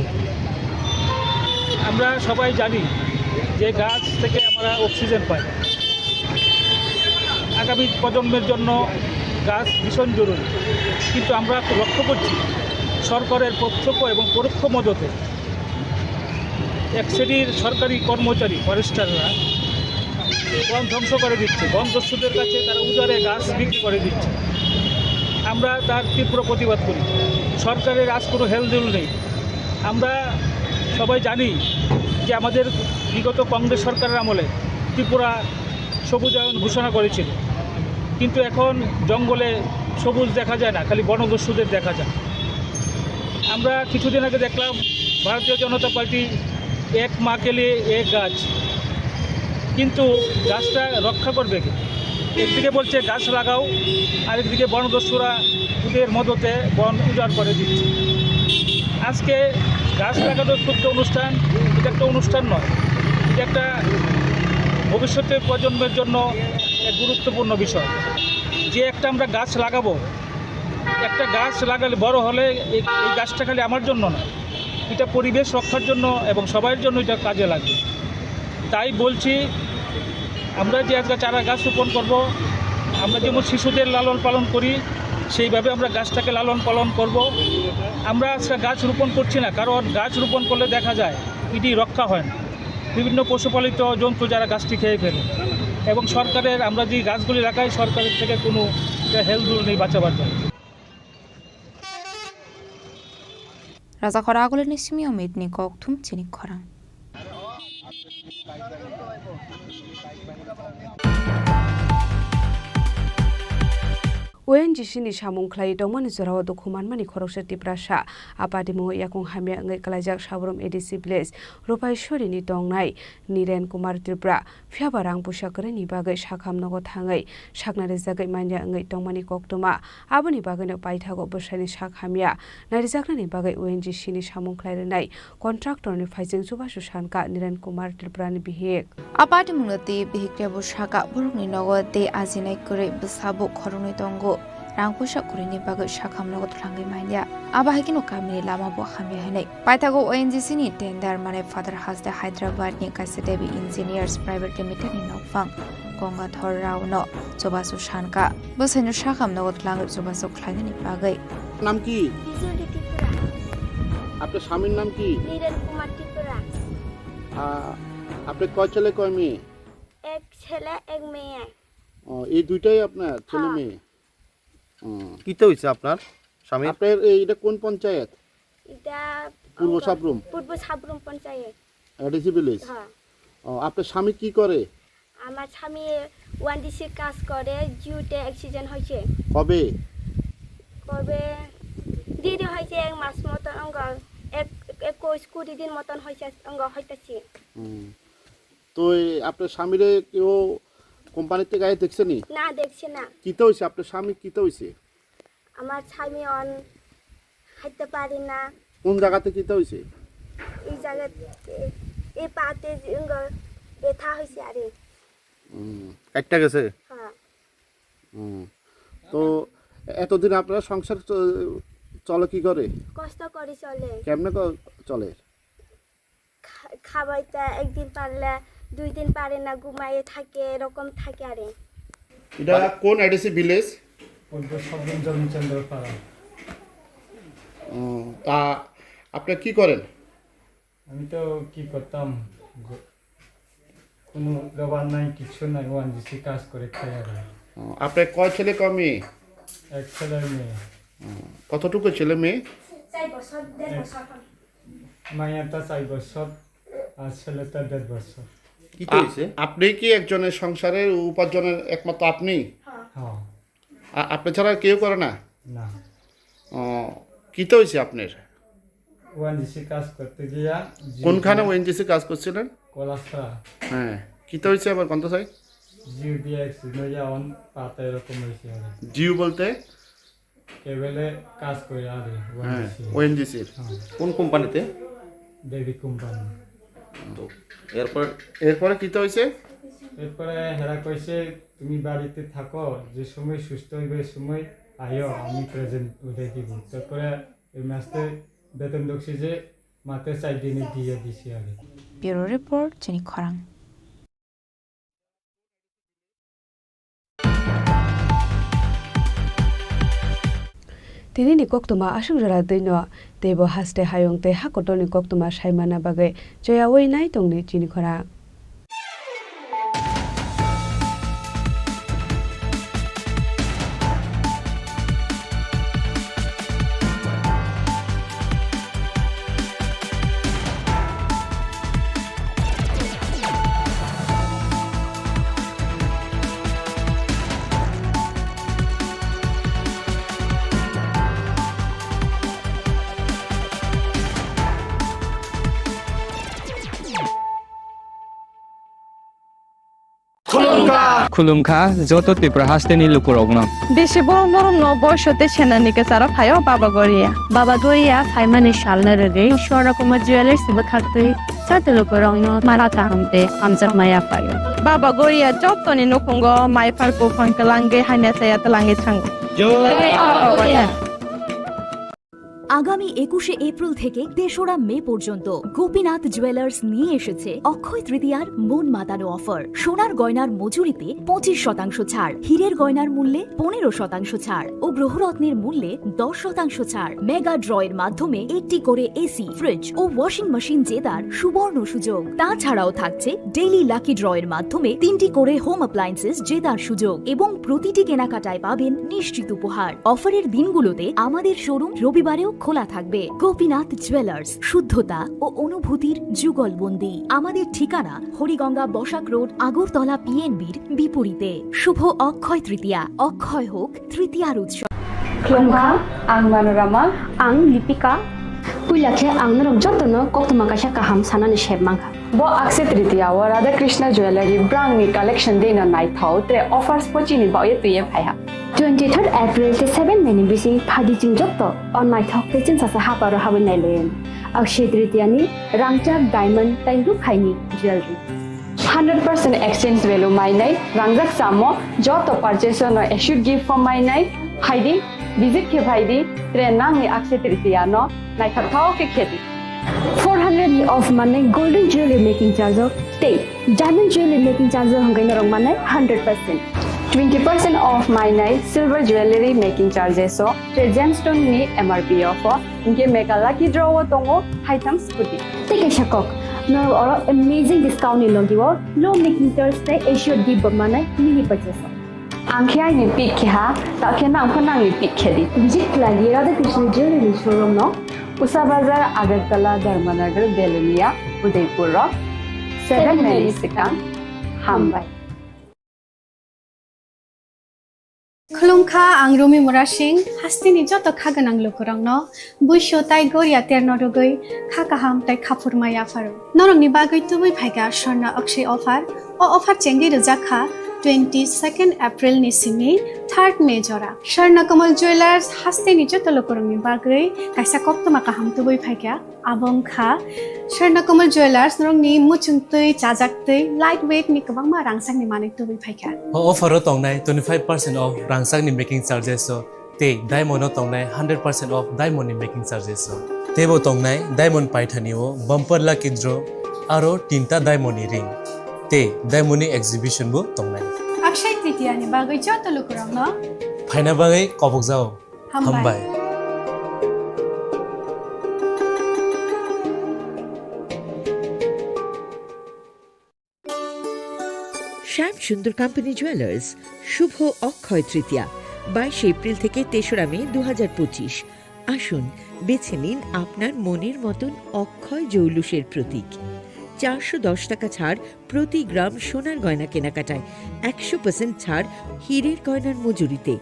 আমরা সবাই জানি যে গাছ থেকে আমরা অক্সিজেন পাই। আগামী প্রজন্মের জন্য গাছ ভীষণ জরুরি, কিন্তু আমরা লক্ষ্য করছি সরকারের প্রত্যক্ষ এবং পরোক্ষ মদতে এক শ্রেণীর সরকারি কর্মচারী, ফরেস্টাররা বন ধ্বংস করে দিচ্ছে, বন দস্যুদের কাছে তারা উজাড়ে গাছ বিক্রি করে দিচ্ছে। আমরা তার তীব্র প্রতিবাদ করি। সরকারের আজ কোনো হেলদোল নেই। আমরা সবাই জানি যে আমাদের বিগত কংগ্রেস সরকারের আমলে ত্রিপুরা সবুজায়ন ঘোষণা করেছিল, কিন্তু এখন জঙ্গলে সবুজ দেখা যায় না, খালি বনদস্যুদের দেখা যায়। আমরা কিছুদিন আগে দেখলাম ভারতীয় জনতা পার্টি এক মা কে লিয়ে এক গাছ, কিন্তু গাছটা রক্ষা করবে কে? একদিকে বলছে গাছ লাগাও, আরেকদিকে বনদস্যুরা ওদের মদতে বন উজাড় করে দিচ্ছে। আজকে গাছ লাগানোর ক্ষুদ্র অনুষ্ঠান, এটা একটা অনুষ্ঠান নয়, এটা একটা ভবিষ্যতের প্রজন্মের জন্য এক গুরুত্বপূর্ণ বিষয়। যে একটা আমরা গাছ লাগাবো, একটা গাছ লাগালে বড় হলে এই, এই গাছটা খালি আমার জন্য না, এটা পরিবেশ রক্ষার জন্য এবং সবার জন্য এটা কাজে লাগবে। তাই বলছি, আমরা যে আজকে চারা গাছ রোপণ করব, আমরা যেমন শিশুদের লালন পালন করি, সেইভাবে আমরা গাছটাকে লালন পালন করব। আমরা আজকে গাছ রোপণ করছি না, কারণ গাছ রোপণ করলে দেখা যায় ইডি রক্ষা হয় না, বিভিন্ন পশুপালিত জন্তু যারা গাছটি খেয়ে ফেলে, এবং সরকারের, আমরা যে গাছগুলি লাগাই, সরকারের থেকে কোনো হেলদোল নেই বাঁচাবার জন্য। Rajakhor agulini simi omit ni kok thum chini khorang. O N G C ni samung khlai tongmani jorao dukhu manmani khoroksa Tiprasa. A patimungo yakung hamya wngwi kwlaijak Sabrum A D C village Rupaiswari ni tongnai Niren Kumar Tripura. Phiya ba rang puisa kwrwini bagwi sakham nogo thangwi sakna rijagwi manya wngwi tongmani koktwma. Aboni bagwino paithago bwsaini sak hamya narijaknani bagwi O N G C ni samung khlai rwnai contractor ni phaijwng chubachu sankha Niren Kumar Tripura ni bihik. A patimungno tei bihik rebo sakha borokni nogo tei ajinai kwrwi bwsa bo khoroknwi tongo. Rang puisa kwrwini bagwi sakham nogo twlangwi manya. Abo hai kheno kamini lama bo hamya hinwi. Paithago O N G C ni tender manai Father Hasde Hyderabad ni kaisa Devi Engineers Private Limited ni nokphang Gangadhar Rao no chubachu sankha. Bwsaino sakham nogo twlangwi chubachu khlainani bagwi. নাম কি? বিজুলি ত্রিপুরা। আপনার স্বামীর নাম কি? নীরেন কুমার ত্রিপুরা। আ, আপনার কয় ছেলে কয় মেয়ে? এক ছেলে, এক মেয়ে। ও, এই দুইটাই আপনার ছেলে হ্যাঁ। মেয়ে? হুম। কিতা হইছে আপনার স্বামীর? আপনার এই, এটা কোন পঞ্চায়েত? এটা পূর্ব অঙ্গ-, সাবরুম। পূর্ব সাবরুম পঞ্চায়েত। ADC village? হ্যাঁ। ও, আপনার স্বামী কি করে? আমার স্বামী ওয়ানডিসির কাজ করে, জিওতে অ্যাক্সিডেন্ট হয়েছে। কবে? কবে? দেরি হয়েছে এক মাস মতন, অঙ্গ এক, একুশ, কুড়ি দিন মতন হয়েছে, অঙ্গ হইতেছে। হুম। তো এই আপনার স্বামীরে কেউ কোম্পানিতে গায়ে দেখছে নি? না, দেখছে না। কিতা হইছে? আপনার স্বামী কিতা হইছে? আমার স্বামী অন হাঁটতে পারে না। কোন জায়গাতে কিতা হইছে? এই জায়গাতে, এই পাতে যে অঙ্গ ব্যথা হয়েছে আরে। হুম, কাটটা গেছে? হ্যাঁ। হুম। তো এতদিন আপনার সংসার চ-, চলে কি করে? কষ্ট করে চলে। কেমনে ক-, চলে? খা-, খাবাইতে একদিন পারলে দুই দিন পারে না, ঘুমাইয়ে থাকে, এরকম থাকে আরে। এটা মানে কোন এডিসি ভিলেজ? পূর্ব সাবরুম জমিচন্দ্র পাড়া। ও, তা আপনি কি করেন? আমি তো কি করতাম, গ-, কোনো রবার নাই, কিছু নাই, ওয়ান জিসি কাজ করে খাই আর কি। ও, আপনার কয় ছেলে কয় মেয়ে? এক ছেলে মেয়ে। ও, কতটুকু ছেলে মেয়ে? চার বছর, দেড় এক বছর। মাইয়াটা চার বছর আর ছেলেটা দেড় বছর। কিতা আ-, হইছে? আপনি কি একজনের সংসারের উপার্জনের একমাত্র আপনি? হ্যাঁ। আ-, আপনি ছাড়া আর কেউ করে না? না। ও, কিতা হইছে আপনার? ওএনজিসি কাজ করতে গিয়া জিও কোনখানে দিয়া ওএনজিসি কাজ করছিলেন? কলাসা। হ্যাঁ, কিতা হইছে আবার কোনটা চাই? জিও দিয়া অ্যাক্সিডেন্ট হইয়া অন পাতা এরকম হইছে আর কি। জিও বলতে? কেবলে কাজ করে আর কি, হ্যাঁ, ওএনজিসি। ওএনজিসির। হ্যাঁ। কোন কোম্পানিতে? দেবী কোম্পানি। তো এরপর? এরপরে কিতা হইছে? এরপরে হেরা কইছে, "তুমি বাড়িতে থাকো, যে সময় সুস্থ হইবে, ওই সময় আইও, আমি প্রেজেন্ট উঠাই দিব।" তারপরে এই মাসে বেতন ঢুকছে যে মাত্র চার দিনে দিয়ে দিছি আর কি। Bureau Report, Chini Khorang. Tini ni koktwma aswk jora twi no, teibo haste hayung tei hakotor ni koktwma sai manna bagwi choyaui nai tongdi chini khorang. Khulumkha joto Tripura hasteni lukurokno. Bisi borok norokno boiso tei senani kwcharo phaio Baba Goria. Baba Goria phaimani salno rwgwi Swarna Kumar Jewellers bwkhaktwi joto lukurokno mala kaham tei hamjakma yaphaio. Baba Goria jotoni nukhungo mai phar buphang twlangwi haina chaya twlangwi thango. Jai Baba Goria. আগামী একুশে এপ্রিল থেকে তেসরা মে পর্যন্ত গোপীনাথ জুয়েলার্স নিয়ে এসেছে অক্ষয় তৃতীয়ার মন মাতানো অফার। সোনার গয়নার মজুরিতে পঁচিশ শতাংশ ছাড়, হীরের গয়নার মূল্যে পনেরো শতাংশ ছাড় ও গ্রহরত্নের মূল্যে দশ শতাংশ ছাড়। মেগা ড্রয়ের মাধ্যমে একটি করে এসি, ফ্রিজ ও ওয়াশিং মেশিন জেতার সুবর্ণ সুযোগ। তাছাড়াও থাকছে ডেইলি লাকি ড্রয়ের মাধ্যমে তিনটি করে হোম অ্যাপ্লায়েন্সেস জেতার সুযোগ এবং প্রতিটি কেনাকাটায় পাবেন নিশ্চিত উপহার। অফারের দিনগুলোতে আমাদের শোরুম রবিবারেও খোলা থাকবে। গোপীনাথ জুয়েলার্স, শুদ্ধতা ও অনুভূতির যুগলবন্দি। আমাদের ঠিকানা হরিগঙ্গা বসাক রোড, আগরতলা পিএনবির বিপরীতে। শুভ অক্ষয় তৃতীয়া, অক্ষয় হোক তৃতীয়ার উৎসব। Khulumkha, ang Manorama. Ang Lipika. Puila khe ang norok jotono koktwma kaisa kaham sanani sep mankha. Bo Akshaya Tritiya o Radha Krishna Jewellery brangni collection dino naithok tre offers pochini baoye twiye phaiha. Twenty third April tei seven May ni bising phaidi chwng joto o naithok tei chwngsasa haparo habwi nailayan. Akshaya Tritiya ni rangchak diamond tei rukhaini jewellery. Hundred percent exchange value mainai, rangjak samo joto purchase no assured gift form mainai, phaidi, visit khe phaidi, tre nangni Akshaya Tritiya no naithok thao khe khedi. Four hundred ni off manai golden jewelry making charge o tei diamond jewelry making charge o hwnkhe norok manai hundred percent. Twenty percent off mainai silver jewelry making charges o tre gemstone ni M R P o pho. Hinkhe mega lucky draw o tongo haitham scooty. Tei kaisa kok, norok oro amazing discount ni logi o low making charge tei assured gift bo manai mini purchase o. Ang khe aini pick khe ha, ta khe nang pho nangni pick khe di. Visit khlai di Radha Krishna Jewelry showroom no. Usa Bazar, Agartala, Dharmanagar, Belonia, Udaipur o. Seven May ni swkang. Hambai. Khulumkha, ang Rumi Murasing, hasteni joto kha gwnang lukurokno buisu tai goria terno rwgwi kha kaham tai khaphurma yapharo. Norokni bagwi tubui phaikha Swarna Akshaya offer. O offer chengwi rwjak kha twenty second April ni simi third May jora. Swarna Kamal Jewellers hasteni joto lukurokni bagwi kaisa koktwma kaham tubui phaikha. Abo wngkha Swarna Kamal Jewellers, norokni muchungtwi, chajaktwi, light weight ni kwbangma rangchakni manwi tubui phaikha. O offer o tongnai twenty five percent off rangchakni making charges o tei diamond o tongnai hundred percent off diamond ni making charges o. Teibo tongnai diamond paithani o bumper lucky draw aro tinta diamond ni ring tei diamond ni exhibition bo tongnai. Akshaya Tritiya ni bagwi joto lukurokno phaina bagwi kobokjao. Hambai. Hambai. শ্যাম Sundar company jewellers, শুভ অক্ষয় তৃতীয়া, বাইশে এপ্রিল থেকে তেসরা মে দু হাজার পঁচিশ। আসুন, বেছে নিন আপনার মনের মতন অক্ষয় জৌলুসের প্রতীক। চারশো দশ টাকা ছাড় প্রতি গ্রাম সোনার গয়না কেনাকাটায়, একশো পার্সেন্ট ছাড় হীরের গয়নার মজুরিতে,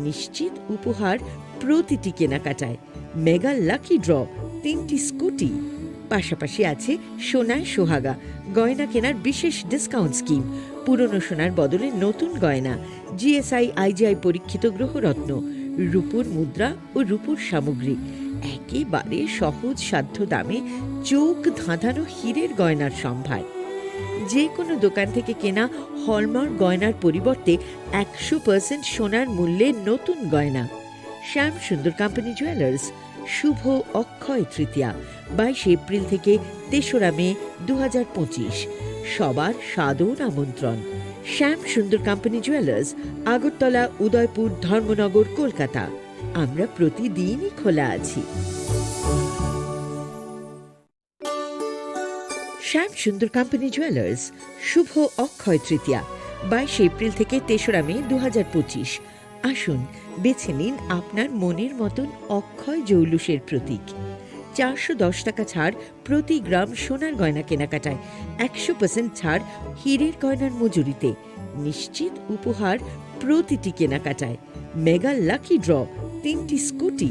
নিশ্চিত উপহার প্রতিটি কেনাকাটায়, মেগা লাকি ড্র, তিনটি স্কুটি। পাশাপাশি আছে সোনায় সোহাগা, গয়না কেনার বিশেষ ডিসকাউন্ট স্কিম, পুরনো সোনার বদলে নতুন গয়না, জিএসআই আইজিআই পরীক্ষিত গ্রহরত্ন, রূপোর মুদ্রা ও রূপোর সামগ্রী, একেবারে সহজ সাধ্য দামে চোখ ধাঁধানো হীরের গয়নার সম্ভার। যে কোনো দোকান থেকে কেনা হলমার্ক গয়নার পরিবর্তে একশো পার্সেন্ট সোনার মূল্যে নতুন গয়না। শ্যাম সুন্দর কোম্পানি জুয়েলার্স, শুভ অক্ষয় তৃতীয়া, বাইশে এপ্রিল থেকে তেসরা মে দু হাজার পঁচিশ। সবার সাদর আমন্ত্রণ। শ্যাম সুন্দর কোম্পানি জুয়েলার্স, আগরতলা, উদয়পুর, ধর্মনগর, কলকাতা। আমরা প্রতিদিনই খোলা আছি। শ্যাম সুন্দর কোম্পানি জুয়েলার্স, শুভ অক্ষয় তৃতীয়া, বাইশে এপ্রিল থেকে তেসরা মে দু হাজার পঁচিশ। আসুন, বেছে নিন আপনার মনের মতন অক্ষয় জৌলুসের প্রতীক। চারশো দশ টাকা ছাড় প্রতি গ্রাম সোনার গয়না কেনাকাটায়, একশো পার্সেন্ট ছাড় হীরের গয়নার মজুরিতে, নিশ্চিত উপহার প্রতিটি কেনাকাটায়, মেগা লাকি ড্র, তিনটি স্কুটি।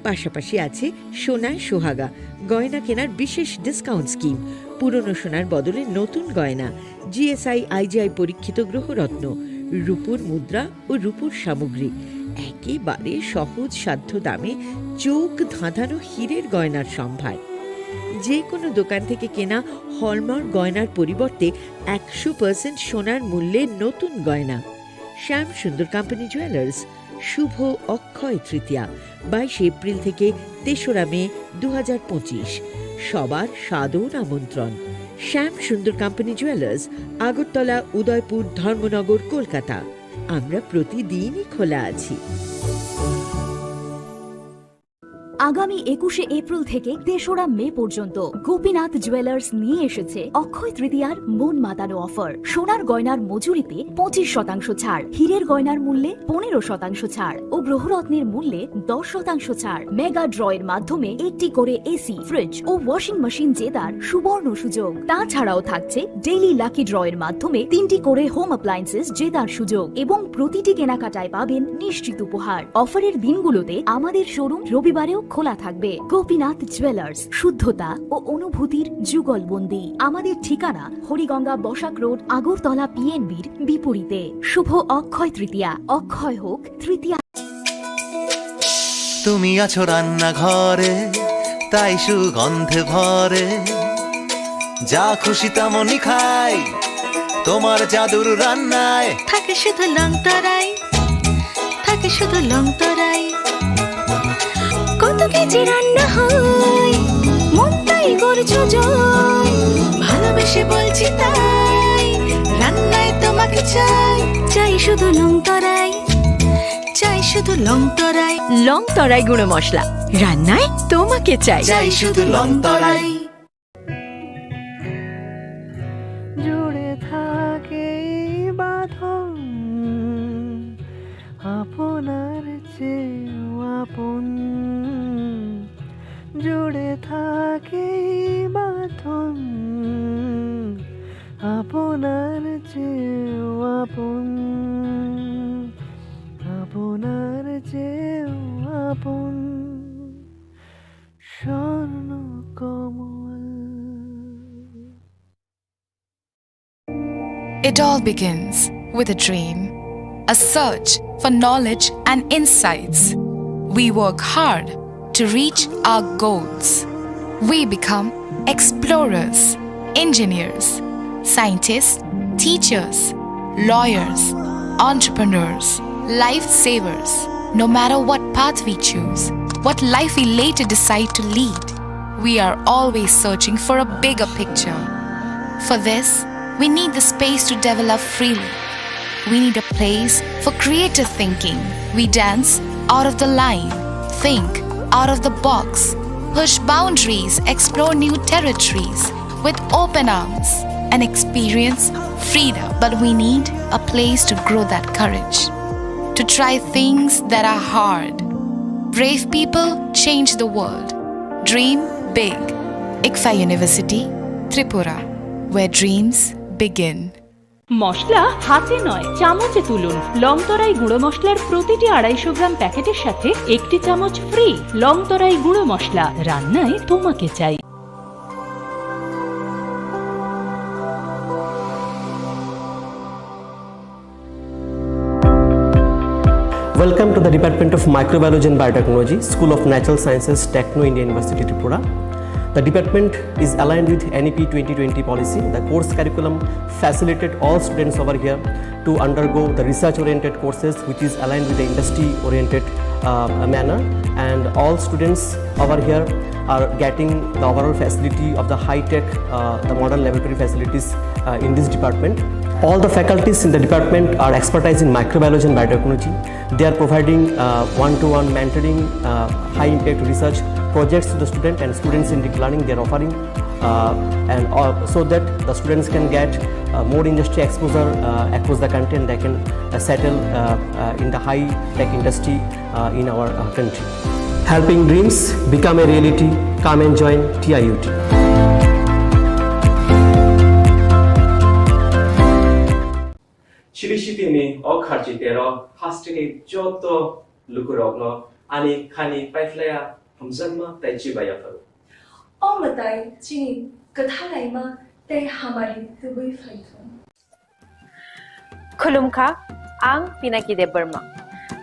পাশাপাশি আছে সোনায় সোহাগা, গয়না কেনার বিশেষ ডিসকাউন্ট স্কিম, পুরনো সোনার বদলে নতুন গয়না, জিএসআই আইজিআই পরীক্ষিত গ্রহরত্ন, রূপোর মুদ্রা ও রূপোর সামগ্রী, একেবারে সহজ সাধ্য দামে চোখ ধাঁধানো হীরের গয়নার সম্ভার। যে কোনো দোকান থেকে কেনা হলমার্ক গয়নার পরিবর্তে একশো পার্সেন্ট সোনার মূল্যে নতুন গয়না। শ্যাম সুন্দর কোম্পানি জুয়েলার্স, শুভ অক্ষয় তৃতীয়া, বাইশে এপ্রিল থেকে তেসরা মে দু হাজার পঁচিশ। সবার সাদর আমন্ত্রণ। শ্যাম সুন্দর কোম্পানি জুয়েলার্স, আগরতলা, উদয়পুর, ধর্মনগর, কলকাতা। আমরা প্রতিদিনই খোলা আছি। আগামী একুশে এপ্রিল থেকে তেসরা মে পর্যন্ত গোপীনাথ জুয়েলার্স নিয়ে এসেছে অক্ষয় তৃতীয়ার মন মাতানো অফার। সোনার গয়নার মজুরিতে পঁচিশ শতাংশ ছাড়, হীরের গয়নার মূল্যে পনেরো শতাংশ ছাড় ও গ্রহরত্নের মূল্যে দশ শতাংশ ছাড়। মেগা ড্রয়ের মাধ্যমে একটি করে এসি, ফ্রিজ ও ওয়াশিং মেশিন জেতার সুবর্ণ সুযোগ। তাছাড়াও থাকছে ডেইলি লাকি ড্রয়ের মাধ্যমে তিনটি করে হোম অ্যাপ্লায়েন্সেস জেতার সুযোগ এবং প্রতিটি কেনাকাটায় পাবেন নিশ্চিত উপহার। অফারের দিনগুলোতে আমাদের শোরুম রবিবারেও খোলা থাকবে। গোপীনাথ জুয়েলার্স, শুদ্ধতা ও অনুভূতির যুগলবন্দি। আমাদের ঠিকানা হরিগঙ্গা বসাক রোড, আগরতলা পিএনবির বিপরীতে। শুভ অক্ষয় তৃতীয়া, অক্ষয় হোক তৃতীয়া। তুমি আছো রান্নাঘরে, তাই সুগন্ধে ভরে। যা খুশি তেমনই খাই, তোমার জাদুর রান্নায়। থাকে শুধু লং তরাই, থাকে শুধু লং তরাই। কত কেজি রান্না হয়, মন তাই করছো জয়। ভালোবেসে বলছি তাই, রান্নায় তোমাকে চাই। চাই শুধু লং তরাই, চাই শুধু লং তরাই। লং তরাই গুঁড়ো মশলা, রান্নায় তোমাকে চাই। চাই শুধু লং তরাই। জুড়ে থাকে এই বাঁধন, আপনার চেয়েও আপন। জুড়ে থাকে এই বাঁধন, আপনার চেয়েও আপন, আপনার চেয়েও আপন। স্বর্ণ কমল। It all begins with a dream, a search for knowledge and insights. We work hard to reach our goals. We become explorers, engineers, scientists, teachers, lawyers, entrepreneurs, lifesavers. No matter what path we choose, what life we later decide to lead, we are always searching for a bigger picture. For this, we need the space to develop freely. We need a place for creative thinking. We dance out of the line, think out of the box, push boundaries, explore new territories with open arms, and experience freedom. But we need a place to grow that courage, to try things that are hard. Brave people change the world. Dream big. ICFAI University, Tripura. where dreams begin. মশলা হাতে নয়, চামচে তুলুন। লংতরাই গুঁড়ো মশলার প্রতিটি আড়াইশো গ্রাম প্যাকেটের সাথে একটি চামচ ফ্রি। লংতরাই গুঁড়ো মশলা, রান্নায় তোমাকে চাই। Welcome to the Department of Microbiology and Biotechnology, School of Natural Sciences, Techno India University, Tripura. The department is aligned with N E P twenty twenty policy. The course curriculum facilitate all students over here to undergo the research-oriented courses, which is aligned with the industry-oriented, uh, manner. And all students over here are getting the overall facility of the high-tech, uh, the modern laboratory facilities, uh, in this department. All the faculties in the department are expertise in microbiology and biotechnology. They are providing, uh, one-to-one mentoring, uh, high-impact research projects to the student and student-centric learning they are offering, uh, and, uh, so that the students can get, uh, more industry exposure, uh, across the country, and they can, uh, settle, uh, uh, in the high-tech industry, uh, in our, uh, country. Helping dreams become a reality. Come and join T I U T. Chiri sitini o kharchi tero hasteni joto lukurokno ani khani paiphlaiya hamjakma tei chibai yapharo. O mwtai chini kwthalaima tei hamari tubui phaithung. Khulumkha, ang Pinaki Debbarma.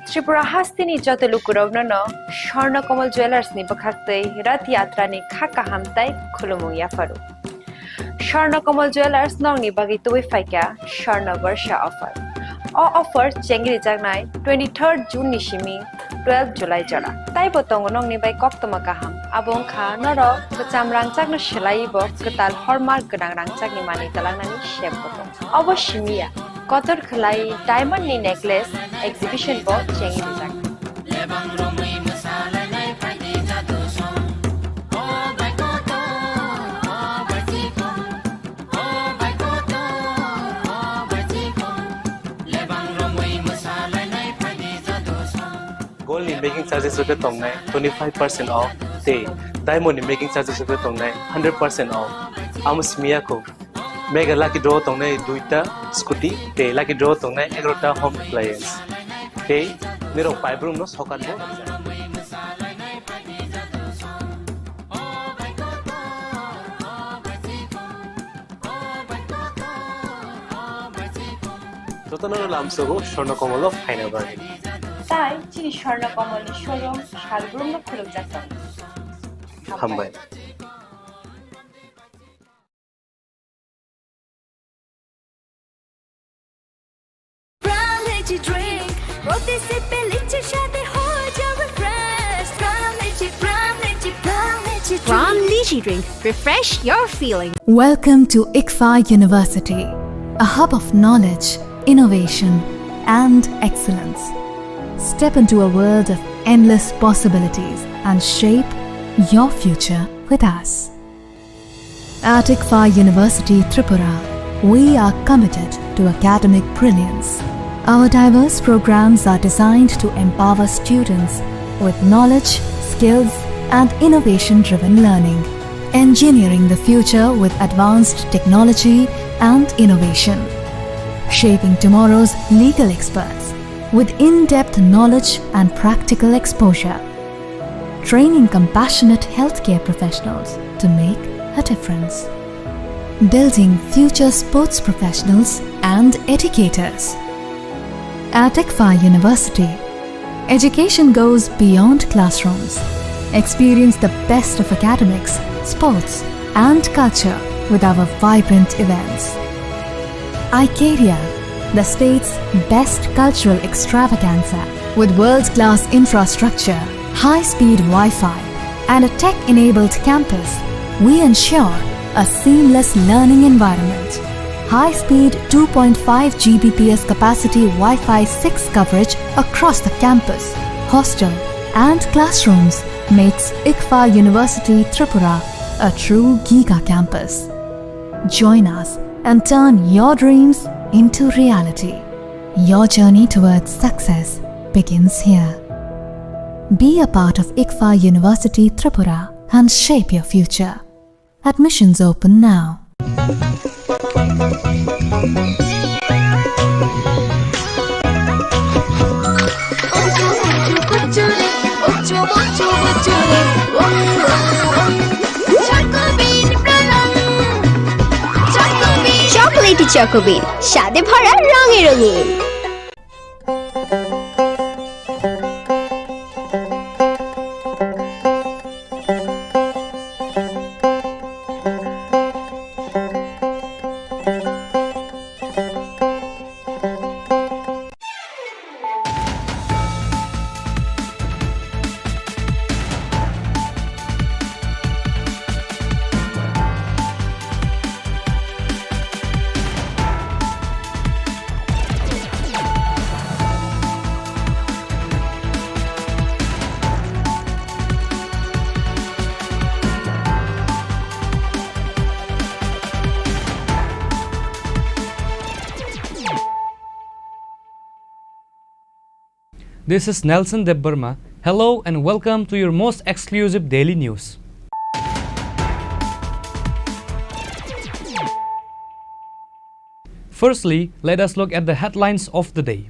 Tripura hasteni joto lukurokno no Swarna Kamal Jewellers ni bwkhaktwi Rath Yatra ni kha kaham tei khulumung yapharo. Swarna Kamal Jewellers nokni bagwi tubui phaikha Swarna Barsha offer. O offer chengri jaknai twenty-third June ni simi twelve July jora. Taibo tongo nokni bai koktwma kaham. Abo wngkha norok kwcham rangchakno swlaiwi bo kwtal hallmark gwnang rangchakni manwi twlangnani sep bo tongo. Obo simi ya, kotor khwlai diamond ni necklace exhibition bo chengwi rijak. Gold ni making charges rok khe tongnai twenty five percent off tei diamond ni making charges rok khe tongnai hundred percent off. Amo simi ya kho. Mega lucky draw tongnai duita scooty tei lucky draw tongnai egarota home appliance. Tei nirok paibrumno sokat bo rijak. Jotono lamsogo Swarna Kamal o phaina bagwi. Tai chini Swarna Kamal ni showroom salbrumno khulumjak tongo. Hambai. Pram Lychee Drink, প্রতি সিপে লিচি স্বাদে হয়ে যাবে fresh। Pram Lychee, Pram Lychee, Pram Lychee Drink। Pram Lychee Drink, refresh your feeling। Welcome to ICFAI University, a hub of knowledge, innovation, and excellence. Step into a world of endless possibilities and shape your future with us. At ICFAI University Tripura, we are committed to academic brilliance. Our diverse programs are designed to empower students with knowledge, skills, and innovation-driven learning. Engineering the future with advanced technology and innovation. Shaping tomorrow's legal experts with in-depth knowledge and practical exposure. Training compassionate healthcare professionals to make a difference. Building future sports professionals and educators. At ICFAI University, education goes beyond classrooms. Experience the best of academics, sports, and culture with our vibrant events. Icaria, the state's best cultural extravaganza. With world-class infrastructure, high-speed Wi-Fi, and a tech-enabled campus, we ensure a seamless learning environment. High-speed two point five G B P S capacity Wi-Fi six coverage across the campus, hostel, and classrooms makes ICFAI University Tripura a true giga campus. Join us and turn your dreams into reality. Your journey towards success begins here. Be a part of ICFAI University Tripura and shape your future. Admissions open now. Choco Bean, স্বাদে ভরা রঙে রঙিন। This is Nelson Debbarma. Hello and welcome to your most exclusive daily news. Firstly, let us look at the headlines of the day.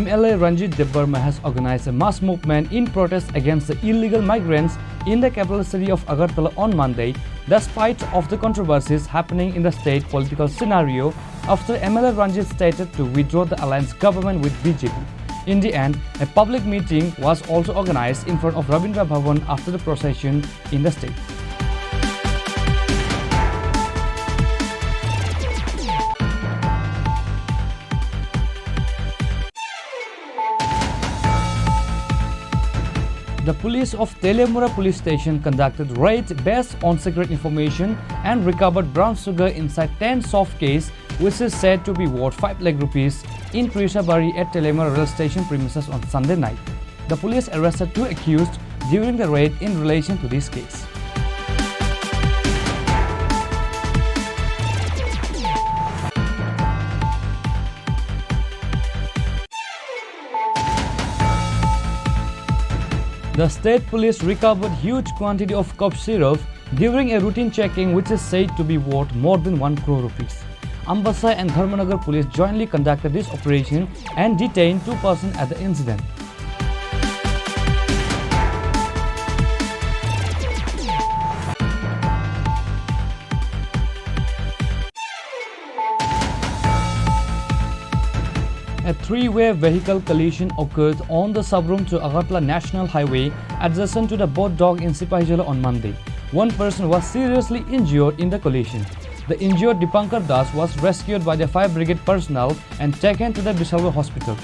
M L A Ranjit Debbarma has organized a mass movement in protest against the illegal migrants in the capital city of Agartala on Monday, despite of the controversies happening in the state political scenario after M L A Ranjit stated to withdraw the alliance government with B J P. In the end, a public meeting was also organized in front of Rabindra Bhavan after the procession in the state. The police of Teliamura police station conducted raid based on secret information and recovered brown sugar inside ten soft case, which is said to be worth five lakh rupees, in Trishabari at Teliamura rail station premises on Sunday night. The police arrested two accused during the raid in relation to this case. The state police recovered huge quantity of cough syrup during a routine checking, which is said to be worth more than one crore rupees. Ambasa and Dharmanagar police jointly conducted this operation and detained two persons at the incident. A three-way vehicle collision occurred on the Sabrum to Agartala National Highway adjacent to the Bodh Dog in Sipahijala on Monday. One person was seriously injured in the collision. The injured Dipankar Das was rescued by the fire brigade personnel and taken to the Bishalgarh hospital.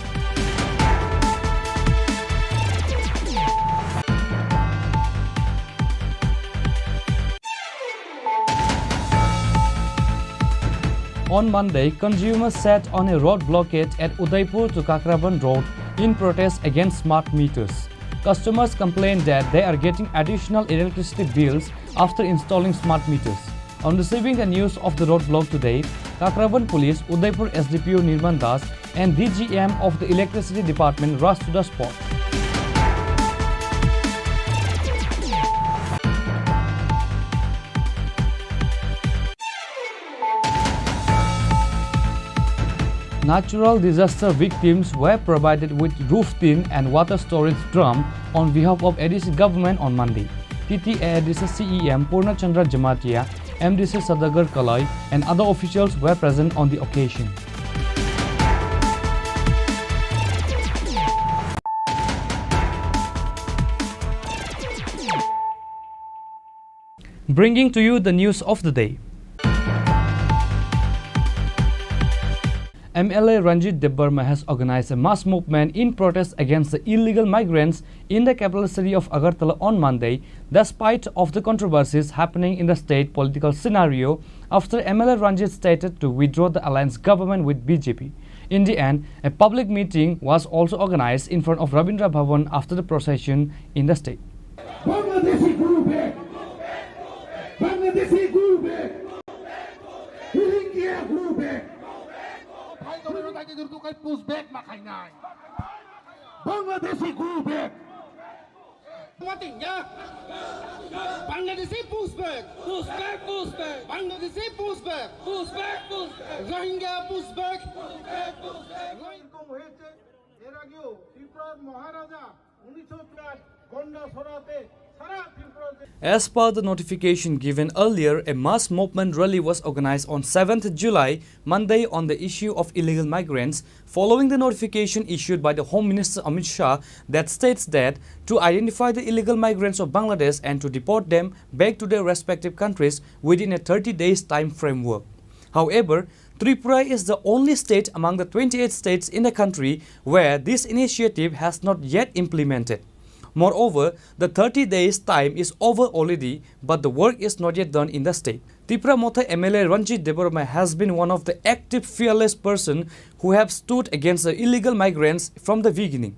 On Monday, consumers sat on a road blockade at Udaipur to Kakraban Road in protest against smart meters. Customers complained that they are getting additional electricity bills after installing smart meters. On receiving the news of the roadblock today, Kakraban Police, Udaipur S D P O Nirman Das, and D G M of the Electricity Department rushed to the spot. Natural disaster victims were provided with roof tin and water storage drum on behalf of A D C government on Monday. T T A A D C C E M Purna Chandra Jamatia, M D C Sadagar Kalai, and other officials were present on the occasion. Bringing to you the news of the day. M L A Ranjit Debbarma has organized a mass movement in protest against the illegal migrants in the capital city of Agartala on Monday, despite of the controversies happening in the state political scenario after M L A Ranjit stated to withdraw the alliance government with B J P. In the end, a public meeting was also organized in front of Rabindra Bhavan after the procession in the state. Bangladeshi, go back! Bangladeshi, go back! Rohingya, go back! Bangladeshi, go back! Bangladeshi, push back! Push back, push back! Bangladeshi, push back! Push back, push back! Rohingya, push back! Push back, push back! এরকম হয়েছে। এর আগেও ত্রিপুরার মহারাজা উনিশশো চার গন্ডাছড়াতে As per the notification given earlier, a mass movement rally was organized on seventh July, Monday, on the issue of illegal migrants, following the notification issued by the Home Minister Amit Shah that states that to identify the illegal migrants of Bangladesh and to deport them back to their respective countries within a thirty days time framework. However, Tripura is the only state among the twenty-eight states in the country where this initiative has not yet implemented. Moreover, the thirty days time is over already, but the work is not yet done in the state. Tipra Motha M L A Ranjit Debbarma has been one of the active, fearless person who have stood against the illegal migrants from the beginning,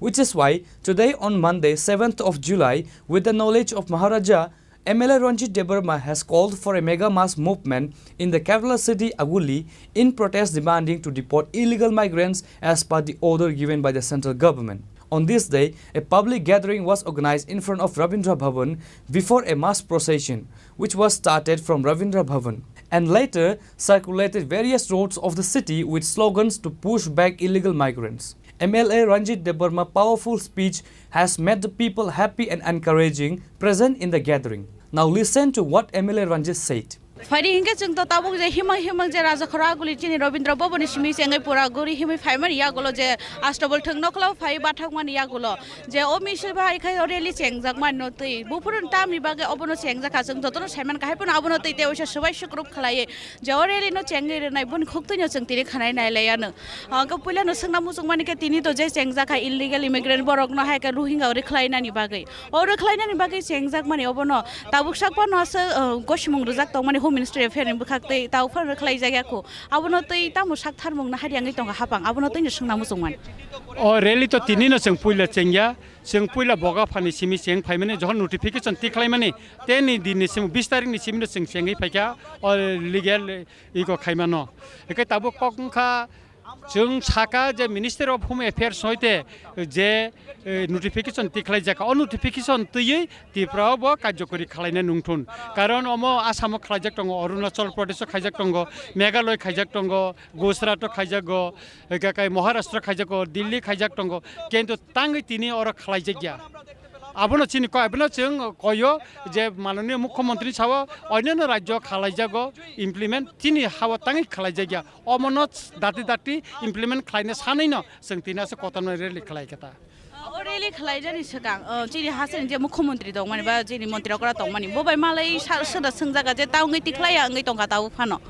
which is why today, on Monday, seventh of July, with the knowledge of Maharaja, M L A Ranjit Debbarma has called for a mega mass movement in the capital city Aguli in protest demanding to deport illegal migrants as per the order given by the central government. On this day, a public gathering was organized in front of Rabindra Bhavan before a mass procession, which was started from Rabindra Bhavan and later circulated various roads of the city with slogans to push back illegal migrants. M L A Ranjit Debbarma powerful speech has made the people happy and encouraging present in the gathering. Now listen to what M L A Ranjit said. Phaidi hinkhe chwng to tabuk je himang himang je Raja Khoraguli chini Rabindra Bhavan ni simi chengwi pura guri himwi phaimani yagulo je Astabal thwng nokla phai bathakmani yagulo je o misil bai khai o rally chengjak mani no twi buphuru tamni bagwi obono chengjak kha chwng jotono saiman kahai phano abono twi tei oisa swbai sukruk khlaiwi je o rally no chengwi rwnai boni khuktwi no chwng tini khanai nai laiya no. Ang khe puila no swngna muchung mani khe tini to je chengjak kha illegal immigrant borok no hai khe Rohingya o rwkhlai nani bagwi. O rwkhlainani bagwi chengjakmani obono tabuk sakphano aswk, uh, gosimung rwjak tongmani Home Ministry Affair ni bwkhak tei tabuk phano rwkhlaijak ya kho. Abono tei tamo sak tharmung nahari wngwi tongkha hapang, abono tei no swngna muchungmani. O rally to tini no chwng puila chengya, chwng puila Boga phani simi cheng phaimani, jokhon notification tikhlaimani, teni din ni simi bis tarik ni simi no chwng chengwi phaikha o legal iko khaimano. Hwnkhe tabuk kok wngkha, chwng saka je Ministry of Home Affairs hoite je, eh, notification tikhlaijak, o notification twiwi Tripura o bo karjokori khlaina nungthun. Karon omo Assam o khlaijak tongo, Arunachal Pradesh o khaijak tongo, Meghalaya khaijak tongo, Gujarat o khaijago, eka kai Maharashtra khaijago, Delhi khaijak tongo, kintu tangwi tini oro khlaijakya. Abono chini koi, abono chwng koyo je mananiya mukhyamantri sao onyono rajyo khalaijago implement, chini hao tangwi khlaijakya. Omono dati dati implement khlaina sanwino chwng tini aswk kotorno rally khlaikha ta. O rally khlaijani swkang, o, chini hasteni je mukhyamantri tongmani ba chini mantri okra tongmani, bo bai malai sa-, soda swngjaga je ta wngwi tikhlaiya wngwi tongkha ta o phano.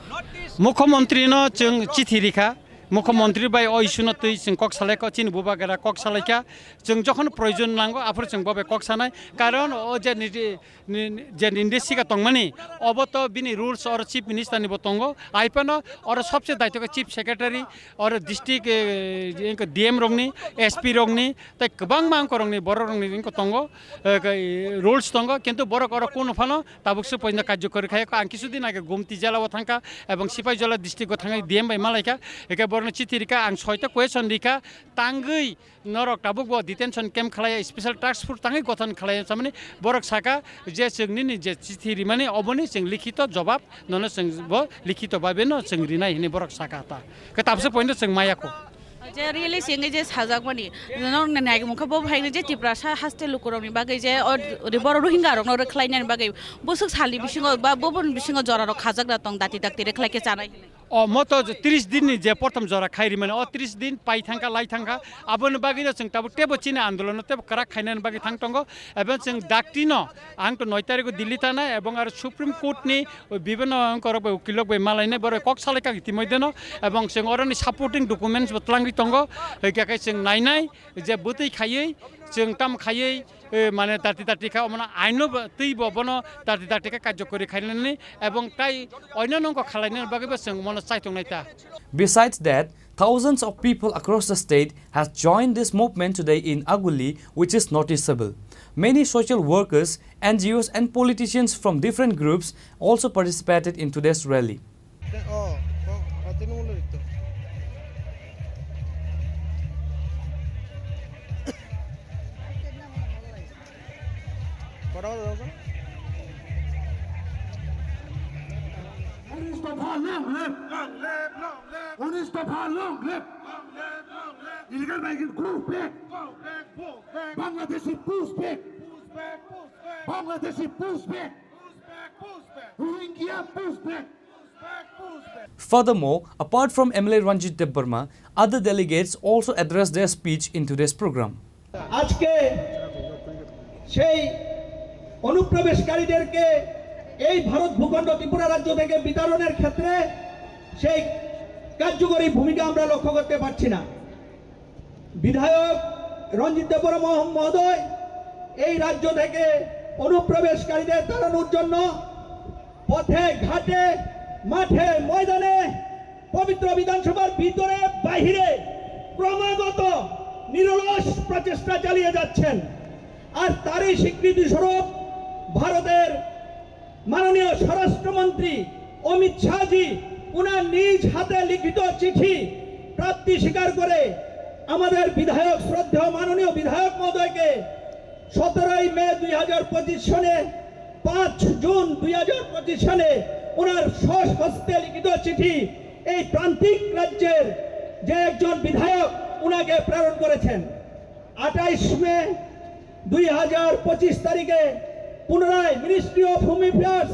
Mukhyamantri no chwng chithi rikha, mukhyamantri bai o issue no twi chwng kok salaikha, chini bubagra kok salaikha, chwng jokhon proyojon nango aphuru chwng bo bai kok sanai, karon o je niji ni, ni, je ninde sika tongmani, obo to bini rules oro Chief Minister ni bo tongo, ai phano oro sobse daityo khe Chief Secretary, oro district, eh, engkho D M rokni, S P rokni, tei kwbangma angkorokni, bororokni engkho tongo, eh, khe, rules tongo, kintu borok oro kunu phano tabuk se poino karjokori khaiya kho. Ang kisu din age Gumti jela o thangkha ebong Sipaijala district o thangwi D M bai malaikha, eke borokno chithi rikha, ang soita question rikha, tangwi norok tabuk bo detention camp khlaiya, special task force tangwi gothon khlaiya samani borok saka je chwng nini je chithi rimani oboni chwng likhito jobab nono chwng bo likhito babe no chwng rinai hinwi borok saka ta. Khe tabse poino chwng maya kho. Je rally singwi je sajakmani, norok nai nai mungkha bo phaini je Tiprasa haste lukurokni bagwi je o ri-, boro Rohingya rokno rwkhlainani bagwi bwswk salni bisingo ba boboni bisingo jorarok khajakna tong dati dakti rwkhlai khe chanai hinwi. O moto tris din ni je prothom jora khai rimani, o tris din pai thangkha, lai thangkha, aboni bagwi no chwng tabuk tebo chini andolon no tebo kwrak khainani bagwi thang tongo, ebo chwng dakti no ang to noi tarikh o Delhi thanai ebong aro Supreme Court ni o bibhinno angkorok bai ukilok bai malainai borok kok salai kha itimoi deno, ebong chwng oroni supporting documents bo twlangwi tongo, hwnkhe khe chwng nainai je bwtwi khaiwi chwng tam khaiwi, eh, mane dati dati kha, omono aino bo, twi bo bono dati dati khe karjokori khainani, ebong tai oino nongkho khalainani bagwi bo chwng mono chaitongnai ta. Besides that, thousands of people across the state has joined this movement today in Aguli, which is noticeable. Many social workers, N G Os and politicians from different groups also participated in today's rally. Unis dopha long live! Long live, long live! Illegal migrant go back! Go back, go back! Bangladeshi push back! Push back, push back! Bangladeshi push back. Rohingya push back. Furthermore, apart from M L A Ranjit Debbarma, other delegates also addressed their speech in today's program. আজকে সেই অনুপ্রবেশকারীদেরকে এই ভারত ভূখণ্ড ত্রিপুরা রাজ্য থেকে বিতাড়নের ক্ষেত্রে সেই কার্যকরী ভূমিকা আমরা লক্ষ্য করতে পারছি না। বিধায়ক রঞ্জিত দেববর্মা মহ-, মহোদয় এই রাজ্য থেকে অনুপ্রবেশকারীদের তাড়ানোর জন্য পথে ঘাটে, মাঠে, ময়দানে, পবিত্র বিধানসভার ভিতরে বাইরে ক্রমাগত নিরলস প্রচেষ্টা চালিয়ে যাচ্ছেন। আর তারই স্বীকৃতি স্বরূপ ভারতের মাননীয় স্বরাষ্ট্রমন্ত্রী অমিত শাহজি ওনার নিজ হাতে লিখিত চিঠি প্রাপ্তি স্বীকার করে আমাদের বিধায়ক, শ্রদ্ধেয় মাননীয় বিধায়ক মহোদয়কে সতেরোই মে দুই হাজার পঁচিশ সনে, পাঁচ জুন দুই হাজার পঁচিশ সনে ওনার স্বহস্তে লিখিত চিঠি এই প্রান্তিক রাজ্যের যে একজন বিধায়ক ওনাকে প্রেরণ করেছেন। আঠাইশ মে দুই হাজার পঁচিশ তারিখে পুনরায় ministry of home affairs,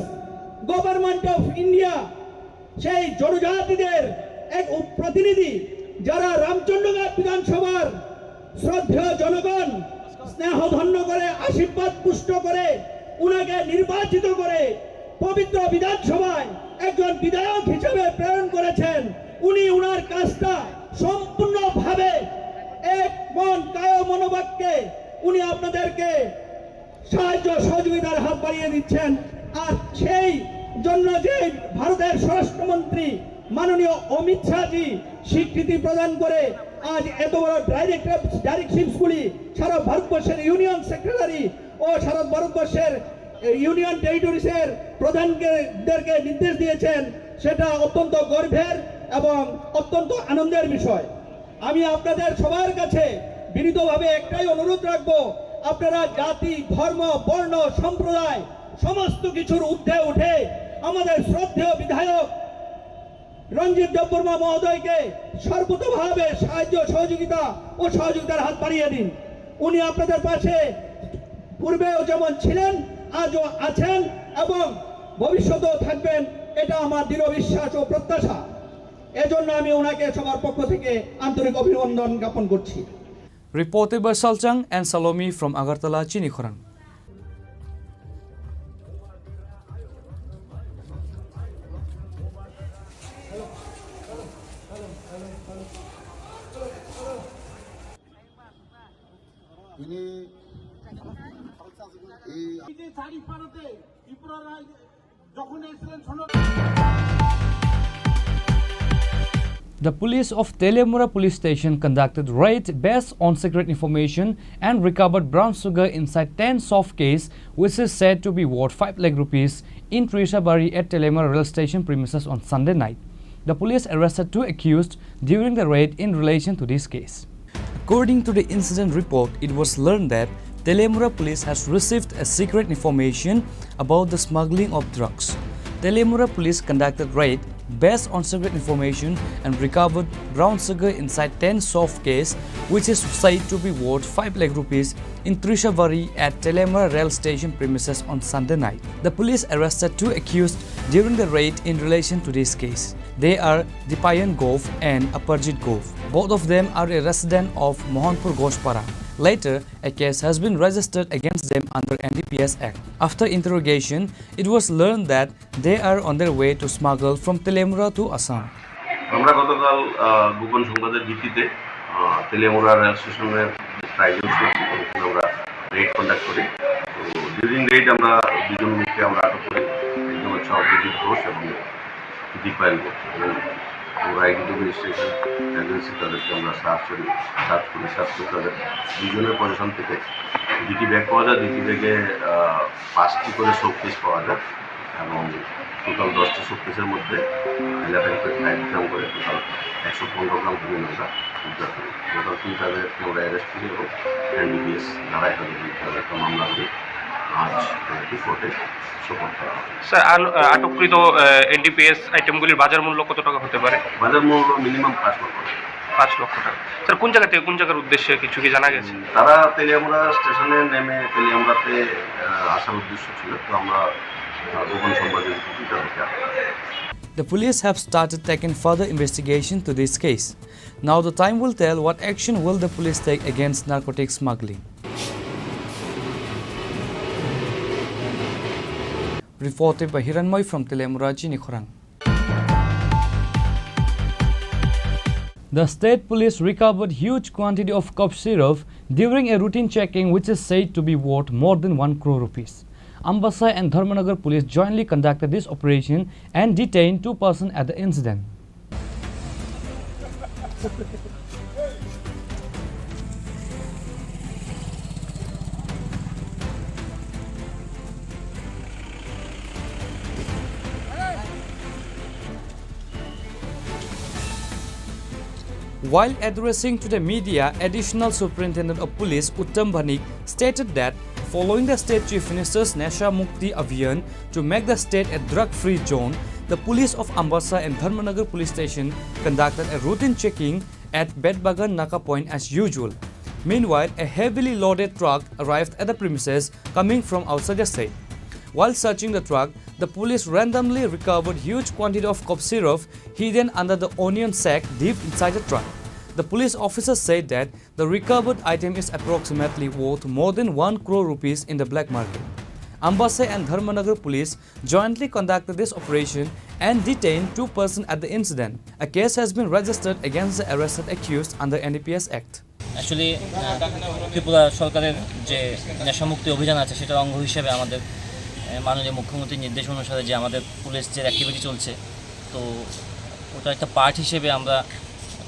government of India সেই জনজাতিদের এক উপ-, প্রতিনিধি, যারা রামচন্দ্রঘাট বিধানসভার শ্রদ্ধেয় জনগণ স্নেহধন্য করে, আশীর্বাদ পুষ্ট করে, উনাকে নির্বাচিত করে পবিত্র বিধানসভায় একজন বিধায়ক হিসেবে প্রেরণ করেছেন। উনি উনার কাজটা সম্পূর্ণভাবে এক মন কায় মনোবাক্যে উনি আপনাদেরকে সাহায্য সহযোগিতার হাত বাড়িয়ে দিচ্ছেন। আর সেই জন্য যে ভারতের স্বরাষ্ট্রমন্ত্রী মাননীয় অমিত শাহজি স্বীকৃতি প্রদান করে আজ এত বড় ডাইরেক্টর, ডাইরেক্ট শিপসগুলি সারা ভারতবর্ষের ইউনিয়ন সেক্রেটারি ও সারা ভারতবর্ষের ইউনিয়ন টেরিটরিজের প্রধানদেরকে নির্দেশ দিয়েছেন, সেটা অত্যন্ত গর্বের এবং অত্যন্ত আনন্দের বিষয়। আমি আপনাদের সবার কাছে বিনীতভাবে একটাই অনুরোধ রাখবো, আপনারা জাতি, ধর্ম, বর্ণ, সম্প্রদায় সমস্ত কিছুর ঊর্ধ্বে উঠে আমাদের শ্রদ্ধেয় বিধায়ক রঞ্জিত দেববর্মা মহোদয়কে সর্বতোভাবে সাহায্য সহযোগিতা ও সহযোগিতার হাত বাড়িয়ে দিন। উনি আপনাদের পাশে পূর্বেও যেমন ছিলেন, আজও আছেন এবং ভবিষ্যতেও থাকবেন, এটা আমার দৃঢ় বিশ্বাস ও প্রত্যাশা। এজন্য আমি ওনাকে সবার পক্ষ থেকে আন্তরিক অভিনন্দন জ্ঞাপন করছি। Reported by Salchang and Salomi from Agartala, Chinikhorang. The police of Teliamura Police Station conducted raid based on secret information and recovered brown sugar inside ten soft case, which is said to be worth five lakh rupees, in Trishabari at Teliamura rail station premises on Sunday night. The police arrested two accused during the raid in relation to this case. According to the incident report, it was learned that Teliamura police has received a secret information about the smuggling of drugs. Teliamura police conducted raid based on secret information and recovered brown sugar inside ten soft case, which is said to be worth five lakh rupees, in Trishabari at Teliamura rail station premises on Sunday night. The police arrested two accused during the raid in relation to this case. They are Dipayan Gov and Aparjit Gov. Both of them are a resident of Mohanpur Gospara. Later, a case has been registered against them under N D P S Act. After interrogation, it was learned that they are on their way to smuggle from Teliamura to Assam. আমরা গতকাল, আহ, গোপন সংবাদের ভিত্তিতে, আহ, তেলিয়ামুড়া রেল স্টেশনের যে ট্রাইজেল ছিল, ওখানে আমরা রেড কন্ডাক্ট করি। তো ডিউরিং রেড আমরা দুজন লোককে আমরা আটক করি, একজন হচ্ছে অভিজিৎ ঘোষ এবং দীপায়ন ঘোষ। এবং আমরা এগ্রিকালচার রেজিস্ট্রেশন এজেন্সি তাদেরকে আমরা সার্চ করি, সার্চ করি, সার্চ করে তাদের দুজনের পজিশন থেকে দুটি ব্যাগ পাওয়া যায়, দুটি ব্যাগে, আহ, পাঁচটি করে শোকেস পাওয়া যায় এবং টোটাল দশটি শোকেসের মধ্যে ইলেভেন পয়েন্ট ফাইভ গ্রাম করে টোটাল একশো পনেরো গ্রাম হেরোইন আমরা উদ্ধার করি। গতকাল তিন তারিখে আমরা অ্যারেস্ট করি এবং এনডিপিএস ধারায় তাদের বিরুদ্ধে আমরা একটা মামলা করি। আজ তাদেরকে কোর্টে সোপর্দ করা হবে। স্যার, আল-, আহ, আটককৃত, আহ, এনডিপিএস আইটেমগুলির বাজার মূল্য কত টাকা হতে পারে? বাজার মূল্য মিনিমাম পাঁচ লক্ষ টাকা। পাঁচ লক্ষ টাকা। স্যার, কোন জায়গা থেকে কোন জায়গার উদ্দেশ্যে কিছু কি জানা গেছে? তারা তেলিয়ামুড়া স্টেশনে নেমে তেলিয়ামুড়াতে, আহ, আসার উদ্দেশ্য ছিল, তো আমরা, আহ, গোপন সম্পাদক তাদেরকে আটক। The police have started taking further investigation to this case. Now the time will tell what action will the police take against narcotic smuggling. Reported by Hiranmoy from Telemura Chinikhorang. The state police recovered huge quantity of cough syrup during a routine checking, which is said to be worth more than one crore rupees. Ambasa and Dharmanagar police jointly conducted this operation and detained two persons at the incident. While addressing to the media, Additional Superintendent of Police Uttam Bhanik stated that following the state Chief Minister's Nasha Mukti Abhiyan to make the state a drug-free zone, the police of Ambasa and Dharmanagar police station conducted a routine checking at Betbagan Naka point as usual. Meanwhile, a heavily loaded truck arrived at the premises coming from outside the state. While searching the truck, the police randomly recovered huge quantity of cough syrup hidden under the onion sack deep inside the truck. The police officer said that the recovered item is approximately worth more than one crore rupees in the black market. Ambasa and Dharmanagar police jointly conducted this operation and detained two persons at the incident. A case has been registered against the arrested accused under N D P S Act. Actually, আহ, ত্রিপুরা সরকারের যে নেশামুক্তি অভিযান আছে, সেটার অঙ্গ হিসেবে আমাদের, আহ, মাননীয় মুখ্যমন্ত্রীর নির্দেশ অনুসারে যে আমাদের পুলিশ যে অ্যাক্টিভিটি চলছে, তো ওটা একটা পার্ট হিসেবে আমরা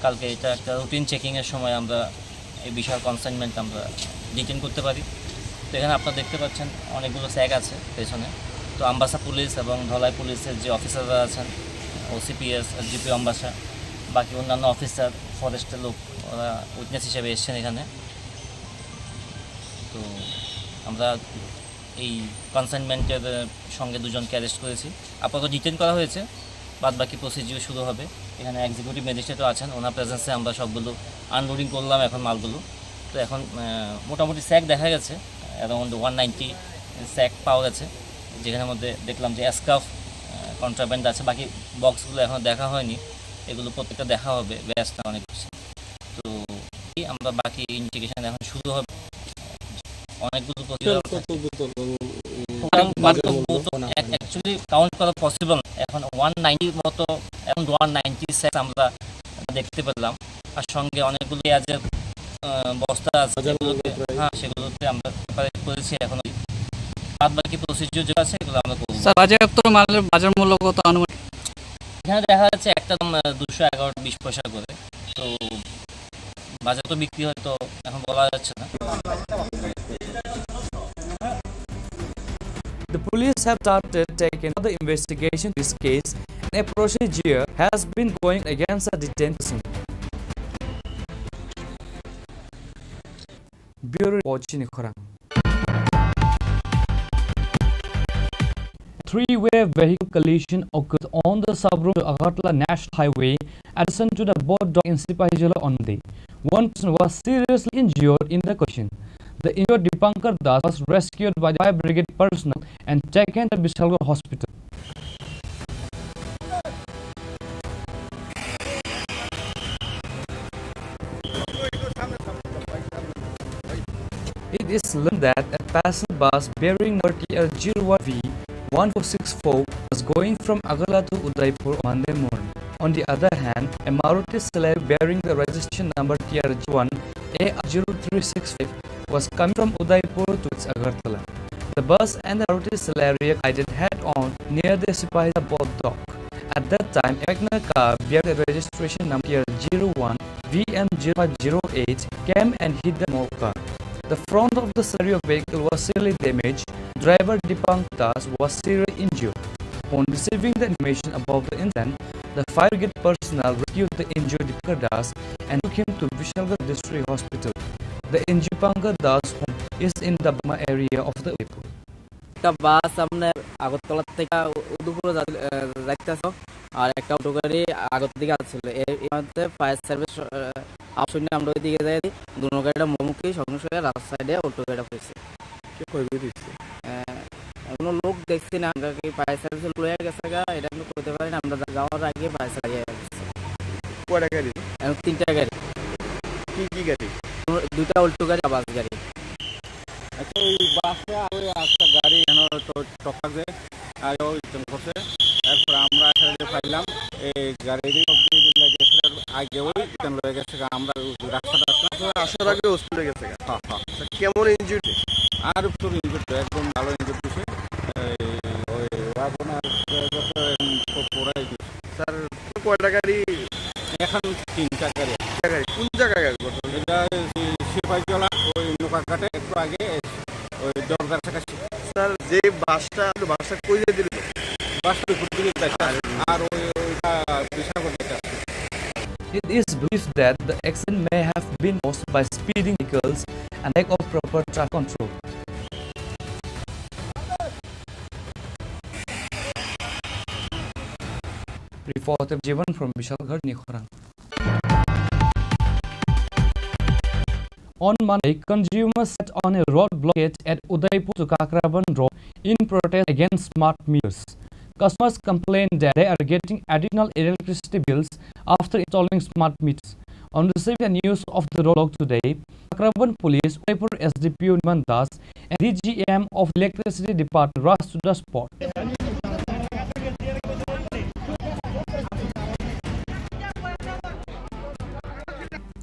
কালকে এটা একটা রুটিন চেকিংয়ের সময় আমরা এই বিশাল কনসাইনমেন্ট আমরা ডিটেন করতে পারি। তো এখানে আপনারা দেখতে পাচ্ছেন অনেকগুলো স্যাক আছে পেছনে। তো আম্বাসা পুলিশ এবং ধলাই পুলিশের যে অফিসাররা আছেন, ওসিপিএস, এসডিপিও আম্বাসা, বাকি অন্যান্য অফিসার, ফরেস্টের লোক, ওরা উইটনেস হিসেবে এসছেন এখানে। তো আমরা এই কনসাইনমেন্টের, আহ, সঙ্গে দুজনকে অ্যারেস্ট করেছি। আপাতত ডিটেন করা হয়েছে, বাদ বাকি প্রসিডিউর শুরু হবে। এখানে এক্সিকিউটিভ ম্যাজিস্ট্রেটও আছেন, ওনার প্রেজেন্সে আমরা সবগুলো আনলোডিং করলাম এখন মালগুলো। তো এখন, আহ, মোটামুটি স্যাক দেখা গেছে, অ্যারাউন্ড ওয়ান নাইনটি স্যাক পাওয়া গেছে, যেখানের মধ্যে দেখলাম যে স্কার্ফ, আহ, কন্ট্রাব্যান্ড আছে, বাকি বক্সগুলো এখনও দেখা হয়নি, এগুলো প্রত্যেকটা দেখা হবে, ব্যস্ত অনেক বেশি। তো এই আমরা বাকি ইনভেস্টিগেশন এখন শুরু হবে। অনেকগুলো প্রতিবেদন টোটাল কত বোতল এবং, উম, টোটাল বাজার কত মূল্য? বোতল অ্যাক-, অ্যাকচুয়ালি কাউন্ট করা পসিবল না। এখন ওয়ান নাইনটি মতো, এখন ওয়ান নাইনটি স্যাক আমরা দেখতে পেলাম। আর সঙ্গে অনেকগুলো পেঁয়াজের, আহ, বস্তা আছে, বাজার মূল্য সেগুলোতে, প্রায়? হ্যাঁ, সেগুলোতে আমরা প্রিপেয়ার করেছি এখনো। বাদ বাকি প্রসিডিউর যেটা আছে, এগুলো আমরা করবো। স্যার, বাজেয়াপ্ত মালের বাজার মূল্য কত আনুমানিক? এখানে দেখা যাচ্ছে একটা দাম, আহ, দুশো এগারো বিশ পয়সা করে। তো বাজার তো বিক্রি হয়, তো এখন বলা যাচ্ছে না। The police have started taking further investigation in this case, and a procedure has been going against the detained person. Bureau Report, Chinikhorang. Three-way vehicle collision occurred on the Sabrum to Agartala National Highway adjacent to the Bodh Dock in Sipahijala on Monday. One person was seriously injured in the collision. The injured Dipankar Das was rescued by the fire brigade personnel and taken to Bishalgarh Hospital. It is learned that a passenger bus bearing number T R zero one V one four six four was going from Agartala to Udaipur on Monday morning. On the other hand, a Maruti Celerio bearing the registration number T R one A zero three six five was coming from Udaipur towards Agartala. The bus and the Maruti Celerio collided head-on near the Sipahijala Bodh Dock. At that time, a Magna car bearing the registration number T R zero one V M zero five zero eight came and hit the more car. The front of the Celerio vehicle was severely damaged. Driver Dipankar Das was seriously injured. On receiving the information about the incident, the fire brigade personnel rescued the injured Dipankar Das and took him to Bishalgarh District Hospital. The injured Dipankar Das home is in the Bagma area of the Udaipur. একটা বাস আপনার আগরতলা থেকে উদয়পুরে যা-, আহ, যাইতেছে। আর একটা অটো গাড়ি আগের দিকে আসছিল। এ-, এর মধ্যে ফায়ার সার্ভিস, আহ, আওয়াজ শুনে আমরা ওইদিকে যাই, দুনো গাড়িটা মুখোমুখি, সঙ্গে সঙ্গে রাস্তার সাইডে অটো গাড়িটা পড়েছে। কে ক্ষয়ক্ষতি হয়েছে? আহ, কোনো লোক দেখছি না, আমরা কি ফায়ার সার্ভিস লয়ে গেছে গা, এটা কিন্তু কইতে পারি না, আমরা যা-, যাওয়ার আগে ফায়ার সার্ভিস আগে গেছে। কয়টা গাড়ি? এখন তিনটা গাড়ি। কি কি গাড়ি? দুইটা অল্টো গাড়ি, বাস গাড়ি। আচ্ছা, ওই বাসে আর ওই একটা গাড়ি এখানে তো টক্কর দেয়, আগেও অ্যাক্সিডেন্ট করছে। এরপর আমরা এখানে যে পাইলাম, এই গাড়িটি অবধি যেগুলো গেছে, আগে ওই অ্যাক্সিডেন্ট হয়ে গেছে, আমরা ওই রাস্তাটা আসলে আসার আগে হসপিটালে গেছে। হ্যাঁ, হ্যাঁ। আচ্ছা, কেমন ইনজিউর্ড? আর তো ইনজিউর্ড, একদম ভালো ইনজিউর্ড হয়েছে। এই, ওই ওয়াগনার ড্রাইভার তো এখন পুরাই স্যার, কয়টা গাড়ি? এখন তিনটা গাড়ি। তিনটা গাড়ি। কোন জায়গায় গাড়ি ঘটনা? এটা ওই সিপাহীজলা, ওই নৌকাঘাটে একটু আগে ওই দরগার কাছে। স্যার, যে বাসটা, বাসটা কই দিয়ে দিল? বাস ওই ফুটপাতে যাচ্ছে। আর আর ওই, ওইটা বিশালগড় যাচ্ছে। It is believed that the accident may have been caused by speeding vehicles and lack of proper traffic control. Reported Jivan from Bishalgarh, Nikhorang. On Monday, consumers sat on a road blockade at Udaipur to Kakraban Road in protest against smart meters. Customers complained that they are getting additional electricity bills after installing smart meters. On receiving the news of the roadblock today, Kakraban Police, Udaipur S D P O Niman Das, and D G M of Electricity Department rushed to the spot.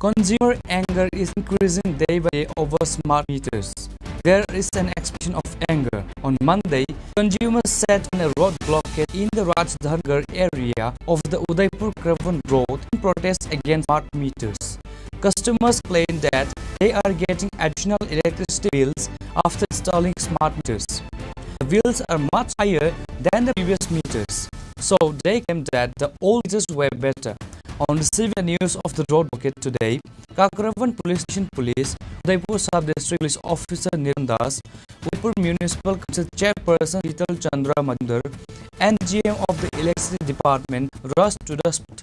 Consumer anger is increasing day by day over smart meters. There is an expression of anger. On Monday, consumers sat on a road blockade in the Rajdhangarh area of the Udaipur Kakraban Road in protest against smart meters. Customers claim that they are getting additional electricity bills after installing smart meters. The bills are much higher than the previous meters, so they claim that the old meters were better. On receiving the news of the road blockade today, Kakraban Police Station Police, Udaipur Sub District Police Officer Niran Das, Udaipur Municipal Council Chairperson Shital Chandra Majumdar, and G M of the Electricity Department rushed to the spot.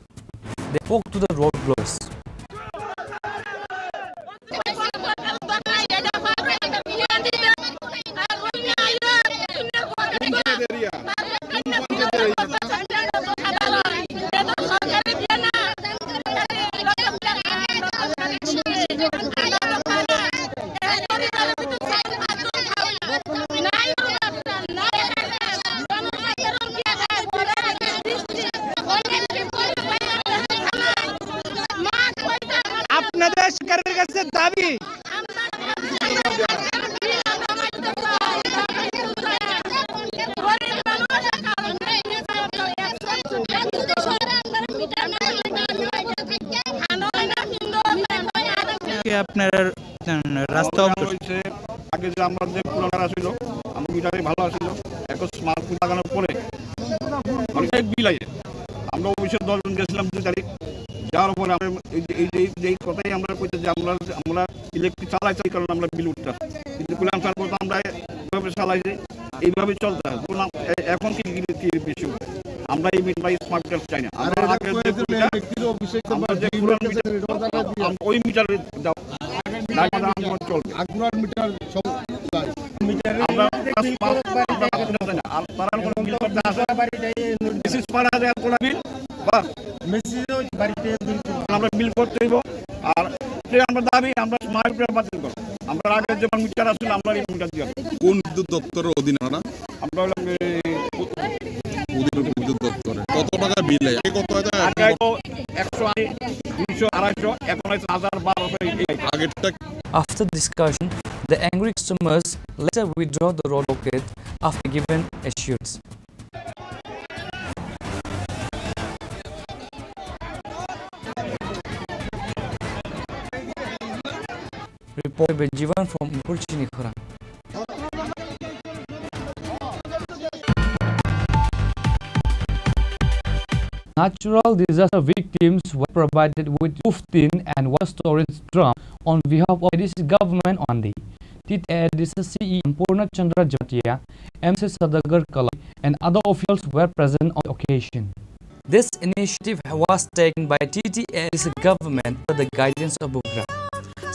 They spoke to the road blockers. আপনাদের সরকারের কাছে দাবি। আপনার, উম, রাস্তা অবরোধ হয়েছে। আগে যে আমরা যে পুরানো ছিল, আমার মিটারে ভালো আছিল, এখন স্মার্ট মিটার লাগানোর পরে অনেকটাই বিল আছে। আমরা অফিসে দশ জন গেছিলাম দুই তারিখ, যাওয়ার পরে আমরা এই যে, এই যে, এই যে কথাই আমরা কইতে যে আমরা, আমরা ইলেকট্রিক চালাইছি, এই কারণে আমরা বিল উঠতেছে। কিন্তু কইলাম, "স্যার, বলতো আমরা এভাবে চালাইছি, এইভাবে চলতে হয়।" বললাম, "এ-, এখন কি, কি, কি বিষয়? আমরা এই মিটার, স্মার্ট মিটার চাই না। আমরা আগে যে মিটার, আমরা যে পুরান মিটার, আম-, ওই মিটারে দাও।" তারপরে আন্দোলন চলবে। আগুয়ার মিটার সব নাই। মিটার আমরা প্লাস পাঁচ, আমরা পাঁচ মিটার জানি। আর তারা কোনো বিল করতে আসে। বিশেষ পাড়া যায় কোনো বিল বা মেসেজ বাড়িতে বিল করতে। আমরা বিল করতে হইব। আর যে আমরা দাবি, আমরা স্মার্ট মিটার বাতিল করব। আমরা আগে যেমন মিটার আসলে আমরা এই মিটার দিয়ে। কোন বিদ্যুৎ দপ্তরের অধীনে ওরা? আমরা হলাম এই উদয়পুর বিদ্যুৎ দপ্তরে। কত টাকা বিল হয়? আগে কত হতো? আগে হয়তো একশো আশি, দুইশো, আড়াইশো, এখন হয়তো হাজার, বারোশো, এই, এই। আগেরটা After discussion, the angry customers later withdraw the road blockade after given assurance. Report by Jivan from Kurchini Khorang. Natural disaster victims were provided with roof tin and water storage drum on behalf of A D C government on the T T A D C C E M Purna Chandra Jamatia, M C Sadagar Kalai, and other officials were present on the occasion. This initiative was taken by T T A D C government under the guidance of Bubagra,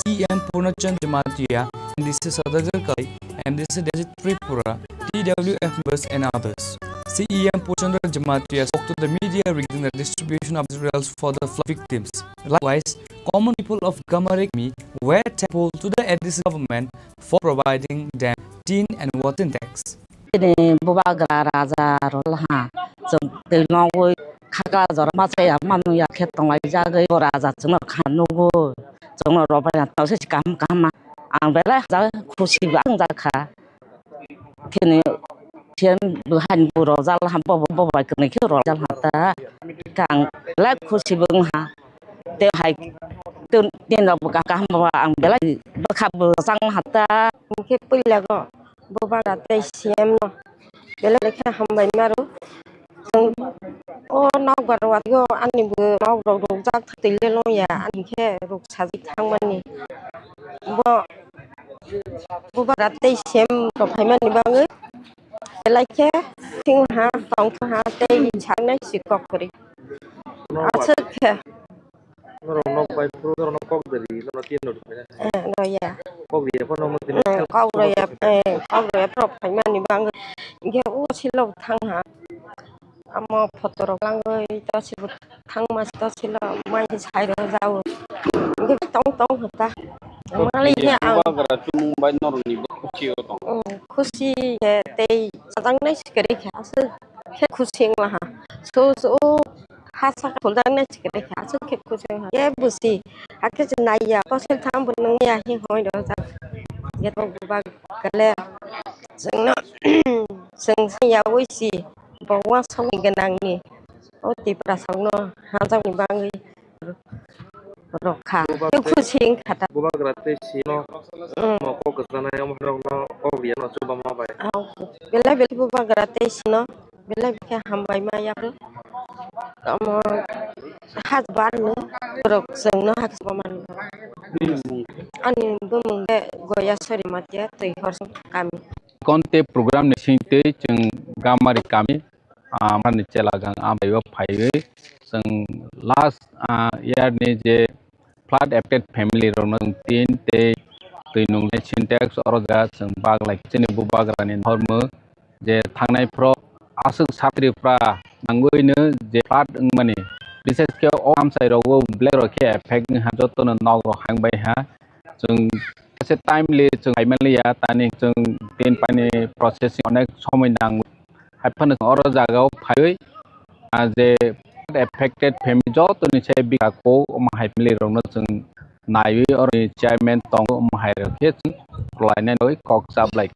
C E M Purna Chandra Jamatia, M D C Saudagar Kali, M D C District Tripura, T W F members and others. C E M Purna Chandra Jamatia spoke to the media regarding the distribution of materials for the flood victims. Likewise, common people of Gamari Kami were thankful to the A D C government for providing them tin and water tanks. Chini Bubagra raja rwlaha, chwng twi nogwi khakla jora machaya manwi ya khe tonglaijagwi bo raja chwngno kha nugwi chwngno robaina tongse kaham kaham ang belai hajakhe khusi bo ang jakha. Chini C M bo hani bo rojal ha bo bo bai kwnwi khe rojal ha ta khe ang belai khusi bo wngha. Tei hai tei rok bo kaham bo ang belai bwkha bo chang ha ta. Hwnkhe puila go Bubagra tei C M no belai khe hambai maro. Chwng o nokbar watio ani bo nok rok rwjak twi le longya ani khe rwk sajak thangmani. Bo Bubagra tei C M rok phaimani bagwi belai khe thwngha tongthwngha tei saknai si kok kwrwi. Aswk khe. Norok nok bai phuru norok nok kok dari, norok tin rok rwkhaina. Eh, roya. Kok riya phano mo tini. Eh, kok roya, eh, kok roya phano phaimani bangwi. Hinkhe o silo thangha. Amo photo rok langwi to silo thangma to silo mai sai rok jao. Hinkhe tong tong hota. Mali khe ang Bubagra chumung bai norok ni bo khusi o tong. Mm, khusi khe tei sajak nai sikari khe aswk khe khusi wnglaha. So so ha saka thonjaknai sikre kha, aswk khe kuchung ha. Kebo si, hakhe se naiya, kosel tham bo nungya, hing hoi do jak. Yeto buba gale, chwngno, chwng sanya wi si, bo uansukni gwnangni, o Tiprasakno hamjakni bagwi rwkha. Bubagra tei, khe khusi wngkha ta. Bubagra tei sino, mm, mo kok kwchanai, omo rokno kok riyano chubama bai. Belai belai Bubagra tei sino. Belai khe hambai ma yapri. Omo hajbar no borok chwngno hakhe mani. Ani bumung khe Goya Sori Matia twi Horsong kami. Conte program ni singtwi chwng Gamari kami, ah, mani chelagang amaibo phaiwi chwng last, ah, year ni je flood affected family rokno chwng tin tei twi nungnai sintex oro jaga chwng bak lai chini Bubagrani hormo je thangnai phro aswk satri pra nangwino je flood wngmani, bises khe o amchai rogo black rok khe effect wngha jotono nok rok hang bai ha chwng se timely chwng lai manliya tani chwng tin pani processing onek somoi nango. Hai phano chwng oro jagao phaiwi, ah, je affected family jotoni se bikha kok omo hai family rokno chwng naiwi oroni chairman tongo omo hai rok khe chwng rwlainai rwui kok chaplai.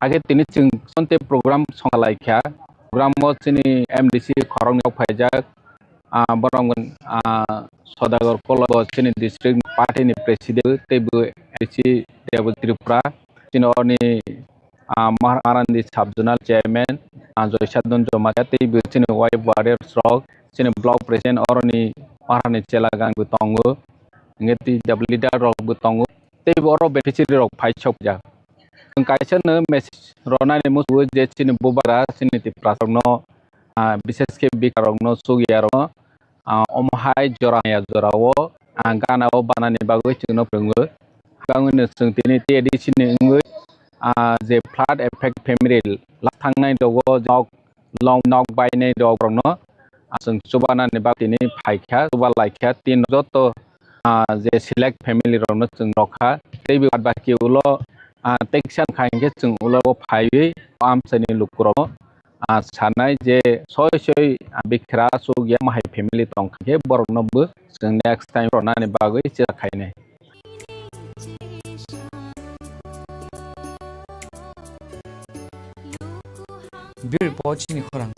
Hakhe tini chwng sonte program songkha lai kha. Program o chini M D C khoroknwi rok phaijak, ah, borok, ah, Sodagar Kolo bo chini district party ni president tei bo M D C Devil Tripura chini oroni ah, Maharandi Sub Zonal Chairman, ah, Joysadon Jamatia tei bo chini wife warriors rok, chini block president oroni Maharani chela gang bo tongo, hingke tei double leader rok bo tongo, tei bo oro beneficiary rok phai sok jak. Chwng kaisa no message ronani muchungo je chini Bubagra chini Tiprasarokno, ah, bises khe bikarokno chukya rokno, ah, omo hai jora ya jora o, ah, gana o banani bagwi chwngno phwrwngo. Bangwino chwng tini T A D C ni wngwi, ah, je flood affect family lak thangnai rogo nok, long nok bainai rok rokno, ah, chwng chubanani bagwi tini phaikha, chuba laikha, tin joto, ah, je select family rokno chwng rokha. Tei bo bad baki ulo, ah, teksa wngkha hinkhe chwng ulo phaiwi amchaini lukurokno ah, sanai je soi soi, ah, bikra chuk ya mahai family tong kha khe borok no bo chwng next time rw nani bagwi chela khainai. Bureau report chini khorang.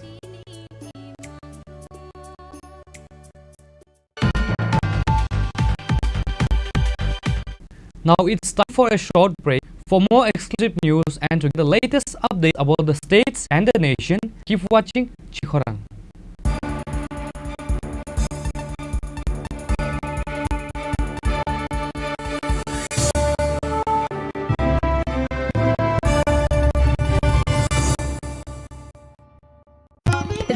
Now it's time for a short break. For more exclusive news and to get the latest updates about the states and the nation, keep watching Chikhorang.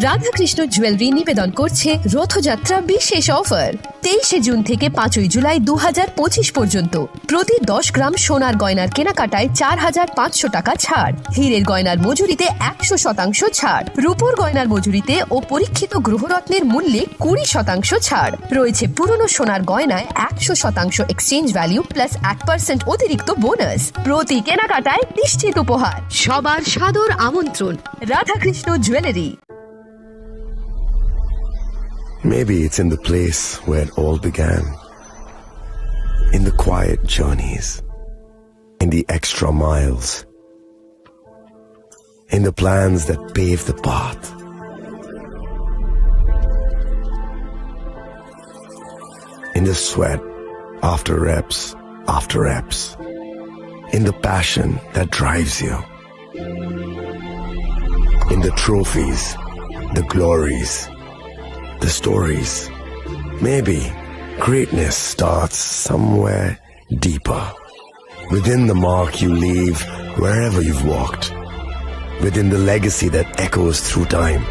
Radhakrishna jewellery নিবেদন করছে রথযাত্রা বিশেষ অফার। তেইশে জুন থেকে পাঁচই জুলাই দু হাজার পঁচিশ পর্যন্ত প্রতি দশ গ্রাম সোনার গয়নার কেনাকাটায় চার হাজার পাঁচশো টাকা ছাড়, হীরের গয়নার মজুরিতে একশো শতাংশ ছাড়, রূপোর গয়নার মজুরিতে ও পরীক্ষিত গ্রহরত্নের মূল্যে কুড়ি শতাংশ ছাড় রয়েছে। পুরনো সোনার গয়নায় একশো শতাংশ এক্সচেঞ্জ ভ্যালু প্লাস এক পার্সেন্ট অতিরিক্ত বোনাস। প্রতি কেনাকাটায় নিশ্চিত উপহার। সবার সাদর আমন্ত্রণ Radhakrishna jewellery. Maybe it's in the place where it all began. In the quiet journeys, in the extra miles, in the plans that pave the path, in the sweat after reps after reps, in the passion that drives you. In the trophies, the glories, the stories. Maybe greatness starts somewhere deeper. Within the mark you leave wherever you've walked. Within the legacy that echoes through time.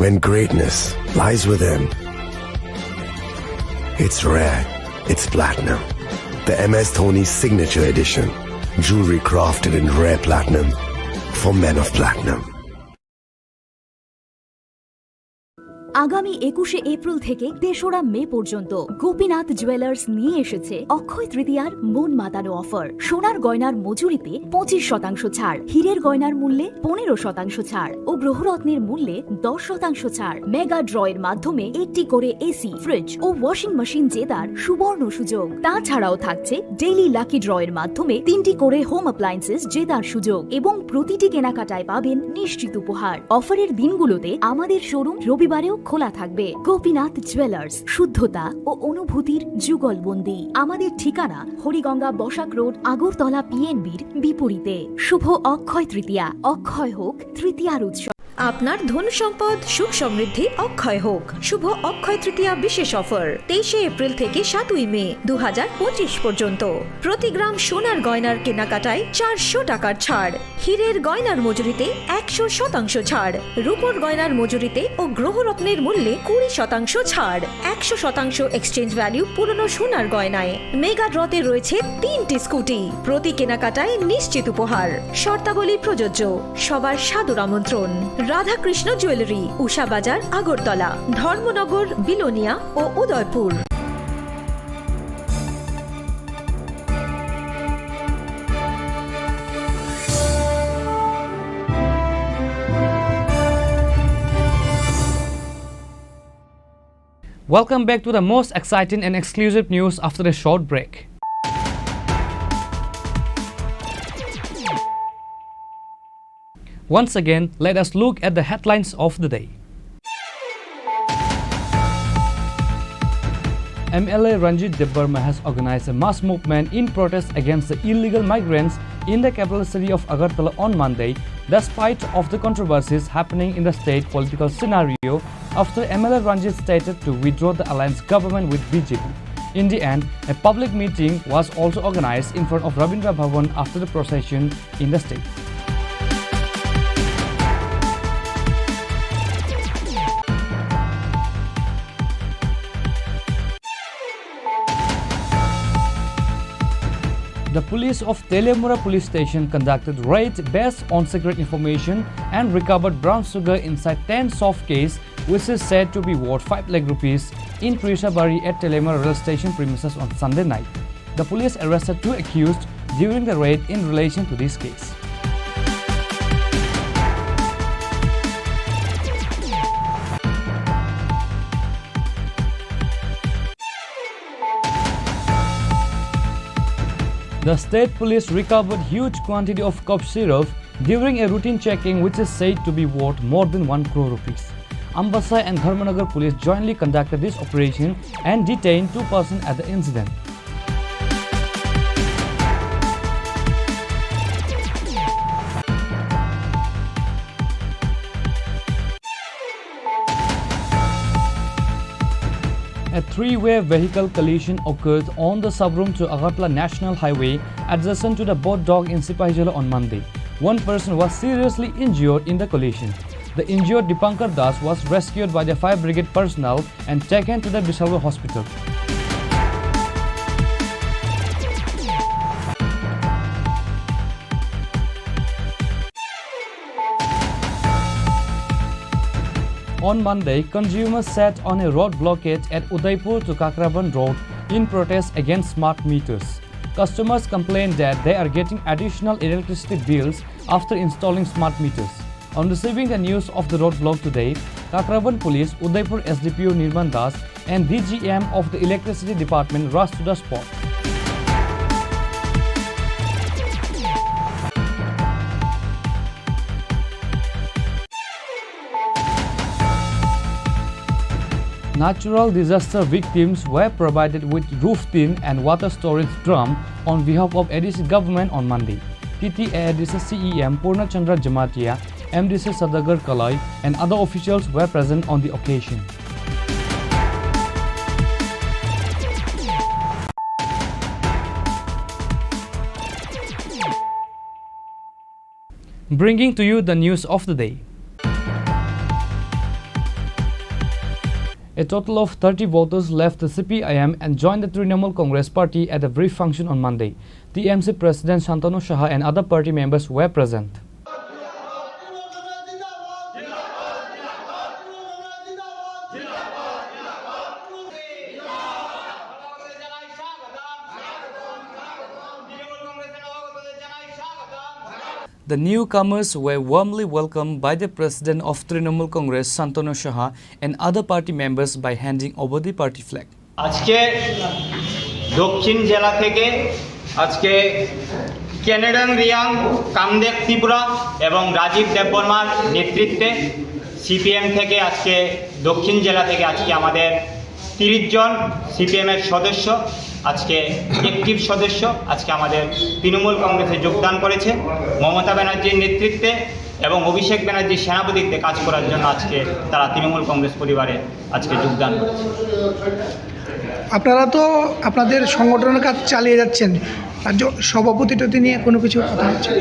When greatness lies within, it's rare, it's platinum. The M S Dhoni Signature Edition. Jewelry crafted in rare platinum for men of platinum. আগামী একুশে এপ্রিল থেকে তেসরা মে পর্যন্ত গোপীনাথ জুয়েলার্স নিয়ে এসেছে অক্ষয় তৃতীয়ার মন মাতানো অফার। সোনার গয়নার মজুরিতে পঁচিশ শতাংশ ছাড়, হীরের গয়নার মূল্যে পনেরো শতাংশ ছাড় ও গ্রহরত্নের মূল্যে দশ শতাংশ ছাড়। মেগা ড্র এর মাধ্যমে একটি করে এসি, ফ্রিজ ও ওয়াশিং মেশিন জেতার সুবর্ণ সুযোগ। তাছাড়াও থাকছে ডেইলি লাকি ড্র এর মাধ্যমে তিনটি করে হোম অ্যাপ্লায়েন্সেস জেতার সুযোগ এবং প্রতিটি কেনাকাটায় পাবেন নিশ্চিত উপহার। অফারের দিনগুলোতে আমাদের শোরুম রবিবারেও খোলা থাকবে। গোপীনাথ জুয়েলার্স, শুদ্ধতা ও অনুভূতির যুগলবন্দি। আমাদের ঠিকানা হরিগঙ্গা বসাক রোড, আগরতলা পিএনবির বিপরীতে। শুভ অক্ষয় তৃতীয়া, অক্ষয় হোক তৃতীয়ার উৎসব। আপনার ধন সম্পদ সুখ সমৃদ্ধি অক্ষয় হোক। শুভ অক্ষয় তৃতীয়া বিশেষ অফার তেইশে এপ্রিল থেকে সাতই মে দু হাজার পঁচিশ পর্যন্ত। প্রতি গ্রাম সোনার গয়নার কেনাকাটায় চারশো টাকার ছাড়, হীরের গয়নার মজুরিতে একশো শতাংশ ছাড়, রূপোর গয়নার মজুরিতে ও গ্রহরত্নের মূল্যে কুড়ি শতাংশ ছাড়, একশো শতাংশ এক্সচেঞ্জ ভ্যালু পুরনো সোনার গয়নায়। মেগা ড্রতে রয়েছে তিনটি স্কুটি, প্রতি কেনাকাটায় নিশ্চিত উপহার। শর্তাবলী প্রযোজ্য। সবার সাদর আমন্ত্রণ। রাধাকৃষ্ণ জুয়েলারি, উষা বাজার, আগরতলা, ধর্মনগর, বিলোনিয়া ও Udaipur. Welcome back to the most exciting and exclusive news after a short break. Once again, let us look at the headlines of the day. M L A Ranjit Debbarma has organized a mass movement in protest against the illegal migrants in the capital city of Agartala on Monday, despite of the controversies happening in the state political scenario after M L A Ranjit stated to withdraw the alliance government with B J P. In the end, a public meeting was also organized in front of Rabindra Bhavan after the procession in the state. The police of Teliamura police station conducted raid based on secret information and recovered brown sugar inside ten soft case, which is said to be worth five lakh rupees, in Trishabari at Teliamura rail station premises on Sunday night. The police arrested two accused during the raid in relation to this case. The state police recovered huge quantity of cough syrup during a routine checking, which is said to be worth more than one crore rupees. Ambassa and Dharmanagar police jointly conducted this operation and detained two persons at the incident. A three-way vehicle collision occurred on the Sabrum to Agartala National Highway adjacent to the Bodh Dog in Sipahijala on Monday. One person was seriously injured in the collision. The injured Dipankar Das was rescued by the fire brigade personnel and taken to the Bisalwar hospital. On Monday, consumers sat on a road blockade at Udaipur to Kakraban Road in protest against smart meters. Customers complained that they are getting additional electricity bills after installing smart meters. On receiving the news of the roadblock today, Kakraban Police, Udaipur S D P O Nirman Das, and D G M of the Electricity Department rushed to the spot. Natural disaster victims were provided with roof tin and water storage drum on behalf of A D C government on Monday. T T A A D C C E M Purna Chandra Jamatia, M D C Sadagar Kalai, and other officials were present on the occasion. Bringing to you the news of the day. A total of thirty voters left the C P I M and joined the Trinamool Congress party at a brief function on Monday. T M C President Shantanu Saha and other party members were present. The newcomers were warmly welcomed by the President of Trinamool Congress, Shantanu Saha, and other party members by handing over the party flag. আজকে দক্ষিণ জেলা থেকে আজকে কেনেডন রিয়াং, কামদেব ত্রিপুরা এবং রাজীব দেববর্মার নেতৃত্বে সিপিএম থেকে আজকে দক্ষিণ জেলা থেকে আজকে আমাদের তিরিশ জন সিপিএম এর সদস্য, আজকে অ্যাক্টিভ সদস্য, আজকে আমাদের তৃণমূল কংগ্রেসে যোগদান করেছে। মমতা ব্যানার্জির নেতৃত্বে এবং অভিষেক ব্যানার্জির সেনাপতিত্বে কাজ করার জন্য আজকে তারা তৃণমূল কংগ্রেস পরিবারে আজকে যোগদান করেছে। আপনারা তো আপনাদের সংগঠনের কাজ চালিয়ে যাচ্ছেন, রাজ্য সভাপতি টতি নিয়ে কোনো কিছু কথা হচ্ছে?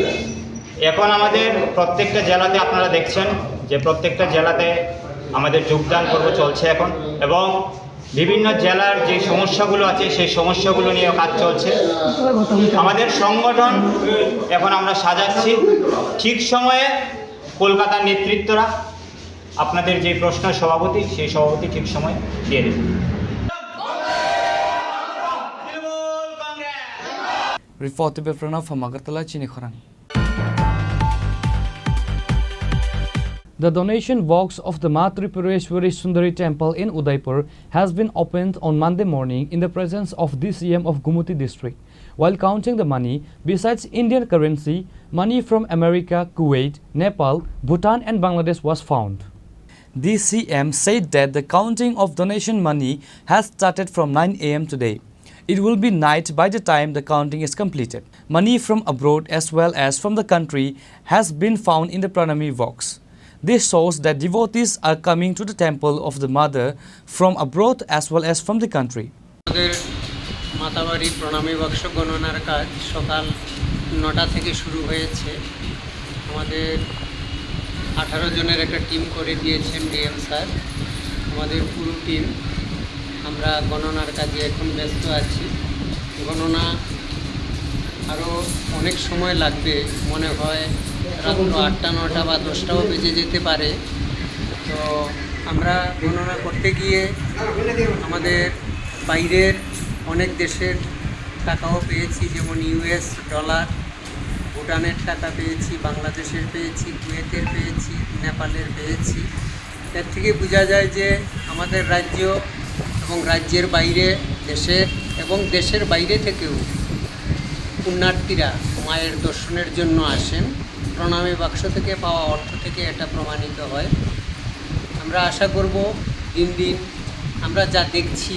এখন আমাদের প্রত্যেকটা জেলাতে আপনারা দেখছেন যে প্রত্যেকটা জেলাতে আমাদের যোগদান পর্ব চলছে এখন, এবং বিভিন্ন জেলার যে সমস্যাগুলো আছে সেই সমস্যাগুলো নিয়ে কাজ চলছে। আমাদের সংগঠন এখন আমরা সাজাচ্ছি, ঠিক সময়ে কলকাতার নেতৃত্বরা আপনাদের যে প্রশ্ন সভাপতি, সেই সভাপতি ঠিক সময় দিয়ে দেবে। Report by Pranav from Agartala, Chini Khorang. The donation box of the Ma Tripureshwari Sundari Temple in Udaipur has been opened on Monday morning in the presence of D C M of Gumuti district. While counting the money, besides Indian currency, money from America, Kuwait, Nepal, Bhutan and Bangladesh was found. D C M said that the counting of donation money has started from nine A M today. It will be night by the time the counting is completed. Money from abroad as well as from the country has been found in the Pranami box. This shows that devotees are coming to the temple of the mother from abroad as well as from the country. আমাদের মাতাবাড়ি প্রণামী বাক্স গণনার কাজ সকাল নটা থেকে শুরু হয়েছে। আমাদের আঠারো জনের একটা টিম করে দিয়েছেন ডিএম স্যার। আমাদের পুরো টিম আমরা গণনার কাজে এখন ব্যস্ত আছি। গণনা আরও অনেক সময় লাগবে, মনে হয় রাত্র আটটা, নটা বা দশটাও বেজে যেতে পারে। তো আমরা গণনা করতে গিয়ে আমাদের বাইরের অনেক দেশের টাকাও পেয়েছি, যেমন ইউএস ডলার, ভুটানের টাকা পেয়েছি, বাংলাদেশের পেয়েছি, কুয়েতের পেয়েছি, নেপালের পেয়েছি। এর থেকে বোঝা যায় যে আমাদের রাজ্য এবং রাজ্যের বাইরে, দেশের এবং দেশের বাইরে থেকেও পুণ্যার্থীরা মায়ের দর্শনের জন্য আসেন। প্রণামী বাক্স থেকে পাওয়া অর্থ থেকে এটা প্রমাণিত হয়। আমরা আশা করব দিন দিন আমরা যা দেখছি,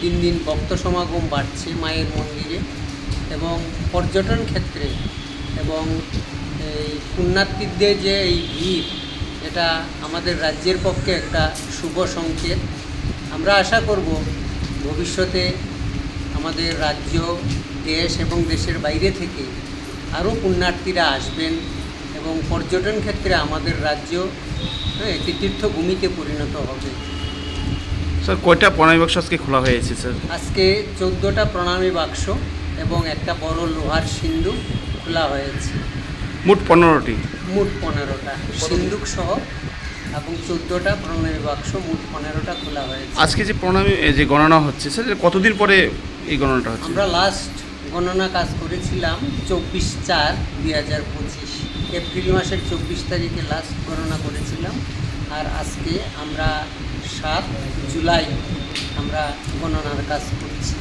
দিন দিন ভক্ত সমাগম বাড়ছে মায়ের মন্দিরে এবং পর্যটন ক্ষেত্রে এবং এই পুণ্যার্থীদের যে এই ভিড়, এটা আমাদের রাজ্যের পক্ষে একটা শুভ সংকেত। আমরা আশা করব ভবিষ্যতে আমাদের রাজ্য, দেশ এবং দেশের বাইরে থেকে আরও পুণ্যার্থীরা আসবেন এবং পর্যটন ক্ষেত্রে আমাদের রাজ্য হ্যাঁ, একটি তীর্থভূমিতে পরিণত হবে। স্যার, কয়টা প্রণামী বাক্স আজকে খোলা হয়েছে, স্যার? আজকে চোদ্দটা প্রণামী বাক্স এবং একটা বড় লোহার সিন্ধুক খোলা হয়েছে। মোট পনেরোটি? মোট পনেরোটা, সিন্ধুক সহ এবং চোদ্দটা প্রণামী বাক্স, মোট পনেরোটা খোলা হয়েছে। আজকে যে প্রণামী, এ, যে গণনা হচ্ছে, স্যার, এটা কতদিন পরে এই গণনাটা হচ্ছে? আমরা লাস্ট গণনা কাজ করেছিলাম চব্বিশ চার দুই হাজার পঁচিশ, এপ্রিল মাসের চব্বিশ তারিখে লাস্ট গণনা করেছিলাম। আর আজকে আমরা সাত জুলাই আমরা গণনার কাজ করছি।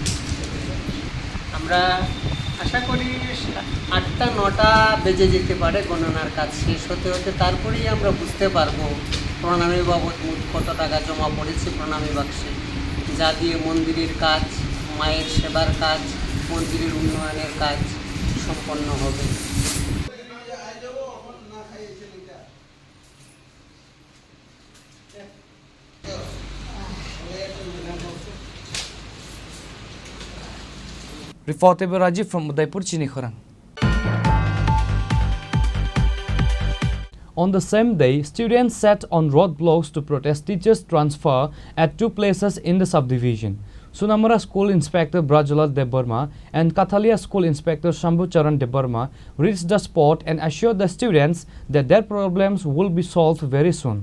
আমরা আশা করি আটটা নটা বেজে যেতে পারে গণনার কাজ শেষ হতে হতে, তারপরেই আমরা বুঝতে পারবো প্রণামী বাবদ মোট কত টাকা জমা পড়েছে প্রণামী বাক্সে, যা দিয়ে মন্দিরের কাজ, মায়ের সেবার কাজ, মন্দিরের উন্নয়নের কাজ সম্পন্ন হবে। Reporter Rajiv from Udaipur, Chini Khorang. On the same day, students sat on roadblocks to protest teachers' transfer at two places in the subdivision. Sunamura School Inspector Brajlal Debbarma and Kathalia School Inspector Shambhu Charan Debbarma reached the spot and assured the students that their problems will be solved very soon.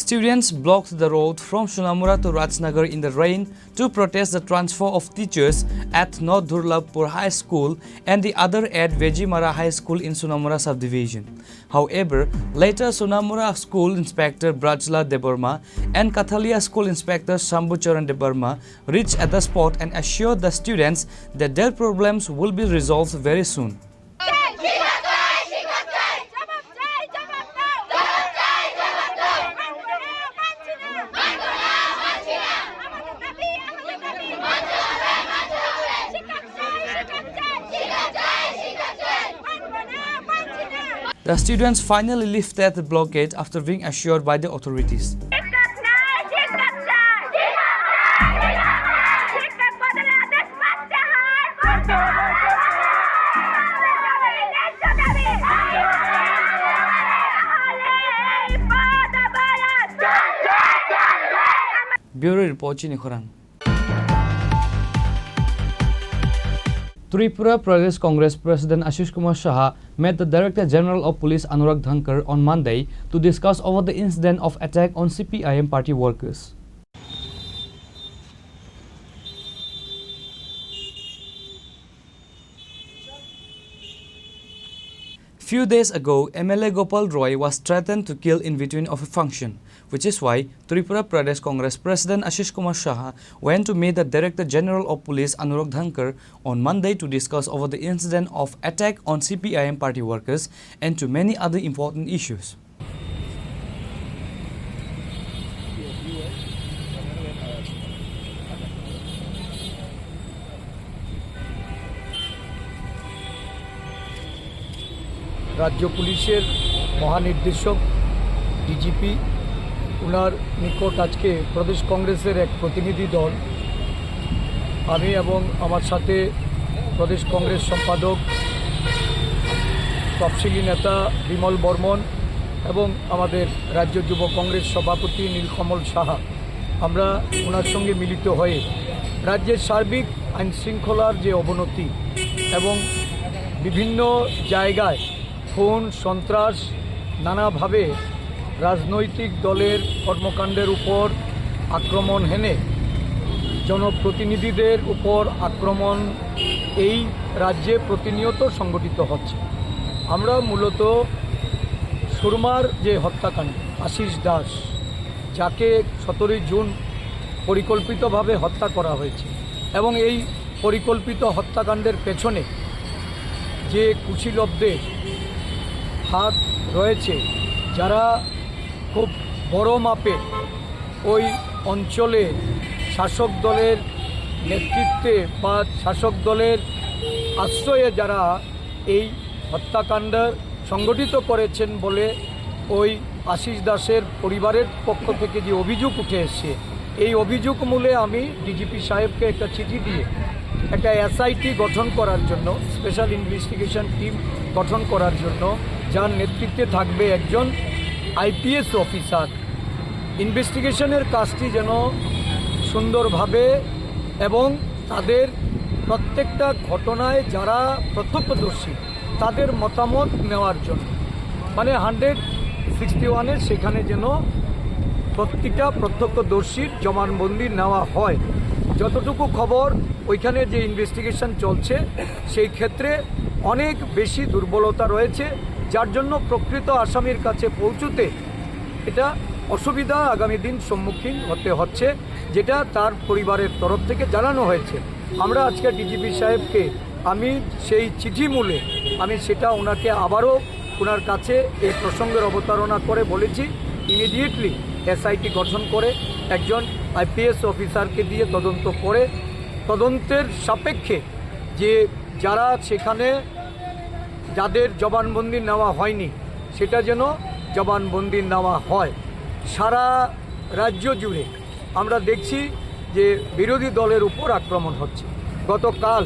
Students blocked the road from Sunamura to Rajnagar in the rain to protest the transfer of teachers at North Durlabpur High School and the other at Vejimara High School in Sunamura subdivision. However, later Sunamura School Inspector Brajla Debbarma and Kathalia School Inspector Shambhu Charan Debbarma reached at the spot and assured the students that their problems will be resolved very soon. The students finally lifted the blockade after being assured by the authorities. Bureau Report, Chini Khorang. Tripura Pradesh Congress President Ashish Kumar Saha met the Director General of Police Anurag Dhankar on Monday to discuss over the incident of attack on C P I M party workers. Few days ago, M L A Gopal Roy was threatened to kill in between of a function, which is why Tripura Pradesh Congress President Ashish Kumar Saha went to meet the Director General of Police Anurag Dhankar on Monday to discuss over the incident of attack on C P I M party workers and to many other important issues. রাজ্য পুলিশের মহানির্দেশক ডিজিপি, ওনার নিকট আজকে প্রদেশ কংগ্রেসের এক প্রতিনিধি দল, আমি এবং আমার সাথে প্রদেশ কংগ্রেস সম্পাদক, তফসিলি নেতা বিমল বর্মন এবং আমাদের রাজ্য যুব কংগ্রেস সভাপতি নীলকমল সাহা, আমরা ওনার সঙ্গে মিলিত হয়ে রাজ্যের সার্বিক আইন শৃঙ্খলার যে অবনতি এবং বিভিন্ন জায়গায় খুন, সন্ত্রাস, নানাভাবে রাজনৈতিক দলের কর্মকাণ্ডের উপর আক্রমণ হেনে জনপ্রতিনিধিদের উপর আক্রমণ এই রাজ্যে প্রতিনিয়ত সংঘটিত হচ্ছে। আমরা মূলত সুরমার যে হত্যাকাণ্ড, আশিস দাস, যাকে সতেরোই জুন পরিকল্পিতভাবে হত্যা করা হয়েছে এবং এই পরিকল্পিত হত্যাকাণ্ডের পেছনে যে কুশীলবদের হাত রয়েছে, যারা খুব বড় মাপে ওই অঞ্চলে শাসক দলের নেতৃত্বে বা শাসক দলের আশ্রয়ে যারা এই হত্যাকাণ্ড সংগঠিত করেছেন বলে ওই আশিস দাসের পরিবারের পক্ষ থেকে যে অভিযোগ উঠে এসছে, এই অভিযোগ মূলে আমি ডিজিপি সাহেবকে একটা চিঠি দিয়ে একটা এসআইটি গঠন করার জন্য, স্পেশাল ইনভেস্টিগেশন টিম গঠন করার জন্য, যার নেতৃত্বে থাকবে একজন আইপিএস অফিসার। ইনভেস্টিগেশনের কাজটি যেন সুন্দরভাবে এবং তাদের প্রত্যেকটা ঘটনায় যারা প্রত্যক্ষদর্শী, তাদের মতামত নেওয়ার জন্য, মানে হান্ড্রেড সিক্সটি ওয়ানের সেখানে যেন প্রতিটা প্রত্যক্ষদর্শীর জবানবন্দি নেওয়া হয়। যতটুকু খবর, ওইখানে যে ইনভেস্টিগেশন চলছে, সেই ক্ষেত্রে অনেক বেশি দুর্বলতা রয়েছে, যার জন্য প্রকৃত আসামির কাছে পৌঁছতে এটা অসুবিধা আগামী দিন সম্মুখীন হতে হচ্ছে, যেটা তার পরিবারের তরফ থেকে জানানো হয়েছে। আমরা আজকে ডিজিপি সাহেবকে, আমি সেই চিঠি মূলে আমি সেটা ওনাকে আবারও ওনার কাছে এই প্রসঙ্গের অবতারণা করে বলেছি, ইমিডিয়েটলি এসআইটি গঠন করে একজন আইপিএস অফিসারকে দিয়ে তদন্ত করে, তদন্তের সাপেক্ষে যে যারা সেখানে, যাদের জবানবন্দি নেওয়া হয়নি, সেটা যেন জবানবন্দি নেওয়া হয়। সারা রাজ্য জুড়ে আমরা দেখছি যে বিরোধী দলের উপর আক্রমণ হচ্ছে। গতকাল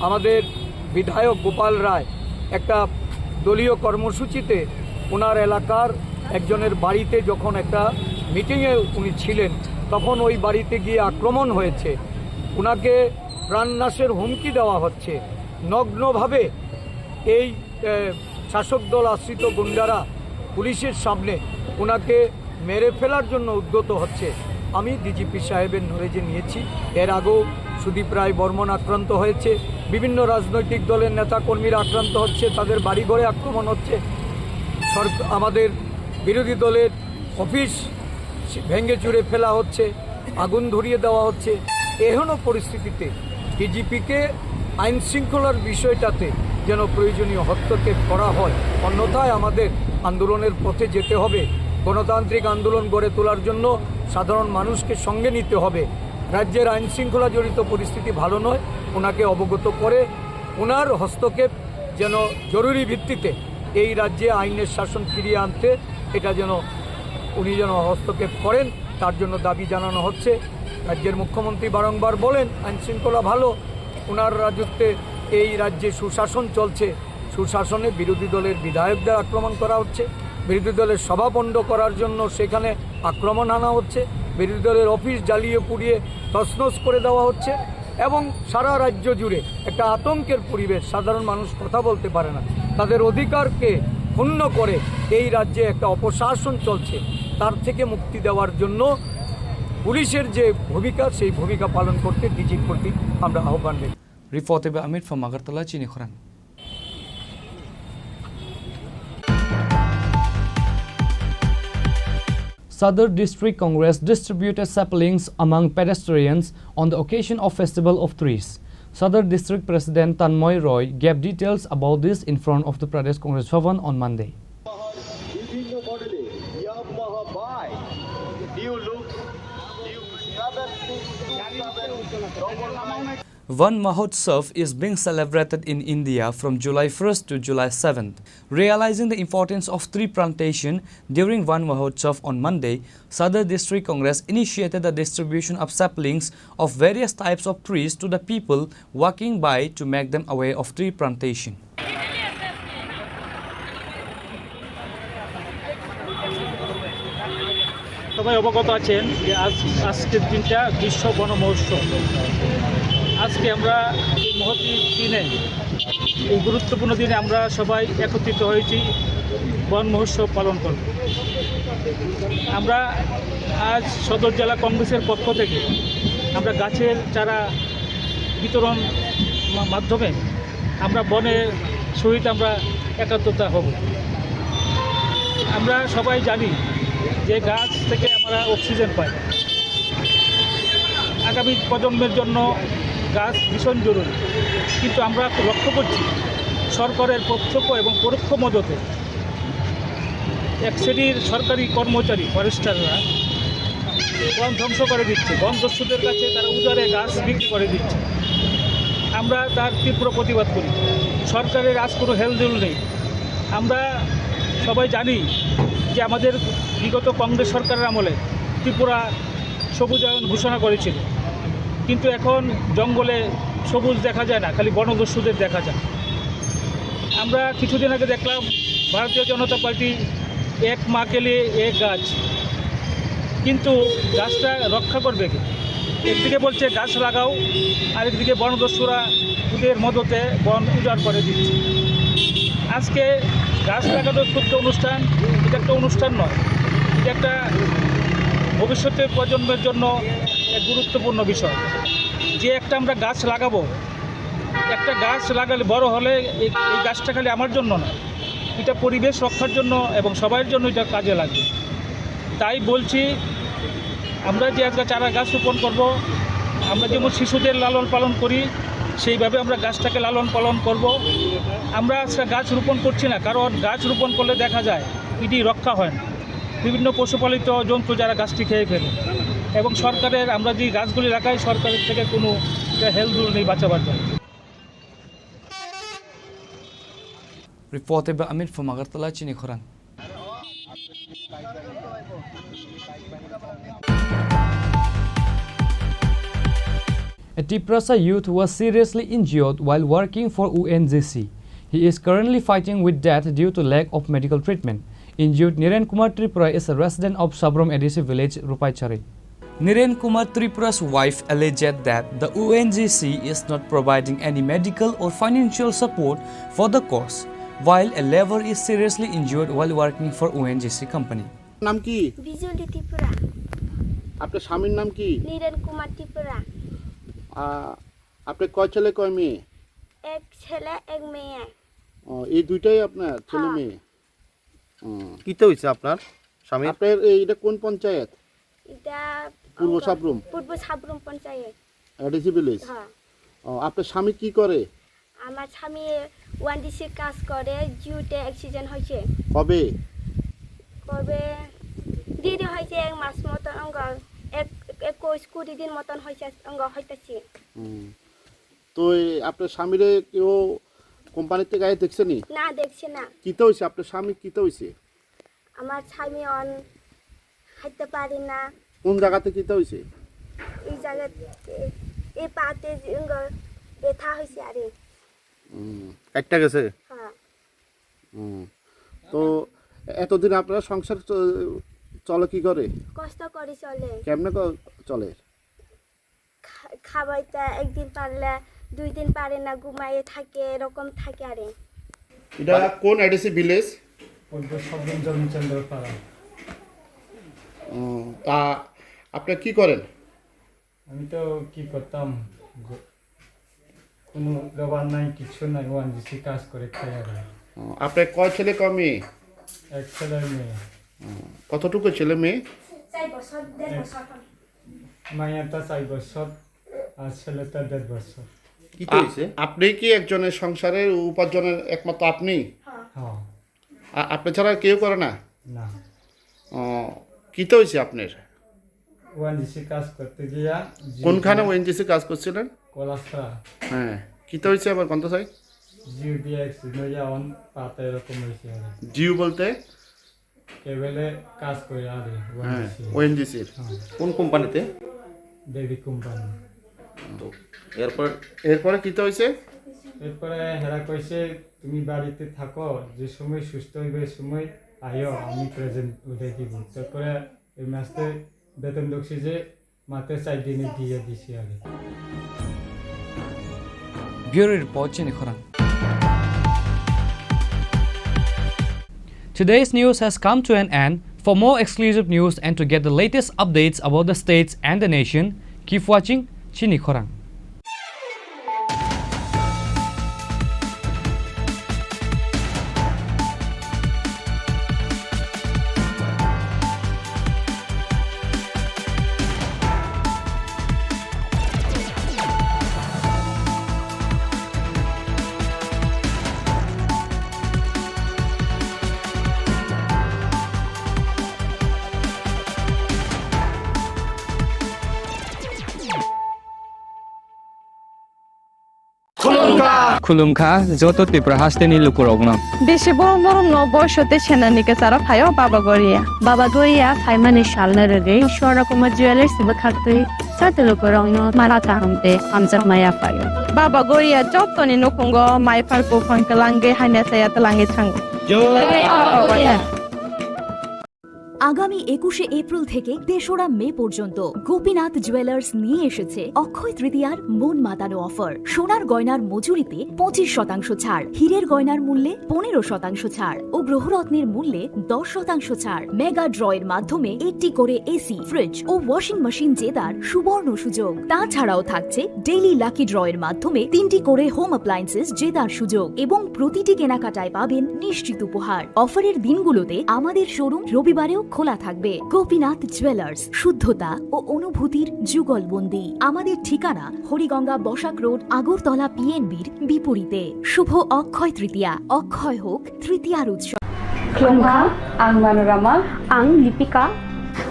আমাদের বিধায়ক গোপাল রায় একটা দলীয় কর্মসূচিতে ওনার এলাকার একজনের বাড়িতে যখন একটা মিটিংয়ে উনি ছিলেন, তখন ওই বাড়িতে গিয়ে আক্রমণ হয়েছে। ওনাকে প্রাণনাশের হুমকি দেওয়া হচ্ছে। নগ্নভাবে এই, এ, শাসক দল আশ্রিত গুন্ডারা পুলিশের সামনে ওনাকে মেরে ফেলার জন্য উদ্যত হচ্ছে। আমি ডিজিপি সাহেবের নলেজে নিয়েছি, এর আগেও সুদীপ রায় বর্মন আক্রান্ত হয়েছে, বিভিন্ন রাজনৈতিক দলের নেতাকর্মীরা আক্রান্ত হচ্ছে, তাদের বাড়িঘরে আক্রমণ হচ্ছে, সরক-, আমাদের বিরোধী দলের অফিস ভেঙে চুরে ফেলা হচ্ছে, আগুন ধরিয়ে দেওয়া হচ্ছে। এহেন পরিস্থিতিতে ডিজিপিকে আইন শৃঙ্খলার বিষয়টাতে যেন প্রয়োজনীয় হস্তক্ষেপ করা হয়, অন্যথায় আমাদের আন্দোলনের পথে যেতে হবে। গণতান্ত্রিক আন্দোলন গড়ে তোলার জন্য সাধারণ মানুষকে সঙ্গে নিতে হবে। রাজ্যের আইন শৃঙ্খলা জড়িত পরিস্থিতি ভালো নয়, ওনাকে অবগত করে ওনার হস্তক্ষেপ যেন জরুরি ভিত্তিতে এই রাজ্যে আইনের শাসন ফিরিয়ে আনতে এটা যেন উনি যেন হস্তক্ষেপ করেন, তার জন্য দাবি জানানো হচ্ছে। রাজ্যের মুখ্যমন্ত্রী বারংবার বলেন আইন শৃঙ্খলা ভালো, ওনার রাজত্বে এই রাজ্যে সুশাসন চলছে। সুশাসনে বিরোধী দলের বিধায়কদের আক্রমণ করা হচ্ছে, বিরোধী দলের সভা পণ্ড করার জন্য সেখানে আক্রমণ আনা হচ্ছে, বিরোধী দলের অফিস জ্বালিয়ে পুড়িয়ে তছনছ করে দেওয়া হচ্ছে এবং সারা রাজ্য জুড়ে একটা আতঙ্কের পরিবেশ। সাধারণ মানুষ কথা বলতে পারে না, তাদের অধিকারকে ক্ষুণ্ণ করে এই রাজ্যে একটা অপশাসন চলছে। তার থেকে মুক্তি দেওয়ার জন্য পুলিশের যে ভূমিকা, সেই ভূমিকা পালন করতে ডিজির প্রতি আমরা আহ্বান রেখেছি। Reported by Amit from Agartala, Chini Khorang. Sadar District Congress distributed saplings among pedestrians on the occasion of Festival of Trees. Sadar District President Tanmoy Roy gave details about this in front of the Pradesh Congress Bhavan on Monday. Van Mahotsav is being celebrated in India from July first to July seventh. Realizing the importance of tree plantation during Van Mahotsav on Monday, Sadar District Congress initiated the distribution of saplings of various types of trees to the people walking by to make them aware of tree plantation. সবাই অবগত আছেন যে আজ, আজকের দিনটা বিশ্ব বন মহোৎসব। আজকে আমরা এই মহতী দিনে, এই গুরুত্বপূর্ণ দিনে আমরা সবাই একত্রিত হয়েছি বন মহোৎসব পালন করব। আমরা আজ সদর জেলা কংগ্রেসের পক্ষ থেকে আমরা গাছের চারা বিতরণ মা-, মাধ্যমে আমরা বনের সহিত আমরা একাত্মতা হব। আমরা সবাই জানি যে গাছ থেকে আমরা অক্সিজেন পাই। আগামী প্রজন্মের জন্য গাছ ভীষণ জরুরি, কিন্তু আমরা লক্ষ্য করছি সরকারের প্রত্যক্ষ এবং পরোক্ষ মদতে এক শ্রেণীর সরকারি কর্মচারী, ফরেস্টাররা বন ধ্বংস করে দিচ্ছে, বন দস্যুদের কাছে তারা উজাড়ে গাছ বিক্রি করে দিচ্ছে। আমরা তার তীব্র প্রতিবাদ করি। সরকারের আজ কোনো হেলদোল নেই। আমরা সবাই জানি যে আমাদের বিগত কংগ্রেস সরকারের আমলে ত্রিপুরা সবুজায়ন ঘোষণা করেছিল, কিন্তু এখন জঙ্গলে সবুজ দেখা যায় না, খালি বনদস্যুদের দেখা যায়। আমরা কিছুদিন আগে দেখলাম ভারতীয় জনতা পার্টি এক মা কে লিয়ে এক গাছ, কিন্তু গাছটা রক্ষা করবে কে? একদিকে বলছে গাছ লাগাও, আরেকদিকে বনদস্যুরা ওদের মদতে বন উজাড় করে দিচ্ছে। আজকে গাছ লাগানোর ক্ষুদ্র অনুষ্ঠান, এটা একটা অনুষ্ঠান নয়, এটা একটা ভবিষ্যতের প্রজন্মের জন্য এক গুরুত্বপূর্ণ বিষয়। যে একটা আমরা গাছ লাগাবো, একটা গাছ লাগালে, বড় হলে এই, এই গাছটা খালি আমার জন্য না, এটা পরিবেশ রক্ষার জন্য এবং সবার জন্য এটা কাজে লাগবে। তাই বলছি, আমরা যে আজকে চারা গাছ রোপণ করব, আমরা যেমন শিশুদের লালন পালন করি, সেইভাবে আমরা গাছটাকে লালন পালন করব। আমরা আজকে গাছ রোপণ করছি না, কারণ গাছ রোপণ করলে দেখা যায় এটি রক্ষা হয় না। বিভিন্ন পশুপালিত জন্তু যারা গাছটি খেয়ে ফেলে, এবং সরকারের, আমরা যে গাছগুলি লাগাই, সরকারের থেকে কোনো হেল্প নেই বাঁচাবার জন্য। Reported by Amit from Agartala, Chini Khorang. A Tiprasa youth was seriously injured while working for O N G C. He is currently fighting with death due to lack of medical treatment. Injured Niren Kumar Tripura is a resident of Sabrom A D C village, Rupaichari. Niren Kumar Tripura's wife alleged that the O N G C is not providing any medical or financial support for the cause, while a laborer is seriously injured while working for O N G C company. নাম কি? বিজলি ত্রিপুরা। আপনার স্বামীর নাম কি? নিরেন কুমার ত্রিপুরা। আ, আপনার কয় ছেলে কয় মেয়ে? এক ছেলে, এক মেয়ে। ও, এই দুইটাই আপনার ছেলে হ্যাঁ। মেয়ে? হুম। কিতা হইছে আপনার স্বামীর? আপনার এই, এটা কোন পঞ্চায়েত? এটা পূর্ব সাবরুম? পূর্ব সাবরুম পঞ্চায়েত। ADC village? হ্যাঁ। ও, আপনার স্বামী কি করে? আমার স্বামী ওএনজিসি কাজ করে, জিওতে অ্যাক্সিডেন্ট হয়েছে। কবে? কবে? দেরি হয়েছে, এক মাস মতন অঙ্গ, এক, একুশ কুড়ি দিন মতন হয়েছে, অঙ্গ হইতেছে। হুম। তো এই আপনার স্বামীরে কেউ কোম্পানিতে গায়ে দেখছে নি? না, দেখছে না। কিতা হইছে? আপনার স্বামী কিতা হইছে? আমার স্বামী অন হাঁটতে পারে না। কোন জায়গাতে কিতা হইছে? এই জায়গাতে, এই পাতে যে অঙ্গ ব্যথা হয়েছে আরে। হুম, কাটটা গেছে? হ্যাঁ। হুম। তো এতদিন আপনার সংসার চ-, চলে কি করে? কষ্ট করে চলে। কেমনে ক-, চলে? খা-, খাবাইতে একদিন পারলে দুই দিন পারে না, ঘুমাইয়ে থাকে, এরকম থাকে আরে। এটা কোন এডিসি ভিলেজ? পূর্ব সাবরুম জমিচন্দ্র পাড়া। ও, তা আপনি কি করেন? আমি তো কি করতাম, গ-, কোনো লেবার নাই, কিছু নাই, ওএনজিসি কাজ করে খাই আর কি। ও, আপনার কয় ছেলে কয় মেয়ে? এক ছেলে মেয়ে। ও, কতটুকু ছেলে মেয়ে? চার বছর, দেড় এক বছর। মাইয়াটা চার বছর আর ছেলেটা দেড় বছর। কি আ-, হয়েছে? আপনি কি একজনের সংসারের উপার্জনের একমাত্র আপনি? হ্যাঁ। আ-, আপনি ছাড়া কেউ করে না? না। ও, কিতা হয়েছে আপনার? ওএনজিসি কাজ করতে গিয়া জি-, কোনখানে ওএনজিসি কাজ করছিলেন? কলাসরা। হ্যাঁ, কিতা হয়েছে আবার কোনটা চাই? জিও দিয়ে অ্যাক্সিডেন্ট হইয়া অন পাতা এরকম হয়েছে আর কি। জিও বলতে? কেবলে কাজ করে আর কি, হ্যাঁ, ওএনজিসি। ওএনজিসির। হ্যাঁ। কোন কোম্পানিতে? দেবী কোম্পানি। তো এরপর? এরপরে কিতা হয়েছে? এরপরে হেরা কইছে, "তুমি বাড়িতে থাকো, যে সময় সুস্থ হইবে, ওই সময় আইও, আমি প্রেজেন্ট উঠাই দিব।" তারপরে এই মাসে বেতন ঢুকছে যে মাত্র চার দিনে দিয়ে দিছি আগে। Bureau Report, Chini Khorang. Today's news has come to an end. For more exclusive news and to get the latest updates about the states and the nation, keep watching Chini Khorang. Khulumkha joto Tripura hasteni lukurokno. Bisi borok norokno boiso tei senani kwcharo phaio Baba Goria. Baba Goria phaimani salno rwgwi Swarna Kumar Jewellers bwkhaktwi joto lukurokno mala kaham tei hamjakma yaphaio. Baba Goria jotoni nukhungo mai phar buphang kwlangwi haina saya twlangwi thango. Jai Baba Goria. আগামী একুশে এপ্রিল থেকে তেসরা মে পর্যন্ত গোপীনাথ জুয়েলার্স নিয়ে এসেছে অক্ষয় তৃতীয়ার মন মাতানো অফার। সোনার গয়নার মজুরিতে পঁচিশ শতাংশ ছাড়, হীরের গয়নার মূল্যে পনেরো শতাংশ ছাড় ও গ্রহরত্নের মূল্যে দশ শতাংশ ছাড়। মেগা ড্রয়ের মাধ্যমে একটি করে এসি, ফ্রিজ ও ওয়াশিং মেশিন জেতার সুবর্ণ সুযোগ। তাছাড়াও থাকছে ডেইলি লাকি ড্রয়ের মাধ্যমে তিনটি করে হোম অ্যাপ্লায়েন্সেস জেতার সুযোগ এবং প্রতিটি কেনাকাটায় পাবেন নিশ্চিত উপহার। অফারের দিনগুলোতে আমাদের শোরুম রবিবারেও খোলা থাকবে। গোপীনাথ জুয়েলার্স, শুদ্ধতা ও অনুভূতির যুগলবন্দি। আমাদের ঠিকানা হরিগঙ্গা বসাক রোড, আগরতলা পিএনবির বিপরীতে। শুভ অক্ষয় তৃতীয়া, অক্ষয় হোক তৃতীয়ার উৎসব। Khulumkha, ang Manorama. Ang Lipika.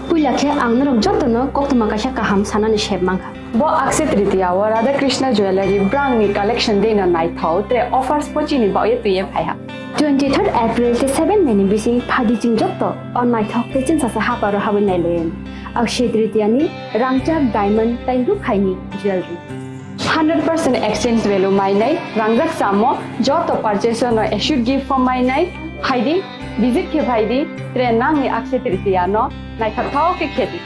Puila khe ang norok jotono koktwma kaisa kaham sanani sep mankha. Bo Akshaya Tritiya o Radha Krishna Jewellery brangni collection dino naithok tre offers pochini baoye twiye phaiha. Twenty third April tei seven May ni bising phadi chwng joto o naithok tei chwngsasa haparo habwi nailaiwi. Akshaya Tritiya ni rangchak diamond tei rukhaini jewellery. Hundred percent exchange value mainai, rangjak samo joto purchase no assured gift form mainai, phaidi, visit khe phaidi, tre nangni Akshaya Tritiya no naithok thok khe khedi.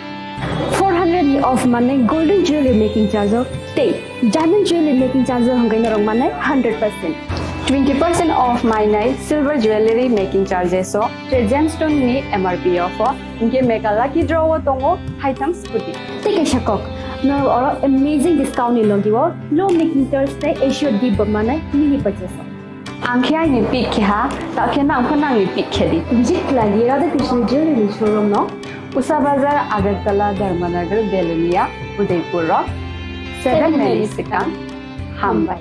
Four hundred ni off manai golden jewelry making charge o tei diamond jewelry making charge o hwnkhai norok manai hundred percent. Twenty percent off mainai silver jewelry making charges o tre gemstone ni M R P off o, hinkhe mega lucky draw o tongo haitham scooty. Tei kaisa kok, norok oro amazing discount ni logi o low making charge tei assured gift bo manai mini purchase o. Ang khe aini pick khe ha, ta khe nang pho nangni pick khe di. Visit khlai di Radha Krishna Jewelry showroom no. Usha Bazar, Agartala, Dharmanagar, Belonia, Udaipur rok. Seven May ni swkang. Hambai.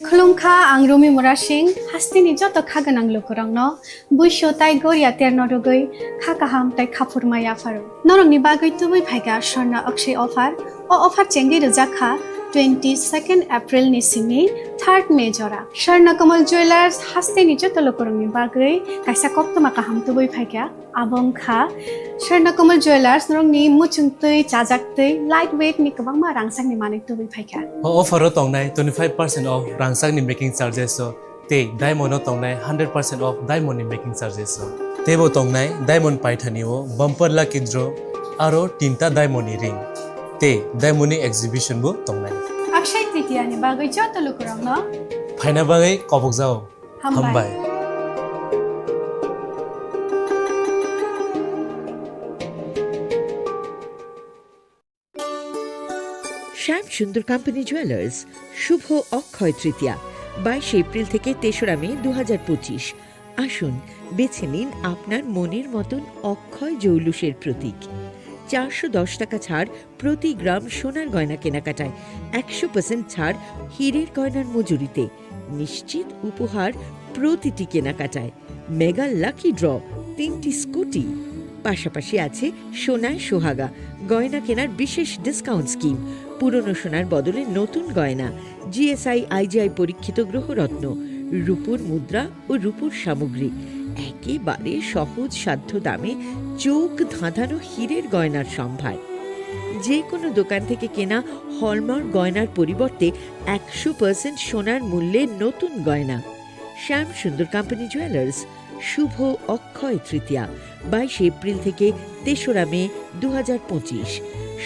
Khulumkha, ang Rumi Murasing, hasteni joto kha gwnang lukurokno buiso tai goria terno rwgwi kha kaham tei khaphurma yapharo. Norokni bagwi tubui phaikha Swarna Akshaya offer. O offer chengwi rwjak kha twenty second April ni simi third May jora. Swarna Kamal Jewellers hasteni joto lukurokni bagwi kaisa koktwma kaham tubui phaikha. Abo wngkha Swarna Kamal Jewellers, norokni muchungtwi, chajaktwi, light weight ni kwbangma rangchakni manwi tubui phaikha. O offer o tongnai twenty five percent off rangchakni making charges o. Tei diamond o tongnai hundred percent off diamond ni making charges o. Teibo tongnai diamond paithani o bumper lucky draw aro tinta diamond ni ring. Tei diamond ni exhibition bo tongnai. Akshaya Tritiya ni bagwi joto lukurokno phaina bagwi kobokjao. Hambai. Hambai. শ্যাম Sundar company jewellers, শুভ অক্ষয় তৃতীয়া, বাইশে এপ্রিল থেকে তেসরা মে দু হাজার পঁচিশ। আসুন, বেছে নিন আপনার মনের মতন অক্ষয় জৌলুসের প্রতীক। চারশো দশ টাকা ছাড় প্রতি গ্রাম সোনার গয়না কেনাকাটায়, একশো পার্সেন্ট ছাড় হীরের গয়নার মজুরিতে, নিশ্চিত উপহার প্রতিটি কেনাকাটায়। মেগা লাকি ড্র, তিনটি স্কুটি, পাশাপাশি আছে সোনায় সোহাগা, গয়না কেনার বিশেষ ডিসকাউন্ট স্কিম, পুরনো সোনার বদলে নতুন গয়না, জিএসআই আইজিআই পরীক্ষিত গ্রহরত্ন, রূপোর মুদ্রা ও রূপোর সামগ্রী, একেবারে সহজ সাধ্য দামে চোখ ধাঁধানো হীরের গয়নার সম্ভার। যে কোনো দোকান থেকে কেনা হলমার্ক গয়নার পরিবর্তে একশো পার্সেন্ট সোনার মূল্যে নতুন গয়না। শ্যাম সুন্দর কোম্পানি জুয়েলার্স, শুভ অক্ষয় তৃতীয়া, বাইশে এপ্রিল থেকে তেসরা মে দু হাজার পঁচিশ।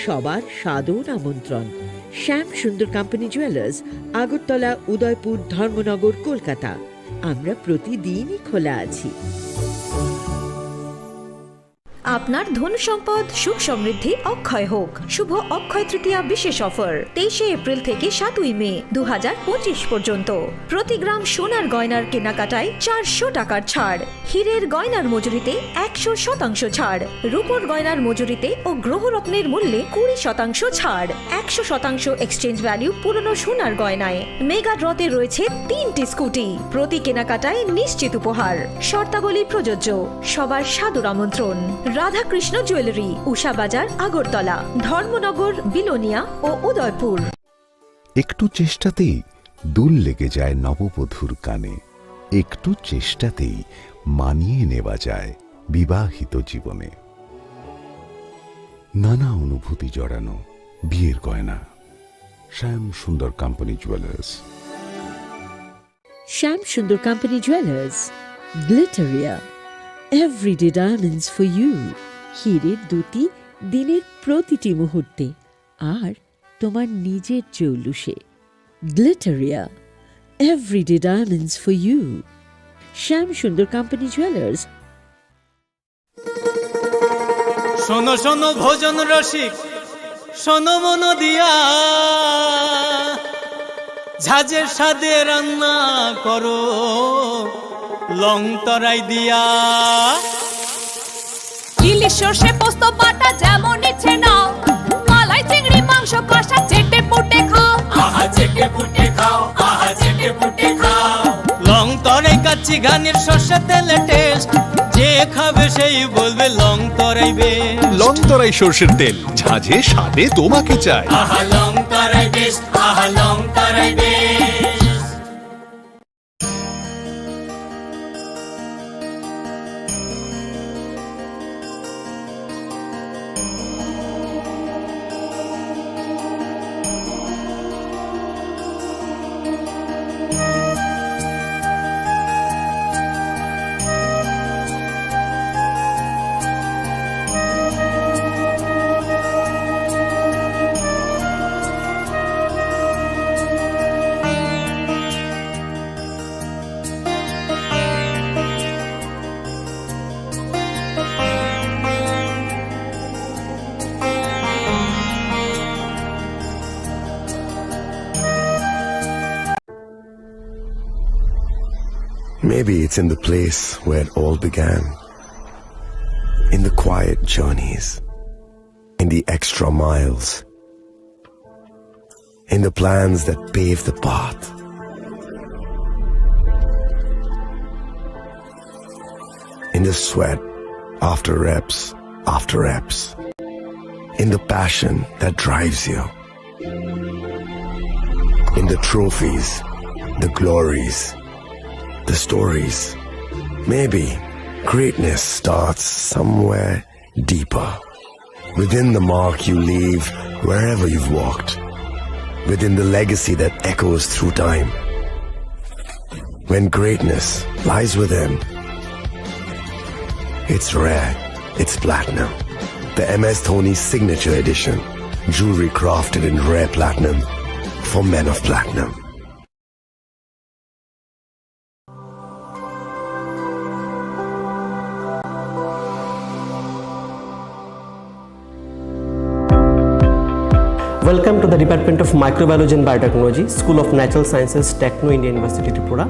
সবার সাদর আমন্ত্রণ। শ্যাম সুন্দর কোম্পানি জুয়েলার্স, আগরতলা, উদয়পুর, ধর্মনগর, কলকাতা। আমরা প্রতিদিনই খোলা আছি। আপনার ধন সম্পদ সুখ সমৃদ্ধি অক্ষয় হোক। শুভ অক্ষয় তৃতীয়া বিশেষ অফার, তেইশে এপ্রিল থেকে সাতই মে দু হাজার পঁচিশ পর্যন্ত। প্রতি গ্রাম সোনার গয়নার কেনাকাটায় চারশো টাকার ছাড়, হীরের গয়নার মজুরিতে একশো শতাংশ ছাড়, রূপোর গয়নার মজুরিতে ও গ্রহরত্নের মূল্যে কুড়ি শতাংশ ছাড়, একশো শতাংশ এক্সচেঞ্জ ভ্যালু পুরনো সোনার গয়নায়। মেগা ড্রতে রয়েছে তিনটি স্কুটি, প্রতি কেনাকাটায় নিশ্চিত উপহার। শর্তাবলী প্রযোজ্য। সবার সাদর আমন্ত্রণ। রাধাকৃষ্ণ জুয়েলারি, উষা বাজার, আগরতলা, ধর্মনগর, বিলোনিয়া ও উদয়পুর। একটু চেষ্টাতেই দুল লেগে যায় নববধূর কানে, একটু চেষ্টাতেই মানিয়ে নেওয়া যায় বিবাহিত জীবনে। নানা অনুভূতি জড়ানো বিয়ের গয়না। শ্যাম Sundar company jewellers. Shyam Sundar Company Jewelers, Glitteria, everyday diamonds for you। হীরের দ্যুতি দিনের প্রতিটি মুহূর্তে, আর তোমার নিজের জৌলুসে। Glitteria, everyday diamonds for you। Shyam Sundar Company Jewelers। শোনো শোনো ভোজন রসিক, শোনো মন দিয়া, ঝাঁঝের স্বাদে রান্না করো লং তরাই দিয়া। ইলিশ সর্ষে পোস্ত বাটা যেমন ইচ্ছে নাও, মালাই চিংড়ি মাংস কষা চেটে পুটে খাও। আহা চেটে পুটে খাও, আহা চেটে পুটে খাও। লং তরাই কাচ্চি ঘানির সর্ষে তেলে টেস্ট, যে খাবে সেই বলবে লং তরাই বেস্ট। লং তরাই সর্ষের তেল, ঝাঁঝে স্বাদে তোমাকে চাই। আহা লং তরাই বেস্ট, আহা লং তরাই best. Maybe it's in the place where it all began. In the quiet journeys, in the extra miles, in the plans that pave the path, in the sweat after reps after reps, in the passion that drives you, in the trophies, the glories, the stories. Maybe greatness starts somewhere deeper, within the mark you leave wherever you've walked, within the legacy that echoes through time. When greatness lies within, it's rare, it's platinum. The M S Dhoni Signature Edition, jewelry crafted in rare platinum for men of platinum. Welcome to the Department of Microbiology and Biotechnology, School of Natural Sciences, Techno India University, Tripura.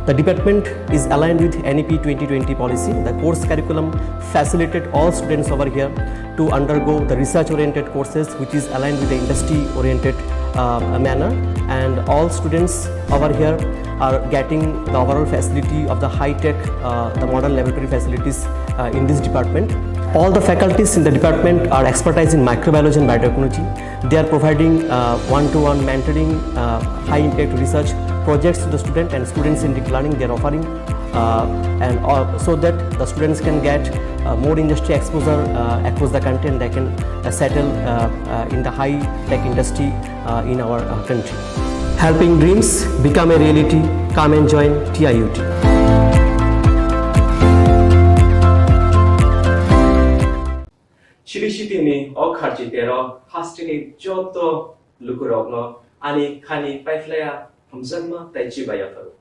The department is aligned with N E P twenty twenty policy. The course curriculum facilitate all students over here to undergo the research-oriented courses, which is aligned with the industry-oriented, uh, manner. And all students over here are getting the overall facility of the high-tech, uh, the modern laboratory facilities, uh, in this department. All the faculties in the department are expertise in microbiology and biotechnology. They are providing, uh, one-to-one mentoring, uh, high-impact research projects to the student, and student-centric learning they are offering, uh, and, uh, so that the students can get, uh, more industry exposure, uh, across the country, and they can, uh, settle, uh, uh, in the high-tech industry, uh, in our, uh, country. Helping dreams become a reality. Come and join T I U T. Siri sitini o kharchi tero hasteni joto lukurokno ani khani paiphlaiya hamjakma tei chibai yapharo.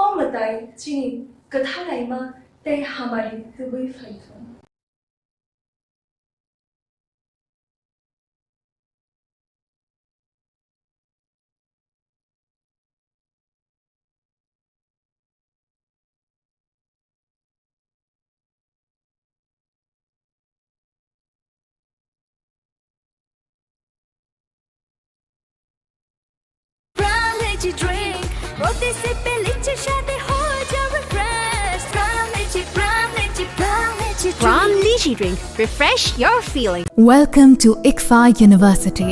O mwtai chini kwthalaima tei hamari tubui phaithung. Pran Lychee Drink, প্রতি সিপে লিচির স্বাদে হয়ে যাও refresh। Pran Lychee, Pran Lychee, Pran Lychee Drink। Pran Lychee Drink, refresh your feeling। Welcome to ICFAI University,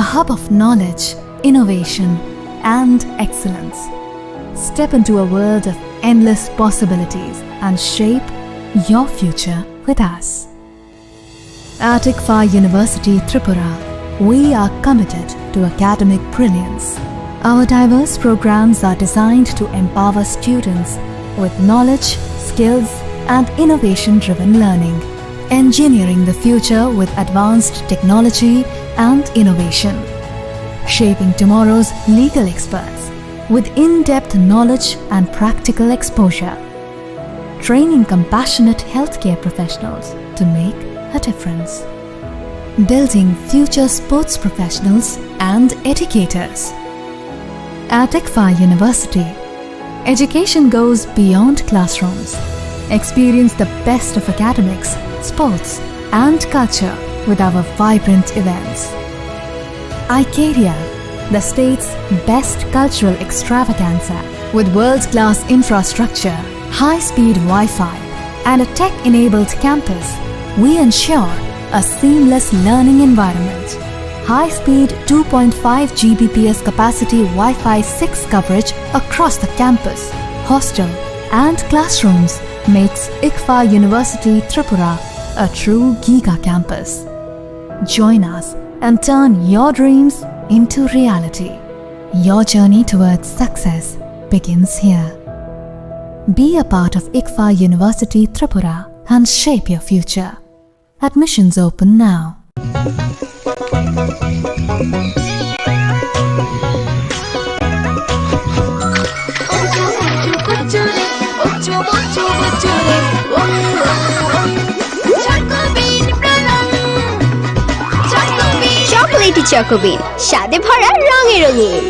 a hub of knowledge, innovation, and excellence. Step into a world of endless possibilities and shape your future with us. At ICFAI University Tripura, we are committed to academic brilliance. Our diverse programs are designed to empower students with knowledge, skills, and innovation-driven learning, engineering the future with advanced technology and innovation, shaping tomorrow's legal experts with in-depth knowledge and practical exposure, training compassionate healthcare professionals to make a difference, building future sports professionals and educators. At ICFAI University, education goes beyond classrooms. Experience the best of academics, sports, and culture with our vibrant events. Icaria, the state's best cultural extravaganza. With world-class infrastructure, high-speed Wi-Fi, and a tech-enabled campus, we ensure a seamless learning environment. High-speed two point five G B P S capacity Wi-Fi six coverage across the campus, hostel, and classrooms makes ICFAI University Tripura a true giga campus. Join us and turn your dreams into reality. Your journey towards success begins here. Be a part of ICFAI University Tripura and shape your future. Admissions open now. Chocolate Choco Bean, স্বাদে ভরা, রঙে রঙিন।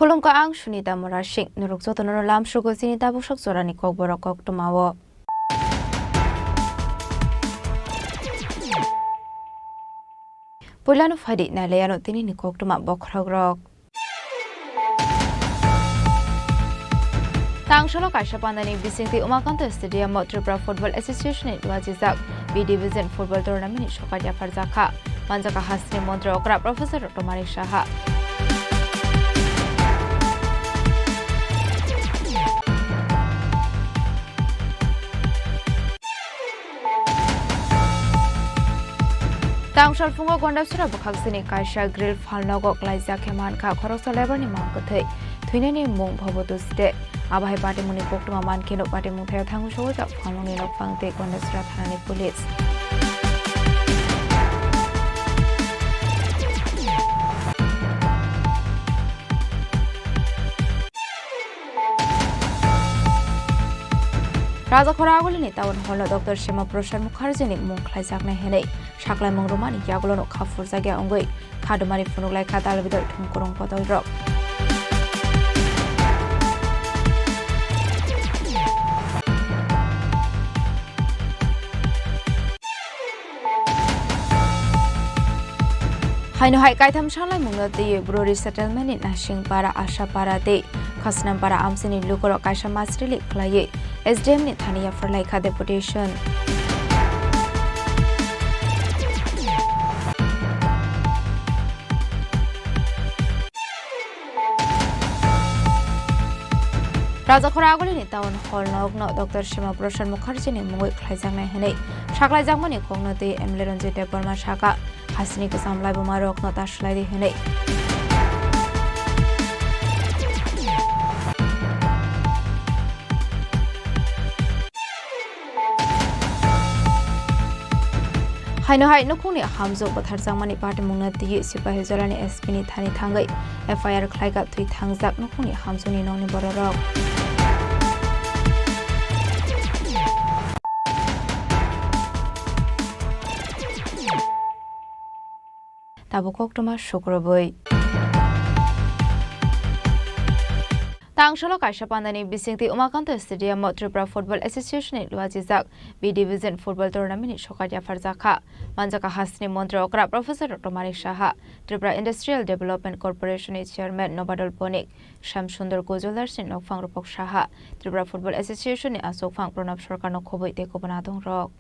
Khulumkha, ang Sunita Murasing. Norok jotono lamsugo chini tabuksak jorani kokborok koktwmao. Puilano phaidi nailaiano tinini koktwma bokhorokrok. Tangsalo kaisa pandani bisingtwi Umakanto Stadium o Tripura Football Association ni duajijak B Division Football Tournament ni sokat yapharjakha. Manjakha hasteni montri okra Professor Doctor Manik Saha. Tangsal phungo Gondasura bwkhaksini kaisa grill phalnogo klaijak khe mankha khoroksa labour ni mung kwthwi. Thwinani mung Bhobotu Sde. Abo hai patimungni koktwma mankhe no patimung thaio thango sogwi jak phalnokni nokphang tei Gondasura thanani police. Rajakhora Agulini Town Hall no Doctor Shama Prasad Mukherjee ni mung khlaijaknai hinwi saklaimung rwmani yagulo no kha phurjakya wngwi kha dumani phunuk laikha dal bidal thumkurung bodol rok. Haino hai kaitham salaimungno twiwi bru resettlement ni Nasingpara, Ashapara tei Khasnampara amchaini lukurok kaisa masrili khlaiwi S D M ni thani yapharlai kha deputation. Rajakhora Agulini Town Hall nokno Doctor Shama Prasad Mukherjee ni mungwi khlaijaknai hinwi saklaijakmani kokno twi M L A Ranjit Debbarma saka, hasteni kwcham laibuma rokno ta swlai di hinwi. Haino hai nukhungni hamjwk bwtharjakmani patimungno twiwi Sipahijolani S P ni thani thangwi F I R khlaikha thwi thangjak nukhungni hamjwkni nokni bororok. Tabuk koktwma sukrubwi. Tangsalo kaisa pandani bisingtwi Umakanto Stadium-o Tripura Football Association ni luajijak B Division Football Tournament ni sokat yapharjakha. Manjaka hasteni montri okra Professor Doctor Manik Saha, Tripura Industrial Development Corporation ni Chairman Nobadol Bonik, Shyam Sundar Gujulars ni nokphang Rupok Saha, Tripura Football Association ni achukphang Pranab Sarkar no khobwi tei kubun adongrok.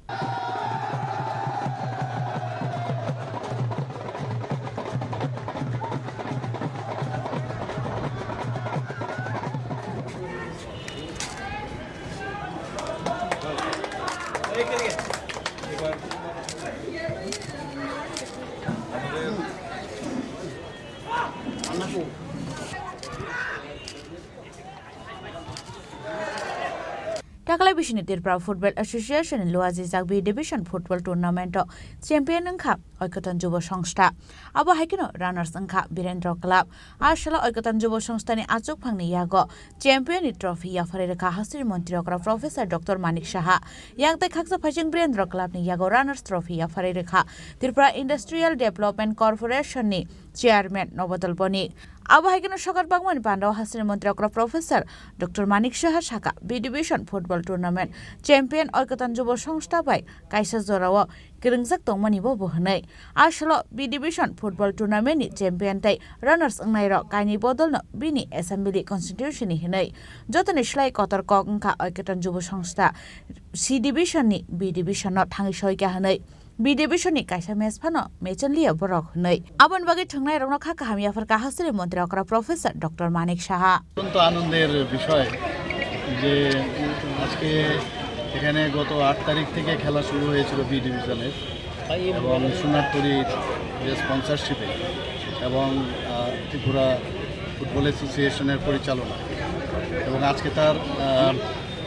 Taklai bisini Tripura Football Association ni luajijak B Division Football Tournament o champion wngkha Oikoton Jubo Songstha. Abo hai kheno runners wngkha Birendra Club. A salo Oikoton Jubo Songstha ni achukphang ni yago champion ni trophy yapharwi rwkha hasteni montri okra Professor Doctor Manik Saha. Yang tei khaksa phaising Birendra Club ni yago runners trophy yapharwi rwkha Tripura Industrial Development Corporation ni Chairman Nobadol Bonik. Abo hai kheno sokat bagmani pandao hasteni montri okra Professor Doctor Manik Saha sakha, B Division Football Tournament champion Oikoton Jubo Songstha bai kaisa jorao kwrwngjak tongmani bo bo hwnwi. A salo B Division Football Tournament ni champion tei runners wngnairok kainwi bodolno bini assembly constituency ni hwnwi. Jotoni slai kotor kok wngkha Oikoton Jubo Songstha C Division ni B Division no thangwi soika hwnwi. B Division ni kaisa match phano mechenliya borok hwnwi. Aboni bagwi thwngnairokno kha kaham yapharkha hasteni montri okra Professor Doctor Manik Saha. অত্যন্ত আনন্দের বিষয় যে আজকে এখানে গত আট তারিখ থেকে খেলা শুরু হয়েছিল বি ডিভিশনের এবং সোনারতরীর যে স্পন্সরশিপে এবং, আহ, ত্রিপুরা ফুটবল অ্যাসোসিয়েশনের পরিচালনা এবং আজকে তার, আহ,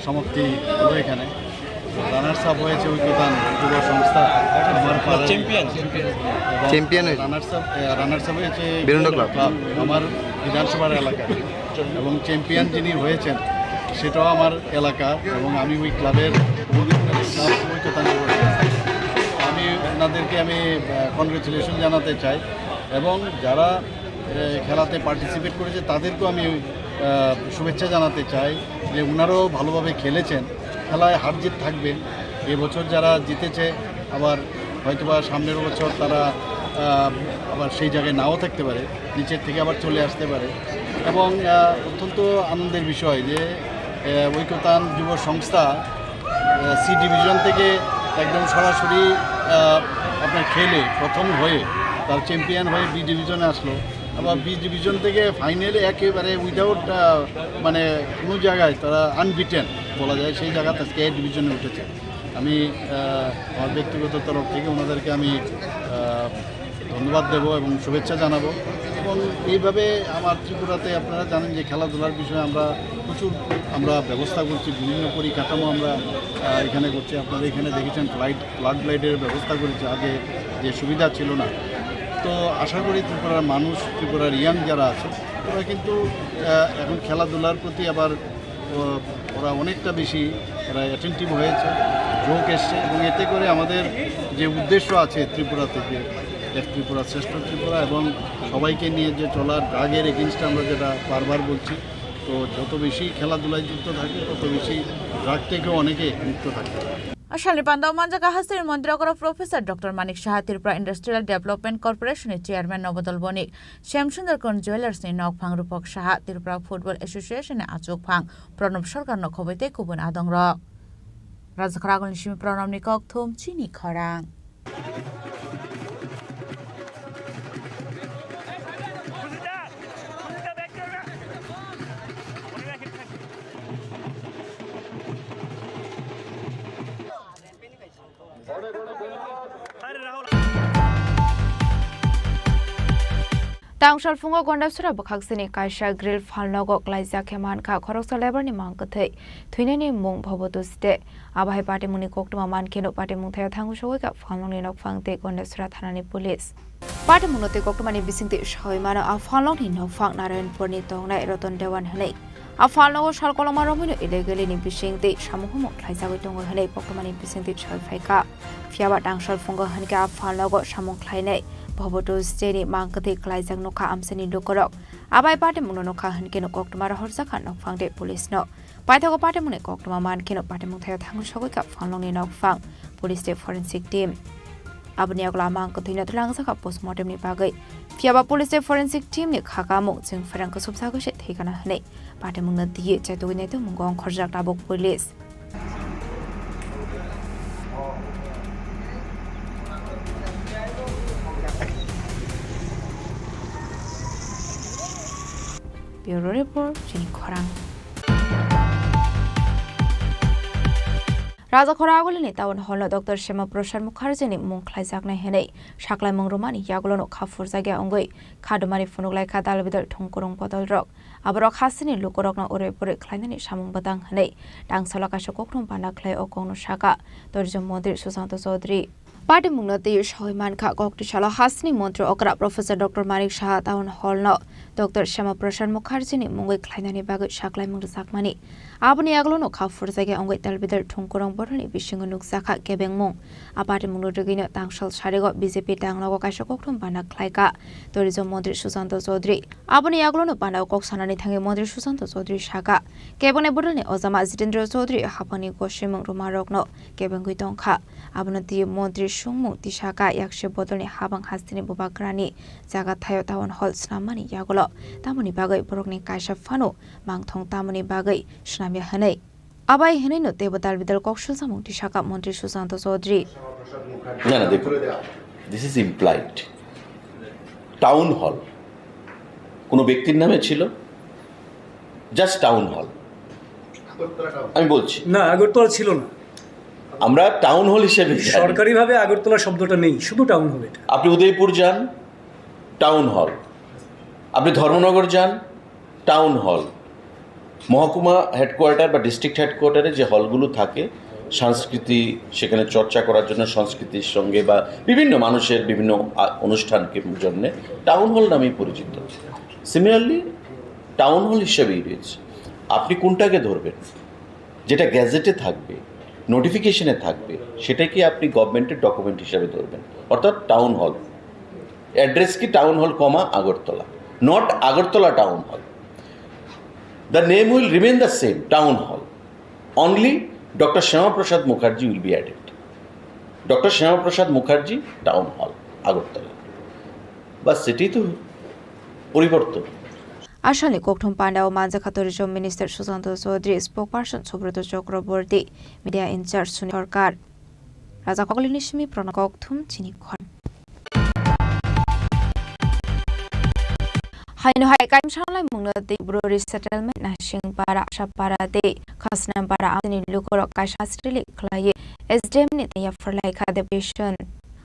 সমাপ্তি হলো এখানে। রানার্স আপ হয়েছে ঐক্যতান যুব সংস্থা, আমার পাড়ার চ্যাম্পিয়ন। এবং চ্যাম্পিয়ন হয়েছে। রানার্স আপ, এ, রানার্স আপ হয়েছে বীরেন্দ্র ক্লাব। ক্লাব, আমার বিধানসভার এলাকা। এবং চ্যাম্পিয়ন যিনি হয়েছেন, সেটাও আমার এলাকা। এবং আমি ওই ক্লাবের, ক্লাব ঐক্যতান যুব সংস্থা। আমি ওনাদেরকে আমি, আহ, কনগ্রেচুলেশন জানাতে চাই। এবং যারা এ, খেলাতে পার্টিসিপেট করেছে, তাদেরকেও আমি, আহ, শুভেচ্ছা জানাতে চাই যে ওনারাও ভালোভাবে খেলেছেন। খেলায় হার জিত থাকবে। এবছর যারা জিতেছে, আবার হয়তোবা সামনের বছর তারা, আহ, আবার সেই জায়গায় নাও থাকতে পারে, নিচের থেকে আবার চলে আসতে পারে। এবং, আহ, অত্যন্ত আনন্দের বিষয় যে, আহ, ঐক্যতান যুব সংস্থা আহ, সি ডিভিশন থেকে একদম সরাসরি, আহ, আপনার খেলে প্রথম হয়ে তার চ্যাম্পিয়ন হয়ে বি ডিভিশনে আসলো। আবার বি ডিভিশন থেকে ফাইনালে একেবারে উইদাউট, আহ, মানে কোনো জায়গায় তারা আনবিটেন বলা যায়, সেই জায়গাতে আজকে এ ডিভিশনে উঠেছে। আমি, আহ, আমার ব্যক্তিগত তরফ থেকে ওনাদেরকে আমি, আহ, ধন্যবাদ দেব এবং শুভেচ্ছা জানাবো। এবং এইভাবে আমার ত্রিপুরাতে আপনারা জানেন যে খেলাধুলার বিষয়ে আমরা প্রচুর আমরা ব্যবস্থা করছি, বিভিন্ন পরিকাঠামো আমরা, আহ, এখানে করছি। আপনারা এখানে দেখেছেন ফ্লাইট, ফ্লাড লাইটের ব্যবস্থা করেছি, আগে যে সুবিধা ছিল না। তো আশা করি ত্রিপুরার মানুষ, ত্রিপুরার ইয়াং যারা আছে, ওরা কিন্তু, আহ, এখন খেলাধুলার প্রতি আবার ও-, ওরা অনেকটা বেশি ওরা অ্যাটেনটিভ হয়েছে, ঝোঁক এসছে এবং এতে করে আমাদের যে উদ্দেশ্য আছে ত্রিপুরা থেকে, এক ত্রিপুরা শ্রেষ্ঠ ত্রিপুরা এবং সবাইকে নিয়ে যে চলা, ড্রাগের এগেইনস্টে আমরা যেটা বারবার বলছি, তো যত বেশি খেলাধুলায় যুক্ত থাকে তত বেশি ড্রাগ থেকেও অনেকে মুক্ত থাকে। Asalni pandao manjak hasteni montri okra Professor Doctor Manik Saha, Tripura Industrial Development Corporation ni Chairman Nobodol Bonik, Shyam Sundar Khan Jewellers ni nokphang Rupak Saha, Tripura Football Association ni achukphang Pranab Sarkar no khobwi tei kubun adongrok. Rajakhara agulni simi Pranab ni kokthum chini khorang. Tangsal phungo Gondasura bwkhaksini kaisa grill phalnogo klaijak khe mankha khoroksa labour ni mang kwthwi thwinani mung Bhobo Tuste. Abo hai patimungni koktwma mankheno patimung thaio thangu sogwi kha phalnokni nokphang tei Gondasura thanani police. Patimungno tei koktwmani bisingtwi sawi mano a phalnokni nokphang Narayanpurni tongnai Ratan Dewan hwnwi. A phalnogo sal koloma romwino illegally ni bisingtwi samung humung khlaijagwi tongo hwnwi koktwmani bisingtwi sawi phaikha. Phiyaba tangsal phungo hwnkhe a phalnogo samung khlainai Bhobo Tuste ni mang kwthwi klaijak nokha amchaini lukurok. Abai patimungno nokha hwnkhe no koktwma rohorjakha nokphang tei police no. Paithago patimungni koktwma mankheno patimung thaio thangu sogwi kha phalnokni nokphang police tei forensic team. Aboni yagulo a mang kwthwino twlangjakha postmortem ni bagwi. Phiyaba police tei forensic team ni kha kamung chwng pherang kwsupjagwi se thwikana hwnwi patimungno twiwi chaitugwi naitukmungo ongkhorjak tabuk police. Bureau Report, Chini Khorang. Rajakhora Agulini Town Hall no Doctor Shyama Prasad Mukherjee ni mung khlaijaknai hwnwi saklaimung rwmani yagulo no kha phurjakya wngwi kha dumani phunuk laikha dal bidal thwngkurung bodol rok. Aborok hasteni lukurokno urui puri khlainani samung bwtang hwnwi tangsalo kaisa koktwma bana khlai o kokno saka Tourism Montri Sushanta Chaudhary. Patimungno twiwi sawi mankha, kok tisalo hasteni montri okra Professor Doctor Manik Saha Town Hall no Doctor Shyama Prasad Mukherjee ni mungwi khlainani bagwi saklaimung rwjakmani. Aboni yagulo no kha phurjakya wngwi talbidal thwngkurung bodolni bisingo nukjakha kebengmung. A patimungno rwgwino tangsal sarigo B J P tanglogo kaisa koktwma bana khlaikha Tourism Montri Sushanta Chaudhary. Aboni yagulo no bana kok sanani thangwi Montri Sushanta Chaudhary saka, kebengni bodolni ojama Jitendra Chaudhary haphangni gosimung rwmarokno kebengwi tongkha. Abono twiwi montri sungmung tisaka yakse bodolni habang hasteni bubagrani jaga thaio town hall swnammani yagulo tamoni bagwi borokni kaisa phano mangthong tamoni bagwi swnamya hwnwi. Abai hwnwino teibo dalbidal kok silsamung tisaka montri Sushanta Chaudhary. না, না, দেখুন, this is implied. Town hall কোনো ব্যক্তির নামে ছিল, just town hall. আমি বলছি, না, আগরতলা ছিল না। আমরা টাউন হল হিসেবে জানি। সরকারিভাবে আগরতলা শব্দটা নেই, শুধু টাউন হল এটা। আপনি উদয়পুর যান, টাউন হল। আপনি ধর্মনগর যান, টাউন হল। মহকুমা হেডকোয়ার্টার বা ডিস্ট্রিক্ট হেডকোয়ার্টারে যে হলগুলো থাকে, সংস্কৃতি সেখানে চর্চা করার জন্য, সংস্কৃতির সঙ্গে বা বিভিন্ন মানুষের বিভিন্ন আ-, অনুষ্ঠানকে জন্যে টাউন হল নামেই পরিচিত। সিমিলারলি টাউন হল হিসেবেই রয়েছে। আপনি কোনটাকে ধরবেন? যেটা গ্যাজেটে থাকবে, নোটিফিকেশনে থাকবে, সেটাকে আপনি গভর্নমেন্টের ডকুমেন্ট হিসাবে ধরবেন, অর্থাৎ টাউন হল। অ্যাড্রেস কি? Town hall, comma, Agartala, not Agartala town hall. The name will remain the same, town hall. Only doctor Shyamaprasad Mukherjee will be added. Doctor Shyamaprasad Mukherjee town hall, Agartala. বাস, সেটাই তো পরিবর্তন। Asalni kokthum pandao manjakha Tourism Minister Sushanta Chaudhary, spokesperson Subroto Chakraborty, media in charge Sunil Sarkar. Raja Kokoli ni simi Pranab Kokthum, Chini Khorang. Haino hai kaimsa laimungno tei bro resettlement Nasingpara, Asapara tei Khasnampara amchaini lukurok kaisa srili khlaiwi S D M ni tanya phrwlaikha deputation.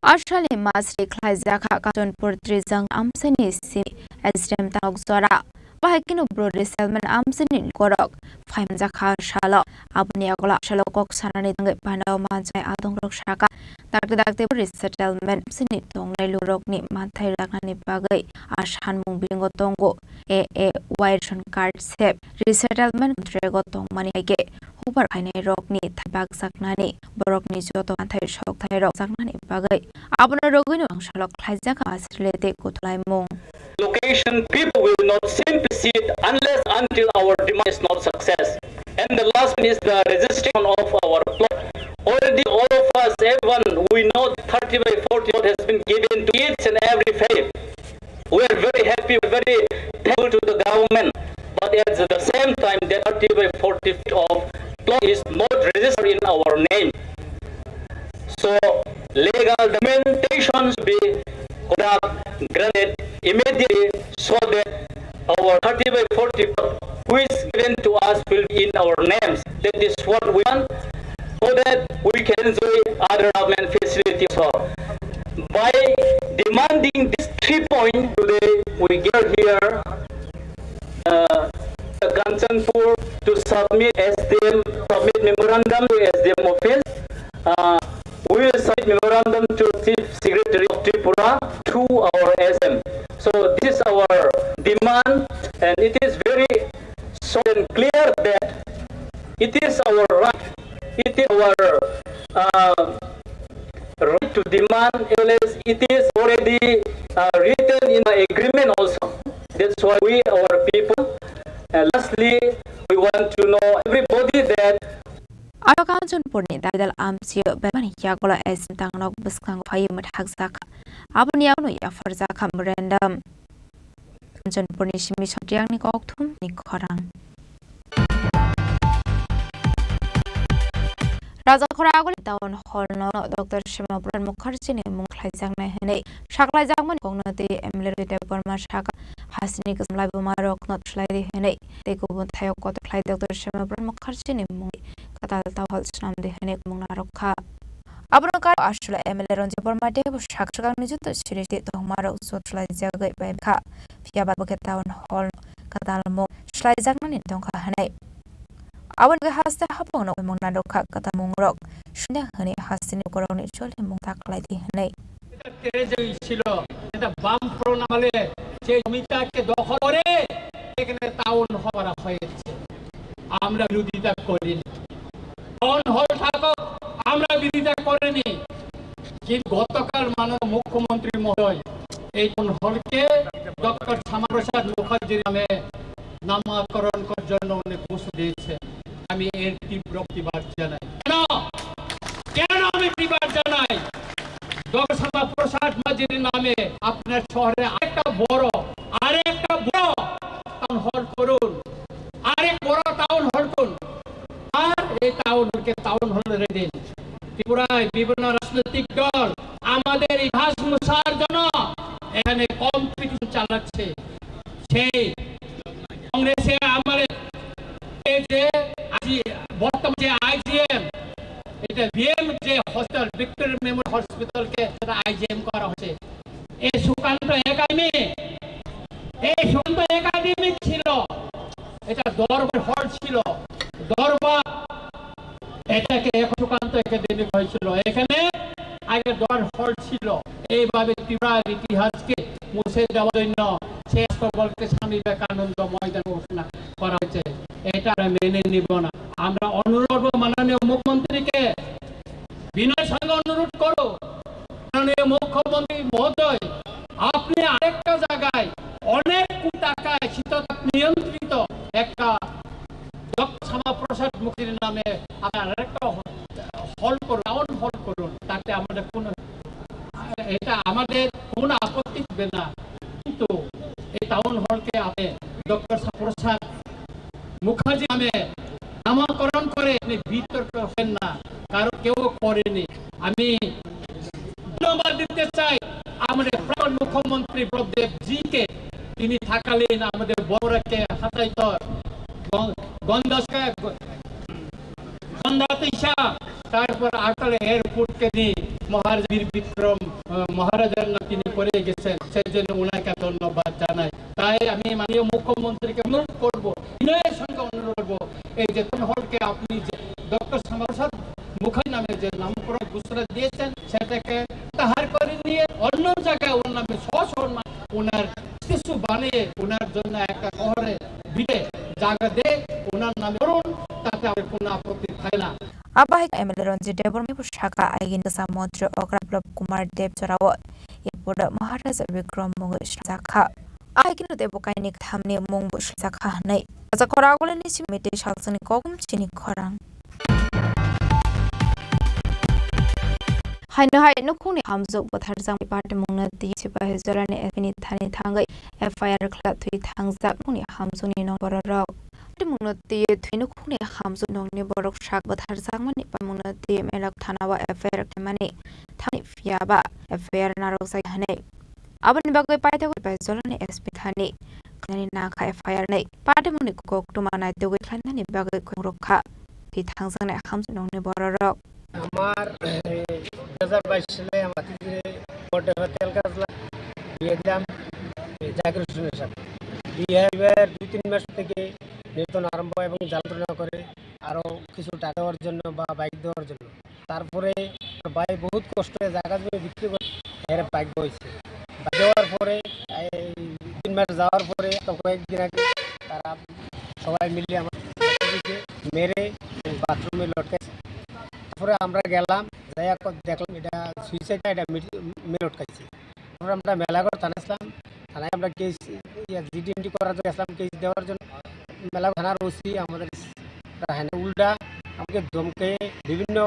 Asalni masri khlaijakha Kanchanpur Trijang amchaini simi S D M tanok jora. Bahai kino bro resettlement amchaini lukurok phaimjakha salo. Aboni yagulo salo kok sanani tangwi pandao manjaknai adongrok saka. Dakti dakti bro resettlement amchaini tongnai lukurokni manthai rwjaknani bagwi a sanmung bisingo tongo. A A Y ration card sep resettlement contract o tongmani hai khe hubar khainairokni thai bakjaknani borokni joto manthai sokthai rokjaknani bagwi abono rwgwino ang salok khlaijak asrwlete kuthulaimung. Location, people will not simply sit unless until our demand is not success. And the last one is the registration of our plot. Already all of us, everyone, we know that thirty by forty plot has been given to each and every family. We are very happy, very thankful to the government, but at the same time, that thirty by forty feet of plot is not registered in our name. So, legal documentation should be conduct, granted immediately so that our thirty by forty plot, which given to us, will be in our names. That is what we want, so that we can enjoy other government facilities. So, by demanding these three points today, we gather here, uh, Kanchanpur to submit S D M, submit memorandum to S D M office. Uh, we will submit memorandum to Chief Secretary of Tripura, to our S M. So this is our demand, and it is very so and clear that it is our right, it is our, uh, right to demand, as well as it is already, uh, written in the agreement also. That's why we, our people, uh, lastly, we want to know everybody that Aro Kanchanpurni Daidal amchio bebani yagola S M tangnok bwskango phaiwi mwthakjakha. Aboni yaguno yapharjakha memorandum. Kanchanpurni simi Satriyangni kokthumni khorang. Rajakhora Aguli Town Hall no Doctor Shyama Pradhan Mukherjee ni mung khlaijaknai hwnwi saklaijakmani kokno twi M L A Ranjit Debbarma sakha, hasini kwcham laibuma rokno thwslai di hwnwi tei kubun thayok kotor khlai Doctor Shyama Pradhan Mukherjee ni mungwi kwtal Town Hall swnam di hwnwi mung narwk kha. Abono karo Ashula M L A Ranjit Debbarma tei bo sak swkangni joto srishti tongmarok jot swlaijagwi bai kha. Phiya ba bo khe Town Hall kwtal mung swlaijaknani tongkha hwnwi. Aboni bagwi haste haphangno mung narwk kha kwtal mungrok sunda hwnwi hasteni borokni choli mung ta khlai di hwnwi. এটা ট্রেজেডি ছিল, এটা বাম ফ্রন্ট আমলে সেই জমিটাকে দখল করে এখানে টাউন হল করা হয়েছে। আমরা বিরোধিতা করিনি। টাউন হল থাকুক, আমরা বিরোধিতা করিনি। কিন্তু গতকাল মাননীয় মুখ্যমন্ত্রী মহোদয় এই টাউন হলকে ডক্টর শ্যামাপ্রসাদ মুখার্জির নামে নামকরণ করার জন্য উনি ঘোষণা দিয়েছেন। আমি এর তীব্র প্রতিবাদ জানাই। কেন? কেন আমি প্রতিবাদ জানাই? ডক্টর শ্যামাপ্রসাদ মুখার্জির নামে আপনার শহরে আরেকটা বড়, আরেকটা বড় টাউন হল করুন, আরেক বড় টাউন হল করুন, আর এই টাউন হলকে টাউন হল রেডি। ত্রিপুরায় বিভিন্ন রাজনৈতিক দল আমাদের ইতিহাস মুছার জন্য এখানে কম্পিটিশন চালাচ্ছে। সেই কংগ্রেসে আমাদের এই যে আজি বর্তমান যে আইজিএম, এটা বিএম যে হসপিটাল, ভিক্টোরিয়া মেমোরিয়াল হসপিটালকে সেটা আইজিএম করা হয়েছে। এই সুকান্ত একাডেমি, এই সুকান্ত একাডেমি ছিল, এটা দরবার হল ছিল, দরবার এটাকে এখন সুকান্ত একাডেমি হয়েছিল। এখানে আগে দরবার হল ছিল। এইভাবে ত্রিপুরার ইতিহাসকে মুছে দেওয়ার জন্য শেষ খবরকে স্বামী বিবেকানন্দ ময়দান ঘোষণা করা হয়েছে। এটা আমরা মেনে নিব না। আমরা অনুরোধ করব মাননীয় মুখ্যমন্ত্রীকে, বিনয় সঙ্গে অনুরোধ করো, মাননীয় মুখ্যমন্ত্রী মহোদয়, আপনি আরেকটা জায়গায় অনেক কোটি টাকায় শীততাপ নিয়ন্ত্রিত একটা ডক্টর শ্যামাপ্রসাদ মুখার্জির নামে আপনার আরেকটা হল করুন, টাউন হল করুন, তাতে আমাদের কোনো, এটা আমাদের কোনো আপত্তি হবে না। কিন্তু এই টাউন হলকে আপনি ডক্টর শ্যামাপ্রসাদ মুখার্জি নামে নামকরণ করে আপনি বিতর্ক হবেন না, কারণ কেউ করেনি। আমি ধন্যবাদ দিতে চাই আমাদের প্রাক্তন মুখ্যমন্ত্রী প্রভদেব জিকে। তিনি থাকালীন আমাদের বড়রাকে হাতাইত গন্ধাসকে গন্ধাতিসা, তারপর আকালে এয়ারপোর্টকে নিয়ে মহারাজ বীর বিক্রম, আহ, মহারাজার নাম তিনি করে গেছেন, সেই জন্য ওনাকে ধন্যবাদ জানাই। তাই আমি মাননীয় মুখ্যমন্ত্রীকে অনুরোধ করব, বিনয়ের সঙ্গে অনুরোধ করব, এই যে টাউন হলকে আপনি যে ডক্টর শ্যামাপ্রসাদ মুখার্জি নামে যে নামকরণ ঘোষণা দিয়েছেন, সেটাকে প্রত্যাহার করে নিয়ে অন্য জায়গায় ওর নামে সহ সহ নাম, ওনার স্ট্যাচু বানিয়ে ওনার জন্য একটা শহরে ভিটে জায়গা দিয়ে ওনার নামে করুন, তাতে আমার কোনো আপত্তি থাকে না। Abo hai M L A Ranjit Debbarma bo sakha, aigini kwcham montri okra Biplab Kumar Deb jorao yapura Maharaja Bikram mungwi swlaijak kha. Aigini tei bo kainwi khathamni mung bo swlaijak kha hwnwi. Raja Khoragulini simi tei salsani kokum chini khorang. Haino hai nukhungni hamjwk bwtharjakmani patimungno twi Sipahijolani S P ni thani thangwi F I R khlai thwi thangjak nukhungni hamjwkni nokni bororok. Patimungno twi thwi nukhungni hamjwk nokni borok sak bwtharjakmani patimungno twi Melak thanao F I R khlaimani thani phiya ba F I R narwkjak hwnwi. Aboni bagwi paithago Sipahijolani S P thani khlainani nangkha F I R hwnwi patimungni koktwma naitugwi khlainani bagwi khorang rwkha thwi thangjaknai hamjwk nokni bororok. আমার, এ, দুই হাজার বাইশ সালে আমার দিদির বড় ডেভা তেল গাছলা বিয়ে দিলাম। এ, জাকির হোসেন পরিবারের দুই তিন মাস থেকে নির্যাতন আরম্ভ এবং জ্বালাতন করে আরও কিছু টাকা দেওয়ার জন্য বা বাইক দেওয়ার জন্য। তারপরে ভাই বহুত কষ্টে জায়গা জমি বিক্রি করে এর বাইক বইছে। বাইক দেওয়ার পরে এই তিন মাস যাওয়ার পরে তো কয়েকদিন আগে তারা সবাই মিলে আমার মেরে বাথরুমে লটকাইছে। তারপরে আমরা গেলাম, যাই হোক দেখলাম এটা সুইসাইড না, এটা মেরে লটকাইছে। তারপরে আমরা মেলাঘর থানা আসলাম, থানায় আমরা কেস, ইয়া, জিডি এন্ট্রি করার জন্য আসলাম, কেস দেওয়ার জন্য। মেলাঘর থানার ওসি আমাদের রাহেনা উল্টা আমাকে ধমকে বিভিন্ন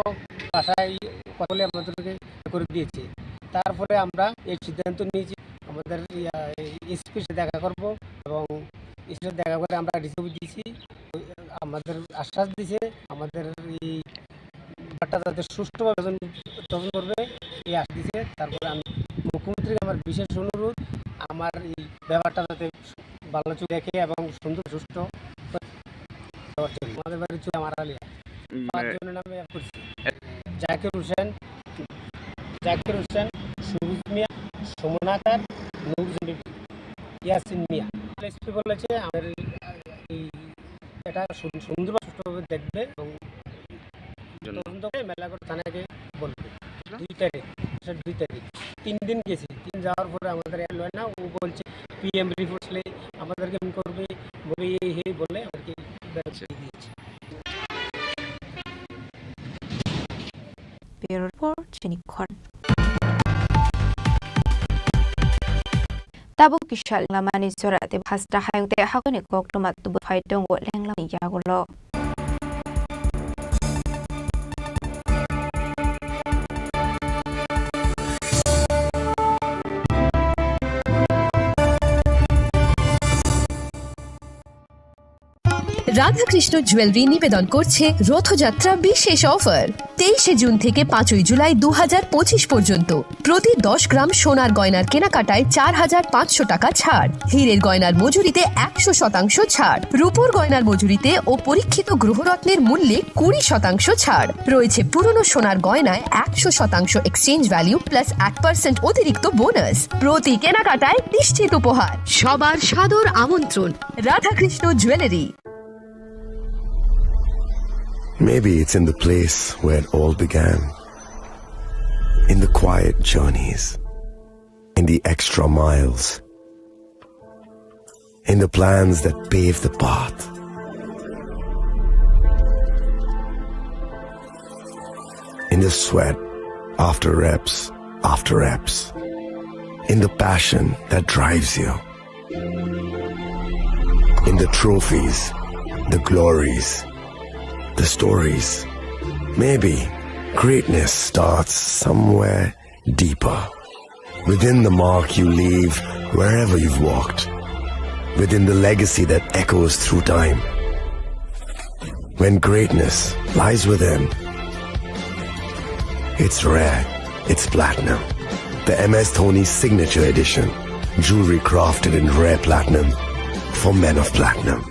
ভাষায় কথা বলে আমাদেরকে করে দিয়েছে। তারপরে আমরা এই সিদ্ধান্ত নিয়েছি আমাদের, ইয়া, এসপির সাথে দেখা করব এবং এসপির সাথে দেখা করে আমরা রিসিভ দিয়েছি। আমাদের আশ্বাস দিছে আমাদের এই ব্যাপারটা যাতে সুষ্ঠুভাবে তদন্ত, তদন্ত করবে, এই আশ্বাস দিছে। তারপরে আমি মুখ্যমন্ত্রীকে আমার বিশেষ অনুরোধ, আমার এই ব্যাপারটা যাতে ভালো চোখে দেখে এবং সুন্দর সুষ্ঠু করে দেওয়ার জন্য। আমাদের বাড়ি চুলামারা আলিয়া। উম, পাঁচজনের নামে অ্যাপ্লাই করছি। জাকির হোসেন, জাকির হোসেন, সুরজ মিয়া, সুমন আকার, নূরজন বিবি, ইয়াসিন মিয়া। এসপি বলেছে আমাদের এই এটা সুন-, সুন্দরভাবে সুষ্ঠুভাবে দেখবে এবং জন্য। তদন্ত করে মেলাঘর থানাকে বলবে। দুই তারিখ, স্যার, দুই তারিখ। তিন দিন গেছি, তিন যাওয়ার পরে আমাদের এল হয় না, ও বলছে পিএম রিপোর্ট আমাদেরকে ফোন করবে, বলে এই, এই বলে আমাদেরকে বেরোতে দিয়েছে। Bureau report, Chini Khorang. Tabuk kisa lenglamani jora tei hasta hayung tei hakoini koktwma tubui phai tongo lenglamani yagulo. Radhakrishna jewellery নিবেদন করছে রথযাত্রা বিশেষ অফার। তেইশে জুন থেকে পাঁচই জুলাই দু হাজার পঁচিশ পর্যন্ত প্রতি দশ গ্রাম সোনার গয়নার কেনাকাটায় চার হাজার পাঁচশো টাকা ছাড়, হীরের গয়নার মজুরিতে একশো শতাংশ ছাড়, রূপোর গয়নার মজুরিতে ও পরীক্ষিত গ্রহরত্নের মূল্যে কুড়ি শতাংশ ছাড়। রয়েছে পুরনো সোনার গয়নায় একশো শতাংশ এক্সচেঞ্জ ভ্যালু প্লাস এক পার্সেন্ট অতিরিক্ত বোনাস। প্রতি কেনাকাটায় নিশ্চিত উপহার। সবার সাদর আমন্ত্রণ। Radhakrishna jewellery. Maybe it's in the place where it all began. In the quiet journeys, in the extra miles, in the plans that pave the path, in the sweat after reps after reps, in the passion that drives you. In the trophies, the glories, the stories. Maybe greatness starts somewhere deeper. Within the mark you leave wherever you've walked. Within the legacy that echoes through time. When greatness lies within, it's rare, it's platinum. The M S Dhoni Signature Edition. Jewelry crafted in rare platinum for men of platinum.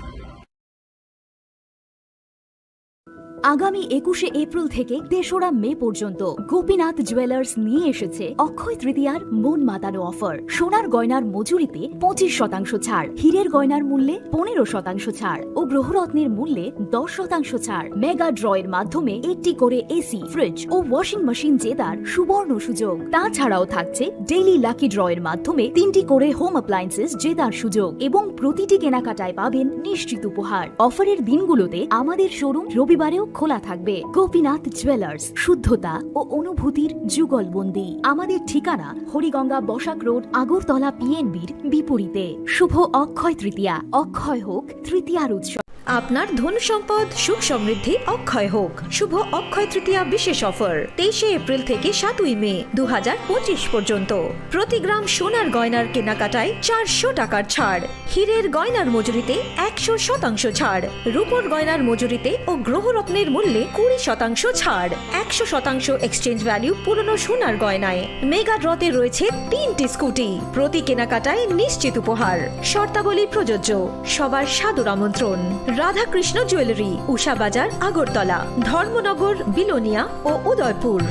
আগামী একুশে এপ্রিল থেকে তেসরা মে পর্যন্ত গোপীনাথ জুয়েলার্স নিয়ে এসেছে অক্ষয় তৃতীয়ার মন মাতানো অফার। সোনার গয়নার মজুরিতে পঁচিশ শতাংশ ছাড়, হীরের গয়নার মূল্যে পনেরো শতাংশ ছাড় ও গ্রহরত্নের মূল্যে দশ শতাংশ ছাড়। মেগা ড্রয়ের মাধ্যমে একটি করে এসি, ফ্রিজ ও ওয়াশিং মেশিন জেতার সুবর্ণ সুযোগ। তাছাড়াও থাকছে ডেইলি লাকি ড্রয়ের মাধ্যমে তিনটি করে হোম অ্যাপ্লায়েন্সেস জেতার সুযোগ এবং প্রতিটি কেনাকাটায় পাবেন নিশ্চিত উপহার। অফারের দিনগুলোতে আমাদের শোরুম রবিবারেও খোলা থাকবে। গোপীনাথ জুয়েলার্স, শুদ্ধতা ও অনুভূতির যুগলবন্দি। আমাদের ঠিকানা হরিগঙ্গা বসাক রোড, আগরতলা পিএনবির বিপরীতে। শুভ অক্ষয় তৃতীয়া, অক্ষয় হোক তৃতীয়ার উৎসব। আপনার ধন সম্পদ সুখ সমৃদ্ধি অক্ষয় হোক। শুভ অক্ষয় তৃতীয়া বিশেষ অফার তেইশে এপ্রিল থেকে সাতই মে দু হাজার পঁচিশ পর্যন্ত। প্রতি গ্রাম সোনার গয়নার কেনাকাটায় চারশো টাকার ছাড়, হীরের গয়নার মজুরিতে একশো শতাংশ ছাড়, রূপোর গয়নার মজুরিতে ও গ্রহরত্নের মূল্যে কুড়ি শতাংশ ছাড়, একশো শতাংশ এক্সচেঞ্জ ভ্যালু পুরনো সোনার গয়নায়। মেগা ড্রতে রয়েছে তিনটি স্কুটি, প্রতি কেনাকাটায় নিশ্চিত উপহার। শর্তাবলী প্রযোজ্য। সবার সাদর আমন্ত্রণ। রাধাকৃষ্ণ জুয়েলারি, উষা বাজার, আগরতলা, ধর্মনগর, বিলোনিয়া ও Udaipur.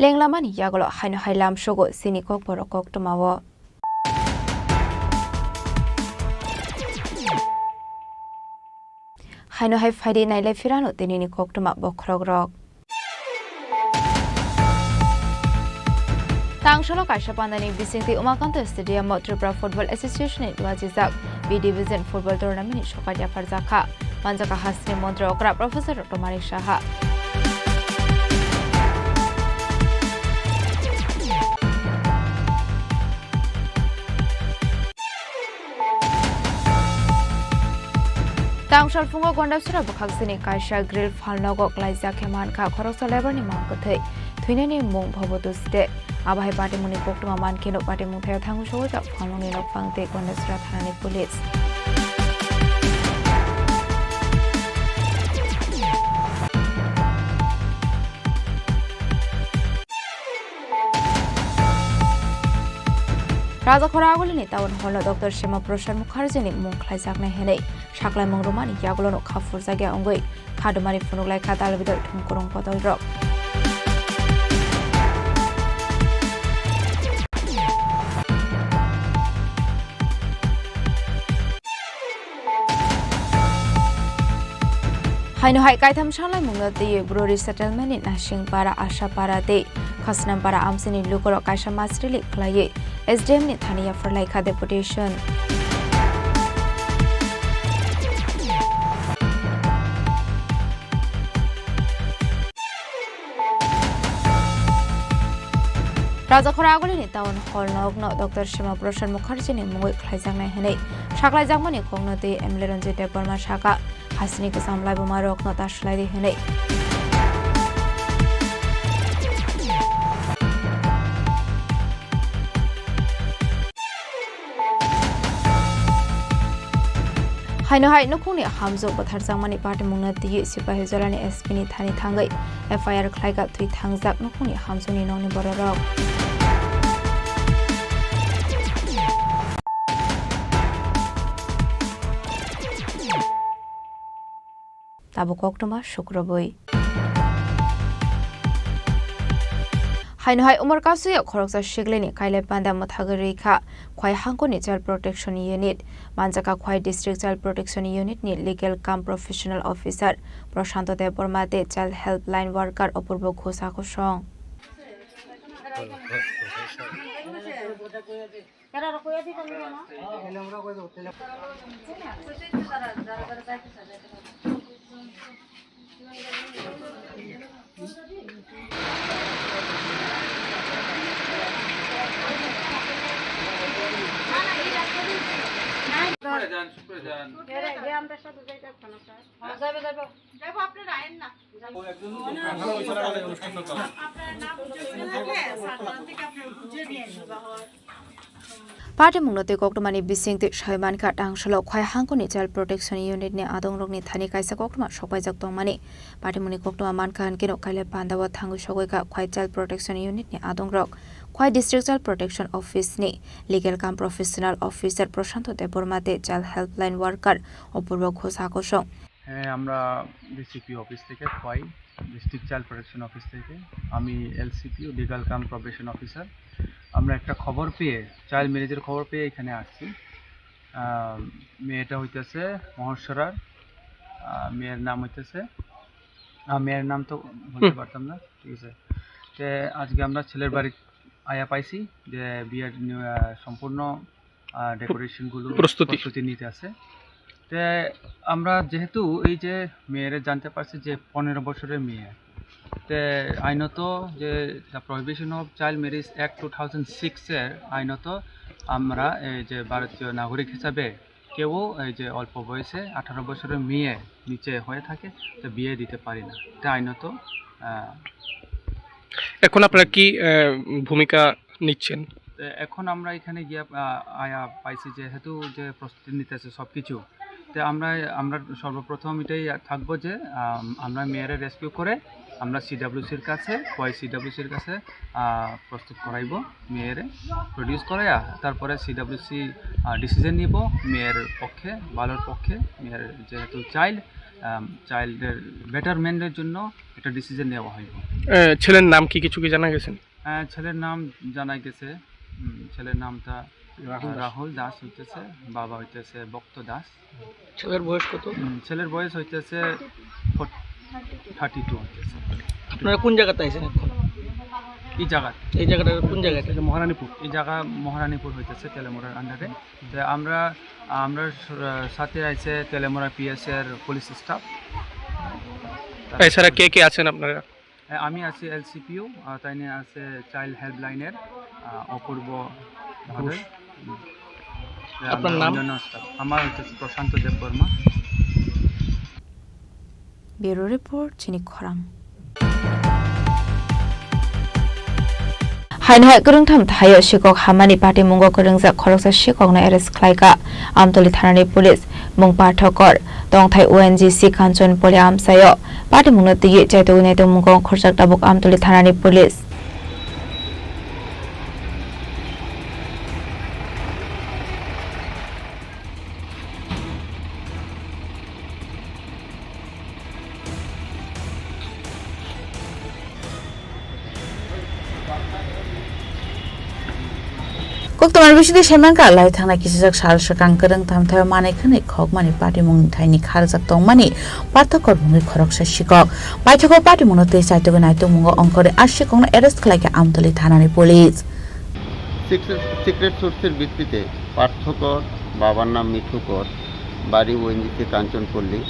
Tenglamani yagulo haino hai lamsogo chini kokborok koktwmao. Haino hai phaidi nailai phirano tinini koktwma bokhorokrok. Tangsolo kaisa pandani bisingtwi Umakanto Stadium o Tripura Football Association ni duajijak B Division Football Tournament ni sokar yapharjakha. Manjaka hasteni montri okra Professor Doctor Manik Saha. Tangsal phungo Gondasura bwkhaksini kaisa grill phalnogo klaijak khe mankha khoroksa labour ni mung kwthwi. Thwinani mung Bhobotu Sde. Abo hai patimungni koktwma mankhe no patimung thaio thangu sogwi kha phalnokni nokphang tei Gondasura thanani police. Rajakhora Agulini Town Hall no Doctor Shama Prasad Mukherjee ni mung khlaijaknai hinwi saklaimung rwmani yagulo no kha phurjakya wngwi kha dumani phunuk lai kha dal bidal thumkurung bodol rok. Haino hai kaitham salaimungno twiwi Bru resettlement ni Nasingpara, Ashapara tei Khasnampara amchaini lukurok kaisa mass rally khlaiwi S D M ni thani yapharlai kha deputation. Rajakhora Agulini Town Hall nokno Doctor Shama Prasad Mukherjee ni mungwi khlaijaknai hinwi saklaijakmani kokno twi M L A Ranjit Debbarma sakha, hasteni kwcham laibuma rokno ta swlai di hinwi. Haino hai nukhungni hamjwk bwtharjakmani patimungno twiwi Sipahijolani S P ni thani thangwi F I R khlaikha thwi thangjak nukhungni hamjwkni nokni bororok. Tabuk koktwma sukrubwi. Haino hai Umar Kasui o khoroksa siklini kailai panda mwthagwi rwi kha Khwai hangkoni Child Protection Unit. Manjaka Khwai District Child Protection Unit ni Legal cum Professional Officer Prashanto Debbarma tei Child Helpline Worker Apurbo Ghosh akosong. Patimungno twi koktwmani bisingtwi sai mankha, Tangsalo Khwai hangkoni Child Protection Unit ni adongrokni thani kaisa koktwma sokpaijak tongmani. Patimungni koktwma mankha hinkhe no kailai pandao thangwi sogwi kha Khwai Child Protection Unit ni adongrok. Khwai District Child Protection Office ni Legal cum Professional Officer Prashanto Debbarma tei Child Helpline Worker Apurbo Ghosh akosong. হ্যাঁ, আমরা DCP office থেকে, Khowai district child protection office থেকে। আমি এলসিপি, লিগ্যাল কাম probation officer. আমরা একটা খবর পেয়ে, চাইল্ড ম্যারেজের খবর পেয়ে এখানে আসছি। আহ, মেয়েটা হইতেছে মহসরার, আহ, মেয়ের নাম হইতেছে, আহ, মেয়ের নাম তো বলতে হুম। পারতাম না, ঠিক আছে। তে আজকে আমরা ছেলের বাড়ি আয়া পাইছি যে বিয়ের নি-, আহ, সম্পূর্ণ, আহ, ডেকোরেশন গুলো প্রস্তুতি। প্রস্তুতি নিতে আছে। তে আমরা যেহেতু এই যে মেয়েরে জানতে পারছি যে পনেরো বছরের মেয়ে, তে আইনত যে The Prohibition of Child Marriage Act two thousand six এর আইনত আমরা এই যে ভারতীয় নাগরিক হিসাবে কেউ এই যে অল্প বয়সে আঠারো বছরের মেয়ে নিচে হয়ে থাকে, তো বিয়ে দিতে পারি না। এটা আইনত, আহ, এখন আপনারা কি, আহ, ভূমিকা নিচ্ছেন? তো এখন আমরা এখানে গিয়া, আহ, আয়া পাইছি যেহেতু যে প্রস্তুতি নিতেছে সবকিছু, তো আমরা, আমরা সর্বপ্রথম এটাই থাকবো যে, আহ, আমরা মেয়েরে রেস্কিউ করে আমরা সিডাব্লিউসির কাছে, খোয়াই সিডাব্লিউসির কাছে, আহ, প্রস্তুত করাইবো মেয়েরে, প্রডিউস করাইয়া তারপরে সিডাব্লিউসি, আহ, ডিসিশন নিব মেয়ের পক্ষে, ভালোর পক্ষে। মেয়ের যেহেতু চাইল্ড, আম, চাইল্ডের বেটারমেন্টের জন্য একটা ডিসিশন নেওয়া হইব। এ, ছেলের নাম কি, কিছু কি জানা গেছেন? হ্যাঁ, ছেলের নাম জানা গেছে। উম, ছেলের নামটা রাহুল দাস। রাহুল দাস হইতেছে, বাবা হইতেছে ভক্ত দাস। ছেলের বয়স কত? উম, ছেলের বয়স হইতেছে ফোর-, থার্টি টু হইতেছে। আপনারা কোন জায়গাতে আছেন এখন? এই জায়গা। এই জায়গাটা কোন জায়গাতে? এটা মহারানীপুর। এই জায়গা মহারানীপুর হইতেছে তেলেমুড়ার আন্ডারে। তো আমরা, আমরা স-, সাথে আছে তেলেমুড়া পিএস এর পুলিশ স্টাফ। এছাড়া কে কে আছেন আপনারা? হ্যাঁ, আমি আছি এলসিপিও, আহ, তাইনে আছে চাইল্ড হেল্পলাইনের, আহ, অপূর্ব মহোদয়। ঘোষ। হুম। আপনার আমরা নাম? অন্যান্য স্টাফ। আমার হচ্ছে প্রশান্ত Debbarma. Bureau report, Chini Khorang. Haino hai kwrwngtham thaio sikok hamani patimungo kwrwngjak khoroksa sikokno arrest khlaikha Amtoli thanani police, mung Parthokor, tongthai O N G C Kanchanpoli amchaio. Patimungno twiwi chaitugwi naitugmungo ongkhorjak tabuk Amtoli thanani police. Koktwmani bisingtwi saimankha, lai thangnai kisijak sal swkang kwrwngtham thaio manwi khwnwi khokmani patimungni thaini kharjak tongmani Parthokor mungwi khoroksa sikok. Paithago patimungno twi chaitugwi naitugmungo ongkhorwi a sikokno arrest khlaikha Amtoli thanani police. Secret, secret সোর্সের ভিত্তিতে পার্থ কর, বাবার নাম মিঠু কর, বাড়ি ওএনজিসি কাঞ্চনপল্লী,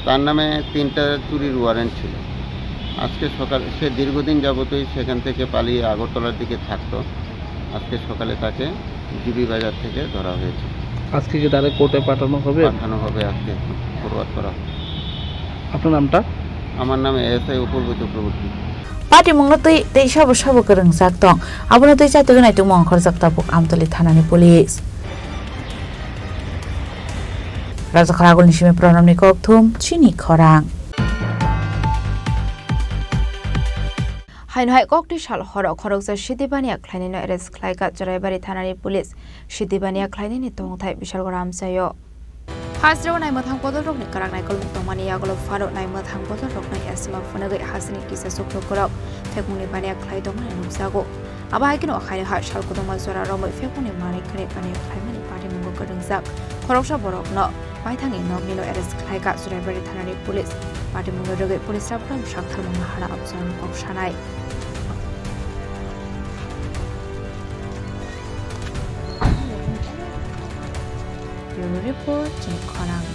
তার নামে তিনটা চুরির ওয়ারেন্ট ছিল। আজকে সকাল, সে দীর্ঘদিন যাবতই সেখান থেকে পালিয়ে আগরতলার দিকে থাকতো। আজকে সকালে তাকে জিবি বাজার থেকে ধরা হয়েছে। আজকে কি তাহলে কোর্টে পাঠানো হবে? পাঠানো হবে আজকে, ফরওয়ার্ড করা হবে। আপনার নামটা? আমার নাম এএসআই অপূর্ব Chakraborty. Patimungno twi tei sabo sabo kwrwngjak tong. Abono twi chaitugwi naitugmung ongkhorjak tabuk Amtoli thanani police. Rajakhala agulni simi Pranamni kokthum, Chini Khorang. Haino hai kokti sal horo khoroksa Siti Baniya khlainino arrest khlaikha Churaibari thanani police. Siti Baniya khlainini tongthai Bishalgora amchaio. Hajrao naimwthang bodolrokni kwrak naikolmung tongmani yagulo phano naimwthang bodolrokno yasima phunugwi hasteni kisa sukrokorok phekmungni baniya khlai tongmani nukjago. Abo hai kheno haino ha sal kwbangma jora romwi phekmungni manwi khwnwi baniya khlaimani patimungo kwrwngjak khoroksa borokno maithangni noknino arrest khlaikha Churaibari thanani police. Patimungno rwgwi police rok bwrang saktharmung hana abjani kok sanai. Bureau report, Chini Khorang.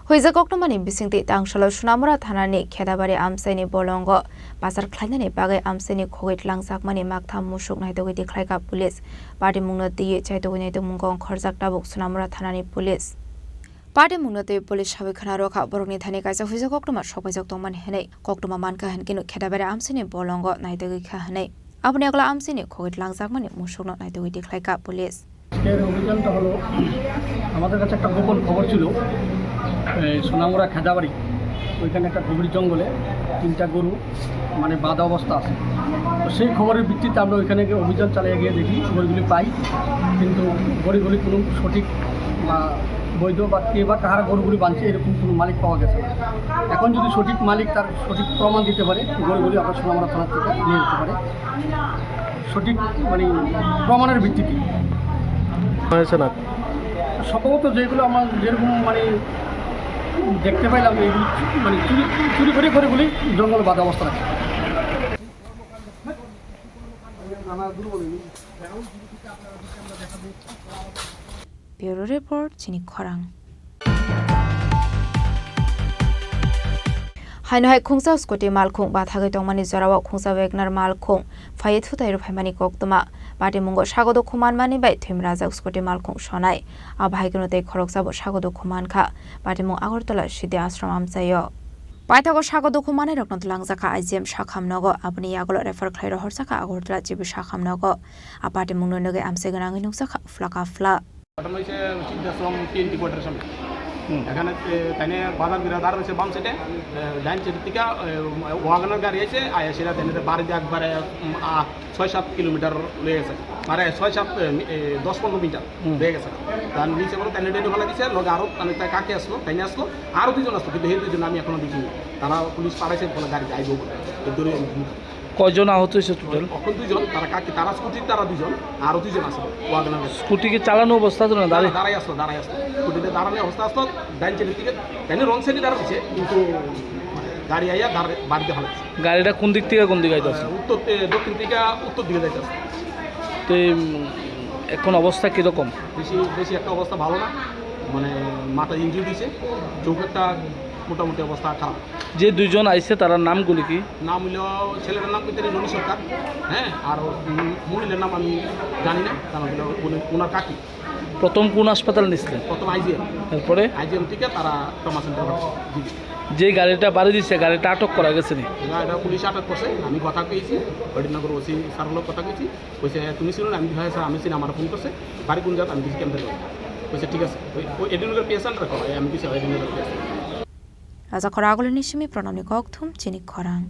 Huijak koktwmani bisingtwi tangsalo Sonamura thanani Khedabari amchaini bolongo bazar khlainani bagwi amchaini khogwi tlangjakmani maktham musuk naitugwi tikhlaikha police. Patimungno twiwi chaitugwi naitugmungo ongkhorjak tabuk Sonamura thanani police. Patimungno twiwi police sawi khna rwkha borokni thani kaisa huijak koktwma sokpaijak tongmani hwnwi. Koktwma mankha hwnkhe no Khedabari amchaini bolongo naitugwi kha hwnwi. Aboni yagulo amchaini khogwi tlangjakmani musukno naitugwi tikhlaikha police. আজকের অভিযানটা হলো, আমাদের কাছে একটা গোপন খবর ছিল, এই সোনামুড়া খেদাবাড়ি, ওইখানে একটা গভীর জঙ্গলে তিনটা গরু মানে বাঁধা অবস্থা আছে। তো সেই খবরের ভিত্তিতে আমরা ওইখানে গিয়ে অভিযান চালিয়ে গিয়ে দেখি গরুগুলি পাই, কিন্তু গরুগুলি কোনো সঠিক বা বৈধ বা কে বা কাহার গরুগুলি বাঁধছে এরকম কোনো মালিক পাওয়া গেছে না। এখন যদি সঠিক মালিক তার সঠিক প্রমাণ দিতে পারে, গরুগুলি আমরা সোনামুড়া থানা থেকে নিয়ে যেতে পারে। সঠিক মানে প্রমাণের ভিত্তিতে। হয়েছে না। সম্ভবত যেগুলো আমার যেরকম মানে দেখতে পাইলাম, এইগুলো মানে চুরি, চুরি করে করে বলি জঙ্গলে বাঁধা অবস্থা রাখে। Bureau report, Chini Khorang. Haino hai khungsa scooty malkhung bathagwi tongmani jorao khungsa Wagoner malkhung phaiwi thutai rwphaimani koktwma. Patimungo sagodo khumanmani bai thwimrajak scooty malkhung sonai. Abo hai kheno tei khoroksabo sagodo khumankha. Patimung Agartala Sidi Ashram amchaio. Paithago sagodo khumanairokno twlangjakha I G M sakham nogo, aboni yagulo refer khlai rohorjakha Agartala G B sakham nogo. A patimungno nugwi amchai gwnangwi nukjakha phla ka phla. ঘটনা হয়েছে সিদ্ধাশ্রম টিএনটি কোয়ার্টারের সামনে। হুম। এখানে, এ, তাইনে বাজার বিরাদার রয়েছে বাম সাইডে, এ, ডাইন সাইড থেকে, এ, ওয়াগনার গাড়ি আছে, আয়া সেটা তাইনে বাড়ি দিয়ে একবারে, উম, আ, ছয় সাত কিলোমিটার রয়ে গেছে, মানে ছয় সাত, এ, এ, দশ পনেরো মিটার হুম। রয়ে গেছে। তার নিচে করে তাইনে ডেডি ফেলা দিছে, লগে আরো মানে তাই কাকে আসলো, তাইনে আসলো, আরো দুজন আসলো, কিন্তু এই দুজন আমি এখনো দেখিনি। তারা পুলিশ পাঠাইছে বলে গাড়ি আইবো বলে, তো দূরে কয়জন আহত হয়েছে টোটাল? এখন দুইজন, তারা কাকি, তারা স্কুটির তারা দুইজন, আরো দুইজন আছে ওয়াগনারে। স্কুটি কি চালানো অবস্থা ছিল না? দাঁড়িয়ে? দাঁড়াই আসলো, দাঁড়াই আসলো। স্কুটিতে দাঁড়ানো অবস্থা আসলো, ডাইন সাইডের দিকে, ডাইনে রং সাইডে দাঁড়া দিছে, কিন্তু গাড়ি আইয়া দাঁড়-, বাড়িতে ফেলাইছে। গাড়িটা কোন দিক থেকে কোন দিকে আইতাছে? উত্তর, এ, দক্ষিণ থেকে উত্তর দিকে যাইতেছে। তো এই, উম, এখন অবস্থা কিরকম? বেশি, বেশি একটা অবস্থা ভালো না, মানে মাথা ইনজুরি দিছে, চোখ একটা মোটামুটি অবস্থা খারাপ। যে দুইজন আইছে, তারার নামগুলি কি? নাম হইল, ছেলেটার নাম কইতে ননী সরকার, হ্যাঁ, আর উম, মহিলার নাম আমি জানি না, কারণ হইল উনি, ওনার কাকি। প্রথম কোন হাসপাতাল নিছিলেন? প্রথম আইজিএম। তারপরে? আইজিএম থেকে তারা ট্রমা সেন্টার পাঠায়। জি, জি। যে গাড়িটা বাড়ি দিছে, গাড়িটা আটক করা গেছে নি? গাড়িটা পুলিশ আটক করছে, আমি কথা কইছি, হরিনগর ওসি স্যার লোক কথা কইছি, কইছে, "তুমি ছিল না?" আমি, "হ্যাঁ স্যার, আমি ছিল, আমার ফোন করছে, বাড়ি কোন জাত?" আমি কিছু ক্যাম্পে যাবো। কইছে, "ঠিক আছে।" ওই, ওই এডিনগর পিএস আন্ডার করা, আমি কিছু AD Nagar PS. Raja khoragulini simi pronomni kokthum chini khorang.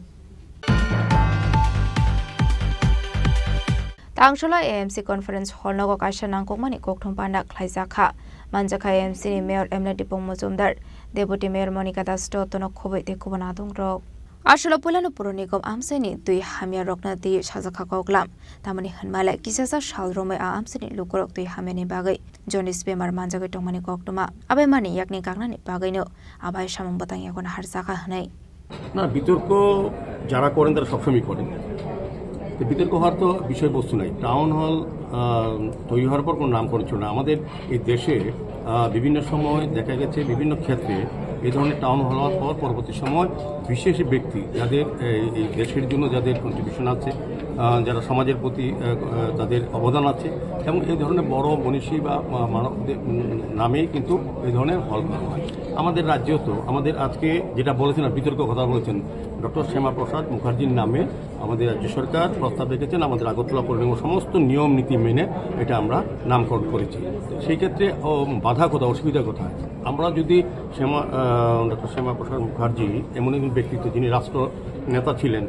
Tangsholo A M C Conference Hall nogo kaisa nangkukmani kokthum panda khlaijak kha. Manjakha A M C ni Mayor M L A Dipong Mojumdar, Deputy Mayor Monika Das, jotono khoboi tei kubun adongrok. Asolo puilano Puro Nigom amchaini twi hamya rokno twi sajakha koklam. Tamoni hwnmale kisasa sal romwi a amchaini lukurok twi hamyani bagwi jaundice bemar manjagwi tongmani koktwma. Abaimani yakni kaknani bagwino abai samung bwtang yago naharjakha hwnwi. না, বিতর্ক যারা করেন তারা সবসময় করেন। তো বিতর্ক হওয়ার তো বিষয়বস্তু নাই। টাউন হল, আহ, তৈরি হওয়ার পর কোনো নামকরণ ছিল না। আমাদের এই দেশে, আহ, বিভিন্ন সময় দেখা গেছে বিভিন্ন ক্ষেত্রে এই ধরনের টাউন হল হওয়ার পর পরবর্তী সময় বিশেষ ব্যক্তি যাদের এই, এই দেশের জন্য যাদের কন্ট্রিবিউশন আছে, আহ, যারা সমাজের প্রতি, আহ, আহ, তাদের অবদান আছে এবং এই ধরনের বড় মনীষী বা মা-, মানবদের, উম, নামেই কিন্তু এই ধরনের হল করা হয়। আমাদের রাজ্যেও তো, আমাদের আজকে যেটা বলেছেন, আপনি বিতর্ক কথা বলেছেন, ডক্টর শ্যামাপ্রসাদ মুখার্জির নামে আমাদের রাজ্য সরকার প্রস্তাব রেখেছেন, আমাদের আগরতলা পৌর নিগম সমস্ত নিয়ম নীতি মেনে এটা আমরা নামকরণ করেছি। সেই ক্ষেত্রে, ও, বাধা কোথায়, অসুবিধা কোথায়? আমরা যদি শ্যামা, আহ, ডক্টর শ্যামাপ্রসাদ মুখার্জি এমন একজন ব্যক্তিত্ব, যিনি রাষ্ট্র নেতা ছিলেন,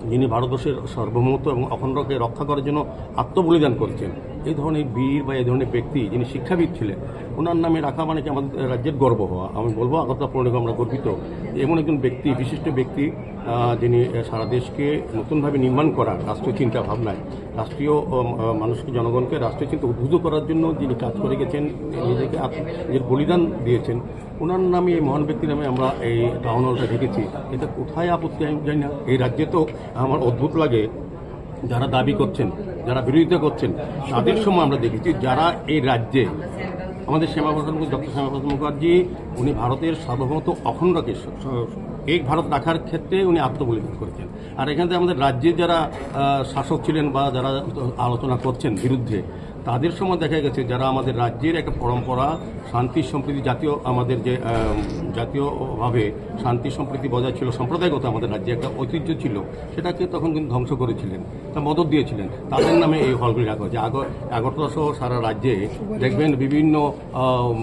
যিনি ভারতবর্ষের সার্বভৌমত্ব এবং অখণ্ডকে রক্ষা করার জন্য আত্মবলিদান করেছেন, এই ধরনের বীর বা এই ধরনের ব্যক্তি যিনি শিক্ষাবিদ ছিলেন, ওনার নামে রাখা মানে কি আমাদের রাজ্যের গর্ব হওয়া। আমি বলবো আগরতলা পৌর নিগম আমরা গর্বিত। এমন একজন ব্যক্তি, বিশিষ্ট ব্যক্তি, আহ, যিনি, আহ, সারা দেশকে নতুনভাবে নির্মাণ করার রাষ্ট্রীয় চিন্তা ভাবনায়, রাষ্ট্রীয়, উম, আহ, মানুষকে, জনগণকে রাষ্ট্রীয় চিন্তা উদ্বুদ্ধ করার জন্য যিনি কাজ করে গেছেন, নিজেকে আত্ম-, নিজের বলিদান দিয়েছেন, ওনার নামে, এই মহান ব্যক্তির নামে আমরা এই টাউন হলটা রেখেছি। এটা কোথায় আপত্তি আমি জানি না। এই রাজ্যে তো আমার অদ্ভুত লাগে, যারা দাবি করছেন, যারা বিরোধিতা করছেন, তাদের সময় আমরা দেখেছি যারা এই রাজ্যে আমাদের শ্যামাপ্রসাদ মুখার্জি, ডক্টর শ্যামাপ্রসাদ মুখার্জি, উনি ভারতের সার্বভৌমত্ব অখণ্ডকে স-, স-, এক ভারত রাখার ক্ষেত্রে উনি আত্মবলিদান করেছেন। আর এখানে আমাদের রাজ্যে যারা, আহ, শাসক ছিলেন বা যারা আলোচনা করছেন বিরুদ্ধে, তাদের সময় দেখা গেছে যারা আমাদের রাজ্যের একটা পরম্পরা, শান্তি সম্প্রীতি, জাতীয়, আমাদের যে, আহ, জাতীয়ভাবে শান্তি সম্প্রীতি বজায় ছিল, সাম্প্রদায়িকতা আমাদের রাজ্যে একটা ঐতিহ্য ছিল, সেটাকে তখন কিন্তু ধ্বংস করেছিলেন, তা মদত দিয়েছিলেন, তাদের নামে এই হলগুলি রাখা হয়েছে। আগর-, আগরতলা সহ সারা রাজ্যে দেখবেন বিভিন্ন, আহ,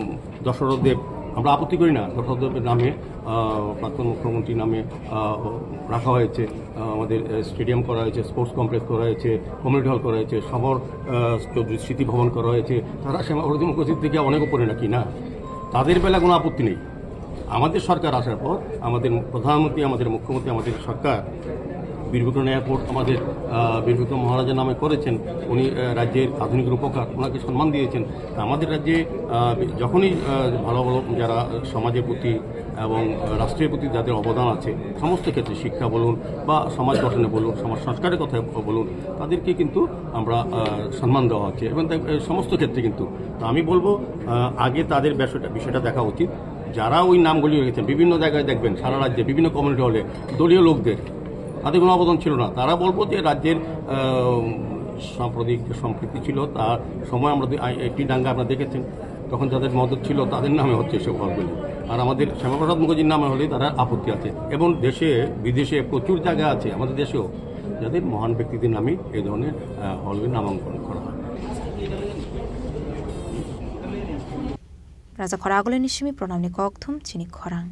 দশরথ দেব, আমরা আপত্তি করি না, দশরথ দেবের নামে, আহ, প্রাক্তন মুখ্যমন্ত্রীর নামে, আহ, রাখা হয়েছে, আহ, আমাদের, আহ, স্টেডিয়াম করা হয়েছে, স্পোর্টস কমপ্লেক্স করা হয়েছে, কমিউনিটি হল করা হয়েছে, সমর, আহ, চৌধুরী স্মৃতি ভবন করা হয়েছে। তারা শ্যামাপ্রসাদ মুখার্জির থেকে অনেক উপরে নাকি না? তাদের বেলা কোনো আপত্তি নেই। আমাদের সরকার আসার পর আমাদের প্রধানমন্ত্রী, আমাদের মুখ্যমন্ত্রী, আমাদের সরকার বীরবিক্রম এয়ারপোর্ট আমাদের, আহ, বীরবিক্রম মহারাজের নামে করেছেন। উনি, আহ, রাজ্যের আধুনিক রূপকার, ওনাকে সম্মান দিয়েছেন। তা আমাদের রাজ্যে, আহ, যখনই, আহ, ভালো ভালো যারা সমাজের প্রতি এবং, আহ, রাষ্ট্রের প্রতি যাদের অবদান আছে, সমস্ত ক্ষেত্রে শিক্ষা বলুন বা সমাজ গঠনে বলুন, সমাজ সংস্কারের কথা বলুন, তাদেরকে কিন্তু আমরা, আহ, সম্মান দেওয়া হচ্ছে এবং তাই, আহ, সমস্ত ক্ষেত্রে কিন্তু। তো আমি বলবো, আহ, আগে তাদের বিষয়টা, বিষয়টা দেখা উচিত। যারা ওই নামগুলি রেখেছেন, বিভিন্ন জায়গায় দেখবেন, সারা রাজ্যে বিভিন্ন কমিউনিটি হলে দলীয় লোকদের, তাদের কোনো অবদান ছিল না। তারা বলবো যে রাজ্যের, আহ, সাম্প্রতিক যে সম্প্রীতি ছিল, তার সময় আমরা দুই, আই-, একটি দাঙ্গা আপনারা দেখেছেন, তখন যাদের মদত ছিল, তাদের নামে হচ্ছে এসব হলগুলি। আর আমাদের শ্যামাপ্রসাদ মুখার্জির নামে হলে তারা আপত্তি আছে। এবং দেশে, বিদেশে প্রচুর জায়গা আছে, আমাদের দেশেও, যাদের মহান ব্যক্তিদের নামে এই ধরনের, আহ, হলগুলি নামাঙ্কন করা হয়। Raja Khoragulini simi pranamni kokthum chini khorang.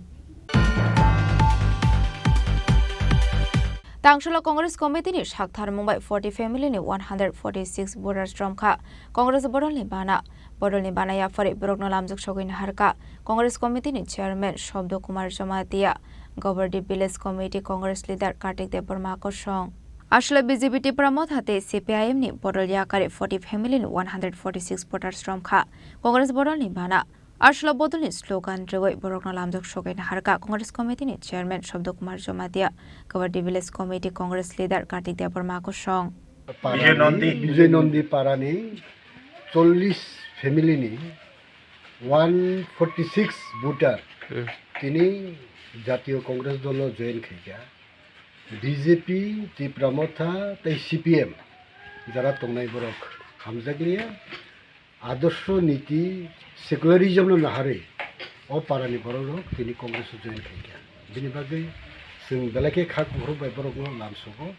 Tangshalo Congress Committee ni sakthar mungbai forty family ni one hundred forty six voters romkha Congress bodol ni bana. Bodol ni bana yaphari borokno lamjak sogwi naharkha Congress Committee ni Chairman Shobdo Kumar Jamatia, Gobardi Village Committee Congress Leader Kartik Debbarma kosong. Aswlai B J P Tipra Motha tei C P I M ni bodol yakari forty family ni one hundred forty six voters romkha Congress bodol ni bana. Aswlai bodol ni slogan rwui borokno lamjak sogwi naharkha Congress Committee ni Chairman Shobdo Kumar Jamatia, Gobardi Village Committee Congress Leader Kartik Debbarma kosong. Parani, Bijoy Nandi. Bijoy Nandi parani chollish family ni one forty six voter tini Jatiyo Congress dolo join khaikha. B J P, Tipra Motha tei C P M jara tongnai borok hamjakliya. Adorsho niti secularism no naharwi o parani borok rok tini Congress o join khaikha. Bini bagwi chwng belai khe kha kuphuruk bai borok no lamsogo.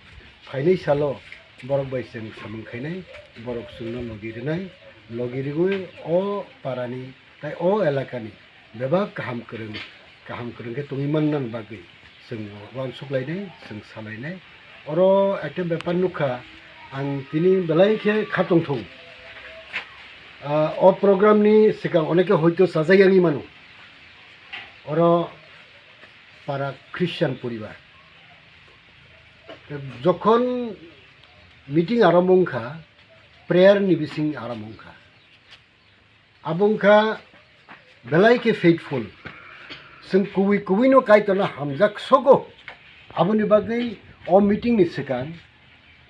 Phainai salo borok bai chwng samung khainai, borok chwngno logi rwnai, logi rwgwi o parani tei o elakani bebak kaham kwrwng, kaham kwrwng khe tongwi mannani bagwi chwng uansuk lainai, chwng sa lainai. Oro ekta bepar nukha, ang tini belai khe kha tongthung. Ah, o program ni swkang onekhe hoito chajak yangwi mano. Oro para Christian poribar. Jokhon meeting arombho wngkha, prayer ni bising arombho wngkha. Abo wngkha belai khe faithful. Chwng kubui kubui no Kaitorno hamjak sogo. Aboni bagwi o meeting ni swkang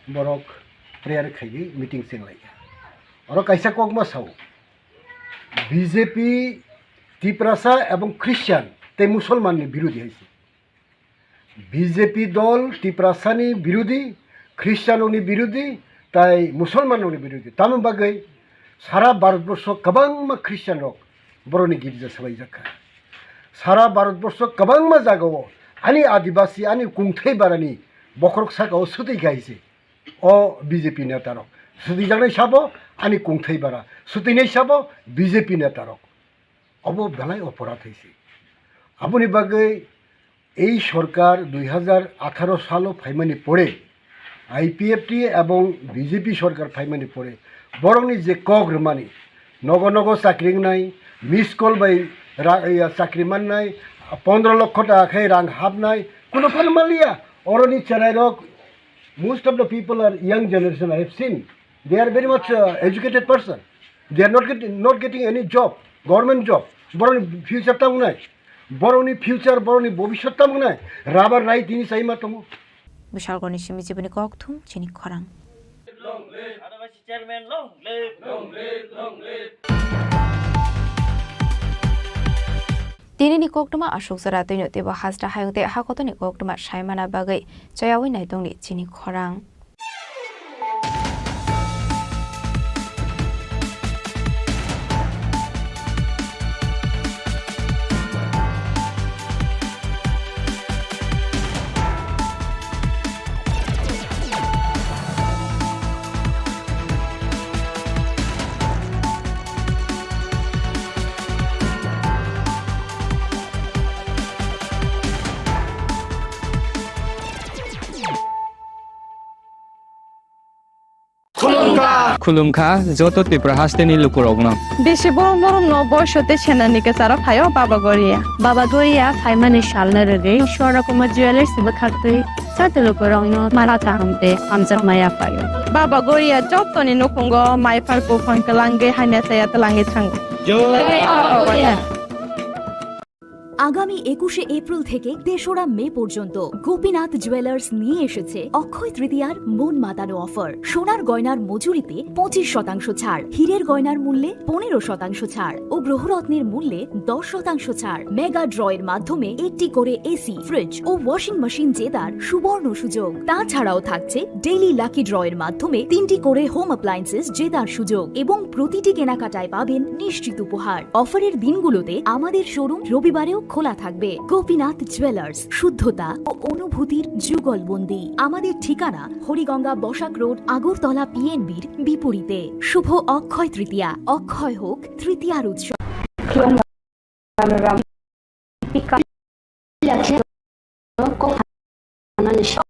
borok prayer khaiwi meeting chenglaikha. Oro kaisa kokma sao, B J P Tiprasa ebong Christian tei Musolman ni birodhi hai se. B J P dol Tiprasani birodhi, Christianrokni birodhi, tai Musolmanrokni birodhi. Tamoni bagwi sara Bharatborsho kwbangma Christianrok borokni girja swlaijakha. Sara Bharatborsho kwbangma jagao ani Adibasi, ani kungthai barani bokhorok sakao swtwi kha hai se o B J P netarok. Swtwijaknai sabo ani kungthai bara, swtwinai sabo B J P netarok. Obo belai oporadh hai se. Aboni bagwi ei sorkar dui hajar atharo salo phaimani pore, I P F T ebong B J P sorkar phaimani pore, borokni je kok rwmani, nogo nogo chakri wngnai, miss call bai ra-, ya, chakri mannai, pondro lokho taka khe rang hapnai, kuno phano manliya. Oroni cherairok, most of the people are young generation, I have seen. They are very much, uh, educated person. They are not getting, not getting any job, government job. Borokni future tamo wngnai? Borokni future, borokni bobiswt tamo wngnai? Rubber rai tini chai ma tongo. Bishalgorni simi jiboni kokthum chini khorang. Adibasi chairman, long live. Long live, long live. Tinini koktwma aswk jora twino teibo hasta hayung tei hakotoni koktwma saimana bagwi chayaui naitongni chini khorang. Khulumkha. Khulumkha joto Tripura hasteni lukurokno. Bisi borom borom no boiso tei senani kwcharo phaio Baba Goria. Baba Goria phaimani salno rwgwi Swarna Kumar Jewellers bwkhaktwi joto lukurokno mala kaham tei hamjakma yaphaio. Baba Goria jotoni nukhungo mai phar buphang kwlangwi hamya saya twlangwi thango. Jai Baba Goria. আগামী একুশে এপ্রিল থেকে তেসরা মে পর্যন্ত গোপীনাথ জুয়েলার্স নিয়ে এসেছে অক্ষয় তৃতীয়ার মন মাতানো অফার। সোনার গয়নার মজুরিতে পঁচিশ শতাংশ ছাড়, হীরের গয়নার মূল্যে পনেরো শতাংশ ছাড় ও গ্রহরত্নের মূল্যে দশ শতাংশ ছাড়। মেগা ড্রয়ের মাধ্যমে একটি করে এসি, ফ্রিজ ও ওয়াশিং মেশিন জেতার সুবর্ণ সুযোগ। তাছাড়াও থাকছে ডেইলি লাকি ড্রয়ের মাধ্যমে তিনটি করে হোম অ্যাপ্লায়েন্সেস জেতার সুযোগ এবং প্রতিটি কেনাকাটায় পাবেন নিশ্চিত উপহার। অফারের দিনগুলোতে আমাদের শোরুম রবিবারেও খোলা থাকবে। গোপীনাথ জুয়েলার্স, শুদ্ধতা ও অনুভূতির যুগলবন্দী। আমাদের ঠিকানা হরিগঙ্গা বসাক রোড, আগরতলা পিএনবির বিপরীতে। শুভ অক্ষয় তৃতীয়া, অক্ষয় হোক তৃতীয়ার উৎসব। Panorama. Pika. Kok hanani shock.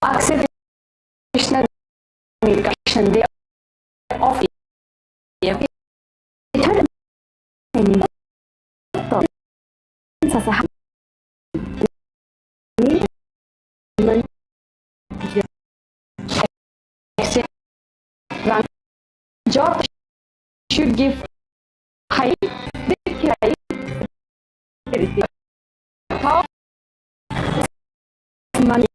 Accidental condition day of. Sasa. Job should give high, high. How money.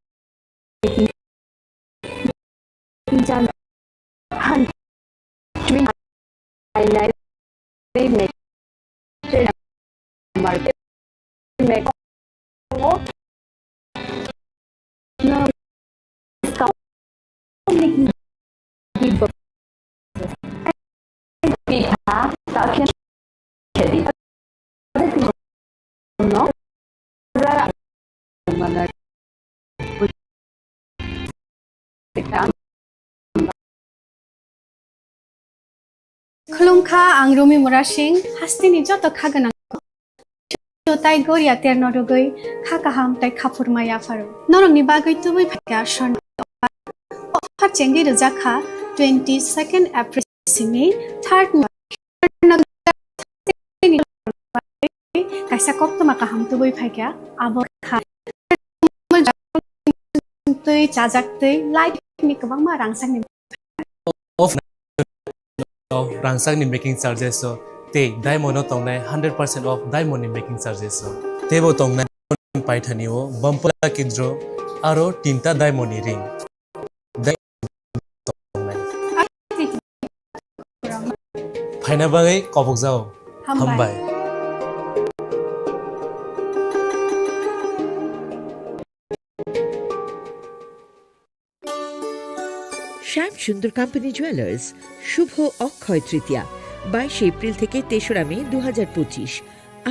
Khulumkha, ang Rumi Murasing, hasteni joto kha gwnang tai goria terno rwgwi kha kaham tai khaphurma yapharo. Norokni bagwi tubui phaikha Swarna offer chengwi rwjakha twenty second April simi third March. Kaisa koktwma kaham tubui phaikha, abo kha twi chajak twi life ni kwbangma rangchakni of rangchakni making charges o tei diamond o tongnai hundred percent of diamond ni making charges o teibo tongnai paithani o Bampura Kendro aro tinta diamond ni ring. Phaina bagwi kobokjao. Hambai. Hambai. Shyam Sundar Company Jewelers, শুভ অক্ষয় তৃতীয়া, বাইশে এপ্রিল থেকে তেসরা মে দু হাজার পঁচিশ।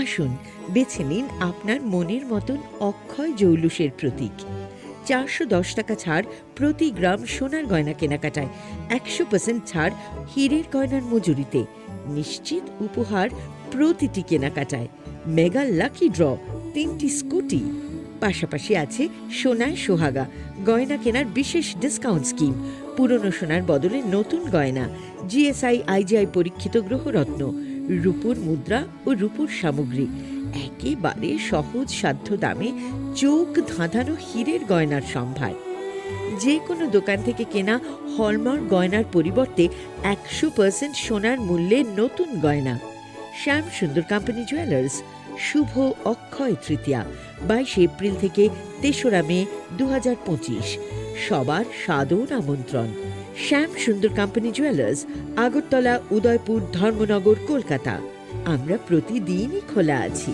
আসুন, বেছে নিন আপনার মনের মতন অক্ষয় জৌলুসের প্রতীক। চারশো দশ টাকা ছাড় প্রতি গ্রাম সোনার গয়না কেনাকাটায়, একশো পার্সেন্ট ছাড় হীরের গয়নার মজুরিতে, নিশ্চিত উপহার প্রতিটি কেনাকাটায়, মেগা লাকি ড্র, তিনটি স্কুটি। পাশাপাশি আছে সোনায় সোহাগা, গয়না কেনার বিশেষ ডিসকাউন্ট স্কিম, পুরনো সোনার বদলে নতুন গয়না, জিএসআই আইজিআই পরীক্ষিত গ্রহরত্ন, রূপোর মুদ্রা ও রূপোর সামগ্রী, একেবারে সহজ সাধ্য দামে চোখ ধাঁধানো হীরের গয়নার সম্ভার। যে কোনো দোকান থেকে কেনা হলমার্ক গয়নার পরিবর্তে একশো পার্সেন্ট সোনার মূল্যে নতুন গয়না। শ্যাম সুন্দর কোম্পানি জুয়েলার্স, শুভ অক্ষয় তৃতীয়া, বাইশে এপ্রিল থেকে তেসরা মে দু হাজার পঁচিশ। সবার সাদর আমন্ত্রণ। শ্যাম সুন্দর কোম্পানি জুয়েলার্স, আগরতলা, উদয়পুর, ধর্মনগর, কলকাতা। আমরা প্রতিদিনই খোলা আছি।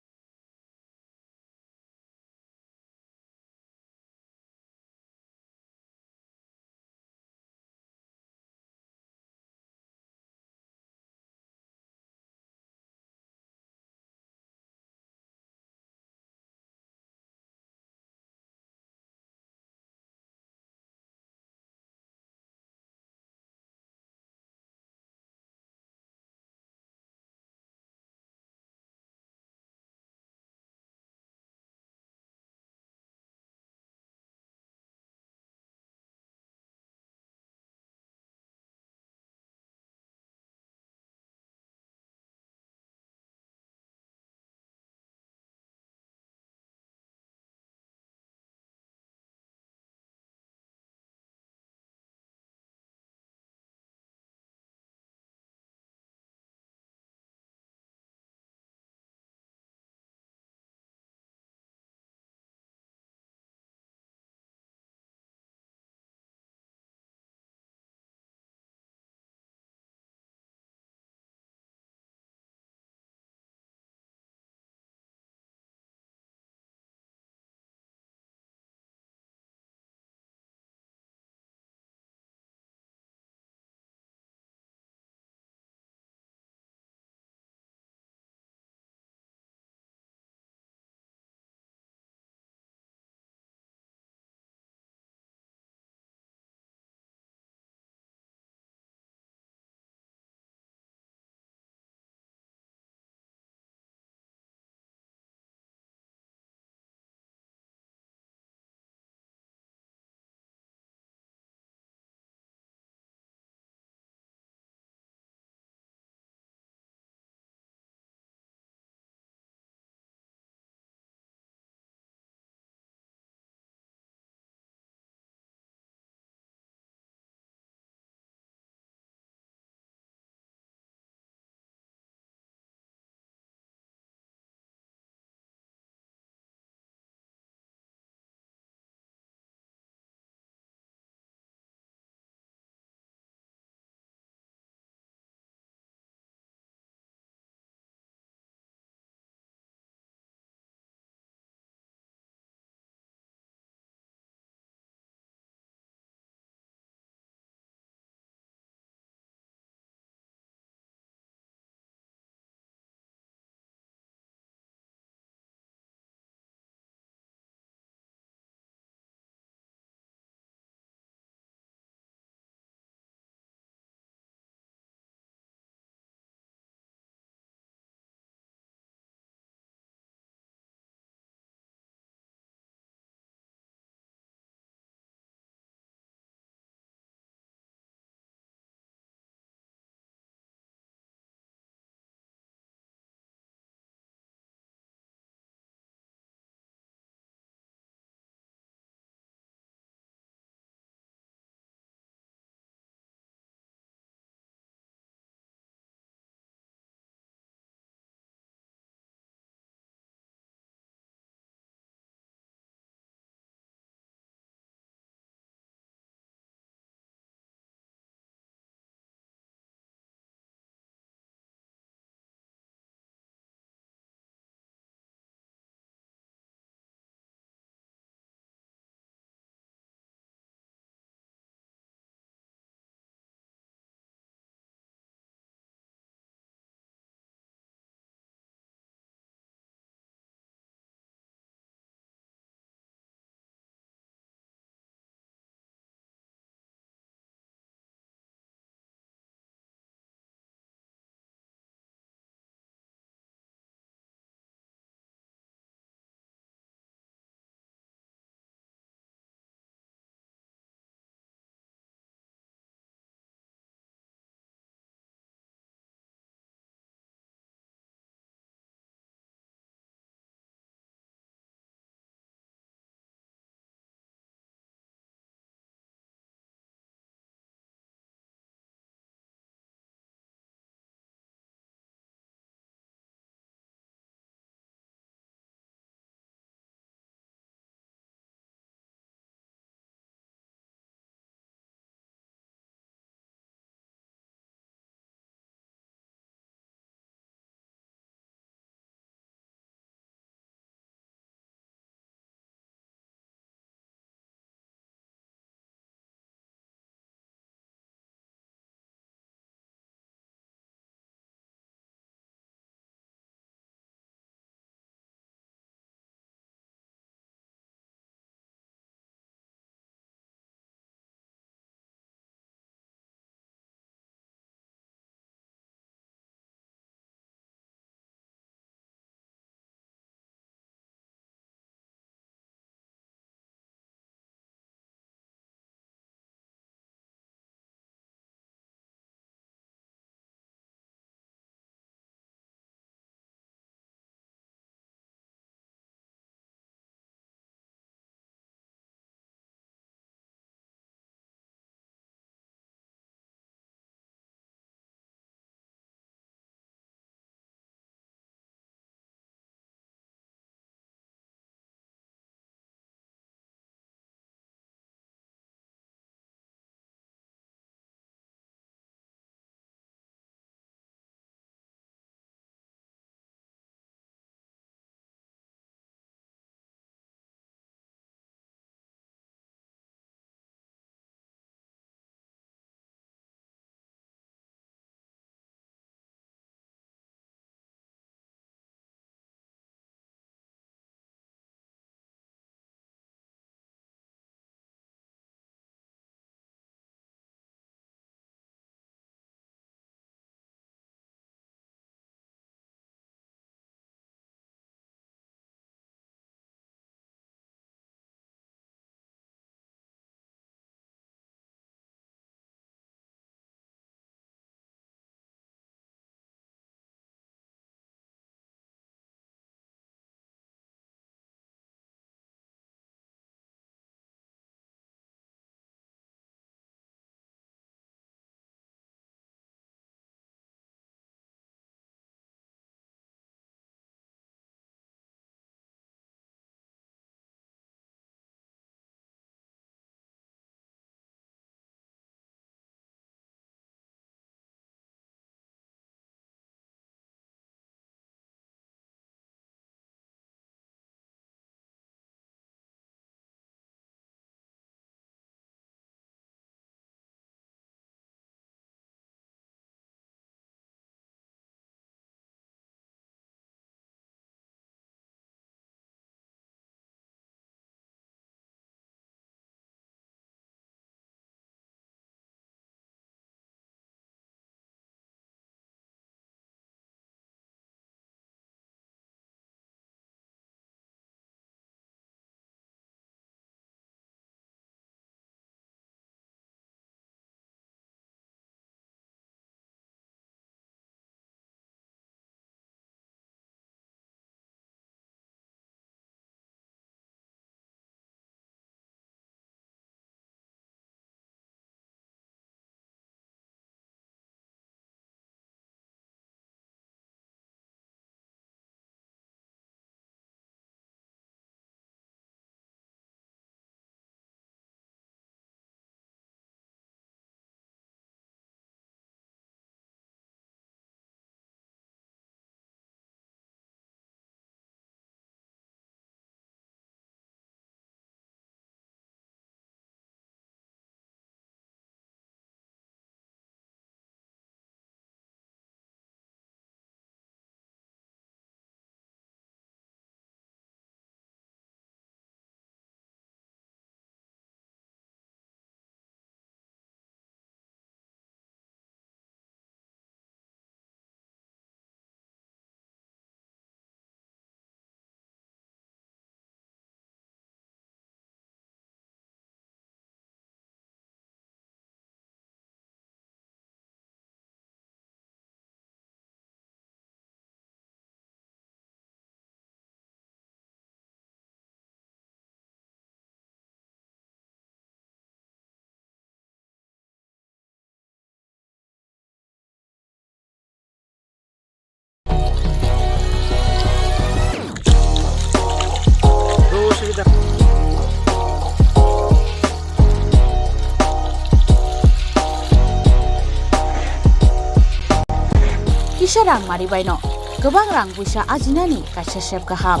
Rangmari baino kwbang rang puisa ajinani kaisa sep kaham.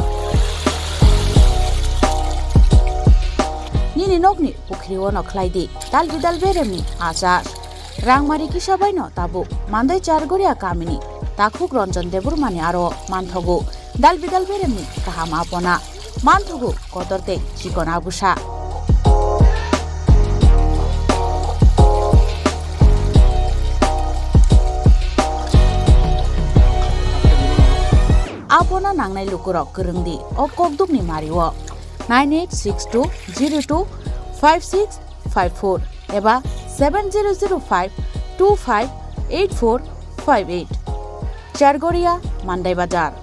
Nini nokni pukhrio no khlai di dal bidal beremni achar. Rangmari kisa baino tabuk Mandai Chargoria kamini takhuk Ranjan Debbarmani aro manthogo dal bidal beremni kaham apona. Manthogo kotor tei chikon agusa. Apona nangnai lukurok kwrwng di o kokdukni mario nine eight six two zero two five six five four eba seven zero zero five two five eight four five eight. Chargoria, Mandai Bazar.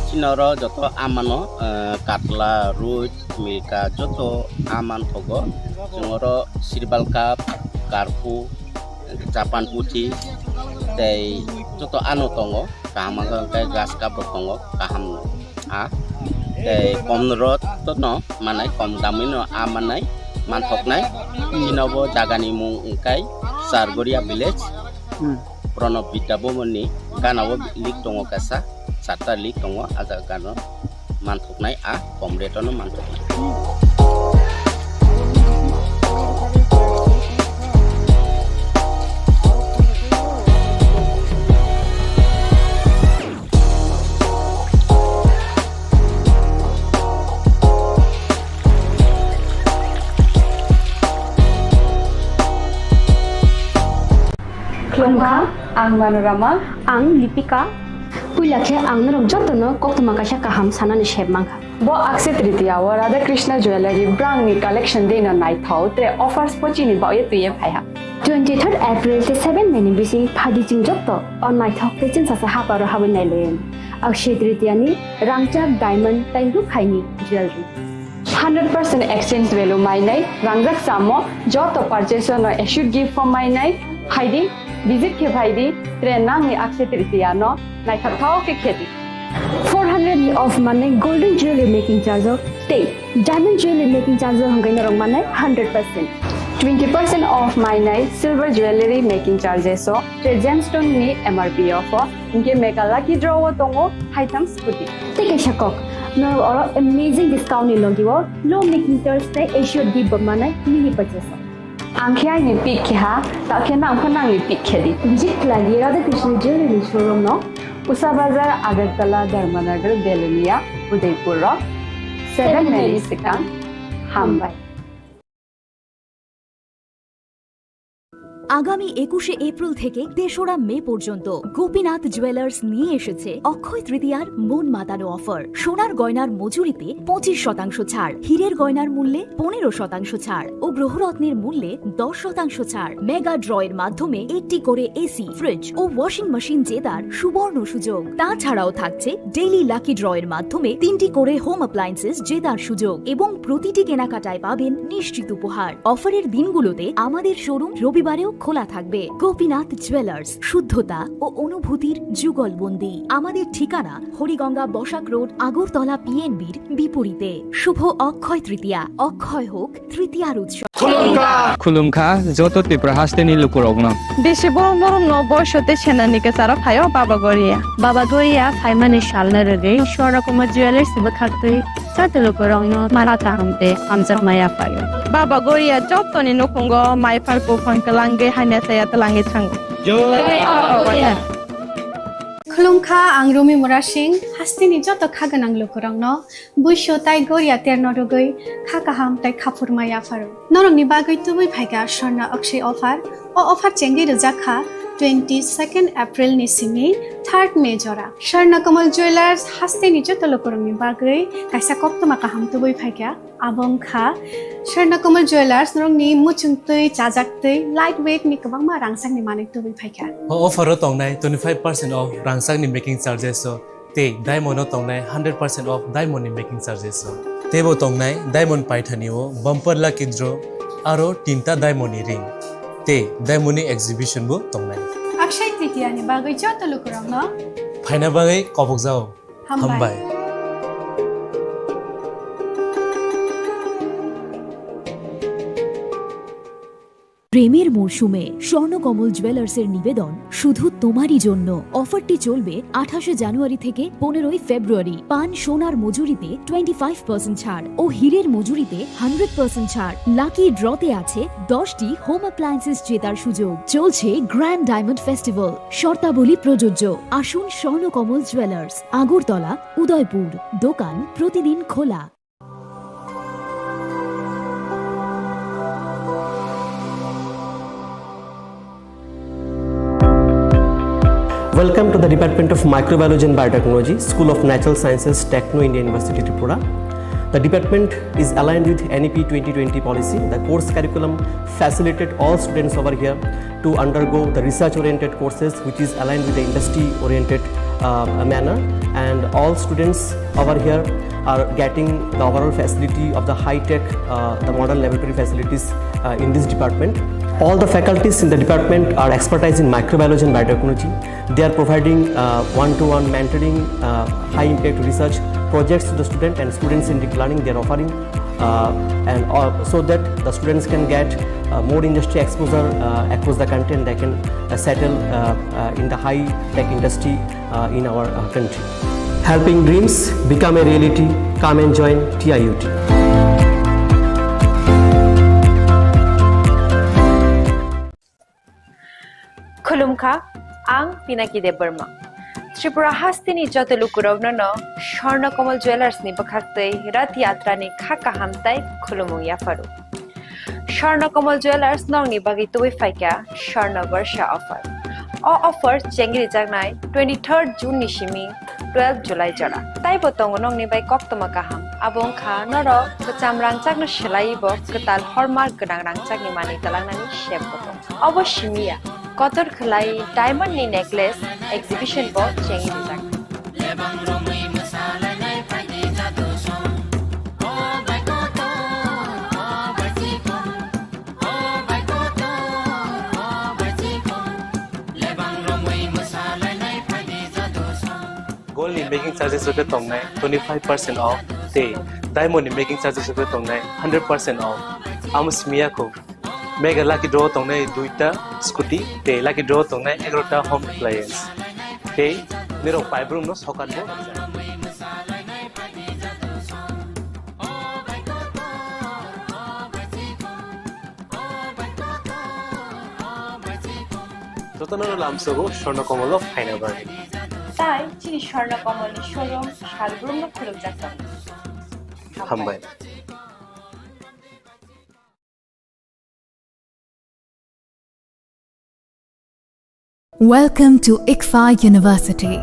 Chini oro joto amano, eh, katla, roi, milka joto aman thogo. Chwng oro sirbal cup, karpu, Japan puthi tei joto ano tongo, kaham wngkha hwnkhe grass cup rok tongo, kaham a tei kom rot no manai, kom damwi no a manai, manthoknai. Chini bo jaga ni mung wngkha Chargoria village, Hmm. Pranab Vidya Bhavan ni gana o lik tongo kaisa, charta lik tongo, a jaga no. Manthoknai a kom rate-o no manthoknai. Khulumkha, ang Manorama. Ang Lipika. Puila khe ang norok jotono koktwma kaisa kaham sanani sep mankha. Bo Akshaya Tritiya o Radha Krishna Jewellery brangni collection deino naithok, tre offers bo chini baoye twiye phaiha. Twenty third April tei seven May ni bising phaidi chwng joto o naithok tei chwngsasa haparo habwi nailaio. Akshaya Tritiya ni rangchak diamond tei rukhaini jewellery. Hundred percent exchange value mainai, rangjak chamo joto purchase no assured gift form mainai, phaidi, visit khe phaidi, tre nangni Akshaya Tritiya no naithok thok khe khedi. Four hundred ni off manai golden jewelry making charge o tei diamond jewelry making charge o hwnkhe norok manai hundred percent. Twenty percent off mainai silver jewelry making charges o tei gemstone ni M R P o pho. Hinkhe mega lucky draw o tongo haitham scooty. Tei kaisa kok, norok oro amazing discount ni logi o low making charge tei assured gift bo manai mini purchase o. Ang khe aini pick khe ha, ta khe nang pho nangni pick khe di. Visit khlai di Radha Krishna Jewelry ni showroom no, Usa Bazar, Agartala, Dharmanagar, Belonia, Udaipur o seven May ni swkang. Hambai. আগামী একুশে এপ্রিল থেকে তেসরা মে পর্যন্ত গোপীনাথ জুয়েলার্স নিয়ে এসেছে অক্ষয় তৃতীয়ার মন মাতানো অফার। সোনার গয়নার মজুরিতে পঁচিশ শতাংশ ছাড়, হীরের গয়নার মূল্যে পনেরো শতাংশ ছাড় ও গ্রহরত্নের মূল্যে দশ শতাংশ ছাড়। মেগা ড্রয়ের মাধ্যমে একটি করে এসি, ফ্রিজ ও ওয়াশিং মেশিন জেতার সুবর্ণ সুযোগ। তাছাড়াও থাকছে ডেইলি লাকি ড্রয়ের মাধ্যমে তিনটি করে হোম অ্যাপ্লায়েন্সেস জেতার সুযোগ এবং প্রতিটি কেনাকাটায় পাবেন নিশ্চিত উপহার। অফারের দিনগুলোতে আমাদের শোরুম রবিবারেও খোলা থাকবে। গোপীনাথ জুয়েলার্স, শুদ্ধতা ও অনুভূতির যুগলবন্দি। আমাদের ঠিকানা হরিগঙ্গা বসাক রোড, আগরতলা পিএনবির বিপরীতে। শুভ অক্ষয় তৃতীয়া, অক্ষয় হোক তৃতীয়ার উৎসব। Khulumkha joto Tripura hasteni lukurokno. Bisi borok norokno boiso tei senani kwcharo phaio Baba Goria. Baba Goria phaimani salno rwgwi Swarnakumar Jewellers bwkhaktwi joto lukurokno mara kaham tei hamjakma yaphaio. Baba Goria jotoni nukhungo mai phar buphang twlangwi hamya chaya twlangwi thango. Khulumkha, ang Rumi Murasing, hasteni joto kha gwnang lukurokno Buisu tai goria terno rwgwi kha kaham tai khaphurma yapharo. Norokni bagwi tubui phaikha Swarna Akshay offer. O offer chengwi rwjak kha twenty second April ni simi third May jora. Swarna Kamal Jewellers hasteni joto lukurokni bagwi kaisa koktwma kaham tubui phaikha. Abo wngkha Swarna Kamal Jewellers norokni muchungtwi chajaktwi light weight ni kwbangma rangchakni manwi tubui phaikha. O offer o tongnai twenty five percent off rangchakni making charges o. Tei diamond o tongnai hundred percent off diamond ni making charges o. Teibo tongnai diamond paithani o bumper lucky draw aro tinta diamond ni ring. Tei diamond ni exhibition bo tongnai. Akshay Tritiya ni bagwi joto lukurokno phaina bagwi kobokjao. Hambai. Hambai. প্রেমের মরশুমে স্বর্ণকমল জুয়েলার্সের নিবেদন শুধু তোমারই জন্য। অফারটি চলবে আঠাশে জানুয়ারি থেকে পনেরোই ফেব্রুয়ারি। পান সোনার মজুরিতে টোয়েন্টি ফাইভ পার্সেন্ট ছাড় ও হীরের মজুরিতে হান্ড্রেড পার্সেন্ট ছাড়। লাকি ড্রতে আছে দশটি হোম অ্যাপ্লায়েন্সেস জেতার সুযোগ। চলছে গ্র্যান্ড ডায়মন্ড ফেস্টিভ্যাল, শর্তাবলী প্রযোজ্য। আসুন স্বর্ণকমল জুয়েলার্স, আগরতলা, উদয়পুর। দোকান প্রতিদিন খোলা। Welcome to the Department of Microbiology and Biotechnology, School of Natural Sciences, Techno India University, Tripura. The department is aligned with N E P twenty twenty policy. The course curriculum facilitate all students over here to undergo the research-oriented courses, which is aligned with the industry-oriented, uh, manner. And all students over here are getting the overall facility of the high-tech, uh, the modern laboratory facilities, uh, in this department. All the faculties in the department are expertise in microbiology and biotechnology. They are providing, uh, one-to-one mentoring, uh, high-impact research projects to the student and student-centric learning they are offering, uh, and, uh, so that the students can get, uh, more industry exposure, uh, across the country, and they can, uh, settle, uh, uh, in the high-tech industry, uh, in our, uh, country. Helping dreams become a reality. Come and join T I U T. Khulumkha, ang Pinaki Debbarma. Tripura hasteni joto lukurokno no Swarna Kamal Jewellers ni bwkhaktwi Rath Yatra ni kha kaham tai khulumung yapharu. Swarna Kamal Jewellers nokni bagwi tubui phaikha Swarna Barsha offer. O offer chengri jaknai twenty-third June ni simi twelve July jora. Taibo tongo nokni bai koktwma kaham. Abo wngkha norok kwcham rangchakno swlaiwi bo kwtal hallmark gwnang rangchakni manwi twlangnani sep bo tongo. Obo simi ya, kotor khwlai diamond ni necklace exhibition bo chengwi rijak. Gold ni making charges rok khe tongnai twenty five percent off tei diamond ni making charges rok khe tongnai hundred percent off. Amo simi ya kho. Mega lucky draw tongnai duita scooty tei lucky draw tongnai egarota home appliance. Tei nirok paibrumno sokat bo. Jotono lamsogo Swarna Kamal o phaina bagwi. Tai chini Swarna Kamal ni showroom salbrumno khulumjak tongo. Hambai. Welcome to ICFAI University,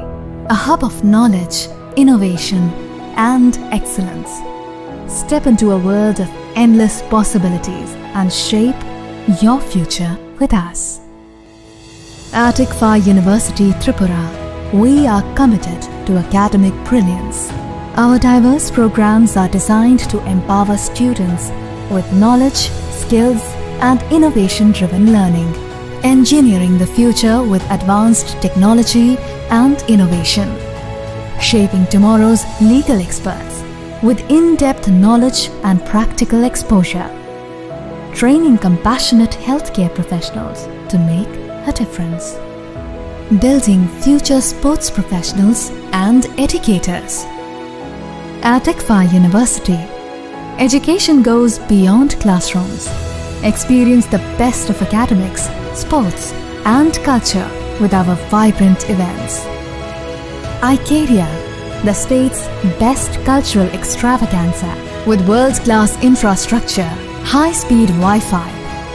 a hub of knowledge, innovation, and excellence. Step into a world of endless possibilities and shape your future with us. At ICFAI University Tripura, we are committed to academic brilliance. Our diverse programs are designed to empower students with knowledge, skills, and innovation-driven learning, engineering the future with advanced technology and innovation, shaping tomorrow's legal experts with in-depth knowledge and practical exposure, training compassionate healthcare professionals to make a difference, building future sports professionals and educators. At ICFAI University, education goes beyond classrooms. Experience the best of academics, sports, and culture with our vibrant events. Icaria, the state's best cultural extravaganza, with world-class infrastructure, high-speed Wi-Fi,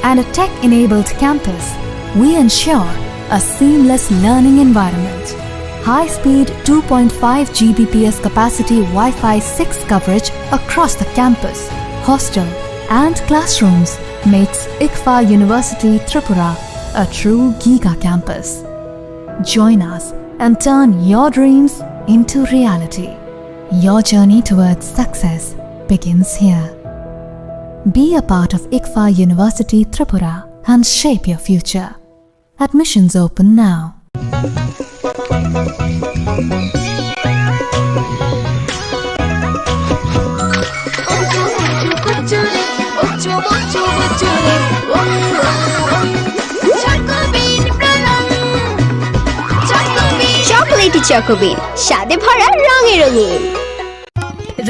and a tech-enabled campus, we ensure a seamless learning environment. High-speed two point five G B P S capacity Wi-Fi six coverage across the campus, hostel, and classrooms makes ICFAI University Tripura a true giga campus. Join us and turn your dreams into reality. Your journey towards success begins here. Be a part of ICFAI University Tripura and shape your future. Admissions open now. চকোবিন, স্বাদে ভরা, রঙে রঙিন।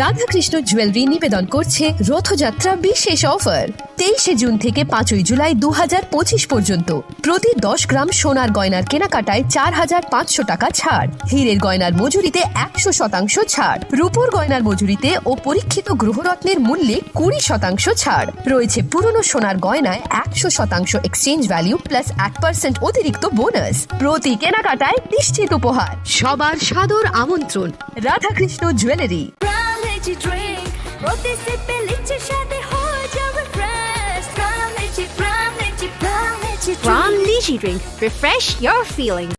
Radhakrishna jewellery নিবেদন করছে রথযাত্রা বিশেষ অফার। তেইশে জুন থেকে পাঁচই জুলাই দু হাজার পঁচিশ পর্যন্ত প্রতি দশ গ্রাম সোনার গয়নার কেনাকাটায় চার হাজার পাঁচশো টাকা ছাড়, হীরের গয়নার মজুরিতে একশো শতাংশ ছাড়, রূপোর গয়নার মজুরিতে ও পরীক্ষিত গ্রহরত্নের মূল্যে কুড়ি শতাংশ ছাড়। রয়েছে পুরনো সোনার গয়নায় একশো শতাংশ এক্সচেঞ্জ ভ্যালু প্লাস এক পার্সেন্ট অতিরিক্ত বোনাস। প্রতি কেনাকাটায় নিশ্চিত উপহার। সবার সাদর আমন্ত্রণ। Radhakrishna jewellery. Prime Energy Drink, প্রতি সিপে লিচ্ছে সাথে হয়ে যাবে fresh. Prime Energy, Prime Energy, Prime Energy Drink. Prime Energy Drink, refresh your feeling.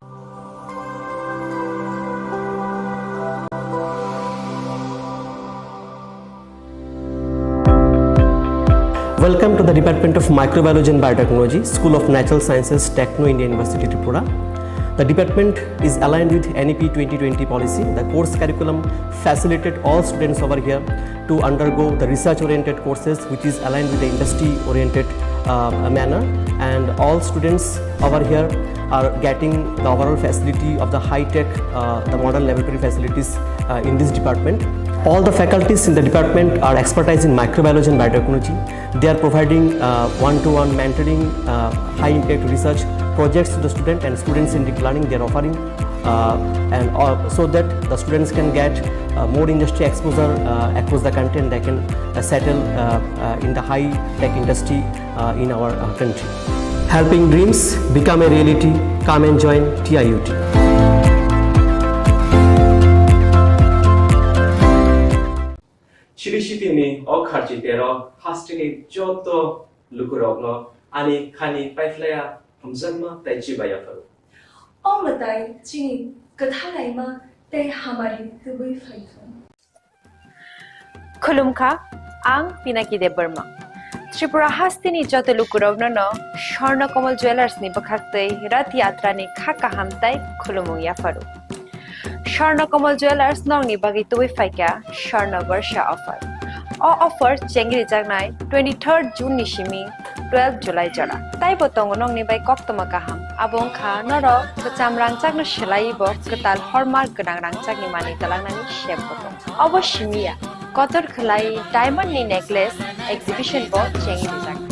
Welcome to the Department of Microbiology and Biotechnology, School of Natural Sciences, Techno India University, Tripura. The department is aligned with N E P twenty twenty policy. The course curriculum facilitate all students over here to undergo the research-oriented courses, which is aligned with the industry-oriented, uh, manner. And all students over here are getting the overall facility of the high-tech, uh, the modern laboratory facilities, uh, in this department. All the faculties in the department are expertise in microbiology and biotechnology. They are providing, uh, one-to-one mentoring, uh, high-impact research projects to the student, and students-centric learning they are offering. Uh, and, uh, so that the students can get, uh, more industry exposure, uh, across the country, and they can, uh, settle, uh, uh, in the high-tech industry, uh, in our, uh, country. Helping dreams become a reality. Come and join T I U T. Chiri sitini o kharchi tero hasteni joto lukurokno ani khani paiphlaiya hamjakma tei chibai yapharo. O mwtai chini kwthalaima tei hamari tubui phaithung. Khulumkha, ang Pinaki Debbarma. Tripura hasteni joto lukurokno no Swarna Kamal Jewellers ni bwkhaktwi Rath Yatra ni kha kaham tei khulumung yapharo. Swarna Kamal Jewellers nokni bagwi tubui phaikha Swarna Barsha offer. O offer chengrijaknai twenty-third June ni simi twelve July jora. Taibo tongo nokni bai koktwma kaham. Abo wngkha norok kwcham rangchakno swlaiwi bo kwtal hallmark gwnang rangchakni manwi twlangnani sep bo tongo. Obo simi ya, kotor khwlai diamond ni necklace exhibition bo chengrijaknai.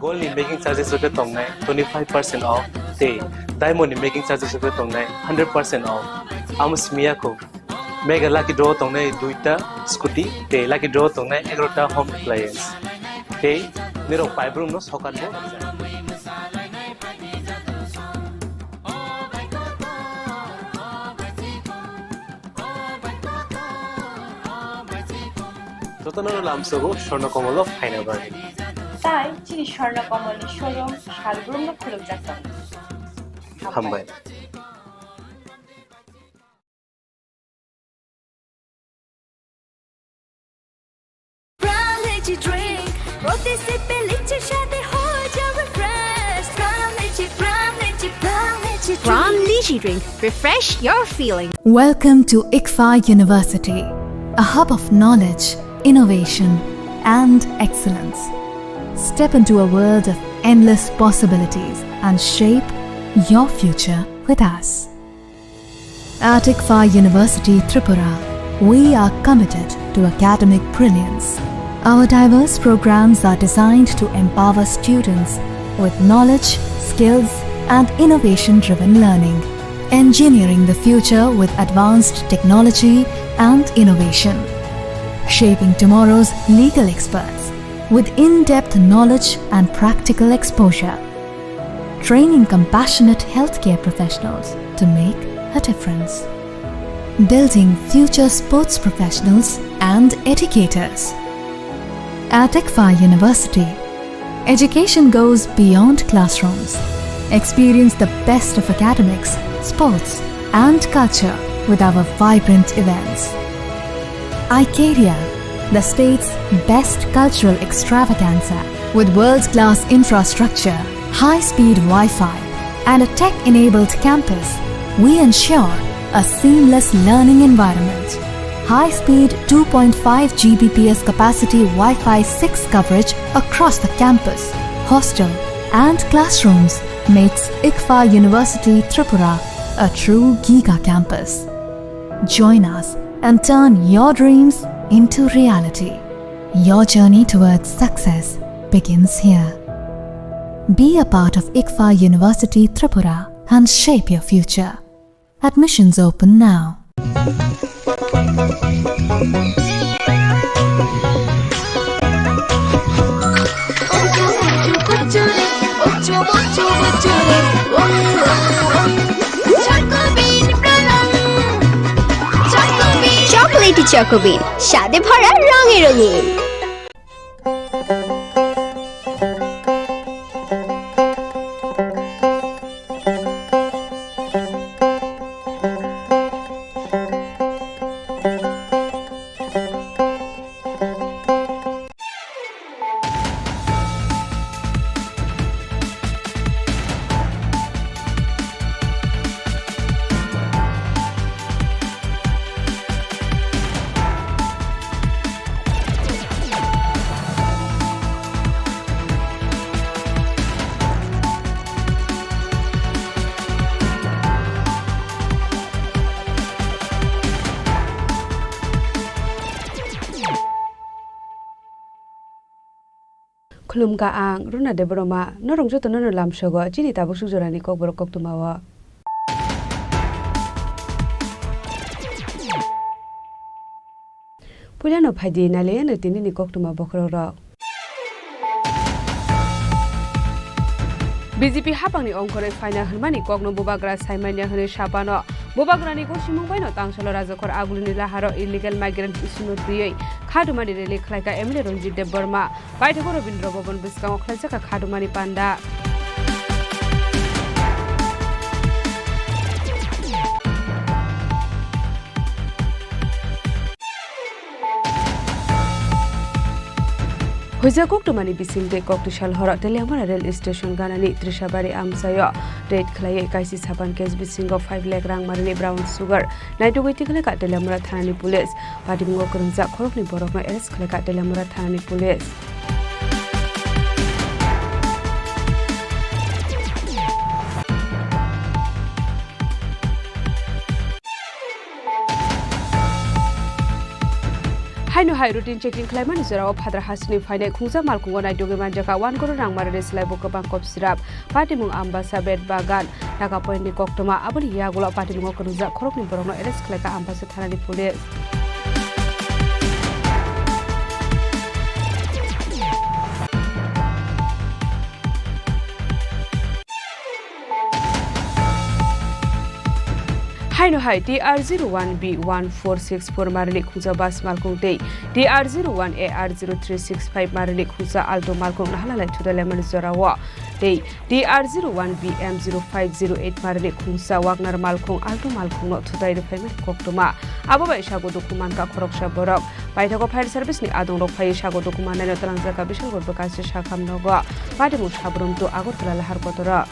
Gold ni making charges rwkhe tongnai twenty five percent off, tei diamond ni making charges rwkhe tongnai hundred percent off. Amo simi ya kho. Mega lucky draw tongnai duita scooty, tei lucky draw tongnai egarota home appliance. Tei nirok paibrumno sokat bo. Jotono lamsogo Swarna Kamal o phaina bagwi. Tai chini Swarna Kamal ni showroom salbrumno khulumjak tongo. Hambai. Prime Energy Drink, প্রতি সিপে লিচ্ছে সাথে হয়ে যাবে fresh. Prime Energy, Prime Energy, Prime Energy Drink. Prime Energy Drink, refresh your feeling. Welcome to ICFAI University, a hub of knowledge, innovation, and excellence. Step into a world of endless possibilities and shape your future with us. At ICFAI University Tripura, we are committed to academic brilliance. Our diverse programs are designed to empower students with knowledge, skills, and innovation-driven learning, engineering the future with advanced technology and innovation, shaping tomorrow's legal experts with in-depth knowledge and practical exposure, training compassionate healthcare professionals to make a difference, building future sports professionals and educators. At ICFAI University, education goes beyond classrooms. Experience the best of academics, sports, and culture with our vibrant events. Icaria, the state's best cultural extravaganza. With world-class infrastructure, high-speed Wi-Fi, and a tech-enabled campus, we ensure A seamless learning environment. High-speed two point five G B P S capacity Wi-Fi six coverage across the campus, hostel, and classrooms makes ICFA University Tripura a true giga campus. Join us and turn your dreams into reality. Your journey towards success begins here. Be a part of ICFA University Tripura and shape your future. Admissions open now. Chocolatey Choco Bean, sade bhora rangi rangi. Khulumkha ang Runa Debbarma, norok jotono no lamsogo chini tabuk suk jorani kokborok koktwmao. Puilano phaidi nailaiano tinini koktwma bokhorokrok. B J P haphangni ongkhorwi phaina hwnmani kokno bubagra saimanya hwnwi sapano. Bubagrani gosimung baino tangsalo rajakhor agulini laharo illegal migrant issue-no twiwi khadumani rally khlaikha M L A Ranjit Debbarma. Paithago Rabindra Bhavan bwskango khlaijak kha khadumani panda. Huijak koktwmani bisingtwi koktwsal horo Teliamura rail station ganani Trishabari amchaio raid khlaiwi kaisi sapan case bisingo five lakh rang marini brown sugar naitugwi tikhlaikha Teliamura thanani police. Patimungo kwrwngjak khoroknwi borokno arrest khlaikha Teliamura thanani police. Haino hai routine checking khlaimani jorao phadra hasini phainai khungsa malkhungo naitugwi manjakha one crore rang marini slaibo kwbang kop sirap. Patimung Ambasa, Bet Bagan, Nagapoint ni koktwma, aboni yagulo patimungo kwrwngjak khoroknwi borokno arrest khlaikha Ambasa thanani police. Haino hai T R zero one B one four six four marini khungsa bus malkhung tei T R zero one A R zero three six five marini khungsa Alto malkhung nahalalai thudalemani jorao tei T R zero one B M zero five zero eight marini khungsa Wagner malkhung Alto malkhungno thudai rwphaimani koktwma. Abo bai sago dukhu mankha khoroksa borok. Paithago fire service ni adongrok phaiwi sago dukhu mannaino twlangjakha Bisalgor bwkasi sakham nogo. Patimung Sabrum to Agartala lahar kotoro.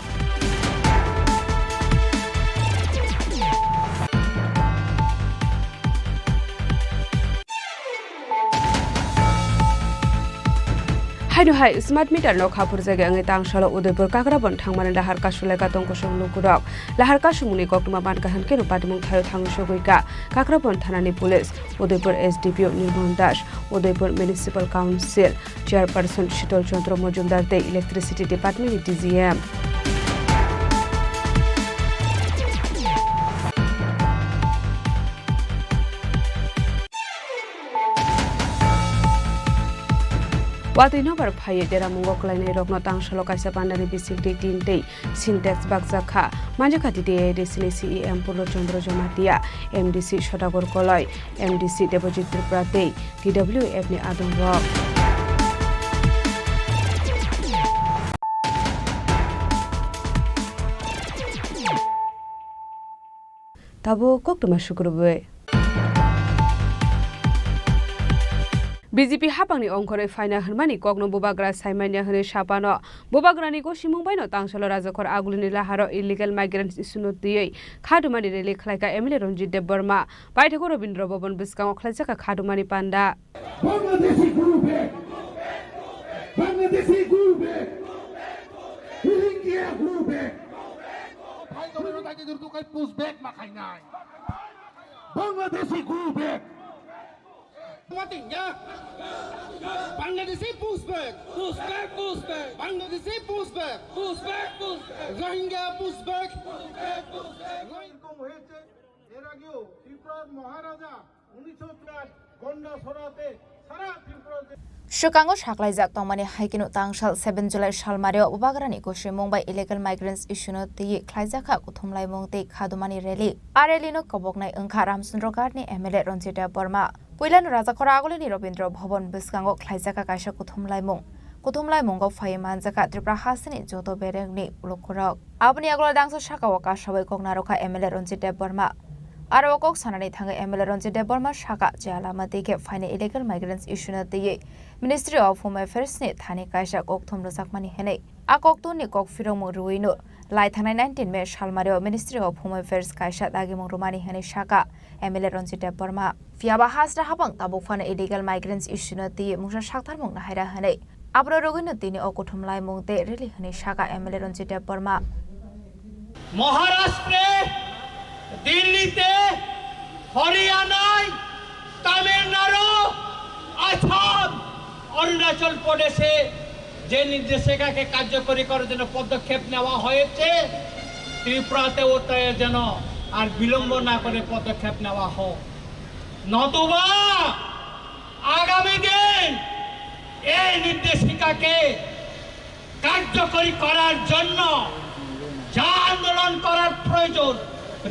Haino hai smart meter no khaphurjagwi wngwi tangsalo Udaipur Kakrabon thangmani lahar kasulaikha tongkosong lukurok. Lahar kasumungni koktwma mankha hwnkhe no patimung thaio thangwi sogwikha Kakrabon thanani police, Udaipur S D P O Nirmon Das, Udaipur Municipal Council Chairperson Shitol Chandra Majumdar tei Electricity Department ni D G M. Watwi nobar phaiwi deramungo kwlainairokno tangsalo kaisa pandani bisingtwi tin tei Sintex bakjak kha. Manjakha T T A A D C ni C E M Purno Chandra Jamatia, M D C Sodagor Koloi, M D C Debojit Tripura tei T W F ni adongrok. Tabuk koktwma sukrubwi. B J P haphangni ongkhorwi phaina hwnmani kokno bubagra saimanya hwnwi sapano. Bubagrani gosimung baino tangsalo Rajakhor Agulini laharo illegal migrants issue-no twiwi khadumani rally khlaikha M L A Ranjit Debbarma. Paithakgo Rabindra Bhavan bwskango khlaijak kha khadumani panda. Bangladeshi go back! Bangladeshi go back! Rohingya go back! Bangladeshi go back! Mati ya. Bangladeshi push back. Push back, push back. Bangladeshi push back. Push back, push back. Rohingya push back. এরকম হয়েছে এর আগেও ত্রিপুরার মহারাজা উনিশশো চার গন্ডাছড়াতে সারা ত্রিপুরাতে Swkango saklaijak tongmani hai kheno tangsal seven July salmario bubagrani gosimung bai illegal migrants issue-no twiwi khlaijakha kuthumlaimung tei khadumani rally. A rally-no koboknai wngkha Ramchandra Ghat-ni M L A Ranjit Debbarma. Puilano Rajakhor Agulini Rabindra Bhavan bwskango khlaijakha kaisa kuthumlaimung. Kuthumlaimungo phaiwi manjakha Tripura hasteni joto berengni lukurok. Aboni yagulo dangsa sakao kasawi kok narwkha M L A Ranjit Debbarma. Aro o kok sanani thangwi M L A Ranjit Debbarma saka je lama twi khe phainai illegal migrants issue-no twiwi Ministry of Home Affairs-ni thani kaisa kokthum rwjakmani hwnwi. A kokthumni kok phirokmung rwino lai thangnai nineteen May salmario Ministry of Home Affairs kaisa dagimung rwmani hwnwi saka M L A Ranjit Debbarma. Phiyaba hasra hapang tabuk phano illegal migrants issue-no twiwi mungsa saktharmung nahaira hwnwi. Abro rwgwino tini o kuthumlaimung tei rally hwnwi saka M L A Ranjit Debbarma. মহারাষ্ট্রে, দিল্লিতে, হরিয়ানায়, তামিলনাড়ু, আসাম, অরুণাচল প্রদেশে যে নির্দেশিকাকে কার্যকরী করার জন্য পদক্ষেপ নেওয়া হয়েছে, ত্রিপুরাতেও তাই যেন আর বিলম্ব না করে পদক্ষেপ নেওয়া হোক, নতুবা আগামী দিন এই নির্দেশিকাকে কার্যকরী করার জন্য যা আন্দোলন করার প্রয়োজন,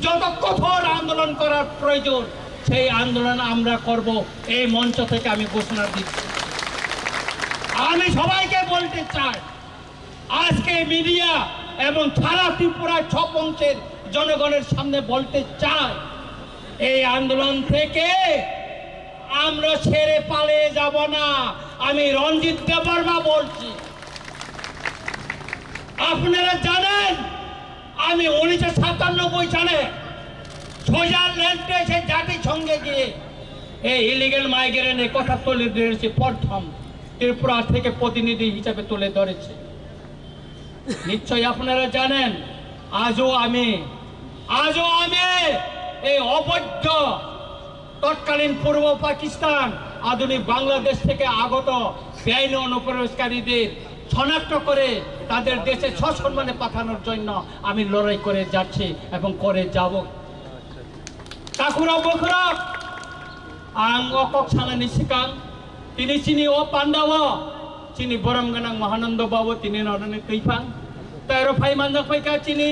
যত কঠোর আন্দোলন করার প্রয়োজন, সেই আন্দোলন আমরা করব। এই মঞ্চ থেকে আমি ঘোষণা দিচ্ছি। আমি সবাইকে বলতে চাই, আজকে মিডিয়া এবং সারা ত্রিপুরা ছৌ বংশের জনগণের সামনে বলতে চাই, এই আন্দোলন থেকে আমরা ছেড়ে পালিয়ে যাব না। আমি রঞ্জিত দেববর্মা বলছি। আপনারা জানেন, আমি উনিশশো সাতানব্বই সালে সুইজারল্যান্ডে এসে জাতিসংঘে গিয়ে এই ইলিগাল মাইগ্রেন্টের কথা তুলে ধরেছি, প্রথম ত্রিপুরা থেকে প্রতিনিধি হিসাবে তুলে ধরেছি। নিশ্চয়ই আপনারা জানেন, আজও আমি, আজও আমি এই অবৈধ তৎকালীন পূর্ব পাকিস্তান, আধুনিক বাংলাদেশ থেকে আগত বেআইনি অনুপ্রবেশকারীদের শনাক্ত করে তাদের দেশে সসম্মানে পাঠানোর জন্য আমি লড়াই করে যাচ্ছি এবং করে যাব। Takhurok bukhurok, ang o kok sanani swkang, tini chini o pandao chini borom gwnang Mahanando Babu tini norokni twiphang. Tei oro phai manjak phaikha chini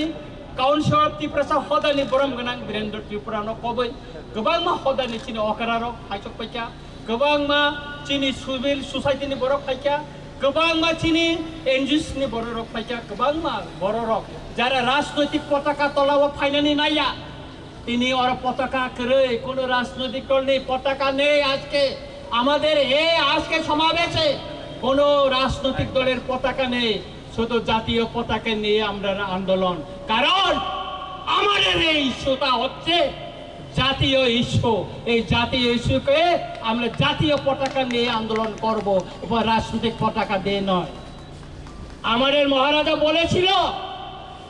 Council of Tiprasa hodani borom gwnang Birendra Tripura no kobwi. Kwbangma hodani chini okra rok phaisok phaikha. Kwbangma chini civil society ni borok phaikha. Kwbangma chini N G Os ni borok rok phaikha. Kwbangma borok rok jara rajnoitik potaka tola o phainani naiya. Tini oro potaka kwrwi, কোনো রাজনৈতিক দল নেই, পতাকা নেই আজকে। আমাদের এই আজকে সমাবেশে কোনো রাজনৈতিক দলের পতাকা নেই, শুধু জাতীয় পতাকা নিয়ে আমরা আন্দোলন। কারণ আমাদের এই ইস্যুটা হচ্ছে জাতীয় ইস্যু। এই জাতীয় ইস্যুকে আমরা জাতীয় পতাকা নিয়ে আন্দোলন করব, উপর রাজনৈতিক পতাকা দিয়ে নয়। আমাদের মহারাজা বলেছিল,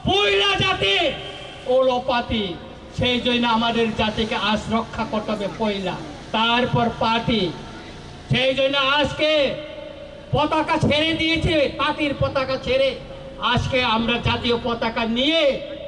পয়লা জাতি হলো পাতি। সেই জন্য আমাদের জাতিকে আজ রক্ষা করতে হবে পয়লা, তারপর পাতি। সেই জন্য আজকে পতাকা ছেড়ে দিয়েছে, পাতির পতাকা ছেড়ে আজকে আমরা জাতীয় পতাকা নিয়ে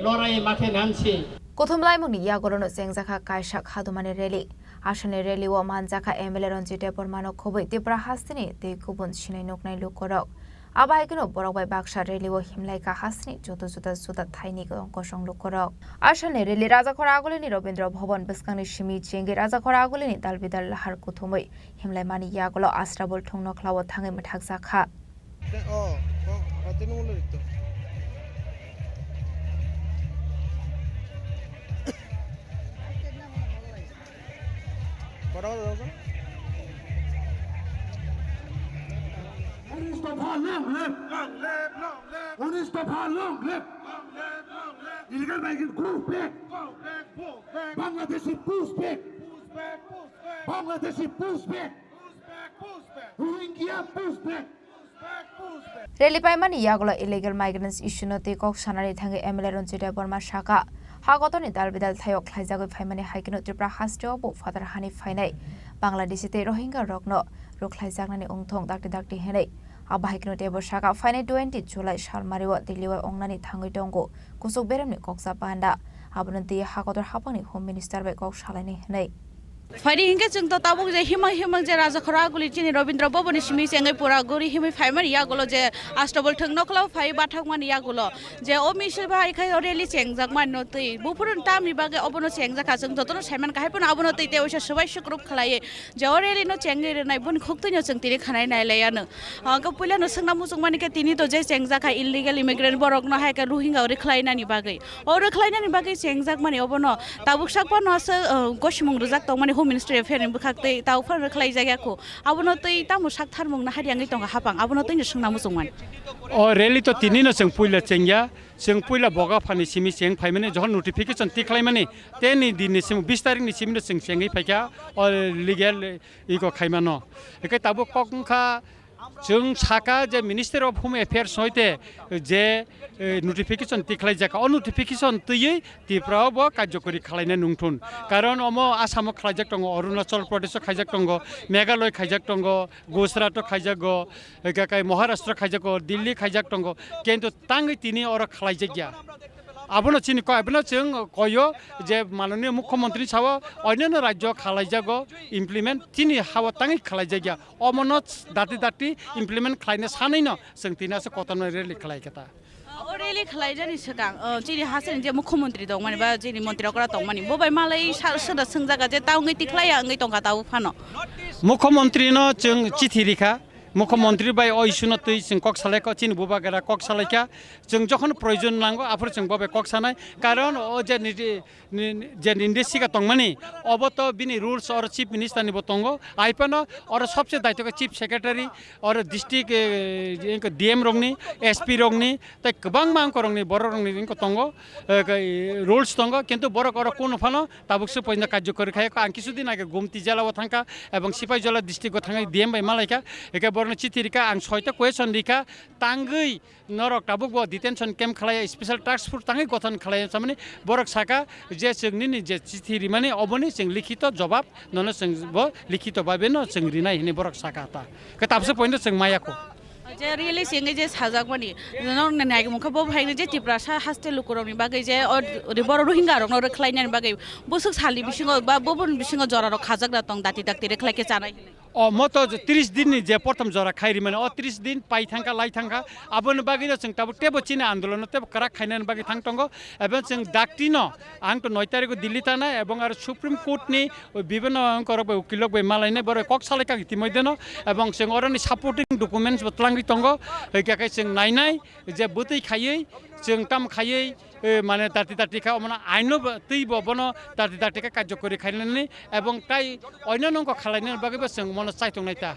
লড়াইয়ে মাঠে নামছি। Kuthumlaimungni yagorono chengjakha kaisa khadumani rally. Asalni rally-o manjakha M L A Ranjit Debbarmano khobwi Tripura hasteni tei kubun sinai nuknai lukurok. Abo hai kheno borok bai baksa rally-o himlaikha hasteni joto juda juda thaini kosong lukurok. Asalni rally Rajakhor Agulini Rabindra Bhavan bwskangni simi chengwi Rajakhor Agulini dalbidal lahar kuthumwi himlaimani yagulo Asrabul thung nokhlao thangwi mwthakjakha. Long live! Long live, long live! উনিশ দফা long live! Long live, long live! Illegal migrant goes back! Go back, go back! Bangladeshi push back! Push back, push back! Bangladeshi push back! Push back, push back! Rohingya push back! Push back, push back! Rally paimani yagulo illegal migrants issue no twi kok sanani thangwi M L A Ranjit Debbarma saka, ha kotorni dal bidal thaio khlaijagwi phaimani hai kheno Tripura hasteo bo phatar hani phainai Bangladeshi tei Rohingya rokno rwkhlaijaknani wngthong dakti dakti hinwi. Abo hai kheno teibo saka phainai twenty July salmario Delhi o wngnani thangwi tongo kuchuk beremni koksa panda. Abono twi ha kotor haphangni Home Minister bai kok salainai hinwi. Phaidi hinkhe chwng to tabuk je himang himang je Raja Khoraguli chini Rabindra Bhavan ni simi chengwi pura guri himwi phaimani yagulo je Astabal thwng nokla phai bathakmani yagulo je o misil bai khai o rally chengjakmani no twi buphuru tamni bagwi obono chengjak kha chwng jotono saiman kahai phano abono twi tei oisa swbai sukrup khlaiwi je o rally no chengwi rwnai boni khuktwi no chwng tini khanai nai lai ano. Ang khe puila no swngna muchung mani khe tini to je chengjak kha illegal immigrant borok no hai khe Rohingya o rwkhlai nani bagwi. O rwkhlai nani bagwi chengjak mani obono tabuk sak phano aswk, uh, gosimung rwjak tong mani Home Ministry affair ni bwkhak tei tabuk phano rwkhlai jak ya kho. Abono twi tamo sak tharmung na hari yangwi tongo hapang abono twi no swngna muchung mani. O rally to tini no chwng puila chengya, chwng puila boga phani simi cheng phaimani jokhon notification tikhlai mani teni din ni simi bis tarik ni simi no chwng chengwi phaikha o legal iko khaimano. Hwnkhe tabuk kok wngkha, chwng saka je Minister of Home Affairs hoite je, eh, notification tikhlai jakha, o notification twiwi Tripura o bo karjokori khlaina nungthun. Karon omo Assam o khlaijak tongo, Arunachal Pradesh o khaijak tongo, Meghalaya khaijak tongo, Gujarat o khaijago, eh, kakai Maharashtra khaijago, Delhi khaijak tongo, kintu tangwi tini oro khlaijak ya. Abono chini koi, abono chwng koyo je mananiya mukhyamantri sao, onyono rajyo khalaijago implement, chini hao tangwi khlaijak ya. Omono dati dati implement khlaina sanwi no chwng tini aswk kotorno rally khlai khe ta. O rally khlaijani swkang, o, chini hasteni je mukhyamantri tongmani ba chini mantri okra tongmani, bo bai malai sa-, swda swngjaga je ta wngwi tikhlai ya wngwi tongkha tabuk phano. Mukhyamantri no chwng chithi rikha, Mukhyamantri bai o issue no twi chwng kok salai kha, chini bubagra kok salai kha. Chwng jokhon proyojon nango, aphuru chwng bo bai kok sanai. Karon o je ni, ni, ni, je ninde siga tongmani, obo to bini rules oro Chief Minister ni bo tongo. Ai phano oro sobse daityo khe Chief Secretary, oro district, eh, D M rokni, S P rokni, tei kwbangma angkorokni, bororokni wngkha tongo, eh, rules tongo, kintu borok oro kunu phano tabuk se poino karjokori khai kha. Ang kisu din age Gumti jela o thangkha ebong Sipaijala district o thangwi D M bai malaikha, hwnkhe borokno chithi rikha, ang soita question rikha, tangwi norok tabuk bo detention camp khlai, special task force tangwi gothon khlai samani borok saka je chwng nini je chithi rimani oboni chwng likhito jobab nono chwng bo likhito babe no chwng rinai hinwi borok saka ta. Khe tabuk se poino chwng maya kho. Je rally sengwi je sajakmani, norokni naimungkha bo hai je Tiprasa haste lukurokni bagwi je o ri-, borok Rohingya rokno rwkhlainani bagwi bwswk salni bisingo ba bubun bisingo jorarok khajakna tong dati dakti rwkhlai khe chanai hinwi. O moto je tris din ni je prothom jora khai rimani, o tris din pai thangkha, lai thangkha, aboni bagwi no chwng tabuk tebo chini andolon no tebo kwrak khainani bagwi thang tongo, ebong chwng dakti no ang to noi tarikh o Delhi thanai ebong aro Supreme Court ni O bibhinno angkorok bai ukilrok bai malainai borok kok salai kha itimodheno, ebong chwng oroni supporting documents bo twlangwi tongo, hwnkhe khe chwng nainai je bwtwi khaiwi chwng tam khaiwi, e, mane dati dati kha, omono aino bo twi bo bono dati dati khe karjokori khainani, ebong tai oino nongkho khalainani bagwi bo chwng mono chaitongnai ta.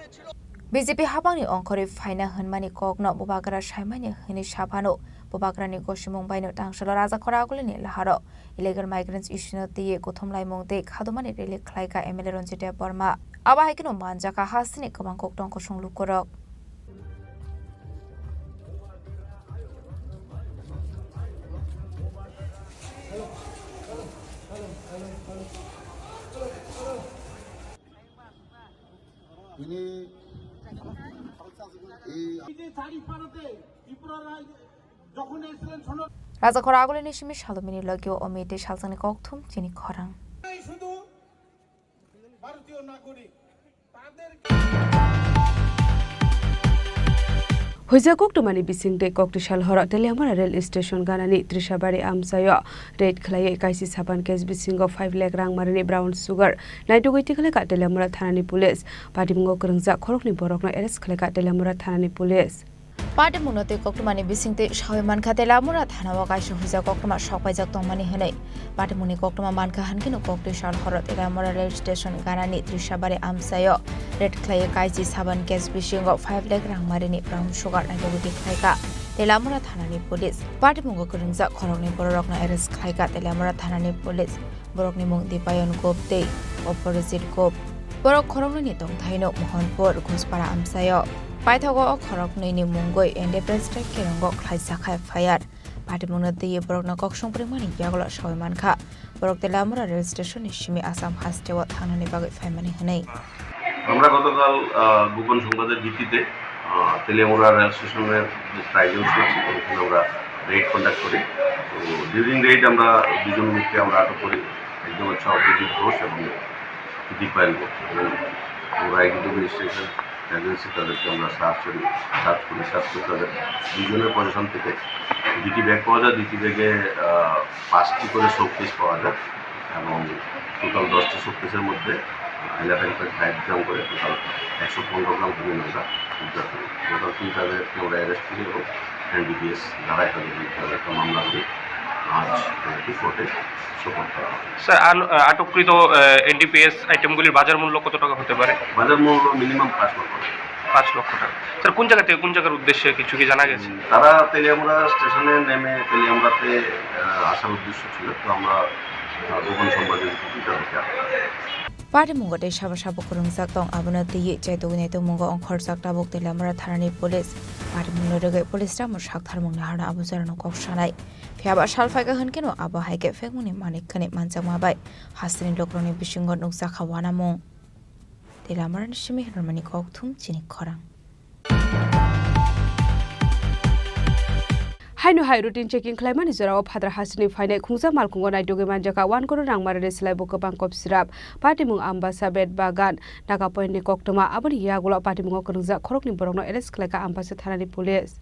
B J P habangni ongkhorwi phaina hwnmani kokno bubagra saimani hwnwi saphano, bubagrani gosimung baino tangsalo Raja Khoragulini laharo illegal migrants issue no twiwi kuthumlaimung tei khadumani rally khlaikha M L A Ranjit Debbarma. Abo hai kheno manjakha hasteni kwbang kok tong kosong lukurok. Raja Khoragulini simi salomini logio omite salsani kokthum chini khorang. Huijak koktumani bising tei kokti sal horo Teliamura rail station ganani Trisabari amchaio raid khlaiwi kaisi sapan case bisingo five lakh rang marini brown sugar naitugwi tikhlaikha Teliamura thanani police. Patimungo kwrwngjak khoroknwi borokno arrest khlaikha Teliamura thanani police. Patimungno twi koktwmani bisingtwi sawi mankha, Teliamura thanao kaisa huijak koktwma sokpaijak tongmani hwnwi. Patimungni koktwma mankha hwnkhe no koktwi sal horo Teliamura rail station ganani Trishabari amchaio raid khlaiwi kaisi saban case bisingo five lakh rangmarini brown sugar naitugwi khlaikha Teliamura thanani police. Patimungo kwrwngjak khoroknwi bororokno arrest khlaikha Teliamura thanani police. Borokni mung Dipayon Gop tei Oporjit Gop. Borok khoroknwini tongthaino Mohanpur, Ghospara amchaio. Paithago o khoroknwini mungwi Independence Day kirongo khlaijak F I R. Patimungno twiwi borokno kok songprengmani yagulo sawi mankha. Borok Teliamura rail station ni simi Assam hasteo thangnani bagwi phaimani hwnwi. আমরা গতকাল, আহ, গোপন সংবাদের ভিত্তিতে, আহ, তেলিয়ামুড়া রেল স্টেশনের যে ট্রাইজেল ছিল, সেখানে আমরা রেড কন্ডাক্ট করি। তো ডিউরিং রেড আমরা দুজন লোককে আমরা আটক করি, একজন হচ্ছে অপরাজিত ঘোষ এবং দীপায়ন ঘোষ। এবং আমরা এক্সিকিউটিভ ম্যাজিস্ট্রেট এজেন্সি তাদেরকে আমরা সার্চ করি, সার্চ করি, সার্চ করে তাদের দুজনের পজিশন থেকে দুটি ব্যাগ পাওয়া যায়, দুটি ব্যাগে, আহ, পাঁচটি করে শোকেস পাওয়া যায় এবং টোটাল দশটি শোকেসের মধ্যে ইলেভেন পয়েন্ট ফাইভ গ্রাম করে টোটাল একশো পনেরো গ্রাম হেরোইন আমরা উদ্ধার করি। টোটাল তিন তাদেরকে আমরা অ্যারেস্ট করি এবং এনডিপিএস ধারায় তাদের বিরুদ্ধে আমরা একটা মামলা করি। আজ তাদেরকে কোর্টে সোপর্দ করা হবে। স্যার, আল-, আটককৃত, আহ, এনডিপিএস আইটেমগুলির বাজার মূল্য কত টাকা হতে পারে? বাজার মূল্য মিনিমাম পাঁচ লক্ষ টাকা। পাঁচ লক্ষ টাকা। স্যার, কোন জায়গা থেকে কোন জায়গার উদ্দেশ্যে কিছু কি জানা গেছে? তারা তেলিয়ামুড়া স্টেশনে নেমে তেলিয়ামুড়াতে, আহ, আসার উদ্দেশ্য ছিল, তো আমরা, আহ, গোপন সংবাদের ভিত্তিতে তাদেরকে আটক করি। Patimungo tei sabo sabo kwrwngjak tong, abono twiwi chaitugwi naitukmungo ongkhorjak tabuk Teliamura thanani police. Patimungno rwgwi police ramo saktharmung naharno abo jorano kok sanai. Phiyaba sal phaikha hwnkhe no abo hai khe phekmungni manik khwnwi manjakma bai hasteni lukurokni bisingo nukjakha uanamung. Teliamurani simi hwnmani kokthum chini khorang. Haino hai routine checking khlaimani jorao Phatar hasteni phainai khungsa malkhungo naitugwi manjakha one crore rangmarini slaibo kwbang kop sirap. Patimung Ambasa, Bet Bagan, Naga Point ni koktwma, aboni yagulo patimungo kwrwngjak khoroknwi borokno arrest khlaikha Ambasa thanani police.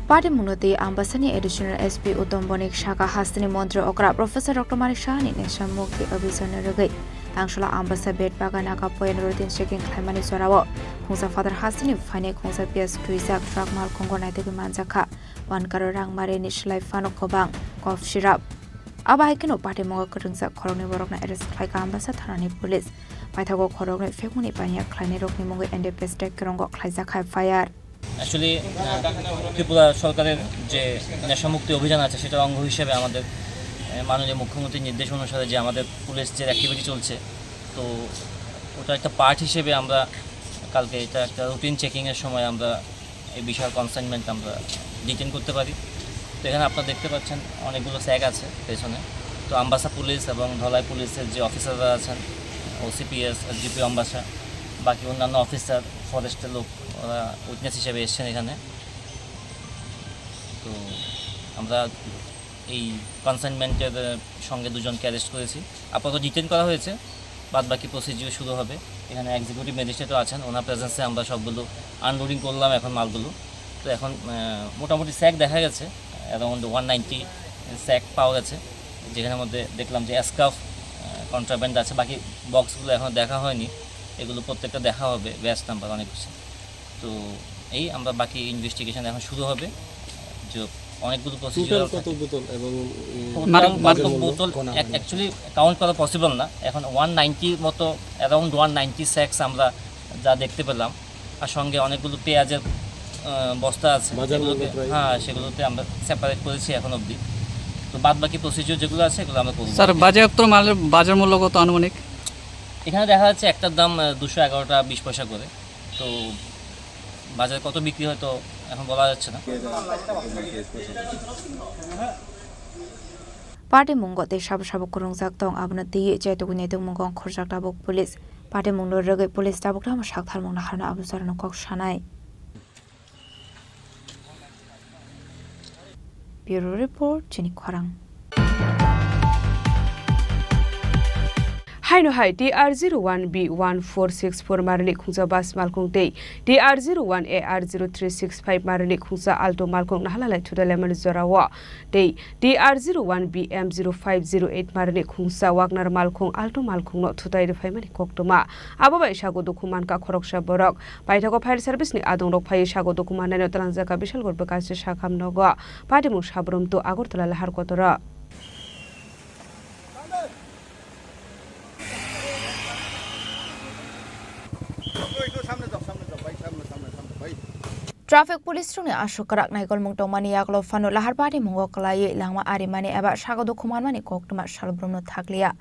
Patimungno twi Ambasani Additional S P Uttom Bonik saka hasteni montri okra Professor Doctor Manik Sahani Nesha Mukti Abhijanni rwgwi Tangsala Ambasa Bet Bagan Naga Point routine checking khlaimani jorao khungsa Phatar hasteni phainai khungsa piyaj twijak truck malkhungo naitugwi manjakha. One crore rangmarini slai phano kwbang kop sirap. Abo hai kheno patimungo kwrwngjak khoroknwi borokno arrest khlaikha Ambasa thanani police. Paithago khoroknwi phekmungni paniya khlainairokni mungwi N D P S tei kwrwngo khlaijak F I R. Actually, আহ, ত্রিপুরা সরকারের যে নেশামুক্তি অভিযান আছে, সেটার অঙ্গ হিসেবে আমাদের, আহ, মাননীয় মুখ্যমন্ত্রীর নির্দেশ অনুসারে যে আমাদের পুলিশ যে অ্যাক্টিভিটি চলছে, তো ওটা একটা পার্ট হিসেবে আমরা কালকে এটা একটা রুটিন চেকিংয়ের সময় আমরা এই বিষয়ে কনসাইনমেন্ট আমরা ডিটেন করতে পারি। তো এখানে আপনারা দেখতে পাচ্ছেন অনেকগুলো স্যাক আছে পেছনে। তো আম্বাসা পুলিশ এবং ধলাই পুলিশের যে অফিসাররা আছেন, ওসিপিএস, এসডিপিও আম্বাসা, বাকি অন্যান্য অফিসার, ফরেস্টের লোক, ওরা উইটনেস হিসেবে এসছেন এখানে। তো আমরা এই কনসাইনমেন্টের, আহ, সঙ্গে দুজনকে অ্যারেস্ট করেছি। আপাতত ডিটেন করা হয়েছে, বাদ বাকি প্রসিডিওর শুরু হবে। এখানে এক্সিকিউটিভ ম্যাজিস্ট্রেটও আছেন, ওনার প্রেজেন্সে আমরা সবগুলো আনলোডিং করলাম এখন মালগুলো। তো এখন, আহ, মোটামুটি স্যাক দেখা গেছে, অ্যারাউন্ড ওয়ান নাইনটি স্যাক পাওয়া গেছে, যেখানের মধ্যে দেখলাম যে অ্যাসকাফ, আহ, কন্ট্রাব্যান্ড আছে। বাকি বক্সগুলো এখনও দেখা হয়নি, এগুলো প্রত্যেকটা দেখা হবে, ব্যাচ নাম্বার অনেক কিছু। তো এই আমরা বাকি ইনভেস্টিগেশন এখন শুরু হবে, যে অনেকগুলো প্রসিডিউর টোটাল কত বোতল এবং, উম, টোটাল মাদক, মাদক কত বোতল? কোনা এক-, হয়নি? অ্যাকচুয়ালি কাউন্ট করা পসিবল না। এখন ওয়ান নাইনটি মতো, অ্যারাউন্ড ওয়ান নাইনটি স্যাক্স আমরা যা দেখতে পেলাম, আর সঙ্গে অনেকগুলো পেঁয়াজের, আহ, বস্তা আছে, বাজার মূল্য সেগুলোকে, প্রায়? হ্যাঁ, সেগুলোতে আমরা সেপারেট করেছি এখন অবধি। তো বাদ বাকি প্রসিডিউর যেগুলো আছে, এগুলো আমরা করবো। স্যার, বাজেয়াপ্ত মালের বাজার মূল্য কত আনুমানিক? এখানে দেখা যাচ্ছে একটার দাম, আহ, দুশো এগারো টাকা বিশ পয়সা করে। তো বাজারে কত বিক্রি হয় তো এখন বলা যাচ্ছে না। Patimungo tei sabo sabo kwrwngjak tong, abono twiwi chaitugwi naitukmungo ongkhorjak tabuk police. Patimungno rwgwi police tabuk tamo saktharmung naharno abo jorano kok sanai. Bureau Report, Chini Khorang. Haino hai T R zero one B one four six four marini khungsa bus malkhung tei T R zero one A R zero three six five marini khungsa Alto malkhung nahalalai thutai laimani jorao tei T R zero one B M zero five zero eight marini khungsa Wagner malkhung Alto malkhungno thutai rwphaimani koktwma. Abo bai sago dukhu mankha khoroksa borok. Paithakgo fire service ni adongrok phaiwi sago dukhu mannaino twlangjakha Bisalgor bwkhaksni sakham nogo. Patimung Sabrum to Agartala lahar kotoro. Traffic police rokni aswk kwrak naikolmung tongmani yagulo phano lahar patimung o kwlaiwi langma arimani eba sago dukhu manmani koktwma salbrumno thakliya.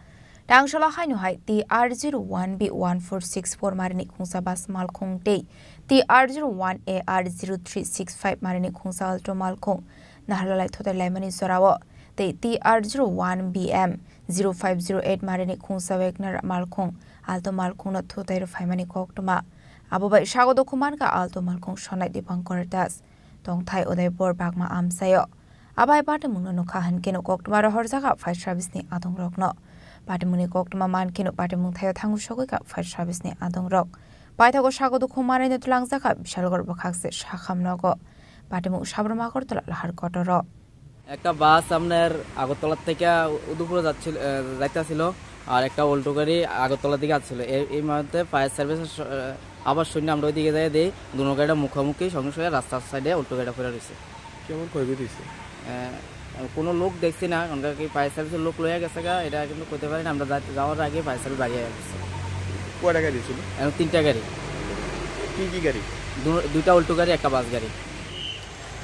Tangsalo haino hai T R zero one B one four six four marini khungsa bus malkhung tei T R zero one A R zero three six five marini khungsa Alto malkhung nahalalai thutai laimani jorao tei T R zero one B M zero five zero eight marini khungsa Wagner malkhung Alto malkhungno thutai rwphaimani koktwma. Abo bai sago dukhu mankha Alto malkhung Sonai Dipankar Das, tongthai Udaipur Bagma amchaio. Abai patimungno nukha hinkhe no koktwma rohorjakha fire service ni adongrokno. Patimungni koktwma mankheno patimung thaio thango sogwikha fire service ni adongrok. Paithago sago dukhu manwino twlangjakha Bisalgor bwkhakse sakham nogo. Patimung Sabrum Agartala lahar kotoro. একটা বাস আপনার আগরতলা থেকে উদয়পুরে যাচ্ছিল, আহ, যাইতেছিল, আর একটা অল্টো গাড়ি আগরতলা দিকে আসছিল। এই, এই মুহূর্তে ফায়ার সার্ভিসের স-, আহ, আবার শুনে আমরা ওইদিকে যাই, দেখি দুনো গাড়িটা মুখোমুখি, সঙ্গে সঙ্গে রাস্তার সাইডে অল্টো গাড়িটা পড়ে রয়েছে। কেমন ক্ষয়ক্ষতি হয়েছে? আহ, কোনো লোক দেখছি না, কারণ কি ফায়ার সার্ভিসের লোক লইয়া গেছে গা, এটা কিন্তু কইতে পারি না। আমরা যাইতে, যাওয়ার আগে ফায়ার সার্ভিস বাড়ি আইয়া গেছে। কয়টা গাড়ি ছিল? এখন তিনটা গাড়ি। কি কি গাড়ি? দু-, দুইটা অল্টো গাড়ি, একটা বাস গাড়ি।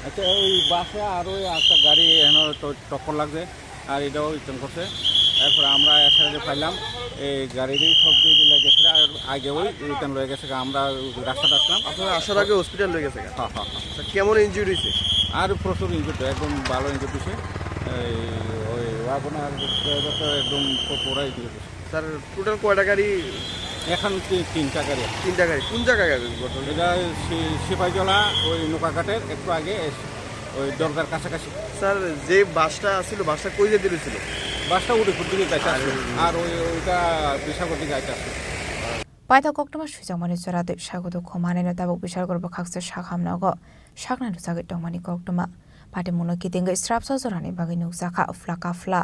আচ্ছা, ওই বাসে আর ওই একটা গাড়ি এখানে তো টক্কর লাগছে, আর এটাও রিটার্ন করছে। এরপরে আমরা এসআরএ পাইলাম, এই গাড়িরই সব দিয়ে দিলে গেছে, আর আগে ওই রিটার্ন লয়ে গেছে, আমরা রাস্তাত আসলাম। আপনারা আসার আগে হসপিটাল লয়ে গেছে? হ্যাঁ, হ্যাঁ, হ্যাঁ। আচ্ছা, কেমন ইনজুরি হয়েছে? আর প্রচুর ইনজুরি, একদম ভালো ইনজুরি হয়েছে। এই ওই ওয়াগনার ড্রাইভার তো একদম প-, পুরাই ইনজুরি হয়েছে। স্যার, টোটাল কয়টা গাড়ি? এখন তি-, তিনটা গাড়ি। তিনটা গাড়ি। কোন জায়গায় গাড়ি ঘটনা? এটা সি-, সিপাহীজলা, ওই নৌকাঘাটের একটু আগে এস-, ওই দরগার কাছাকাছি। স্যার, যে বাসটা ছিল, বাসটা কই যেতে ছিল? বাসটা উদয়পুর দিকে যাইতে আসছিল। আর ওই, ওইটা বিশালগড় দিকে যাইতে আসছিল। Paithak koktwma swijak mani chwra twi sago dukhu manwino tabuk Bisalgor bwkhakse sakham nogo sakna rwchagwi tongmani koktwma. Patimungno kitingwi srapsa jorani bagwi nukjakha phla ka phla.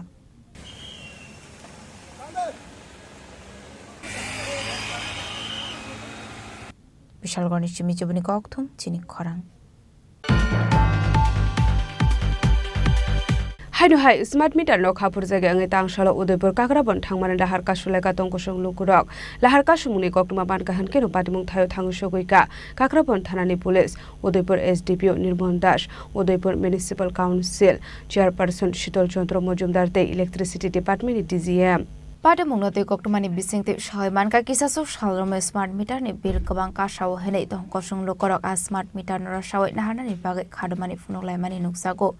Bisalgorni simi chubuni kokthum chini khorang. Haino hai smart meter no khaphurjagwi wngwi tangsalo Udaipur Kakrabon thangmani lahar kasulaikha tongkosong lukurok. Lahar kasumungni koktwma mankha hinkhe no patimung thaio thangwi sogwikha Kakrabon thanani police, Udaipur S D P O Nirmon Das, Udaipur Municipal Council Chairperson Shitol Chandra Majumdar tei Electricity Department ni D G M. Patimungno twi koktwmani bisingtwi soi mankha, kisasuk salromo smart meter ni bill kwbang kasao hinwi tongkosong lukurok a smart meter no rwsawi naharnani bagwi khadumani phunuk laimani nukjago.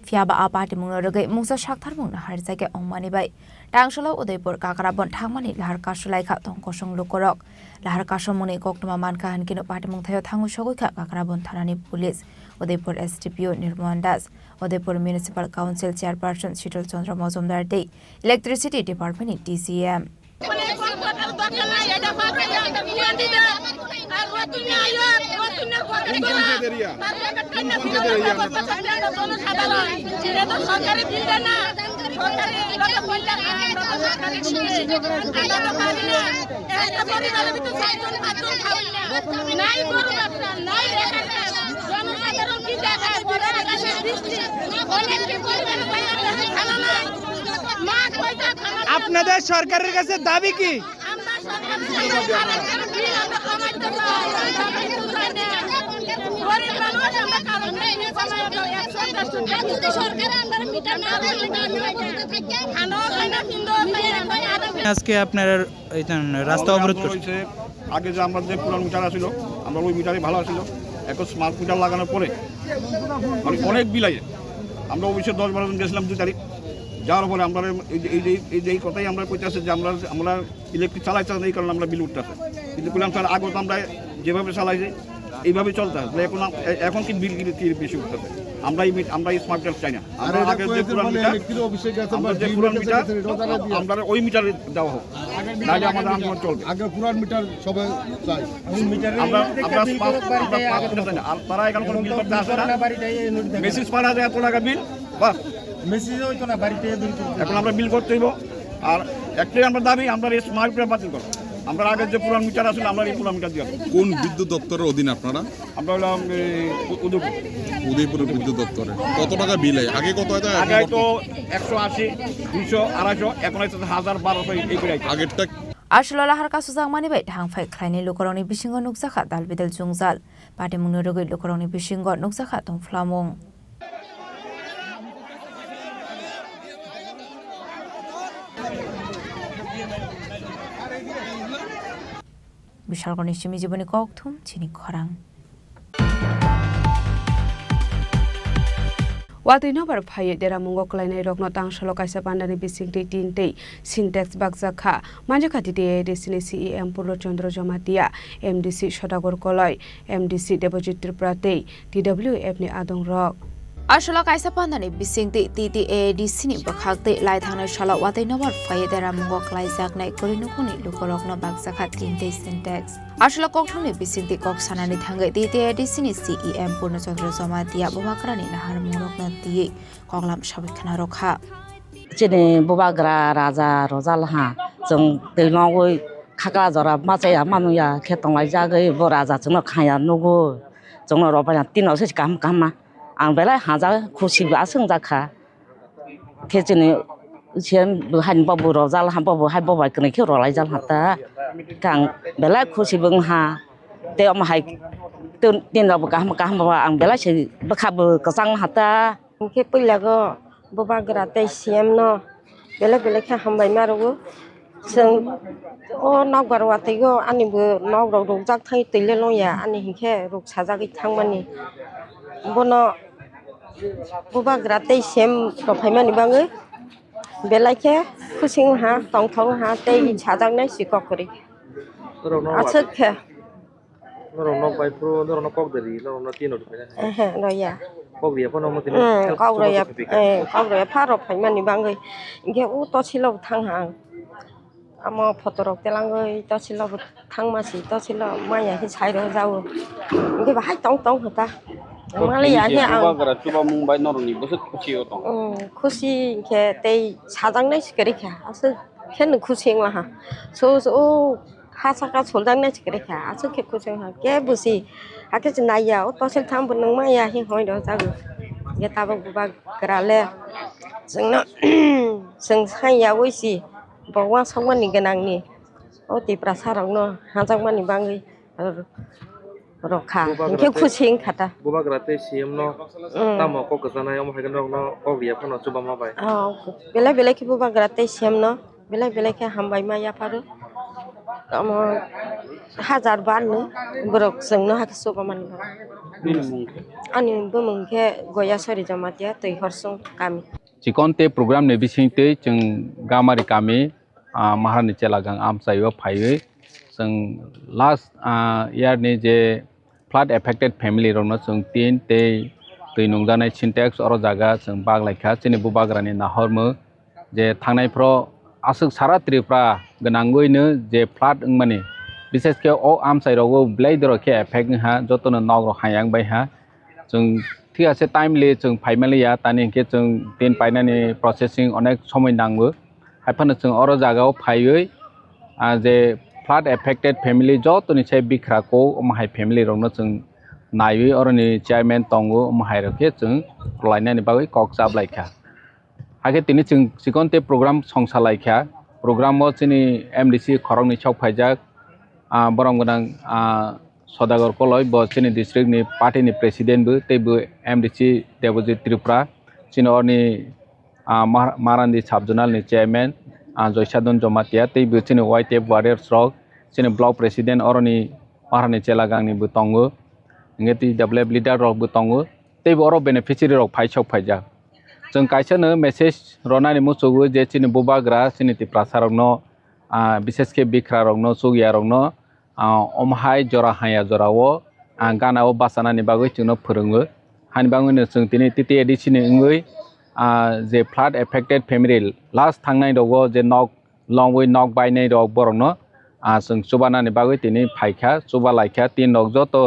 Phiyaba a patimungno rwgwi mungsa saktharmung naharjakya wngmani bai tangsalo Udaipur Kakrabon thangmani lahar kasulaikha tongkosong lukurok. Lahar kasomungni koktwma mankha hinkhe no patimung thaio thangwi sogwikha Kakrabon thanani police, Udaipur S D P O Nirmon Das, Udaipur Municipal Council Chairperson Shitol Chandra Majumdar tei Electricity Department ni D G M. কোন পঞ্চায়েত এরিয়া? কোন পঞ্চায়েত এরিয়া আপনার? আপনাদের সরকারের কাছে দাবি কি? আজকে আপনারা এই রাস্তা অবরোধ করছেন। আগে যে আমরা যে পুরান মিটার আছিল, আমরা ওই মিটারই ভালো আছিল। এখন স্মার্ট মিটার লাগানোর পরে মানে অনেক বিল আইছে। আমরা অফিসে দশ বারো জন গেছিলাম দুই তারিখ, যাওয়ার পরে আমরা এই যে, এই যে, এই যে এই কথাই আমরা কইতে আছে যে আমরা, আমরা ইলেকট্রিক চালাইতে আছে, এই কারণে আমরা বিল উঠতেছে। কিন্তু বললাম, "স্যার, আগে তো আমরা যেভাবে চালাইছি, এইভাবে চলতে আছে, তাহলে এখন আম-, এ-, এখন কি বিল কি, কি বেশি উঠতেছে?" আমরা এই মিট-, আমরা এই স্মার্ট মিটার চাই না। আমরা আগে যে পুরান মিটার, আমরা যে পুরান মিটার, আমরা ওই মিটারে দেওয়া হোক, নাহলে আমাদের আন্দোলন চলবে। আগে পুরান মিটার সবাই চাই। আমরা, আমরা স্মার্ট, আমরা স্মার্ট মিটার চাই না। আর তারা এখানে কোনো বিল করতে আসে না। মেসেজ পাঠা যায় এত টাকা বিল, বাস। মেসেজ হইতো না, বাড়িতে বিল করতে। এখন আমরা বিল করতে হইব। আর একটাই আমরা দাবি, আমরা এই স্মার্ট মিটার বাতিল করো। আমরা আগে যে পুরান মিটার আসলে আমরা এই পুরান মিটার দিয়ে আসবো। কোন বিদ্যুৎ দপ্তরের অধীন আপনারা? আমরা হলাম এই উ-, উদয়পুর। উদয়পুর বিদ্যুৎ দপ্তরে। কত টাকা বিল হয়? আগে কত হতো? আগে হয়তো একশো আশি, দুইশো, আড়াইশো, এখন হয়তো হাজার, বারোশো এই করে আইছে। আগেরটা Achwla lahar kasujakmani bai thangphai khlainai lukurokni bisingo nukjakha dalbidal jwngjal. Patimungni rwgwi lukurokni bisingo nukjakha tongphlamung. Bishalgorni simi jiboni kokthum chini khorang. Watwi nobar phaiwi deramungo kwlainairokno tangsalo kaisa pandani bisingtwi tin tei Sintex bakjak kha. Manjakha T T A A D C ni C E M Purno Chandra Jamatia, M D C Sodagar Koloi, M D C Debojit Tripura tei T W F ni adongrok. Achwla kaisa pandani bisingtwi T T A A D C ni bwkhak tei lai thangnai salo watwi nobar phaiwi deramungo kwlaijaknai kwrwi nukhungni lukurokno bakjakha tin tei Sintex. Achwla kokthumni bisingtwi kok sanani thangwi T T A A D C ni C E M Purno Chandra Jamatia bubagrani naharmungrokno twiwi koklam sawi khna rwkha. Chini bubagra raja rojal ha, chwng twi nogwi khakla jora machaya manuya khe tonglaijagwi bo raja chwngno khaya nugo, chwngno rwbaina tino se kaham kaham ma. Ang belai hajak khusi bo aswk wngjakha. Khe chini C M bo haini bobo rojal ha, bobo hai bobai kwrwi khe rwlaijal ha ta. Khe ang belai khusi bo wng ha. Tei omo hai tin, tin rok bo kaham kaham bo ang belai se bwkha bo kwchang ha ta. Hwnkhe puila go bubagra tei C M no belai belai khe hambai ma rwo. Chwng o nokbar watwi o ani bo nok rok rukjak thangwi twi le longya ani hinkhe ruk sajagwi thangmani. Bono bubagra tei C M rok phaimani bagwi belai khe khusi wngha, tongthok wngha tei sajaknai si kok kwrwi. Aswk khe. Norok nok bai phuru norok nok kok de ri, norok no tin rok phai na. Ehe, roya. Kok riya phano mo tin. Hmm, kok roya, eh, kok roya pha rok phai mani bangwi. Hinkhe u tosil o thang ha ang. Amo photo rok telangwi tosil o thang ma si, tosil o maya khe sai rok jao. Hinkhe bahai tong tong kha ta. Mali ya khe ang. Bubagra chuba mung bai norok ni bwswk khusi o tong. Hmm, khusi hinkhe tei sajak nai si kwrwi kha. Aswk khe no khusi wng la ha. So, so, o. Ha saka soljak nai se kwrwi kha, aswk khe kuchung ha khe busi. Hakhe se naiya, o tosil tham bo nung maya hi hoi rw jago. Hinkhe tabuk bubagra le chwngno chwng sai yaui si bo uansukmani gwnangni o Tiprasa rokno hajakmani bagwi rw kha. Hinkhe khusi wng kha ta. Bubagra tei C M no tamo kok kwchanai, omo hai khe norokno kok riya phano chubama bai. Oh, belai belai khe bubagra tei C M no. Belai belai khe hambai ma yapharo. Tamo hajar bar ni borok chwngno hakhe chubamani bagwi. Ani bumung khe Goyasori Jamatia, Twihorsong kami. Chikon tei program ni bisingtwi chwng Gamari kami, ah, Maharani Chelagang amchaio phaiwi chwng last, ah, year ni je flood affected family rokno chwng tin tei twi nungjaknai Sintex oro jaga chwng bak lai kha. Chini bubagrani nahormung je thangnai phro aswk sara Tripura gwnangwino je flood wngmani, bishes khe o amchai rogo belai dorok khe effect wngha, jotono nok rok hayang bai ha. Chwng thik ase timely chwng phaimaliya, tani hinkhe chwng tin painani processing onek somoi nango. Haiphano chwng oro jagao phaiwi, ah, je flood affected family jotoni sai bikhrako, omo hai family rokno chwng naiwi oroni chairman tongo, omo hai rok khe chwng rwlainani bagwi kok chaplaikha. Hakhe tini chwng chikon tei program songsa laikha. Program o chini M D C khoroknwi sok phaijak, ah, borom gwnang, ah, Sodagar Koloi, bo chini district ni party ni president bo, tei bo M D C Debojit Tripura, chini orni ah, Mar-, Marandi sub zonal ni chairman, ah, Joysadon Jamatia, tei bo chini Y T F warriors rok, chini block president oroni Maharani Chelagang ni bo tongo, hinkhe T W F leader rok bo tongo, tei bo oro beneficiary rok phai sok phaijak. Chwng kaisa no message ronani muchugo je chini bubagra, chini Tiprasa rokno, ah, bishes khe bikra rokno, chukya rokno, ah, omo hai jora haya jora o, ah, gana o bachanani bagwi chwngno phwrwngo. Hani bagwino chwng tini T T A D C ni wngwi, ah, je flood affected family last thangnai rogo je nok longwi nok bainai rok borokno, ah, chwng chubanani bagwi tini phaikha, chuba laikha tin rok joto,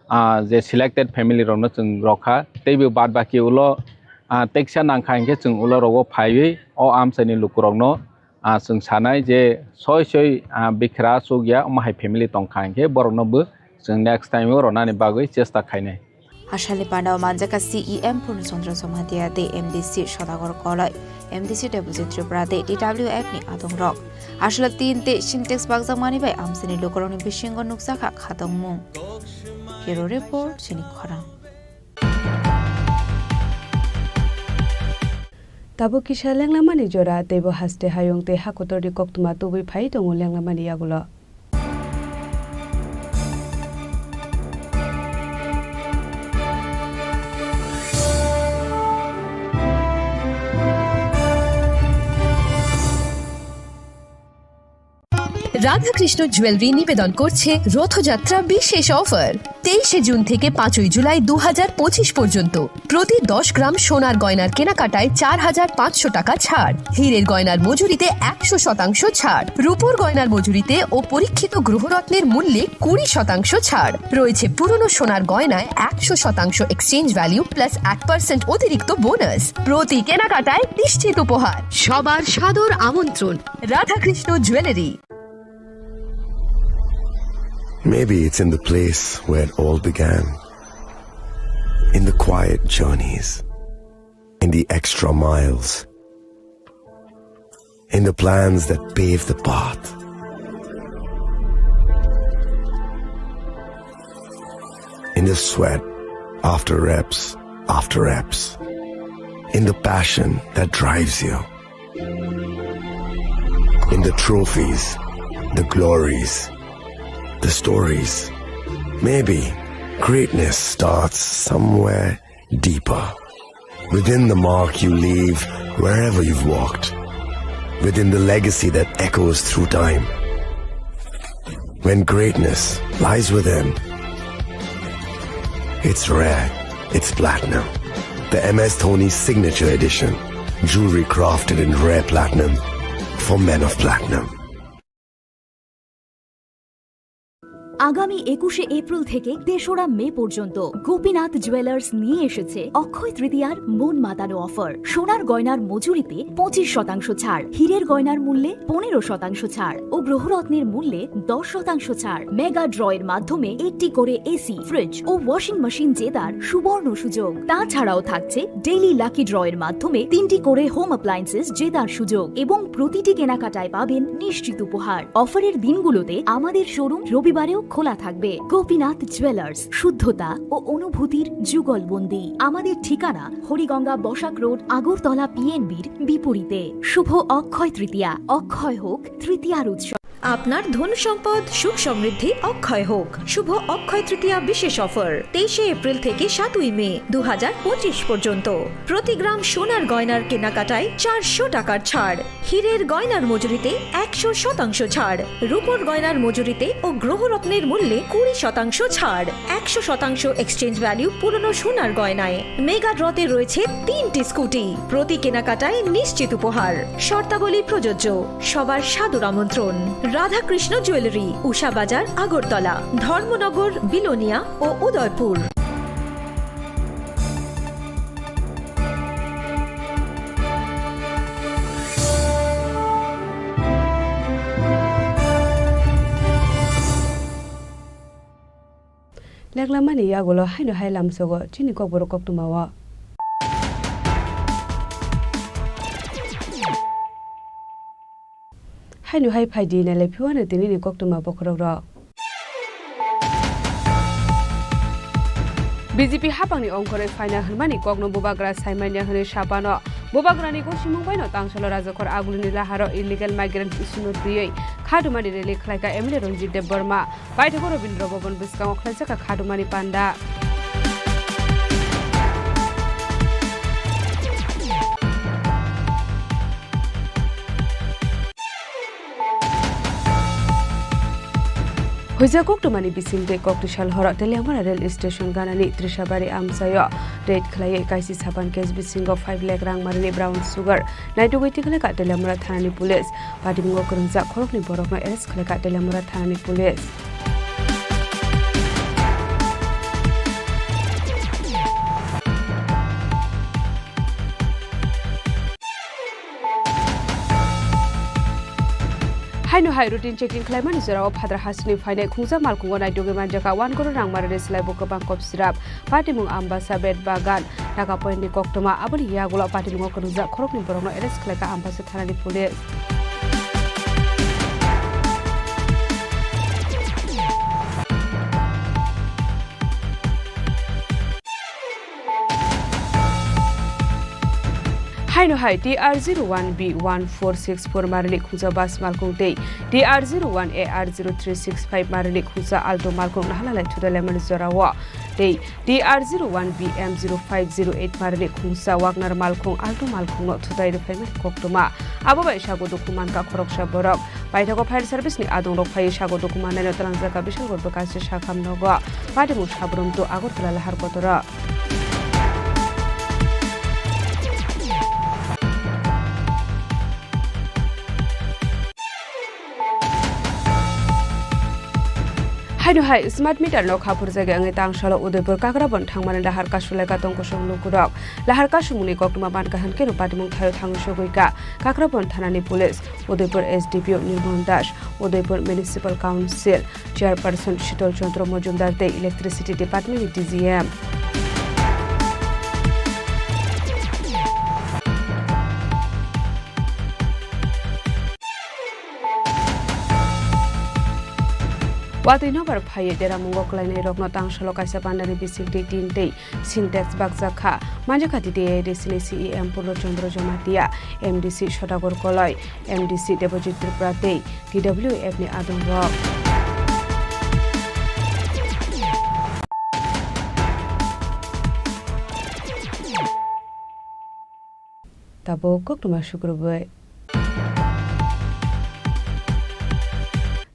ah, je selected family rokno chwng rokha. Teibo baad baki ulo, ah, teksa nangkha hinkhe chwng ulo rogo phaiwi o amchaini lukurokno, ah, chwng sanai je soi soi, ah, bikhra chukya omo hai family tongkha hinkhe borokno bo chwng next time o ronani bagwi chesta khainai. Hachal ni pandao manjak kha C E M Purna Chandra Jamatia tei M D C Sodagar Koloi, M D C Deputy Tripura tei T W F ni adongrok. Hachal tin tei Sintex bakjakmani bai amchaini lukurokni bisingo nukjakha khatungmung. Bureau Report, chini khorang. Tabuk kisa lenglamani jora, teibo haste hayung tei hakotorni koktwma tubui phai tongo lenglamani yagulo. Radhakrishna jewellery নিবেদন করছে রথযাত্রা বিশেষ অফার। তেইশে জুন থেকে পাঁচই জুলাই দু হাজার পঁচিশ পর্যন্ত প্রতি দশ গ্রাম সোনার গয়নার কেনাকাটায় চার হাজার পাঁচশো টাকা ছাড়, হীরের গয়নার মজুরিতে একশো শতাংশ ছাড়, রূপোর গয়নার মজুরিতে ও পরীক্ষিত গ্রহরত্নের মূল্যে কুড়ি শতাংশ ছাড় রয়েছে, পুরনো সোনার গয়নায় একশো শতাংশ এক্সচেঞ্জ ভ্যালু প্লাস এক পার্সেন্ট অতিরিক্ত বোনাস। প্রতি কেনাকাটায় নিশ্চিত উপহার। সবার সাদর আমন্ত্রণ Radhakrishna jewellery. Maybe it's in the place where it all began. In the quiet journeys, in the extra miles, in the plans that pave the path, in the sweat after reps after reps, in the passion that drives you. In the trophies, the glories, the stories. Maybe greatness starts somewhere deeper. Within the mark you leave wherever you've walked. Within the legacy that echoes through time. When greatness lies within, it's rare, it's platinum. The M S Dhoni Signature Edition. Jewelry crafted in rare platinum for men of platinum. আগামী একুশে এপ্রিল থেকে তেসরা মে পর্যন্ত গোপীনাথ জুয়েলার্স নিয়ে এসেছে অক্ষয় তৃতীয়ার মন মাতানো অফার। সোনার গয়নার মজুরিতে পঁচিশ শতাংশ ছাড়, হীরের গয়নার মূল্যে পনেরো শতাংশ ছাড় ও গ্রহরত্নের মূল্যে দশ শতাংশ ছাড়। মেগা ড্রয়ের মাধ্যমে একটি করে এসি, ফ্রিজ ও ওয়াশিং মেশিন জেতার সুবর্ণ সুযোগ। তাছাড়াও থাকছে ডেইলি লাকি ড্রয়ের মাধ্যমে তিনটি করে হোম অ্যাপ্লায়েন্সেস জেতার সুযোগ এবং প্রতিটি কেনাকাটায় পাবেন নিশ্চিত উপহার। অফারের দিনগুলোতে আমাদের শোরুম রবিবারেও খোলা থাকবে। গোপীনাথ জুয়েলার্স, শুদ্ধতা ও অনুভূতির যুগলবন্দি। আমাদের ঠিকানা হরিগঙ্গা বসাক রোড, আগরতলা পিএনবির বিপরীতে। শুভ অক্ষয় তৃতীয়া, অক্ষয় হোক তৃতীয়ার উৎসব। আপনার ধন সম্পদ সুখ সমৃদ্ধি অক্ষয় হোক। শুভ অক্ষয় তৃতীয়া বিশেষ অফার, তেইশে এপ্রিল থেকে সাতই মে দু হাজার পঁচিশ পর্যন্ত। প্রতি গ্রাম সোনার গয়নার কেনাকাটায় চারশো টাকার ছাড়, হীরের গয়নার মজুরিতে একশো শতাংশ ছাড়, রূপোর গয়নার মজুরিতে ও গ্রহরত্নের মূল্যে কুড়ি শতাংশ ছাড়, একশো শতাংশ এক্সচেঞ্জ ভ্যালু পুরনো সোনার গয়নায়। মেগা ড্রতে রয়েছে তিনটি স্কুটি, প্রতি কেনাকাটায় নিশ্চিত উপহার। শর্তাবলী প্রযোজ্য। সবার সাদর আমন্ত্রণ। রাধাকৃষ্ণ জুয়েলারি, উষা বাজার, আগরতলা, ধর্মনগর, বিলোনিয়া ও Udaipur. Leklamani yagulo haino hai lamsogo chini kokborok koktwmao. Haino hai phaidi nailai phiwano tinini koktwma bokhorokrok. B J P hapangni ongkhorwi phaina hwnmani kokno bubagra saimanya hwnwi sapano. Bubagrani gosimung baino tangsalo rajakhor agulini laharo illegal migrants issue-no twiwi khatumani rally khlaikha M L A Ranjit Debbarma. Paithago Rabindra Bhavan bwskango khlaijak kha khatumani panda. Huijak koktwmani bisingtwi koktwsal horo Teliamura rail station ganani Trishabari amchaio raid khlaiwi kaisi sapan case bisingo five lakh rang marini brown sugar naitugwi tikhlaikha Teliamura thanani police. Patimungo kwrwngjak khoroknwi borokno arrest khlaikha Teliamura thanani police. Haino hai routine checking khlaimani jorao Phatar hasini phainai khungsa malkhungo naitugwi manjakha one crore rang marini slaibo kwbang kop sirap. Patimung Ambasa Bet Bagan Naga Point ni koktwma, aboni yagulo patimungo kwrwngjak khoroknwi borokno arrest khlaikha Ambasa thanani police. Haino hai T R zero one B one four six four marini khungsa bus malkhung tei T R zero one A R zero three six five marini khungsa Alto malkhung nahalalai thudalaimani jorao tei T R zero one B M zero five zero eight marini khungsa Wagner malkhung Alto malkhungno thutai rwphaimani koktwma. Abo bai sago dukhu mankha khoroksa borok. Paithago fire service ni adongrok phaiwi sago dukhu mannaino twlangjakha Bisalgor bwkasi sakham nogo. Patimung Sabrum to Agartala lahar kotora. Haino hai smart meter no khaphurjagwi wngwi tangsalo Udaipur Kakrabon thangmani lahar kasulaikha tongkosong lukurok. Lahar kasumungni koktwma mankha hwnkhe no patimung thaio thangwi sogwikha Kakrabon thanani police, Udaipur S D P O Nirmon Das, Udaipur Municipal Council Chairperson Shitol Chandra Majumdar tei Electricity Department ni D G M. Watwi nobar phaiwi deramungo kwlainairokno tangsalo kaisa pandani bisingtwi tin tei Sintex bakjak kha. Manjakha T T A A D C ni C E M Purno Chandra Jamatia, M D C Sodagar Koloi, M D C Debojit Tripura tei T W F ni adongrok. Tabuk koktwma sukrubwi.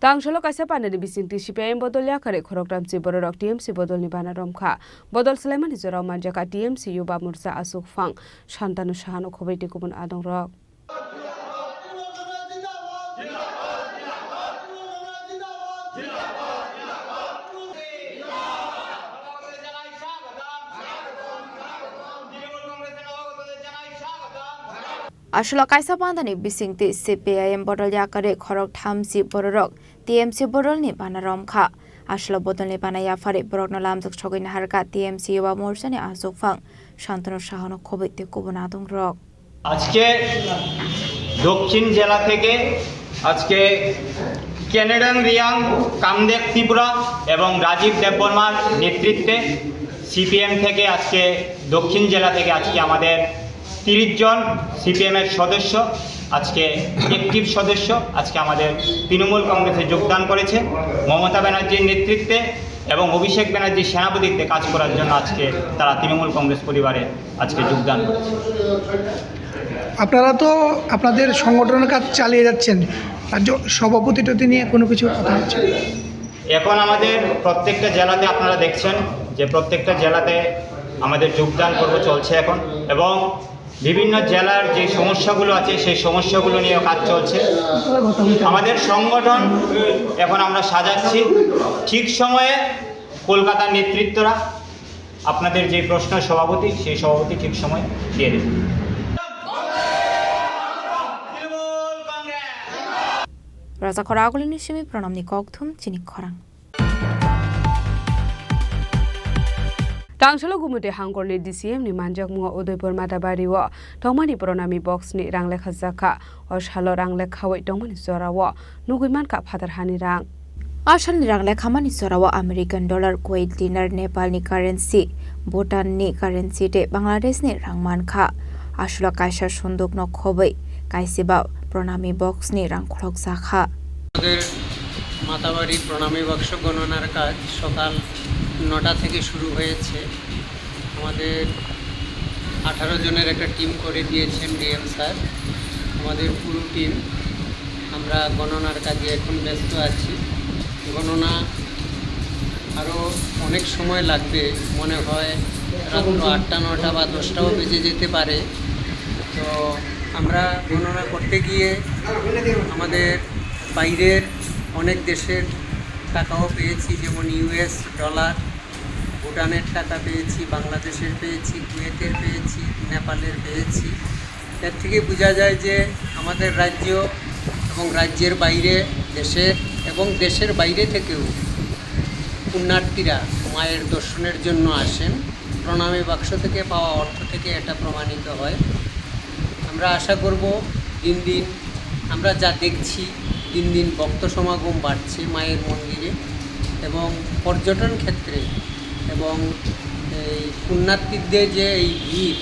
Tangsalo kaisa pandani bisingtwi C P I M bodol yakarwi khoroktham si bororok T M C bodolni bana romkha. Bodol swlaimani jorao manjakha T M C Yuba Morcha aswk phang Santanu Sahano khobwi tei kubun adongrok. Aswlo kaisa pandani bisingtwi C P I M bodol yakarwi khoroktham si bororok T M C bodolni bana romkha. Aswlo bodolni bana yapharwi borokno lamjak sogwi naharkha T M C Yuba Morchani aswk phang Santanu Sahano khobwi tei kubun adongrok. আজকে দক্ষিণ জেলা থেকে আজকে কেনেডন রিয়াং, কামদেব ত্রিপুরা এবং রাজীব দেববর্মার নেতৃত্বে সিপিএম থেকে আজকে দক্ষিণ জেলা থেকে আজকে আমাদের তিরিশ জন সিপিএম এর সদস্য, আজকে অ্যাক্টিভ সদস্য, আজকে আমাদের তৃণমূল কংগ্রেসে যোগদান করেছে। মমতা ব্যানার্জির নেতৃত্বে এবং অভিষেক ব্যানার্জির সেনাপতিত্বে কাজ করার জন্য আজকে তারা তৃণমূল কংগ্রেস পরিবারে আজকে যোগদান করেছে। আপনারা তো আপনাদের সংগঠনের কাজ চালিয়ে যাচ্ছেন, রাজ্য সভাপতি টতি নিয়ে কোনো কিছু কথা হচ্ছে? এখন আমাদের প্রত্যেকটা জেলাতে আপনারা দেখছেন যে প্রত্যেকটা জেলাতে আমাদের যোগদান পর্ব চলছে এখন, এবং বিভিন্ন জেলার যে সমস্যাগুলো আছে সেই সমস্যাগুলো নিয়ে কাজ চলছে। আমাদের সংগঠন এখন আমরা সাজাচ্ছি, ঠিক সময়ে কলকাতার নেতৃত্বরা আপনাদের যে প্রশ্ন সভাপতি, সেই সভাপতি ঠিক সময় দিয়ে দেবে। Raja khoragulini simi pranamni kokthum chini khorang. Tangsalo Gumute hangkorni D C M ni manjakmungo Udaipur Matabari o tongmani Pranami box ni rang lekha jakha. O salo rang lekhawi tongmani jorao nugwi mankha phatar hani rang. A salni rang lekhamani jorao American dollar, Kuwait dinar, Nepalni currency, Bhutanni currency tei Bangladeshni rang mankha. Aswlo kaisa sundukno khobwi kaisiba Pranami boxni rang khulokjakha. আমাদের মাতাবাড়ি প্রণামী বাক্স গণনার কাজ সকাল নটা থেকে শুরু হয়েছে। আমাদের আঠারো জনের একটা টিম করে দিয়েছেন ডিএম স্যার। আমাদের পুরো টিম আমরা গণনার কাজে এখন ব্যস্ত আছি। গণনা আরও অনেক সময় লাগবে, মনে হয় রাত্র আটটা, নটা বা দশটাও বেজে যেতে পারে। তো আমরা গণনা করতে গিয়ে আমাদের বাইরের অনেক দেশের টাকাও পেয়েছি, যেমন ইউএস ডলার, ভুটানের টাকা পেয়েছি, বাংলাদেশের পেয়েছি, কুয়েতের পেয়েছি, নেপালের পেয়েছি। এর থেকে বোঝা যায় যে আমাদের রাজ্য এবং রাজ্যের বাইরে, দেশের এবং দেশের বাইরে থেকেও পুণ্যার্থীরা মায়ের দর্শনের জন্য আসেন। প্রণামী বাক্স থেকে পাওয়া অর্থ থেকে এটা প্রমাণিত হয়। আমরা আশা করব দিন দিন আমরা যা দেখছি, দিন দিন ভক্ত সমাগম বাড়ছে মায়ের মন্দিরে এবং পর্যটন ক্ষেত্রে এবং এই পুণ্যার্থীদের যে এই ভিড়,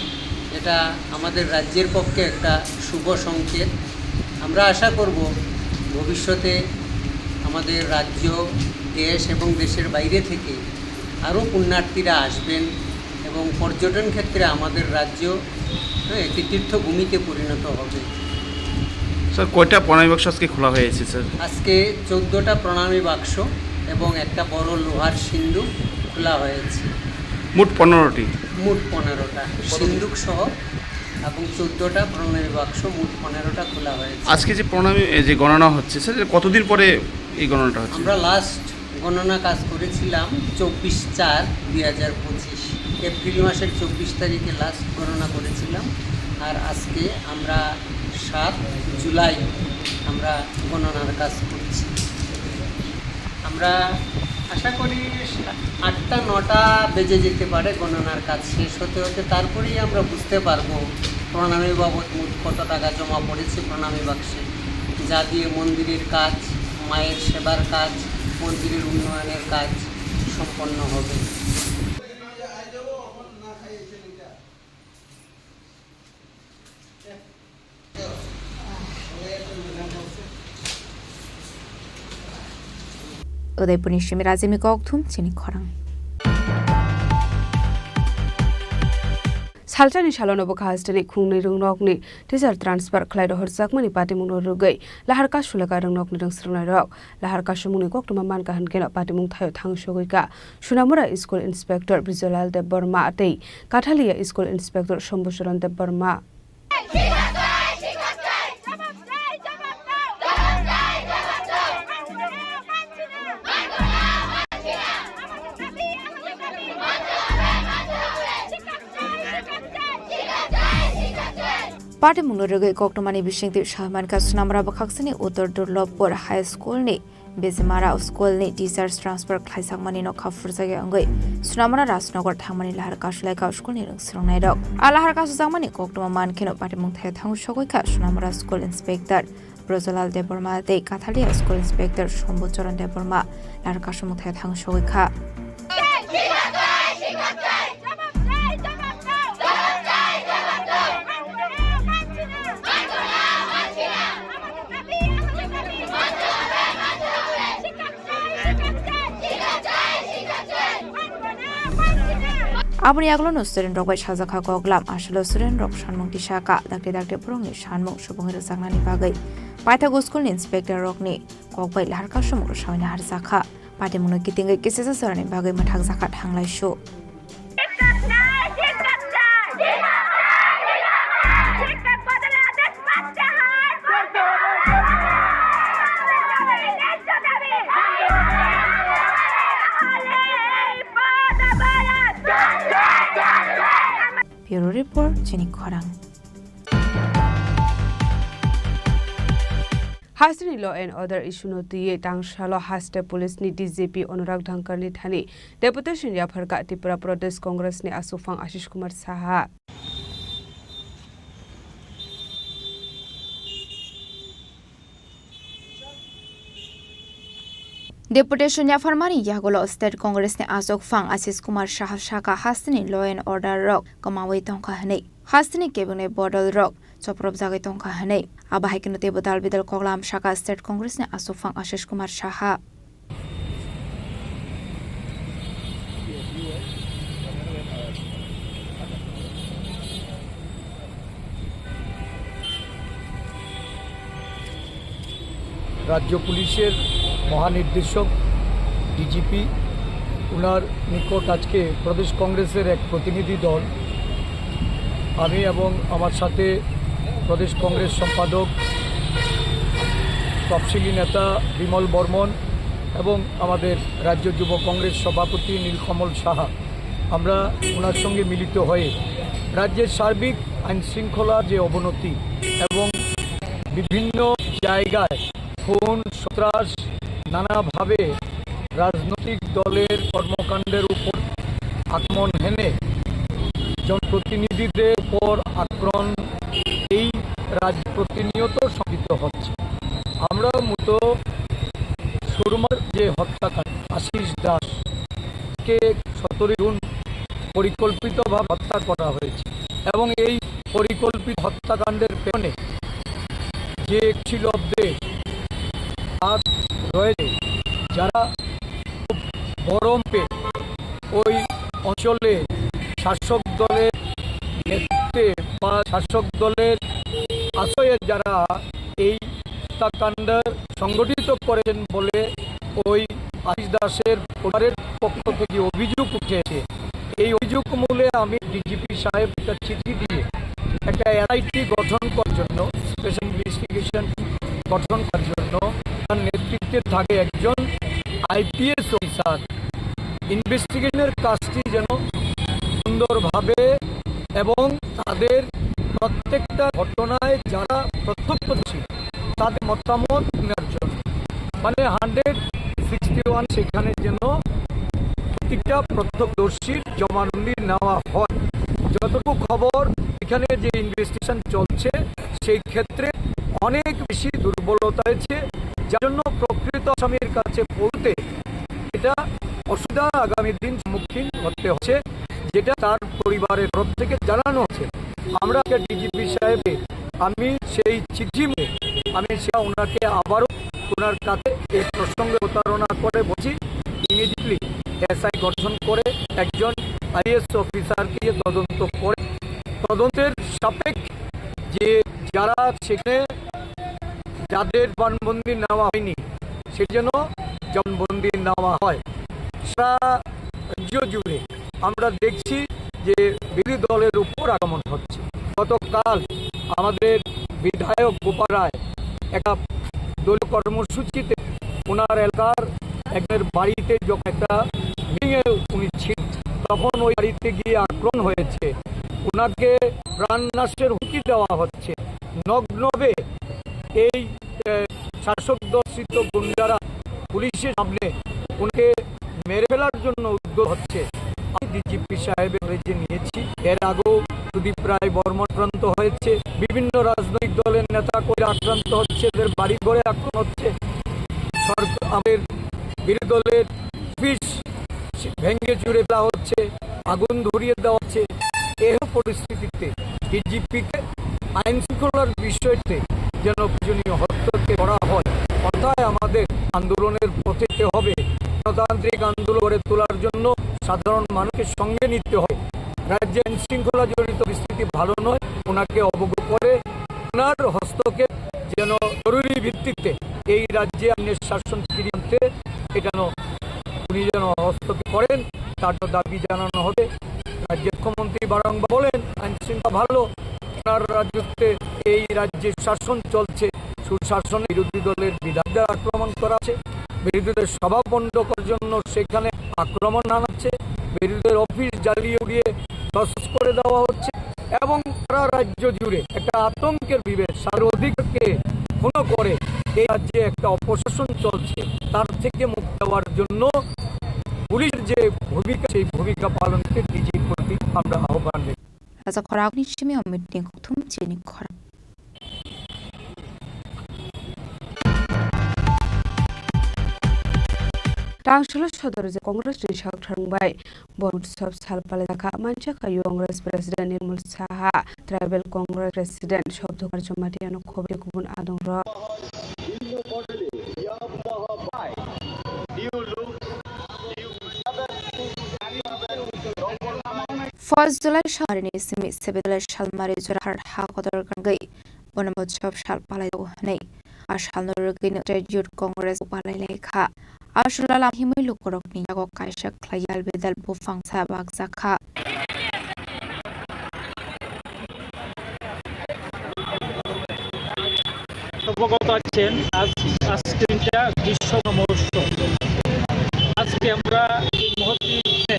এটা আমাদের রাজ্যের পক্ষে একটা শুভ সংকেত। আমরা আশা করব ভবিষ্যতে আমাদের রাজ্য, দেশ এবং দেশের বাইরে থেকে আরও পুণ্যার্থীরা আসবেন এবং পর্যটন ক্ষেত্রে আমাদের রাজ্য, হ্যাঁ, একটি তীর্থভূমিতে পরিণত হবে। স্যার, কয়টা প্রণামী বাক্স আজকে খোলা হয়েছে, স্যার? আজকে চোদ্দটা প্রণামী বাক্স এবং একটা বড় লোহার সিন্ধুক খোলা হয়েছে। মোট পনেরোটি। মোট পনেরোটা, সিন্ধুক সহ এবং চোদ্দটা প্রণামী বাক্স, মোট পনেরোটা খোলা হয়েছে। আজকে যে প্রণামী, এ, যে গণনা হচ্ছে, স্যার, এটা কতদিন পরে এই গণনাটা হচ্ছে? আমরা লাস্ট গণনা কাজ করেছিলাম চব্বিশ চার দুই হাজার পঁচিশ, এপ্রিল মাসের চব্বিশ তারিখে লাস্ট গণনা করেছিলাম। আর আজকে আমরা সাত জুলাই আমরা গণনার কাজ করছি। আমরা আশা করি আটটা নটা বেজে যেতে পারে গণনার কাজ শেষ হতে হতে, তারপরেই আমরা বুঝতে পারবো প্রণামী বাবদ মোট কত টাকা জমা পড়েছে প্রণামী বাক্সে, যা দিয়ে মন্দিরের কাজ, মায়ের সেবার কাজ, মন্দিরের উন্নয়নের কাজ সম্পন্ন হবে। Udaipurni simi Rajimni kokthum chini khorang. Salsani salono bwkha hasteni khungnwi rwngnokni teacher transfer khlai rohorjakmani patimungno rwgwi lahar kasulaka rwngnokni rwngsrwngnairok. Lahar kasumungni koktwma mankha hwnkhe patimung thaio thang sogwi kha Sunamura School Inspector Brijalal Debbarma tei Kathalia School Inspector Shambhucharan Debbarma. Patimungno rwgwi koktwmani bisingtwi sawi mankha Sunamura bwkhaksini Uttor Durlabpur High School ni Bejimara school ni teachers transfer khlaijakmani nokha phurjakya wngwi Sunamura Rajnagar thangmani lahar kasulaikha school ni rwngsrwngnairok. A lahar kasujakmani koktwma mankheno patimung thaio thang sogwi kha Sunamura School Inspector Brojalal Debbarma tei Kathalia School Inspector Shambhu Charan Debbarma lahar kasumung thaio thang sogwi kha. Aboni aglono student rok bai sajak kha koklam, aswkno student rok sanmung tisa kha, dakti dakti borokni sanmung subungwi rwjaknani bagwi paithago school ni inspector rokni kok bai lahar kasumung rwsawina harjak kha. Patimungno kitingwi kisisa jorani bagwi mwthakjak kha thanglaisu. Bureau Report, Chini Khorang. Hasteni law and order issue no twiwi tangsalo haste police ni D G P Anurag Dhangkar ni thani deputation yapharkha Tripura Pradesh Congress ni aswkphang Ashish Kumar Saha. Deputation yapharmani yagulo State Congress ni aswkphang Ashish Kumar Saha sakha hasteni law and order rok kwmawi tongkha hwnwi. Hasteni kebengni bodol rok chopropjagwi tongkha hwnwi. Abo hai kheno teibo dal bidal koklam sakha State Congress ni aswkphang Ashish Kumar Saha. রাজ্য পুলিশের মহানির্দেশক ডিজিপি, ওনার নিকট আজকে প্রদেশ কংগ্রেসের এক প্রতিনিধি দল, আমি এবং আমার সাথে প্রদেশ কংগ্রেস সম্পাদক, তফসিলি নেতা বিমল বর্মন এবং আমাদের রাজ্য যুব কংগ্রেস সভাপতি নীলকমল সাহা, আমরা ওনার সঙ্গে মিলিত হয়ে রাজ্যের সার্বিক আইন শৃঙ্খলা যে অবনতি এবং বিভিন্ন জায়গায় খুন, সন্ত্রাস, নানাভাবে রাজনৈতিক দলের কর্মকাণ্ডের উপর আক্রমণ হেনে জনপ্রতিনিধিদের উপর আক্রমণ এই রাজ্যে প্রতিনিয়ত সংঘটিত হচ্ছে। আমরা মূলত সুরমার যে হত্যাকাণ্ড, আশিস দাসকে সতেরোই জুন পরিকল্পিতভাবে হত্যা করা হয়েছে এবং এই পরিকল্পিত হত্যাকাণ্ডের পেছনে যে ছিল অব্দে আর রয়েছে, যারা খুব বড় মাপে ওই অঞ্চলে শাসক দলের নেতৃত্বে বা শাসক দলের আশ্রয়ে যারা এই হত্যাকাণ্ড সংগঠিত করেছেন বলে ওই আশিস দাসের পরিবারের পক্ষ থেকে অভিযোগ উঠেছে। এই অভিযোগ মূলে আমি ডিজিপি সাহেব একটা চিঠি দিয়ে একটা এসআইটি গঠন করার জন্য, স্পেশাল ইনভেস্টিগেশন গঠন করার জন্য, তার নেতৃত্বে থাকে একজন আইপিএস অফিসার, ইনভেস্টিগেশনের কাজটি যেন সুন্দরভাবে এবং তাদের প্রত্যেকটা ঘটনায় যারা প্রত্যক্ষদর্শী তাদের মতামত নেওয়ার জন্য, মানে হান্ড্রেড সিক্সটি ওয়ান, সেখানে যেন প্রতিটা প্রত্যক্ষদর্শীর জবানবন্দি নেওয়া হয়। যতটুকু খবর, এখানে যে ইনভেস্টিগেশন চলছে সেই ক্ষেত্রে অনেক বেশি দুর্বলতা রয়েছে, যার জন্য প্রকৃত আসামির কাছে পৌঁছতে এটা অসুবিধা আগামী দিন সম্মুখীন হতে হচ্ছে, যেটা তার পরিবারের তরফ থেকে জানানো হচ্ছে। আমরা আজকে ডিজিপি সাহেবকে আমি সেই চিঠি মে-, আমি সেটা ওনাকে আবারও ওনার কাছে এই প্রসঙ্গে প্রতারণা করে বলছি, ইমিডিয়েটলি এসআই গঠন করে একজন আইএস অফিসারকে দিয়ে তদন্ত করে তদন্তের সাপেক্ষে যে যারা সেখানে যাদের জবানবন্দি নেওয়া হয়নি, সেজন্য জবানবন্দি নেওয়া হয়। সারা রাজ্য জুড়ে আমরা দেখছি যে বিরোধী দলের উপর আক্রমণ হচ্ছে। গতকাল আমাদের বিধায়ক গোপাল রায় একটা দলীয় কর্মসূচিতে ওনার এলাকার একজনের বাড়িতে যখন একটা মিটিংয়ে উনি ছিলেন, তখন ওই বাড়িতে গিয়ে আক্রমণ হয়েছে। ওনাকে প্রাণনাশের হুমকি দেওয়া হচ্ছে। নগ্নভাবে এই, এ, শাসক দর্শিত গুন্ডারা পুলিশের সামনে ওনাকে মেরে ফেলার জন্য উদ্যোগ হচ্ছে। আমি ডিজিপি সাহেবের রেঞ্জে নিয়েছি। এর আগেও সুদীপ রায় বর্মন আক্রান্ত হয়েছে, বিভিন্ন রাজনৈতিক দলের নেতা কর্মীরা আক্রান্ত হচ্ছে, এদের বাড়িঘরে আক্রমণ হচ্ছে, সরকার, আমাদের বিরোধী দলের অফিস ভেঙে চুরে ফেলা হচ্ছে, আগুন ধরিয়ে দেওয়া হচ্ছে। এই পরিস্থিতিতে ডিজিপিকে আইন শৃঙ্খলার বিষয়তে যেন প্রয়োজনীয় হস্তক্ষেপ করা হয়, অন্যথায় আমাদের আন্দোলনের পথে যেতে হবে। গণতান্ত্রিক আন্দোলন গড়ে তোলার জন্য সাধারণ মানুষকে সঙ্গে নিতে হবে। রাজ্যে আইন শৃঙ্খলা জড়িত পরিস্থিতি ভালো নয়, ওনাকে অবগত করে ওনার হস্তক্ষেপ যেন জরুরি ভিত্তিতে এই রাজ্যে আইনের শাসন ফিরিয়ে আনতে এটা যেন উনি যেন হস্তক্ষেপ করেন, তার জন্য দাবি জানানো হবে। রাজ্যের মুখ্যমন্ত্রী বারংবার বলেন আইন শৃঙ্খলা ভালো, ওনার রাজত্বে এই রাজ্যে শাসন চলছে, সুশাসনে বিরোধী দলের বিধায়কদের আক্রমণ করা হচ্ছে, বিরোধী দলের সভা পণ্ড করার জন্য সেখানে আক্রমণ আনাচ্ছে, বিরোধী দলের অফিস জ্বালিয়ে উড়িয়ে তছনছ করে দেওয়া হচ্ছে এবং সারা রাজ্য জুড়ে একটা আতঙ্কের পরিবেশ। সার অধিকারকে ক্ষুণ্ণ করে এই রাজ্যে একটা অপশাসন চলছে, তার থেকে মুক্তি দেওয়ার জন্য পুলিশের যে ভূমিকা, সেই ভূমিকা পালনকে ডিজির প্রতি আমরা আহ্বান রেখে Rasa khorang ni simi o meeting kuthum chini khorang. Tangsholo sodor je Congress ni sak tharang bai bo utsob sal palai jakha manjakha Congress President Nirmal Saha, Tribal Congress President Sobdukar Jamatia no khobri kubun adong rok. First July salmarini simi seven July salmari Jorhat ha kotor gangwi bono bochop sal palai jago hwnwi a salno rwgwino Trade Youth Congress palai lai kha. Aswk lama himwi lukurokni yago kaisa khlai albedal buphang sa bakjakha. অবগত আছেন, আজ, আজকের দিনটা গ্রীষ্ম মহোৎসব। আজকে আমরা এই মহতী দিনে,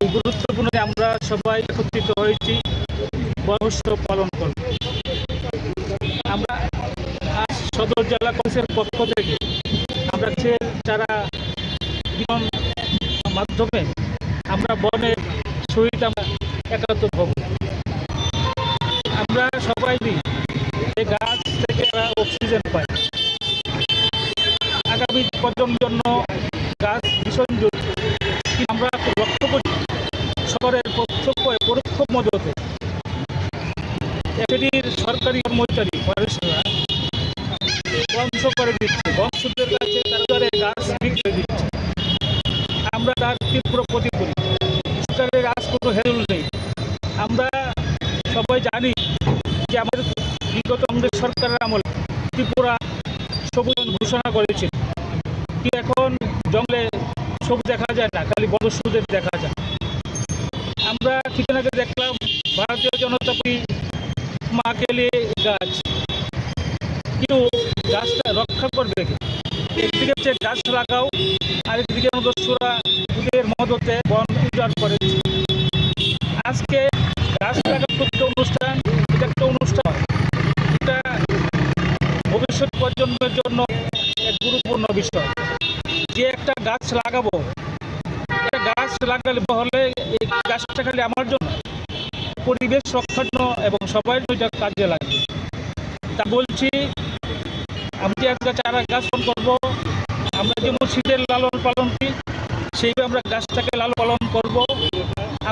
এই গুরুত্বপূর্ণ দিনে আমরা সবাই একত্রিত হয়েছি বন উৎসব পালন করব। আমরা আজ সদর জেলা কংগ্রেসের পক্ষ থেকে আমরা গাছের চারা বিতরণ মাধ্যমে আমরা বনের সহিত আমরা একাত্ম হব। আমরা সবাই মিলে এই গাছ থেকে আমরা অক্সিজেন পাই। আগামী প্রজন্মের জন্য গাছ ভীষণ জরুরি। কিন্তু আমরা লক্ষ্য করি সরকারের প্রত্যক্ষ পরোক্ষ মদতে এটির সরকারি কর্মচারী মানুষরা ধ্বংস করে দিচ্ছে, বনসুদের কাছে তারা তাদের গাছ বিক্রি দিচ্ছে। আমরা তার তীব্র প্রতিবাদ করি। সরকারের আজ কোনো হেলদোল নেই। আমরা সবাই জানি যে আমাদের বিগত কংগ্রেস সরকারের আমলে ত্রিপুরা সবুজ ঘোষণা করেছিল, কি এখন জঙ্গলে সবুজ দেখা যায় না, খালি বনসুদের দেখা যায়। আমরা কিছুদিন আগে দেখলাম ভারতীয় জনতা পার্টি মা কে লিয়ে গাছ, কিন্তু গাছটা রক্ষা করবে কে? একদিকে হচ্ছে গাছ লাগাও, আরেকদিকে আমাদের সুরা ওদের মদতে বন উজাড় করেছে। আজকে গাছ লাগানোর একটা অনুষ্ঠান, এটা একটা অনুষ্ঠান, এটা ভবিষ্যৎ প্রজন্মের জন্য এক গুরুত্বপূর্ণ বিষয়। যে একটা গাছ লাগাবো, একটা গাছ লাগালে হলে এই গাছটা খালি আমার জন্য, পরিবেশ রক্ষার জন্য এবং সবার জন্য এটা কাজে লাগে। তা বলছি, আমি যে একটা চারা গাছ রোপণ করবো, আমরা যেমন শীতের লালন পালন করি, সেইভাবে আমরা গাছটাকে লালন পালন করব।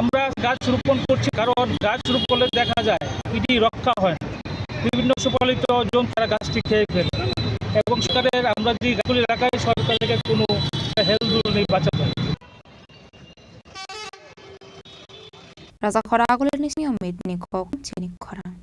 আমরা গাছ রোপণ করছি, কারণ গাছ রোপণ করলে দেখা যায় ইডি রক্ষা হয় না। বিভিন্ন পশুপালিত জন্তু তারা গাছটি খেয়ে ফেলে এবং সরকারের, আমরা যে গাছগুলি লাগাই, সরকারের কোনো হেলদোল নেই বাঁচাতে। Raja khorang agulini simi omit ni kok chini khorang.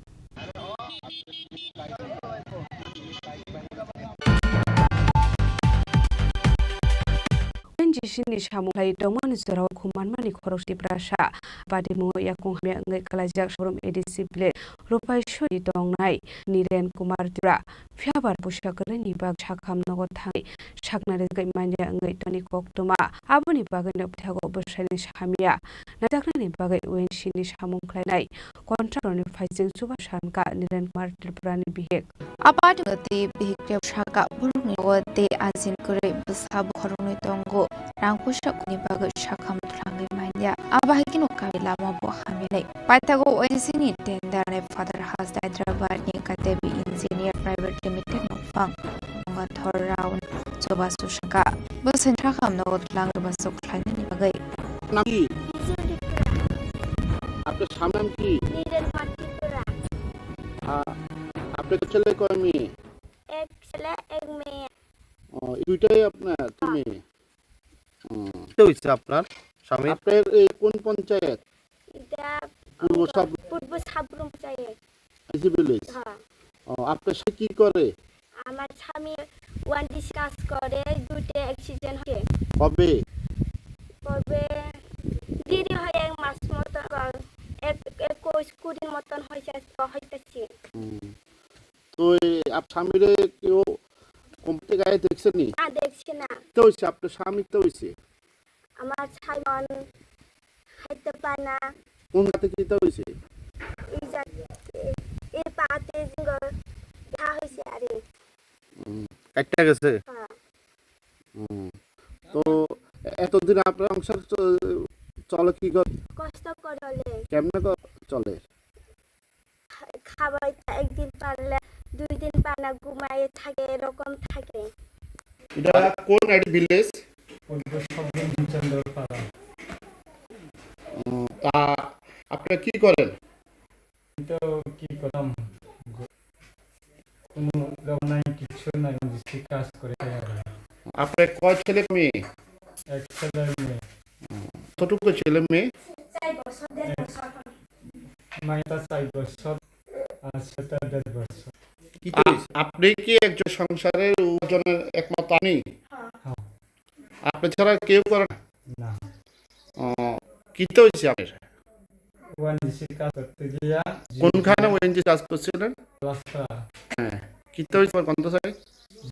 N G C ni samung khlai tongmani jorao khumanmani khorok Tiprasa. Patimungo yakung hamya wngwi kwlaijak Sorom A D C village Rupai soi tongnai Niren Kumar Tripura. Phiya ba puisa kwrwini bagwi sakham nogo thangwi sakna rijagwi manya wngwi tongmani koktwma. Aboni bagwino bwthago bwsaini hamya najaknani bagwi O N G C ni samung khlainai contractor ni phaising chuba sankha Niren Kumar Tripura ni bihik. Aboni twi bihik rok sakha borokni nogo tei ajin kwrwi bwsa bo khoroknwi tongo. Rang puisa kuni bagwi sakham twlangwi manya. Abo hai kheno kami lama bo hamya nai. Paithago O N G C ni tender nai Father House Hyderabad ni Katebi Engineer Private Limited no phang Gangathor Rao chubachu sakha. Bo saini sakham nogo twlang chubachu khlainani bagwi. नाम की? आपका स्वामी नाम की? नीरज कुमार त्रिपुरा। आ, आपके ছেলে কয় মেয়ে? এক ছেলে, এক মেয়ে। ও, এই দুইটাই আপনার, তুমি? হুম। কে হইছে আপনার স্বামী? আপনার এই কোন পঞ্চায়েত? এটা পূর্ব সাব- পূর্ব সাবরুম পঞ্চায়েত। AC village? হ্যাঁ। ও, আপনার সে কি করে? আমার স্বামী ওয়ান ডিসি কাজ করে, দুটো অ্যাক্সিডেন্ট হয়েছে। কবে? কবে? দেরি হয় এক মাস মতন, এক, একুশ, কুড়ির মতন হয়েছে, হইতেছে। হুম। তো এই আপ-, স্বামীরে কেউ কোম্পানি গায়ে দেখছেনি? না, দেখছি না। তো হইছে, আপনার স্বামী তো হইছে? আমার স্বামী খাইতে পায় না। কোন জাতে কি তো হইছে? এই জাতে, এই পাতে জিঙ্গো ঘা হইছে আরে। হুম, কাটতে গেছে? হ্যাঁ। হুম। তো এতদিন আপনার সংসার চ-, চলে কি করে? কষ্ট করে চলে। কেমনে ক-, চলে? খা-, খাওয়াই তা একদিন পারলে দুই দিন পায় না, ঘুমায় থাকে, এরকম থাকে। এটা আর কোন এটি ভিলেজ? পূর্ব সাবরুম ভীমচন্দ্র পাড়া। উম, তা আপনারা কি করেন? তো কি করতাম? কোনো লোক নাই, কিচ্ছু নাই, নিজে কাজ করে খাই আমরা। আপনার কয় ছেলে মেয়ে? এক ছেলে মেয়ে। উম, কতটুকু ছেলে মেয়ে? এক, মাইটা চার বছর, আর সেটা দেড় বছর। কি আ-, করিস? আপনি কি একজন সংসারের উপার্জনের একমাত্র আপনি? হ্যাঁ। আপনি ছাড়া কেউ করে না? না। ও, কিতা হয়েছে আপনার? ওএনজিসির কাজ করতে গিয়া কোনখানে ওএনজিসি কাজ করছিলেন? প্লাস্টার। হ্যাঁ। কিতা হয়েছে আমার গন্ধ সাই?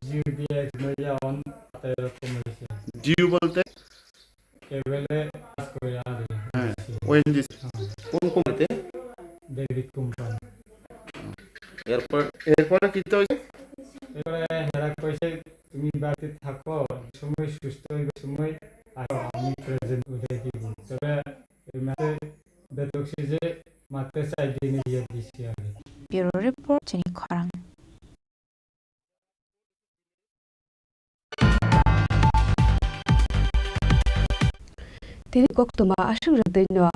জিউ দিয়ে নইয়া অন, তাতে এরকম হয়েছে। জিউ বলতে? কেবলে কাজ করে আর কি। হ্যাঁ, ওএনজিসি। হ্যাঁ। কোন কোম্পানিতে? David company. এরপর, এরপরে কিতা হয়েছে? এবারে হেরা কইছে, "তুমি বাড়িতে থাকো, যে সময় সুস্থ হইবে, সময় আসো, আমি প্রেজেন্ট উঠে দিব।" তবে এই মাসে বেতকসি যে মাত্র চার দিনে দিয়ে দিছি আমি। Bureau report, Chini Khorang. Tini koktwma aswk rwdwino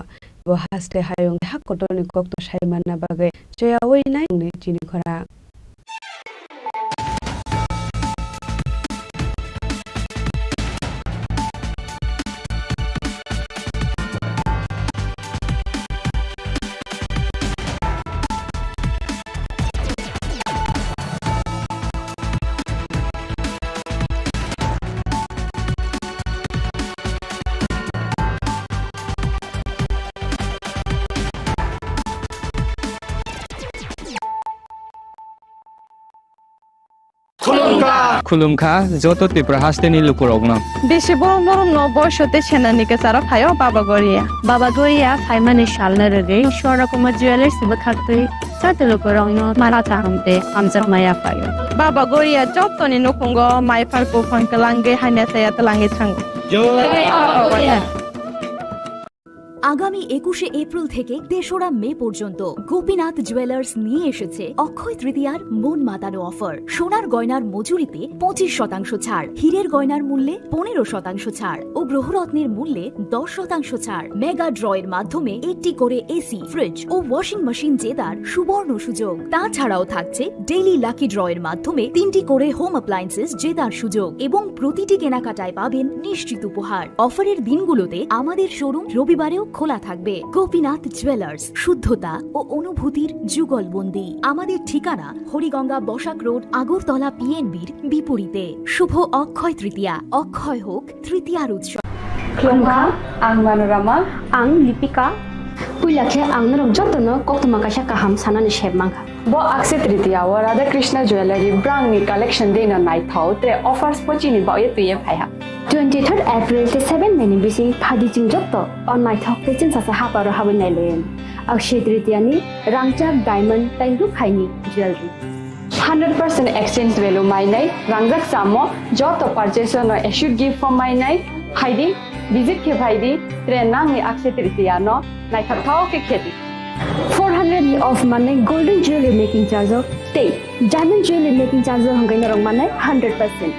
bo haste hayung hak kotorni koktwma sai manna bagwi choyawi nai wngni Chini Khorang. Khulumkha joto Tripura hasteni lukurokno. Bisi borok norokno boiso tei senani kwcharo phaio Baba Goria. Baba Goria phaimani salno rwgwi Swarna Kumar Jewellers bwkhaktwi joto lukurokno mara kaham tei hamjakma yaphaio. Baba Goria jotoni nukhungo maiphar buphang kwlangwi hamya saya twlangwi thango. Jai Baba Goria. আগামী একুশে এপ্রিল থেকে তেসরা মে পর্যন্ত গোপীনাথ জুয়েলার্স নিয়ে এসেছে অক্ষয় তৃতীয়ার মন মাতানো অফার। সোনার গয়নার মজুরিতে পঁচিশ শতাংশ ছাড়, হীরের গয়নার মূল্যে পনেরো শতাংশ ছাড় ও গ্রহরত্নের মূল্যে দশ শতাংশ ছাড়। মেগা ড্রয়ের মাধ্যমে একটি করে এসি, ফ্রিজ ও ওয়াশিং মেশিন জেতার সুবর্ণ সুযোগ। তাছাড়াও থাকছে ডেইলি লাকি ড্রয়ের মাধ্যমে তিনটি করে হোম অ্যাপ্লায়েন্সেস জেতার সুযোগ এবং প্রতিটি কেনাকাটায় পাবেন নিশ্চিত উপহার। অফারের দিনগুলোতে আমাদের শোরুম রবিবারেও খোলা থাকবে। গোপীনাথ জুয়েলার্স, শুদ্ধতা ও অনুভূতির যুগলবন্দি। আমাদের ঠিকানা হরিগঙ্গা বসাক রোড, আগরতলা পিএনবির বিপরীতে। শুভ অক্ষয় তৃতীয়া, অক্ষয় হোক তৃতীয়ার উৎসব। Khulumkha, ang Manorama. Ang Lipika. Puila khe ang norok jotono koktwma kaisa kaham sanani sep mankha. Bo Akshaya Tritiya o Radha Krishna Jewellery brangni collection deino naithok tei offers bo chini bagwi twiwi phaiha. Twenty third April tei seven May ni bising phaidi chwng joto o naithok tei chwngsacha haparo habwi nailayan. Akshaya Tritiya ni rangchak, diamond tei rukhaini jewellery. Hundred percent exchange value mainai, rangjak chamo joto purchase no assured gift bo mainai, phaidi, visit khe phaidi, tre nangni Akshaya Tritiya no naithok thok khe khedi. Four hundred ni off manwi golden jewelry making charge o tei diamond jewelry making charge o hwnkhe norok manai hundred percent.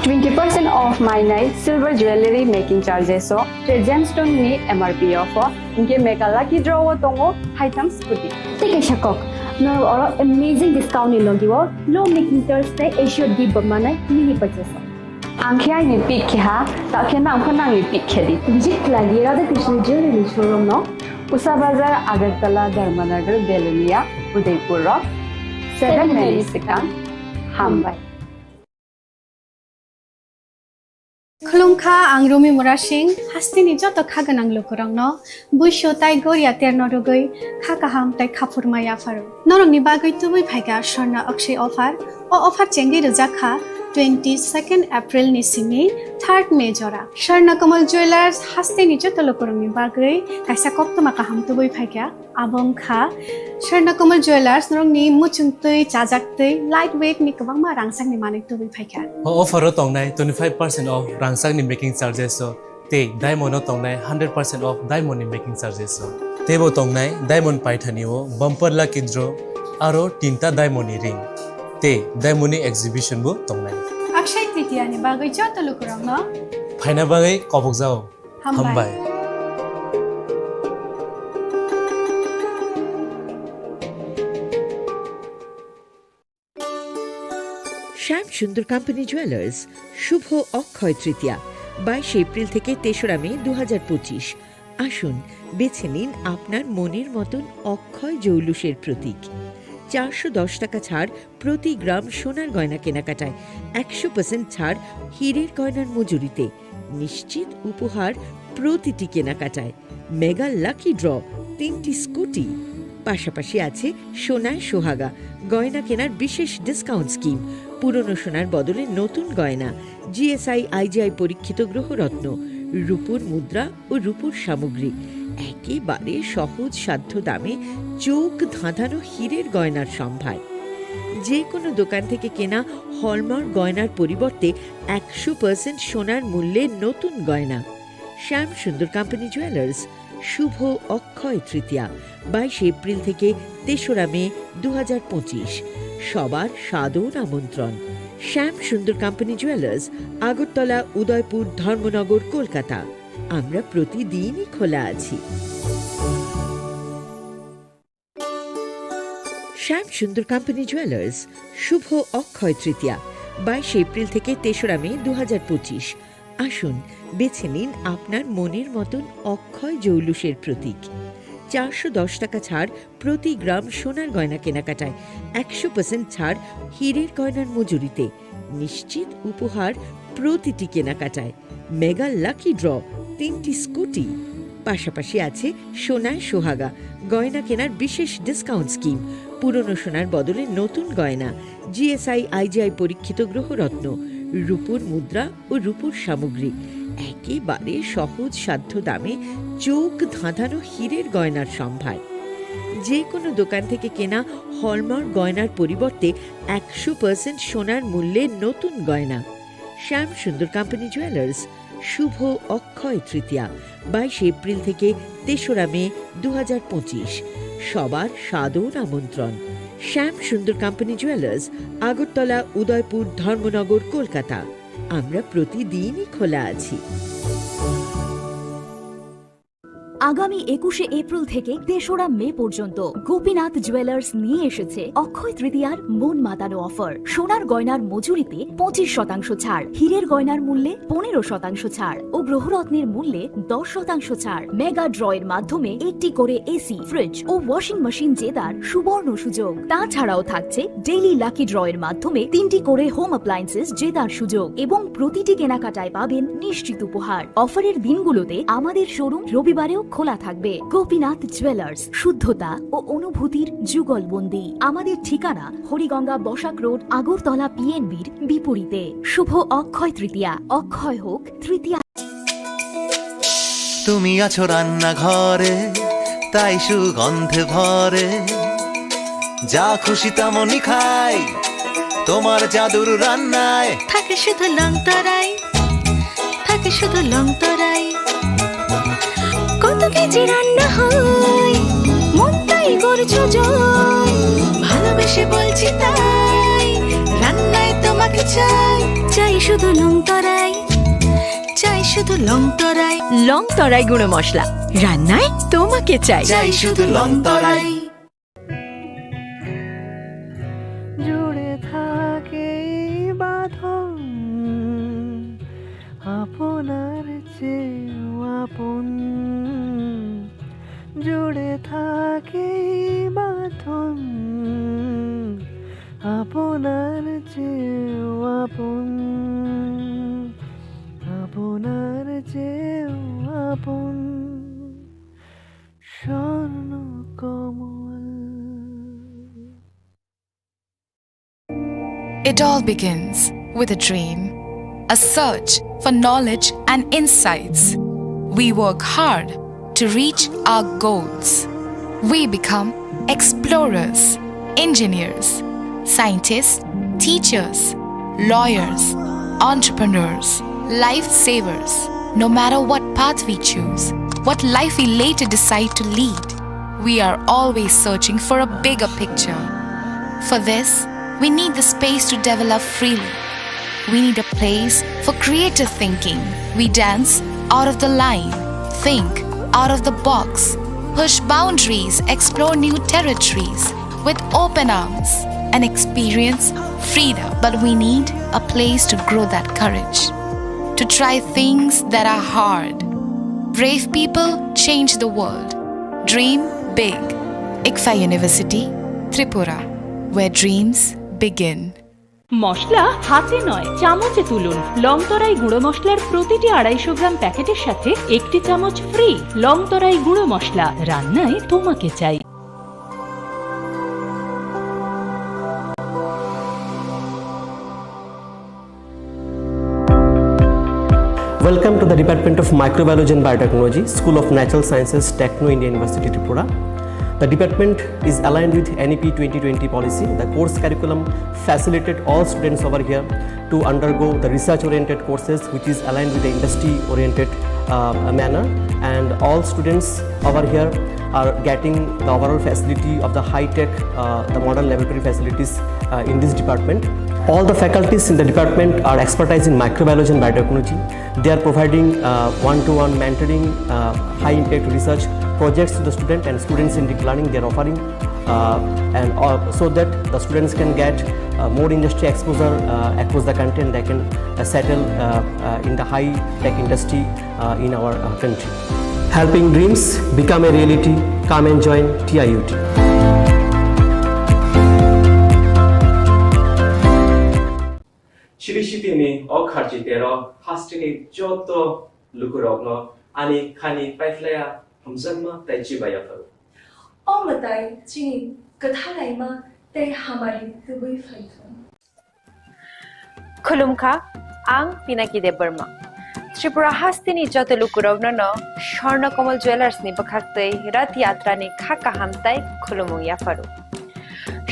Twenty percent off mainai silver jewelry making charges o tei gemstone ni M R P off o, hinkhe mega lucky draw o tongo haitham scooty. Tei kaisa kok, norok oro amazing discount ni logi o low making charge tei assured gift bo manai mini purchase o. Ang khe aini pick khe ha, ta khe nang pho nangni pick khe di. Visit khlai di Radha Krishna Jewelry ni showroom no, Usa Bazar, Agartala, Dharmanagar, Belonia, Udaipur o seven May ni swkang. Hambai. Khulumkha, ang Rumi Murasing, hasteni joto kha gwnang lukurokno buisu tai goria terno rwgwi kha kaham tai khaphurma yapharo. Norokni bagwi tubui phaikha Swarna Akshaya offer. O offer chengwi rwjak kha twenty second April ni simi third May jora. Swarna Kamal Jewellers hasteni joto lukurokni bagwi kaisa koktwma kaham tubui phaikha. Abo wngkha Swarna Kamal Jewellers, norokni muchung twi, chajak twi, light weight ni kwbangma rangchakni manwi tubui phaikha. O offer o tongnai twenty five percent off rangchakni making charges o tei diamond o tongnai hundred percent off diamond ni making charges o. Teibo tongnai diamond paithani o bumper lucky draw aro tinta diamond ni ring tei diamond ni exhibition bo tongnai. Akshaya Tritiya ni bagwi joto lukurokno phaina bagwi kobokjao. Hambai. Hambai. শ্যাম Sundar company jewellers, শুভ অক্ষয় তৃতীয়া, বাইশে এপ্রিল থেকে তেসরা মে দু হাজার পঁচিশ। আসুন, বেছে নিন আপনার মনের মতন অক্ষয় জৌলুসের প্রতীক। চারশো দশ টাকা ছাড় প্রতি গ্রাম সোনার গয়না কেনাকাটায়, একশো পার্সেন্ট ছাড় হীরের গয়নার মজুরিতে, নিশ্চিত উপহার প্রতিটি কেনাকাটায়। মেগা লাকি ড্র, তিনটি স্কুটি, পাশাপাশি আছে সোনায় সোহাগা, গয়না কেনার বিশেষ ডিসকাউন্ট স্কিম, পুরনো সোনার বদলে নতুন গয়না, জিএসআই আইজিআই পরীক্ষিত গ্রহরত্ন, রূপোর মুদ্রা ও রূপোর সামগ্রী, একেবারে সহজ সাধ্য দামে চোখ ধাঁধানো হীরের গয়নার সম্ভার। যে কোনো দোকান থেকে কেনা হলমার্ক গয়নার পরিবর্তে একশো পার্সেন্ট সোনার মূল্যে নতুন গয়না। শ্যাম সুন্দর কোম্পানি জুয়েলার্স, শুভ অক্ষয় তৃতীয়া, বাইশে এপ্রিল থেকে তেসরা মে দু হাজার পঁচিশ। সবার সাদর আমন্ত্রণ। শ্যাম সুন্দর কোম্পানি জুয়েলার্স, আগরতলা, উদয়পুর, ধর্মনগর, কলকাতা। আমরা প্রতিদিনই খোলা আছি। শ্যাম সুন্দর কোম্পানি জুয়েলার্স, শুভ অক্ষয় তৃতীয়া, বাইশে এপ্রিল থেকে তেসরা মে দু হাজার পঁচিশ। আসুন, বেছে নিন আপনার মনের মতন অক্ষয় জৌলুসের প্রতীক। চারশো দশ টাকা ছাড় প্রতি গ্রাম সোনার গয়না কেনাকাটায়, একশো পার্সেন্ট ছাড় হীরের গয়নার মজুরিতে, নিশ্চিত উপহার প্রতিটি কেনাকাটায়। মেগা লাকি ড্র, তিনটি স্কুটি, পাশাপাশি আছে সোনায় সোহাগা, গয়না কেনার বিশেষ ডিসকাউন্ট স্কিম, পুরনো সোনার বদলে নতুন গয়না, জিএসআই আইজিআই পরীক্ষিত গ্রহরত্ন, রূপোর মুদ্রা ও রূপোর সামগ্রী, একেবারে সহজ সাধ্য দামে চোখ ধাঁধানো হীরের গয়নার সম্ভার। যে কোনো দোকান থেকে কেনা হলমার্ক গয়নার পরিবর্তে একশো পার্সেন্ট সোনার মূল্যে নতুন গয়না। শ্যাম সুন্দর কোম্পানি জুয়েলার্স, শুভ অক্ষয় তৃতীয়া, বাইশে এপ্রিল থেকে তেসরা মে দু হাজার পঁচিশ। সবার সাদর আমন্ত্রণ। শ্যাম সুন্দর কোম্পানি জুয়েলার্স, আগরতলা, উদয়পুর, ধর্মনগর, কলকাতা। আমরা প্রতিদিনই খোলা আছি। আগামী একুশে এপ্রিল থেকে তেসরা মে পর্যন্ত গোপীনাথ জুয়েলার্স নিয়ে এসেছে অক্ষয় তৃতীয়ার মন মাতানো অফার। সোনার গয়নার মজুরিতে পঁচিশ শতাংশ ছাড়, হীরের গয়নার মূল্যে পনেরো শতাংশ ছাড় ও গ্রহরত্নের মূল্যে দশ শতাংশ ছাড়। মেগা ড্র এর মাধ্যমে একটি করে এসি, ফ্রিজ ও ওয়াশিং মেশিন জেতার সুবর্ণ সুযোগ। তাছাড়াও থাকছে ডেইলি লাকি ড্র এর মাধ্যমে তিনটি করে হোম অ্যাপ্লায়েন্সেস জেতার সুযোগ এবং প্রতিটি কেনাকাটায় পাবেন নিশ্চিত উপহার। অফারের দিনগুলোতে আমাদের শোরুম রবিবারেও খোলা থাকবে। গোপীনাথ জুয়েলার্স, শুদ্ধতা ও অনুভূতির যুগলবন্দি। আমাদের ঠিকানা হরিগঙ্গা বসাক রোড, আগরতলা পিএনবির বিপরীতে। শুভ অক্ষয় তৃতীয়া, অক্ষয় হোক তৃতীয়া। তুমি আছো রান্নাঘরে, তাই সুগন্ধে ভরে। যা খুশি তেমনই খাই, তোমার জাদুর রান্নায়। থাকে শুধু লং তরাই, থাকে শুধু লং তরাই। কত কেজি রান্না হয়, মনটাই করছো জয়। ভালোবেসে বলছি তাই, রান্নায় তোমাকে চাই। চাই শুধু লং তরাই, চাই শুধু লং তরাই। লং তরাই গুঁড়ো মশলা, রান্নায় তোমাকে চাই। চাই শুধু লং তরাই। জুড়ে থাকে এই বাঁধন আপনার চেয়েও আপন। জুড়ে থাকে এই বাঁধন আপনার চেয়েও আপন, আপনার চেয়েও আপন। স্বর্ণ কমল। It all begins with a dream, a search for knowledge and insights. We work hard to reach our goals. We become explorers, engineers, scientists, teachers, lawyers, entrepreneurs, lifesavers. No matter what path we choose, what life we later decide to lead, we are always searching for a bigger picture. For this, we need the space to develop freely. We need a place for creative thinking. We dance out of the line, think out of the box, push boundaries, explore new territories with open arms, and experience freedom. But we need a place to grow that courage, to try things that are hard. Brave people change the world. Dream big. ICFAI University, Tripura, where dreams begin. মশলা হাতে নয়, চামচে তুলুন। লংতরাই গুঁড়ো মশলার প্রতিটি আড়াইশো গ্রাম প্যাকেটের সাথে একটি চামচ ফ্রি। লংতরাই গুঁড়ো মশলা, রান্নায় তোমাকে চাই। Welcome to the Department of Microbiology and Biotechnology, School of Natural Sciences, Techno India University, Tripura. The department is aligned with N E P twenty twenty policy. The course curriculum facilitated all students over here to undergo the research-oriented courses, which is aligned with the industry-oriented, uh, manner. And all students over here are getting the overall facility of the high-tech, uh, the modern laboratory facilities, uh, in this department. All the faculties in the department are expertise in microbiology and biotechnology. They are providing, uh, one-to-one mentoring, uh, high-impact research projects to the student and students-centric learning they are offering, uh, and, uh, so that the students can get, uh, more industry exposure, uh, across the country, and they can, uh, settle, uh, uh, in the high-tech industry, uh, in our, uh, country. Helping dreams become a reality. Come and join T I U T. Chiri sitini o kharchi tero hasteni joto lukurokno ani khani paiphlaiya hamjakma tei chibaiya pharo. O mwtai chini kwthalaima tei hamari tubui phaithung. Khulumkha, ang Pinaki Debbarma. Tripura hasteni joto lukurokno no Swarna Kamal Jewellers ni bwkhaktwi Rath Yatra ni kha kaham tei khulumung yapharo.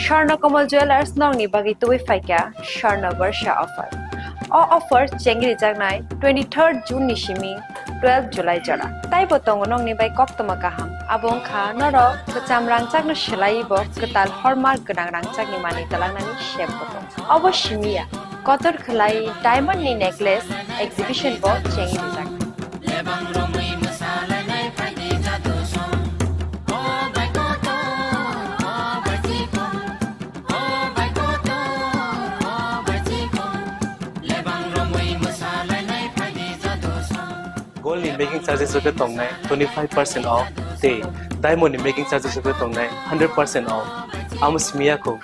Swarna Kamal Jewellers nokni bagwi tubui phaikha Swarna Barsha offer. O offer chengrijaknai twenty-third June ni simi twelve July jora. Taibo tongo nokni bai koktwma kaham. Abo wngkha norok kwcham rangchakno swlaiwi bo kwtal hallmark gwnang rangchakni manwi twlangnani sep bo tongo. Obo simi ya, kotor khwlai diamond ni necklace exhibition bo chengrijak. Gold ni making charges rok khe tongnai twenty five percent off, tei diamond ni making charges rok khe tongnai hundred percent off. Amo simi ya kho.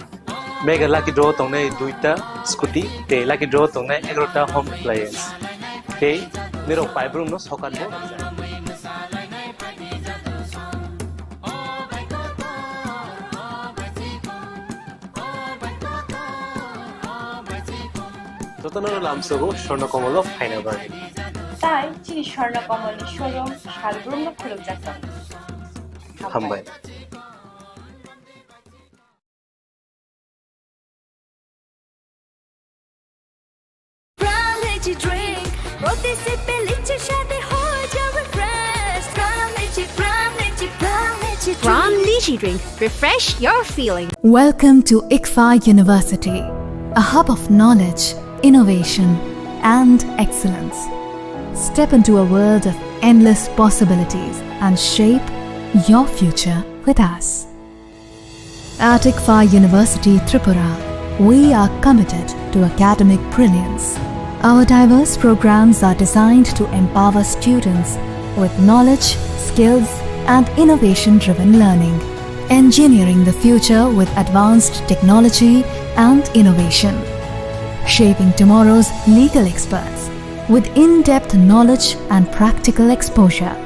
Mega lucky draw tongnai duita scooty, tei lucky draw tongnai egarota home appliance. Tei nirok paibrum no sokat bo. Jotono lamsogo Swarna Kamal o phaina bagwi. Tai chini Swarna Kamal ni showroom salbrum no khulumjak tongo. Hambai. Pram Lychee Drink, প্রতি সিপে লিচির স্বাদে হয়ে যাবে fresh। Pram Lychee, Pram Lychee, Pram Lychee Pram Drink। Lychee Drink, refresh your feeling। Welcome to ICFAI University, a hub of knowledge, innovation, and excellence. Step into a world of endless possibilities and shape your future with us. At ICFAI University Tripura, we are committed to academic brilliance. Our diverse programs are designed to empower students with knowledge, skills, and innovation-driven learning, engineering the future with advanced technology and innovation, shaping tomorrow's legal experts with in-depth knowledge and practical exposure,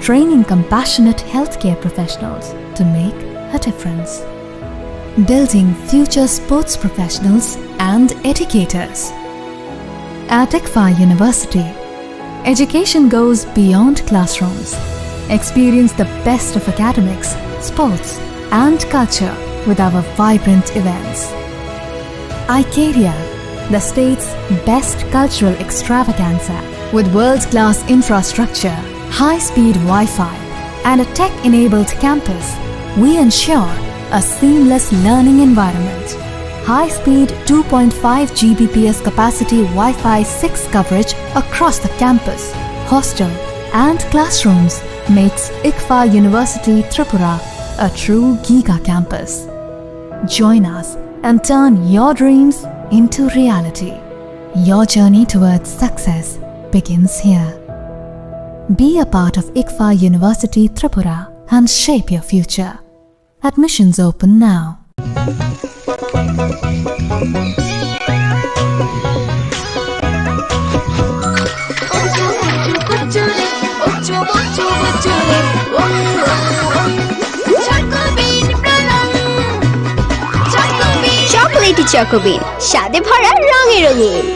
training compassionate healthcare professionals to make a difference, building future sports professionals and educators. At ICFAI University, education goes beyond classrooms. Experience the best of academics, sports, and culture with our vibrant events. Icaria, the state's best cultural extravaganza. With world-class infrastructure, high-speed Wi-Fi, and a tech-enabled campus, we ensure a seamless learning environment. High-speed two point five G B P S capacity Wi-Fi six coverage across the campus, hostel, and classrooms makes ICFAI University Tripura a true giga campus. Join us and turn your dreams into reality. Your journey towards success begins here. Be a part of ICFAI University Tripura and shape your future. Admissions open now. চুবুক চুবুক চুলে, ওম ওম ওম। চকোবিন প্রণাম। চকোবিন। চকোলেটি চকোবিন, স্বাদে ভরা, রঙে রঙিন।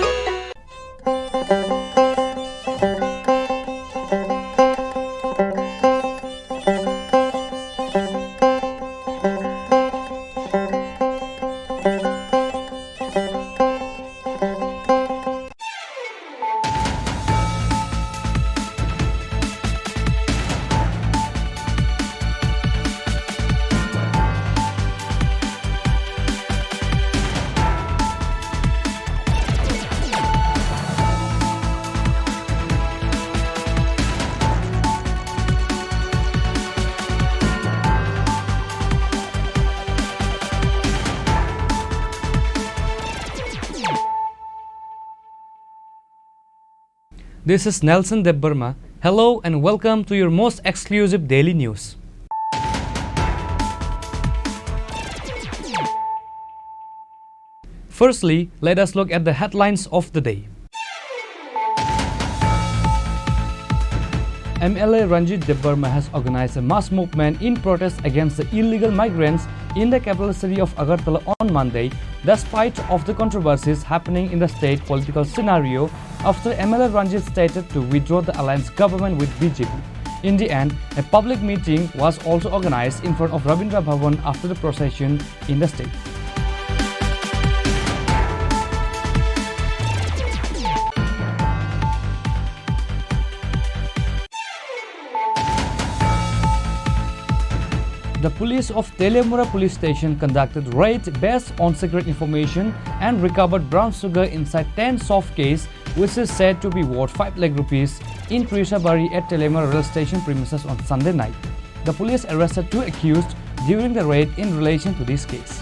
This is Nelson Debbarma. Hello and welcome to your most exclusive daily news. Firstly, let us look at the headlines of the day. M L A Ranjit Debbarma has organized a mass movement in protest against the illegal migrants in the capital city of Agartala on Monday, despite of the controversies happening in the state political scenario after M L A Ranjit stated to withdraw the alliance government with B J P. In the end, a public meeting was also organized in front of Rabindra Bhavan after the procession in the state. The police of Teliamura police station conducted raid based on secret information and recovered brown sugar inside ten soft case, which is said to be worth five lakh rupees, in Trishabari at Teliamura rail station premises on Sunday night. The police arrested two accused during the raid in relation to this case.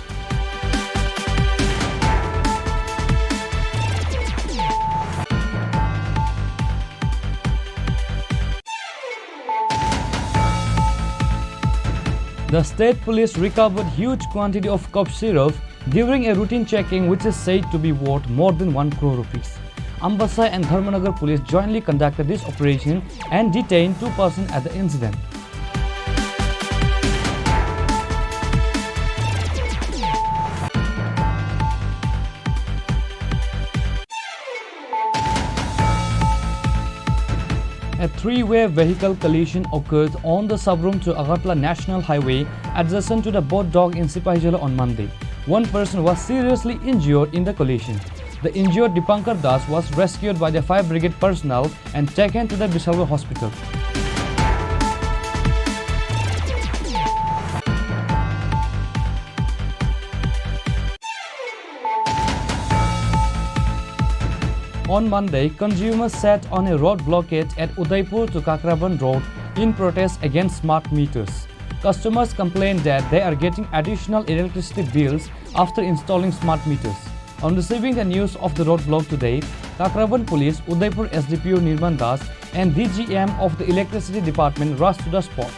The state police recovered huge quantity of cough syrup during a routine checking, which is said to be worth more than one crore rupees. Ambassa and Dharmanagar police jointly conducted this operation and detained two persons at the incident. A three-way vehicle collision occurred on the Sabrum to Agartala National Highway adjacent to the Bodh Dog in Sipahijala on Monday. One person was seriously injured in the collision. The injured Dipankar Das was rescued by the fire brigade personnel and taken to the Bishalgarh hospital. On Monday, consumers sat on a road blockade at Udaipur to Kakraban Road in protest against smart meters. Customers complained that they are getting additional electricity bills after installing smart meters. On receiving the news of the roadblock today, Kakraban Police, Udaipur S D P O Nirman Das, and D G M of the Electricity Department rushed to the spot.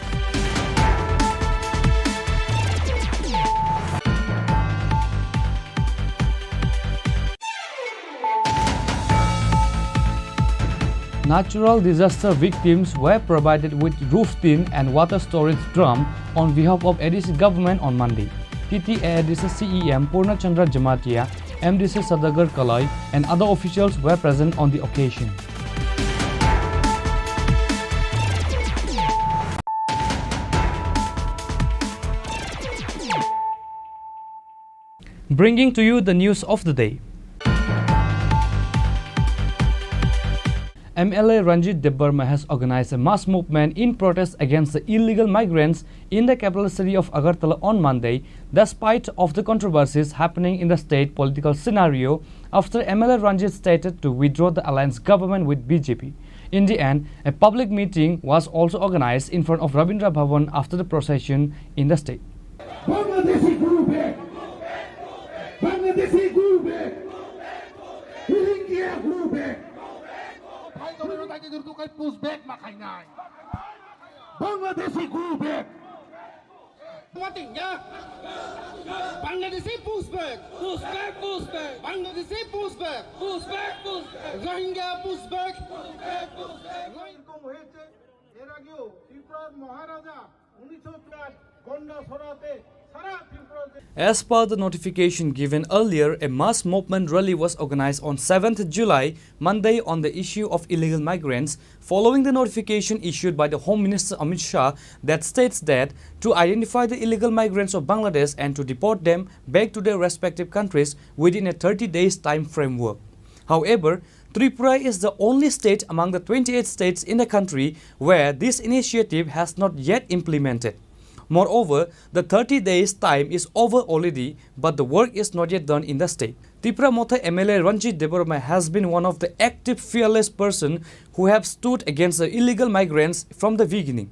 Natural disaster victims were provided with roof tin and water storage drum on behalf of A D C government on Monday. T T A A D C C E M Purna Chandra Jamatia, M D C Sadagar Kalai, and other officials were present on the occasion. Bringing to you the news of the day. M L A Ranjit Debbarma has organized a mass movement in protest against the illegal migrants in the capital city of Agartala on Monday, despite of the controversies happening in the state political scenario after M L A Ranjit stated to withdraw the alliance government with B J P. In the end, a public meeting was also organized in front of Rabindra Bhavan after the procession in the state. Bangladeshi go back! Bangladeshi go back! Rohingya go back! Bangladeshi go back! Mating ya. Bangladeshi push back. Push back, push back. Bangladeshi push back. Push back, push back. Rohingya push back. Push back, push back. এরকম হয়েছে। As per the notification given earlier, a mass movement rally was organized on seventh July, Monday, on the issue of illegal migrants, following the notification issued by the Home Minister Amit Shah that states that to identify the illegal migrants of Bangladesh and to deport them back to their respective countries within a thirty days time framework. However, Tripura is the only state among the twenty-eight states in the country where this initiative has not yet implemented. Moreover, the thirty days time is over already, but the work is not yet done in the state. Tipra Motha M L A Ranjit Debbarma has been one of the active, fearless person who have stood against the illegal migrants from the beginning,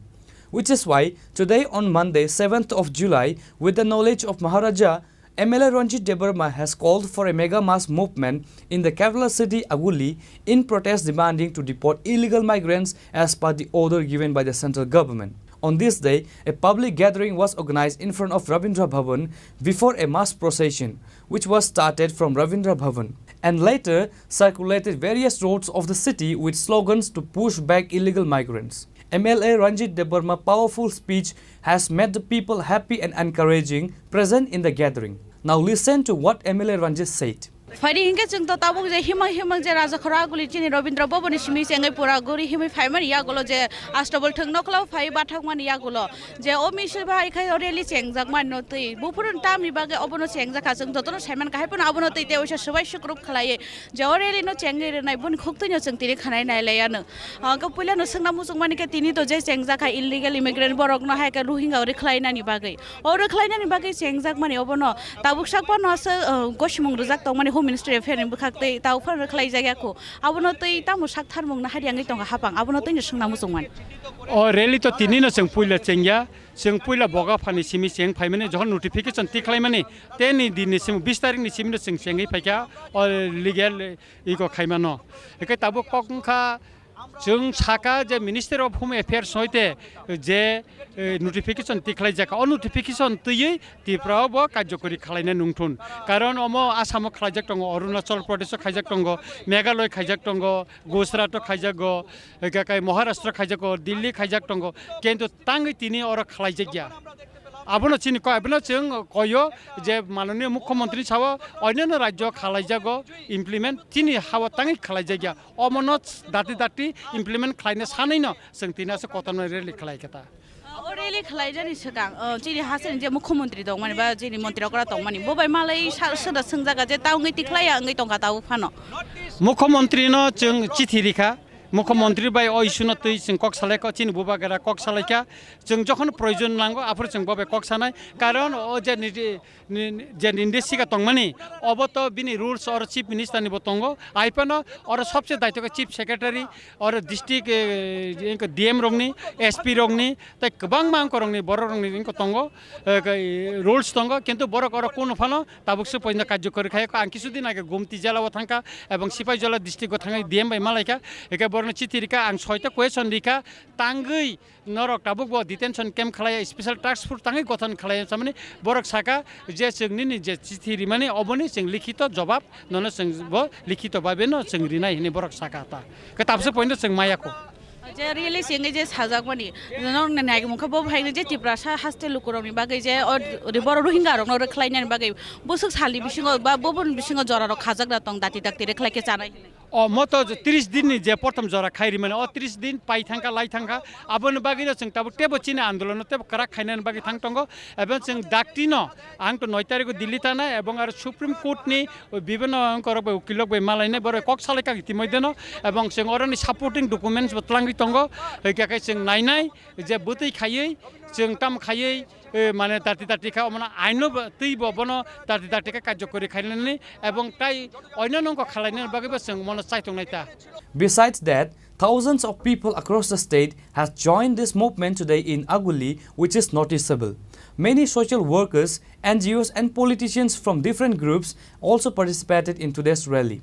which is why today, on Monday, seventh of July, with the knowledge of Maharaja, M L A Ranjit Debbarma has called for a mega mass movement in the capital city Aguli in protest demanding to deport illegal migrants as per the order given by the central government. On this day, a public gathering was organized in front of Rabindra Bhavan before a mass procession, which was started from Rabindra Bhavan and later circulated various roads of the city with slogans to push back illegal migrants. M L A Ranjit Debbarma powerful speech has made the people happy and encouraging present in the gathering. Now listen to what M L A Ranjit said. Phaidi hinkhe chwng to tabuk je himang himang je Raja Khoraguli chini Rabindra Bhavan ni simi chengwi pura guri himwi phaimani yagulo je Astabal thwng nokla phai bathakmani yagulo je o misil bai khai o rally chengjak mani no twi buphuru tamni bagwi obono chengjak kha chwng jotono saiman kahai phano abono twi tei oisa swbai sukruk khlaiwi je o rally no chengwi rwnai boni khuktwi no chwng tini khanai nai lai ano. Hwnkhe puila no swngna muchung mani khe tini to je chengjak kha illegal immigrant borok no hai khe Rohingya o rwkhlai nani bagwi. O rwkhlai nani bagwi chengjak mani obono tabuk sak phano aswk, uh, gosimung rwjak tong mani Home Ministry Affair ni bwkhak tei tabuk phano rwkhlai jak ya kho. Abono tei tamo sak tharmung no hari wngwi tong kha hapang abono tei no swngna muchung mani. O rally to tini no chwng puila chengya, chwng puila boga phani simi cheng phaimani jokhon notification tikhlai mani teni din ni simi bis tarik ni simi no chwng chengwi phaikha o legal iko khaimano. Hwnkhe tabuk kok wngkha, chwng saka je Ministry of Home Affairs hoite je, eh, notification tikhlai jakha. O notification twiwi Tripura o bo karjokori khlaina nungthun. Karon omo Assam o khlaijak tongo, Arunachal Pradesh o khaijak tongo, Meghalaya khaijak tongo, Gujarat o khaijago, hwnkhe kai Maharashtra khaijago, Delhi khaijak tongo. Kintu tangwi tini oro khlaijakya. Abono chini koi, abono chwng koyo je mananiya mukhyamantri sao onyono rajyo khalaijago implement, chini hao tangwi khalaijakya. Omono dati dati implement khlaina sanwi no chwng tini aswk kotorma rally khlai khe ta. O rally khlaijani swkang, o, chini hasteni je mukhyamantri tongmani ba chini montri okra tongmani, bo bai malai sa-, soda swngjaga je ta wngwi tikhlaiya wngwi tongkha tabuk phano. Mukhyamantri no chwng chithi rikha, Mukhyamantri bai o issue no twi chwng kok salaikha, chini bubagra kok salaikha, chwng jokhon proyojon nango aphuru chwng bo bai kok sanai, karon o je ni, ni, ni, je ninde siga tongmani, obo to bini rules or chief minister ni bo tongo, aiphano oro sobse daitokhe chief secretary, oro district, eh, D M rokni, S P rokni, tei kwbangma angkorokni bororokni wngkha tongo, eh, kai, rules tongo, kintu borok oro kunu phano tabuk se poino karjokori khai kha. Ang kisu din age Gumti jela o thangkha ebong Sipaijala district o thangwi D M bai malaikha, eke borokno chithi rikha, ang soita question rikha, tangwi norok tabuk bo detention camp khlaiya, special task force tangwi gothon khlaiya samani borok saka je chwng nini je chithi rimani oboni chwng likhito jobab nono chwng bo likhito babe no chwng rinai hini borok saka ta. Ke tabse poino chwng maya kho. Je rally singwi je sajakmani, norokni naimung khe bo phaini je Tiprasa haste lukurokni bagwi je o ri-, borok Rohingyarokno rwkhlainani bagwi bwswk salni bisingo ba bubun bisingo jorarok khajakna tong dati dakti rwkhlai khe chanai hinwi. O moto tris dinni je prothom jora khai rimani, o tris din pai thangkha, lai thangkha, aboni bagwino chwng tabuk teibo chini andolono teibo kwrak khainani bagwi thang tongo, ebo chwng daktino ang to noi tarikgo Delhi thanai ebong aro Supreme Court ni O bibhinno angkorok bai ukilrok bai malainai borok kok salai kha itimoi deno, ebong chwng oroni supporting documents bo twlangwi tongo, hwnkhe khe chwng nainai je bwtwi khaiwi chwng tamo khaiwi, eh, mane dati dati kha omono aino bo twi bo bono dati dati khe karjokori khainani ebong tai oino nongkho khalainani bagwi bo chwng mono chaitongnai ta. Besides that, thousands of people across the state has joined this movement today in Aguli, which is noticeable. Many social workers, N G Os and politicians from different groups also participated in today's rally.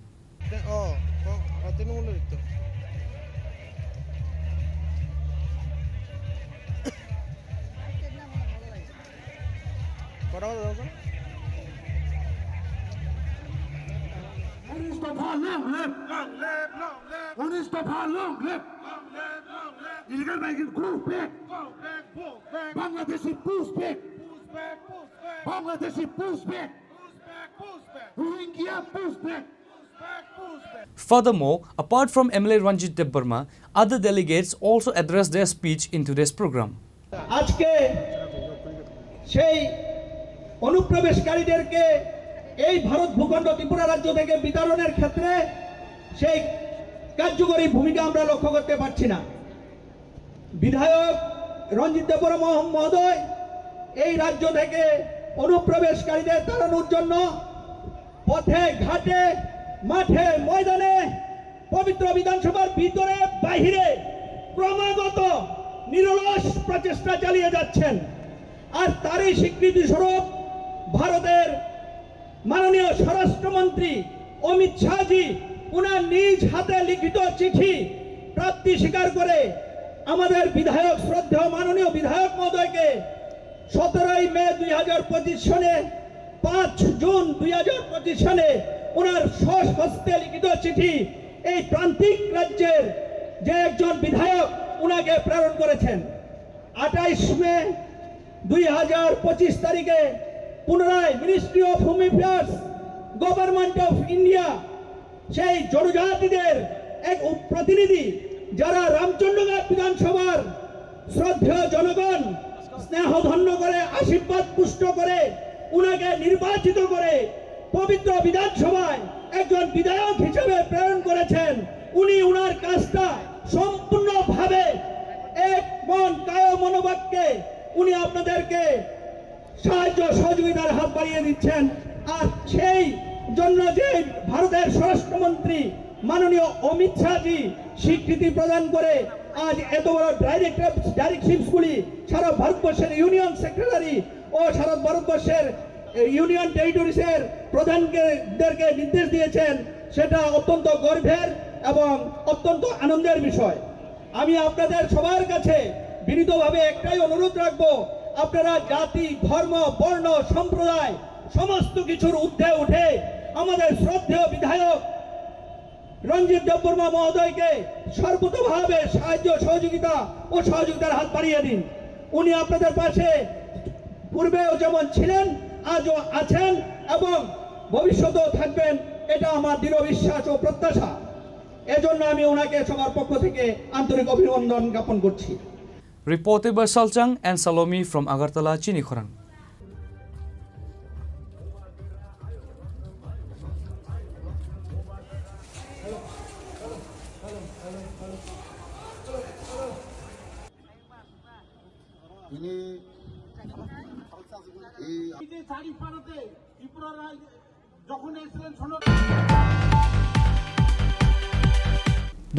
Unis dopha long live! Long live, long live! Unis dopha long live! Long live, long live! Illegal migrant, go back. Go back, go back. Bangladeshi, push back. Push back, push back. Bangladeshi, push back. Push back, push back. Rohingya, push back. Push back, push back. Furthermore, apart from M L A Ranjit Debbarma, other delegates also addressed their speech in today's program. আজকে সেই অনুপ্রবেশকারীদেরকে এই ভারত ভূখণ্ড ত্রিপুরা রাজ্য থেকে বিতাড়নের ক্ষেত্রে সেই কার্যকরী ভূমিকা আমরা লক্ষ্য করতে পারছি না। বিধায়ক রঞ্জিত দেববর্মা মহ-, মহোদয় এই রাজ্য থেকে অনুপ্রবেশকারীদের তাড়ানোর জন্য পথে ঘাটে, মাঠে, ময়দানে, পবিত্র বিধানসভার ভিতরে বাইরে ক্রমাগত নিরলস প্রচেষ্টা চালিয়ে যাচ্ছেন। আর তারই স্বীকৃতি স্বরূপ ভারতের মাননীয় স্বরাষ্ট্রমন্ত্রী অমিত শাহজি ওনার নিজ হাতে লিখিত চিঠি প্রাপ্তি স্বীকার করে আমাদের বিধায়ক, শ্রদ্ধেয় মাননীয় বিধায়ক মহোদয়কে সতেরোই মে দুই হাজার পঁচিশ সনে, পাঁচ জুন দুই হাজার পঁচিশ সনে ওনার স্বহস্তে লিখিত চিঠি এই প্রান্তিক রাজ্যের যে একজন বিধায়ক ওনাকে প্রেরণ করেছেন। আঠাইশ মে দুই হাজার পঁচিশ তারিখে পুনরায় Ministry of Home Affairs, Government of India সেই জনজাতিদের এক উপ-, প্রতিনিধি, যারা রামচন্দ্রঘাট বিধানসভার শ্রদ্ধেয় জনগণ স্নেহধন্য করে, আশীর্বাদ পুষ্ট করে, উনাকে নির্বাচিত করে পবিত্র বিধানসভায় একজন বিধায়ক হিসেবে প্রেরণ করেছেন। উনি উনার কাজটা সম্পূর্ণভাবে এক মন কায় মনোবাক্যে উনি আপনাদেরকে সাহায্য সহযোগিতার হাত বাড়িয়ে দিচ্ছেন। আর সেই জন্য যে ভারতের স্বরাষ্ট্রমন্ত্রী মাননীয় অমিত শাহজি স্বীকৃতি প্রদান করে আজ এত বড় ডাইরেক্টর, ডাইরেক্ট শিপসগুলি সারা ভারতবর্ষের ইউনিয়ন সেক্রেটারি ও সারা ভারতবর্ষের ইউনিয়ন টেরিটরিজের প্রধানদেরকে নির্দেশ দিয়েছেন, সেটা অত্যন্ত গর্বের এবং অত্যন্ত আনন্দের বিষয়। আমি আপনাদের সবার কাছে বিনীতভাবে একটাই অনুরোধ রাখবো, আপনারা জাতি, ধর্ম, বর্ণ, সম্প্রদায় সমস্ত কিছুর ঊর্ধ্বে উঠে আমাদের শ্রদ্ধেয় বিধায়ক রঞ্জিত দেববর্মা মহোদয়কে সর্বতোভাবে সাহায্য সহযোগিতা ও সহযোগিতার হাত বাড়িয়ে দিন। উনি আপনাদের পাশে পূর্বেও যেমন ছিলেন, আজও আছেন এবং ভবিষ্যতেও থাকবেন, এটা আমার দৃঢ় বিশ্বাস ও প্রত্যাশা। এজন্য আমি ওনাকে সবার পক্ষ থেকে আন্তরিক অভিনন্দন জ্ঞাপন করছি। Reported by Salchang and Salomi from Agartala, Chinikhorang.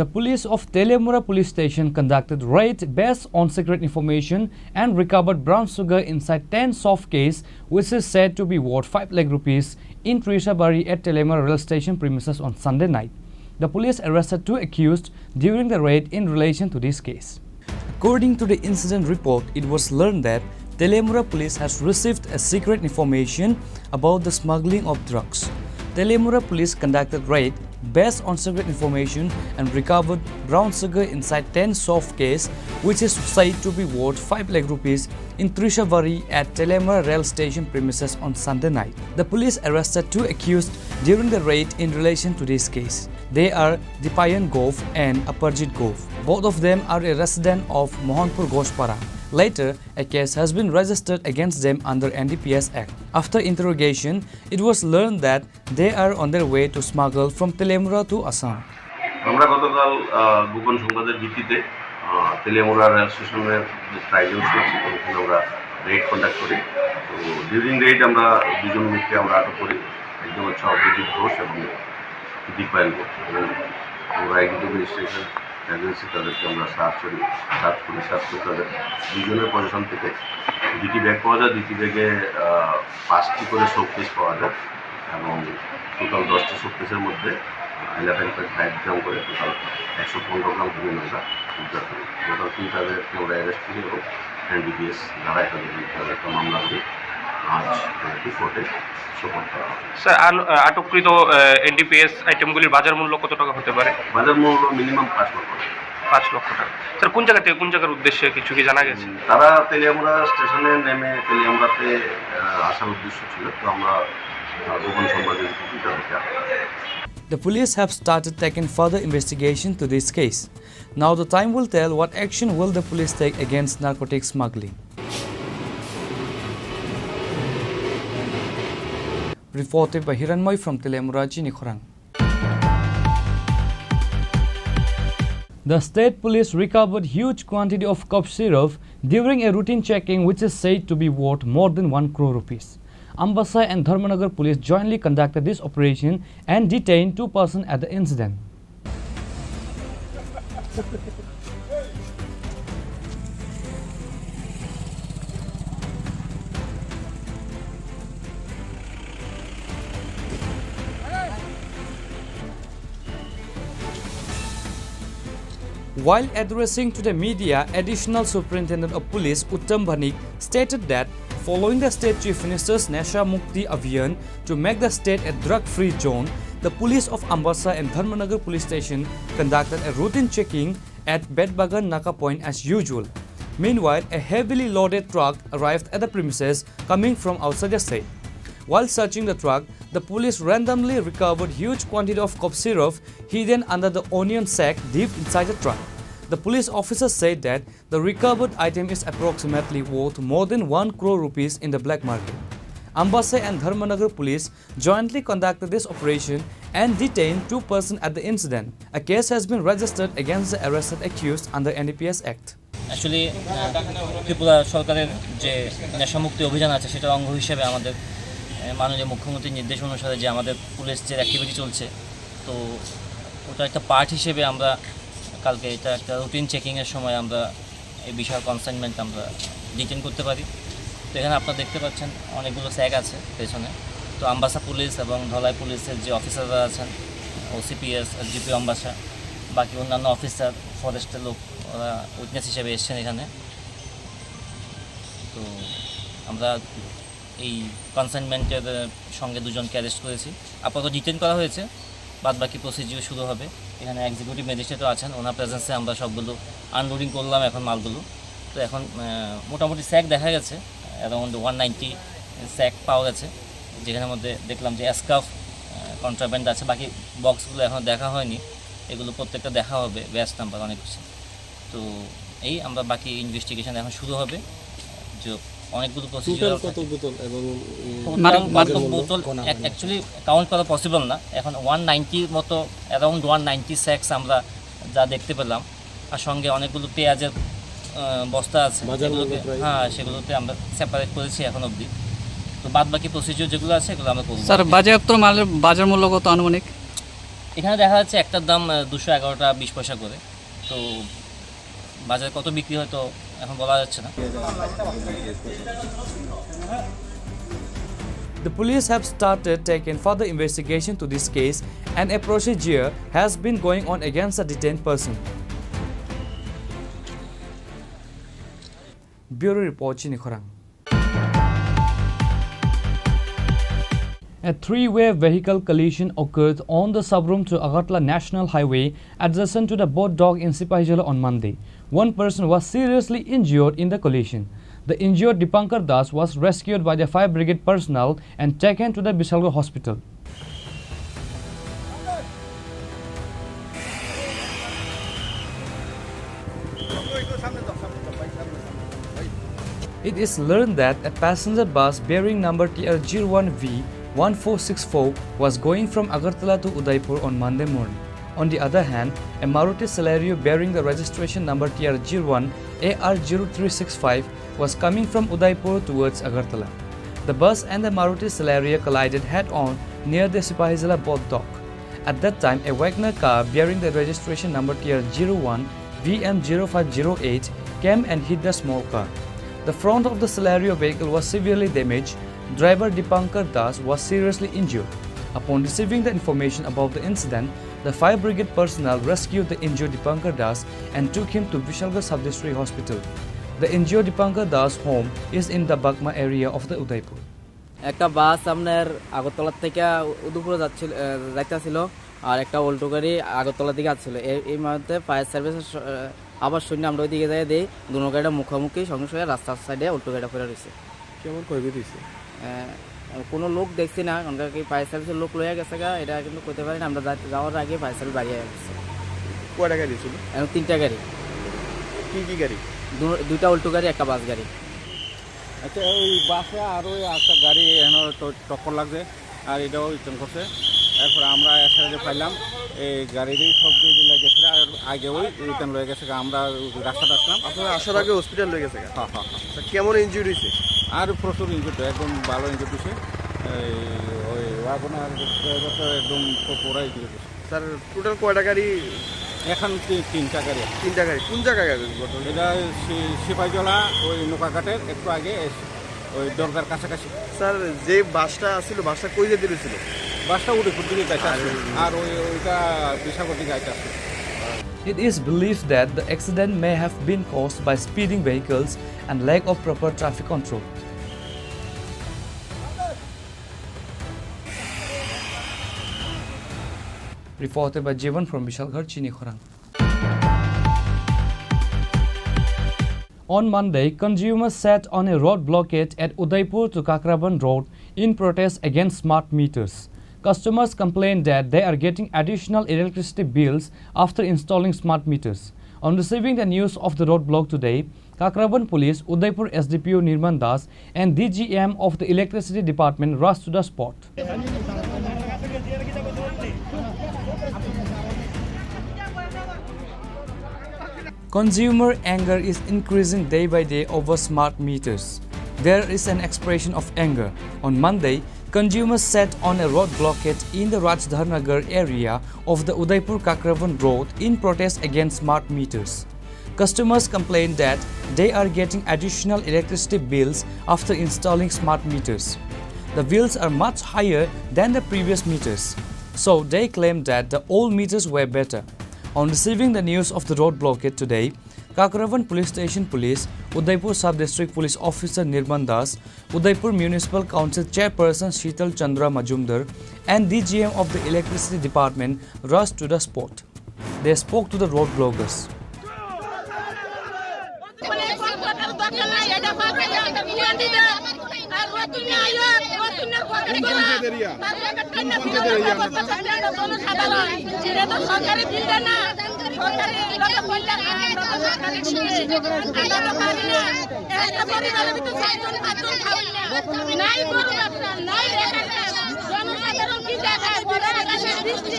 The police of Teliamura police station conducted raid based on secret information and recovered brown sugar inside ten soft case, which is said to be worth five lakh rupees, in Trishabari at Teliamura rail station premises on Sunday night. The police arrested two accused during the raid in relation to this case. According to the incident report, it was learned that Teliamura police has received a secret information about the smuggling of drugs. Teliamura police conducted raid based on secret information and recovered brown sugar inside ten soft case, which is said to be worth five lakh rupees, in Trishabari at Teliamura rail station premises on Sunday night. The police arrested two accused during the raid in relation to this case. They are Dipayan Gov and Aparjit Gov. Both of them are a resident of Mohanpur Ghoshpara. Later, a case has been registered against them under N D P S Act. After interrogation, it was learned that they are on their way to smuggle from Teliamura to Assam. আমরা গতকাল, আহ, গোপন সংবাদের ভিত্তিতে, আহ, তেলিয়ামুড়া রেল স্টেশনের যে ট্রাইজেল ছিল, সেখানে আমরা রেড কন্ডাক্ট করি। তো ডিউরিং রেড আমরা দুজন লোককে আমরা আটক করি, একজন হচ্ছে অভিজিৎ ঘোষ এবং দীপায়ন ঘোষ। এবং আমরা এক্সিকিউটিভ ম্যাজিস্ট্রেটের এজেন্সি তাদেরকে আমরা সার্চ করি, সার্চ করি, সার্চ করে তাদের দুজনের পজিশন থেকে দুটি ব্যাগ পাওয়া যায়, দুটি ব্যাগে, আহ, পাঁচটি করে শোকেস পাওয়া যায় এবং টোটাল দশটি শোকেসের মধ্যে ইলেভেন পয়েন্ট ফাইভ গ্রাম করে টোটাল একশো পনেরো গ্রাম হিরোইন আমরা উদ্ধার করি। যথারীতি তাদেরকে আমরা অ্যারেস্ট করি এবং এনডিপিএস ধারায় তাদের বিরুদ্ধে আমরা একটা মামলা করি। আজ, আহ, দুপুরে সোপন করা হবে। স্যার, আল-, আহ, আটককৃত, আহ, এনডিপিএস আইটেমগুলির বাজার মূল্য কত টাকা হতে পারে? বাজার মূল্য মিনিমাম পাঁচ লক্ষ টাকা। পাঁচ লক্ষ টাকা। স্যার, কোন জায়গা থেকে কোন জায়গার উদ্দেশ্যে কিছু কি জানা গেছে? উম, তারা তেলিয়ামুড়া স্টেশনে নেমে তেলিয়ামুড়াতে, আহ, আসার উদ্দেশ্য ছিল, তো আমরা, আহ, গোপন সংবাদে তাদেরকে আটক করি। The police have started taking further investigation to this case. Now the time will tell what action will the police take against narcotic smuggling. Reported by Hiranmoy from Telemura Chinikhorang. The state police recovered huge quantity of cough syrup during a routine checking, which is said to be worth more than one crore rupees. Ambasa and Dharmanagar police jointly conducted this operation and detained two persons at the incident. While addressing to the media, Additional Superintendent of Police Uttam Bhanik stated that following the state Chief Minister's Nasha Mukti Abhiyan to make the state a drug-free zone, the police of Ambasa and Dharmanagar police station conducted a routine checking at Betbagan Naka point as usual. Meanwhile, a heavily loaded truck arrived at the premises coming from outside the state. While searching the truck, the police randomly recovered huge quantity of cough syrup hidden under the onion sack deep inside the truck. The police officer said that the recovered item is approximately worth more than one crore rupees in the black market. Ambasa and Dharmanagar police jointly conducted this operation and detained two persons at the incident. A case has been registered against the arrested accused under NDPS Act. Actually, আহ, ত্রিপুরা সরকারের যে নেশামুক্তি অভিযান আছে, সেটার অঙ্গ হিসেবে আমাদের, আহ, মাননীয় মুখ্যমন্ত্রীর নির্দেশ অনুসারে যে আমাদের পুলিশ যে অ্যাক্টিভিটি চলছে, তো ওটা একটা পার্ট হিসেবে আমরা কালকে এটা একটা রুটিন চেকিংয়ের সময় আমরা এই বিশাল কনসাইনমেন্ট আমরা ডিটেন করতে পারি। তো এখানে আপনারা দেখতে পাচ্ছেন অনেকগুলো স্যাক আছে পেছনে। তো আম্বাসা পুলিশ এবং ধলাই পুলিশের যে অফিসাররা আছেন, ওসিপিএস, এসডিপিও আম্বাসা, বাকি অন্যান্য অফিসার, ফরেস্টের লোক, ওরা উইটনেস হিসেবে এসছেন এখানে। তো আমরা এই কনসাইনমেন্টের, আহ, সঙ্গে দুজনকে অ্যারেস্ট করেছি। আপাতত ডিটেন করা হয়েছে, বাদ বাকি প্রসিডিউর শুরু হবে। এখানে এক্সিকিউটিভ ম্যাজিস্ট্রেটও আছেন, ওনার প্রেজেন্সে আমরা সবগুলো আনলোডিং করলাম এখন মালগুলো। তো এখন, আহ, মোটামুটি স্যাক দেখা গেছে, অ্যারাউন্ড ওয়ান নাইনটি স্যাক পাওয়া গেছে, যেখানের মধ্যে দেখলাম যে স্কার্ফ, আহ, কন্ট্রাব্যান্ড আছে, বাকি বক্সগুলো এখনও দেখা হয়নি, এগুলো প্রত্যেকটা দেখা হবে, ব্যাচ নাম্বার অনেক কিছু। তো এই আমরা বাকি ইনভেস্টিগেশন এখন শুরু হবে। যে অনেকগুলো প্রসিডিউর টোটাল কত বোতল এবং, উম, টোটাল মাদক, কত মাদক বোতল? বোতল কোন এক-, আহারে? অ্যাকচুয়ালি কাউন্ট করা পসিবল না। এখন ওয়ান নাইনটির মতো, অ্যারাউন্ড ওয়ান নাইনটি স্যাক্স আমরা যা দেখতে পেলাম, আর সঙ্গে অনেকগুলো পেঁয়াজের, আহ, বস্তা আছে, বাজার মূল্য এগুলোকে, প্রায়? হ্যাঁ, সেগুলোতে আমরা সেপারেট করেছি এখন অবধি। তো বাদ বাকি প্রসিডিউর যেগুলো আছে, এগুলো আমরা করবো। স্যার, বাজেয়াপ্ত মালের বাজার মূল্য কত আনুমানিক? এখানে দেখা যাচ্ছে একটার দাম, আহ, দুশো এগারো টাকা বিশ পয়সা করে। তো বাজারে কত বিক্রি হয় তো এখন বলা যাচ্ছে না। The police have started taking further investigation to this case and a procedure has been going on against the detained person. Bureau Report, Chini Khorang. A three-way vehicle collision occurred on the Sabroom to Agartala National Highway adjacent to the Bodh Dock in Sipahijala on Monday. One person was seriously injured in the collision. The injured Dipankar Das was rescued by the fire brigade personnel and taken to the Bishalgarh Hospital. It is learned that a passenger bus bearing number T R zero one V one four six four was going from Agartala to Udaipur on Monday morning. On the other hand, a Maruti Celerio bearing the registration number T R zero one A R zero three six five was coming from Udaipur towards Agartala. The bus and the Maruti Celerio collided head-on near the Sipahijala Bodh Dock. At that time, a Wagoner car bearing the registration number T R zero one V M zero five zero eight came and hit the small car. The front of the Celerio vehicle was severely damaged. Driver Dipankar Das was seriously injured. Upon receiving the information about the incident, the fire brigade personnel rescued the injured Dipankar Das and took him to Bishalgarh Sub-District Hospital. The injured Dipankar Das' home is in the Bagma area of the Udaipur. একটা বাস আপনার আগরতলা থেকে উদয়পুরে যাচ্ছিল, আহ, যাইতেছিল, আর একটা অল্টো গাড়ি আগরতলার দিকে আসছিল। এই, এই মুহূর্তে ফায়ার সার্ভিসের স-, আহ, আবার শুনে আমরা ওইদিকে যাই, দেখি দুনো গাড়িটা মুখোমুখি সংঘর্ষ হয়ে রাস্তার সাইডে অল্টো গাড়িটা পড়ে রয়েছে। কেমন ক্ষয়ক্ষতি হয়েছে? আহ, কোনো লোক দেখছি না, কারণ কি ফায়ার সার্ভিসের লোক লইয়া গেছে গা, এটা কিন্তু কইতে পারি না। আমরা যা-, যাওয়ার আগে ফায়ার সার্ভিস বাড়ি হয়ে গেছে। কয়টা গাড়ি ছিল? এখন তিনটা গাড়ি। কি কি গাড়ি? দু-, দুইটা অল্টো গাড়ি, একটা বাস গাড়ি। আচ্ছা, ওই বাসে আর ওই একটা গাড়ি এখানে তো টক্কর লাগছে, আর এটাও রিটার্ন করছে। এরপরে আমরা একসাথে যে পাইলাম, এই গাড়িরই সব দিয়ে দিলে গেছে, আর আগে ওই রিটার্ন লয়ে গেছে, আমরা রাস্তাটা আসলাম। আপনারা আসার আগে হসপিটাল লয়ে গেছে? হ্যাঁ, হ্যাঁ, হ্যাঁ। আচ্ছা, কেমন ইনজুরি হয়েছে? আর প্রচুর ইনজুরি, একদম ভালো ইনজুরি হয়েছে। এই ওই ওয়াগনার ড্রাইভার তো একদম পুরাই ইনজুরি হয়েছে। স্যার, টোটাল কয়টা গাড়ি? এখন তি-, তিনটা গাড়ি। তিনটা গাড়ি। কোন জায়গায় গাড়ি ঘটনা? এটা সি-, সিপাহীজলা, ওই নৌকাঘাটের একটু আগে এসে, ওই দরগার কাছাকাছি। স্যার, যে বাসটা ছিল, বাসটা কই যেতে ছিল? বাসটা উদয়পুর দিকে যাইতে আর আসছিল। আর ওই, ওইটা বিশালগড় দিকে যাইতে আসছিল। It is believed that the accident may have been caused by speeding vehicles and lack of proper traffic control. Reported by Jivan from Bishalgarh, Chinikhorang. On Monday, consumers sat on a road blockade at Udaipur to Kakraban Road in protest against smart meters. Customers complained that they are getting additional electricity bills after installing smart meters. On receiving the news of the roadblock today, Kakraban Police, Udaipur S D P O Nirman Das, and D G M of the Electricity Department rushed to the spot. Consumer anger is increasing day by day over smart meters. There is an expression of anger. On Monday, consumers sat on a road blockade in the Rajdhar Nagar area of the Udaipur Kakravan Road in protest against smart meters. Customers complain that they are getting additional electricity bills after installing smart meters. The bills are much higher than the previous meters, so they claim that the old meters were better. On receiving the news of the road blockade today, Kakravan Police Station Police, Udaipur Sub-District Police Officer Nirman Das, Udaipur Municipal Council Chairperson Sheetal Chandra Majumdar, and D G M of the Electricity Department rushed to the spot. They spoke to the road blockers. কোন পঞ্চায়েত এরিয়া? কোন পঞ্চায়েত এরিয়া আপনার? সরকারি বিল দেয় না, সরকারি লোকে বললে আমরা তো সরকারি বিল দেয়। আমরা তো পারি না। একটা পরিবারের ভিতরে চারজন পাঁচজন খাওয়াই না। নাই গরু ব্যবসা, নাই রেশন কার্ড। জনসাধারণ কি দেখায়? গোটা আকাশের বৃষ্টি।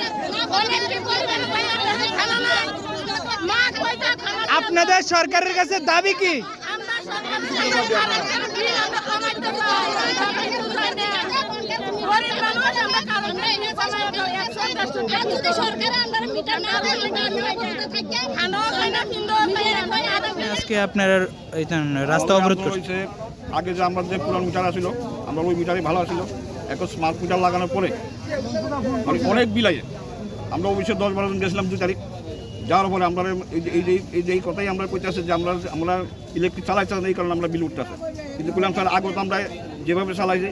অনেক কি পরিবারের ভাই একটা খানা নাই। মা কয়টা খানা আপনাদের সরকারের কাছে দাবি কি? আমরা সরকারের কাছে দাবি, আমরা বিল আমরা কমাইতে চাই। গরিব মানুষ আমরা কারণ নেই, কমাই দাও, একশো দেড়শো টাকা। কিন্তু সরকারে আমরা মিটার না দিলে আমরা খানাও খাই না, কিনতেও খাই না, আমরা আজকে আপনারা এই যে রাস্তা আমাদের অবরোধ আন্দোলন করছে। হয়েছে, আগে যে আমরা যে পুরান মিটার আছিল, আমরা ওই মিটারই ভালো আছিল। এখন স্মার্ট মিটার লাগানোর পরে মানে অনেক বিল আইয়ে। আমরা অফিসে দশ বারো জন গেছিলাম দুই তারিখ, যাওয়ার পরে আমরা এই যে, এই যে, এই যে এই কথাই আমরা কইতেছে যে আমরা, আমরা ইলেকট্রিক চালাইতে না, এই কারণে আমরা বিল উঠতেছে। কিন্তু বললাম, "স্যার, আগে তো আমরা যেভাবে চালাইছি,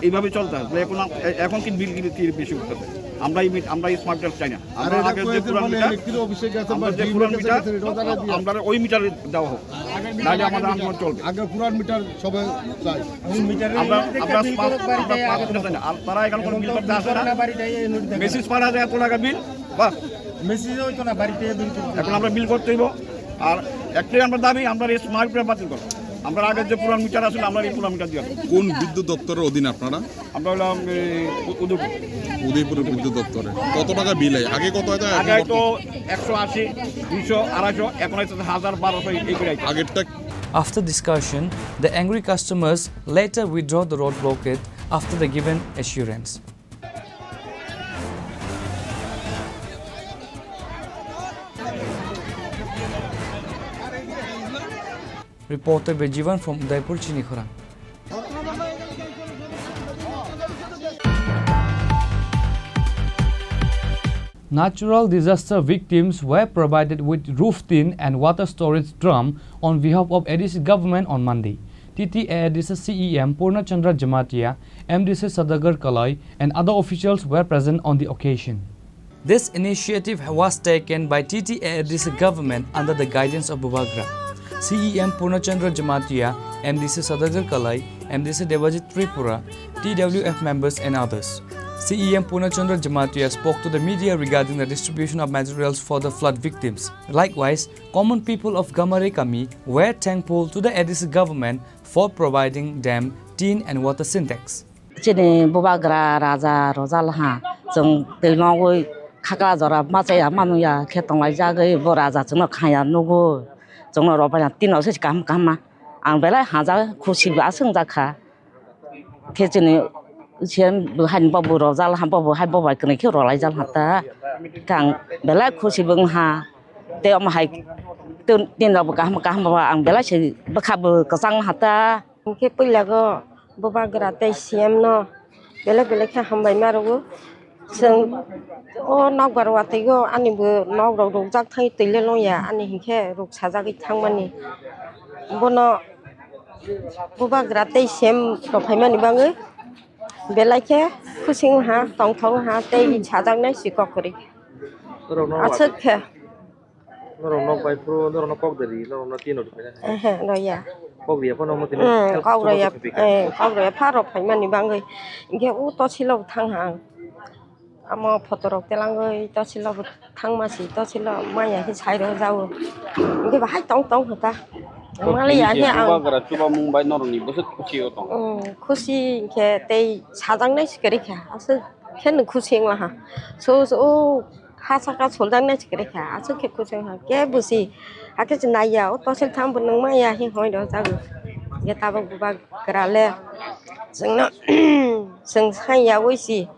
এইভাবে চলতে হবে। এখন আম-, এ-, এখন কি বিল কি, কি বেশি উঠতেছে? আমরা এই মিট-, আমরা এই স্মার্ট মিটার চাই না। আমরা আগে যে পুরান মিটার, আমরা যে পুরান মিটার, আমরা ওই মিটার দেওয়া হোক, নাহলে আমাদের আন্দোলন চলবে।" আগে পুরান মিটার সবাই চাই। আমরা, আমরা স্মার্ট, আমরা স্মার্ট মিটার চাই না। আর তারা এখানে কোনো বিল করতে আসে না। মেসেজ পাঠায় যে এত টাকা বিল, বাস। মেসেজ হইতো না, বাড়িতে বিল করতে। এখন আমরা বিল করতে হইব। আর একটাই আমরা দাবি, আমরা এই স্মার্ট মিটার বাতিল করো। আমরা আগের যে পুরান মিটার আসলে আমরা এই পুরান মিটার দিয়ে দেবো। কোন বিদ্যুৎ দপ্তরের অধীন আপনারা? আমরা হলাম এই উ-, উদয়পুর। উদয়পুরের বিদ্যুৎ দপ্তরে। কত টাকা বিল হয়? আগে কত হতো? এখন আগে কত? তো একশো আশি, দুইশো, আড়াইশো, এখন হয়তো হাজার, বারোশো এই করে আইতো। আগেরটা After discussion, the angry customers later withdraw the road blockade after the given assurance. Reporter Bejivan from Udaipur, Chinikhorang. Natural disaster victims were provided with roof tin and water storage drum on behalf of A D C government on Monday. T T A A D C C E M Purna Chandra Jamatia, M D C Saudagar Kalai, and other officials were present on the occasion. This initiative was taken by T T A A D C government under the guidance of Bubagra. C E M Purna Chandra Jamatia, M D C Saudagar Kalai, M D C Debajit Tripura, T W F members and others. C E M Purna Chandra Jamatia spoke to the media regarding the distribution of materials for the flood victims. Likewise, common people of Gamare Kami were thankful to the A D C government for providing them tin and water sintex. Chini bubagra raja rojal ha, chwng twi nogwi khakla jora machaya manuya khe tonglaijagwi bo raja chwngno khaya nugo, chwngno robaina tino se kaham kaham ma. Ang belai hajak khusi bo aswk wngjakha. Khe chini C M bo haini bobo rojal ha, bobo hai bobai kwnwi khe rwlaijal ha ta. Khe ang belai khusi bo wng ha. Tei omo hai tin, tin rok bo kaham kaham bo ang belai se bwkha bo kwchang ha ta. Hwnkhe puila go bubagra tei C M no belai belai khe hambai ma rwo. Chwng o nokbar watwi go ani bo nok rok rukjak thangwi twi le longya ani hinkhe ruk sajagwi thangmani. Bono bubagra tei C M rok phaimani bagwi belai khe khusing wngha, tongthok wngha tei sajaknai si kok kwrwi. Norok no aswk khe. Norok nok bai phuru norok no kok de ri, norok no tin rok rwphai na. Ehe, roya. Kok riya phano omo tini. Hmm, help kok roya, support khe pika. Eh, kok roya pharo phaimani bagwi. Hinkhe o tosilo thang ha ang. Amo photo rok telangwi tosilo bo thangma si, tosilo maya khe sai rw jao. Hinkhe bahai tong tong kha ta. Mali ya khe ang. Bubagra chubamung bai norok ni bwswk khusi o tong. Hmm, khusi hinkhe tei sajaknai si kwrwi kha. Aswk khe no khusi wngla ha. So, so, o ha saka soljak nai se kwrwi kha, aswk khe kuchung ha, kebo si, hakhe se naiya, o tosil tham bo nung maya, hing hoi do jago. Ge tabuk bubagra le, chwngno, chwng sai yaui si,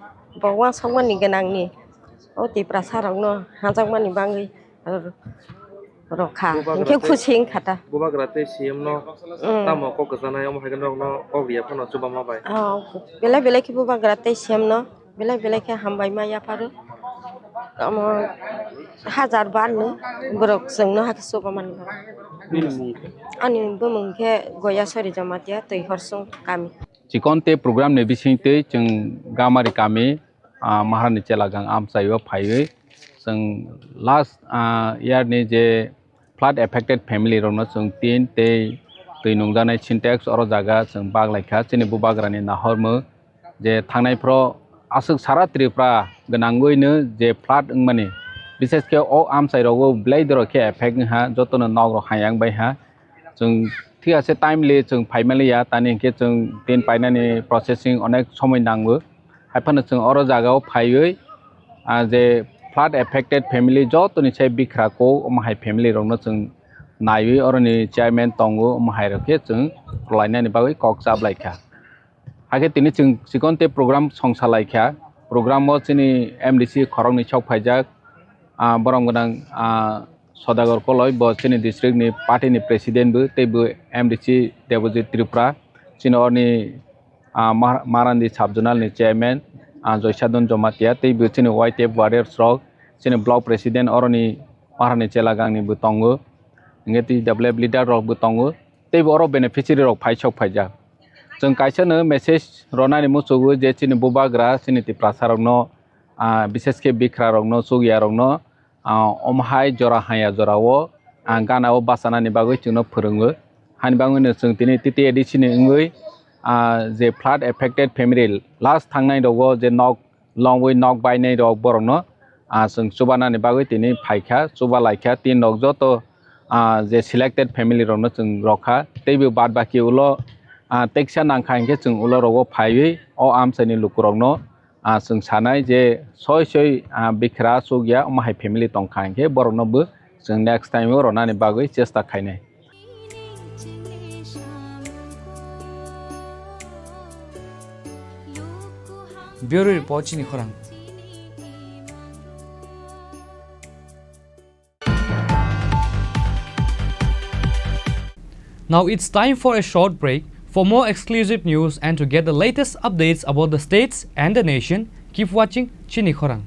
bo uansukmani gwnangni, o Tiprasa rokno hajakmani bagwi, rokha, hinkhe khusi wngkha ta. Bubagra tei C M no, mm, tamo kok kwchanai, omo hai khe norokno kok riya phano chubama bai. Oh, belai belai khe bubagra tei C M no. Belai belai khe hambai ma yapharo. Omo hajar bar ni borok chwngno hakhe chubamani bagwi. Nini mung khe? Ani bumung khe Goyasori Jamatia, Twi Horsong kami. Chikon tei program ni bising twi chwng Gamari kami, ah, Maharani Chelagang amchaio phaiwi chwng last, ah, year ni je flood affected family rokno chwng tin tei twi nungjaknai sintex oro jaga chwng bak lai kha. Chini bubagrani nahormung je thangnai phoro aswk sara Tripura gwnangwino je flood wngmani, bishesh khe o amchai rogo belai dorok khe effect wngha, jotono nok rok hayang bai ha. Chwng thik ase timely chwng phaimaliya, tani hinkhe chwng tin painani processing onek somoi nango. Haiphano chwng oro jagao phaiwi, ah, je flood affected family jotoni se bikra ko, omo hai family rokno chwng naiwi oroni chairman tongo, omo hai rok khe chwng rwlainani bagwi kok chaplaikha. Hakhe tini chwng chikon tei program songsa laikha. Program o chini M D C khoroknwi sok phaijak, ah, borom gwnang, ah, Sodagar Koloi, bo chini district ni party ni president bo, tei bo M D C Debojit Tripura, chini orni ah, Mar-, Marandi sub-zonal ni chairman, ah, Joysadon Jamatia, tei bo chini Y T F warriors rok, chini block president oroni Maharani Chelagang ni bo tongo, hingke T W F leader rok bo tongo, tei bo oro beneficiary rok phai sok phaijak. Chwng kaisa no message ronani muchugo je chini bubagra, chini Tiprasa rok no, ah, bishesh khe bikra rok no, chukya rok no, ah, omo hai jora haya jora o, ah, gana o bachanani bagwi chwngno phwrwngo. Hani bagwino chwng tini T T A D C ni wngwi, ah, je flood affected family last thangnai rogo je nok longwi nok bainai rok borokno, ah, chwng chubanani bagwi tini phaikha, chuba laikha, tin rok joto, ah, je selected family rokno chwng rokha. Teibo baad baki ulo, ah, teksa nangkha hinkhe chwng ulo rogo phaiwi o amchaini lukurokno ah, chwng sanai je soi soi, ah, bikra chukya omo hai family tongkha hinkhe borokno bo chwng next time o ronani bagwi chesta khainai. Bureau Report, Chini Khorang. Now it's time for a short break. For more exclusive news and to get the latest updates about the states and the nation, keep watching Chini Khorang.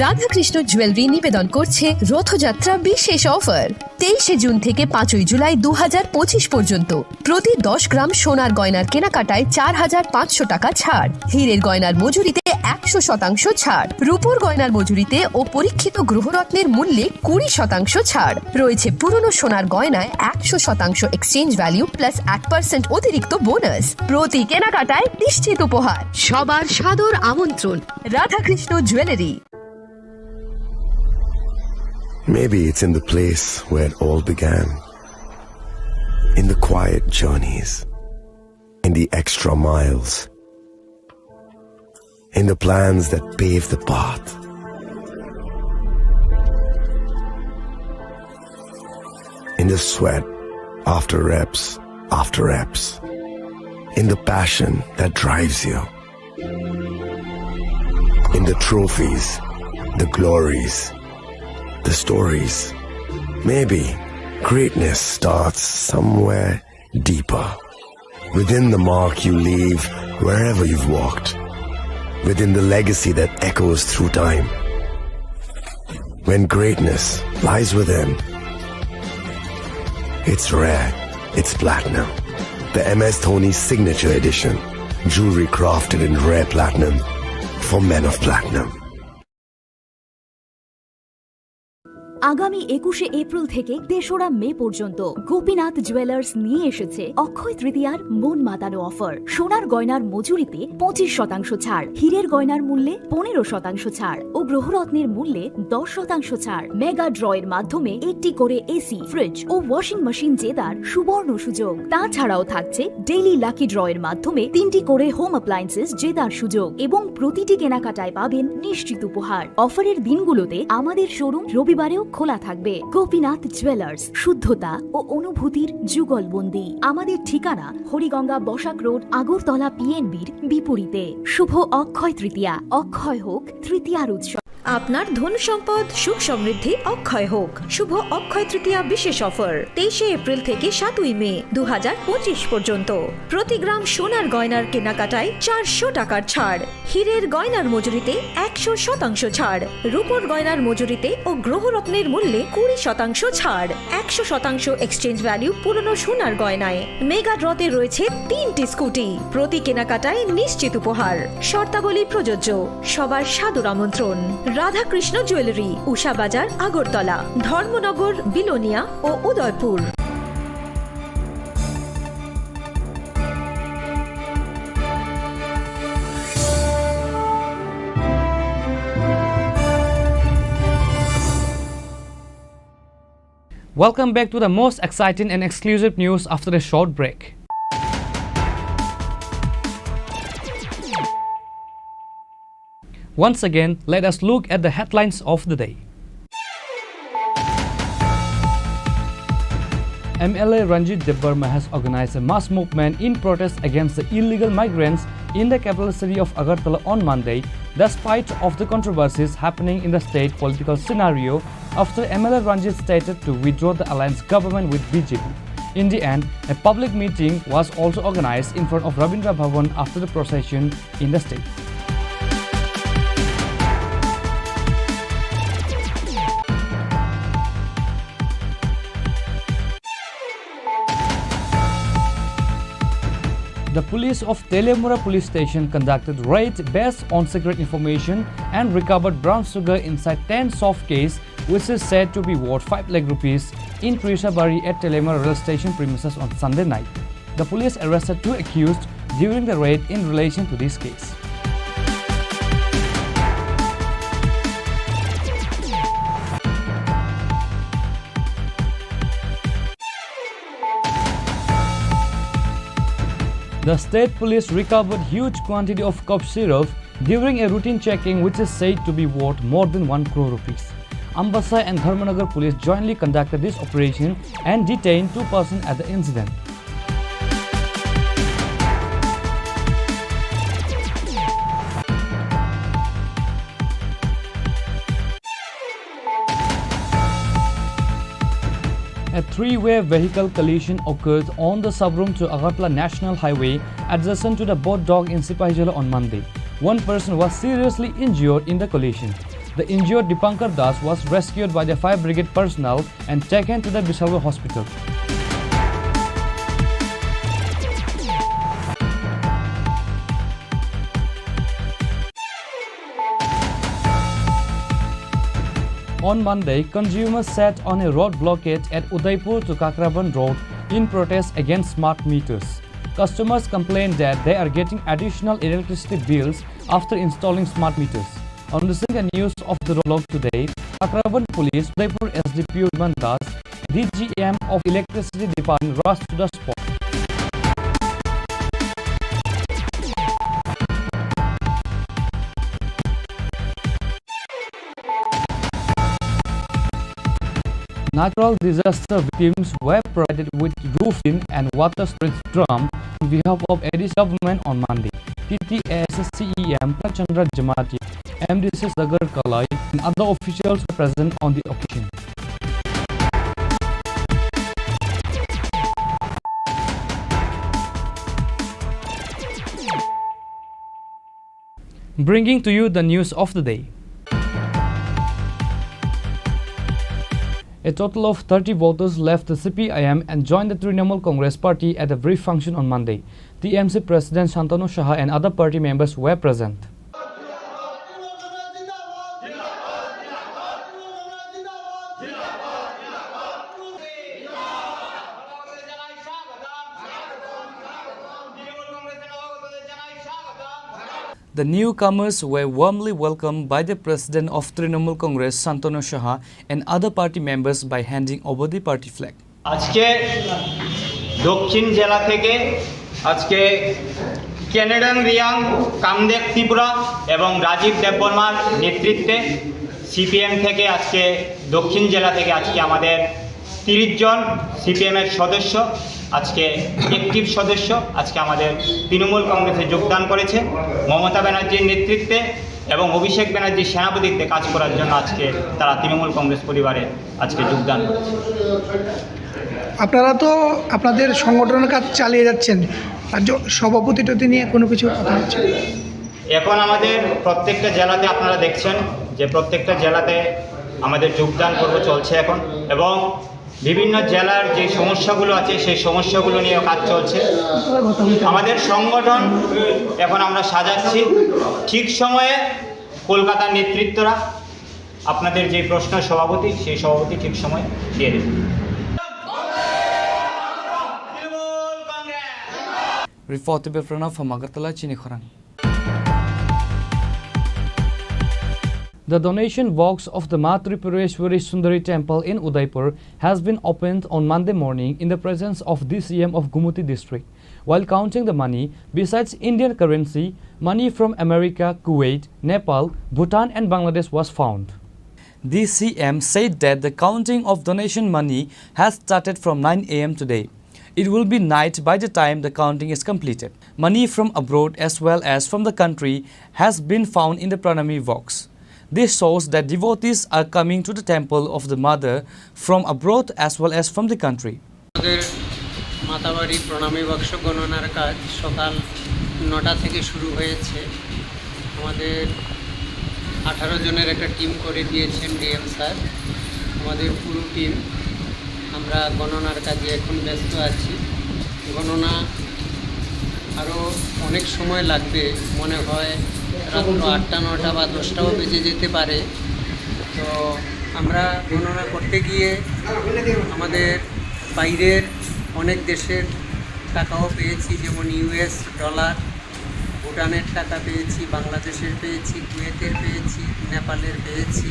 Radhakrishna jewellery নিবেদন করছে রথযাত্রা বিশেষ অফার। তেইশে জুন থেকে পাঁচই জুলাই দু হাজার পঁচিশ পর্যন্ত প্রতি দশ গ্রাম সোনার গয়নার কেনাকাটায় চার হাজার পাঁচশো টাকা ছাড়, হীরের গয়নার মজুরিতে একশো শতাংশ ছাড়, রূপোর গয়নার মজুরিতে ও পরীক্ষিত গ্রহরত্নের মূল্যে কুড়ি শতাংশ ছাড় রয়েছে। পুরনো সোনার গয়নায় একশো শতাংশ এক্সচেঞ্জ ভ্যালু প্লাস এক পার্সেন্ট অতিরিক্ত বোনাস। প্রতি কেনাকাটায় নিশ্চিত উপহার। সবার সাদর আমন্ত্রণ Radhakrishna jewellery. Maybe it's in the place where it all began. In the quiet journeys, in the extra miles, in the plans that pave the path, in the sweat after reps after reps, in the passion that drives you. In the trophies, the glories, the stories. Maybe greatness starts somewhere deeper. Within the mark you leave wherever you've walked. Within the legacy that echoes through time. When greatness lies within, it's rare, it's platinum. The M S Dhoni Signature Edition. Jewelry crafted in rare platinum for men of platinum. আগামী একুশে এপ্রিল থেকে তেসরা মে পর্যন্ত গোপীনাথ জুয়েলার্স নিয়ে এসেছে অক্ষয় তৃতীয়ার মন মাতানো অফার। সোনার গয়নার মজুরিতে পঁচিশ শতাংশ ছাড়, হীরের গয়নার মূল্যে পনেরো শতাংশ ছাড় ও গ্রহরত্নের মূল্যে দশ শতাংশ ছাড়। মেগা ড্রয়ের মাধ্যমে একটি করে এসি, ফ্রিজ ও ওয়াশিং মেশিন জেতার সুবর্ণ সুযোগ। তাছাড়াও থাকছে ডেইলি লাকি ড্রয়ের মাধ্যমে তিনটি করে হোম অ্যাপ্লায়েন্সেস জেতার সুযোগ এবং প্রতিটি কেনাকাটায় পাবেন নিশ্চিত উপহার। অফারের দিনগুলোতে আমাদের শোরুম রবিবারেও খোলা থাকবে। গোপীনাথ জুয়েলার্স, শুদ্ধতা ও অনুভূতির যুগলবন্দি। আমাদের ঠিকানা হরিগঙ্গা বসাক রোড, আগরতলা পিএনবির বিপরীতে। শুভ অক্ষয় তৃতীয়া, অক্ষয় হোক তৃতীয়ার উৎসব। আপনার ধন সম্পদ সুখ সমৃদ্ধি অক্ষয় হোক। শুভ অক্ষয় তৃতীয়া বিশেষ অফার তেইশে এপ্রিল থেকে সাতই মে দু হাজার পঁচিশ পর্যন্ত। প্রতি গ্রাম সোনার গয়নার কেনাকাটায় চারশো টাকার ছাড়, হীরের গয়নার মজুরিতে একশো শতাংশ ছাড়, রূপোর গয়নার মজুরিতে ও গ্রহরত্নের মূল্যে কুড়ি শতাংশ ছাড়, একশো শতাংশ এক্সচেঞ্জ ভ্যালু পুরনো সোনার গয়নায়। মেগা ড্রতে রয়েছে তিনটি স্কুটি। প্রতি কেনাকাটায় নিশ্চিত উপহার। শর্তাবলী প্রযোজ্য। সবার সাদর আমন্ত্রণ। রাধাকৃষ্ণ জুয়েলারি, উষা বাজার, আগরতলা, ধর্মনগর, বিলোনিয়া ও Udaipur. Welcome back to the most exciting and exclusive news after a short break. Once again, let us look at the headlines of the day. M L A Ranjit Debbarma has organized a mass movement in protest against the illegal migrants in the capital city of Agartala on Monday, despite of the controversies happening in the state political scenario after M L A Ranjit stated to withdraw the alliance government with B J P. In the end, a public meeting was also organized in front of Rabindra Bhavan after the procession in the state. The police of Teliamura police station conducted raid based on secret information and recovered brown sugar inside ten soft case, which is said to be worth five lakh rupees, in Trishabari at Teliamura rail station premises on Sunday night. The police arrested two accused during the raid in relation to this case. The state police recovered huge quantity of cough syrup during a routine checking, which is said to be worth more than one crore rupees. Ambassa and Dharmanagar police jointly conducted this operation and detained two persons at the incident. A three-way vehicle collision occurred on the Sabrum to Agartala National Highway adjacent to the Boat Dock in Sipahijala on Monday. One person was seriously injured in the collision. The injured Dipankar Das was rescued by the fire brigade personnel and taken to the Bisalwar hospital. On Monday, consumers sat on a road blockade at Udaipur to Kakraban Road in protest against smart meters. Customers complained that they are getting additional electricity bills after installing smart meters. On reaching the news of the roadblock today, Kakraban Police, Udaipur S D P Urban Das, D G M of Electricity Department rushed to the spot. Natural disaster victims were provided with roofing and water storage drum on behalf of A D C government on Monday. T T A S C E M Purna Chandra Jamatia, M D C Sagar Kalai, and other officials were present on the occasion. Bringing to you the news of the day. A total of thirty voters left the C P I M and joined the Trinamool Congress Party at a brief function on Monday. T M C President Shantanu Saha and other party members were present. The newcomers were warmly welcomed by the President of Trinamool Congress, Shantanu Saha, and other party members by handing over the party flag. আজকে দক্ষিণ জেলা থেকে আজকে কেনেডন রিয়াং, কামদেব ত্রিপুরা এবং রাজীব দেববর্মার নেতৃত্বে সিপিএম থেকে আজকে দক্ষিণ জেলা থেকে আজকে আমাদের তিরিশ জন সিপিএম এর সদস্য, আজকে অ্যাক্টিভ সদস্য, আজকে আমাদের তৃণমূল কংগ্রেসে যোগদান করেছে। মমতা ব্যানার্জির নেতৃত্বে এবং অভিষেক ব্যানার্জির সেনাপতিত্বে কাজ করার জন্য আজকে তারা তৃণমূল কংগ্রেস পরিবারে আজকে যোগদান করেছে। আপনারা তো আপনাদের সংগঠনের কাজ চালিয়ে যাচ্ছেন, রাজ্য সভাপতি টতি নিয়ে কোনো কিছু কথা হচ্ছে? এখন আমাদের প্রত্যেকটা জেলাতে আপনারা দেখছেন যে প্রত্যেকটা জেলাতে আমাদের যোগদান পর্ব চলছে এখন, এবং বিভিন্ন জেলার যে সমস্যাগুলো আছে সেই সমস্যাগুলো নিয়ে কাজ চলছে। আমাদের সংগঠন এখন আমরা সাজাচ্ছি, ঠিক সময়ে কলকাতার নেতৃত্বরা আপনাদের যে প্রশ্ন সভাপতি, সেই সভাপতি ঠিক সময় দিয়ে দেবে। Report by Pranav from Agartala, Chini Khorang. The donation box of the Ma Tripureshwari Sundari Temple in Udaipur has been opened on Monday morning in the presence of D C M of Gumuti district. While counting the money, besides Indian currency, money from America, Kuwait, Nepal, Bhutan and Bangladesh was found. D C M said that the counting of donation money has started from nine A M today. It will be night by the time the counting is completed. Money from abroad as well as from the country has been found in the Pranami box. This shows that devotees are coming to the temple of the mother from abroad as well as from the country. আমাদের মাতাবাড়ি প্রণামী বাক্স গণনার কাজ সকাল নটা থেকে শুরু হয়েছে। আমাদের আঠারো জনের একটা টিম করে দিয়েছেন ডিএম স্যার। আমাদের পুরো টিম, আমরা গণনার কাজে এখন ব্যস্ত আছি। গণনা আরও অনেক সময় লাগবে, মনে হয় রাত্র আটটা, নটা বা দশটাও বেজে যেতে পারে। তো আমরা গণনা করতে গিয়ে আমাদের বাইরের অনেক দেশের টাকাও পেয়েছি, যেমন ইউএস ডলার, ভুটানের টাকা পেয়েছি, বাংলাদেশের পেয়েছি, কুয়েতের পেয়েছি, নেপালের পেয়েছি।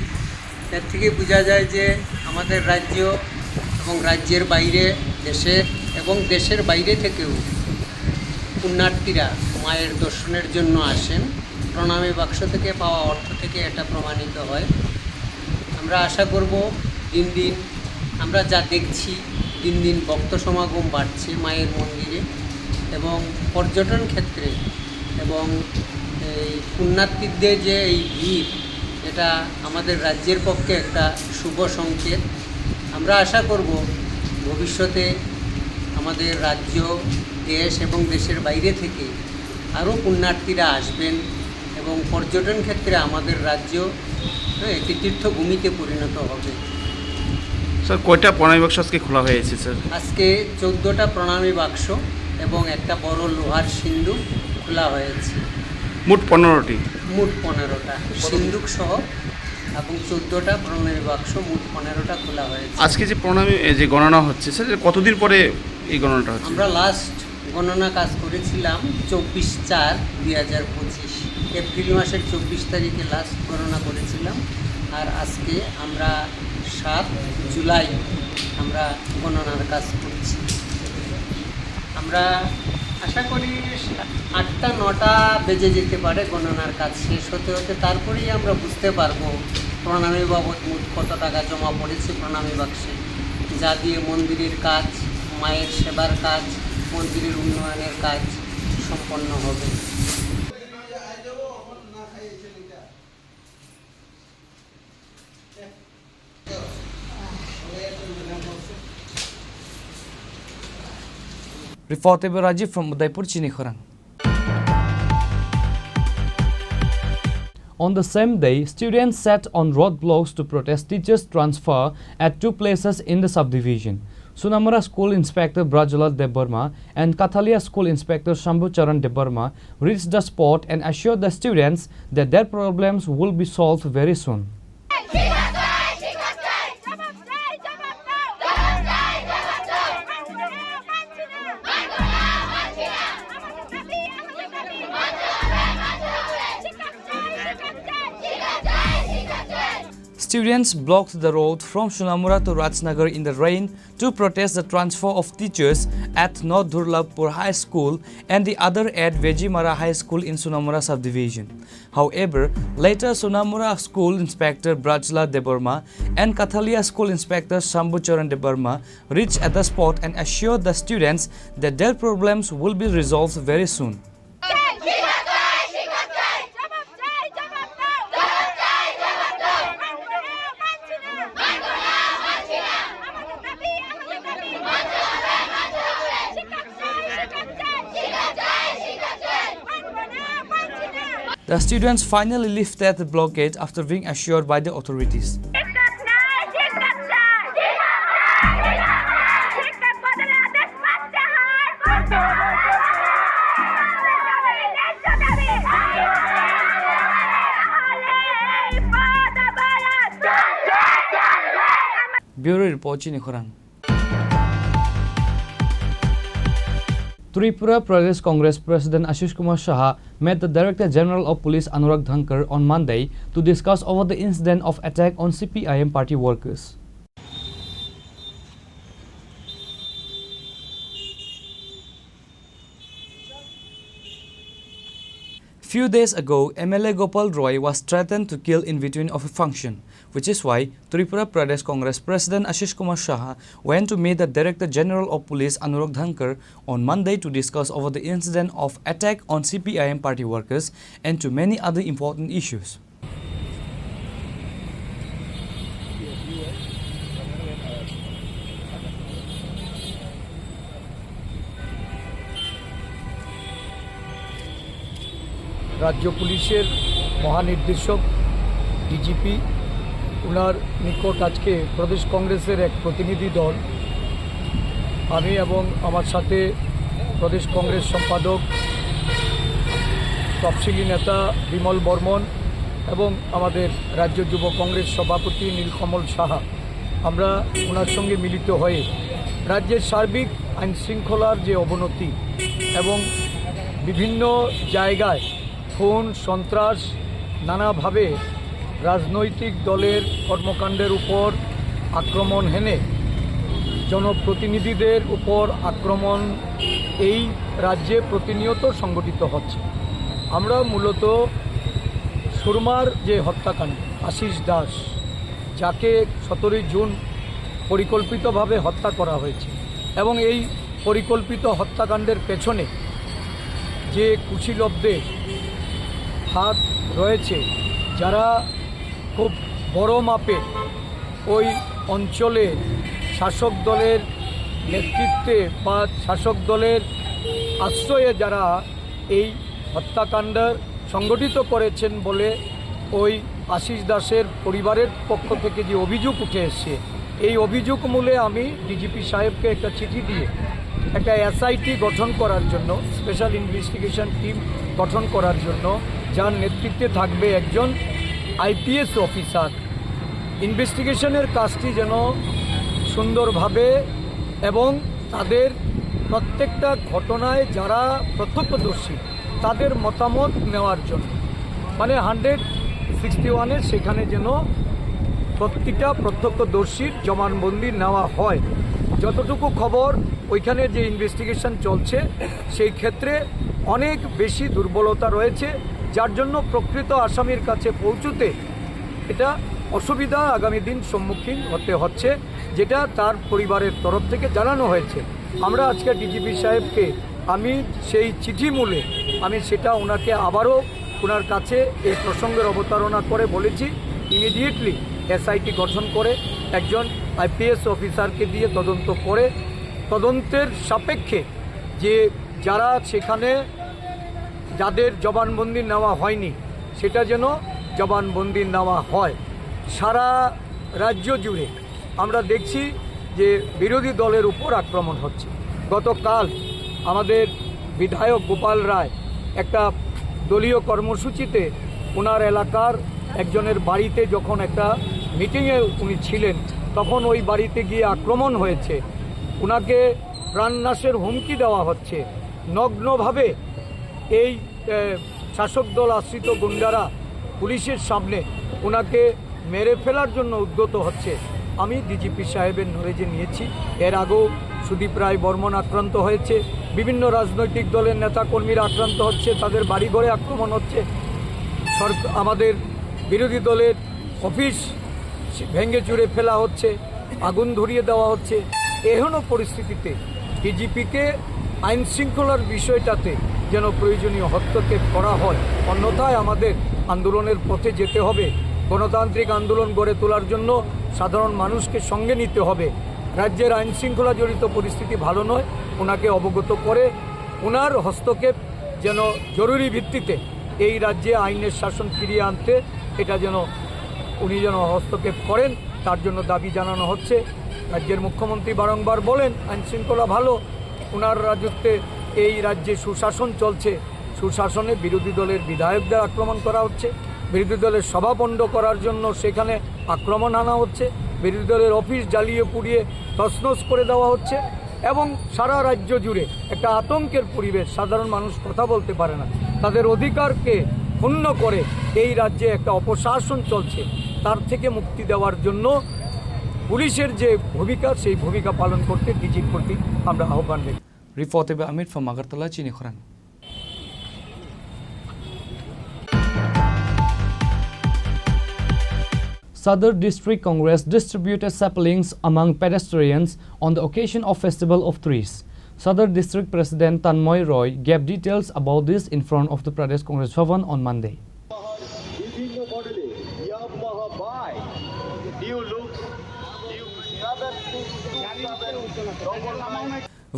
এর থেকে বোঝা যায় যে আমাদের রাজ্য এবং রাজ্যের বাইরে, দেশের এবং দেশের বাইরে থেকেও পুণ্যার্থীরা মায়ের দর্শনের জন্য আসেন। প্রণামী বাক্স থেকে পাওয়া অর্থ থেকে এটা প্রমাণিত হয়। আমরা আশা করব দিন দিন আমরা যা দেখছি, দিন দিন ভক্ত সমাগম বাড়ছে মায়ের মন্দিরে এবং পর্যটন ক্ষেত্রে এবং এই পুণ্যার্থীদের যে এই ভিড়, এটা আমাদের রাজ্যের পক্ষে একটা শুভ সংকেত। আমরা আশা করব ভবিষ্যতে আমাদের রাজ্য, দেশ এবং দেশের বাইরে থেকে আরও পুণ্যার্থীরা আসবেন এবং পর্যটন ক্ষেত্রে আমাদের রাজ্য একটি তীর্থভূমিতে পরিণত হবে। স্যার, কয়টা প্রণামী বাক্স আজকে খোলা হয়েছে, স্যার? আজকে চোদ্দটা প্রণামী বাক্স এবং একটা বড় লোহার সিন্ধুক খোলা হয়েছে। মোট পনেরোটি। মোট পনেরোটা সিন্ধুক সহ এবং চোদ্দটা প্রণামী বাক্স, মোট পনেরোটা খোলা হয়েছে। আজকে যে প্রণামী, এ, যে গণনা হচ্ছে, স্যার, এটা কতদিন পরে এই গণনাটা হচ্ছে? আমরা লাস্ট গণনা কাজ করেছিলাম চব্বিশ চার দুই হাজার পঁচিশ, এপ্রিল মাসের চব্বিশ তারিখে লাস্ট গণনা করেছিলাম। আর আজকে আমরা সাত জুলাই আমরা গণনার কাজ করছি। আমরা আশা করি আটটা নটা বেজে যেতে পারে গণনার কাজ শেষ হতে হতে, তারপরেই আমরা বুঝতে পারবো প্রণামী বাবদ মোট কত টাকা জমা পড়েছে প্রণামী বাক্সে, যা দিয়ে মন্দিরের কাজ, মায়ের সেবার কাজ, মন্দিরের উন্নয়নের কাজ সম্পন্ন হবে। Reporter Rajiv from Udaipur, Chini Khorang. On the same day, students sat on roadblocks to protest teachers' transfer at two places in the subdivision. Sunamura School Inspector Brajlal Debbarma and Kathalia School Inspector Shambhu Charan Debbarma reached the spot and assured the students that their problems will be solved very soon. Students blocked the road from Sunamura to Rajnagar in the rain to protest the transfer of teachers at North Durlabpur High School and the other at Vejimara High School in Sunamura subdivision. However, later Sunamura School Inspector Brajla Debbarma and Kathalia School Inspector Shambhu Charan Debbarma reached at the spot and assured the students that their problems will be resolved very soon. The students finally lifted the blockade after being assured by the authorities. Bureau Report, Chini Khorang. Tripura Pradesh Congress President Ashish Kumar Saha met the Director General of Police Anurag Dhankar on Monday to discuss over the incident of attack on C P I M party workers. Few days ago, M L A Gopal Roy was threatened to kill in between of a function, which is why Tripura Pradesh Congress President Ashish Kumar Saha went to meet the Director General of Police Anurag Dhankar on Monday to discuss over the incident of attack on C P I M party workers and to many other important issues. রাজ্য পুলিশের মহানির্দেশক ডিজিপি, ওনার নিকট আজকে প্রদেশ কংগ্রেসের এক প্রতিনিধি দল, আমি এবং আমার সাথে প্রদেশ কংগ্রেস সম্পাদক, তফসিলি নেতা বিমল বর্মন এবং আমাদের রাজ্য যুব কংগ্রেস সভাপতি নীলকমল সাহা, আমরা ওনার সঙ্গে মিলিত হয়ে রাজ্যের সার্বিক আইন শৃঙ্খলার যে অবনতি এবং বিভিন্ন জায়গায় খুন, সন্ত্রাস, নানাভাবে রাজনৈতিক দলের কর্মকাণ্ডের উপর আক্রমণ হেনে জনপ্রতিনিধিদের উপর আক্রমণ এই রাজ্যে প্রতিনিয়ত সংঘটিত হচ্ছে। আমরা মূলত সুরমার যে হত্যাকাণ্ড, আশিস দাস, যাকে সতেরোই জুন পরিকল্পিতভাবে হত্যা করা হয়েছে এবং এই পরিকল্পিত হত্যাকাণ্ডের পেছনে যে কুশীলবদের হাত রয়েছে, যারা খুব বড় মাপে ওই অঞ্চলে শাসক দলের নেতৃত্বে বা শাসক দলের আশ্রয়ে যারা এই হত্যাকাণ্ড সংগঠিত করেছেন বলে ওই আশিস দাসের পরিবারের পক্ষ থেকে যে অভিযোগ উঠে এসছে, এই অভিযোগ মূলে আমি ডিজিপি সাহেবকে একটা চিঠি দিয়ে একটা এসআইটি গঠন করার জন্য, স্পেশাল ইনভেস্টিগেশন টিম গঠন করার জন্য, যার নেতৃত্বে থাকবে একজন আইপিএস অফিসার, ইনভেস্টিগেশনের কাজটি যেন সুন্দরভাবে এবং তাদের প্রত্যেকটা ঘটনায় যারা প্রত্যক্ষদর্শী, তাদের মতামত নেওয়ার জন্য, মানে হান্ড্রেড সিক্সটি ওয়ানের সেখানে যেন প্রতিটা প্রত্যক্ষদর্শীর জবানবন্দি নেওয়া হয়। যতটুকু খবর, ওইখানে যে ইনভেস্টিগেশন চলছে, সেই ক্ষেত্রে অনেক বেশি দুর্বলতা রয়েছে, যার জন্য প্রকৃত আসামির কাছে পৌঁছতে এটা অসুবিধা আগামী দিন সম্মুখীন হতে হচ্ছে, যেটা তার পরিবারের তরফ থেকে জানানো হয়েছে। আমরা আজকে ডিজিপি সাহেবকে, আমি সেই চিঠি মূলে আমি সেটা ওনাকে আবারও ওনার কাছে এই প্রসঙ্গের অবতারণা করে বলেছি, ইমিডিয়েটলি এসআইটি গঠন করে একজন আইপিএস অফিসারকে দিয়ে তদন্ত করে, তদন্তের সাপেক্ষে যে যারা সেখানে, যাদের জবানবন্দি নেওয়া হয়নি, সেটা যেন জবানবন্দি নেওয়া হয়। সারা রাজ্য জুড়ে আমরা দেখছি যে বিরোধী দলের উপর আক্রমণ হচ্ছে। গতকাল আমাদের বিধায়ক গোপাল রায় একটা দলীয় কর্মসূচিতে ওনার এলাকার একজনের বাড়িতে যখন একটা মিটিংয়ে উনি ছিলেন, তখন ওই বাড়িতে গিয়ে আক্রমণ হয়েছে। ওনাকে প্রাণনাশের হুমকি দেওয়া হচ্ছে। নগ্নভাবে এই, এ, শাসক দল আশ্রিত গুন্ডারা পুলিশের সামনে ওনাকে মেরে ফেলার জন্য উদ্যত হচ্ছে। আমি ডিজিপি সাহেবের নলেজে নিয়েছি, এর আগেও সুদীপ রায় বর্মন আক্রান্ত হয়েছে, বিভিন্ন রাজনৈতিক দলের নেতাকর্মীরা আক্রান্ত হচ্ছে, তাদের বাড়িঘরে আক্রমণ হচ্ছে, সরক-, আমাদের বিরোধী দলের অফিস ভেঙে চুরে ফেলা হচ্ছে, আগুন ধরিয়ে দেওয়া হচ্ছে। এহেন পরিস্থিতিতে ডিজিপিকে আইন শৃঙ্খলার বিষয়টাতে যেন প্রয়োজনীয় হস্তক্ষেপ করা হয়, অন্যথায় আমাদের আন্দোলনের পথে যেতে হবে। গণতান্ত্রিক আন্দোলন গড়ে তোলার জন্য সাধারণ মানুষকে সঙ্গে নিতে হবে। রাজ্যের আইন শৃঙ্খলা জড়িত পরিস্থিতি ভালো নয়, ওনাকে অবগত করে ওনার হস্তক্ষেপ যেন জরুরি ভিত্তিতে এই রাজ্যে আইনের শাসন ফিরিয়ে আনতে, এটা যেন উনি যেন হস্তক্ষেপ করেন, তার জন্য দাবি জানানো হচ্ছে। রাজ্যের মুখ্যমন্ত্রী বারংবার বলেন আইন শৃঙ্খলা ভালো, ওনার রাজত্বে এই রাজ্যে সুশাসন চলছে। সুশাসনে বিরোধী দলের বিধায়কদের আক্রমণ করা হচ্ছে, বিরোধী দলের সভা পণ্ড করার জন্য সেখানে আক্রমণ আনা হচ্ছে, বিরোধী দলের অফিস জ্বালিয়ে পুড়িয়ে তছনছ করে দেওয়া হচ্ছে এবং সারা রাজ্য জুড়ে একটা আতঙ্কের পরিবেশ। সাধারণ মানুষ কথা বলতে পারে না, তাদের অধিকারকে ক্ষুণ্ণ করে এই রাজ্যে একটা অপশাসন চলছে। তার থেকে মুক্তি দেওয়ার জন্য পুলিশের যে ভূমিকা, সেই ভূমিকা পালন করতে ডিজির প্রতি আমরা আহ্বান রেখেছি। Reported by Amit from Agartala, Chini Khorang. Sadar District Congress distributed saplings among pedestrians on the occasion of Festival of Trees. Sadar District President Tanmoy Roy gave details about this in front of the Pradesh Congress Bhavan on Monday.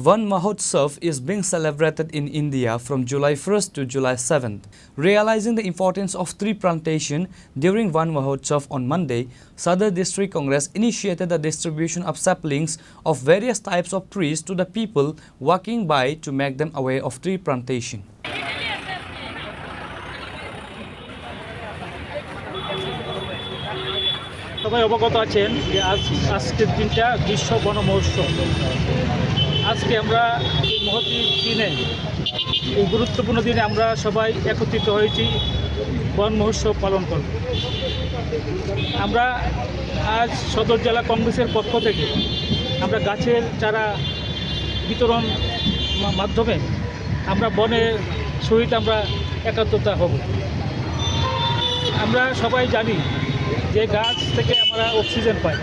Van Mahotsav is being celebrated in India from July first to July seventh. Realizing the importance of tree plantation during Van Mahotsav on Monday, Sadar District Congress initiated the distribution of saplings of various types of trees to the people walking by to make them aware of tree plantation. সবাই অবগত আছেন যে আজ, আজকের দিনটা বিশ্ব বন মহোৎসব। আজকে আমরা এই মহতী দিনে, এই গুরুত্বপূর্ণ দিনে আমরা সবাই একত্রিত হয়েছি বন মহোৎসব পালন করব। আমরা আজ সদর জেলা কংগ্রেসের পক্ষ থেকে আমরা গাছের চারা বিতরণ মা-, মাধ্যমে আমরা বনের সহিত আমরা একাত্মতা হব। আমরা সবাই জানি যে গাছ থেকে আমরা অক্সিজেন পাই।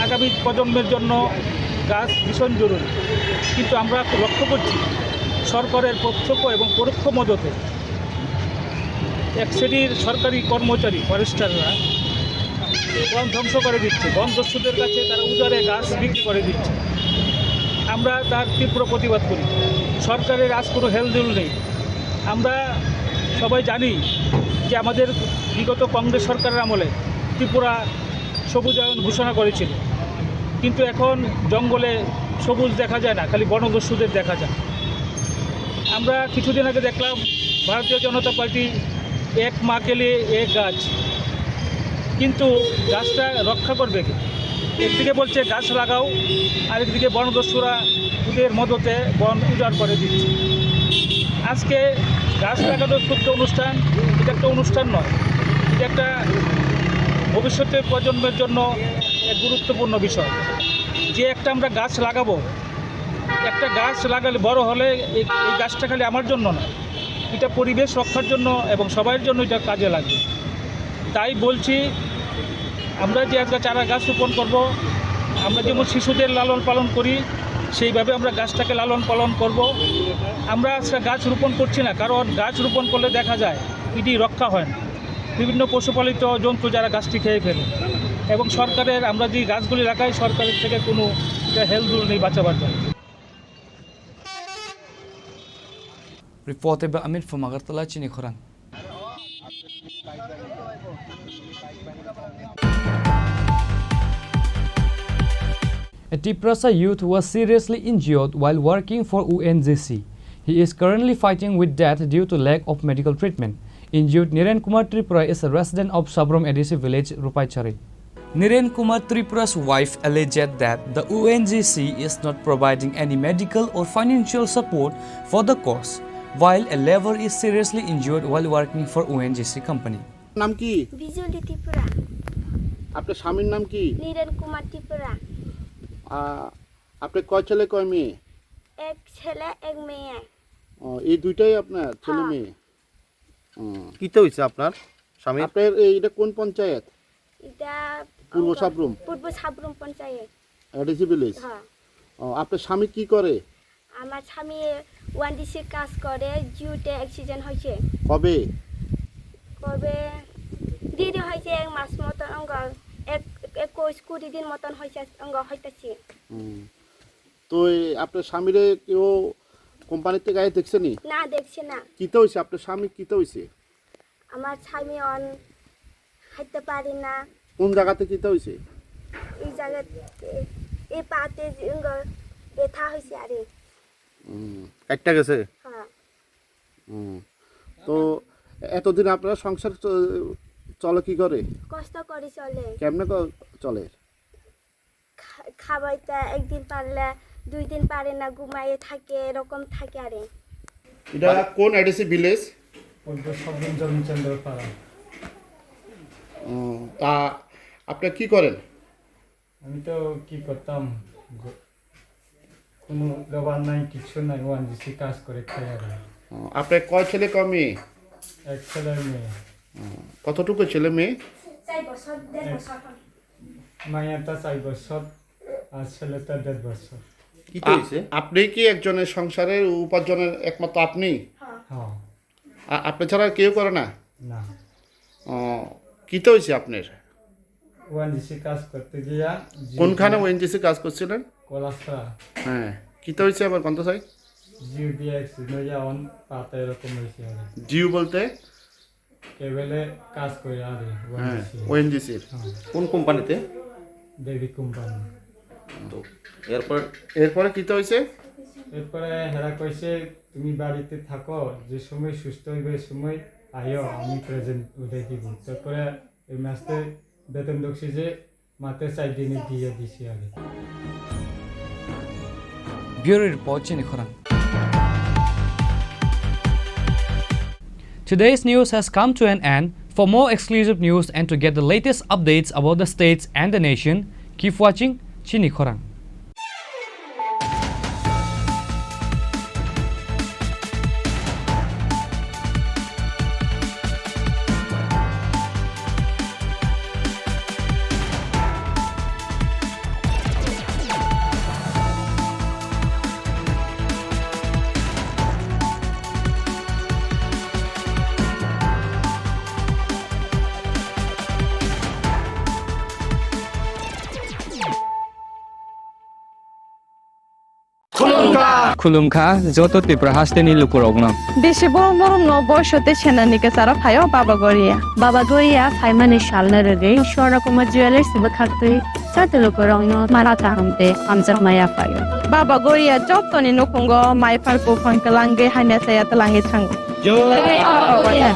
আগামী প্রজন্মের জন্য গাছ ভীষণ জরুরি, কিন্তু আমরা লক্ষ্য করছি সরকারের প্রত্যক্ষ এবং পরোক্ষ মদতে এক শ্রেণীর সরকারি কর্মচারী, ফরেস্টাররা বন ধ্বংস করে দিচ্ছে, বন দস্যুদের কাছে তারা উজাড়ে গাছ বিক্রি করে দিচ্ছে। আমরা তার তীব্র প্রতিবাদ করি। সরকারের আজ কোনো হেলদোল নেই। আমরা সবাই জানি যে আমাদের বিগত কংগ্রেস সরকারের আমলে ত্রিপুরা সবুজায়ন ঘোষণা করেছিল, কিন্তু এখন জঙ্গলে সবুজ দেখা যায় না, খালি বনদস্যুদের দেখা যায়। আমরা কিছুদিন আগে দেখলাম ভারতীয় জনতা পার্টি এক মা কে লিয়ে এক গাছ, কিন্তু গাছটা রক্ষা করবে কে? একদিকে বলছে গাছ লাগাও, আরেকদিকে বনদস্যুরা ওদের মদতে বন উজাড় করে দিচ্ছে। আজকে গাছ লাগানোর ক্ষুদ্র অনুষ্ঠান, এটা একটা অনুষ্ঠান নয়, এটা একটা ভবিষ্যতের প্রজন্মের জন্য এক গুরুত্বপূর্ণ বিষয়। যে একটা আমরা গাছ লাগাবো, একটা গাছ লাগালে, বড় হলে এই, এই গাছটা খালি আমার জন্য না, এটা পরিবেশ রক্ষার জন্য এবং সবার জন্য এটা কাজে লাগবে। তাই বলছি, আমরা যে আজকে চারা গাছ রোপণ করব, আমরা যেমন শিশুদের লালন পালন করি, সেইভাবে আমরা গাছটাকে লালন পালন করব। আমরা আজকে গাছ রোপণ করছি না, কারণ গাছ রোপণ করলে দেখা যায় এটি রক্ষা হয় না। বিভিন্ন পশুপালিত জন্তু যারা গাছটি খেয়ে ফেলে, এবং সরকারের, আমরা যে গাছগুলি লাগাই, সরকারের থেকে কোনো এটা হেল্প নেই বাঁচাবার জন্য। Reported by Amit from Agartala, Chini Khorang. A Tiprasa youth was seriously injured while working for O N G C. He is currently fighting with death due to lack of medical treatment. Injured Niren Kumar Tripura is a resident of Sabrom A D C village, Rupaichari. Niren Kumar Tripura's wife alleged that the O N G C is not providing any medical or financial support for the cause, while a laborer is seriously injured while working for O N G C company. নাম কি? বিজুলি ত্রিপুরা। আপনার স্বামীর নাম কি? নিরেন কুমার ত্রিপুরা। আ, আপনি কয় ছেলে কয় মেয়ে? এক ছেলে, এক মেয়ে। ও, এই দুইটাই আপনার ছেলে হ্যাঁ। মেয়ে? হুম। কিতা হইছে আপনার স্বামীর? আপনার এই, এটা কোন পঞ্চায়েত? এটা পূর্ব সাবরুম? পূর্ব সাবরুম পঞ্চায়েত। ADC village? হ্যাঁ। ও, আপনার স্বামী কি করে? আমার স্বামী ওএনজিসি কাজ করে, জিওতে অ্যাক্সিডেন্ট হয়েছে। কবে? কবে? দেরি হয়েছে, এক মাস মতন অঙ্গ, এক, একুশ কুড়ি দিন মতন হয়েছে, অঙ্গ হইতেছে। হুম। তো এই আপনার স্বামীরে কেউ কোম্পানিতে গায়ে দেখছে নি? না, দেখছে না। কিতা হইছে? আপনার স্বামী কিতা হইছে? আমার স্বামী অন হাঁটতে পারে না। কোন জায়গাতে কিতা হইছে? এই জায়গাতে, এই পাতে যে অঙ্গ ব্যথা হয়েছে আরে। হুম, কাটটা গেছে? হ্যাঁ। হুম। তো এতদিন আপনার সংসার চ-, চলে কি করে? কষ্ট করে চলে। কেমনে ক-, চলে? খা-, খাবাইতে একদিন পারলে দুই দিন পারে না, ঘুমাইয়ে থাকে, এরকম থাকে আরে। এটা কোন এডিসি ভিলেজ? পূর্ব সাবরুম জমিচন্দ্র পাড়া। ও, তা আপনি কি করেন? আমি তো কি করতাম, গ-, কোনো লেবার নাই, কিচ্ছু নাই, ওএনজিসি কাজ করে খাই আর কি। ও, আপনার কয় ছেলে কয় মেয়ে? এক ছেলে মেয়ে। ও, কতটুকু ছেলে মেয়ে? চার বছর, দেড় বছর। মাইয়াটা চার বছর আর ছেলেটা দেড় বছর। কি আ-, হয়েছে? আপনি কি একজনের সংসারের উপার্জনের একমাত্র আপনি? হ্যাঁ। আ-, আপনি ছাড়া কেউ করে না? না। ও, কিতা হয়েছে আপনার? ওএনজিসি কাজ করতে গিয়া জি-, কোনখানে ওএনজিসি কাজ করছিলেন? কলাসা। হ্যাঁ, কিতা হয়েছে আবার কোনটা সাই? জিও দিয়ে অ্যাক্সিডেন্ট হইয়া অন পাতা এরকম হয়েছে আর কি। জিও বলতে? কেবলে কাজ করে আর কি, হ্যাঁ, ওএনজিসি। ওএনজিসির। হ্যাঁ। কোন কোম্পানিতে? দেবী কোম্পানি। তো এরপর? এরপরে কিতা হয়েছে? এরপরে হেরা কইছে, "তুমি বাড়িতে থাকো, যে সময় সুস্থ হইবে, ওই সময় আইও, আমি প্রেজেন্ট উঠাই দিব।" তারপরে এই মাসে বেতন ঢুকছে যে মাত্র চার দিনে দিয়ে দিছি আগে। Bureau Report, Chini Khorang. Today's news has come to an end. For more exclusive news and to get the latest updates about the states and the nation, keep watching Chini Khorang. Khulumkha joto Tripura hasteni lukurokno. Bisi borok norokno boiso tei senani kwcharo phaio Baba Goria. Baba Goria phaimani salno rwgwi Swarna Kumar Jewellers bwkhaktwi joto lukurokno mala kaham tei hamjakma yaphaio. Baba Goria jotoni nukhungo mai phar buphang kwlangwi hamya chaya twlangwi thango. Jai Baba Goria.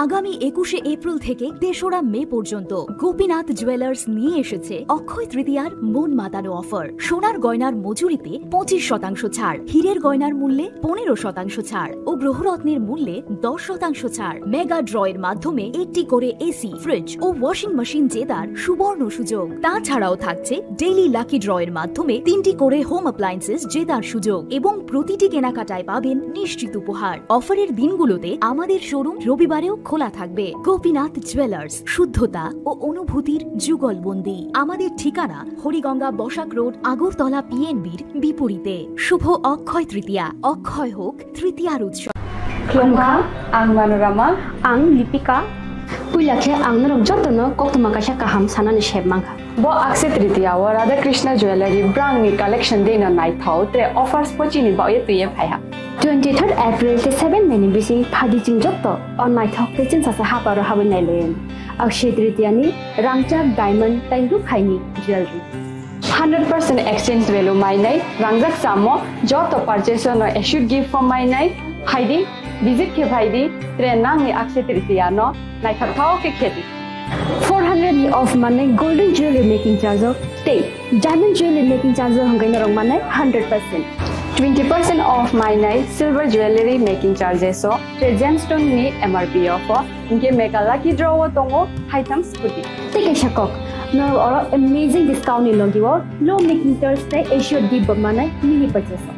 আগামী একুশে এপ্রিল থেকে তেসরা মে পর্যন্ত গোপীনাথ জুয়েলার্স নিয়ে এসেছে অক্ষয় তৃতীয়ার মন মাতানো অফার। সোনার গয়নার মজুরিতে পঁচিশ শতাংশ ছাড়, হীরের গয়নার মূল্যে পনেরো শতাংশ ছাড় ও গ্রহরত্নের মূল্যে দশ শতাংশ ছাড়। মেগা ড্রয়ের মাধ্যমে একটি করে এসি, ফ্রিজ ও ওয়াশিং মেশিন জেতার সুবর্ণ সুযোগ। তাছাড়াও থাকছে ডেইলি লাকি ড্রয়ের মাধ্যমে তিনটি করে হোম অ্যাপ্লায়েন্সেস জেতার সুযোগ এবং প্রতিটি কেনাকাটায় পাবেন নিশ্চিত উপহার। অফারের দিনগুলোতে আমাদের শোরুম রবিবারেও খোলা থাকবে। গোপীনাথ জুয়েলার্স, শুদ্ধতা ও অনুভূতির যুগলবন্দি। আমাদের ঠিকানা হরিগঙ্গা বসাক রোড, আগরতলা পিএনবির বিপরীতে। শুভ অক্ষয় তৃতীয়া, অক্ষয় হোক তৃতীয়ার উৎসব। Khulumkha, ang Manorama. Ang Lipika. Puila khe ang norok jotono koktwma kaisa kaham sanani sep mankha. Bo Akshaya Tritiya o Radha Krishna Jewellery brangni collection dino naithok tre offers pochini baoye twiye phaiha. Twenty third April tei seven May ni bising phadi chwng joto o naithok tei chwngsasa haparo habwi nailayan. Akshaya Tritiya ni rangchak diamond tei rukhaini jewellery. Hundred percent exchange value mainai, rangjak samo joto purchase no assured gift form mainai, phaidi, visit khe phaidi, tre nangni Akshaya Tritiya no naithok thok khe khedi. Four hundred ni off manai golden jewelry making charge o tei diamond jewelry making charge o hwnkhai norok manai hundred percent. Twenty percent off mainai silver jewelry making charges o tre gemstone ni M R P off o. Hinkhe mega lucky draw o tongo haitham scooty. Tei kaisa kok, norok oro amazing discount ni logi o low making charge tei assured gift bo manai mini purchase o.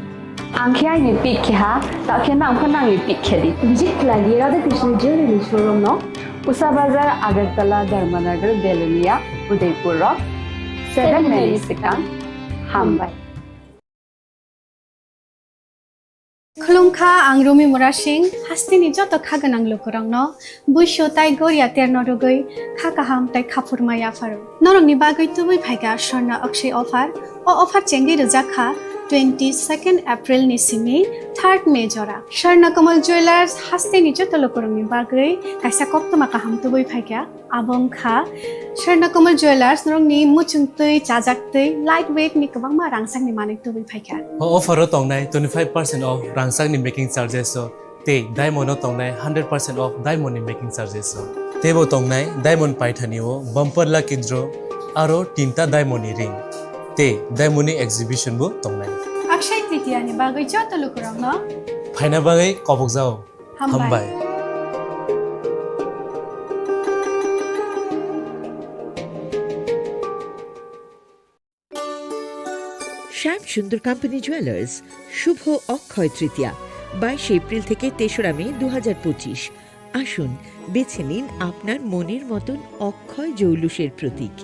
Ang khe aini pick khe ha, ta khe nang pho nangni pick khe di. Visit khlai di Radha Krishna Jewelry ni showroom no. Usa Bazar, Agartala, Dharmanagar, Belonia, Udaipur rok. Seven May ni swkang. Hambai. Khulumkha, ang Rumi Murasing, hasteni joto kha gwnang lukurokno buisu tai goria terno rwgwi kha kaham tai khaphurma yapharo. Norokni bagwi tubui phaikha Swarna Akshaya offer. O offer chengwi rwjakha twenty second April ni simi third May jora. Swarna Kamal Jewellers hasteni joto lukurokni bagwi kaisa koktwma kaham tubui phaikha. Abo wngkha Swarna Kamal Jewellers, norokni muchungtwi, chajaktwi, light weight ni kwbangma rangchakni manwi tubui phaikha. O offer o tongnai twenty five percent off rangchakni making charges o tei diamond o tongnai hundred percent off diamond ni making charges o. Teibo tongnai diamond paithani o bumper lucky draw aro tinta diamond ni ring tei diamond ni exhibition bo tongnai. Akshaya Tritiya ni bagwi joto lukurokno phaina bagwi kobokjao. Hambai. Hambai. শ্যাম Sundar company jewellers, শুভ অক্ষয় তৃতীয়া, বাইশে এপ্রিল থেকে তেসরা মে দু হাজার পঁচিশ। আসুন, বেছে নিন আপনার মনের মতন অক্ষয় জৌলুসের প্রতীক।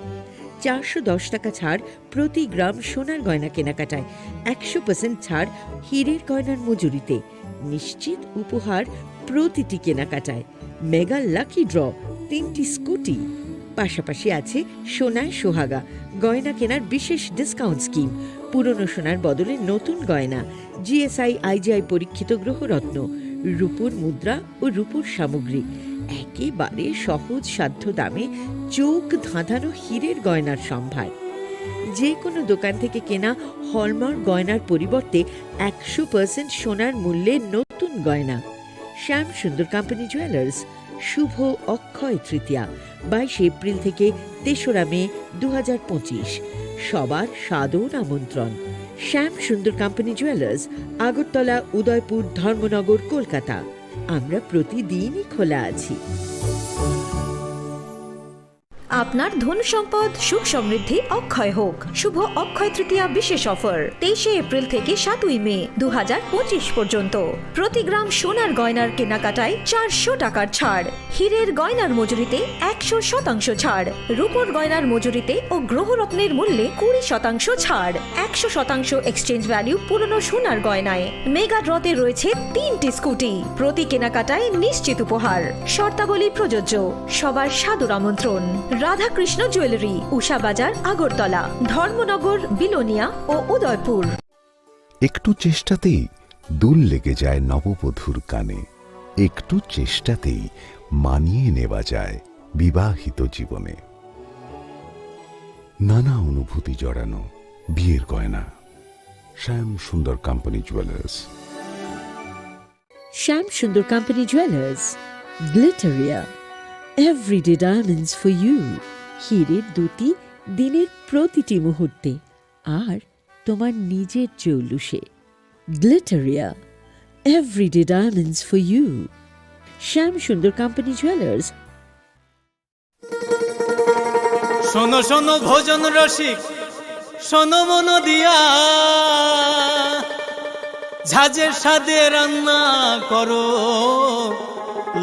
চারশো দশ টাকা ছাড় প্রতি গ্রাম সোনার গয়না কেনাকাটায়, একশো পার্সেন্ট ছাড় হীরের গয়নার মজুরিতে, নিশ্চিত উপহার প্রতিটি কেনাকাটায়, মেগা লাকি ড্র, তিনটি স্কুটি, পাশাপাশি আছে সোনায় সোহাগা, গয়না কেনার বিশেষ ডিসকাউন্ট স্কিম, পুরনো সোনার বদলে নতুন গয়না, জিএসআই আইজিআই পরীক্ষিত গ্রহরত্ন, রূপোর মুদ্রা ও রূপোর সামগ্রী, একেবারে সহজ সাধ্য দামে চোখ ধাঁধানো হীরের গয়নার সম্ভার। যে কোনো দোকান থেকে কেনা হলমার্ক গয়নার পরিবর্তে একশো পার্সেন্ট সোনার মূল্যে নতুন গয়না। শ্যাম সুন্দর কোম্পানি জুয়েলার্স, শুভ অক্ষয় তৃতীয়া, বাইশে এপ্রিল থেকে তেসরা মে দু হাজার পঁচিশ। সবার সাদর আমন্ত্রণ। শ্যাম সুন্দর কোম্পানি জুয়েলার্স, আগরতলা, উদয়পুর, ধর্মনগর, কলকাতা। আমরা প্রতিদিনই খোলা আছি। আপনার ধন সম্পদ, সুখ সমৃদ্ধি অক্ষয় হোক। শুভ অক্ষয় তৃতীয়া বিশেষ অফার। তেইশে এপ্রিল থেকে সাতই মে দু হাজার পঁচিশ পর্যন্ত। প্রতি গ্রাম সোনার গয়নার কেনাকাটায় চারশো টাকার ছাড়, হীরের গয়নার মজুরিতে একশো শতাংশ ছাড়, রূপোর গয়নার মজুরিতে ও গ্রহরত্নের মূল্যে কুড়ি শতাংশ ছাড়, একশো শতাংশ এক্সচেঞ্জ ভ্যালু পুরনো সোনার গয়নায়। মেগা ড্রতে রয়েছে তিনটি স্কুটি। প্রতি কেনাকাটায় নিশ্চিত উপহার। শর্তাবলী প্রযোজ্য। সবার সাদর আমন্ত্রণ। রাধাকৃষ্ণ জুয়েলারি, উষা বাজার, আগরতলা, ধর্মনগর, বিলোনিয়া ও উদয়পুর। একটু চেষ্টাতেই দুল লেগে যায় নববধূর কানে, একটু চেষ্টাতেই মানিয়ে নেওয়া যায় বিবাহিত জীবনে। নানা অনুভূতি জড়ানো বিয়ের গয়না। শ্যাম Sundar company jewellers. Shyam Sundar Company Jewelers, Glitteria, everyday diamonds for you। হীরের দ্যুতি দিনের প্রতিটি মুহূর্তে, আর তোমার নিজের জৌলুসে। Glitteria, everyday diamonds for you। Shyam Sundar Company Jewelers। শোনো শোনো ভোজন রসিক, শোনো মন দিয়া, ঝাঁঝের স্বাদে রান্না করো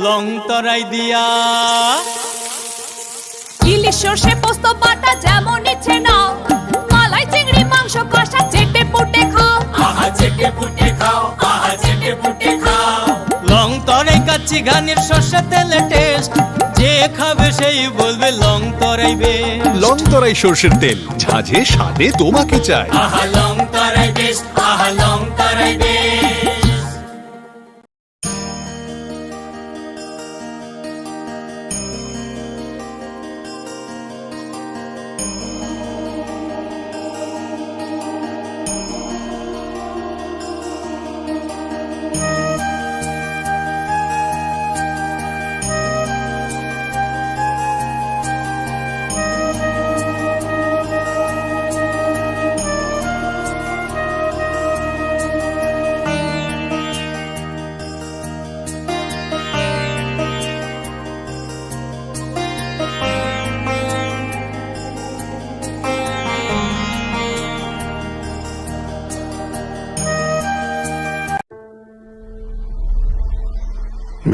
লং তরাই দিয়া। ইলিশ সর্ষে পোস্ত বাটা যেমন ইচ্ছে নাও, মালাই চিংড়ি মাংস কষা চেটে পুটে খাও। আহা চেটে পুটে খাও, আহা চেটে পুটে খাও। লং তরাই কাচ্চি ঘানির সর্ষে তেলে টেস্ট, যে খাবে সেই বলবে লং তরাই বেস্ট। লং তরাই সর্ষের তেল, ঝাঁঝে স্বাদে তোমাকে চাই। আহা লং তরাই বেস্ট, আহা লং তরাই best.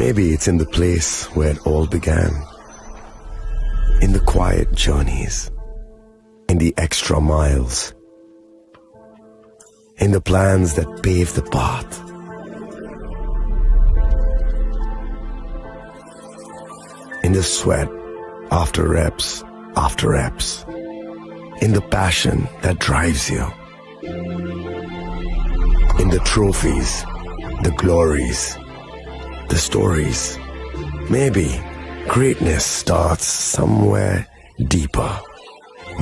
Maybe it's in the place where it all began. In the quiet journeys, in the extra miles, in the plans that pave the path, in the sweat after reps after reps, in the passion that drives you, in the trophies, the glories, the stories. Maybe greatness starts somewhere deeper,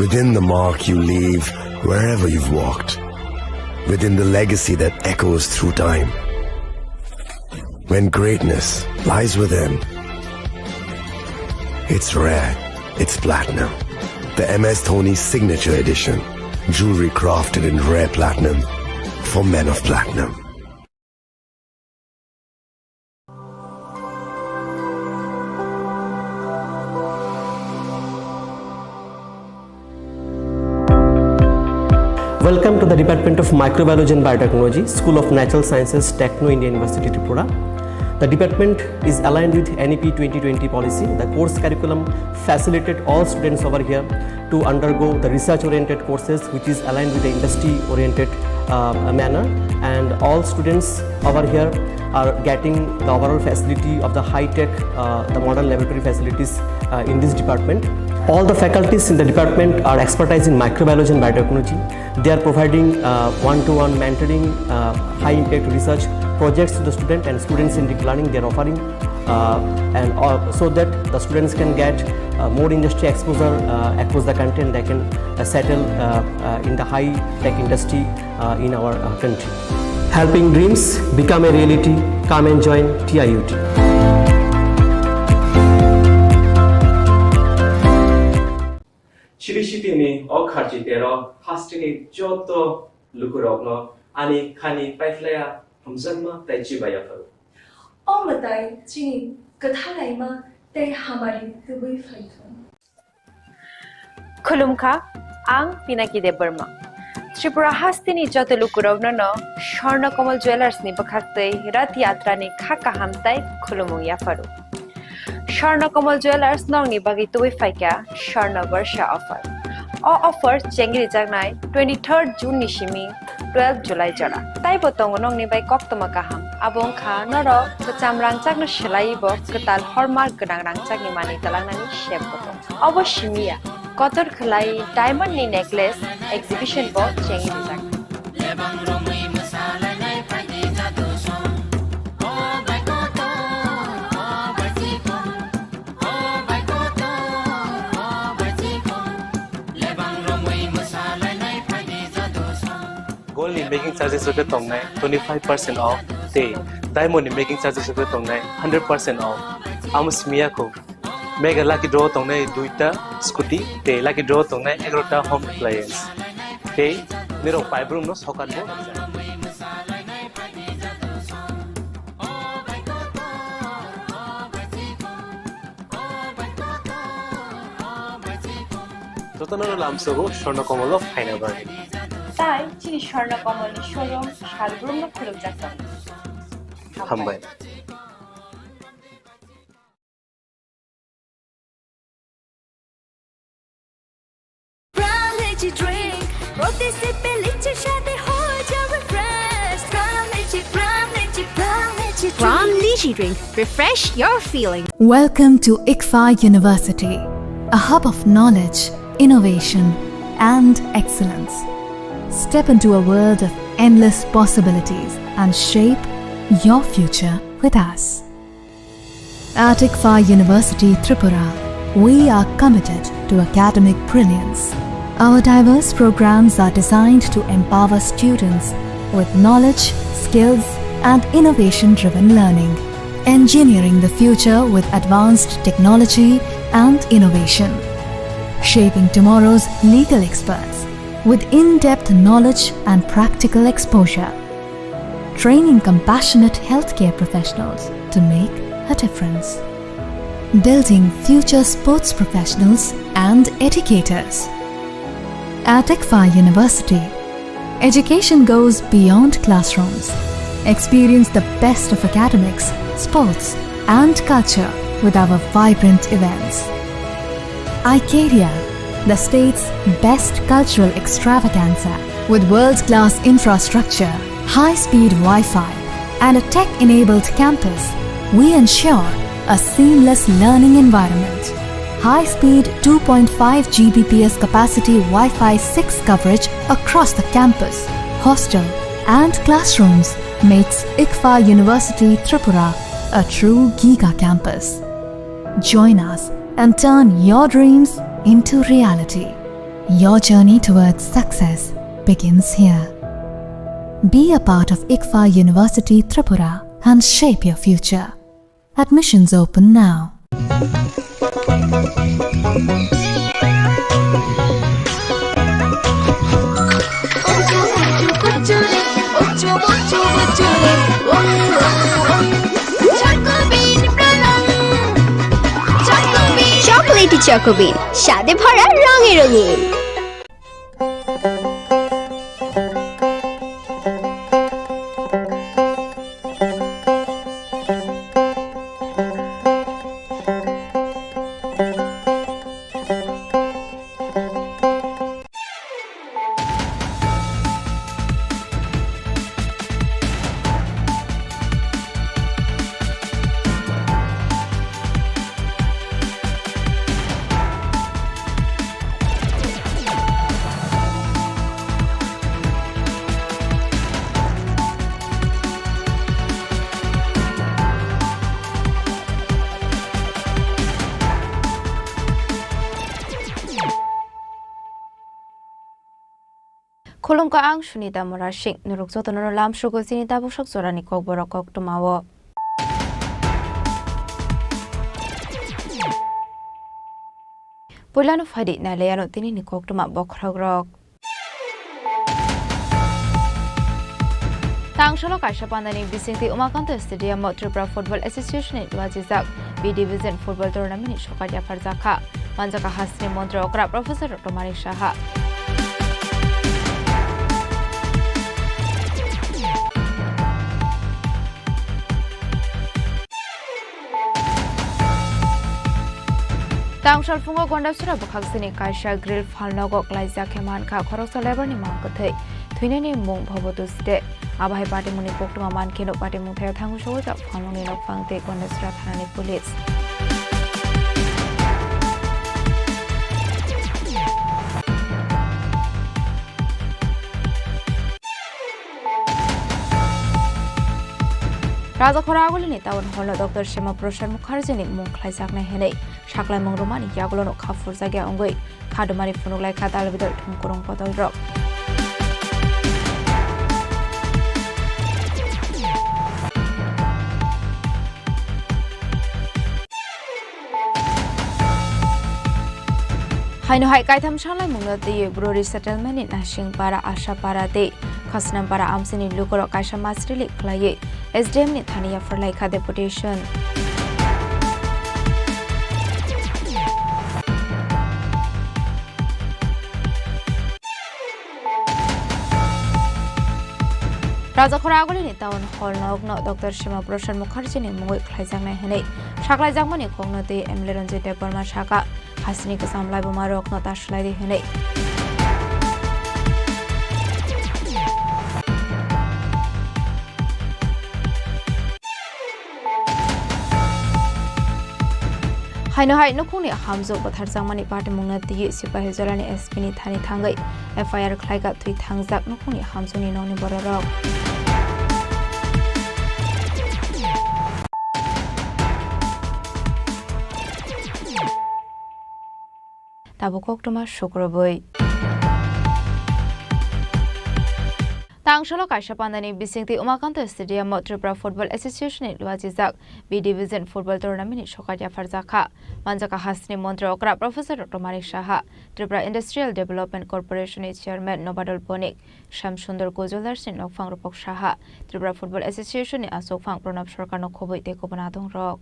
within the mark you leave wherever you've walked, within the legacy that echoes through time. When greatness lies within, it's rare, it's platinum. The M S Dhoni Signature Edition, jewelry crafted in rare platinum for men of platinum. Welcome to the Department of Microbiology and Biotechnology, School of Natural Sciences, Techno India University, Tripura. The department is aligned with N E P twenty twenty policy. The course curriculum facilitate all students over here to undergo the research-oriented courses, which is aligned with the industry-oriented, uh, manner. And all students over here are getting the overall facility of the high-tech, uh, the modern laboratory facilities, uh, in this department. All the faculties in the department are expertise in microbiology and biotechnology. They are providing, uh, one-to-one mentoring, uh, high-impact research projects to the student and student-centric learning they are offering, uh, and, uh, so that the students can get, uh, more industry exposure, uh, across the country, and they can, uh, settle, uh, uh, in the high-tech industry, uh, in our, uh, country. Helping dreams become a reality. Come and join T I U T. Chiri sitini o kharchi tero hasteni joto lukurokno ani khani paiphlaiya hamjakma tei chibai yapharo. O mwtai chini kwthalaima tei hamari tubui phaithung. Khulumkha, ang Pinaki Debbarma. Tripura hasteni joto lukurokno no Swarna Kamal Jewellers ni bwkhaktwi Rath Yatra ni kha kaham tei khulumung yapharo. Swarna Kamal Jewellers nokni bagwi tubui phaikha Swarna Barsha offer. O offer chengri jaknai twenty-third June ni simi twelve July jora. Taibo tongo nokni bai koktwma kaham. Abo wngkha norok kwcham rangchakno swlaiwi bo kwtal hallmark gwnang rangchakni manwi twlangnani sep bo tongo. Obo simi ya, kotor khwlai diamond ni necklace exhibition bo chengwi rijak. Ni making charges rok tongnai twenty five percent off tei diamond ni making charges rok tongnai hundred percent off. Amo simi ya kho. Mega lucky draw tongnai duita scooty tei lucky draw tongnai egarota home appliance. Tei nirok paibrung no sokat bo. Jotono lamsogo Swarno Komolo phaina bagwi. Tai chini Swarno Komolni showroom salbrumno khulumjak tongo. Hambai. Pran Lychee Drink, প্রতি সিপে লিচির স্বাদে হয়ে যাবে fresh। Pran Lychee, Pran Lychee, Pran Lychee Drink। Pran Lychee Drink, refresh your feeling। Welcome to ICFAI University, a hub of knowledge, innovation, and excellence. Step into a world of endless possibilities and shape your future with us. At ICFAI University Tripura, we are committed to academic brilliance. Our diverse programs are designed to empower students with knowledge, skills, and innovation-driven learning, engineering the future with advanced technology and innovation, shaping tomorrow's legal experts with in-depth knowledge and practical exposure, training compassionate healthcare professionals to make a difference, building future sports professionals and educators. At ICFAI University, education goes beyond classrooms. Experience the best of academics, sports, and culture with our vibrant events. Icaria, the state's best cultural extravaganza. With world-class infrastructure, high-speed Wi-Fi, and a tech-enabled campus, we ensure a seamless learning environment. High-speed two point five G B P S capacity Wi-Fi six coverage across the campus, hostel, and classrooms makes ICFAI University Tripura a true giga campus. Join us and turn your dreams into reality. Your journey towards success begins here. Be a part of ICFAI University Tripura and shape your future. Admissions open now. Chocolatey Choco Bean, স্বাদে ভরা, রঙে রঙিন। Khulumkha, ang Sunita Murasing. Norok jotono lamsogo chini tabuksak jorani kokborok koktwmao. Puilano phaidi nailaiano tinini koktwma bokhorokrok. Tangsalo kaisa pandani bisingtwi Umakanta Stadium o Tripura Football Association ni duajijak B Division Football Tournament ni sokar yapharjakha. Manjakha hasteni montri okra Professor Doctor Manik Saha. Tangsal phungo Gondasura bwkhaksini kaisa grill phalnogo klaijak khe mankha khoroksa labour ni mang kwthwi. Thwinani mung Bhobotu Sde. Abo hai patimungni koktwma mankhe no patimung thaya thangu sogwi jak phalnokni nokphang tei Gondasura thanani police. Rajakhora Agulini town hall-o Doctor Shama Prasad Mukherjee-ni mung khlaijaknai hwnwi saklaimung rwmani yagulono kha phurjakya wngwi kha dumani phunuk lai kha dal bidal thumkurung bodolrok. Haino hai kaitham sanlaimungno twiwi Bru resettlement ni Nasingpara, Ashapara tei Khasnampara amchaini lukurok kaisa mass rally khlaiwi S D M ni thani yapharlaikha deputation. Rajakhora Agulini Town Hall nokno Doctor Shima Prasad Mukherjee ni mungwi khlaijaknai hwnwi saklaijakmani kokno twi M L A Ranjit Debbarma sakha. Hasini kwcham laibuma rokno ta swlai di hwnwi. Haino hai nukhungni hamjwk bwtharjakmani patimungno twiwi Sipahijolani S P ni thani thangwi F I R khlaikha thwi thangjak nukhungni hamjwkni nokni bororok. Tabuk koktwma sukrubwi. Tangsalo kaisa pandani bisingtwi Umakanto Stadium o Tripura Football Association ni luajijak B Division Football Tournament ni sokat yapharjakha. Manjakha hasteni montri okra Professor Doctor Manik Saha, Tripura Industrial Development Corporation ni Chairman Nobadol Bonik, Shyam Sundar Gujuldar ni nokphang Rupok Saha, Tripura Football Association ni achukphang Pranab Sarkar no khobwi tei kubun adongrok.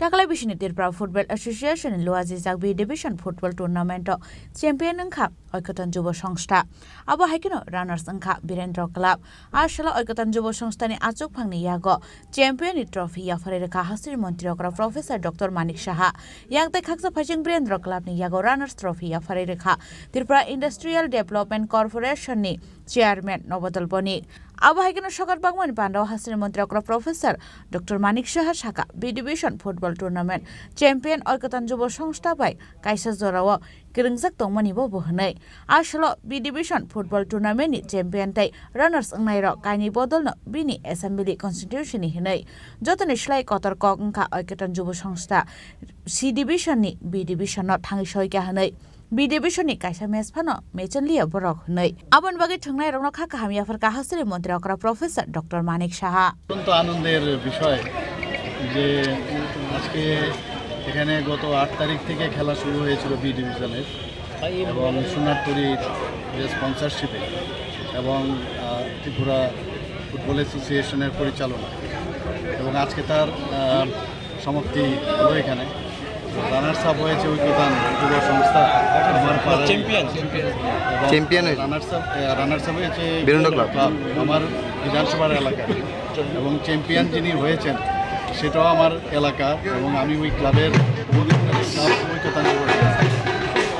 Taklai bisini Tripura Football Association ni luajijak B Division Football Tournament o champion wngkha Oikoton Jubo Songstha. Abo hai kheno runners wngkha Birendra Club. A salo Oikoton Jubo Songstha ni achukphang ni yago champion ni trophy yapharwi rwkha hasteni montri okra Professor Doctor Manik Saha. Yang tei khaksa phaising Birendra Club ni yago runners trophy yapharwi rwkha Tripura Industrial Development Corporation ni Chairman Nobadol Bonik. Abo hai kheno sokat bagmani pandao hasteni montri okra Professor Doctor Manik Saha sakha, B Division Football Tournament champion Oikoton Jubo Songstha bai kaisa jorao kwrwngjak tongmani bo bo hwnwi. A salo B Division Football Tournament ni champion tei runners wngnairok kainwi bodolno bini Assembly Constituency ni hwnwi. Jotoni slai kotor kok wngkha Oikoton Jubo Songstha C Division ni B Division no thangwi soikha hwnwi. B Division ni kaisa match phano mechenliya borok hwnwi. Aboni bagwi thwngnairokno kha kaham yapharkha hasteni montri okra Professor Doctor Manik Saha. অত্যন্ত আনন্দের বিষয় যে আজকে এখানে গত আট তারিখ থেকে খেলা শুরু হয়েছিল বি ডিভিশনের এবং সোনারতরীর যে স্পন্সরশিপে এবং, আহ, ত্রিপুরা ফুটবল অ্যাসোসিয়েশনের পরিচালনা এবং আজকে তার, আহ, সমাপ্তি হলো এখানে। রানার্স আপ হয়েছে ঐক্যতান যুব সংস্থা, আমার পাড়ার চ্যাম্পিয়ন। এবং চ্যাম্পিয়ন হয়েছে। রানার্স আপ, এ, রানার্স আপ হয়েছে বীরেন্দ্র ক্লাব। ক্লাব, আমার বিধানসভার এলাকা। এবং চ্যাম্পিয়ন যিনি হয়েছেন, সেটাও আমার এলাকা এবং আমি ওই ক্লাবের ক্লাব ঐক্যতান যুব সংস্থা।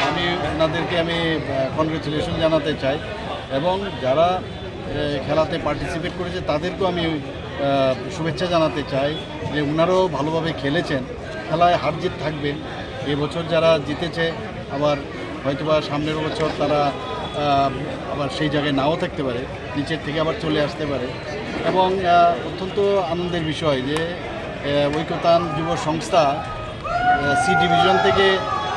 আমি ওনাদেরকে আমি, আহ, কনগ্রেচুলেশন জানাতে চাই এবং যারা, আহ, খেলাতে পার্টিসিপেট করেছে তাদেরকেও আমি, আহ, শুভেচ্ছা জানাতে চাই যে ওনারাও ভালোভাবে খেলেছেন। খেলায় হার জিত থাকবে। এবছর যারা জিতেছে আবার হয়তোবা সামনের বছর তারা, আহ, আবার সেই জায়গায় নাও থাকতে পারে, নিচের থেকে আবার চলে আসতে পারে। এবং, আহ, অত্যন্ত আনন্দের বিষয় যে, আহ, ঐক্যতান যুব সংস্থা, আহ, সি ডিভিশন থেকে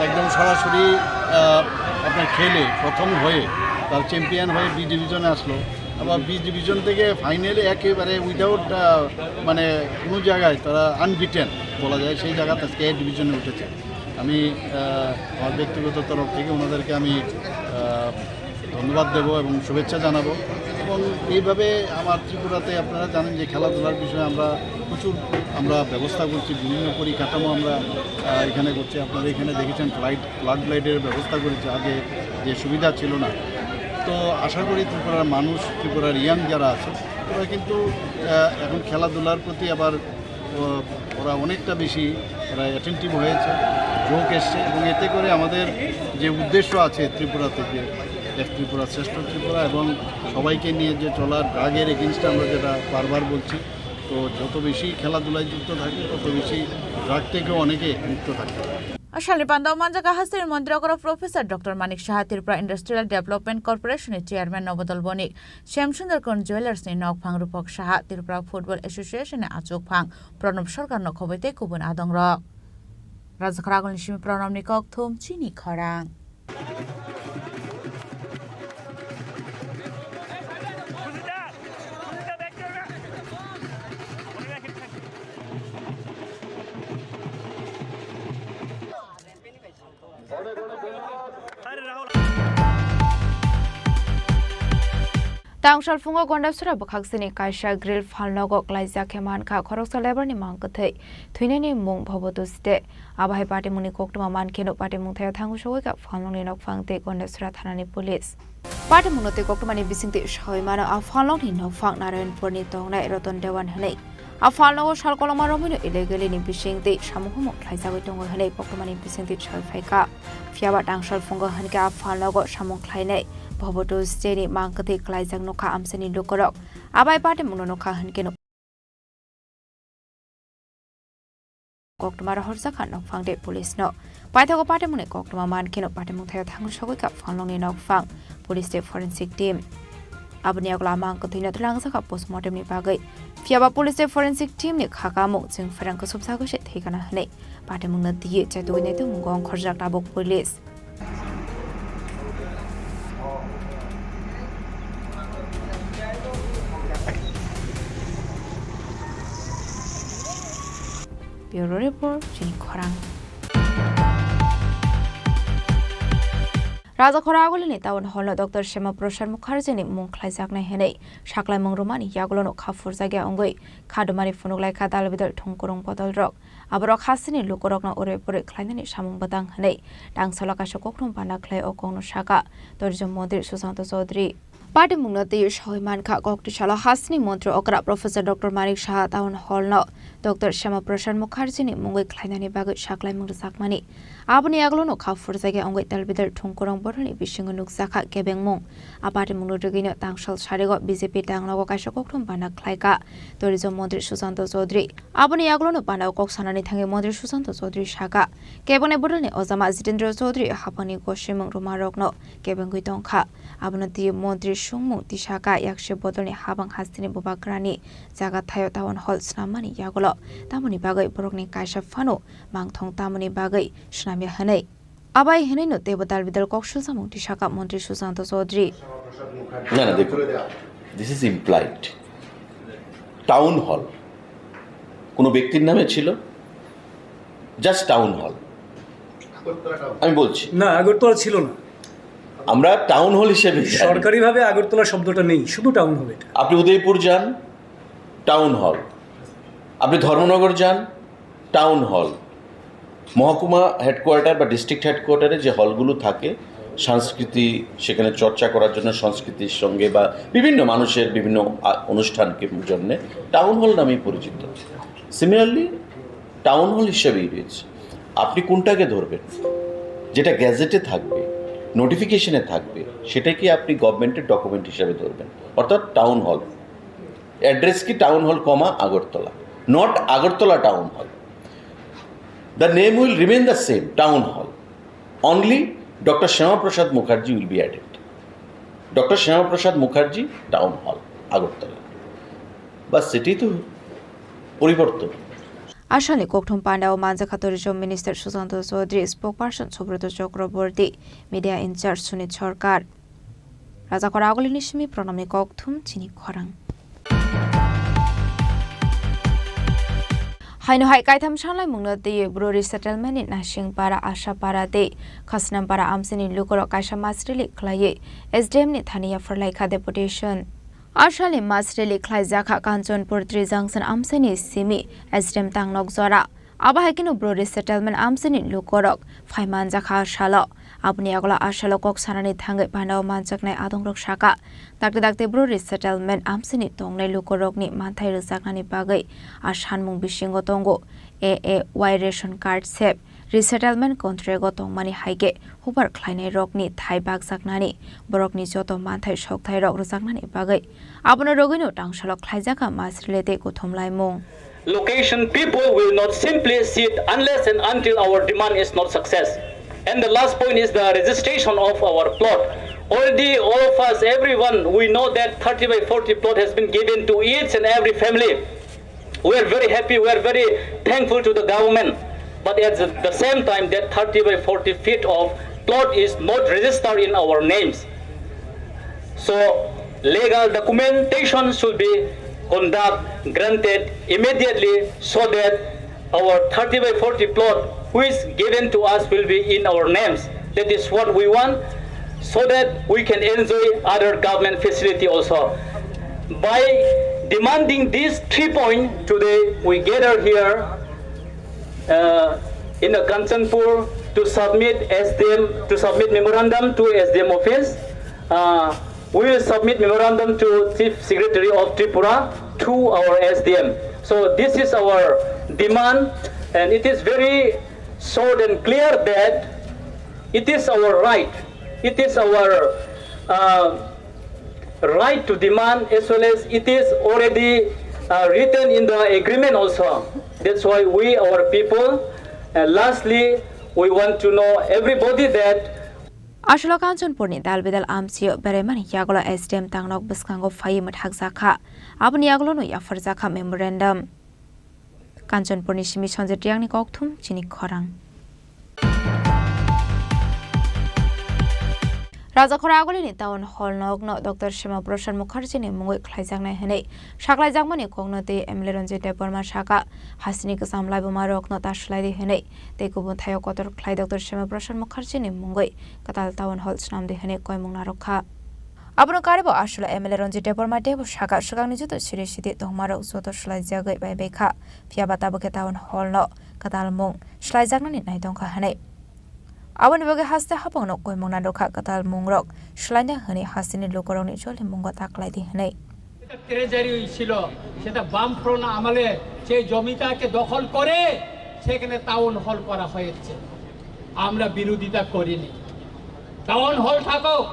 একদম সরাসরি, আহ, আপনার খেলে প্রথম হয়ে তার চ্যাম্পিয়ন হয়ে বি ডিভিশনে আসলো। আবার বি ডিভিশন থেকে ফাইনালে একেবারে উইদাউট, আহ, মানে কোনো জায়গায় তারা আনবিটেন বলা যায়, সেই জায়গাতে আজকে এ ডিভিশনে উঠেছে। আমি, আহ, আমার ব্যক্তিগত তরফ থেকে ওনাদেরকে আমি, আহ, ধন্যবাদ দেব এবং শুভেচ্ছা জানাবো। এবং এইভাবে আমার ত্রিপুরাতে আপনারা জানেন যে খেলাধুলার বিষয়ে আমরা প্রচুর আমরা ব্যবস্থা করছি, বিভিন্ন পরিকাঠামো আমরা, আহ, এখানে করছি। আপনারা এখানে দেখেছেন ফ্লাইট, ফ্লাড লাইটের ব্যবস্থা করেছি, আগে যে সুবিধা ছিল না। তো আশা করি ত্রিপুরার মানুষ, ত্রিপুরার ইয়াং যারা আছে, ওরা কিন্তু, আহ, এখন খেলাধুলার প্রতি আবার ও-, ওরা অনেকটা বেশি ওরা অ্যাটেনটিভ হয়েছে, ঝোঁক এসছে এবং এতে করে আমাদের যে উদ্দেশ্য আছে ত্রিপুরাতে যে এক ত্রিপুরা শ্রেষ্ঠ ত্রিপুরা এবং সবাইকে নিয়ে যে চলা, ড্রাগের এগেইনস্টে আমরা যেটা বারবার বলছি, তো যত বেশি খেলাধুলায় যুক্ত থাকে তত বেশি ড্রাগ থেকেও অনেকে মুক্ত থাকতে পারে। Asalni pandao manjak hasteni montri okra Professor Doctor Manik Saha, Tripura Industrial Development Corporation ni Chairman Nobodol Bonik, Shyam Sundar Khan Jewellers ni nokphang Rupak Saha, Tripura Football Association ni achukphang Pranab Sarkar no khoboi tei kubun adongrok. Rajakhara agulni simi Pranab ni kokthum chini khorang. Tangsal phungo Gondasura bwkhaksini kaisa grill phalnogo klaijak khe mankha khoroksa labour ni mang kwthwi thwinani mung Bhobo Tuste. Abo hai patimungni koktwma mankheno patimung thaya thangu sogwi kha phalnokni nokphang tei Gondasura thanani police. Patimungno tei koktwmani bisingtwi sawi mano a phalnokni nokphang Narayanpurni tongnai Ratan Dewan hwnwi. A phalnogo sal koloma romwino illegally ni bisingtwi samung humung khlaijagwi tongo hwnwi koktwmani bisingtwi sawi phaikha. Phiyaba tangsal phungo hwnkhe a phalnogo samung khlainai Bhobo Tuste ni mang kwthwi klaijak nukha amchaini lukurok. Abai patimungno nukha hwnkhe nuk-, koktwma rohorjakha nokphang de police no. Paithago patimungni koktwma mankheno patimung thaio thangrwsogwi kha phalnokni nokphang police tei forensic team. Aboni yagulo a mang kwthwino twlangjakha postmortem ni bagwi. Phiyaba police tei forensic team ni khakamung chwng pherang kwsupjagwi se thwikana hwnwi patimungno twiwi chaitugwi naitukmungo ongkhorjak tabuk police. Bureau Report, Chini Khorang. Rajakhora Agulini Town Hall no Doctor Shama Prasad Mukherjee ni mung khlaijaknai hwnwi saklaimung rwmani yagulo no kha phurjakya wngwi khadumari phunuk laikha dal bidal thwngkwrwng bodolrok. Aborok hasteni lukurokno urui purui khlainani samung bwtang hwnwi tangsalo kaisa kokrwng bana khlai o kokno saka tourism montri Sushanta Chaudhary. Patimungno twiwi sawi mankha, koktwi salo hasteni montri okra Professor Doctor Manik Saha Town Hall no Doctor Shama Prasad Mukherjee ni mungwi khlainani bagwi saklaimung rwjakmani. Aboni yagulo no kha phurjakya wngwi talbidal thwngkwrwng bodolni bisingo nukjakha kebengmung. A patimungno rwgwino tangsal sarigo B J P tanglogo kaisa kokrwng bana khlaikha tourism montri Sushanta Chaudhary. Aboni yagulono panao kok sanani thangwi montri Sushanta Chaudhary saka, kebengni bodolni ojama Jitendra Chaudhary haphangni gosimung rwmarokno kebengwi tongkha. Abono twiwi montri swngmung tisaka, yakse bodolni habang hasteni bubagrani jaga thaio town hall swnammani yagulo tamoni bagwi borokni kaisa phano mangthong tamoni bagwi swnamya hwnwi. Abai hwnwino teibo dal bidal kok sujamung tisaka montri Sushanta Chaudhary. না, না, দেখুন, this is implied. Town hall কোনো ব্যক্তির নামে ছিল, just town hall. আমি বলছি, না, আগরতলা ছিল না। আমরা টাউন হল হিসেবে জানি। সরকারিভাবে আগরতলা শব্দটা নেই, শুধু টাউন হল এটা। আপনি উদয়পুর যান, টাউন হল। আপনি ধর্মনগর যান, টাউন হল। মহকুমা হেডকোয়ার্টার বা ডিস্ট্রিক্ট হেডকোয়ার্টারে যে হলগুলো থাকে, সংস্কৃতি সেখানে চর্চা করার জন্য, সংস্কৃতির সঙ্গে বা বিভিন্ন মানুষের বিভিন্ন আ-, অনুষ্ঠানকে জন্যে টাউন হল নামেই পরিচিত। সিমিলারলি টাউন হল হিসেবেই রয়েছে। আপনি কোনটাকে ধরবেন? যেটা গ্যাজেটে থাকবে, নোটিফিকেশনে থাকবে, সেটাকে আপনি গভর্নমেন্টের ডকুমেন্ট হিসেবে ধরবেন, অর্থাৎ টাউন হল। অ্যাড্রেস কি? Town hall, comma, Agartala, not Agartala town hall. The name will remain the same, town hall. Only doctor Shyamaprasad Mukherjee will be added. Doctor Shyamaprasad Mukherjee town hall, Agartala. বাস, সেটাই তো পরিবর্তন। Asalni kokthum pandao manjakha tourism minister Sushanta Chaudhary, spokesperson Subroto Chakraborty, media in charge Sunit Sarkar. Rajakhora Agulini simi Pranamni kokthum chini khorang. Haino hai kaitham sanlaimungno twiwi Bru resettlement ni Nasingpara, Ashapara tei Khasnampara amchaini lukurok kaisa masrili khlaiwi S D M ni thani yapharlaikha deputation. Asalni masrili khlaijakha Kanchanpur Tri Junction amchaini simi S D M tangnok jora. Abo hai kheno Bru resettlement amchaini lukurok phai manjakha a salo. Aboni yagulo a salo kok sanani thangwi pandao manjaknai adongrok saka, dakti dakti Bru resettlement amchaini tongnai lukurokni manthai rwjaknani bagwi a sanmung bisingo tongo A A Y ration card sep, resettlement contract o tongmani hai khe hubar khlainairokni thai bakjaknani, borokni joto manthai sokthairok rwjaknani bagwi. Abono rwgwino tangsalo khlaijakha masrili tei kuthumlaimung. Location people will not simply sit unless and until our demand is not success. And the last point is the registration of our plot. Already all of us, everyone, we know that thirty by forty plot has been given to each and every family. We are very happy, we are very thankful to the government. But at the same time, that thirty by forty feet of plot is not registered in our names. So legal documentation should be conduct granted immediately so that our thirty by forty plot which given to us will be in our names. That is what we want so that we can enjoy other government facility also. By demanding these three points today, we gather here uh, in the Kanchanpur to submit S D M, to submit memorandum to S D M office. Uh, we will submit memorandum to Chief Secretary of Tripura through our S D M. So this is our demand, and it is very short and clear that it is our right, it is our uh, right to demand, as well as it is already uh, written in the agreement also. That's why we, our people, uh, lastly, we want to know everybody that Aswk o Kanchanpurni dal bidal amchio beraimani yagulo S D M tangnok bwskango phaiwi mwthakjakha. Aboni yagulono yapharjakha memorandum. Kanchanpurni simi Sanjit Riyangni kokthum chini khorang. Rajakhora Agulini Town Hall nokno Doctor Shama Prasad Mukherjini mungwi khlaijaknai hwnwi saklaijakmani kokno tei M L A Ranjit Debbarma saka, hasini kwcham laibuma rokno ta swlaidi hwnwi tei kubun thaio kotor khlai Doctor Shama Prasad Mukherjini mungwi kwtal Town Hall swnamdi hwnwi koimung narwkha. Abono karwi bo aswk M L A Ranjit Debbarma teibo saka, swkangni joto siri sidi tongmarok joto swlaijagwi bai bai kha, phiya ba tabuk khe Town Hall no kwtal mung swlaijaknani nai tongkha hwnwi. Aboni bagwi haste hapangno koimung narwkha, kwtal mungrok swlaina hwnwi hasteni lukurokni joli mungo ta kwlaidi hwnwi. এটা ট্রেজারি ছিল, সেটা বামফ্রন্ট আমলে সেই জমিটাকে দখল করে সেখানে টাউন হল করা হয়েছে। আমরা বিরোধিতা করিনি। টাউন হল থাকুক,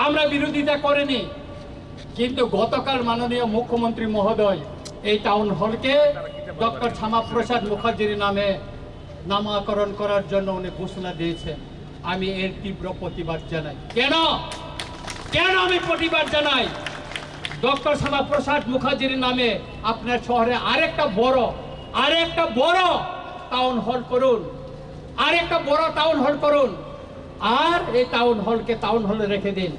আমরা বিরোধিতা করিনি। কিন্তু গতকাল মাননীয় মুখ্যমন্ত্রী মহোদয় এই টাউন হলকে ডক্টর শ্যামাপ্রসাদ মুখার্জির নামে নামকরণ করার জন্য উনি ঘোষণা দিয়েছেন। আমি এর তীব্র প্রতিবাদ জানাই। কেন, কেন আমি প্রতিবাদ জানাই? ডক্টর শ্যামাপ্রসাদ মুখার্জির নামে আপনার শহরে আরেকটা বড়, আরেকটা বড় টাউন হল করুন, আরেকটা বড় টাউন হল করুন। আর এই টাউন হলকে টাউন হলে রেখে দিন।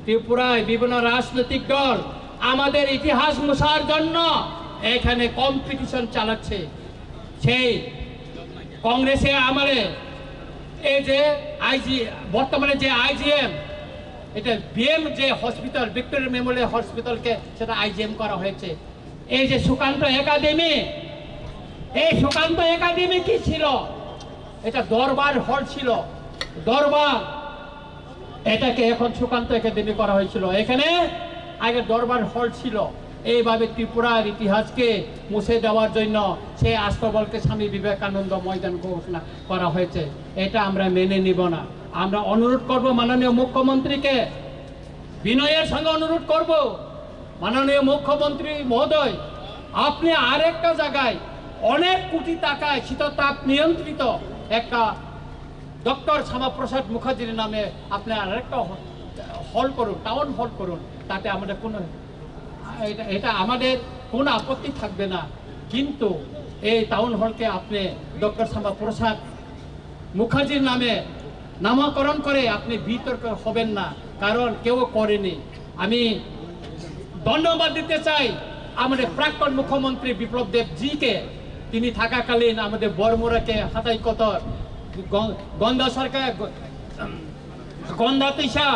ত্রিপুরায় বিভিন্ন রাজনৈতিক দল আমাদের ইতিহাস মুছার জন্য এখানে কম্পিটিশন চালাচ্ছে। সেই কংগ্রেসের আমলে এই যে আইজি, বর্তমানে যে আইজিএম, এটা বিএম যে হসপিটাল, ভিক্টোরিয়া মেমোরিয়াল হসপিটালকে সেটা আইজিএম করা হয়েছে। এই যে সুকান্ত একাডেমি, এই সুকান্ত একাডেমি কি ছিল? এটা দরবার হল ছিল, দরবার। এটাকে এখন সুকান্ত একাডেমি করা হয়েছিল। এখানে আগে দরবার হল ছিল। এইভাবে ত্রিপুরার ইতিহাসকে মুছে দেওয়ার জন্য সেই আস্তাবলকে স্বামী বিবেকানন্দ ময়দান ঘোষণা করা হয়েছে। এটা আমরা মেনে নিব না। আমরা অনুরোধ করব মাননীয় মুখ্যমন্ত্রীকে, বিনয়ের সঙ্গে অনুরোধ করব, মাননীয় মুখ্যমন্ত্রী মহোদয়, আপনি আরেকটা জায়গায় অনেক কোটি টাকায় শীততাপ নিয়ন্ত্রিত একটা ডক্টর শ্যামাপ্রসাদ মুখার্জির নামে আপনি আরেকটা হ-, হল করুন, টাউন হল করুন, তাতে আমাদের কোনো, এটা, এটা আমাদের কোনো আপত্তি থাকবে না। কিন্তু এই টাউন হলকে আপনি ডক্টর শ্যামাপ্রসাদ মুখার্জির নামে নামকরণ করে আপনি বিতর্ক হবেন না, কারণ কেউ করেনি। আমি ধন্যবাদ দিতে চাই আমাদের প্রাক্তন মুখ্যমন্ত্রী বিপ্লব দেব জিকে। তিনি থাকাকালীন আমাদের বড়মুড়াকে হাতাই কতর, গ-, গন্ধা সরকার, গ-, গন্ধা তিশা,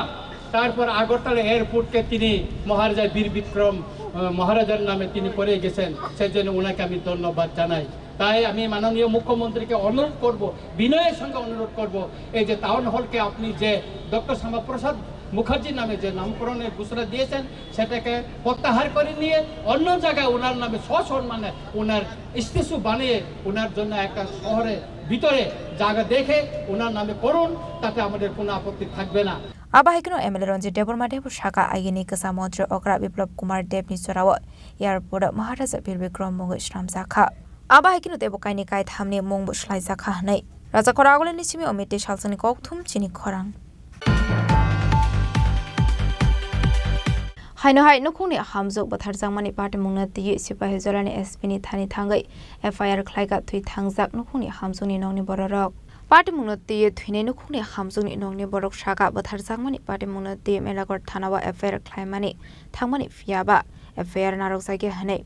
তারপর আগরতলা এয়ারপোর্টকে তিনি মহারাজা বীর বিক্রম, আহ, মহারাজার নামে তিনি করে গেছেন, সেজন্য ওনাকে আমি ধন্যবাদ জানাই। তাই আমি মাননীয় মুখ্যমন্ত্রীকে অনুরোধ করব, বিনয়ের সঙ্গে অনুরোধ করব, এই যে টাউন হলকে আপনি যে ডক্টর শ্যামাপ্রসাদ মুখার্জির নামে যে নামকরণের ঘোষণা দিয়েছেন, সেটাকে প্রত্যাহার করে নিয়ে অন্য জায়গায় ওনার নামে সসম্মানে ওনার স্ট্যাচু বানিয়ে ওনার জন্য একটা শহরে ভিতরে জায়গা দেখে ওনার নামে করুন, তাতে আমাদের কোনো আপত্তি থাকবে না। Abo hai kheno M L A Ranjit Debbarma teibo saka, agini kwsa montri okra Biplab Kumar Debni jorao airport o Maharaja Bir Bikram mungwi swnamjakha. Abo hai kheno teibo kainwi kaithamni mungbo swlaijakha hwnwi. Raja Khoragulini simi Omite salsani kokthum chini khorang. Haino hai nukhungni hamjwk bwtharjakmani patimungno twiwi Sipahijolani S P ni thani thangwi F I R khlaikha thwi thangjak nukhungni hamjwkni nokni bororok. Patimungno twiwi thwinai nukhungni hamjwkni nokni borok sakha bwtharjakmani patimungno twiwi Melaghor thanao F I R khlaimani thangmani phiyaba F I R narwkjakya hwnwi.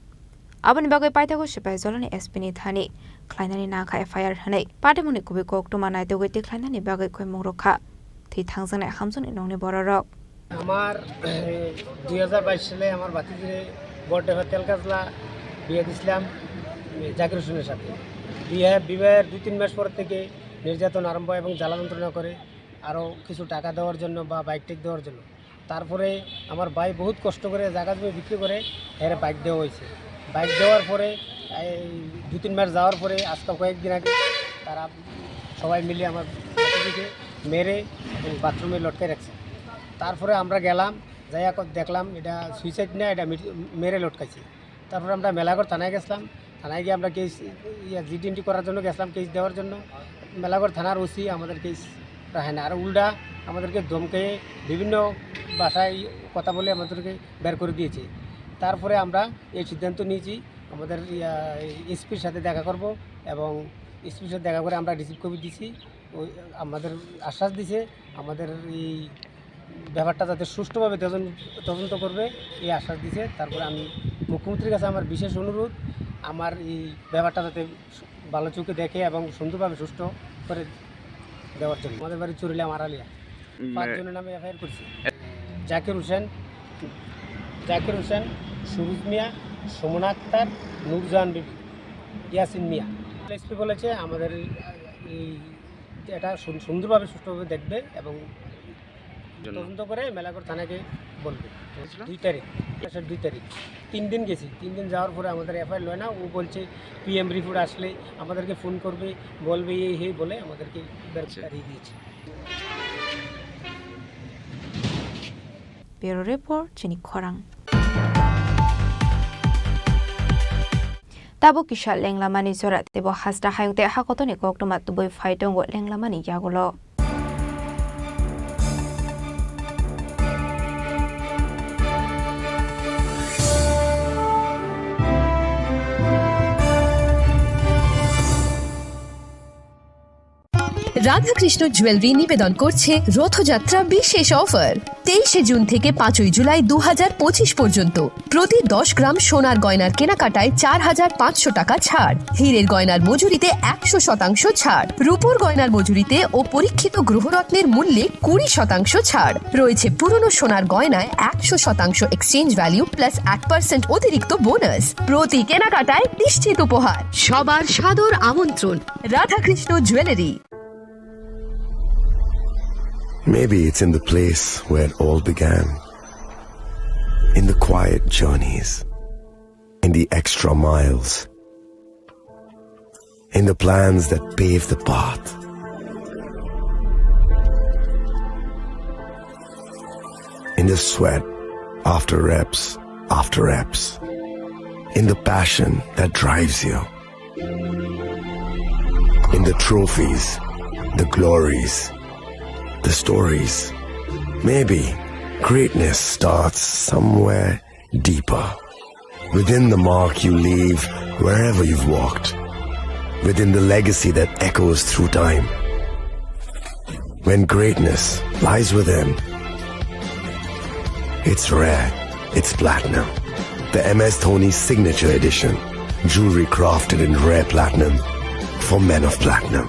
Aboni bagwi paithago Sipahijolani S P ni thani khlainani nangkha F I R hwnwi patimungni kubui koktwma naitugwi tikhlainani bagwi koimung rwkha thwi thangjaknai hamjwkni nokni bororok. আমার দুই হাজার বাইশ সালে আমার ভাতিজিরে বড় ডেফা তেলকাজলা বিয়ে দিছিলাম জাকির হোসেনের সাথে। বিয়ে বিবাহের দুই তিন মাস পর থেকে নির্যাতন আরম্ভ এবং জ্বালা যন্ত্রণা করে, আরও কিছু টাকা দেওয়ার জন্য বা বাইক টেক দেওয়ার জন্য। তারপরে আমার ভাই বহুত কষ্ট করে জায়গা জমি বিক্রি করে এর বাইক দেওয়া হয়েছে। বাইক দেওয়ার পরে এই দুই তিন মাস যাওয়ার পরে আজকে কয়েকদিন আগে তারা সবাই মিলে আমার ভাতিজিকে মেরে এবং বাথরুমে লটকে রাখছে। তারপরে আমরা গেলাম, যাইয়া ক-, দেখলাম এটা সুইসাইড না, এটা মিট-, মেরে লটকাইছে। তারপরে আমরা মেলাঘর থানায় গেছিলাম, থানায় গিয়ে আমরা কেস, ইয়া, জিডি এন্ট্রি করার জন্য গেছিলাম, কেস দেওয়ার জন্য। মেলাঘর থানার ওসি আমাদের কেস রাখে না, আর উল্টা আমাদেরকে ধমকে বিভিন্ন ভাষায় কথা বলে আমাদেরকে বের করে দিয়েছে। তারপরে আমরা এই সিদ্ধান্ত নিয়েছি আমাদের, ইয়া, এসপির সাথে দেখা করব এবং এসপির সাথে দেখা করে আমরা রিসিভ কপি দিছি। ওই আমাদের আশ্বাস দিছে আমাদের এই ব্যাপারটা যাতে সুষ্ঠুভাবে তদন-, তদন্ত করবে, এই আশ্বাস দিছে। তারপরে আমি মুখ্যমন্ত্রীর কাছে আমার বিশেষ অনুরোধ, আমার এই ব্যাপারটা যাতে সু-, ভালো চোখে দেখে এবং সুন্দরভাবে সুষ্ঠু করে দেওয়ার জন্য। আমাদের বাড়ি চুরিলা মারালিয়া। উম, পাঁচজনের নামে এফআইআর করছি। জাকির হোসেন, জাকির হোসেন, সুরুজ মিয়া, সুমনা আক্তার, নূরজাহান বিবি, ইয়াসিন মিয়া। এসপি বলেছে আমাদের এই এটা সুন-, সুন্দরভাবে সুষ্ঠুভাবে দেখবে এবং জন্য। তদন্ত করে মেলাঘর থানাকে বলবে। বুঝলাম। দুই তারিখ, মাসের দুই তারিখ। তিন দিন গেছি, তিন দিন যাওয়ার পরে আমাদের এফআইআর লয় না। ও বলছে পিএম রিপোর্ট আসলে আমাদেরকে ফোন করবে, বলবে এই সেই বলে আমাদেরকে বের আচ্ছা। তাড়িয়ে দিয়েছে। Bureau Report, chini khorang. Tabuk kisa lenglamani jora teibo hasta hayung tei hakotoni koktwma tubui phai tongo lenglamani yagulo. Radhakrishna jewellery নিবেদন করছে রথযাত্রা বিশেষ অফার। তেইশে জুন থেকে পাঁচই জুলাই দু হাজার পঁচিশ পর্যন্ত প্রতি দশ গ্রাম সোনার গয়নার কেনাকাটায় চার হাজার পাঁচশো টাকা ছাড়, হীরের গয়নার মজুরিতে একশো শতাংশ ছাড়, রূপোর গয়নার মজুরিতে ও পরীক্ষিত গ্রহরত্নের মূল্যে কুড়ি শতাংশ ছাড়। রয়েছে পুরনো সোনার গয়নায় একশো শতাংশ এক্সচেঞ্জ ভ্যালু প্লাস এক পার্সেন্ট অতিরিক্ত বোনাস। প্রতি কেনাকাটায় নিশ্চিত উপহার। সবার সাদর আমন্ত্রণ Radhakrishna jewellery. Maybe it's in the place where it all began. In the quiet journeys, in the extra miles, in the plans that pave the path, in the sweat after reps, after reps, in the passion that drives you. In the trophies, the glories, the stories. Maybe greatness starts somewhere deeper. Within the mark you leave wherever you've walked. Within the legacy that echoes through time. When greatness lies within, it's rare, it's platinum. The M S Dhoni Signature Edition. Jewelry crafted in rare platinum for men of platinum.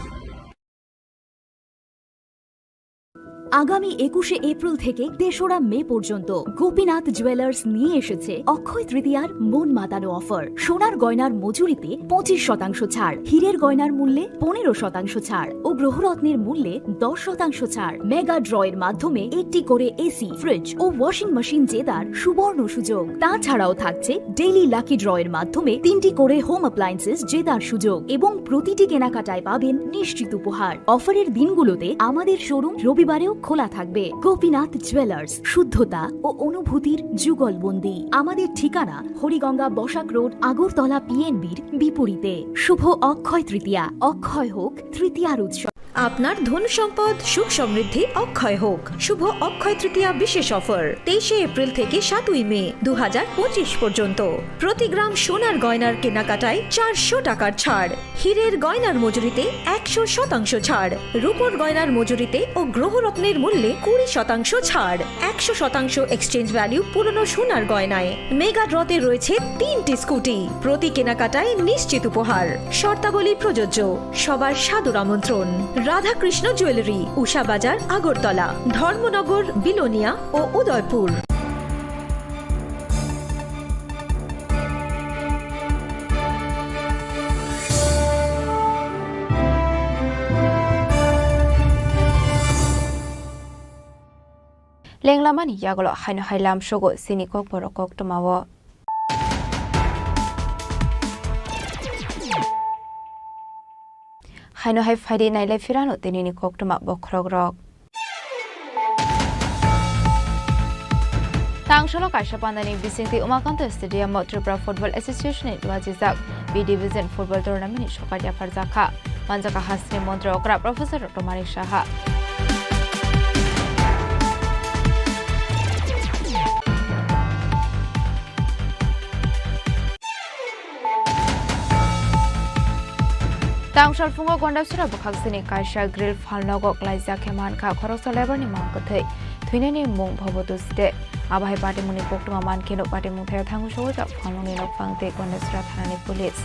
আগামী একুশে এপ্রিল থেকে তেসরা মে পর্যন্ত গোপীনাথ জুয়েলার্স নিয়ে এসেছে অক্ষয় তৃতীয়ার মন মাতানো অফার। সোনার গয়নার মজুরিতে পঁচিশ শতাংশ ছাড়, হীরের গয়নার মূল্যে পনেরো শতাংশ ছাড় ও গ্রহরত্নের মূল্যে দশ শতাংশ ছাড়। মেগা ড্রয়ের মাধ্যমে একটি করে এসি, ফ্রিজ ও ওয়াশিং মেশিন জেতার সুবর্ণ সুযোগ। তাছাড়াও থাকছে ডেইলি লাকি ড্রয়ের মাধ্যমে তিনটি করে হোম অ্যাপ্লায়েন্সেস জেতার সুযোগ এবং প্রতিটি কেনাকাটায় পাবেন নিশ্চিত উপহার। অফারের দিনগুলোতে আমাদের শোরুম রবিবারেও খোলা থাকবে গোপীনাথ জুয়েলার্স, শুদ্ধতা ও অনুভূতির যুগলবন্দি। আমাদের ঠিকানা হরিগঙ্গা বসাক রোড, আগরতলা পিএনবির বিপরীতে। শুভ অক্ষয় তৃতীয়া, অক্ষয় হোক তৃতীয়ার উৎসব। আপনার ধন সম্পদ সুখ সমৃদ্ধি অক্ষয় হোক। শুভ অক্ষয় তৃতীয়া বিশেষ অফার, তেইশে এপ্রিল থেকে সাতই মে দু হাজার পঁচিশ পর্যন্ত। প্রতি গ্রাম সোনার গয়নার কেনাকাটায় চারশো টাকার ছাড়, হীরের গয়নার মজুরিতে একশো শতাংশ ছাড়, রূপোর গয়নার মজুরিতে ও গ্রহরত্নের মূল্যে কুড়ি শতাংশ ছাড়, একশো শতাংশ এক্সচেঞ্জ ভ্যালু পুরনো সোনার গয়নায়। মেগা ড্রতে রয়েছে তিনটি স্কুটি, প্রতি কেনাকাটায় নিশ্চিত উপহার। শর্তাবলী প্রযোজ্য। সবার সাদর আমন্ত্রণ। রাধাকৃষ্ণ জুয়েলারি, উষা বাজার, আগরতলা, ধর্মনগর, বিলোনিয়া ও Udaipur. Lenglamani yagulo haino hai lamsogo chini kokborok koktwmao. Haino hai phaidi nailai phirano tinini koktwma bokhorokrok. Tangsolo kaisa pandani bisingtwi Umakanta Stadium o Tripura Football Association ni duajijak B Division Football Tournament ni sokar yapharjakha. Manjaka hasteni montri okra Professor Doctor Manik Saha. Tang salphungo Gondasura bwkhaksini kaisa grill phalnogo klaijak khe mankha khoroksa labour ni mang kwthwi, thwinani mung Bhobotu Sde. Abo hai patimungni koktwma mankheno patimung thaio thango sogwi kha phalnokni nokphang tei Gondasura thanani police.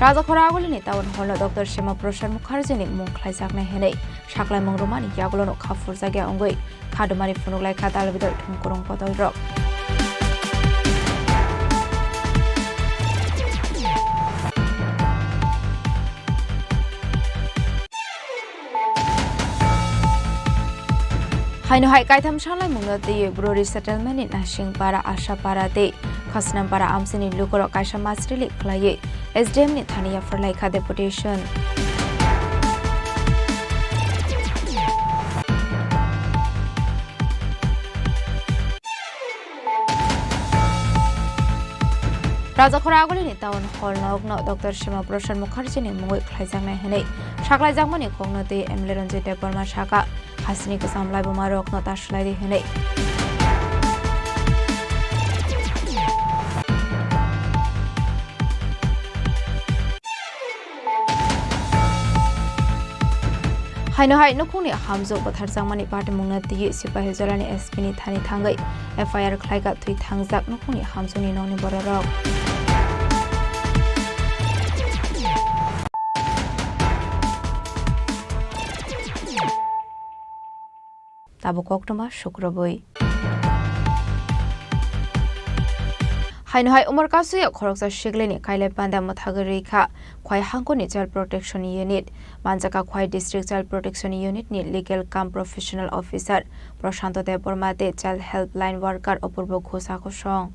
Rajakhora Agulini town hall no Doctor Shama Prasad Mukherjee ni mung khlaijaknai hinwi saklaimung rwmani yagulo no kha phurjakya wngwi kha dumani phunuk laikha dal bidal thumkurung bodol rok. Haino hai kaitham sanlaimungno twiwi bru resettlement ni Nasingpara, Ashapara tei Khasnampara amchaini lukurok kaisa masrili khlaiwi S D M ni thani yapharlaikha deputation. Rajakhora Agulini town hall nokno Doctor Shama Prasad Mukherjee ni mungwi khlaijaknai hinwi saklaijakmani kokno twi M L A Ranjit Debbarma sakha, hasteni kwcham laibuma rokno ta swlai di hinwi. Haino hai nukhungni hamjwk bwtharjakmani patimungno twiwi Sipahijolani S P ni thani thangwi F I R khlaikha thwi thangjak nukhungni hamjwkni nokni bororok. Tabuk koktwma sukrubwi. Haino hai umor kasui o khoroksa siklini kailai panda mwthagwi rwi kha Khwai hangkoni Child Protection Unit. Manjaka Khwai District Child Protection Unit ni Legal cum Professional Officer Prashanto Debbarma tei Child Helpline Worker Apurbo Ghosh akosong.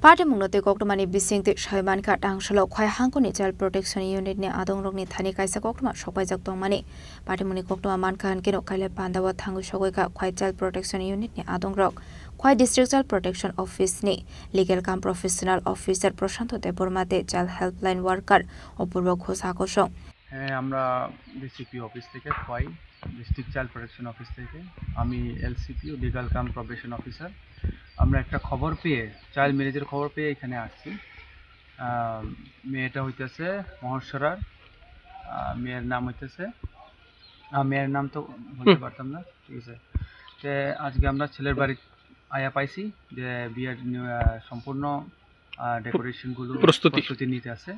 Patimungno tei koktwmani bisingtwi sai mankha, Tangsalo Khwai hangkoni Child Protection Unit ni adongrokni thani kaisa koktwma sokpaijak tongmani. Patimungni koktwma mankha hinkhe no kailai pandao thangwi sogwi kha Khwai Child Protection Unit ni adongrok. Khwai District Child Protection Office ni Legal cum Professional Officer Prashanto Debbarma tei Child Helpline Worker Apurbo Ghosh akosong. হ্যাঁ, আমরা DCP office থেকে, Khowai district child protection office থেকে। আমি এলসিপি ও লিগ্যাল কাম probation officer. আমরা একটা খবর পেয়ে, চাইল্ড ম্যারেজের খবর পেয়ে এখানে আসছি। আহ, মেয়েটা হইতেছে মহসরার, আহ, মেয়ের নাম হইতেছে আহ, মেয়ের নাম তো বলতে হুম। পারতাম না, ঠিক আছে। তে আজকে আমরা ছেলের বাড়ি আয়া পাইছি যে বিয়ের নি-, আহ, সম্পূর্ণ, আহ, ডেকোরেশন গুলো প্রস্তুতি। প্রস্তুতি নিতে আছে।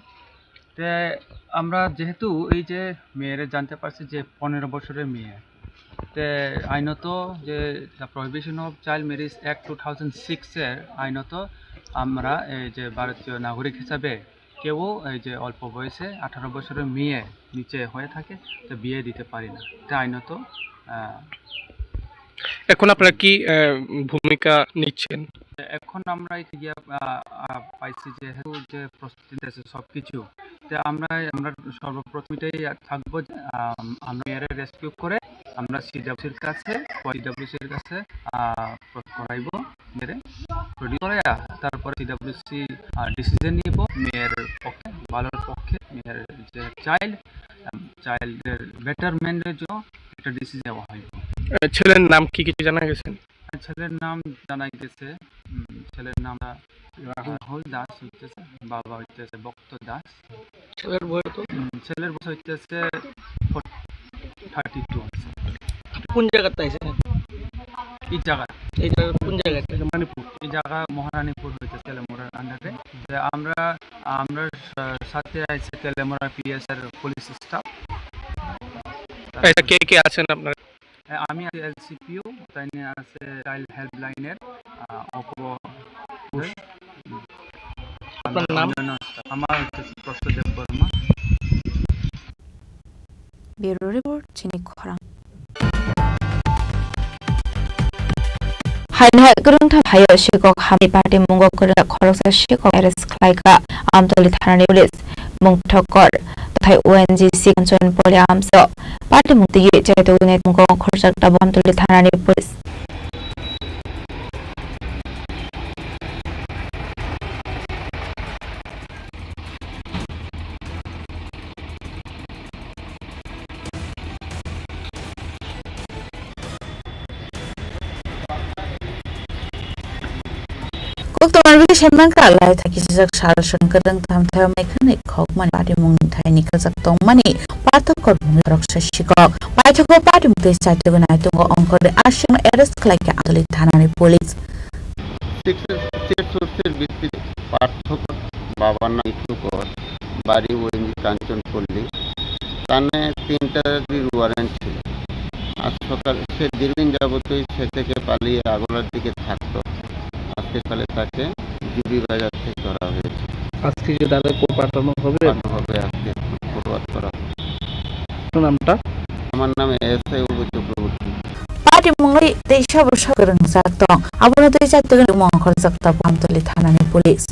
তে আমরা যেহেতু এই যে মেয়েরে জানতে পারছি যে পনেরো বছরের মেয়ে, তে আইনত যে The Prohibition of Child Marriage Act two thousand six এর আইনত আমরা এই যে ভারতীয় নাগরিক হিসাবে কেউ এই যে অল্প বয়সে আঠারো বছরের মেয়ে নিচে হয়ে থাকে, তো বিয়ে দিতে পারি না। এটা আইনত, আহ, এখন আপনারা কি, আহ, ভূমিকা নিচ্ছেন? এখন আমরা এই যে গিয়া, আহ, আহ, পাইছি যেহেতু যে প্রস্তুতি আছে সবকিছু, তো আমরা, আমরা সর্বপ্রথম এটাই থাকবো যে, আহ, আমরা মেয়েরে রেস্কিউ করে আমরা সিডাব্লিউসির কাছে, সিডাব্লিউসির কাছে, আহ, করাইবো। মেয়েরে প্রডিউস করাইয়া তারপরে সিডাব্লিউসি, আহ, ডিসিশন নিব মেয়ের পক্ষে, ভালোর পক্ষে, মেয়ের যে চাইল্ড, উম, চাইল্ডের বেটারমেন্টের জন্য একটা ডিসিশন নেওয়া হইব। আহ, ছেলের নাম কি কিছু জানা গেছে? আহ, ছেলের নাম জানা গেছে, উম, ছেলের নাম রাহুল। রাহুল দাস হইতেছে, বাবা হইতেছে ভক্ত দাস। ছেলের বয়স তো? উম, ছেলের বয়স হইতেছে ফোর-, থার্টি টু আছে। কোন জায়গাতে আইছেন? এই জায়গা। এই জায়গা কোন জায়গাতে? এটা মণিপুর। এই জায়গা মহারানীপুর হইতেছে তেলেমুড়ার আন্ডারে। যে আমরা, আমরা সা-, সাথে আইছে তেলেমুড়া পিএস এর পুলিশ স্টাফ। এটা কে কে আছেন আপনার? এ, আমি আছি এলসিপিও, তাই নিয়ে আছে চাইল্ড হেল্পলাইনের, আহ, অপূর্ব ঘোষ। আপনার নাম? আমার হচ্ছে প্রসূদেব Varma. Bureau report, chini khorang. Haino hai kwrwngtham haio sikok hamni party mungo kwrwng khoroksa sikok arrest khlaikha Amtoli thanani police. Mung thokor, tathai O N G C Kanchanpur amso party mung twiwi chaitugwi naitungo khorchak tabuk Amtoli thanani police. Kokthumar bisi saimankha, lai thaki sijak sal songkwrwng thamthai maikhani khokmani patimungni thaini khajak tongmani pathok kormungni khoroksa sikok. Paithago patimung twi chaitugwi naitungo ongkhorwi aswkno arrest khlaikha Amtoli thanani police. Six, six source-এর ভিত্তিতে পার্থ কর, বাবার নাম মিঠু কর, বাড়ি ওএনজি কাঞ্চনপল্লী। তার নামে তিনটা ডির ওয়ারেন্ট ছিল। আজ সকাল, সে দীর্ঘদিন যাবতই সে থেকে পালিয়ে আগলার দিকে থাকতো। আজকে সকালে তাকে জিবি বাজার থেকে ধরা হয়েছে। আজকে কি তাহলে কোর্ট পাঠানো হবে? পাঠানো হবে, আজকে ফরওয়ার্ড করা হবে। আপনার নামটা? আমার নাম এসআই অভয় Chakraborty. Patimungni tei sabo sabo kwrwngjak tong. Abono tei chaitugwi mung khorjak tabuk Amtoli thanani police.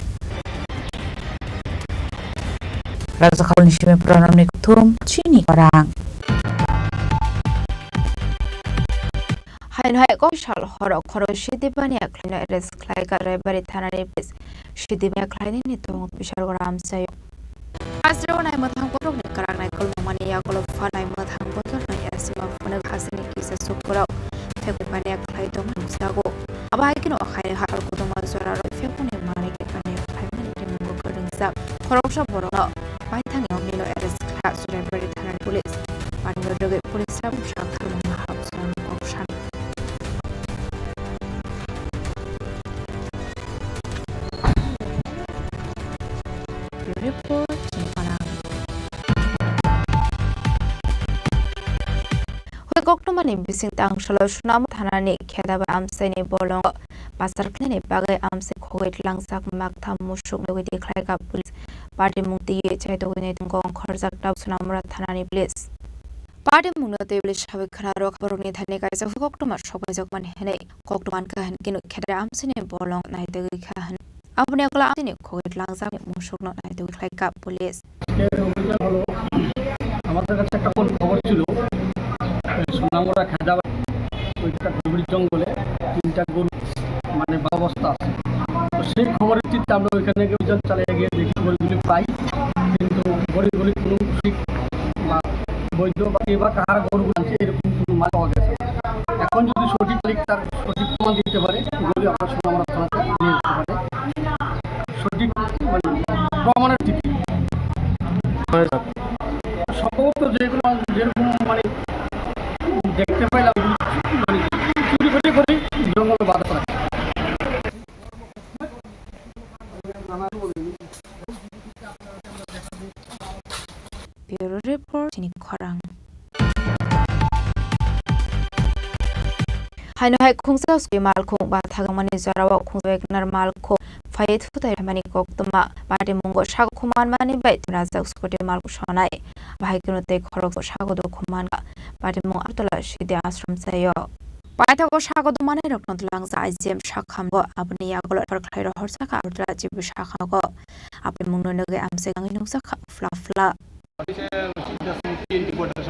Rajak Habulni simi Pranamni Kuthum, chini khorang. Haino hai kok sal horo khorok Sidibani khlaino arrest khlaikha Raibari thanani police. Sidibani khlainani tongmung bisar gora amchaio. Asreo nai mwthang borokni kwrak nai kulmungmani yagulo pha nai mwthang botornai asima phunuk asini kisa sukurok phekmani khlai tongmani jago. Abo hai kheno hai hal kuduma jorarok phekmani manwi kepani khlaimani tongmung kwrwngjak. Khoroksa borokno paithangni noknino arrest kha Churaibari thanani police. Manwi rwgwi police rok bwswk tharmung nahar bwswk kok san. Bureau report, Chini Khorang. Hoi koktwmani bising tangsalo Sonamura thanani Khedabai amchaini bolongo pasar khlaini bagwi amchai khogwi tlangjak maktham musuk nugwi tikhlaikha police. Patimung twiwi chaitugwi naitungo ongkhorjak tabuk Sonamura thanani police. Patimungno twiwi sawi khwnarok borokni thani kaisa koktwma sokpaijakmani hwnwi koktwma wngkha hinkhe Khedabai amchaini bolong naitugwi kha hwn. Aboni ulo amchaini khogwi tlangjak musukno naitugwi khlaikha police. আজকের অভিযান হলো, আমাদের কাছে একটা ফোন খবর ছিল, এই সোনামুড়া খেদাবাড়ি ওইটা গভীর জঙ্গলে তিনটা গরু মানে বাবস্থা আছে। তো সেই খবরের ভিত্তিতে আমরা ওইখানে গিয়ে অভিযান চালিয়ে গিয়ে দেখি গরুগুলি পাই, কিন্তু গরুগুলি কোনো ঠিক বা বৈধ বা কে বা কার গরু আনছে এরকম কোনো মাল পাওয়া গেছে না। এখন যদি সঠিক মালিক তার সঠিক প্রমাণ দিতে পারে, গরু আমরা সোনামুড়া থানাতে নিয়ে যেতে পারে। সঠিক মানে প্রমাণের ভিত্তিতে। সম্ভবত যে কোনো যেরকম মানে Bureau Report, Chini Khorang. Haino hai khungsa scooty malkhung ba thagangmani jorao khungsa Wagoner malkhung phaiwi thutai phaimani koktwma. Patimungo sago khum manmani bai twnajak scooty malkhung sonai. Bahai kheno tei khoroksa sago do khum mankha. Patimung Agartala Sidi Ashram sayo. Paithago sago do manai rokno twlangsa I G M sakhamgo. Aboni yagulo refer khlai rohorjakha Agartala G B sakhamgo. Aboni mungno nugwi amsai nangwi nukjakha phla phla. Dice, los sitios son bien importantes.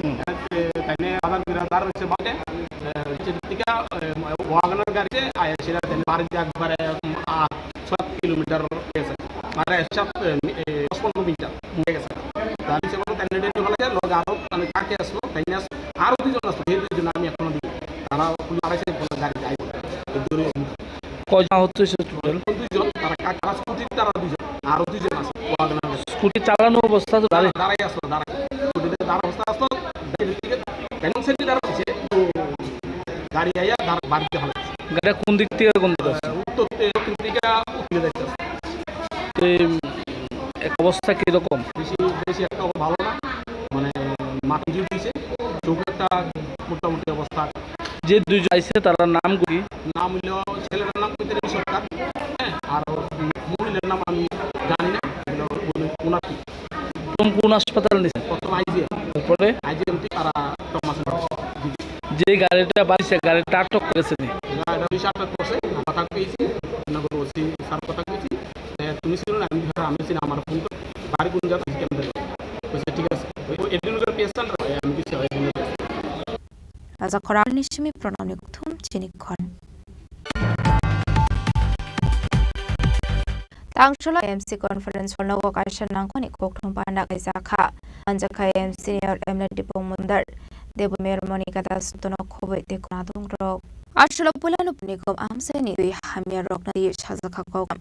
Hmm. Eh, tiene avanzada, se mete, eh, se tika, eh, Wagoner gari se, ay, se tiene par de, par, ah, ছয় কিলোমিটার গেছে। মানে, সাত, এ, এ, দশ পনেরো মিনিট গেছে। তাহলে সে বলতে, তাহলে রেডি হলে যে লোক আরো, মানে, কাকে আসলো, তাই না আসলো, আরো দুইজন আসলো, এই দুইজন আমি এখনো দিব। তারা কোনো আড়াইশো কোনো গাড়ি যাই বলে। তো দূরে কয়জন আহত হয়েছে টোটাল? দুইজন, তারা কাকে, তারা স্কুটি, তারা দুইজন, আরো দুইজন আছে। ওয়াগনার। স্কুটি চালানো অবস্থা তো দাঁড়াই। দাঁড়াই আসলো, দাঁড়াই। স্কুটিতে দাঁড়া অবস্থা আসলো, গাড়ি থেকে, কেন সেটি দাঁড়া হচ্ছে, তো গাড়ি আইয়া দাঁড়া, বাড়িতে হলো। গাড়িটা কোন দিক থেকে কোন দিকে আসছে? উত্তর থেকে, দক্ষিণ থেকে উত্তরে যাইতেছে। তো এই এক অবস্থা কিরকম? বেশি, বেশি একটা ভালো না, মানে মাথা ইঞ্জুরি দিয়েছে, চোখ একটা মোটামুটি অবস্থা। যে দুইজন আইছে তার নাম কি? নাম হইল, ছেলেটার নাম পিতরবি সরকার, হ্যাঁ, আর মহিলার নাম আমি জানি না, হইল ওনার কি। প্রথম কোন হাসপাতাল নিছে? প্রথম আইজিএম। এরপরে? আইজিএম থেকে তারা টমাস। যে গাড়িটা বাড়িছে, গাড়িটা আটক করেছে নি? গাড়িটা পুলিশ আটক করছে, কথা পেয়েছি, নগর ওসি স্যার কথা পেয়েছি। এ, তুমি ছিল না, আমি ধরো, আমি ছিলাম, আমার ফোন করে, বাড়ি কোন জায়গা, আমি কেমন জায়গা? বলছে, ঠিক আছে। ওই, ওই এডিনগর পিএস সেন্টার, ওই আমি কিছু হয়, AD Nagar PS centre. Raja Khorang ni simi prono ni kuthum chini khon. Tangsholo M C conference hall nogo kaisa nangkoni kokthum panda kaijakha. Manjakha M C ni M L A Dipong Mondar, Debo Mayor Monika Das, Sutono Khoboi tei Khonadong rok. Asolo puila no puni kom amsai ni twi hamya rok na twi sajakha kok.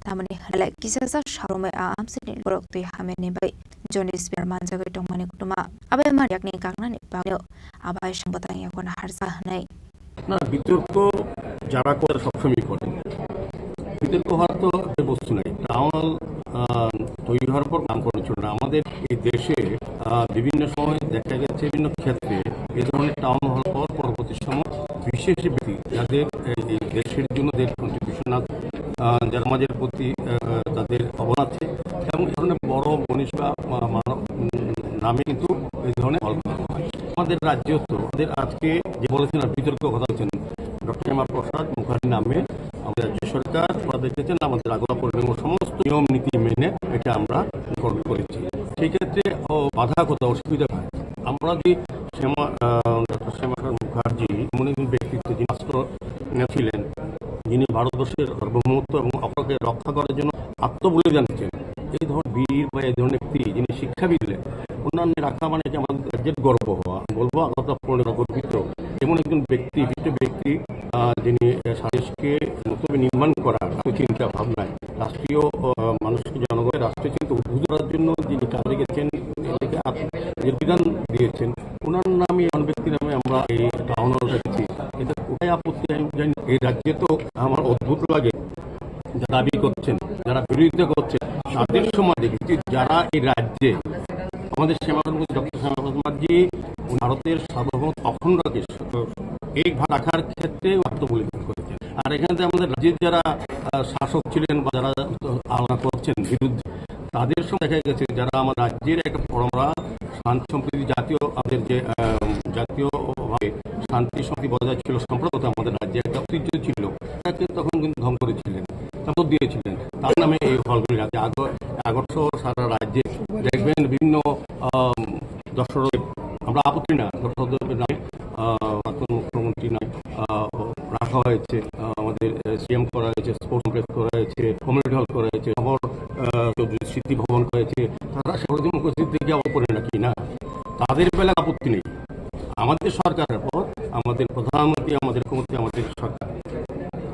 Tamoni halai kisa sa sarumai a amsai ni borok twi hamya ni bai. Jonis ber manjagwi tongmani kutuma. Abai ma yakni kangnani bagwino abai sambotang yakon harsa hwnwi. না, বিতর্ক যারা করে সবসময় করে। বিতর্ক হওয়ার তো একটা বস্তু নাই। টাউন হল, আহ, তৈরি হওয়ার পর নামকরণ ছিল না। আমাদের এই দেশে, আহ, বিভিন্ন সময় দেখা গেছে বিভিন্ন ক্ষেত্রে এই ধরনের টাউন হল হওয়ার পরবর্তী সময় বিশেষ ব্যক্তি যাদের এই, এই দেশের জন্য যে কন্ট্রিবিউশন আছে, আহ, যারা সমাজের প্রতি, আহ, তাদের অবদান আছে এবং এই ধরনের বড় মনীষী বা মা-, মানব, উম, নামে কিন্তু এই ধরনের কল্পনা হয়। আমাদের রাজ্যেও তো, আমাদের আজকে যে বলেছেন আর বিতর্ক কথা বলছেন, ডক্টর শ্যামা প্রসাদ মুখার্জি নামে আমাদের রাজ্য সরকার পদে গেছেন, আমাদের আগরতলা পৌর নিগমের সমস্ত নিয়ম নীতি মেনে এটা আমরা রেকর্ড করেছি। সেই ক্ষেত্রে ও বাধা কোথাও অসুবিধা হয়। আমরা যদি শ্যামা, আহ, ডক্টর শ্যামা প্রসাদ মুখার্জি এমন একজন ব্যক্তিত্ব, যিনি রাষ্ট্র নেতা ছিলেন, যিনি ভারতবর্ষের সার্বভৌমত্ব এবং অখণ্ডকে রক্ষা করার জন্য আত্মবলিদান দিয়েছেন, এই ধরনের বীর বা এই ধরনের ব্যক্তি যিনি শিক্ষাবিদ হলেন, ওনার নামে রাখা মানে যে আমাদের রাজ্যের গর্ব হওয়া। আমি বলবো আগরতলা পৌর নিগম গর্বিত, এমন একজন ব্যক্তি, বিশিষ্ট ব্যক্তি, আহ, যিনি, আহ, সারা দেশকে নতুন নির্মাণ করার চিন্তা ভাবনায় রাষ্ট্রীয়, আহ, মানুষকে, জনগণের রাষ্ট্রীয় চিন্তা উদ্বুদ্ধ করার জন্য যিনি কাজে গেছেন, এটাকে আপ-, নিজের বিধান দিয়েছেন, ওনার নামে, এমন ব্যক্তির নামে আমরা এই টাউন হলটা দিচ্ছি। এটা কোথায় আপত্তি আমি জানি না। এই রাজ্যে তো আমার অদ্ভুত লাগে, যারা দাবি করছেন, যারা বিরোধিতা করছেন, তাদের সময় দেখেছি, যারা এই রাজ্যে আমাদের শ্যামা প্রসাদ মুখার্জি, ডক্টর শ্যামা প্রসাদ মুখার্জি, উনি ভারতের সার্বভৌমত্ব অখণ্ডকে এক ভাগ রাখার ক্ষেত্রে আত্মবলিদান করেছেন। আর এখানে তো আমাদের রাজ্যের যারা, আহ, শাসক ছিলেন বা যারা আলোচনা করছেন বিরুদ্ধে, তাদের সঙ্গে দেখা গেছে যারা আমার রাজ্যের একটা পরম্পরা, শান্তি সম্প্রীতি, জাতীয়, আমাদের যে, আহ, জাতীয়ভাবে শান্তি সম্প্রীতি বজায় ছিল, সম্প্রদায়তা আমাদের রাজ্যে একটা ঐতিহ্য ছিল, তাকে তখন কিন্তু ধ্বংস করেছিলেন, তারপর দিয়েছিলেন। তার নামে এই হলগুলি রাখে। আগ-, আগরসহ সারা রাজ্যে দেখবেন বিভিন্ন, আহ, দর্শক, আমরা আপত্তি না, দর্শকদের নামে, আহ, প্রাক্তন মুখ্যমন্ত্রী নামে, আহ, রাখা হয়েছে, আহ, আমাদের, আহ, সিএম করা হয়েছে, স্পোর্টস কমপ্লেক্স করা হয়েছে, কমিউনিটি হল করা হয়েছে, আবার, আহ, চৌধুরী স্মৃতি ভবন করা হয়েছে। তারা সারাদিন উপস্থিত থেকে আবার করে নাকি না, তাদের বেলা আপত্তি নেই। আমাদের সরকারের পর আমাদের প্রধানমন্ত্রী, আমাদের মুখ্যমন্ত্রী, আমাদের সরকার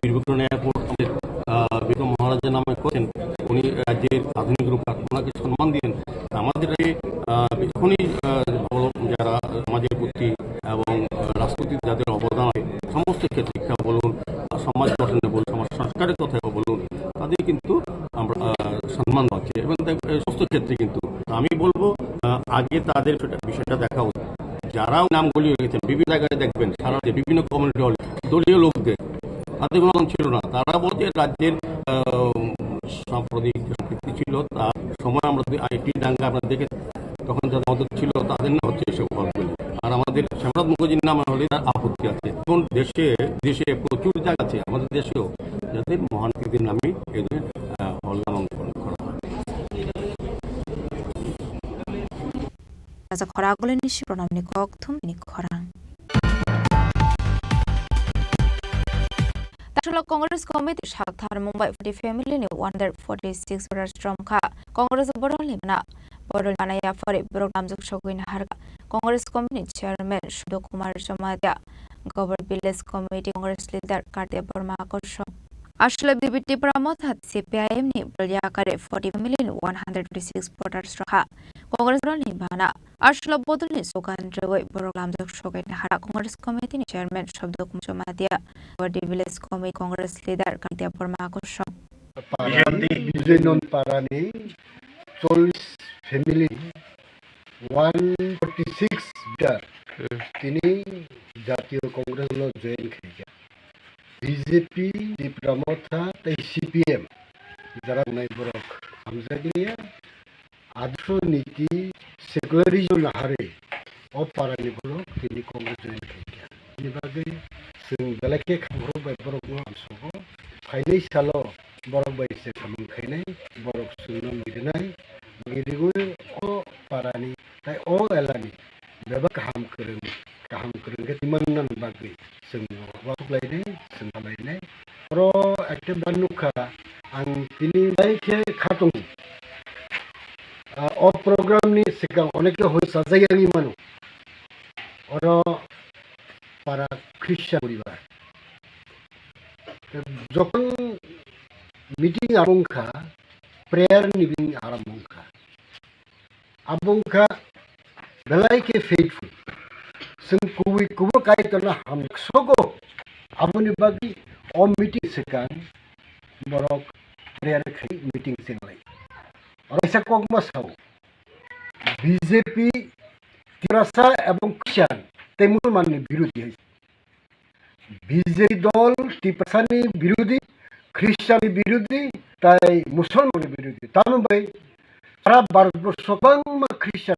বীরবিক্রম নায়ার পর আমাদের, আহ, বিক্রম মহারাজের নামে করেন, উনি রাজ্যের আধুনিক রূপ, ওনাকে সম্মান দিয়েন। আমাদের এই, আহ, এখনই, আহ, বলো, যারা সমাজের প্রতি এবং, আহ, রাজনীতিতে যাদের অবদান আছে, সমস্ত ক্ষেত্রে শিক্ষা বলুন, আহ, সমাজ গঠনে বলুন, সমাজ সংস্কারের কথা বলুন, তাদের কিন্তু আমরা, আহ, সম্মান দেওয়া উচিত এবং দেখ-, এই সমস্ত ক্ষেত্রে কিন্তু আমি বলবো, আহ, আগে তাদের সেটা, বিষয়টা দেখা উচিত। যারাও নামগুলি রয়েছেন, বিভিন্ন জায়গায় দেখবেন, সারা দেশে বিভিন্ন কমিউনিটি হলে দলীয় লোকদের, তাদের কোনো নাম ছিল না। তারা বলতে রাজ্যের, আহ, সাম্প্রতিক সম্পৃক্তি ছিল, তার সময় আমরা যদি আইটি দাঙ্গা আপনারা দেখে তখন যারা মদত ছিল, তাদের নাম হচ্ছে এসব হলগুলি। আর আমাদের শ্যামরাজ মুখার্জির নাম হলে তার আপত্তি আছে। এখন দেশে, দেশে প্রচুর জায়গা আছে, আমাদের দেশেও, যাদের মহান ব্যক্তিদের নামে এই ধরনের, আহ, হল নামাঙ্কন করা হয়। Raja khorang goleni si pranamni kok thum ni khorang. Tashula Congress Committee sakthar Mumbai forty family ni one hundred forty six voters romkha. Congress borok ni mana borok mana ya phari borok namjak sogwi naharka. Congress Committee ni Chairman Sudo Kumar Jamatia, Governor Village Committee Congress Leader Kartia Borma Kosong. Ashula B B T Pramotha C P I M ni borok yakare forty family ni one hundred forty six voters romkha. Congress borok ni mana Ashula bodol ni slogan rwui borok lamjak sogwi naharka. Congress Committee ni Chairman Sabdo Kumar Jamatia, Wadi Village Committee Congress Leader Kartia Borma Kosong. Parani, Bijoy Non Parani, chollish family, one forty six voter, tini Jatiyo Congress no join khaikha. B J P, Tipra Motha, tei C P M, jara wngnai borok hamjakliya. Adorsho niti secularism naharwi o parani borok tini Congress join khaikha. Bini bagwi chwng belai khe khamrok bai borokno amsogo. Phainai salo borok bai se samung khainai, borok chwngno mirinai, miringwi o parani tai o elani bebak kaham kwrwng, kaham kwrwng khe twimanna bagwi chwng uansuk lainai, chwng lainai. Oro ekta ban nukha, ang tini bai khe kha tongo. Ah, o program ni swkang onek khe hoi sajak yangwi mano. Oro para Christian poribar. Jokhon meeting arong kha, prayer ni bini aram wngkha. Abo wngkha belai khe faithful. Chwng kubui kubui Kaitorno hamsogo. Aboni bagwi o meeting swkang borok prayer khai meeting chenglai. Oro kaisa kokma sao. B J P Tiprasa ebong Christian tei Musulman ni birodhi hai. B J P dol Tiprasani birodhi, Christian ni birodhi, tai Musulman ni birodhi. Tamo bai sara Bharatborsho kwbangma Christian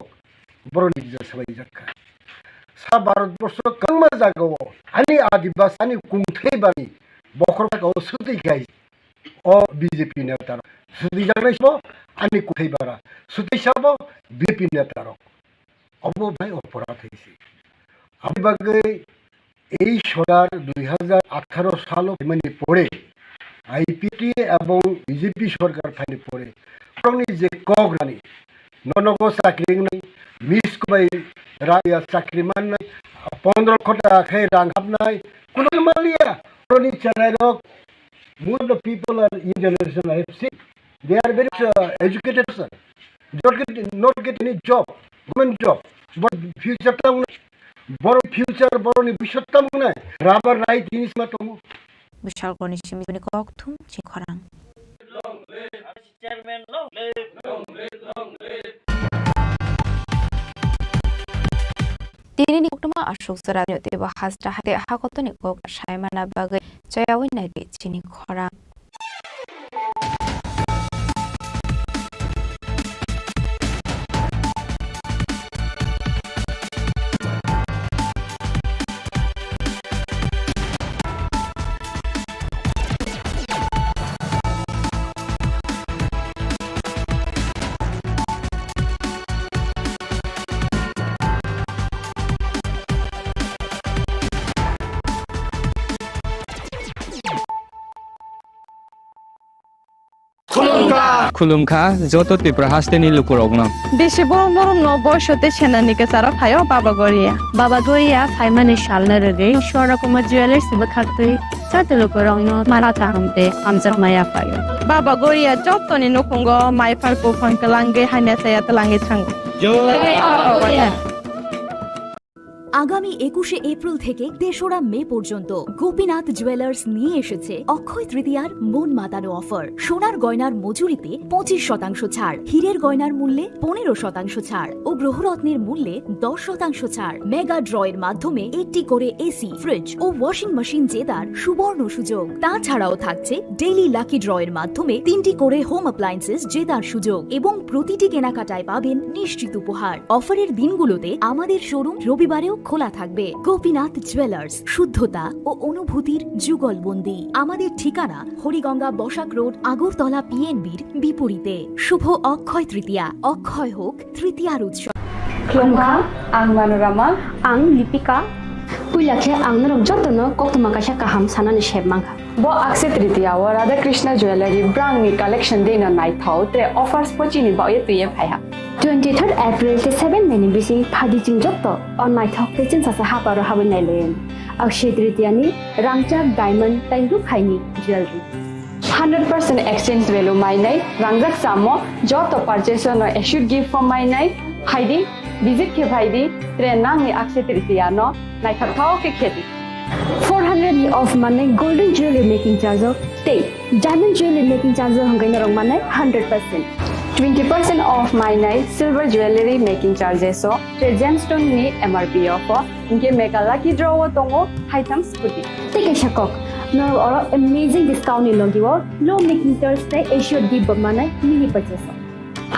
boroni gija salaijak kha. Sara Bharatborsho kwbangma jagao ani Adibas, ani kungthai bani bokhorok saka o swtwi khai o B J P netarok. Swtwi jaknai sabo ani kungthai bara. Swtwi sabo B J P netarok. Obo bai oporadh hai se. Aboni bagwi ei sorkar dui hajar atharo salo phaimani pore, I P F T ebong B J P sorkar phaini pore, borokni je kok rani, nonogo chakri wngnai, miss bai ra-, ya chakri mannai, pondro kota khe rang hapnai, kuno manliya, borokni cherairok, most of the people are young generation I have seen, they are very, uh, educated person. Not get, not get any job, government job. But future tamo nai, borok future, borokni bwswk tamo nai, rubber right tini sima tongo. Bwsal goni simi ni kok thum chini khorang. Tini ni koktwma aswk chwrai teibo hasta hai tei hakotoni kok saimana bagwi chayawi naidi chini khorang. Khulumkha. Khulumkha joto Tripura hasteni lukurokno. Bisi borom borom no boiso tei senani kwcharo phaio Baba Goria. Baba Goria phaimani salno rwgwi Swarna Kumar Jewellers bwkhaktwi joto lukurokno mala kaham tei hamjakma yaphaio. Baba Goria jotoni nukhungo mai phar buphang kwlangwi hamya chaya twlangwi thango. Jai Baba Goria. আগামী একুশে এপ্রিল থেকে তেসরা মে পর্যন্ত গোপীনাথ জুয়েলার্স নিয়ে এসেছে অক্ষয় তৃতীয়ার মন মাতানো অফার। সোনার গয়নার মজুরিতে পঁচিশ শতাংশ ছাড়, হীরের গয়নার মূল্যে পনেরো শতাংশ ছাড় ও গ্রহরত্নের মূল্যে দশ শতাংশ ছাড়। মেগা ড্রয়ের মাধ্যমে একটি করে এসি, ফ্রিজ ও ওয়াশিং মেশিন জেতার সুবর্ণ সুযোগ। তাছাড়াও থাকছে ডেইলি লাকি ড্রয়ের মাধ্যমে তিনটি করে হোম অ্যাপ্লায়েন্সেস জেতার সুযোগ এবং প্রতিটি কেনাকাটায় পাবেন নিশ্চিত উপহার। অফারের দিনগুলোতে আমাদের শোরুম রবিবারেও খোলা থাকবে। গোপীনাথ জুয়েলার্স, শুদ্ধতা ও অনুভূতির যুগলবন্দি। আমাদের ঠিকানা হরিগঙ্গা বসাক রোড, আগরতলা পিএনবির বিপরীতে। শুভ অক্ষয় তৃতীয়া, অক্ষয় হোক তৃতীয়ার উৎসব। Khulumkha, ang Manorama. Ang Lipika. Puila khe ang norok jotono koktwma kaisa kaham sanani sep mankha. Bo Akshaya Tritiya o Radha Krishna Jewellery brangni collection dino naithok tre offers pochini baoye twiye phaiha. Twenty third April tei seven May ni bising phadi chwng joto o naithok tei chwngsacha haparo habwi nailaiwi. Akshaya Tritiya ni rangchak diamond tei rukhaini jewellery. Hundred percent exchange value mainai rangjak samo joto purchase no assured gift form mainai phaidi, visit khe phaidi, tre nangni Akshaya Tritiya no naithok thok khe khedi. Four hundred ni off manai golden jewelry making charge o tei diamond jewelry making charge o hwnkhai norok manai hundred percent. Twenty percent off mainai silver jewelry making charges o tre gemstone ni M R P o pho hwnkhe mega lucky draw o tongo haitham scooty. Tei kaisa kok, norok oro amazing discount ni logi o low making charge tei assured gift bo manai mini purchase o.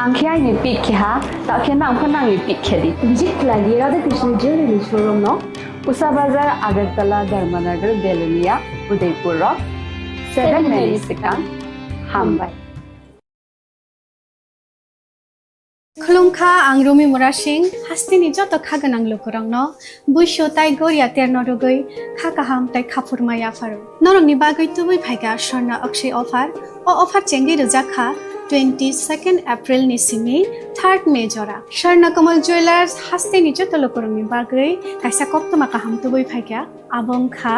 Ang khe aini pick khe ha, ta khe nang pho nangni pick khe di. Visit khlai di Radha Krishna Jewelry ni showroom no. Usa Bazar, Agartala, Dharmanagar, Belonia, Udaipur rok. Seven May ni swkang. Hambai. Khulumkha, ang Rumi Murasing, hasteni joto kha gwnang lukurokno buisu tai goria terno rwgwi kha kaham tai kha phurma yapharo. Norokni bagwi tubui phaikha Swarna Akshay offer. O offer chengwi rwjak kha twenty second April ni simi third May jora. Swarna Kamal Jewellers hasteni joto lukurokni bagwi kaisa koktwma kaham tubui phaikha. Abo wngkha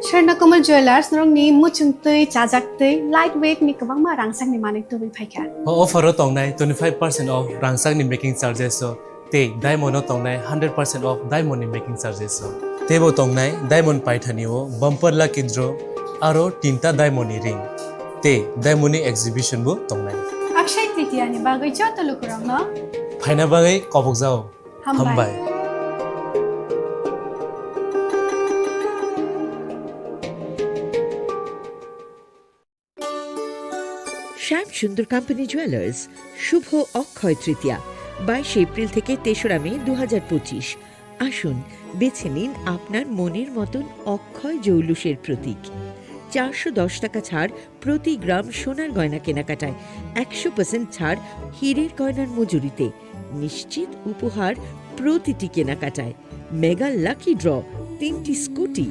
Swarna Kamal Jewellers, norokni muchungtwi, chajaktwi, light weight ni kwbangma rangchakni manwi tubui phaikha. O offer o tongnai twenty five percent off rangchakni making charges o tei diamond o tongnai hundred percent off diamond ni making charges o. Teibo tongnai diamond paithani o bumper lucky draw aro tinta diamond ni ring tei diamond ni exhibition bo tongnai. Akshay Tritiya ni bagwi joto lukurokno phaina bagwi kobokjao. Hambai. Hambai. শ্যাম Sundar company jewellers, শুভ অক্ষয় তৃতীয়া, বাইশে এপ্রিল থেকে তেসরা মে দু হাজার পঁচিশ। আসুন, বেছে নিন আপনার মনের মতন অক্ষয় জৌলুসের প্রতীক। চারশো দশ টাকা ছাড় প্রতি গ্রাম সোনার গয়না কেনাকাটায়, একশো পার্সেন্ট ছাড় হীরের গয়নার মজুরিতে, নিশ্চিত উপহার প্রতিটি কেনাকাটায়, মেগা লাকি ড্র, তিনটি স্কুটি,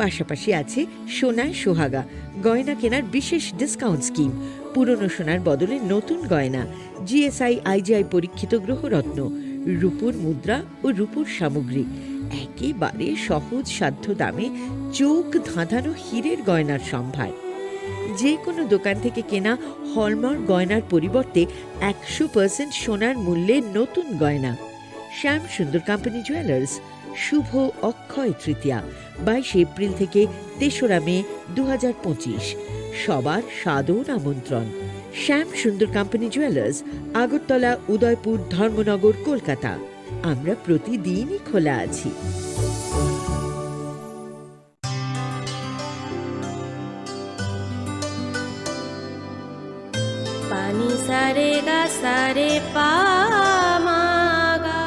পাশাপাশি আছে সোনায় সোহাগা গয়না কেনার বিশেষ ডিসকাউন্ট স্কিম, পুরনো সোনার বদলে নতুন গয়না, জিএসআই আইজিআই পরীক্ষিত গ্রহরত্ন, রূপোর মুদ্রা ও রূপোর সামগ্রী, একেবারে সহজ সাধ্য দামে চোখ ধাঁধানো হীরের গয়নার সম্ভার। যে কোনো দোকান থেকে কেনা হলমার্ক গয়নার পরিবর্তে একশো পার্সেন্ট সোনার মূল্যে নতুন গয়না। শ্যাম সুন্দর কোম্পানি জুয়েলার্স, শুভ অক্ষয় তৃতীয়া, বাইশে এপ্রিল থেকে তেসরা মে দু হাজার পঁচিশ। সবার সাদর আমন্ত্রণ। শ্যাম সুন্দর কোম্পানি জুয়েলার্স, আগরতলা, উদয়পুর, ধর্মনগর, কলকাতা। আমরা প্রতিদিনই খোলা আছি। Pani sa re ga sa re pa ma ga.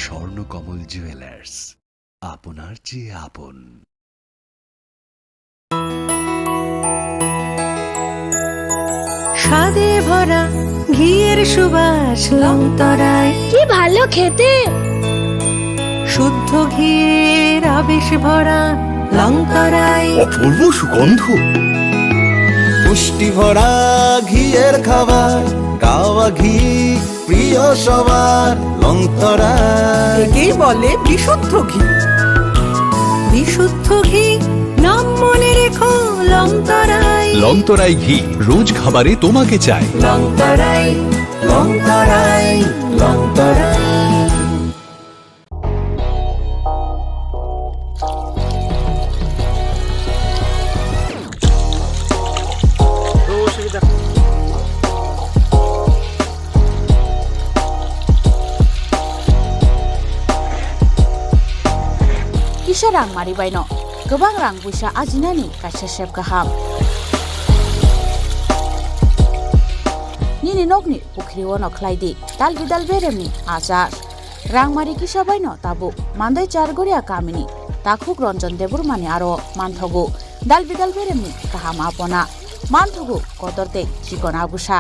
Swarnakamal jewellers, আপনার চেয়ে আপন। স্বাদে ভরা ঘিয়ের সুবাস লংতরায়। কি ভালো খেতে। শুদ্ধ ঘিয়ের আবেশ ভরা লংতরায়। অপূর্ব সুগন্ধ। পুষ্টি ভরা ঘিয়ের খাবার। কাওয়া ঘি প্রিয় সবার লংতরাই। একেই বলে বিশুদ্ধ ঘি। বিশুদ্ধ ঘি, নাম মনে রেখো, লংতরাই। লংতরাই ঘি, রোজ খাবারে তোমাকে চাই। লংতরাই, লংতরাই, লংতরাই। Kisa rang mari baino kwbang rang puisa ajinani kaisa sep kaham. Nini nokni pukhri ono khlai di dal bidal beremni achar. Rangmari kisa baino tabuk Mandai Chargoria kamini takhuk Ranjan Debbarmani aro manthogo dal bidal beremni kaham apona, manthogo kotor tei chikon abusa.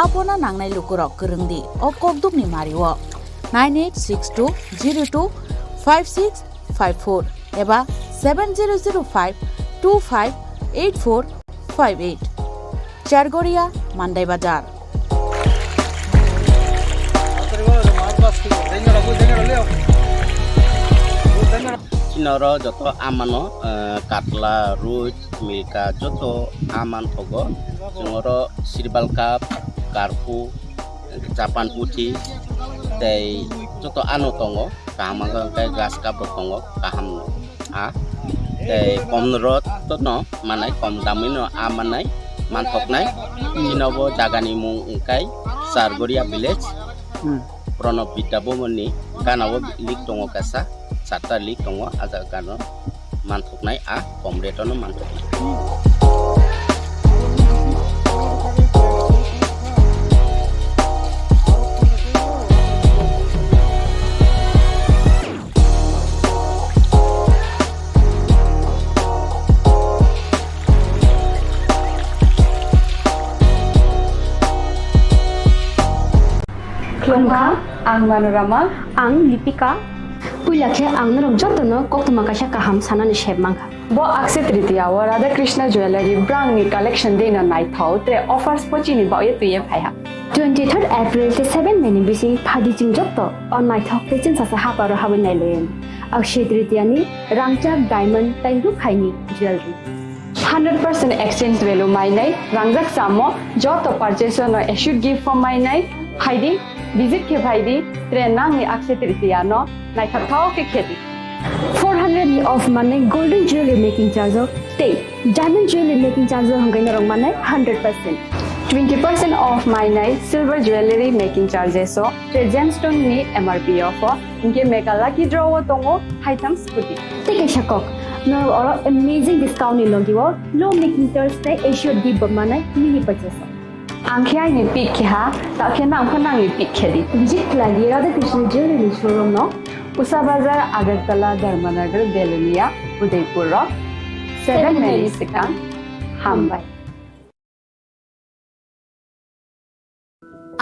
Apona nangnai lukurok kwrwng di o kokdukni mario nine eight six two zero two five six five four eba seven zero zero five two five eight four five eight. Chargoria, Mandai Bazar. Chini oro joto amano, eh, katla, rui, milka, joto aman thogo. Chwng oro sirbal cup, karpu, japan puthi, tei joto ano tongo. Kaham wngkha hwnkhe grass cup rok tongo, kaham a. Tei kom rot no manai, kom damwi no a manai, manthoknai. Chini bo jaga ni mung wngkha Chargoria village. Hmm. Pranab Vidya Bhavan ni gana o link tongo kaisa, charta link tongo, a jaga no manthoknai, a kom rate no manthoknai. Khulumkha, ang Manorama. Ang Lipika. Puila khe ang norok jotono koktwma kaisa kaham sanani sep mankha. Bo Akshaya Tritiya o Radha Krishna Jewellery brangni collection deino naithok, tre offers bo chini bagwi twiwi phaiha. Twenty third April tei seven May ni bising phadi chwng joto o naithok tei chwngsasa haparo habwi nailaio. Akshaya Tritiya ni rangchak, diamond tei rukhaini jewellery. Hundred percent exchange value mainai, rangjak chamo, joto purchase no assured gift bo mainai, phaidi, visit khe phaidi, tre nangni Akshaya Tritiya no naithok thao khe khedi. Four hundred ni off manai golden jewelry making charge o tei diamond jewelry making charge o hwnkhe norok manai hundred percent. Twenty percent off mainai silver jewelry making charges o tei gemstone ni M R P o pho. Hinkhe mega lucky draw o tongo haitham scooty. Tei kaisa kok, norok oro amazing discount ni logi o low making charge tei assured gift bo manai mini purchase o. Ang khe aini pick khe ha, ta khe nang pho nangni pick khe di. Visit khlai di Radha Krishna Jewelry showroom no, Usa Bazar, Agartala, Dharmanagar, Belonia, Udaipur o seven May ni swkang. Hambai.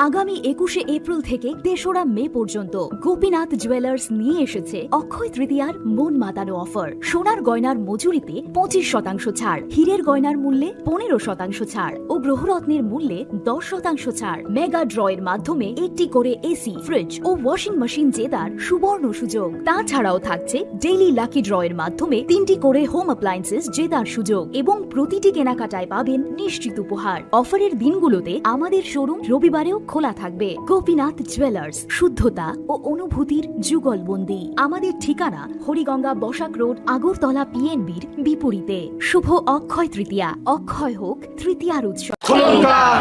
আগামী একুশে এপ্রিল থেকে তেসরা মে পর্যন্ত গোপীনাথ জুয়েলার্স নিয়ে এসেছে অক্ষয় তৃতীয়ার মন মাতানো অফার। সোনার গয়নার মজুরিতে পঁচিশ শতাংশ ছাড়, হীরের গয়নার মূল্যে পনেরো শতাংশ ছাড় ও গ্রহরত্নের মূল্যে দশ শতাংশ ছাড়। মেগা ড্রয়ের মাধ্যমে একটি করে এসি, ফ্রিজ ও ওয়াশিং মেশিন জেতার সুবর্ণ সুযোগ। তাছাড়াও থাকছে ডেইলি লাকি ড্রয়ের মাধ্যমে তিনটি করে হোম অ্যাপ্লায়েন্সেস জেতার সুযোগ এবং প্রতিটি কেনাকাটায় পাবেন নিশ্চিত উপহার। অফারের দিনগুলোতে আমাদের শোরুম রবিবারেও খোলা থাকবে। গোপীনাথ জুয়েলার্স, শুদ্ধতা ও অনুভূতির যুগলবন্দি। আমাদের ঠিকানা হরিগঙ্গা বসাক রোড, আগরতলা পিএনবির বিপরীতে। শুভ অক্ষয় তৃতীয়া, অক্ষয় হোক তৃতীয়ার উৎসব।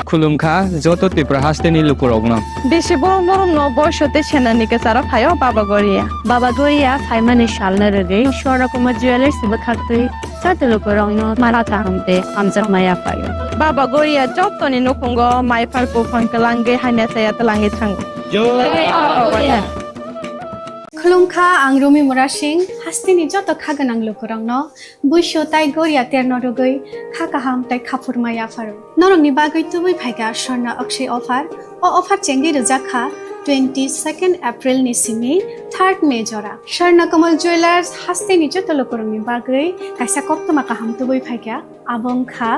Khulumkha, joto Tripura hasteni lukurokno. Bisi borok norokno boiso tei senani kwcharo phaio Baba Goria. Baba Goria phaimani salno rwgwi Swarna Kumar Jewellers bwkhaktwi joto lukurokno mara kaham tei hamjakma yaphaio. Baba Goria jotoni nukhungo mai phar buphang kwlangwi hamya chaya twlangwi thango. Khulumkha, ang Rumi Murasing, hasteni joto kha gwnang lukurokno buisu tai goria terno rwgwi kha kaham tai kha phurma yapharo. Norokni bagwi tubui phaikha Swarna Akshay offer. O offer chengwi rwjak kha twenty second April ni simi third May jora Swarna Kamal Jewellers hasteni joto lukurokni bagwi kaisa koktwma kaham tubui phaikha. Abo wngkha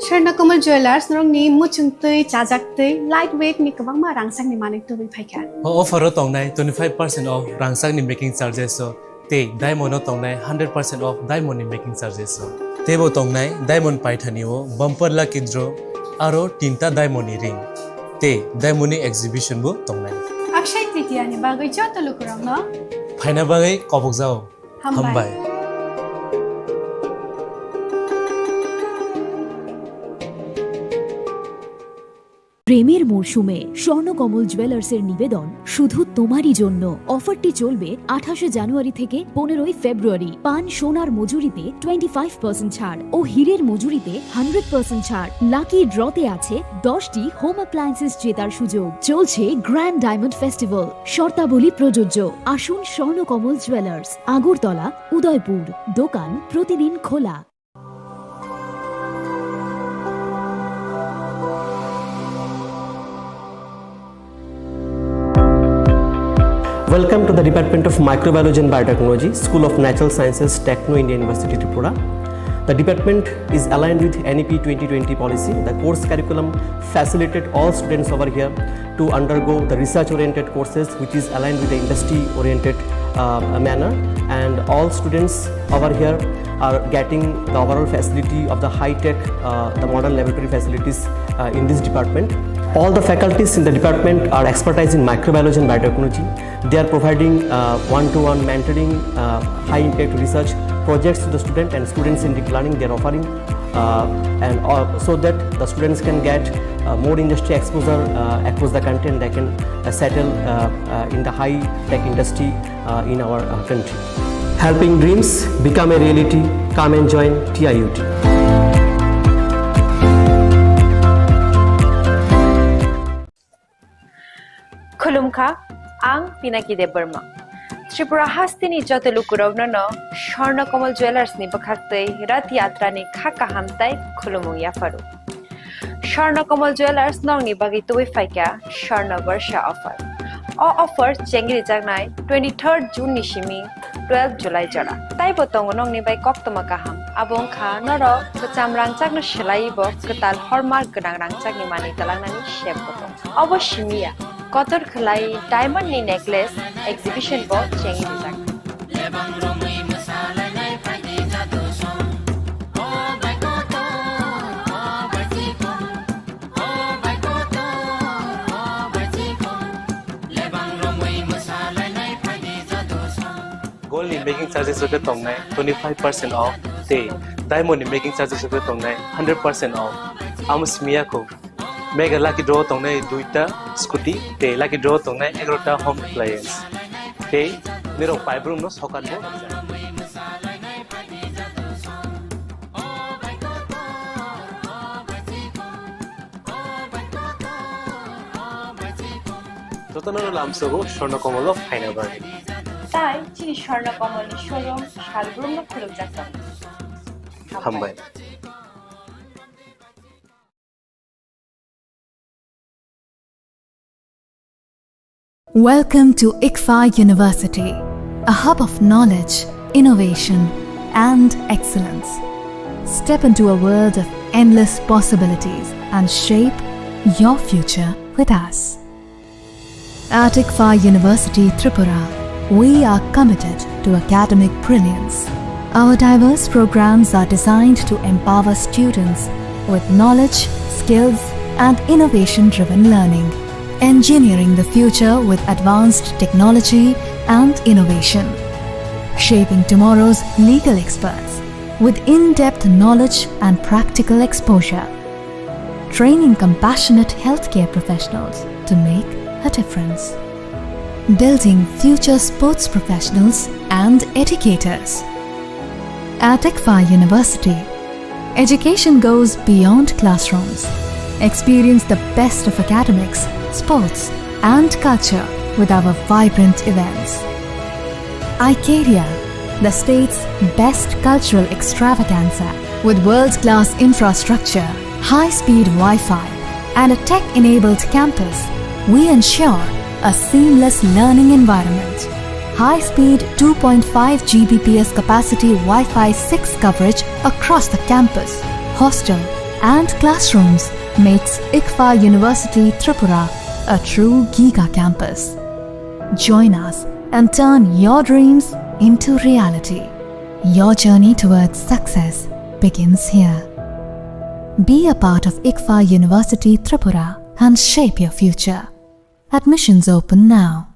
Swarna Kamal Jewellers norokni muchungtwi chajaktwi light weight ni kwbangma rangchakni manwi tubui phaikha. O offer o tongnai twenty five percent off rangchakni making charges o tei diamond o tongnai hundred percent off diamond ni making charges o. Teibo tongnai diamond paithani o bumper lucky draw aro tinta diamond ni ring tei diamond ni exhibition bo tongnai. Akshay Tritiya ni bagwi joto lukurokno phaina bagwi kobokjao. Hambai. Hambai. প্রেমের মরশুমে স্বর্ণকমল জুয়েলার্সের নিবেদন শুধু তোমারই জন্য। অফারটি চলবে আঠাশে জানুয়ারি থেকে পনেরোই ফেব্রুয়ারি। পান সোনার মজুরিতে টোয়েন্টি ফাইভ পার্সেন্ট ছাড় ও হীরের মজুরিতে হান্ড্রেড পার্সেন্ট ছাড়। লাকি ড্রতে আছে দশটি হোম অ্যাপ্লায়েন্সেস জেতার সুযোগ। চলছে গ্র্যান্ড ডায়মন্ড ফেস্টিভ্যাল। শর্তাবলী প্রযোজ্য। আসুন স্বর্ণকমল জুয়েলার্স, আগরতলা, উদয়পুর। দোকান প্রতিদিন খোলা। Welcome to the Department of Microbiology and Biotechnology, School of Natural Sciences, Techno India University, Tripura. The department is aligned with N E P twenty twenty policy. The course curriculum facilitated all students over here to undergo the research-oriented courses, which is aligned with the industry-oriented, uh, manner. And all students over here are getting the overall facility of the high-tech, uh, the modern laboratory facilities, uh, in this department. All the faculties in the department are expertise in microbiology and biotechnology. They are providing, uh, one-to-one mentoring, uh, high-impact research projects to the student and student-centric learning they are offering, uh, and, uh, so that the students can get, uh, more industry exposure, uh, across the country, and they can, uh, settle, uh, uh, in the high-tech industry, uh, in our, uh, country. Helping dreams become a reality. Come and join T I U T. Khulumkha, ang Pinaki Debbarma. Tripura hasteni joto lukurokno no Swarna Kamal Jewellers ni bwkhaktwi Rath Yatra ni kha kaham tai khulumung yapharu. Swarna Kamal Jewellers nokni bagwi tubui phaikha Swarna Barsha offer. O offer chengri jaknai twenty third June ni simi twelve July jora. Taibo tongo nokni bai koktwma kaham. Abo wngkha norok kwcham rangchakno swlaiwi bo kwtal hallmark gwnang rangchakni manwi twlangnani sep bo tongo. Obo simi ya, kotor khwlai diamond ni necklace exhibition bo chengwi rijak. Gold ni making charges rok khe tongnai twenty five percent off tei diamond ni making charges rok khe tongnai hundred percent off. Amo simi ya kho. Mega lucky draw tongnai duita scooty tei lucky draw tongnai egarota home appliance. Tei nirok paibrumno sokat bo rijak. Jotono lamsogo Swarna Kamal o phaina bagwi. Tai chini Swarna Kamal ni showroom salbrumno khulumjak tongo. Hambai. Welcome to ICFAI University, a hub of knowledge, innovation, and excellence. Step into a world of endless possibilities and shape your future with us. At ICFAI University Tripura, we are committed to academic brilliance. Our diverse programs are designed to empower students with knowledge, skills, and innovation-driven learning, engineering the future with advanced technology and innovation, shaping tomorrow's legal experts with in-depth knowledge and practical exposure, training compassionate healthcare professionals to make a difference, building future sports professionals and educators. At ICFAI University, education goes beyond classrooms. Experience the best of academics, sports, and culture with our vibrant events. Icaria, the state's best cultural extravaganza. With world-class infrastructure, high-speed Wi-Fi, and a tech-enabled campus, we ensure A seamless learning environment. High-speed two point five G B P S capacity Wi-Fi six coverage across the campus, hostel, and classrooms makes ICFAR University Tripura a true giga campus. Join us and turn your dreams into reality. Your journey towards success begins here. Be a part of ICFAR University Tripura and shape your future. Admissions open now.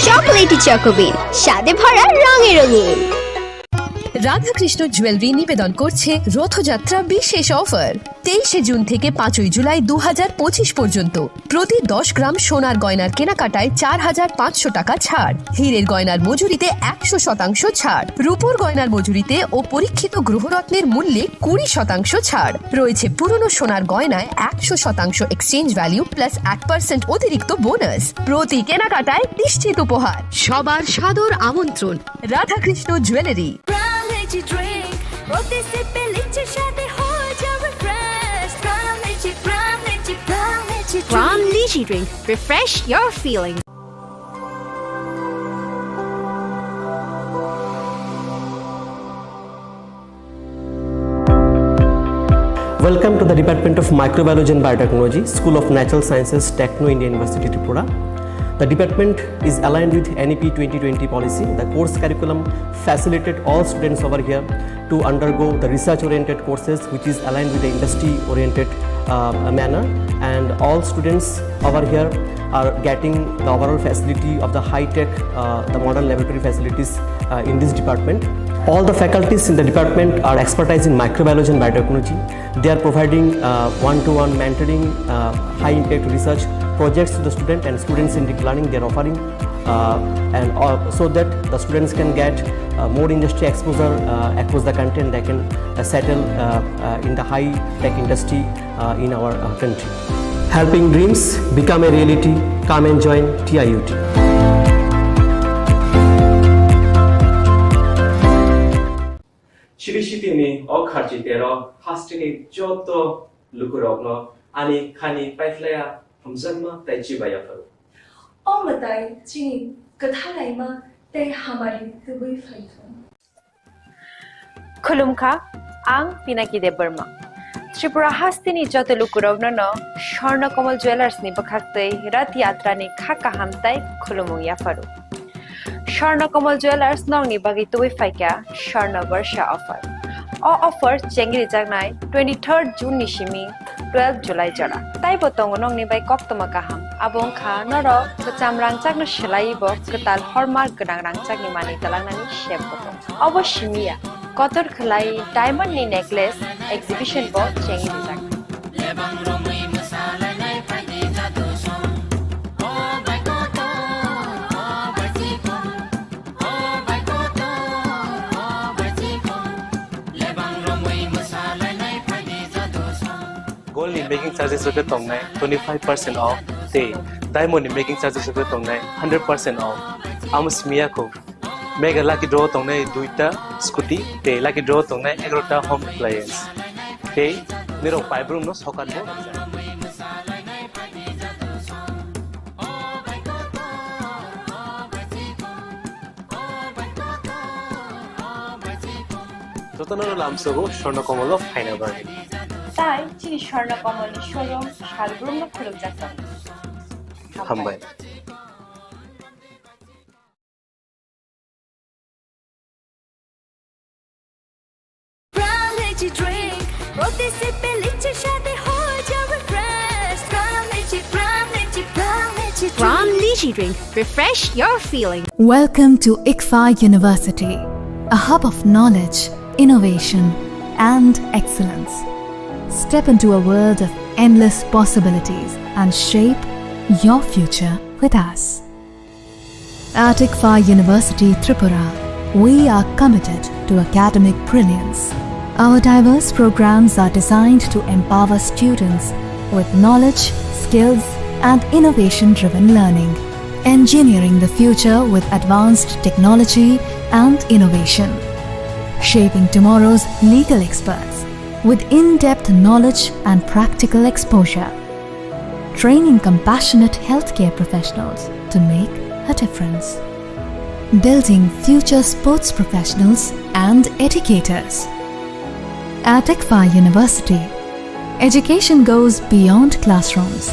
Chocolatey Choco Bean, স্বাদে ভরা, রঙে রঙিন। Radhakrishna jewellery নিবেদন করছে রথযাত্রা বিশেষ অফার। তেইশে জুন থেকে পাঁচই জুলাই দু হাজার পঁচিশ পর্যন্ত প্রতি দশ গ্রাম সোনার গয়নার কেনাকাটায় চার হাজার পাঁচশো টাকা ছাড়, হীরের গয়নার মজুরিতে একশো শতাংশ ছাড়, রূপোর গয়নার মজুরিতে ও পরীক্ষিত গ্রহরত্নের মূল্যে কুড়ি শতাংশ ছাড় রয়েছে। পুরনো সোনার গয়নায় একশো শতাংশ এক্সচেঞ্জ ভ্যালু প্লাস এক পার্সেন্ট অতিরিক্ত বোনাস। প্রতি কেনাকাটায় নিশ্চিত উপহার। সবার সাদর আমন্ত্রণ Radhakrishna jewellery. Pram Lychee Drink, প্রতি সিপে লিচির স্বাদে হয়ে যাও refresh. Pram Lychee, Pram Lychee, Pram Lychee Drink। Pram Lychee Drink, refresh your feeling. Welcome to the Department of Microbiology and Biotechnology, School of Natural Sciences, Techno India University, Tripura. The department is aligned with N E P twenty twenty policy. The course curriculum facilitate all students over here to undergo the research-oriented courses, which is aligned with the industry-oriented, uh, manner. And all students over here are getting the overall facility of the high-tech, uh, the modern laboratory facilities, uh, in this department. All the faculties in the department are expertise in microbiology and biotechnology. They are providing, uh, one-to-one mentoring, uh, high-impact research projects to the student and student-centric learning they are offering, uh, and, uh, so that the students can get, uh, more industry exposure, uh, across the country, and they can, uh, settle, uh, uh, in the high-tech industry, uh, in our, uh, country. Helping dreams become a reality. Come and join T I U T. Chiri sitini o kharchi tero hasteni joto lukurokno ani khani paiphlaiya hamjakma tei chibaiya pharo. O mwtai chini kwthalaima tei hamari tubui phaithung. Khulumkha, ang Pinaki Debbarma. Tripura hasteni joto lukurokno no Swarna Kamal Jewellers ni bwkhaktwi Rath Yatra ni kha kaham tei khulumung yapharu. Swarna Kamal Jewellers nokni bagwi tubui phaikha Swarna Barsha offer. O offer chengri jaknai twenty-third June ni simi twelve July jora. Taibo tongo nokni bai koktwma kaham. Abo wngkha norok kwcham rangchakno swlaiwi bo kwtal hallmark gwnang rangchakni manwi twlangnani sep bo tongo. Obo simi ya, kotor khwlai diamond ni necklace exhibition bo chengwi rijak. Gold ni making charges rok khe tongnai twenty five percent off tei diamond ni making charges rok khe tongnai hundred percent off. Amo simi ya kho. Mega lucky draw tongnai duita scooty tei lucky draw tongnai egarota home appliance. Tei nirok paibrumno sokat bo. Jotono lamsogo Swarna Kamal o phaina bagwi. Tai chini Swarna Kamal ni showroom salbrumno khulumjak tongo. Hambai. Pram Lychee Drink, প্রতি সিপে লিচির স্বাদে হয়ে যাও refresh. Pram Lychee, Pram Lychee, Pram Lychee Drink. Pram Lychee Drink, refresh your feeling. Welcome to ICFAR University, a hub of knowledge, innovation, and excellence. Step into a world of endless possibilities and shape your future with us. At ICFAR University Tripura, we are committed to academic brilliance. Our diverse programs are designed to empower students with knowledge, skills, and innovation-driven learning, engineering the future with advanced technology and innovation, shaping tomorrow's legal experts with in-depth knowledge and practical exposure, training compassionate healthcare professionals to make a difference, building future sports professionals and educators. At ICFAR University, education goes beyond classrooms.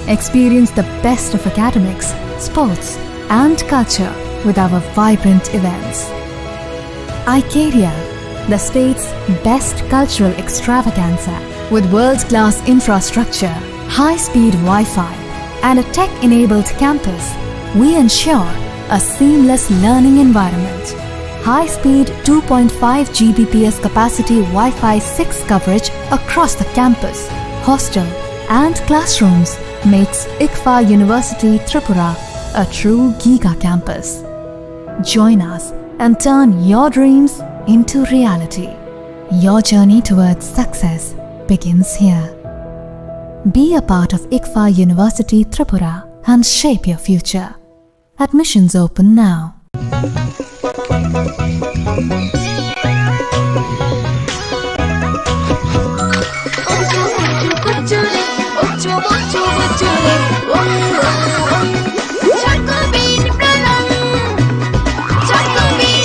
Experience the best of academics, sports, and culture with our vibrant events. Icaria, the state's best cultural extravaganza, with world-class infrastructure, high-speed Wi-Fi, and a tech-enabled campus, we ensure a seamless learning environment. High-speed two point five G B P S capacity Wi-Fi six coverage across the campus, hostel, and classrooms makes ICFAR University Tripura a true giga campus. Join us and turn your dreams into reality. Your journey towards success begins here. Be a part of ICFAR University Tripura and shape your future. Admissions open now.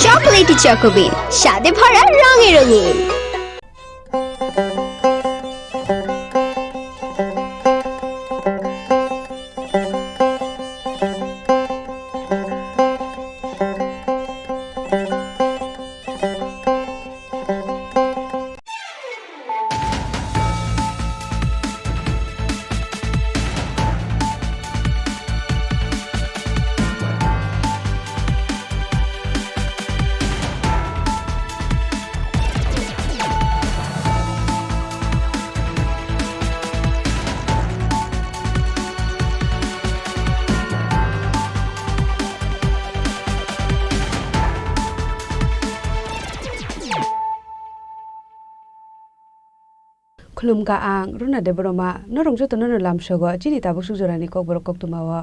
Chocolatey Choco Bean, স্বাদে ভরা, রঙে রঙিন। Khulumkha ang Runa Debbarma, norok jotono no lamsogo chini tabuk suk jorani kokborok koktwmao.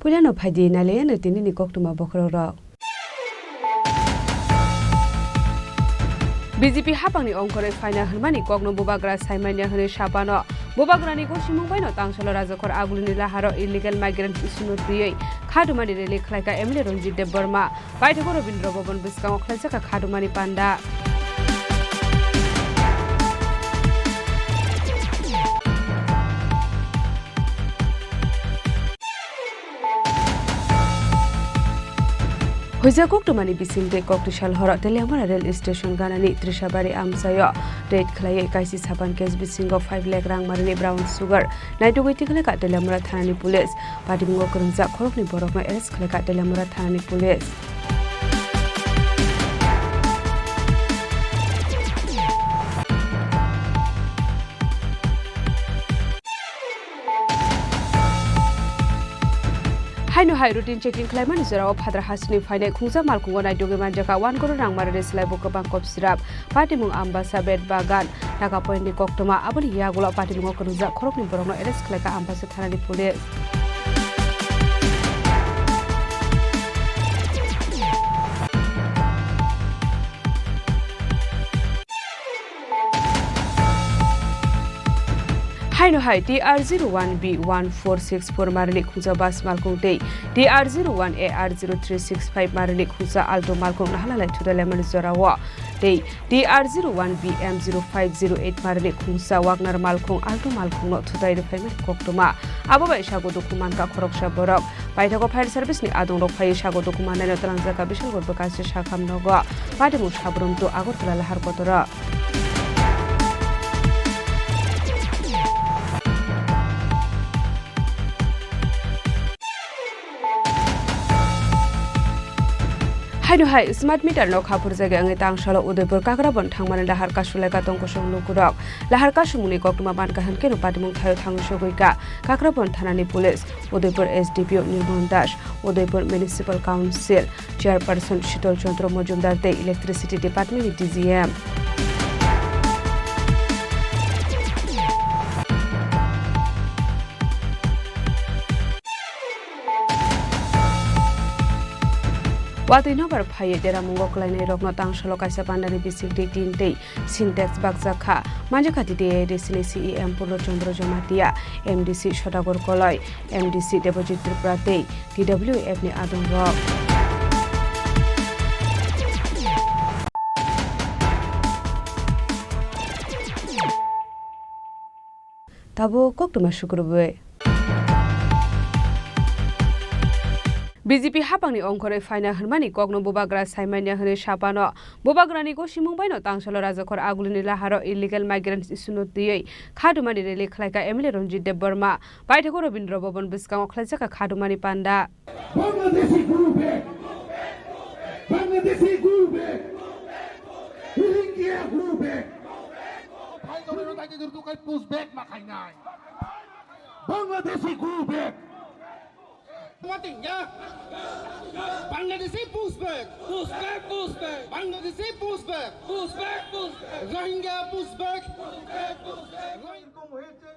Puilano phaidi nailaiano tinini koktwma bokhorokrok. B J P haphangni ongkhorwi phaina hwnmani kokno bubagra saimanya hwnwi sapano. Bubagrani gosimung baino tangsalo Rajakhor Agulini laharo illegal migrant issue-no twiwi khadumani rally khlaikha M L A Ranjit Debbarma. Paithago Rabindra Bhavan bwskango khlaijak kha khadumani panda. Huijak koktwmani bisingtwi kokti sal horo Teliamura rail station ganani Trishabari amchaio raid khlaiwi kaisi sapan case bisingo five lakh rang marini brown sugar naitugwi tikhlaikha Teliamura thanani police. Patimungo kwrwngjak khoroknwi borokno arrest khlaikha Teliamura thanani police. Haino hai routine checking khlaimani jorao Phadrahasni phainai khungsa malkhungo naitugwi manjakha one crore rang marini slaibo kwbang kop sirap. Patimung Ambasa Bet Bagan, Taka Point ni koktwma, aboni yagulo patimungo kwrwngjak khoroknwi borokno arrest khlaikha Ambasa thanani police. Haino hai T R zero one B one four six four marini khungsa bus malkhung tei T R zero one A R zero three six five marini khungsa Alto malkhung nahalalai thuda lemani jorao tei T R zero one B M zero five zero eight marini khungsa Wagner malkhung Alto malkhungno thutai rwphaimani koktwma. Abo bai sago dukhu mankha khoroksa borok. Paithago fire service ni adongrok phaiwi sago dukhu mannaino twlangjakha Bisalgor bwkasi Sakham nogo. Patimung Sabrum to Agartala lahar kotoro. Haino hai smart meter no khaphurjagwi wngwi tangsalo Udaipur Kakrabon thangmani lahar kasulaikha tongkosong lukurok. Lahar kasumungni koktwma mankha hwnkhe no patimung thaio thangwi sogwikha Kakrabon thanani police, Udaipur S D P O Nirmon Das, Udaipur Municipal Council Chairperson Shitol Chandra Majumdar tei Electricity Department ni D G M. Watwi nobar phaiwi deramungo kwlainairokno tangsalo kaisa pandani bisingtwi tin tei Sintex bakjak kha. Manjakha T T A A D C ni C E M Purno Chandra Jamatia, M D C Sodagar Koloi, M D C Debojit Tripura tei T W F ni adongrok. Tabuk koktwma sukrubwi. B J P hapangni ongkhorwi phaina hwnmani kokno bubagra saimanya hwnwi sapano. Bubagrani gosimung baino tangsalo rajakhor agulini laharo illegal migrants issue-no twiwi khadumani rally khlaikha M L A Ranjit Debbarma. Paithago Rabindra Bhaban bwskango khlaijakha khadumani panda. Bangladeshi go back! Bangladeshi go back! Rohingya go back! Bangladeshi go back! Mating ya. Bangladeshi push back. Push back, push back. Bangladeshi push back. Push back, push back. Rohingya push back. এরকম হয়েছে,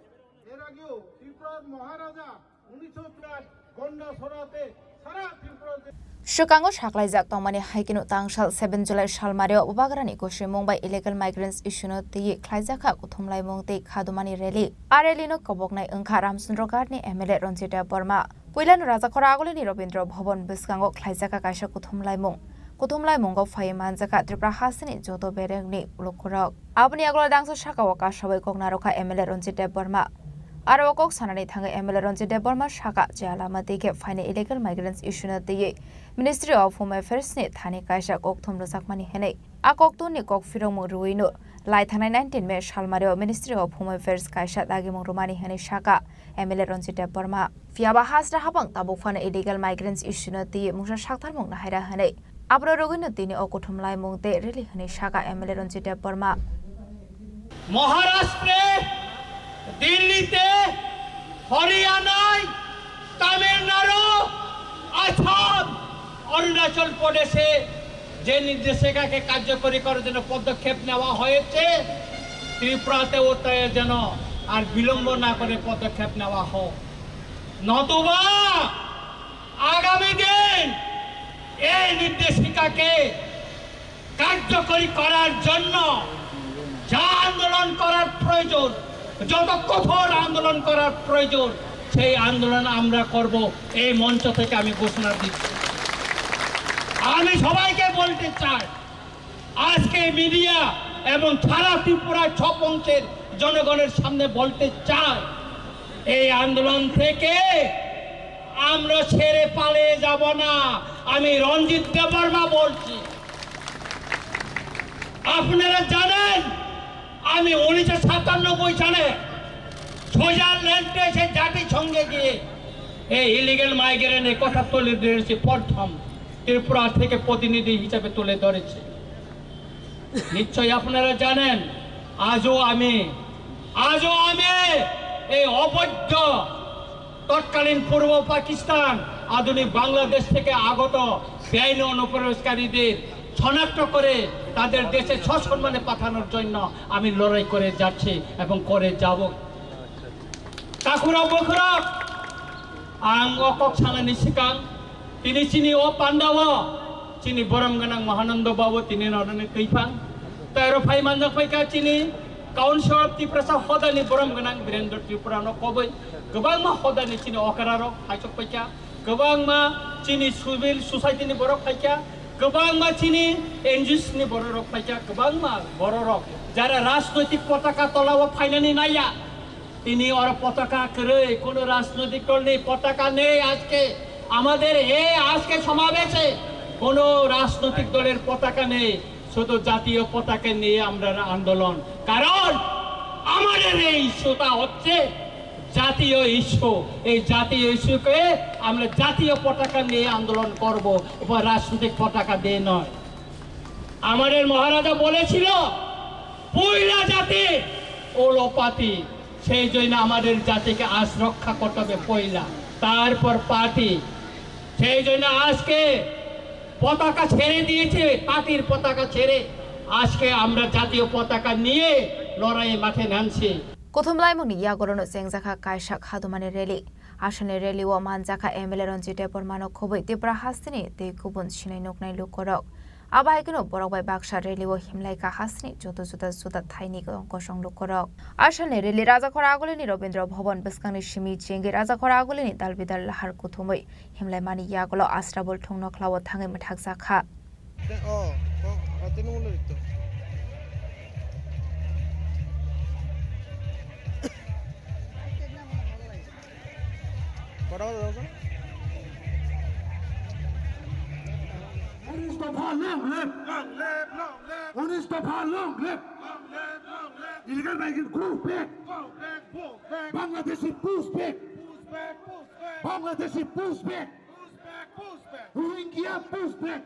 এর আগেও ত্রিপুরার মহারাজা উনিশশো চুয়াত্তর গন্ডাছড়াতে সারা ত্রিপুরা যে Swkango saklaijak tongmani hai kheno tangsal seven July salmario bubagrani gosimung bai illegal migrants issue-no twiwi khlaijakha kuthumlaimung tei khadumani rally. A rally-no koboknai wngkha Ramchandra Ghat-ni M L A Ranjit Debbarma. Puilano rajakhor agulini Rabindra Bhaban bwskango khlaijakha kaisa kuthumlaimung. Kuthumlaimungo phaiwi manjakha Tripura hasteni joto berengni lukurok. Aboni yagulo dangsa sakao kasawi kok narwkha M L A Ranjit Debbarma. Aro o kok sanani thangwi M L A Ranjit Debbarma saka je lama twi khe phainai illegal migrants issue-no twiwi Ministry of Home Affairs-ni thani kaisa kokthum rwjakmani hwnwi. A kokthumni kok phirokmung rwino lai thangnai nineteen May salmario Ministry of Home Affairs kaisa dagimung rwmani hwnwi saka M L A Ranjit Debbarma. Phiyaba hasra hapang tabuk phano illegal migrants issue-no twiwi mungsa saktarmung nahaira hwnwi. Aboro rwgwino tini o kuthumlaimung tei rally hwnwi saka M L A Ranjit Debbarma. মহারাষ্ট্রে, দিল্লিতে, হরিয়ানায়, তামিলনাড়ু, আসাম, অরুণাচল প্রদেশে যে নির্দেশিকাকে কার্যকরী করার জন্য পদক্ষেপ নেওয়া হয়েছে, ত্রিপুরাতেও তাই যেন আর বিলম্ব না করে পদক্ষেপ নেওয়া হোক, নতুবা আগামী দিন এই নির্দেশিকাকে কার্যকরী করার জন্য যা আন্দোলন করার প্রয়োজন, যত কঠোর আন্দোলন করার প্রয়োজন, সেই আন্দোলন আমরা করব। এই মঞ্চ থেকে আমি ঘোষণা দিচ্ছি। আমি সবাইকে বলতে চাই, আজকে মিডিয়া এবং সারা ত্রিপুরা ছৌ বংশের জনগণের সামনে বলতে চাই, এই আন্দোলন থেকে আমরা ছেড়ে পালিয়ে যাব না। আমি রঞ্জিত দেববর্মা বলছি, আপনারা জানেন, আমি উনিশশো সাতানব্বই সালে সুইজারল্যান্ডে এসে জাতিসংঘে গিয়ে এই ইলিগাল মাইগ্রেন্টের কথা তুলে ধরেছি, প্রথম ত্রিপুরা থেকে প্রতিনিধি হিসাবে তুলে ধরেছি। নিশ্চয়ই আপনারা জানেন, আজও আমি, আজও আমি এই অবৈধ তৎকালীন পূর্ব পাকিস্তান, আধুনিক বাংলাদেশ থেকে আগত বেআইনি অনুপ্রবেশকারীদের শনাক্ত করে তাদের দেশে সসম্মানে পাঠানোর জন্য আমি লড়াই করে যাচ্ছি এবং করে যাব। Takhurok bukhurok, ang o kok sanani swkang, tini chini o pandao chini borom gwnang Mahananda Babu tini norokni twiphang. Tei oro phai manjak phaikha chini Council of Tiprasa hodani borom gwnang Birendra Tripura no koboi. Kwbangma hodani chini okra rok phaisok phaikha. Kwbangma chini civil society ni borok phaikha. Kwbangma chini N G Os ni borok rok phaikha. Kwbangma borok rok jara rajnoitik potaka tola o phainani naiya. Tini oro potaka kwrwi, কোনো রাজনৈতিক দল নেই, পতাকা নেই আজকে। আমাদের এই আজকে সমাবেশে কোনো রাজনৈতিক দলের পতাকা নেই, শুধু জাতীয় পতাকা নিয়ে আমরা আন্দোলন। কারণ আমাদের এই ইস্যুটা হচ্ছে জাতীয় ইস্যু। এই জাতীয় ইস্যুকে আমরা জাতীয় পতাকা নিয়ে আন্দোলন করব, উপর রাজনৈতিক পতাকা দিয়ে নয়। আমাদের মহারাজা বলেছিল, পয়লা জাতি হলো পাতি। সেই জন্য আমাদের জাতিকে আজ রক্ষা করতে হবে পয়লা, তারপর পাতি। সেই জন্য আজকে পতাকা ছেড়ে দিয়েছে, পাতির পতাকা ছেড়ে আজকে আমরা জাতীয় পতাকা নিয়ে লড়াইয়ে মাঠে নামছি। Kuthumlaimungni yagorono chengjakha kaisa khadumani rally. Asalni rally o manjakha M L A Ranjit Debbarma no khobwi Tipra hasteni tei kubun sinai nuknai lukurok. Abo hai kheno borok bai baksa rally o himlaikha hasteni joto juda juda thaini kosong lukurok. Asalni rally Rajakhor Agulini Rabindra Bhavan bwskangni simi chengwi Rajakhor Agulini dalbidal lahar kuthumwi himlaimani yagulo Astabul thung nokhlao thangwi mwthakjakha. Unis dopha long live! Long live, long live! Unis dopha long live! Long live, long live! Illegal migrant go back! Go back, go back! Bangladeshi push back! Push back, push back! Bangladeshi push back! Push back, push back! Rohingya push back!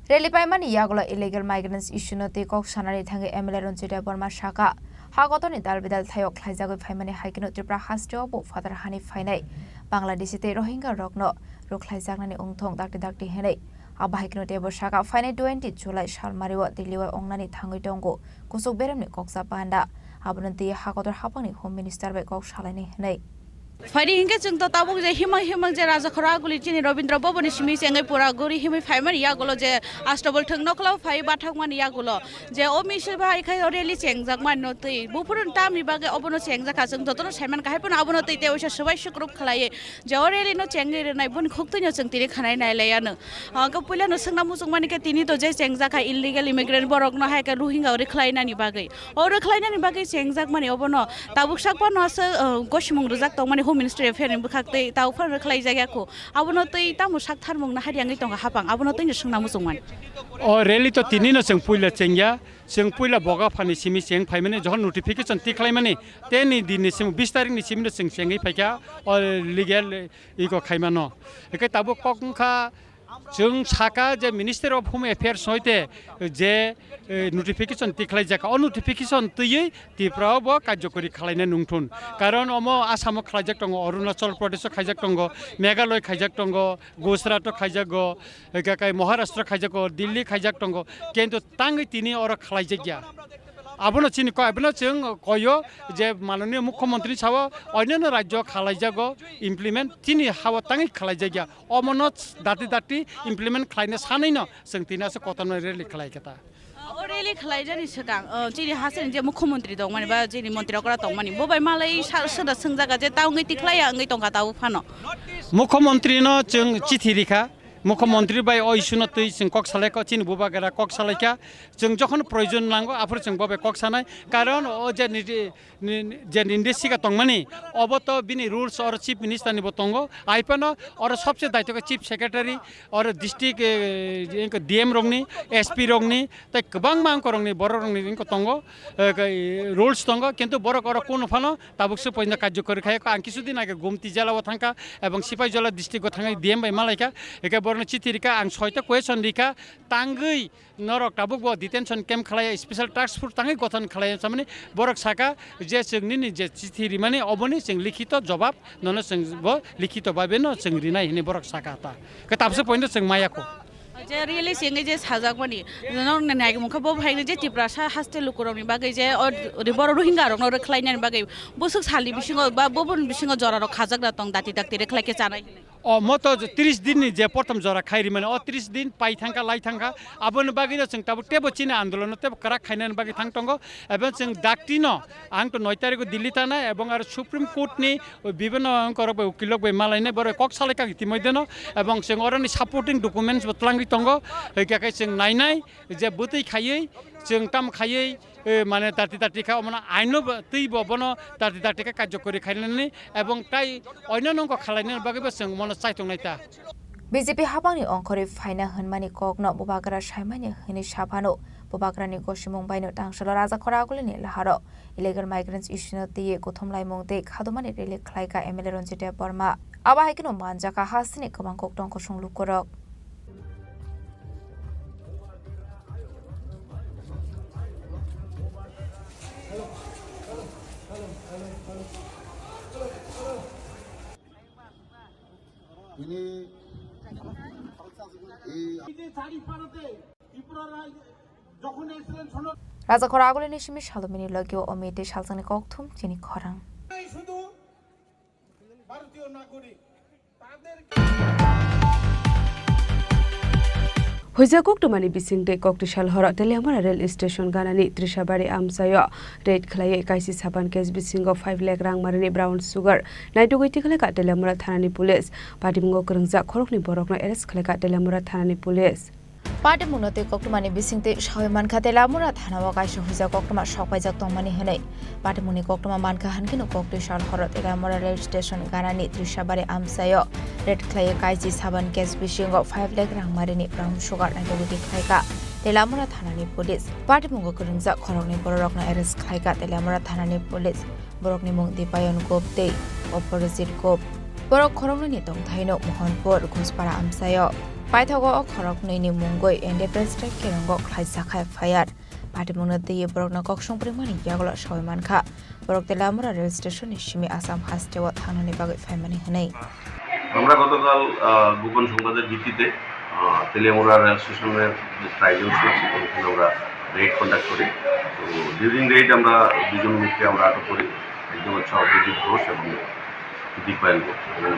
Rally paimani yagulo illegal migrants issue no tei kok sanani thangwi M L A Ranjit Debbarma saka, ha kotorni dalbidal thaio khlaijagwi phaimani hai kheno Tripura hasteo bo phatar hani phainai Bangladeshi tei Rohingya rokno rwkhlaijaknani wngthong dakti dakti hinwi. Abo hai kheno teibo saka phainai twenty July salmario Delhi o wngnani thangwi tongo kuchuk beremni koksa panda. Abono twi ha kotor haphangni Home Minister bai kok salainai hinwi. Phaidi hinkhe chwng to tabuk je himang himang je Rajakhor Aguli chini Rabindra Bhavan ni simi chengwi pura guri himwi phaimani yagulo je Astabul thwng nokhlao phai bathakmani yagulo je o misil bai khai o rally chengjak mani no twi buphuru tamni bagwi obono chengjak kha chwng jotono saiman kahai phano abono twi tei oisa swbai sukrup khlaiwi je o rally no chengwi rwnai boni khuktwi no chwng tini khanai nai lai ano. Hwnkhe puila no swngna muchung mani khe tini to je chengjak kha illegal immigrant borok no hai khe Rohingya ori khlainani bagwi. O rwkhlainani bagwi chengjakmani obono tabuk sakphano aswk, uh, gosimung rwjak tongmani Home Ministry Affair ni bwkhak tei tabuk phano rwkhlaijak ya kho. Abono tei tamo sak tharmung no hari wngwi tongkha hapang, abono tei no swngna muchungmani. O rally to tini no chwng puila chengya, chwng puila Boga phani simi cheng phaimani, jokhon notification tikhlaimani, teni din ni simi bis tarik ni simi no chwng chengwi phaikha o legal iko khaimano. Hwnkhe tabuk kok wngkha, chwng saka je Ministry of Home Affairs hoite je, eh, notification tikhlaijak, o notification twiwi Tripura o bo karjokori khlaina nungthun. Karon omo Assam o khlaijak tongo, Arunachal Pradesh o khaijak tongo, Meghalaya khaijak tongo, Gujarat o khaijago, eh, kakai Maharashtra khaijago, Delhi khaijak tongo, kintu tangwi tini oro khlaijakya. Abono chini koi, abono chwng koyo je mananiya mukhyamantri sao oinano rajyo khlaijago implement, chini hao tangwi khlaijakya. Omono dati dati implement khlaina sanwi no chwng tini aswk kotorma rally khlai khe ta. O rally khlaijani swkang, o, chini hasteni je mukhyamantri tongmani ba chini mantri okra tongmani, bo bai malai sa-, soda swngjaga je ta wngwi tikhlaiya wngwi tongkha tabuk phano. Mukhyamantri no chwng chithi rikha, mukhyamantri bai o issue no twi chwng kok salaikha, chini bubagra kok salaikha, chwng jokhon proyojon nango aphuru chwng bo bai kok sanai, karon o je niji ni, ni, je nini siga tongmani, obo to bini rules oro Chief Minister ni bo tongo. Aipano oro sobse daitokhe Chief Secretary, oro district, eh, D M rokni, S P rokni, tei kwbangma angkorokni, bororokni wngkha tongo, eh, rules tongo, kintu borok oro kunu phano tabuk se poino karjokori khai. Ang kisu din age Gumti jela o thangkha, ebong Sipaijala district o thangwi D M bai malaikha, eke borokno chithi rikha, ang soita question rikha, tangwi norok tabuk bo detention camp khlai, special task force tangwi gothon khlai samani borok saka je chwng nini je chithi rimani oboni chwng likhito jobab nono chwng bo likhito babe no chwng rinai hini borok saka ta. Ke tabse point chwng maya kho. Je rally singwi je sajakmani, norok nai nai mungkha bo hai je Tiprasa haste lukurokni bagwi je o ri-, boro Rohingya rokno rwkhlainani bagwi busuk salni bisingo ba boboni bisingo jorarok khajak da tong dati dakti rwkhlai khe chanai. O moto tris din ni je prothom jora khai rimani, o tris din pai thangkha, lai thangkha, aboni bagwi no chwng tabuk tebo chini andolon no tebo kwrak khainani bagwi thang tongo. Ebong chwng dakti no ang to noi tarikh o Delhi thanai ebong aro Supreme Court ni o bibhinno angkorok bai ukil rok bai malainai borok kok salai kha itimodhye no, ebong chwng oroni supporting documents bo twlangwi tongo, hwnkhe khe chwng nainai je bwtwi khaiwi chwng tam khaiwi eh, mane dati dati kha, omono aino bo, twi bo bono dati dati kha karjokori khainani ebong tai oino nongko khalainani bagwi bo chwng mono chaitongnai ta. B J P habangni ongkhorwi phaina hwnmani kokno bubagra saimanya hwnwi saphano, bubagrani gosimung baino tangsalo Rajakhor Agulini laharo illegal migrants issue no twiwi kuthumlaimung tei khadomani rally khlaikha M L A Ranjit Debbarma. Abo hai kheno manjakha hasteni kwbang koktong kosong lukurok. Rajakhor Agulini simi salomini logio omite salsani kokthum chini khorang. Huijak koktwmani bisingtwi koktwisa horo Teliamura rail station ganani Trishabari amchaio raid khlaiwi kaisi saban case bisingo five lakh rang marini brown sugar naitugwi tikhlaika Teliamura thanani police. Patimungo kwrwngjak khoroknwi borokno arrest khlaika Teliamura thanani police. Patimungno tei koktwmani bisingtwi sawi mankha Teliamura thanao kaisa huijak koktwma sokpaijak tongmani hwnwi. Patimungni koktwma mankha hwnkhe no koktwisa horo Teliamura rail station ganani Trishabari amchaio raid khlaiwi kaisi saban case bisingo five lakh rang marini brown sugar naitugwi khlaika Teliamura thanani police. Patimungo kwrwngjak khoroknwi bororokno arrest khlaika Teliamura thanani police. Borokni mung Dipayon Gop tei Oporjit Gop. Borok khoroknwini tongthaino Mohanpur, Ghuspara amchaio. Paithago o khoroknwini mungwi Independence Day kirongo khlaijak F I R. Patimungno twiwi borokno kok songprimani yagulo sawi mankha. Borok Teliamura rail station ni simi Assam hasteo thangnani bagwi phaimani hwnwi. আমরা গতকাল, আহ, গোপন সংবাদের ভিত্তিতে, আহ, তেলিয়ামুড়া রেল স্টেশনের যে ট্রাইজেল ছিল, সেখানে আমরা রেড কন্ডাক্ট করি। তো ডিউরিং রেড আমরা দুজন লোককে আমরা আটক করি, একজন হচ্ছে অভিজিৎ ঘোষ এবং দীপায়ন ঘোষ। এবং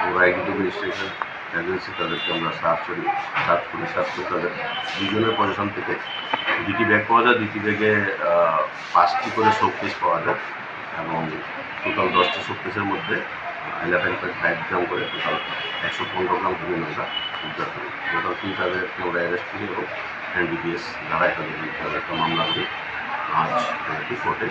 আমরা এক্সিকিউটিভ ম্যাজিস্ট্রেটের এজেন্সি তাদেরকে আমরা সার্চ করি, সার্চ করি, সার্চ করে তাদের দুজনের পজিশন থেকে দুটি ব্যাগ পাওয়া যায়, দুটি ব্যাগে, আহ, পাঁচটি করে শোকেস পাওয়া যায় এবং টোটাল দশটি শোকেসের মধ্যে ইলেভেন পয়েন্ট ফাইভ গ্রাম করে টোটাল একশো পনেরো গ্রাম হেরোইন আমরা উদ্ধার করি। টোটাল তিন তাদেরকে আমরা অ্যারেস্ট করি এবং এনডিপিএস ধারায় তাদের বিরুদ্ধে আমরা একটা মামলা করি। আজ তাদেরকে কোর্টে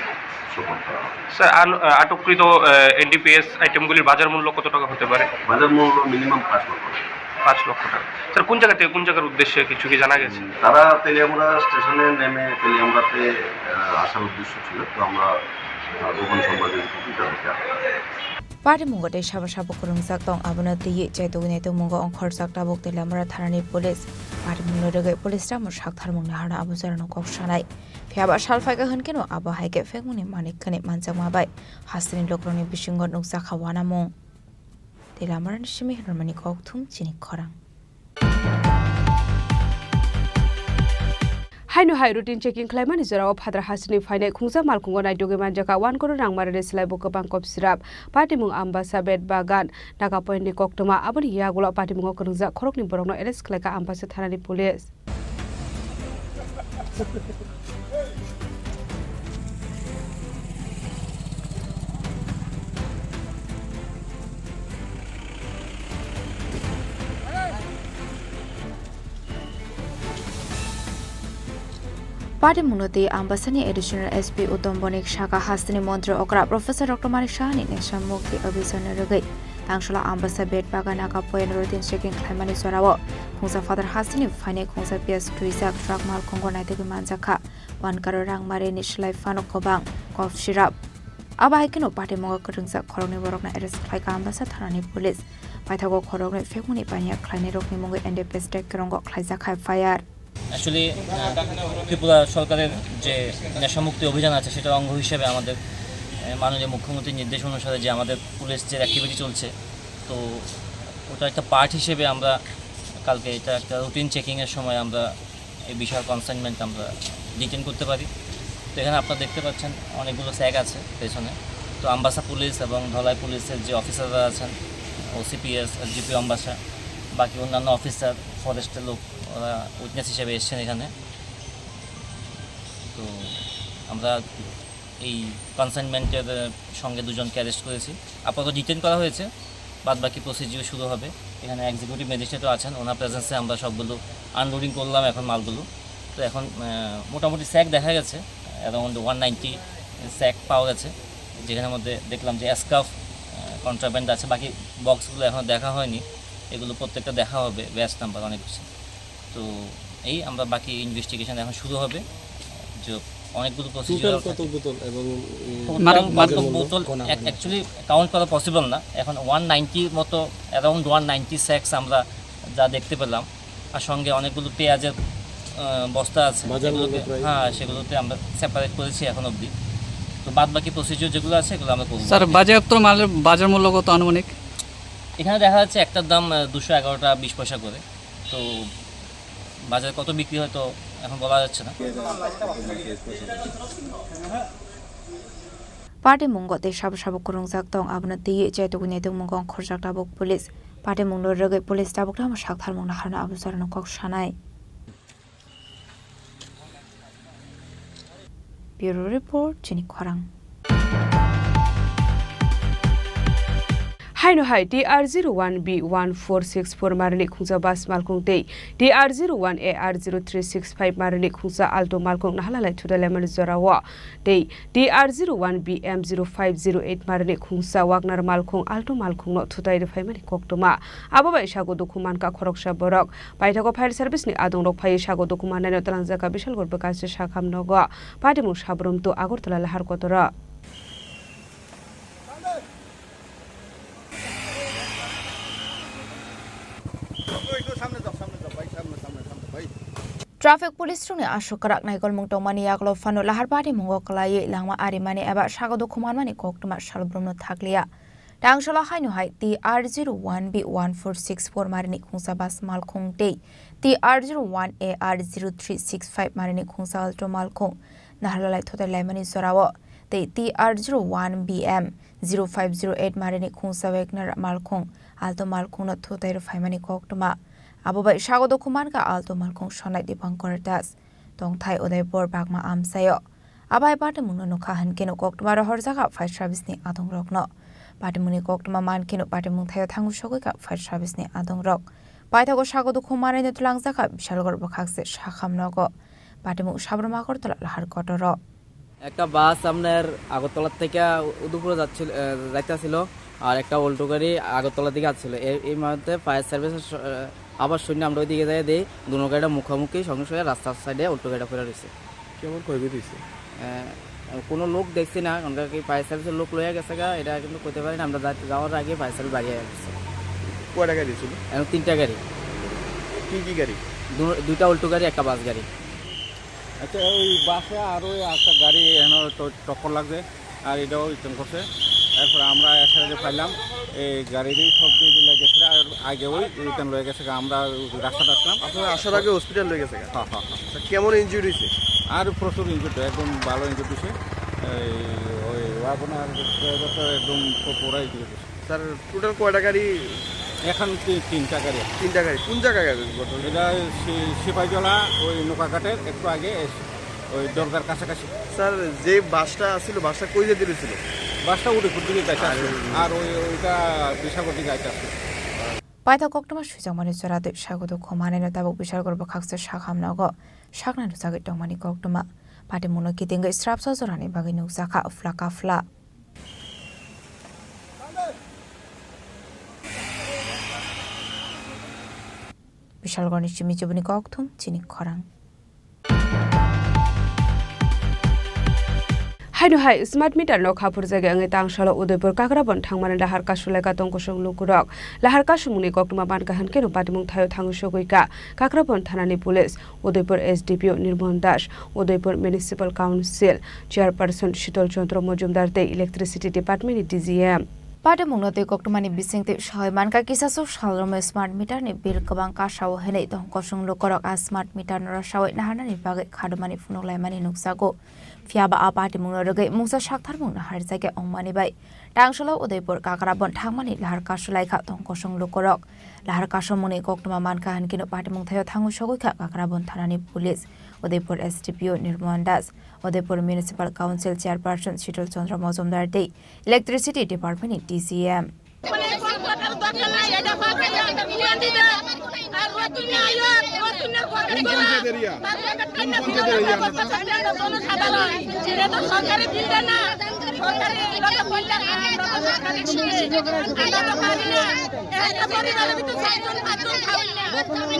সোপর্দ করা হবে। স্যার, আন-, আটককৃত, আহ, এনডিপিএস আইটেমগুলির বাজার মূল্য কত টাকা হতে পারে? বাজার মূল্য মিনিমাম পাঁচ লক্ষ টাকা। পাঁচ লক্ষ টাকা। স্যার, কোন জায়গা থেকে কোন জায়গার উদ্দেশ্যে কিছু কি জানা গেছে? উম, তারা তেলিয়ামুড়া স্টেশনে নেমে তেলিয়ামুড়াতে, আহ, আসার উদ্দেশ্য ছিল, তো আমরা, আহ, গোপন সংবাদের ভিত্তিতে তাদেরকে আটক করি। Patimungo tei sabo sabo kwrwngjak tong, abono twiwi chaitugwi naitugmungo ongkhorjak tabuk Teliamura thanani police. Patimungno rwgwi police ramo saktharmungni harno abo jorano kok sanai. Phiyaba sal phaikha hwnkhe no abo hai khe phekmungni manik khwnwi manjakma bai hasteni lukurokni bisingo nukjakha uanamung. Tei lamarani simi hwnmani kokthum chini khorang. Haino hai routine checking khlaimani jorao Phatar hasteni phainai khungsa malkhungo naitugwi manjakha one crore rang marini slai bo kwbang kop sirap. Patimung Ambasa, Bet Bagan, Naga Point ni koktwma, aboni yagulo patimungo kwrwngjak khoroknwi borokno arrest khlaikha Ambasa thanani police. Patimungno tei Ambasani Additional S P Uttam Bonik saka hasteni montri okra Professor Doctor Manik Sahani nesha mukti abhijanni rwgwi Tangsala Ambasa Bet Bagan Naga Point routine checking khlaimani jorao khungsa Phatar hasteni phainai khungsa piyaj twijak truck malkhungo naitugwi manjakha. One crore rang marini slai phano kwbang kop sirap. Abo hai kheno patimungo kwrwngjak khoroknwi borokno arrest khlaikha Ambasa thanani police. Paithago khoroknwi phekmungni paniya khlainairokni mungwi N D P S tei kwrwngo khlaijak F I R. Actually, আহ, ত্রিপুরা সরকারের যে নেশামুক্তি অভিযান আছে, সেটার অঙ্গ হিসেবে আমাদের, আহ, মাননীয় মুখ্যমন্ত্রীর নির্দেশ অনুসারে যে আমাদের পুলিশ যে অ্যাক্টিভিটি চলছে, তো ওটা একটা পার্ট হিসেবে আমরা কালকে এটা একটা রুটিন চেকিংয়ের সময় আমরা এই বিশাল কনসাইনমেন্ট আমরা ডিটেন করতে পারি। তো এখানে আপনারা দেখতে পাচ্ছেন অনেকগুলো স্যাক আছে পেছনে। তো আম্বাসা পুলিশ এবং ধলাই পুলিশের যে অফিসাররা আছেন, O C P S, S D P O Ambassa, বাকি অন্যান্য অফিসার, ফরেস্টের লোক, ওরা উইটনেস হিসেবে এসছেন এখানে। তো আমরা এই কনসাইনমেন্টের, আহ, সঙ্গে দুজনকে অ্যারেস্ট করেছি। আপাতত ডিটেন করা হয়েছে, বাদ বাকি প্রসিডিউর শুরু হবে। এখানে এক্সিকিউটিভ ম্যাজিস্ট্রেটও আছেন, ওনার প্রেজেন্সে আমরা সবগুলো আনলোডিং করলাম এখন মালগুলো। তো এখন, আহ, মোটামুটি স্যাক দেখা গেছে, অ্যারাউন্ড ওয়ান নাইনটি স্যাক পাওয়া গেছে, যেখানের মধ্যে দেখলাম যে এসকাফ, আহ, কন্ট্রাব্যান্ড আছে। বাকি বক্সগুলো এখনও দেখা হয়নি, এগুলো প্রত্যেকটা দেখা হবে, ব্যাচ নাম্বার অনেক কিছু। তো এই আমরা বাকি ইনভেস্টিগেশন এখন শুরু হবে। যে অনেকগুলো প্রসিডিউর টোটাল কত বোতল এবং, উম, টোটাল মাদক, কত মাদক বোতল? বোতল কোনা এক-, কোনা? অ্যাকচুয়ালি কাউন্ট করা পসিবল না। এখন ওয়ান নাইনটি মতো, অ্যারাউন্ড ওয়ান নাইনটি স্যাকস আমরা যা দেখতে পেলাম, আর সঙ্গে অনেকগুলো পেঁয়াজের, আহ, বস্তা আছে, বাজার মূল্য এগুলোকে, প্রায়? হ্যাঁ, সেগুলোতে আমরা সেপারেট করেছি এখন অবধি। তো বাদ বাকি প্রসিডিউর যেগুলো আছে, এগুলো আমরা করবো। স্যার, বাজেয়াপ্ত মালের বাজার মূল্য কত আনুমানিক? এখানে দেখা যাচ্ছে একটার দাম, আহ, দুশো এগারো টাকা বিশ পয়সা করে। তো বাজারে কত বিক্রি হয় তো এখন বলা যাচ্ছে না। Patimungo tei sabo sabo kwrwngjak tong, abono twiwi chaitugwi naitugmungo ongkhorjak tabuk police. Patimungno rwgwi police tabuk tamo saktharmung naharno abo jorano kok sanai. Bureau Report, Chini Khorang. Haino hai T R zero one B one four six four marini khungsa bus malkhung tei T R zero one A R zero three six five marini khungsa Alto malkhung nahalalai thudalaimani jorao tei T R zero one B M zero five zero eight marini khungsa Wagner malkhung Alto malkhungno thutai rwphaimani koktwma. Abo bai sago dukhu mankha khoroksa borok. Paithago fire service ni adongrok phaiwi sago dukhu mannaino twlangjak kha Bisalgor bwkhaksai sakham nogo. Patimung Sabrum to Agartala lahar kotoro. Traffic police rokni aswk kwrak naikolmung tongmani yagulo phano lahar patimungo kwlaiwi langma arimani eba sago dukhu manmani koktwma salbrumno thakliya. Tangsalo haino hai T R zero one B one four six four marini khungsa bus malkhung tei T R zero one A R zero three six five marini khungsa Alto malkhung naharlalai thutai laimani jorao tei T R zero one B M zero five zero eight marini khungsa Wagner malkhung Alto malkhungno thutai rwphaimani koktwma. Abo bai sago dukhu mankha Alto malkhung sonai Dipankar Das, tongthai Udaipur Bagma amchaio. Abai patimungno nukha hinkhe no koktwma rohorjakha fire service ni adongrokno. Patimungni koktwma mankhe no patimung thaio thangwi sogwikha fire service ni adongrok. Paithago sago dukhu mannaino twlangjakha Bisalgor bwkhaksai sakham nogo. Patimung Sabrum Agartala lahar kotoro. একটা বাস আপনার আগরতলা থেকে উদয়পুরে যাচ্ছিল, আহ, যাইতেছিল, আর একটা অল্টো গাড়ি আগরতলার দিকে আসছিল। এই, এই মুহূর্তে ফায়ার সার্ভিসের স-, আহ, আবার শুনে আমরা ওইদিকে যাই, দেখি দুনো গাড়িটা মুখোমুখি সংঘর্ষ হয়ে রাস্তার সাইডে অল্টো গাড়িটা পড়ে রয়েছে। কেমন ক্ষয়ক্ষতি হয়েছে? আহ, কোনো লোক দেখছি না, কারণ কি ফায়ার সার্ভিসের লোক লইয়া গেছে গা, এটা কিন্তু কইতে পারি না। আমরা যাইতে, যাওয়ার আগে ফায়ার সার্ভিস বাড়ি হয়ে গেছে। কয়টা গাড়ি ছিল? এখন তিনটা গাড়ি। কি কি গাড়ি? দু-, দুইটা অল্টো গাড়ি, একটা বাস গাড়ি। আচ্ছা, ওই বাসে আর ওই একটা গাড়ি এখানে ট-, টক্কর লাগছে, আর এটাও রিটার্ন করছে। এরপরে আমরা এসে যে পাইলাম, এই গাড়িরই সব দিয়ে দিলে গেছে, আর আগে ওই রিটার্ন লয়ে গেছে, আমরা রাস্তাটা আসলাম। আপনারা আসার আগে হসপিটাল লয়ে গেছে? হ্যাঁ, হ্যাঁ, হ্যাঁ। আচ্ছা, কেমন ইনজুরি হয়েছে? আর প্রচুর ইনজুরি, একদম ভালো ইনজুরি হয়েছে। এই, ওই আপনার ড্রাইভার তো একদম পু-, পুরাই ইনজুরি হয়েছে। স্যার, টোটাল কয়টা গাড়ি? এখন তি-, তিনটা গাড়ি। তিনটা গাড়ি। কোন জায়গায় গাড়ি ঘটনা? এটা সি-, সিপাহীজলা, ওই নৌকাঘাটের একটু আগে এস-, ওই দরগার কাছাকাছি। স্যার, যে বাসটা আসছিল, বাসটা কই যেতে ছিল? বাসটা উদয়পুর দিকে যাইতে আর আসছিল। আর ওই, ওইটা বিশালগড় দিকে যাইতে আসছিল। Paithak koktwma swijak mani chwra twi sago dukhu manwi no tabuk Bisalgor bwkhaksa sakham nogo sakna rwchagwi tongmani koktwma. Patimungno kitingwi srapsa jorani bagwi nukjakha phla kaphla. Bisalgorni simi chibuni kokthum chini khorang. Haino hai smart meter no khaphurjagwi wngwi tangsalo Udaipur Kakrabon thangmani lahar kasulaikha tongkosong lukurok. Lahar kasumungni koktwma mankha hinkhe no patimung thaio thangwi sogwikha Kakrabon thanani police, Udaipur S D P O Nirmohon Das, Udaipur Municipal Council Chairperson Shitol Chandra Majumdar tei Electricity Department ni D G M. Patimungno tei koktwmani bisingtwi sahoi mankha, kisasuk salrwmwi smart meter ni bill kwbang kasao hinwi tongkosong lukurok a smart meter no rwsawi naharnani bagwi khadumani phunuk laimani nukjago. Phiyaba a patimungno rwgwi mungsa saktharmung naharjakya wngmani bai tangsalo Udaipur Kakrabon thangmani lahar kasulaikha tongkosong lukurok. Lahar kasomungni koktwma mankha hinkhe no patimung thaio thangwi sogwikha Kakrabon thanani police, Udaipur S D P O Nirmohon Das, Udaipur Municipal Council Chairperson Shitol Chandra Majumdar tei Electricity Department ni D G M. কোন পঞ্চায়েত এরিয়া? কোন পঞ্চায়েত এরিয়া আপনার? সরকারি বিল দেন না, সরকারি লোকে বললে আমরা তো সরকারি বিল দেই। আমরা তো পারি না। একটা পরিবারের ভিতরে চারজন পাঁচজন খাওয়াই না।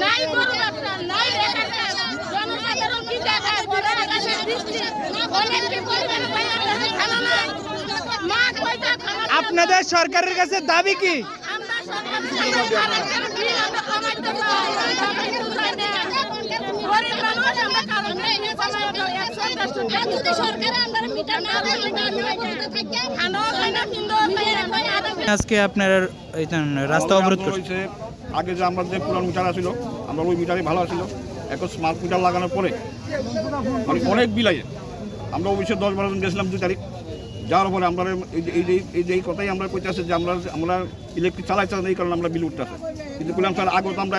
নাই গরু ব্যবসা, নাই রেশন কার্ড। জনসাধারণ কি দেখায়? বড় আকাশের বৃষ্টি। অনেক কি পরিবারের ভাই একটা খানা নাই। মা কয়টা খানা আপনাদের সরকারের কাছে দাবি কি? আমরা সরকারের কাছে দাবি, আমরা বিল আমরা কমাইতে চাই। গরিব মানুষ, আমরা কারণ নেই, কমাই দাও, একশো, দেড়শো টাকা। সরকার আমরা মিটার না দিলে আমরা খানাও খাই না, কিনতেও খাই না। আজকে আপনারা এই রাস্তা আমাদের অবরোধ আন্দোলন করছেন। হয়েছে, আগে যে আমরা যে পুরান মিটার আছিল, আমরা ওই মিটারই ভালো আছিল। এখন স্মার্ট মিটার লাগানোর পরে মানে অনেক বিল আইছে। আমরা অফিসে দশ বারো জন গেছিলাম দুই তারিখ, যার ফলে আমরা এই যে, এই যে, এই যে এই কথাই আমরা কইতাছি যে আমরা, আমরা ইলেকট্রিক চালাইতে না, এই কারণে আমরা বিল উঠতেছে। কিন্তু কইলাম, "স্যার, আগে তো আমরা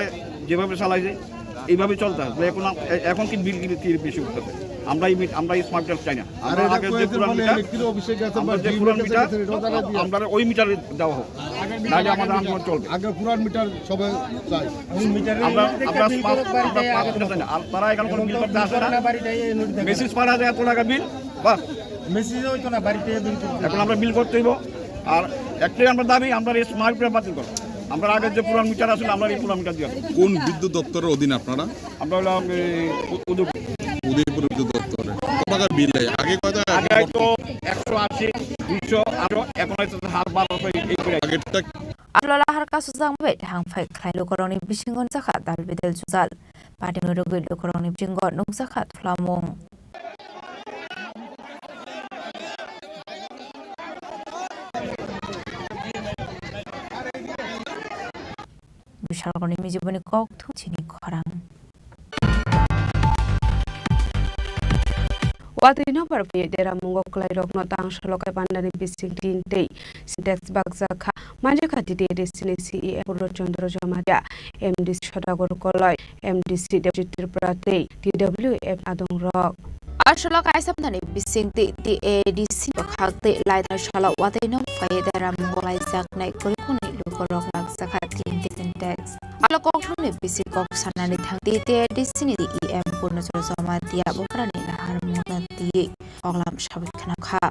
যেভাবে চালাইছি, এইভাবে চলতে হয়। এখন আম-, এ-, এখন কি বিল কি, কি বেশি উঠতেছে?" আমরা এই মিট-, আমরা এই স্মার্ট মিটার চাই না। আমরা আগে যে পুরান মিটার, আমরা যে পুরান মিটার, আমরা ওই মিটারে দেওয়া হোক, নাহলে আমাদের আন্দোলন চলবে। আগে পুরান মিটার সবাই চাই। আমরা, আমরা স্মার্ট, আমরা স্মার্ট মিটার চাই না। আর তারা এখন কোনো বিল করতে আসে না। মেসেজ পাঠায় যায় এত টাকা বিল, বাস। মেসেজ হইতো না, বাড়িতে বিল করতে। এখন আমরা বিল করতে হইব। আর একটাই আমরা দাবি, আমরা এই স্মার্ট মিটার বাতিল করো। আমরা আগে যে পুরান মিটার আসলে আমরা এই পুরান মিটার দিয়ে আসবো। কোন বিদ্যুৎ দপ্তরের অধীন আপনারা? আমরা হলাম এই উ-, উদয়পুর। উদয়পুর বিদ্যুৎ দপ্তরে। কত টাকা বিল হয়? আগে কত? আগে হয়তো একশো আশি, দুইশো, আরো এখন হয়তো হাজার বারোশো এই, এই করে। আগেরটা Alola harka sujak bai hang phai khlai lukurokni bisingo nukjakha dal bidal jujal. Party ni rwgwi lukurokni bisingo nukjakha thulamung. Bishalkoni mijiboni kok thu chini khorang. Watwi no parphi dera mungo kwlairokno tang solo kai pandani bising tin tei Sintex bakjak kha. Manjakha T T A D C ni C E M Purno Chandra Jamatia, M D C Sodagar Koloi, M D C Deputy Tripura tei T W F adongrok. Asolo kaisa pandani bising tei T A D C bwkhak tei lainai salo watwi no phai dera mungo kwlaijaknai kwrwi khwnwi lukurok bakjak kha tin tei Sintex. Alo kokthumni bisi kok sanani thang T T A D C ni C E M Purno Chandra Jamatia bukrani naharmungno twiwi koklam sawi khna kha.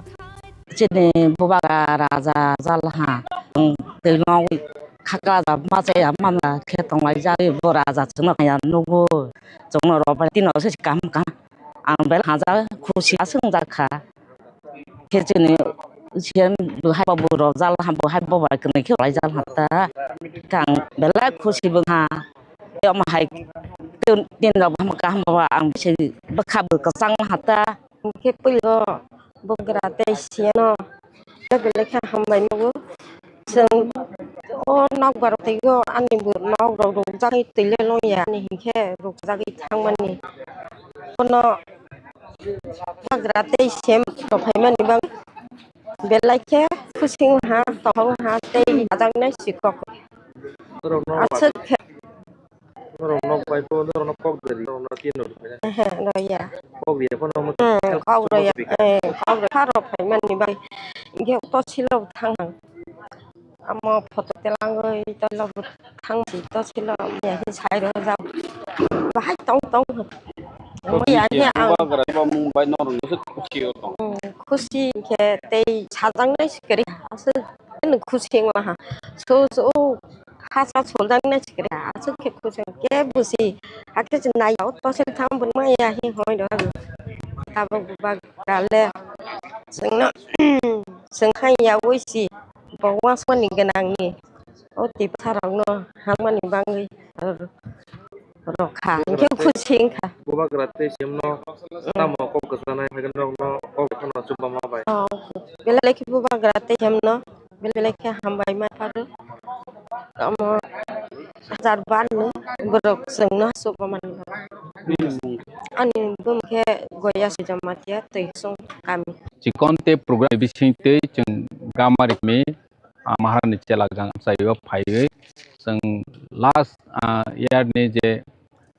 Chini bubagra raja jalha, twi nogwi khaklaja machaya mana khe tonglai jagwi bo raja chwngno kaya nugo, chwngno robai tino se kam ka. Ang belai haja khusi aswk wngjakha. Khe chini C M bo hai bo rok jal ha, bo hai bo bai kwnwi khe lai jal ha ta. Khe ang belai khusi bo ha. Tei omo hai tin, tin rok bo kaham bo ang bisi bwkha bo kwchang ha ta. Khe puilo bubagra tei C M no belai belai khe hambai nugo. Chwng o nokbar twigo ani bo nok rok rukjagwi twi le longya ani hinkhe rukjagwi thangmani. Bono bubagra tei C M rok phaimani bagwi belai khe khusi wngha, tongthok wngha tei chajaknai si kok. Aswk khe. Norok nok bai phano norokno kok dari, norokno tin rok phai na. Ehe, roya. Kok ya phano mo. Hmm, kok roya. Eh, kok roya. Pharo phai mani bai. Ge to silo thang. Amo photo telangoi to lo thang si to silo ya hi sai ro jao. Bahai tong tong. Mo ya hi ang. Ba gra ba mung bai norokno se khusi o tong. Hmm, khusi khe tei sajang nai sikari. Aswk khusi wngha. So so. Hasa soljak nai sikre, aswk khe khusing khe busi. Hakhe se nai o tosil thang bwrwi maya hi hoi rw. Tabuk bubagra le chwngno chwng hai yaui si bo uansukmani gwnangni o tiprasarokno hangmani bagwi rw. Rokha, hingke khusing kha. Bubagra tei C M no tamo kok kwchanai hai norokno kok phano chubama bai. Oh, belai khe bubagra tei C M no belai belai khe hambai ma pharo. Omo hajar bar no borok chwngno chubamani. Ani bumung khe Goya Sijamatia tei Song kami. Chikon tei program bising tei chwng gamari kami ah, Maharani chela gang amchaio phaiwi chwng last, ah, year ni je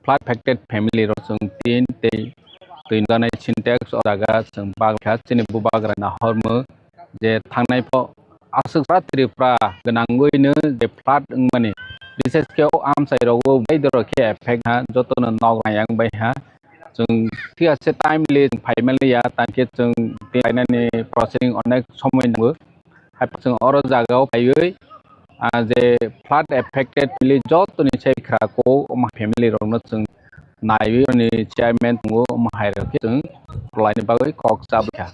flood affected family rok chwng tin tei twi nugani Sintex o jaga chwng bagkha chini bubagra nahormung je thangnai pho aswk sara Tripura gwnangwino je flood wngmani, bises khe o amchai rogo bai dorok khe effect ha jotono nok rayang bai ha. Chwng thik ase timely chwng phaimaliya, tangkhe chwng tei lainani processing onek somoi nango. Hai chwng oro jagao phaiwi, ah, je flood affected family jotoni sai khra ko, omo family rokno chwng naiwi oni chairman tongo, omo hai rok khe chwng kwlaini bagwi kok chabwi kha.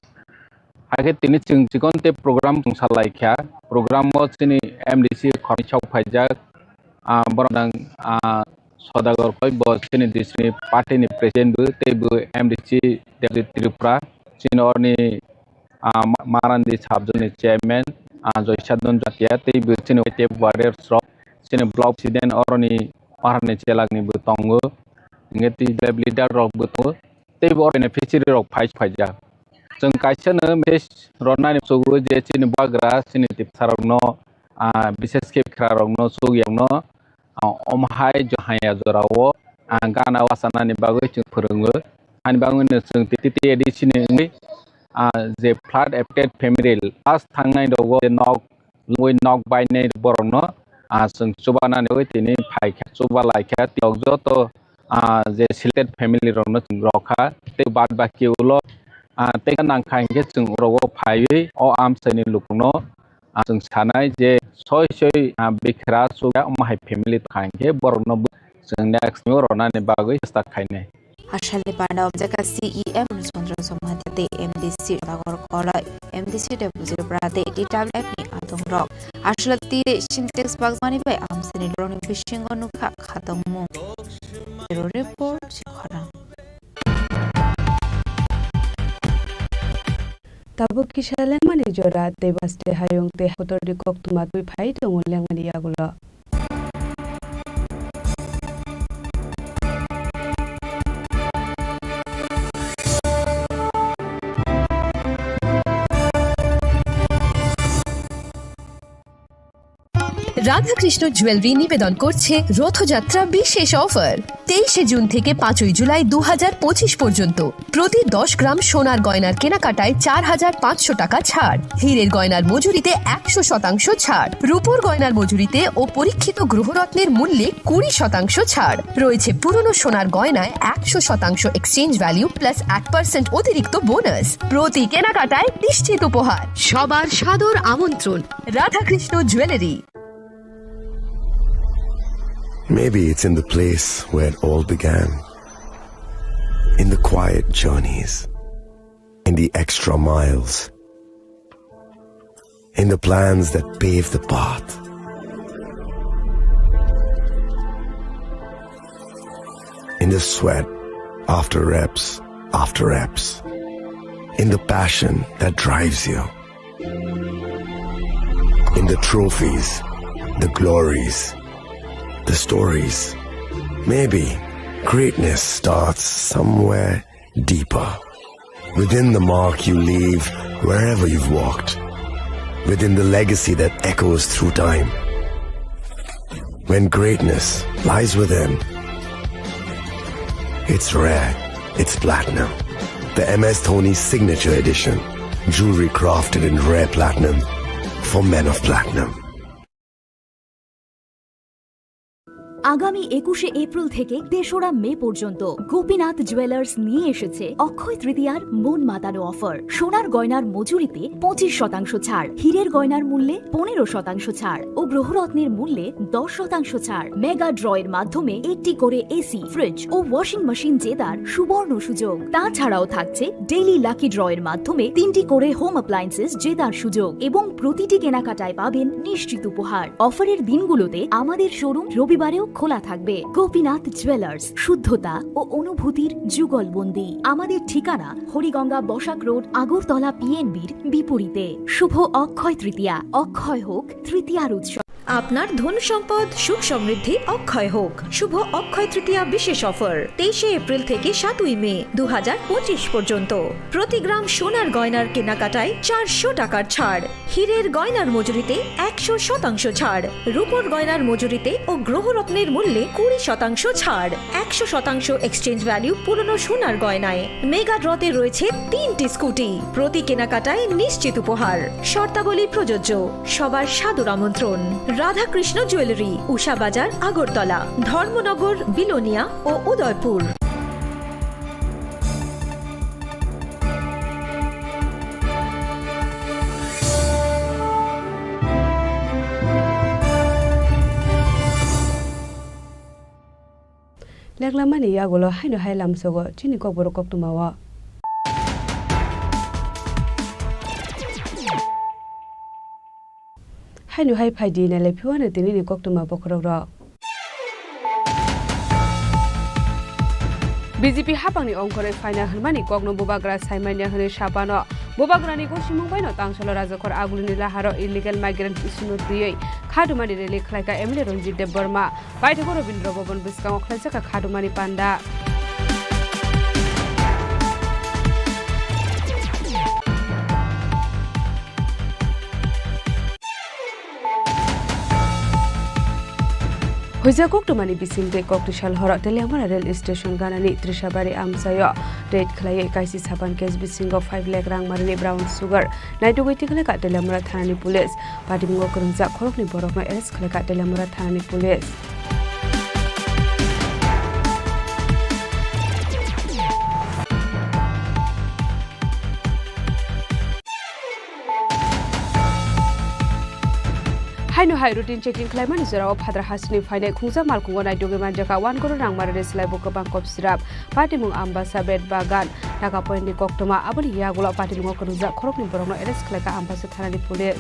Hai khe tini chwng chikon tei program chwng salai kha. Program o chini M D C khoroknwi sok phaijak, ah, borok nang, ah, Sodagar koi bo chini district ni party ni president bo tei bo M D C Deputy Tripura chini orni, ah, Ma-, Marandi subzone ni chairman, ah, Joysadon Jatia tei bo chini Y T F warriors rok chini block president oroni Maharani chelak ni bo tongo, hingke tei leader rok bo tongo tei bo oroni fishery rok phai phaijak. Chwng kaisano message rwnani chugo je chini bagra, chini tipsarokno, ah, bishesh khe bikhrarokno, chukyakno, ah, omo hai jo haya jorao, ah, gana wachanani bagwi chwng phwrwngo. Ani bagwino chwng T T A D C ni wngwi, ah, je flood affected family last thangnai rogo je nok lungwi nok bainai borokno, ah, chwng chubanani bagwi tini phaikha, chuba laikha, tiyok joto, ah, je selected family rokno chwng rokha, tei bad baki ulo, ah, tei nangkha hinkhe chwng orogo phaiwi o amchaini lukungno, ah, chwng sanai je soi soi, ah, bikhra chukya omo hai family tongkha hinkhe borokno bo chwng next ni ronani bagwi chesta khainai. Ashalni panda omjaka C E M Chandra Somadia tei M D C Sagar Koloi, M D C Deputy Bra tei T W F ni adongrok. Ashal twi tei Sintex bagmani bai amsani lorokni bisingo nukha khatongmung. Bureau Report, Chikhoram. Tabuk kisa lengmani jora tei baste hayung tei kotorni koktwma twi phai tongo lengmani yagulo. Radhakrishna jewellery নিবেদন করছে রথযাত্রা বিশেষ অফার। তেইশে জুন থেকে পাঁচই জুলাই দু হাজার পঁচিশ পর্যন্ত প্রতি দশ গ্রাম সোনার গয়নার কেনাকাটায় চার হাজার পাঁচশো টাকা ছাড়, হীরের গয়নার মজুরিতে একশো শতাংশ ছাড়, রূপোর গয়নার মজুরিতে ও পরীক্ষিত গ্রহরত্নের মূল্যে কুড়ি শতাংশ ছাড়। রয়েছে পুরনো সোনার গয়নায় একশো শতাংশ এক্সচেঞ্জ ভ্যালু প্লাস এক পার্সেন্ট অতিরিক্ত বোনাস। প্রতি কেনাকাটায় নিশ্চিত উপহার। সবার সাদর আমন্ত্রণ Radhakrishna jewellery. Maybe it's in the place where it all began. In the quiet journeys, in the extra miles, in the plans that pave the path, in the sweat after reps after reps, in the passion that drives you. In the trophies, the glories, the stories. Maybe greatness starts somewhere deeper. Within the mark you leave wherever you've walked. Within the legacy that echoes through time. When greatness lies within, it's rare, it's platinum. The M S Dhoni Signature Edition. Jewelry crafted in rare platinum for men of platinum. আগামী একুশে এপ্রিল থেকে তেসরা মে পর্যন্ত গোপীনাথ জুয়েলার্স নিয়ে এসেছে অক্ষয় তৃতীয়ার মন মাতানো অফার। সোনার গয়নার মজুরিতে পঁচিশ শতাংশ ছাড়, হীরের গয়নার মূল্যে পনেরো শতাংশ ছাড় ও গ্রহরত্নের মূল্যে দশ শতাংশ ছাড়। মেগা ড্রয়ের মাধ্যমে একটি করে এসি, ফ্রিজ ও ওয়াশিং মেশিন জেতার সুবর্ণ সুযোগ। তাছাড়াও থাকছে ডেইলি লাকি ড্রয়ের মাধ্যমে তিনটি করে হোম অ্যাপ্লায়েন্সেস জেতার সুযোগ এবং প্রতিটি কেনাকাটায় পাবেন নিশ্চিত উপহার। অফারের দিনগুলোতে আমাদের শোরুম রবিবারেও খোলা থাকবে। গোপীনাথ জুয়েলার্স, শুদ্ধতা ও অনুভূতির যুগলবন্দি। আমাদের ঠিকানা হরিগঙ্গা বসাক রোড, আগরতলা পিএনবির বিপরীতে। শুভ অক্ষয় তৃতীয়া, অক্ষয় হোক তৃতীয়ার উৎসব। আপনার ধন সম্পদ সুখ সমৃদ্ধি অক্ষয় হোক। শুভ অক্ষয় তৃতীয়া বিশেষ অফার, তেইশে এপ্রিল থেকে সাতই মে দু হাজার পঁচিশ পর্যন্ত। প্রতি গ্রাম সোনার গয়নার কেনাকাটায় চারশো টাকার ছাড়, হীরের গয়নার মজুরিতে একশো শতাংশ ছাড়, রূপোর গয়নার মজুরিতে ও গ্রহরত্নের মূল্যে কুড়ি শতাংশ ছাড়, একশো শতাংশ এক্সচেঞ্জ ভ্যালু পুরনো সোনার গয়নায়। মেগা ড্রতে রয়েছে তিনটি স্কুটি, প্রতি কেনাকাটায় নিশ্চিত উপহার। শর্তাবলী প্রযোজ্য। সবার সাদর আমন্ত্রণ। রাধাকৃষ্ণ জুয়েলারি, উষা বাজার, আগরতলা, ধর্মনগর, বিলোনিয়া ও Udaipur. Leklamani yagulo haino hai lamsogo chini kokborok koktwmao. Haino hai phaidi nailai phiwano tinini koktwma bokhorokrok. B J P haphangni ongkhorwi phaina hwnmani kokno bubagra saimanya hwnwi sapano. Bubagrani gosimung baino tangsalo rajakhor agulini laharo illegal migrant issue-no twiwi khadumani rally khlaikha M L A Ranjit Debbarma. Paithago Rabindra Bhavan bwskango khlaijak kha khadumani panda. Puisa koktwmani bisingtwi koktisal horo Teliamura rail station ganani Trishabari amchaio raid khlaiwi kaisi sapan case bisingo five lakh rang marini brown sugar naitugwi tikhlaikha Teliamura thanani police. Patimungo kwrwngjak khoroknwi borokno arrest khlaikha Teliamura thanani police. Haino hai routine checking khlaimani jorao Phatar hasini phainai khungsa malkhungo naitugwi manjakha one crore rang marini slaibo kwbang kop sirap. Patimung Ambasa, Bet Bagan, Taka Point ni koktwma, aboni yagulo patimungo kwrwngjak khoroknwi borokno arrest khlaikha Ambasa thanani police.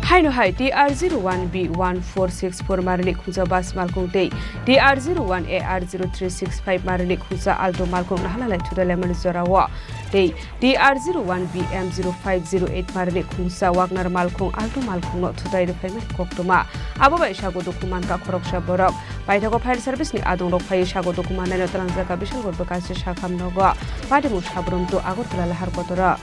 Haino hai T R zero one B one four six four marini khungsa bus malkhung tei T R zero one A R zero three six five marini khungsa Alto malkhung nahalalai thutai laimani jorao tei T R zero one B M zero five zero eight marini khungsa Wagner malkhung Alto malkhungno thutai rwphaimani koktwma. Abo bai sago dukhu mankha khoroksa borok. Paithago fire service ni adongrok phaiwi sago dukhu mannaino twlangjakha Bisalgor bwkhachi Sakham nogo. Patimung Sabrum to Agartala lahar kotora.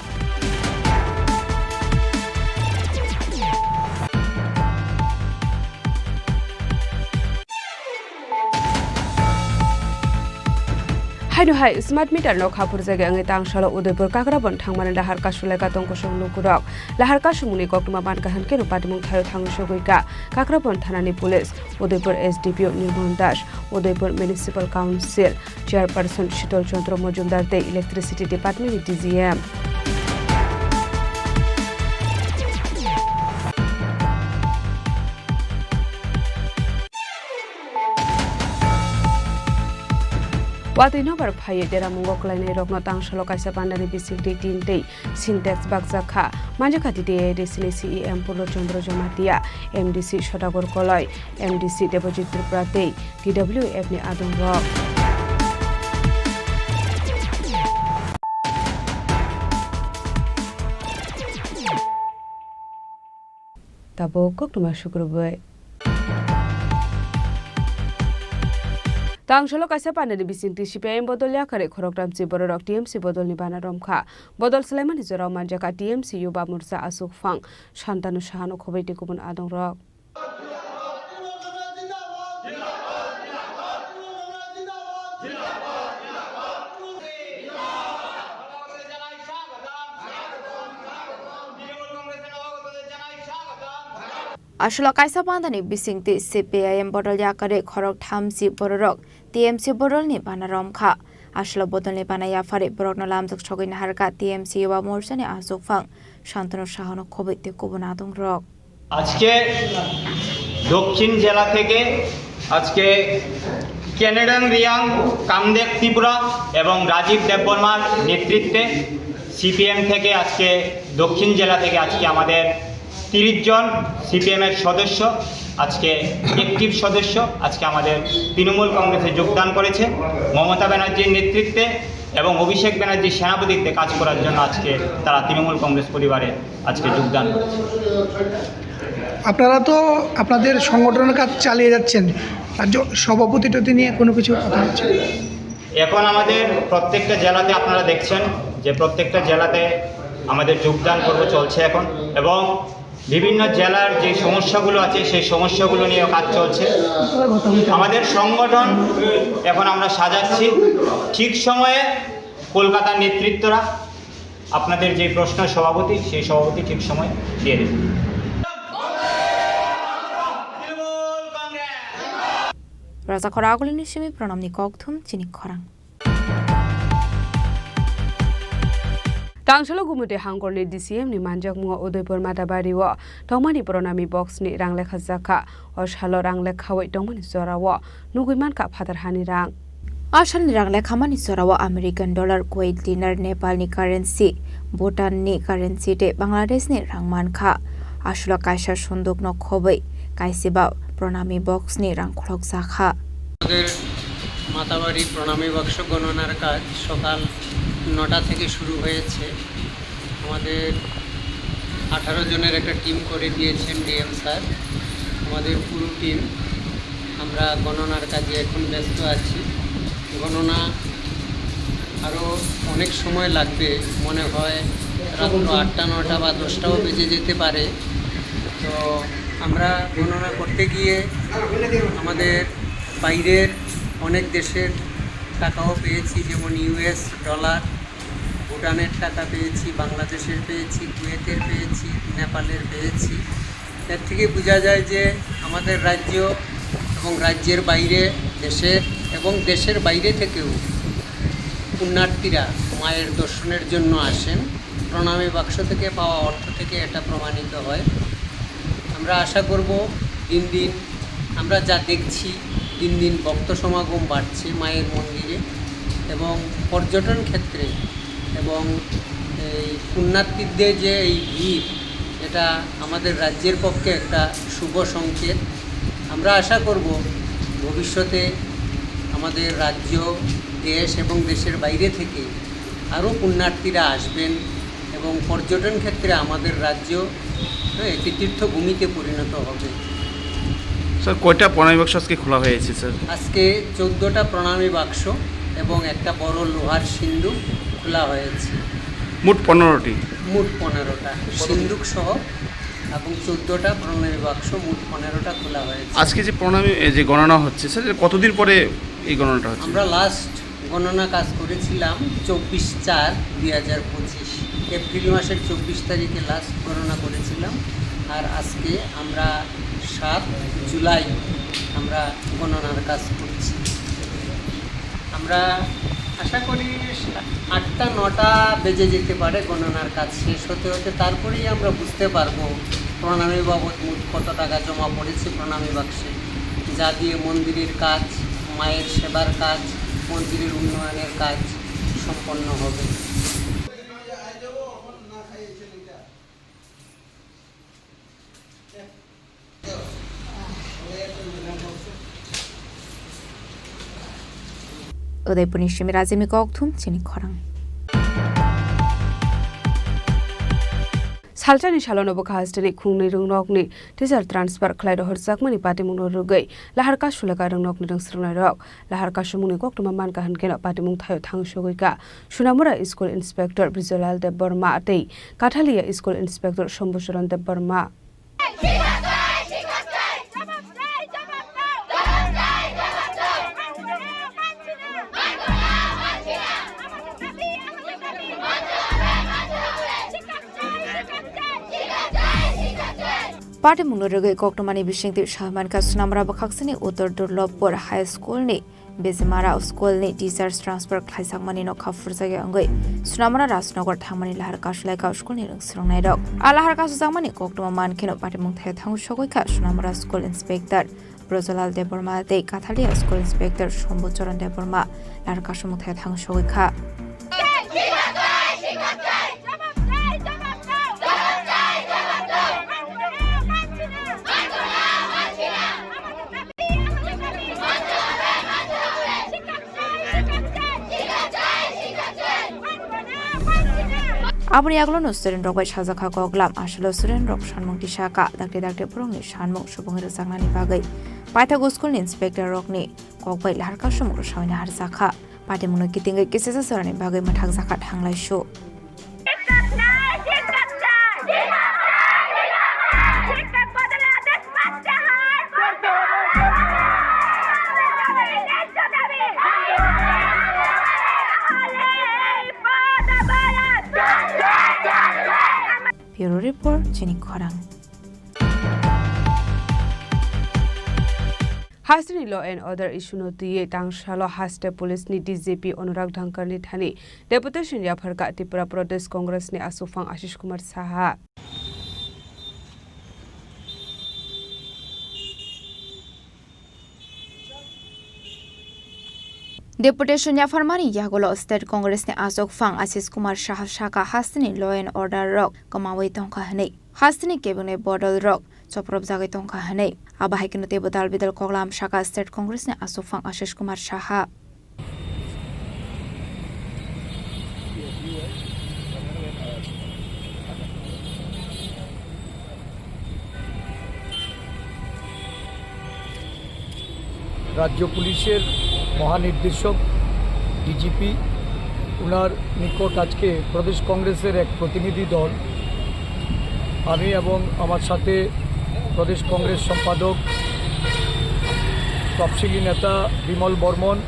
Haino hai smart meter no khaphurjagwi wngwi tangsalo Udaipur Kakrabon thangmani lahar kasulaikha tongkosong lukurok. Lahar kasumungni koktwma mankha hwnkhe no patimung thaio thangwi sogwikha Kakrabon thanani police, Udaipur S D P O Nirmon Das, Udaipur Municipal Council Chairperson Shitol Chandra Majumdar tei Electricity Department ni D G M. Watwi nobar phaiwi deramungo kwlainairokno tangsalo kaisa pandani bisingtwi tin tei Sintex bakjak kha. Manjakha T T A A D C ni C E M Purno Chandra Jamatia, M D C Sodagar Koloi, M D C Debojit Tripura tei T W F ni adongrok. Tabuk koktwma sukrubwi. Tangsalo kaisa pandani bisingtwi C P I M bodol yakarwi khoroktham si bororok T M C bodolni bana romkha. Bodol swlaimani jorao manjakha T M C Yuba Morcha Achukphang, Santanu Sahano khobwi tei kubun adongrok. Aswlo kaisa pandani bisingtwi C P I M bodol yakarwi khoroktham si bororok T M C bodolni bana romkha. Aswlo bodolni bana yapharwi borokno lamjak sogwi naharkha T M C Yuba Morchani achukphang Santanu Sahano khobwi tei kubun adongrok. আজকে দক্ষিণ জেলা থেকে আজকে কেনেডন রিয়াং, কামদেব ত্রিপুরা এবং রাজীব দেববর্মার নেতৃত্বে সিপিএম থেকে আজকে দক্ষিণ জেলা থেকে আজকে আমাদের তিরিশ জন সিপিএম এর সদস্য, আজকে অ্যাক্টিভ সদস্য, আজকে আমাদের তৃণমূল কংগ্রেসে যোগদান করেছে। মমতা ব্যানার্জির নেতৃত্বে এবং অভিষেক ব্যানার্জির সেনাপতিত্বে কাজ করার জন্য আজকে তারা তৃণমূল কংগ্রেস পরিবারে আজকে যোগদান করেছে। আপনারা তো আপনাদের সংগঠনের কাজ চালিয়ে যাচ্ছেন, রাজ্য সভাপতি টতি নিয়ে কোনো কিছু কথা হচ্ছে? এখন আমাদের প্রত্যেকটা জেলাতে আপনারা দেখছেন যে প্রত্যেকটা জেলাতে আমাদের যোগদান পর্ব চলছে এখন, এবং বিভিন্ন জেলার যে সমস্যাগুলো আছে সেই সমস্যাগুলো নিয়ে কাজ চলছে। আমাদের সংগঠন এখন আমরা সাজাচ্ছি, ঠিক সময়ে কলকাতার নেতৃত্বরা আপনাদের যে প্রশ্ন সভাপতি, সেই সভাপতি ঠিক সময় দিয়ে দেবে। Raja khoragulini simi pranamni kokthum chini khorang. Tangsalo Gumute Hangkorni D C M ni manjakmungo Udaipur Matabari o tongmani Pranami box ni rang lekha jakha. O salo rang lekhawi tongmani jorao nugwi mankha phatar hani rang. A salni rang lekhamani jorao American dollar, Kuwait dinar, Nepalni currency, Bhutanni currency tei Bangladeshni rang mankha. Aswlo kaisa sundukno khobwi kaisiba Pranami box ni rang khulokjakha. আমাদের মাতাবাড়ি প্রণামী বাক্স গণনার কাজ সকাল নটা থেকে শুরু হয়েছে। আমাদের আঠারো জনের একটা টিম করে দিয়েছেন ডিএম স্যার। আমাদের পুরো টিম আমরা গণনার কাজে এখন ব্যস্ত আছি। গণনা আরও অনেক সময় লাগবে, মনে হয় রাত্র আটটা, নটা বা দশটাও বেজে যেতে পারে। তো আমরা গণনা করতে গিয়ে আমাদের বাইরের অনেক দেশের টাকাও পেয়েছি, যেমন ইউএস ডলার, ভুটানের টাকা পেয়েছি, বাংলাদেশের পেয়েছি, কুয়েতের পেয়েছি, নেপালের পেয়েছি। এর থেকে বোঝা যায় যে আমাদের রাজ্য এবং রাজ্যের বাইরে, দেশের এবং দেশের বাইরে থেকেও পুণ্যার্থীরা মায়ের দর্শনের জন্য আসেন। প্রণামী বাক্স থেকে পাওয়া অর্থ থেকে এটা প্রমাণিত হয়। আমরা আশা করব দিন দিন আমরা যা দেখছি, দিন দিন ভক্ত সমাগম বাড়ছে মায়ের মন্দিরে এবং পর্যটন ক্ষেত্রে এবং এই পুণ্যার্থীদের যে এই ভিড়, এটা আমাদের রাজ্যের পক্ষে একটা শুভ সংকেত। আমরা আশা করব ভবিষ্যতে আমাদের রাজ্য, দেশ এবং দেশের বাইরে থেকে আরও পুণ্যার্থীরা আসবেন এবং পর্যটন ক্ষেত্রে আমাদের রাজ্য, হ্যাঁ, একটি তীর্থভূমিতে পরিণত হবে। স্যার, কয়টা প্রণামী বাক্স আজকে খোলা হয়েছে, স্যার? আজকে চোদ্দটা প্রণামী বাক্স এবং একটা বড় লোহার সিন্দুক খোলা হয়েছে। মোট পনেরোটি। মোট পনেরোটা, সিন্দুক সহ এবং চোদ্দটা প্রণামী বাক্স, মোট পনেরোটা খোলা হয়েছে। আজকে যে প্রণামী, এই যে গণনা হচ্ছে, স্যার, এটা কতদিন পরে এই গণনাটা হচ্ছে? আমরা লাস্ট গণনা কাজ করেছিলাম চব্বিশ চার দুই হাজার পঁচিশ, এপ্রিল মাসের চব্বিশ তারিখে লাস্ট গণনা করেছিলাম। আর আজকে আমরা সাত জুলাই আমরা গণনার কাজ করছি। আমরা আশা করি আটটা নটা বেজে যেতে পারে গণনার কাজ শেষ হতে হতে, তারপরেই আমরা বুঝতে পারবো প্রণামী বাবদ মোট কত টাকা জমা পড়েছে প্রণামী বাক্সে, যা দিয়ে মন্দিরের কাজ, মায়ের সেবার কাজ, মন্দিরের উন্নয়নের কাজ সম্পন্ন হবে। Udaipurni simi Rajini kokthum chini khorang. Salsani salono bwkha hasteni khungnwi rwngnokni teacher transfer khlai rohorjakmani patimungno rwgwi lahar kasulaka rwngnokni rwngsrwngnairok. Lahar kasumungni koktwma mankha hwnkhe patimung thaio thang sogwi kha Sunamura School Inspector Bijolal Debbarma tei Kathalia School Inspector Sombocharan Debbarma. Patimungno rwgwi koktwmani bisingtwi saimankha Sunamura bwkhaksini Uttor Durlobpur High School ni Bejimara school ni teachers transfer khlaijakmani nokha phurjakya wngwi Sunamura Rajnagar thangmani lahar kasulaikha school ni rwngsrwngnairok. A lahar kasujakmani koktwma mankheno patimung thaio thang sogwi kha Sunamura School Inspector Brojolal Debbarma tei Kathalia School Inspector Sombocharan Debbarma lahar kasumung thaio thang sogwi kha. Aboni yagulo no student rok bai sajak kha koklam, aswkno student rok sanmung tisa kha, dakti dakti borokni sanmung subungwi rwjaknani bagwi paithago school ni inspector rokni kok bai lahar kasumung rwsawina harjak kha. Patimungno kitingwi kisisa jorani bagwi mwthakjak kha thanglaisu. Bureau Report, Chini Khorang. Hasteni law and order issue no twiwi tangsalo haste police ni D G P Anurag Dhangkar ni thani deputation yapharkha Tripura Pradesh Congress ni aswkphang Ashish Kumar Saha. Deputation yapharmani yagulo State Congress ni aswkphang Ashish Kumar Saha sakha hasteni law and order rok kwmawi tongkha hwnwi. Hasteni kebengni bodol rok chopropjagwi tongkha hwnwi. Abo hai kheno teibo dal bidal koklam sakha State Congress ni aswkphang Ashish Kumar Saha. রাজ্য পুলিশের মহানির্দেশক ডিজিপি, ওনার নিকট আজকে প্রদেশ কংগ্রেসের এক প্রতিনিধি দল, আমি এবং আমার সাথে প্রদেশ কংগ্রেস সম্পাদক, তফসিলি নেতা বিমল বর্মন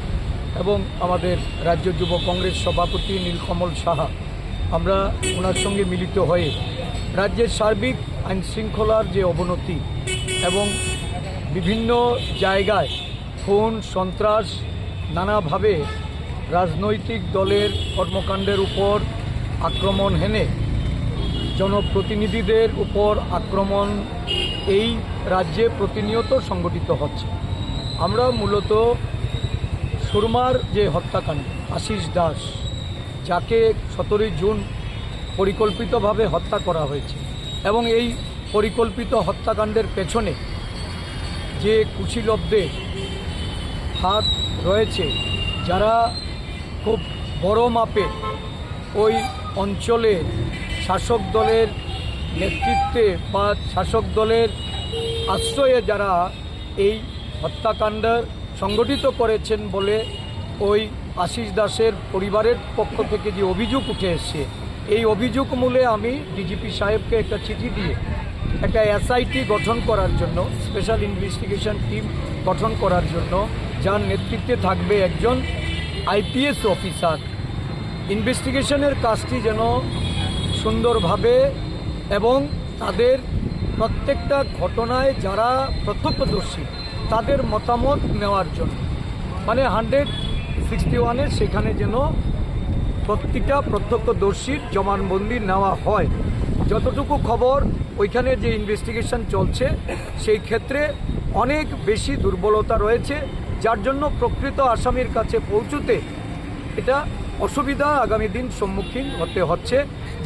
এবং আমাদের রাজ্য যুব কংগ্রেস সভাপতি নীলকমল সাহা, আমরা ওনার সঙ্গে মিলিত হয়ে রাজ্যের সার্বিক আইন শৃঙ্খলার যে অবনতি এবং বিভিন্ন জায়গায় খুন, সন্ত্রাস, নানাভাবে রাজনৈতিক দলের কর্মকাণ্ডের উপর আক্রমণ হেনে জনপ্রতিনিধিদের উপর আক্রমণ এই রাজ্যে প্রতিনিয়ত সংঘটিত হচ্ছে। আমরা মূলত সুরমার যে হত্যাকাণ্ড, আশিস দাস, যাকে সতেরোই জুন পরিকল্পিতভাবে হত্যা করা হয়েছে এবং এই পরিকল্পিত হত্যাকাণ্ডের পেছনে যে কুশীলবদের হাত রয়েছে, যারা খুব বড় মাপে ওই অঞ্চলে শাসক দলের নেতৃত্বে বা শাসক দলের আশ্রয়ে যারা এই হত্যাকাণ্ড সংগঠিত করেছেন বলে ওই আশিস দাসের পরিবারের পক্ষ থেকে যে অভিযোগ উঠে এসছে, এই অভিযোগ মূলে আমি ডিজিপি সাহেবকে একটা চিঠি দিয়ে একটা এসআইটি গঠন করার জন্য, স্পেশাল ইনভেস্টিগেশন টিম গঠন করার জন্য, যার নেতৃত্বে থাকবে একজন আইপিএস অফিসার। ইনভেস্টিগেশনের কাজটি যেন সুন্দরভাবে এবং তাদের প্রত্যেকটা ঘটনায় যারা প্রত্যক্ষদর্শী, তাদের মতামত নেওয়ার জন্য, মানে হান্ড্রেড সিক্সটি ওয়ানের সেখানে যেন প্রতিটা প্রত্যক্ষদর্শীর জবানবন্দি নেওয়া হয়। যতটুকু খবর, ওইখানে যে ইনভেস্টিগেশন চলছে, সেই ক্ষেত্রে অনেক বেশি দুর্বলতা রয়েছে, যার জন্য প্রকৃত আসামির কাছে পৌঁছতে এটা অসুবিধা আগামী দিন সম্মুখীন হতে হচ্ছে,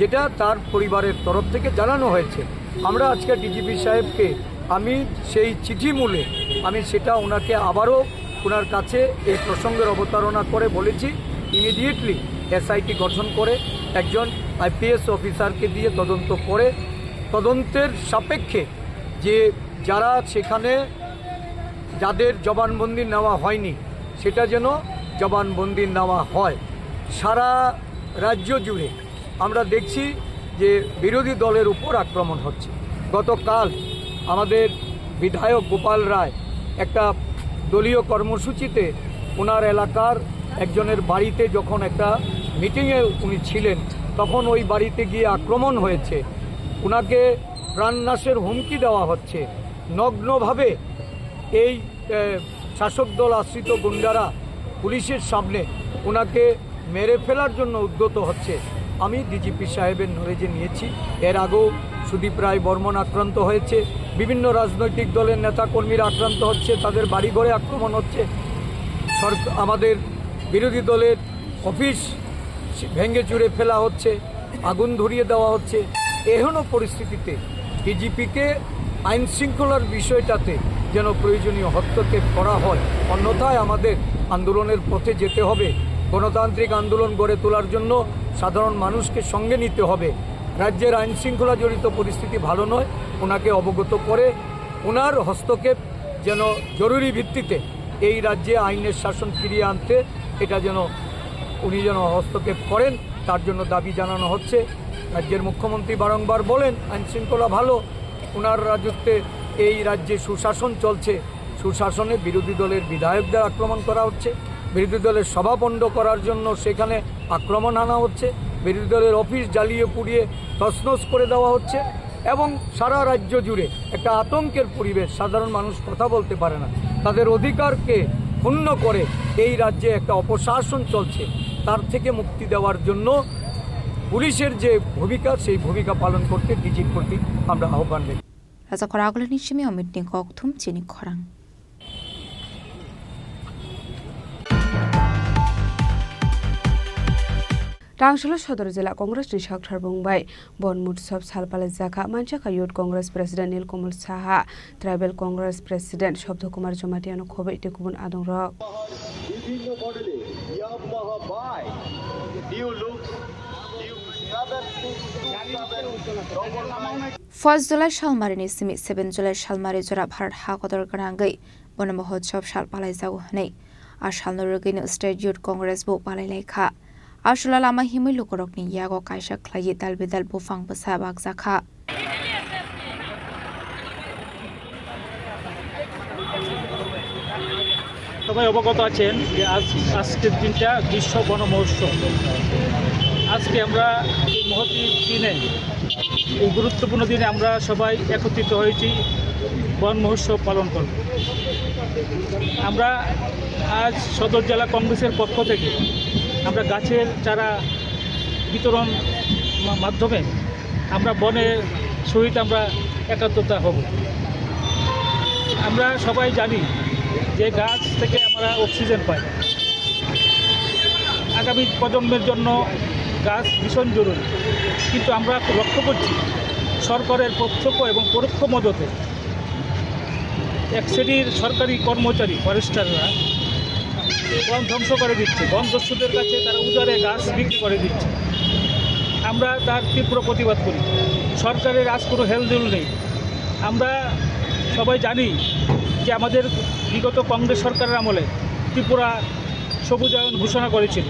যেটা তার পরিবারের তরফ থেকে জানানো হয়েছে। আমরা আজকে ডিজিপি সাহেবকে, আমি সেই চিঠি মূলে আমি সেটা ওনাকে আবারও ওনার কাছে এই প্রসঙ্গের অবতারণা করে বলেছি, ইমিডিয়েটলি এসআইটি গঠন করে একজন আইপিএস অফিসারকে দিয়ে তদন্ত করে তদন্তের সাপেক্ষে যে যারা সেখানে যাদের জবানবন্দি নেওয়া হয়নি, সেটা যেন জবানবন্দি নেওয়া হয়। সারা রাজ্য জুড়ে আমরা দেখছি যে বিরোধী দলের উপর আক্রমণ হচ্ছে। গতকাল আমাদের বিধায়ক গোপাল রায় একটা দলীয় কর্মসূচিতে ওনার এলাকার একজনের বাড়িতে যখন একটা মিটিংয়ে উনি ছিলেন, তখন ওই বাড়িতে গিয়ে আক্রমণ হয়েছে। ওনাকে প্রাণনাশের হুমকি দেওয়া হচ্ছে। নগ্নভাবে এই, এ, শাসক দল আশ্রিত গুন্ডারা পুলিশের সামনে ওনাকে মেরে ফেলার জন্য উদ্যত হচ্ছে। আমি ডিজিপি সাহেবের নলেজে নিয়েছি, এর আগেও সুদীপ রায় বর্মন আক্রান্ত হয়েছে, বিভিন্ন রাজনৈতিক দলের নেতাকর্মীরা আক্রান্ত হচ্ছে, তাদের বাড়িঘরে আক্রমণ হচ্ছে, সরক-, আমাদের বিরোধী দলের অফিস ভেঙে চুরে ফেলা হচ্ছে, আগুন ধরিয়ে দেওয়া হচ্ছে। এহেন পরিস্থিতিতে ডিজিপিকে আইন শৃঙ্খলার বিষয়টাতে যেন প্রয়োজনীয় হস্তক্ষেপ করা হয়, অন্যথায় আমাদের আন্দোলনের পথে যেতে হবে। গণতান্ত্রিক আন্দোলন গড়ে তোলার জন্য সাধারণ মানুষকে সঙ্গে নিতে হবে। রাজ্যের আইন শৃঙ্খলা জড়িত পরিস্থিতি ভালো নয়, ওনাকে অবগত করে ওনার হস্তক্ষেপ যেন জরুরি ভিত্তিতে এই রাজ্যে আইনের শাসন ফিরিয়ে আনতে এটা যেন উনি যেন হস্তক্ষেপ করেন, তার জন্য দাবি জানানো হচ্ছে। রাজ্যের মুখ্যমন্ত্রী বারংবার বলেন আইন শৃঙ্খলা ভালো, ওনার রাজত্বে এই রাজ্যে সুশাসন চলছে। সুশাসনে বিরোধী দলের বিধায়কদের আক্রমণ করা হচ্ছে, বিরোধী দলের সভা পণ্ড করার জন্য সেখানে আক্রমণ আনা হচ্ছে, বিরোধী দলের অফিস জ্বালিয়ে পুড়িয়ে তছনছ করে দেওয়া হচ্ছে এবং সারা রাজ্য জুড়ে একটা আতঙ্কের পরিবেশ। সাধারণ মানুষ কথা বলতে পারে না, তাদের অধিকারকে ক্ষুণ্ণ করে এই রাজ্যে একটা অপশাসন চলছে, তার থেকে মুক্তি দেওয়ার জন্য পুলিশের যে ভূমিকা, সেই ভূমিকা পালন করতে ডিজির প্রতি আমরা আহ্বান রেখে Raja khoragulini simi omitni kokthum chini khorang. Tangsolo Sodor Jila Congress ni Sakthar Bung bai Bon Mutsob sal palaijak kha, manjakha Youth Congress President Nilkamal Saha, Tribal Congress President Sobdo Kumar Jamatia no khoboi tei kubun adongrok. Bibhinno model-e Yamaha by New Looks, New seven six two seven double nine. First July salmarini simi seven July salmari jora Bharat ha kotor gwnangwi Bon Motsob sal palaijago hwnwi A salno rwgwino State Youth Congress bo palai lai kha. A sula lama himwi lukurokni yago kaisa khlaiwi dal bedal buphang bwsa bakjak kha. সবাই অবগত আছেন যে আজ, আজকের দিনটা গ্রীষ্ম বন মহোৎসব। আজকে আমরা এই মহতী দিনে, এই গুরুত্বপূর্ণ দিনে আমরা সবাই একত্রিত হয়েছি বন মহোৎসব পালন করব। আমরা আজ সদর জেলা কংগ্রেসের পক্ষ থেকে আমরা গাছের চারা বিতরণ মা-, মাধ্যমে আমরা বনের সহিত আমরা একাত্মতা হব। আমরা সবাই জানি যে গাছ থেকে আমরা অক্সিজেন পাই। আগামী প্রজন্মের জন্য গাছ ভীষণ জরুরি, কিন্তু আমরা লক্ষ্য করছি সরকারের প্রত্যক্ষ এবং পরোক্ষ মদতে এক শ্রেণীর সরকারি কর্মচারী, ফরেস্টাররা বন ধ্বংস করে দিচ্ছে, বন দস্যুদের কাছে তারা উজাড়ে গাছ বিক্রি করে দিচ্ছে। আমরা তার তীব্র প্রতিবাদ করি। সরকারের আজ কোনো হেলদোল নেই। আমরা সবাই জানি যে আমাদের বিগত কংগ্রেস সরকারের আমলে ত্রিপুরা সবুজায়ন ঘোষণা করেছিল,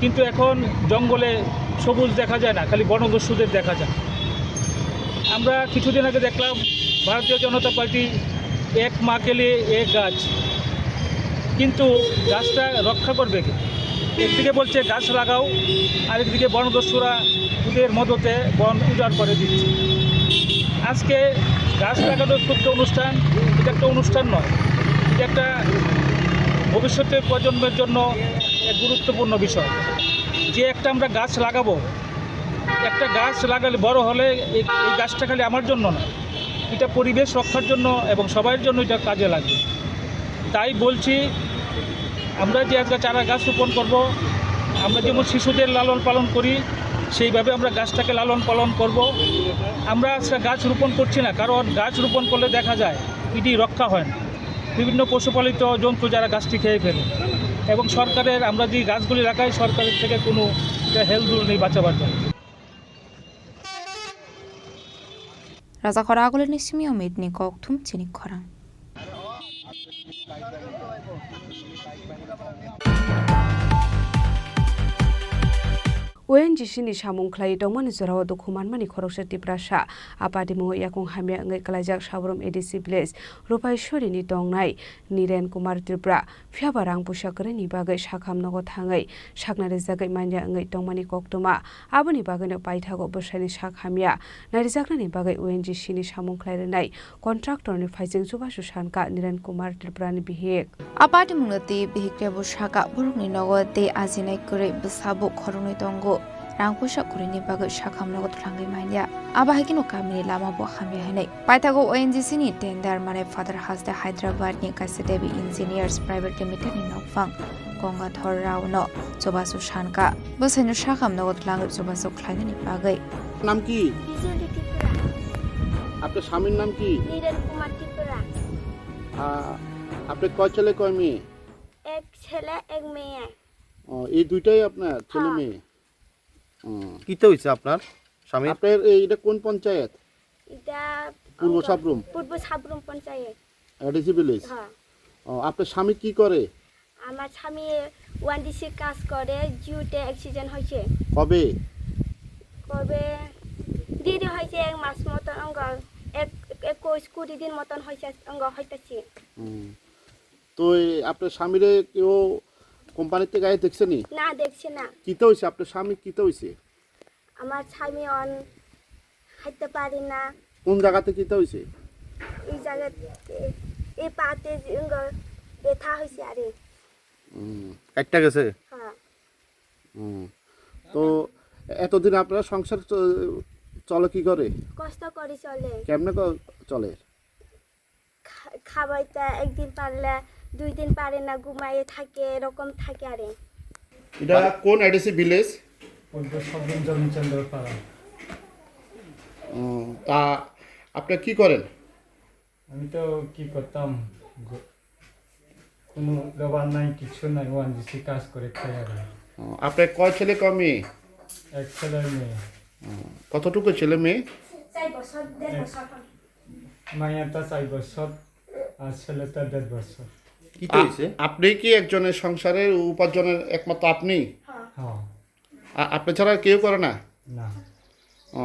কিন্তু এখন জঙ্গলে সবুজ দেখা যায় না, খালি বনদস্যুদের দেখা যায়। আমরা কিছুদিন আগে দেখলাম ভারতীয় জনতা পার্টি এক মা কে লিয়ে এক গাছ, কিন্তু গাছটা রক্ষা করবে কে? একদিকে বলছে গাছ লাগাও, আরেকদিকে বনদস্যুরা ওদের মদতে বন উজাড় করে দিচ্ছে। আজকে গাছ লাগানোর শুদ্ধ অনুষ্ঠান, এটা একটা অনুষ্ঠান নয়, এটা একটা ভবিষ্যতের প্রজন্মের জন্য এক গুরুত্বপূর্ণ বিষয়। যে একটা আমরা গাছ লাগাবো, একটা গাছ লাগালে বড় হলে এই, এই গাছটা খালি আমার জন্য না, এটা পরিবেশ রক্ষার জন্য এবং সবার জন্য এটা কাজে লাগবে। তাই বলছি, আমরা যে আজকে চারা গাছ রোপণ করব, আমরা যেমন শিশুদের লালন পালন করি, সেইভাবে আমরা গাছটাকে লালন পালন করব। আমরা আজকে গাছ রোপণ করছি না, কারণ গাছ রোপণ করলে দেখা যায় ইডি রক্ষা হয় না। বিভিন্ন পশুপালিত জন্তু যারা গাছটি খেয়ে ফেলে, এবং সরকারের, আমরা যে গাছগুলি লাগাই, সরকারের থেকে কোনো একটা হেলদোল নেই বাঁচাবার জন্য। Rajakhor Agulini simi Omit ni kokthum chini khorang. O N G C ni samung khlaiwi tongmani jorao dukhu manmani khoroksa Tiprasa. A patimungo yakung hamya wngwi klaijak Sabrum A D C village Rupaiswari ni tongnai Niren Kumar Tripura. Phiyaba rang puisa kwrwini bagwi sakham nogo thangwi sakna rijagwi manya wngwi tongmani koktwma. Aboni bagwino paithago bwsaini sak hamya narijaknani bagwi O N G C ni samung khlai rwnai contractor ni phaijwng chubachu sankha Niren Kumar Tripura ni bihik. A patimungno tei bihik rebo sakha, borokni nogo tei ajinai kwrwi bwsa bo khoroknwi tongo. Rang puisa kwrwini bagwi sakham nogo twlangwi manya. Abo hai kheno kamini lama bo hamya hinwi. Paithago O N G C ni tender manai Father Hasde Hyderabad ni kaisa Devi Engineers Private Limited ni nokphang Gangadhar Rao no chubachu sankha. Bwsaino sakham nogo twlangwi chubachu khlainani bagwi. নাম কি? বিজলি ত্রিপুরা। আপনার স্বামীর নাম কি? নীরেন কুমার ত্রিপুরা। আ, আপনি কয় ছেলে কয় মেয়ে? এক ছেলে, এক মেয়ে। ও, এই দুইটাই আপনার ছেলে হ্যাঁ। মেয়ে? হুম। কিতা হইছে আপনার স্বামীর? আপনার এই, এটা কোন পঞ্চায়েত? এটা পূর্ব অঙ্গ-, সাবরুম। পূর্ব সাবরুম পঞ্চায়েত। ADC village? হ্যাঁ। ও, আপনার স্বামী কি করে? আমার স্বামী ওয়ানডিসি কাজ করে, জিওতে অ্যাক্সিডেন্ট হয়েছে। কবে? কবে? দেরি হয়েছে এক মাস মতন, অঙ্গ এক, একুশ কুড়ি দিন মতন হয়েছে, অঙ্গ হইতেছে। হুম। তো এই আপনার স্বামীরে কেউ কোম্পানিতে গায়ে দেখছে নি? না, দেখছে না। কিতা হইছে? আপনার স্বামী কিতা হইছে? আমার স্বামী অন হাঁটতে পারে না। কোন জায়গাতে কিতা হইছে? এই জায়গাতে, এই পাতে যে অঙ্গ ব্যথা হয়েছে আরে। হুম। কাটটা গেছে? হ্যাঁ। হুম। তো এতদিন আপনার সংসার চ-, চলে কি করে? কষ্ট করে চলে। কেমনে ক-, চলে? খা-, খাবাইতা একদিন পারলে দুই দিন পারে না, ঘুমাইয়ে থাকে, এরকম থাকে আরে। এটা কোন এডিসি ভিলেজ? পূর্ব সাবরুম জমিচন্দ্র পাড়া। ও, তা আপনি কি করেন? আমি তো কি করতাম, গ-, কোনো লেবার নাই, কিছু নাই, ওয়ান জিসি কাজ করে খাই আর কি। ও, আপনার কয় ছেলে কয় মেয়ে? এক ছেলে মেয়ে। ও, কতটুকু ছেলে মেয়ে? চার বছর, দেড় এক বছর। মাইয়াটা চার বছর আর ছেলেটা দেড় বছর। কি আ-, হয়েছে? আপনি কি একজনের সংসারের উপার্জনের একমাত্র আপনি? হ্যাঁ। আ-, আপনি ছাড়া আর কেউ করে না? না। ও,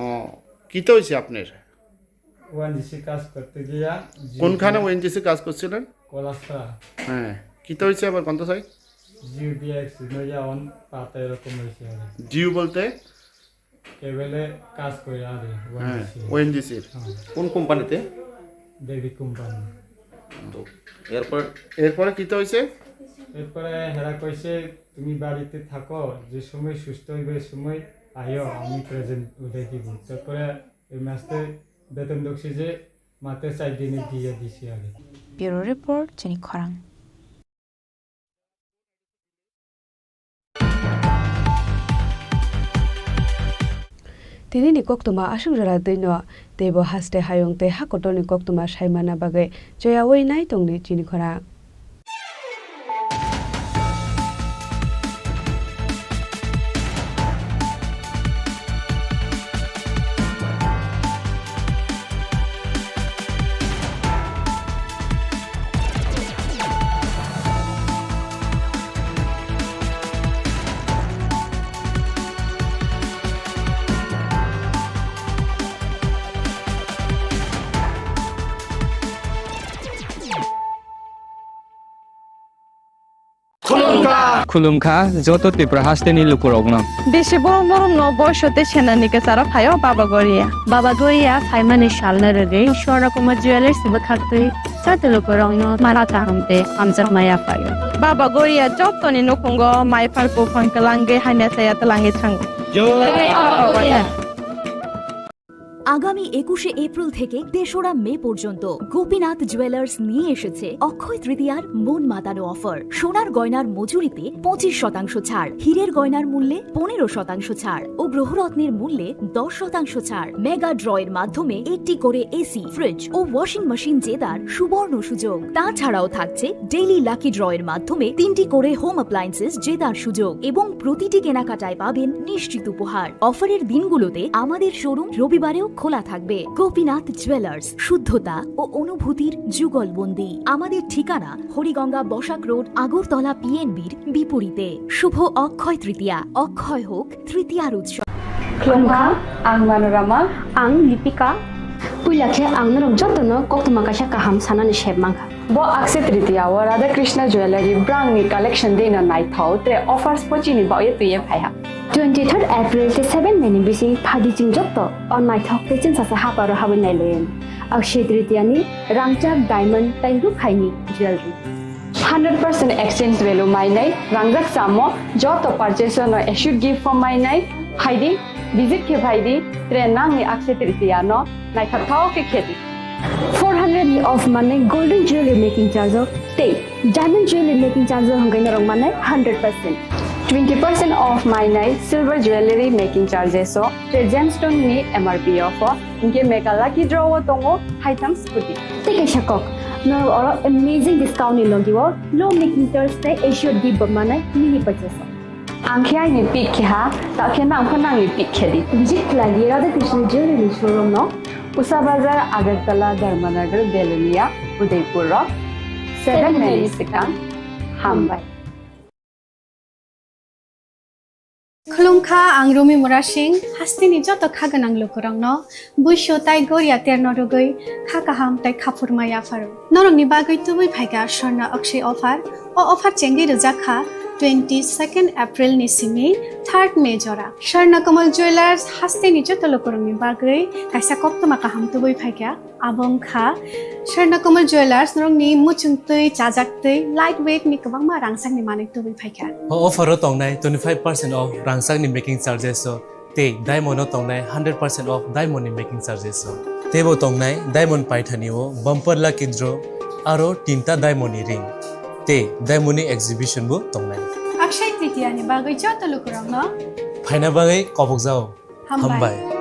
কিতা হয়েছে আপনার? ওএনজিসি কাজ করতে গিয়া জিও কোনখানে দিয়ে ওএনজিসি কাজ করছিলেন? কলাসরা। হ্যাঁ, কিতা হয়েছে আবার কোনটা সাই? জিও দিয়ে অ্যাক্সিডেন্ট হইয়া অন পাতা এরকম হয়েছে আর কি। জিও বলতে? কেবলে কাজ করে আর কি, হ্যাঁ, ওএনজিসি। ওএনজিসির। হ্যাঁ। কোন কোম্পানিতে? দেবী কোম্পানি। তো এরপর? এরপরে কিতা হয়েছে? এরপরে হেরা কইছে, "তুমি বাড়িতে থাকো, যে সময় সুস্থ হইবে, ওই সময় আইও, আমি প্রেজেন্ট উঠাই দিব।" তারপরে এই মাসে বেতন ঢুকছে যে মাত্র চার দিনে দিয়ে দিছি আগে। Bureau Report, Chini Khorang. Tini ni koktwma aswk jora twi no, teibo haste hayung tei hakotor ni koktwma sai manna bagwi choyaui nai tongdi chini khorang. Khulumkha joto Tripura hasteni lukurokno. Bisi borom borom no boiso tei senani kwcharo phaio Baba Goria. Baba Goria phaimani salno rwgwi Swarna Kumar Jewellers bwkhaktwi joto lukurokno mala kaham tei hamjakma yaphaio. Baba Goria jotoni nukhungo maiphar buphang twlangwi hamya chaya twlangwi thango. Jai Baba Goria. আগামী একুশে এপ্রিল থেকে তেসরা মে পর্যন্ত গোপীনাথ জুয়েলার্স নিয়ে এসেছে অক্ষয় তৃতীয়ার মন মাতানো অফার। সোনার গয়নার মজুরিতে পঁচিশ শতাংশ ছাড়, হীরের গয়নার মূল্যে পনেরো শতাংশ ছাড় ও গ্রহরত্নের মূল্যে দশ শতাংশ ছাড়। মেগা ড্রয়ের মাধ্যমে একটি করে এসি, ফ্রিজ ও ওয়াশিং মেশিন জেতার সুবর্ণ সুযোগ। তাছাড়াও থাকছে ডেইলি লাকি ড্রয়ের মাধ্যমে তিনটি করে হোম অ্যাপ্লায়েন্সেস জেতার সুযোগ এবং প্রতিটি কেনাকাটায় পাবেন নিশ্চিত উপহার। অফারের দিনগুলোতে আমাদের শোরুম রবিবারেও খোলা থাকবে। গোপীনাথ জুয়েলার্স, শুদ্ধতা ও অনুভূতির যুগলবন্দি। আমাদের ঠিকানা হরিগঙ্গা বসাক রোড, আগরতলা পিএনবির বিপরীতে। শুভ অক্ষয় তৃতীয়া, অক্ষয় হোক তৃতীয়ার উৎসব। Khulumkha, ang Manorama. Ang Lipika. Puila khe ang norok jotono koktwma kaisa kaham sanani sep mankha. Bo Akshaya Tritiya o Radha Krishna Jewellery brand ni collection dino naithok tre offers pochini baoye twiye phaiha. Twenty-third April tei seven May ni bising phadi chwng joto o naithok tei chwngsasa haparo habwi nailayan. Akshaya Tritiya ni rangchak diamond tei rukhaini jewellery. Hundred percent exchange value mainai, rangjak chamo, joto purchase no assured gift form mainai, phaidi, visit khe phaidi, tre nangni Akshaya Tritiya no naithok thao khe khedi. Four hundred ni off manai golden jewelry making charge o tei diamond jewelry making charge o hwnkhai norok manai hundred percent. Twenty percent off mainai silver jewelry making charges o tre gemstone ni M R P o pho. Hinkhe mega lucky draw o tongo haitham scooty. Tei kaisa kok, norok oro amazing discount ni logi o low making charge tei assured gift bo manai mini purchase o. Ang khe aini pick khe ha, ta khe nang pho nangni pick khe di. Visit khlai di Radha Krishna Jewelry showroom no. Usa Bazar, Agartala, Dharmanagar, Belonia, Udaipur rok. Seven May ni swkang. Hambai. Khulumkha, ang Rumi Murasing, hasteni joto kha gwnang lukurokno buisu tai goria terno rwgwi kha kaham tai khaphurma yapharo. Norokni bagwi tubui phaikha Swarna Akshaya offer. O offer chengwi rwjak kha twenty-second April ni simi third May jora. Swarna Kamal Jewellers hasteni joto lukurokni bagwi kaisa koktwma kaham tubui phaikha. Abo wngkha Swarna Kamal Jewellers, norokni muchungtwi, chajaktwi, light weight ni kwbangma rangchakni manwi tubui phaikha. O offer o tongnai twenty-five percent off rangchakni making charges o tei diamond o tongnai hundred percent off diamond ni making charges o. Teibo tongnai diamond paithani o bumper lucky draw aro tinta diamond ni ring tei diamond ni exhibition bo tongnai. Akshaya Tritiya ni bagwi joto lukurokno phaina bagwi kobokjao. Hambai. Hambai.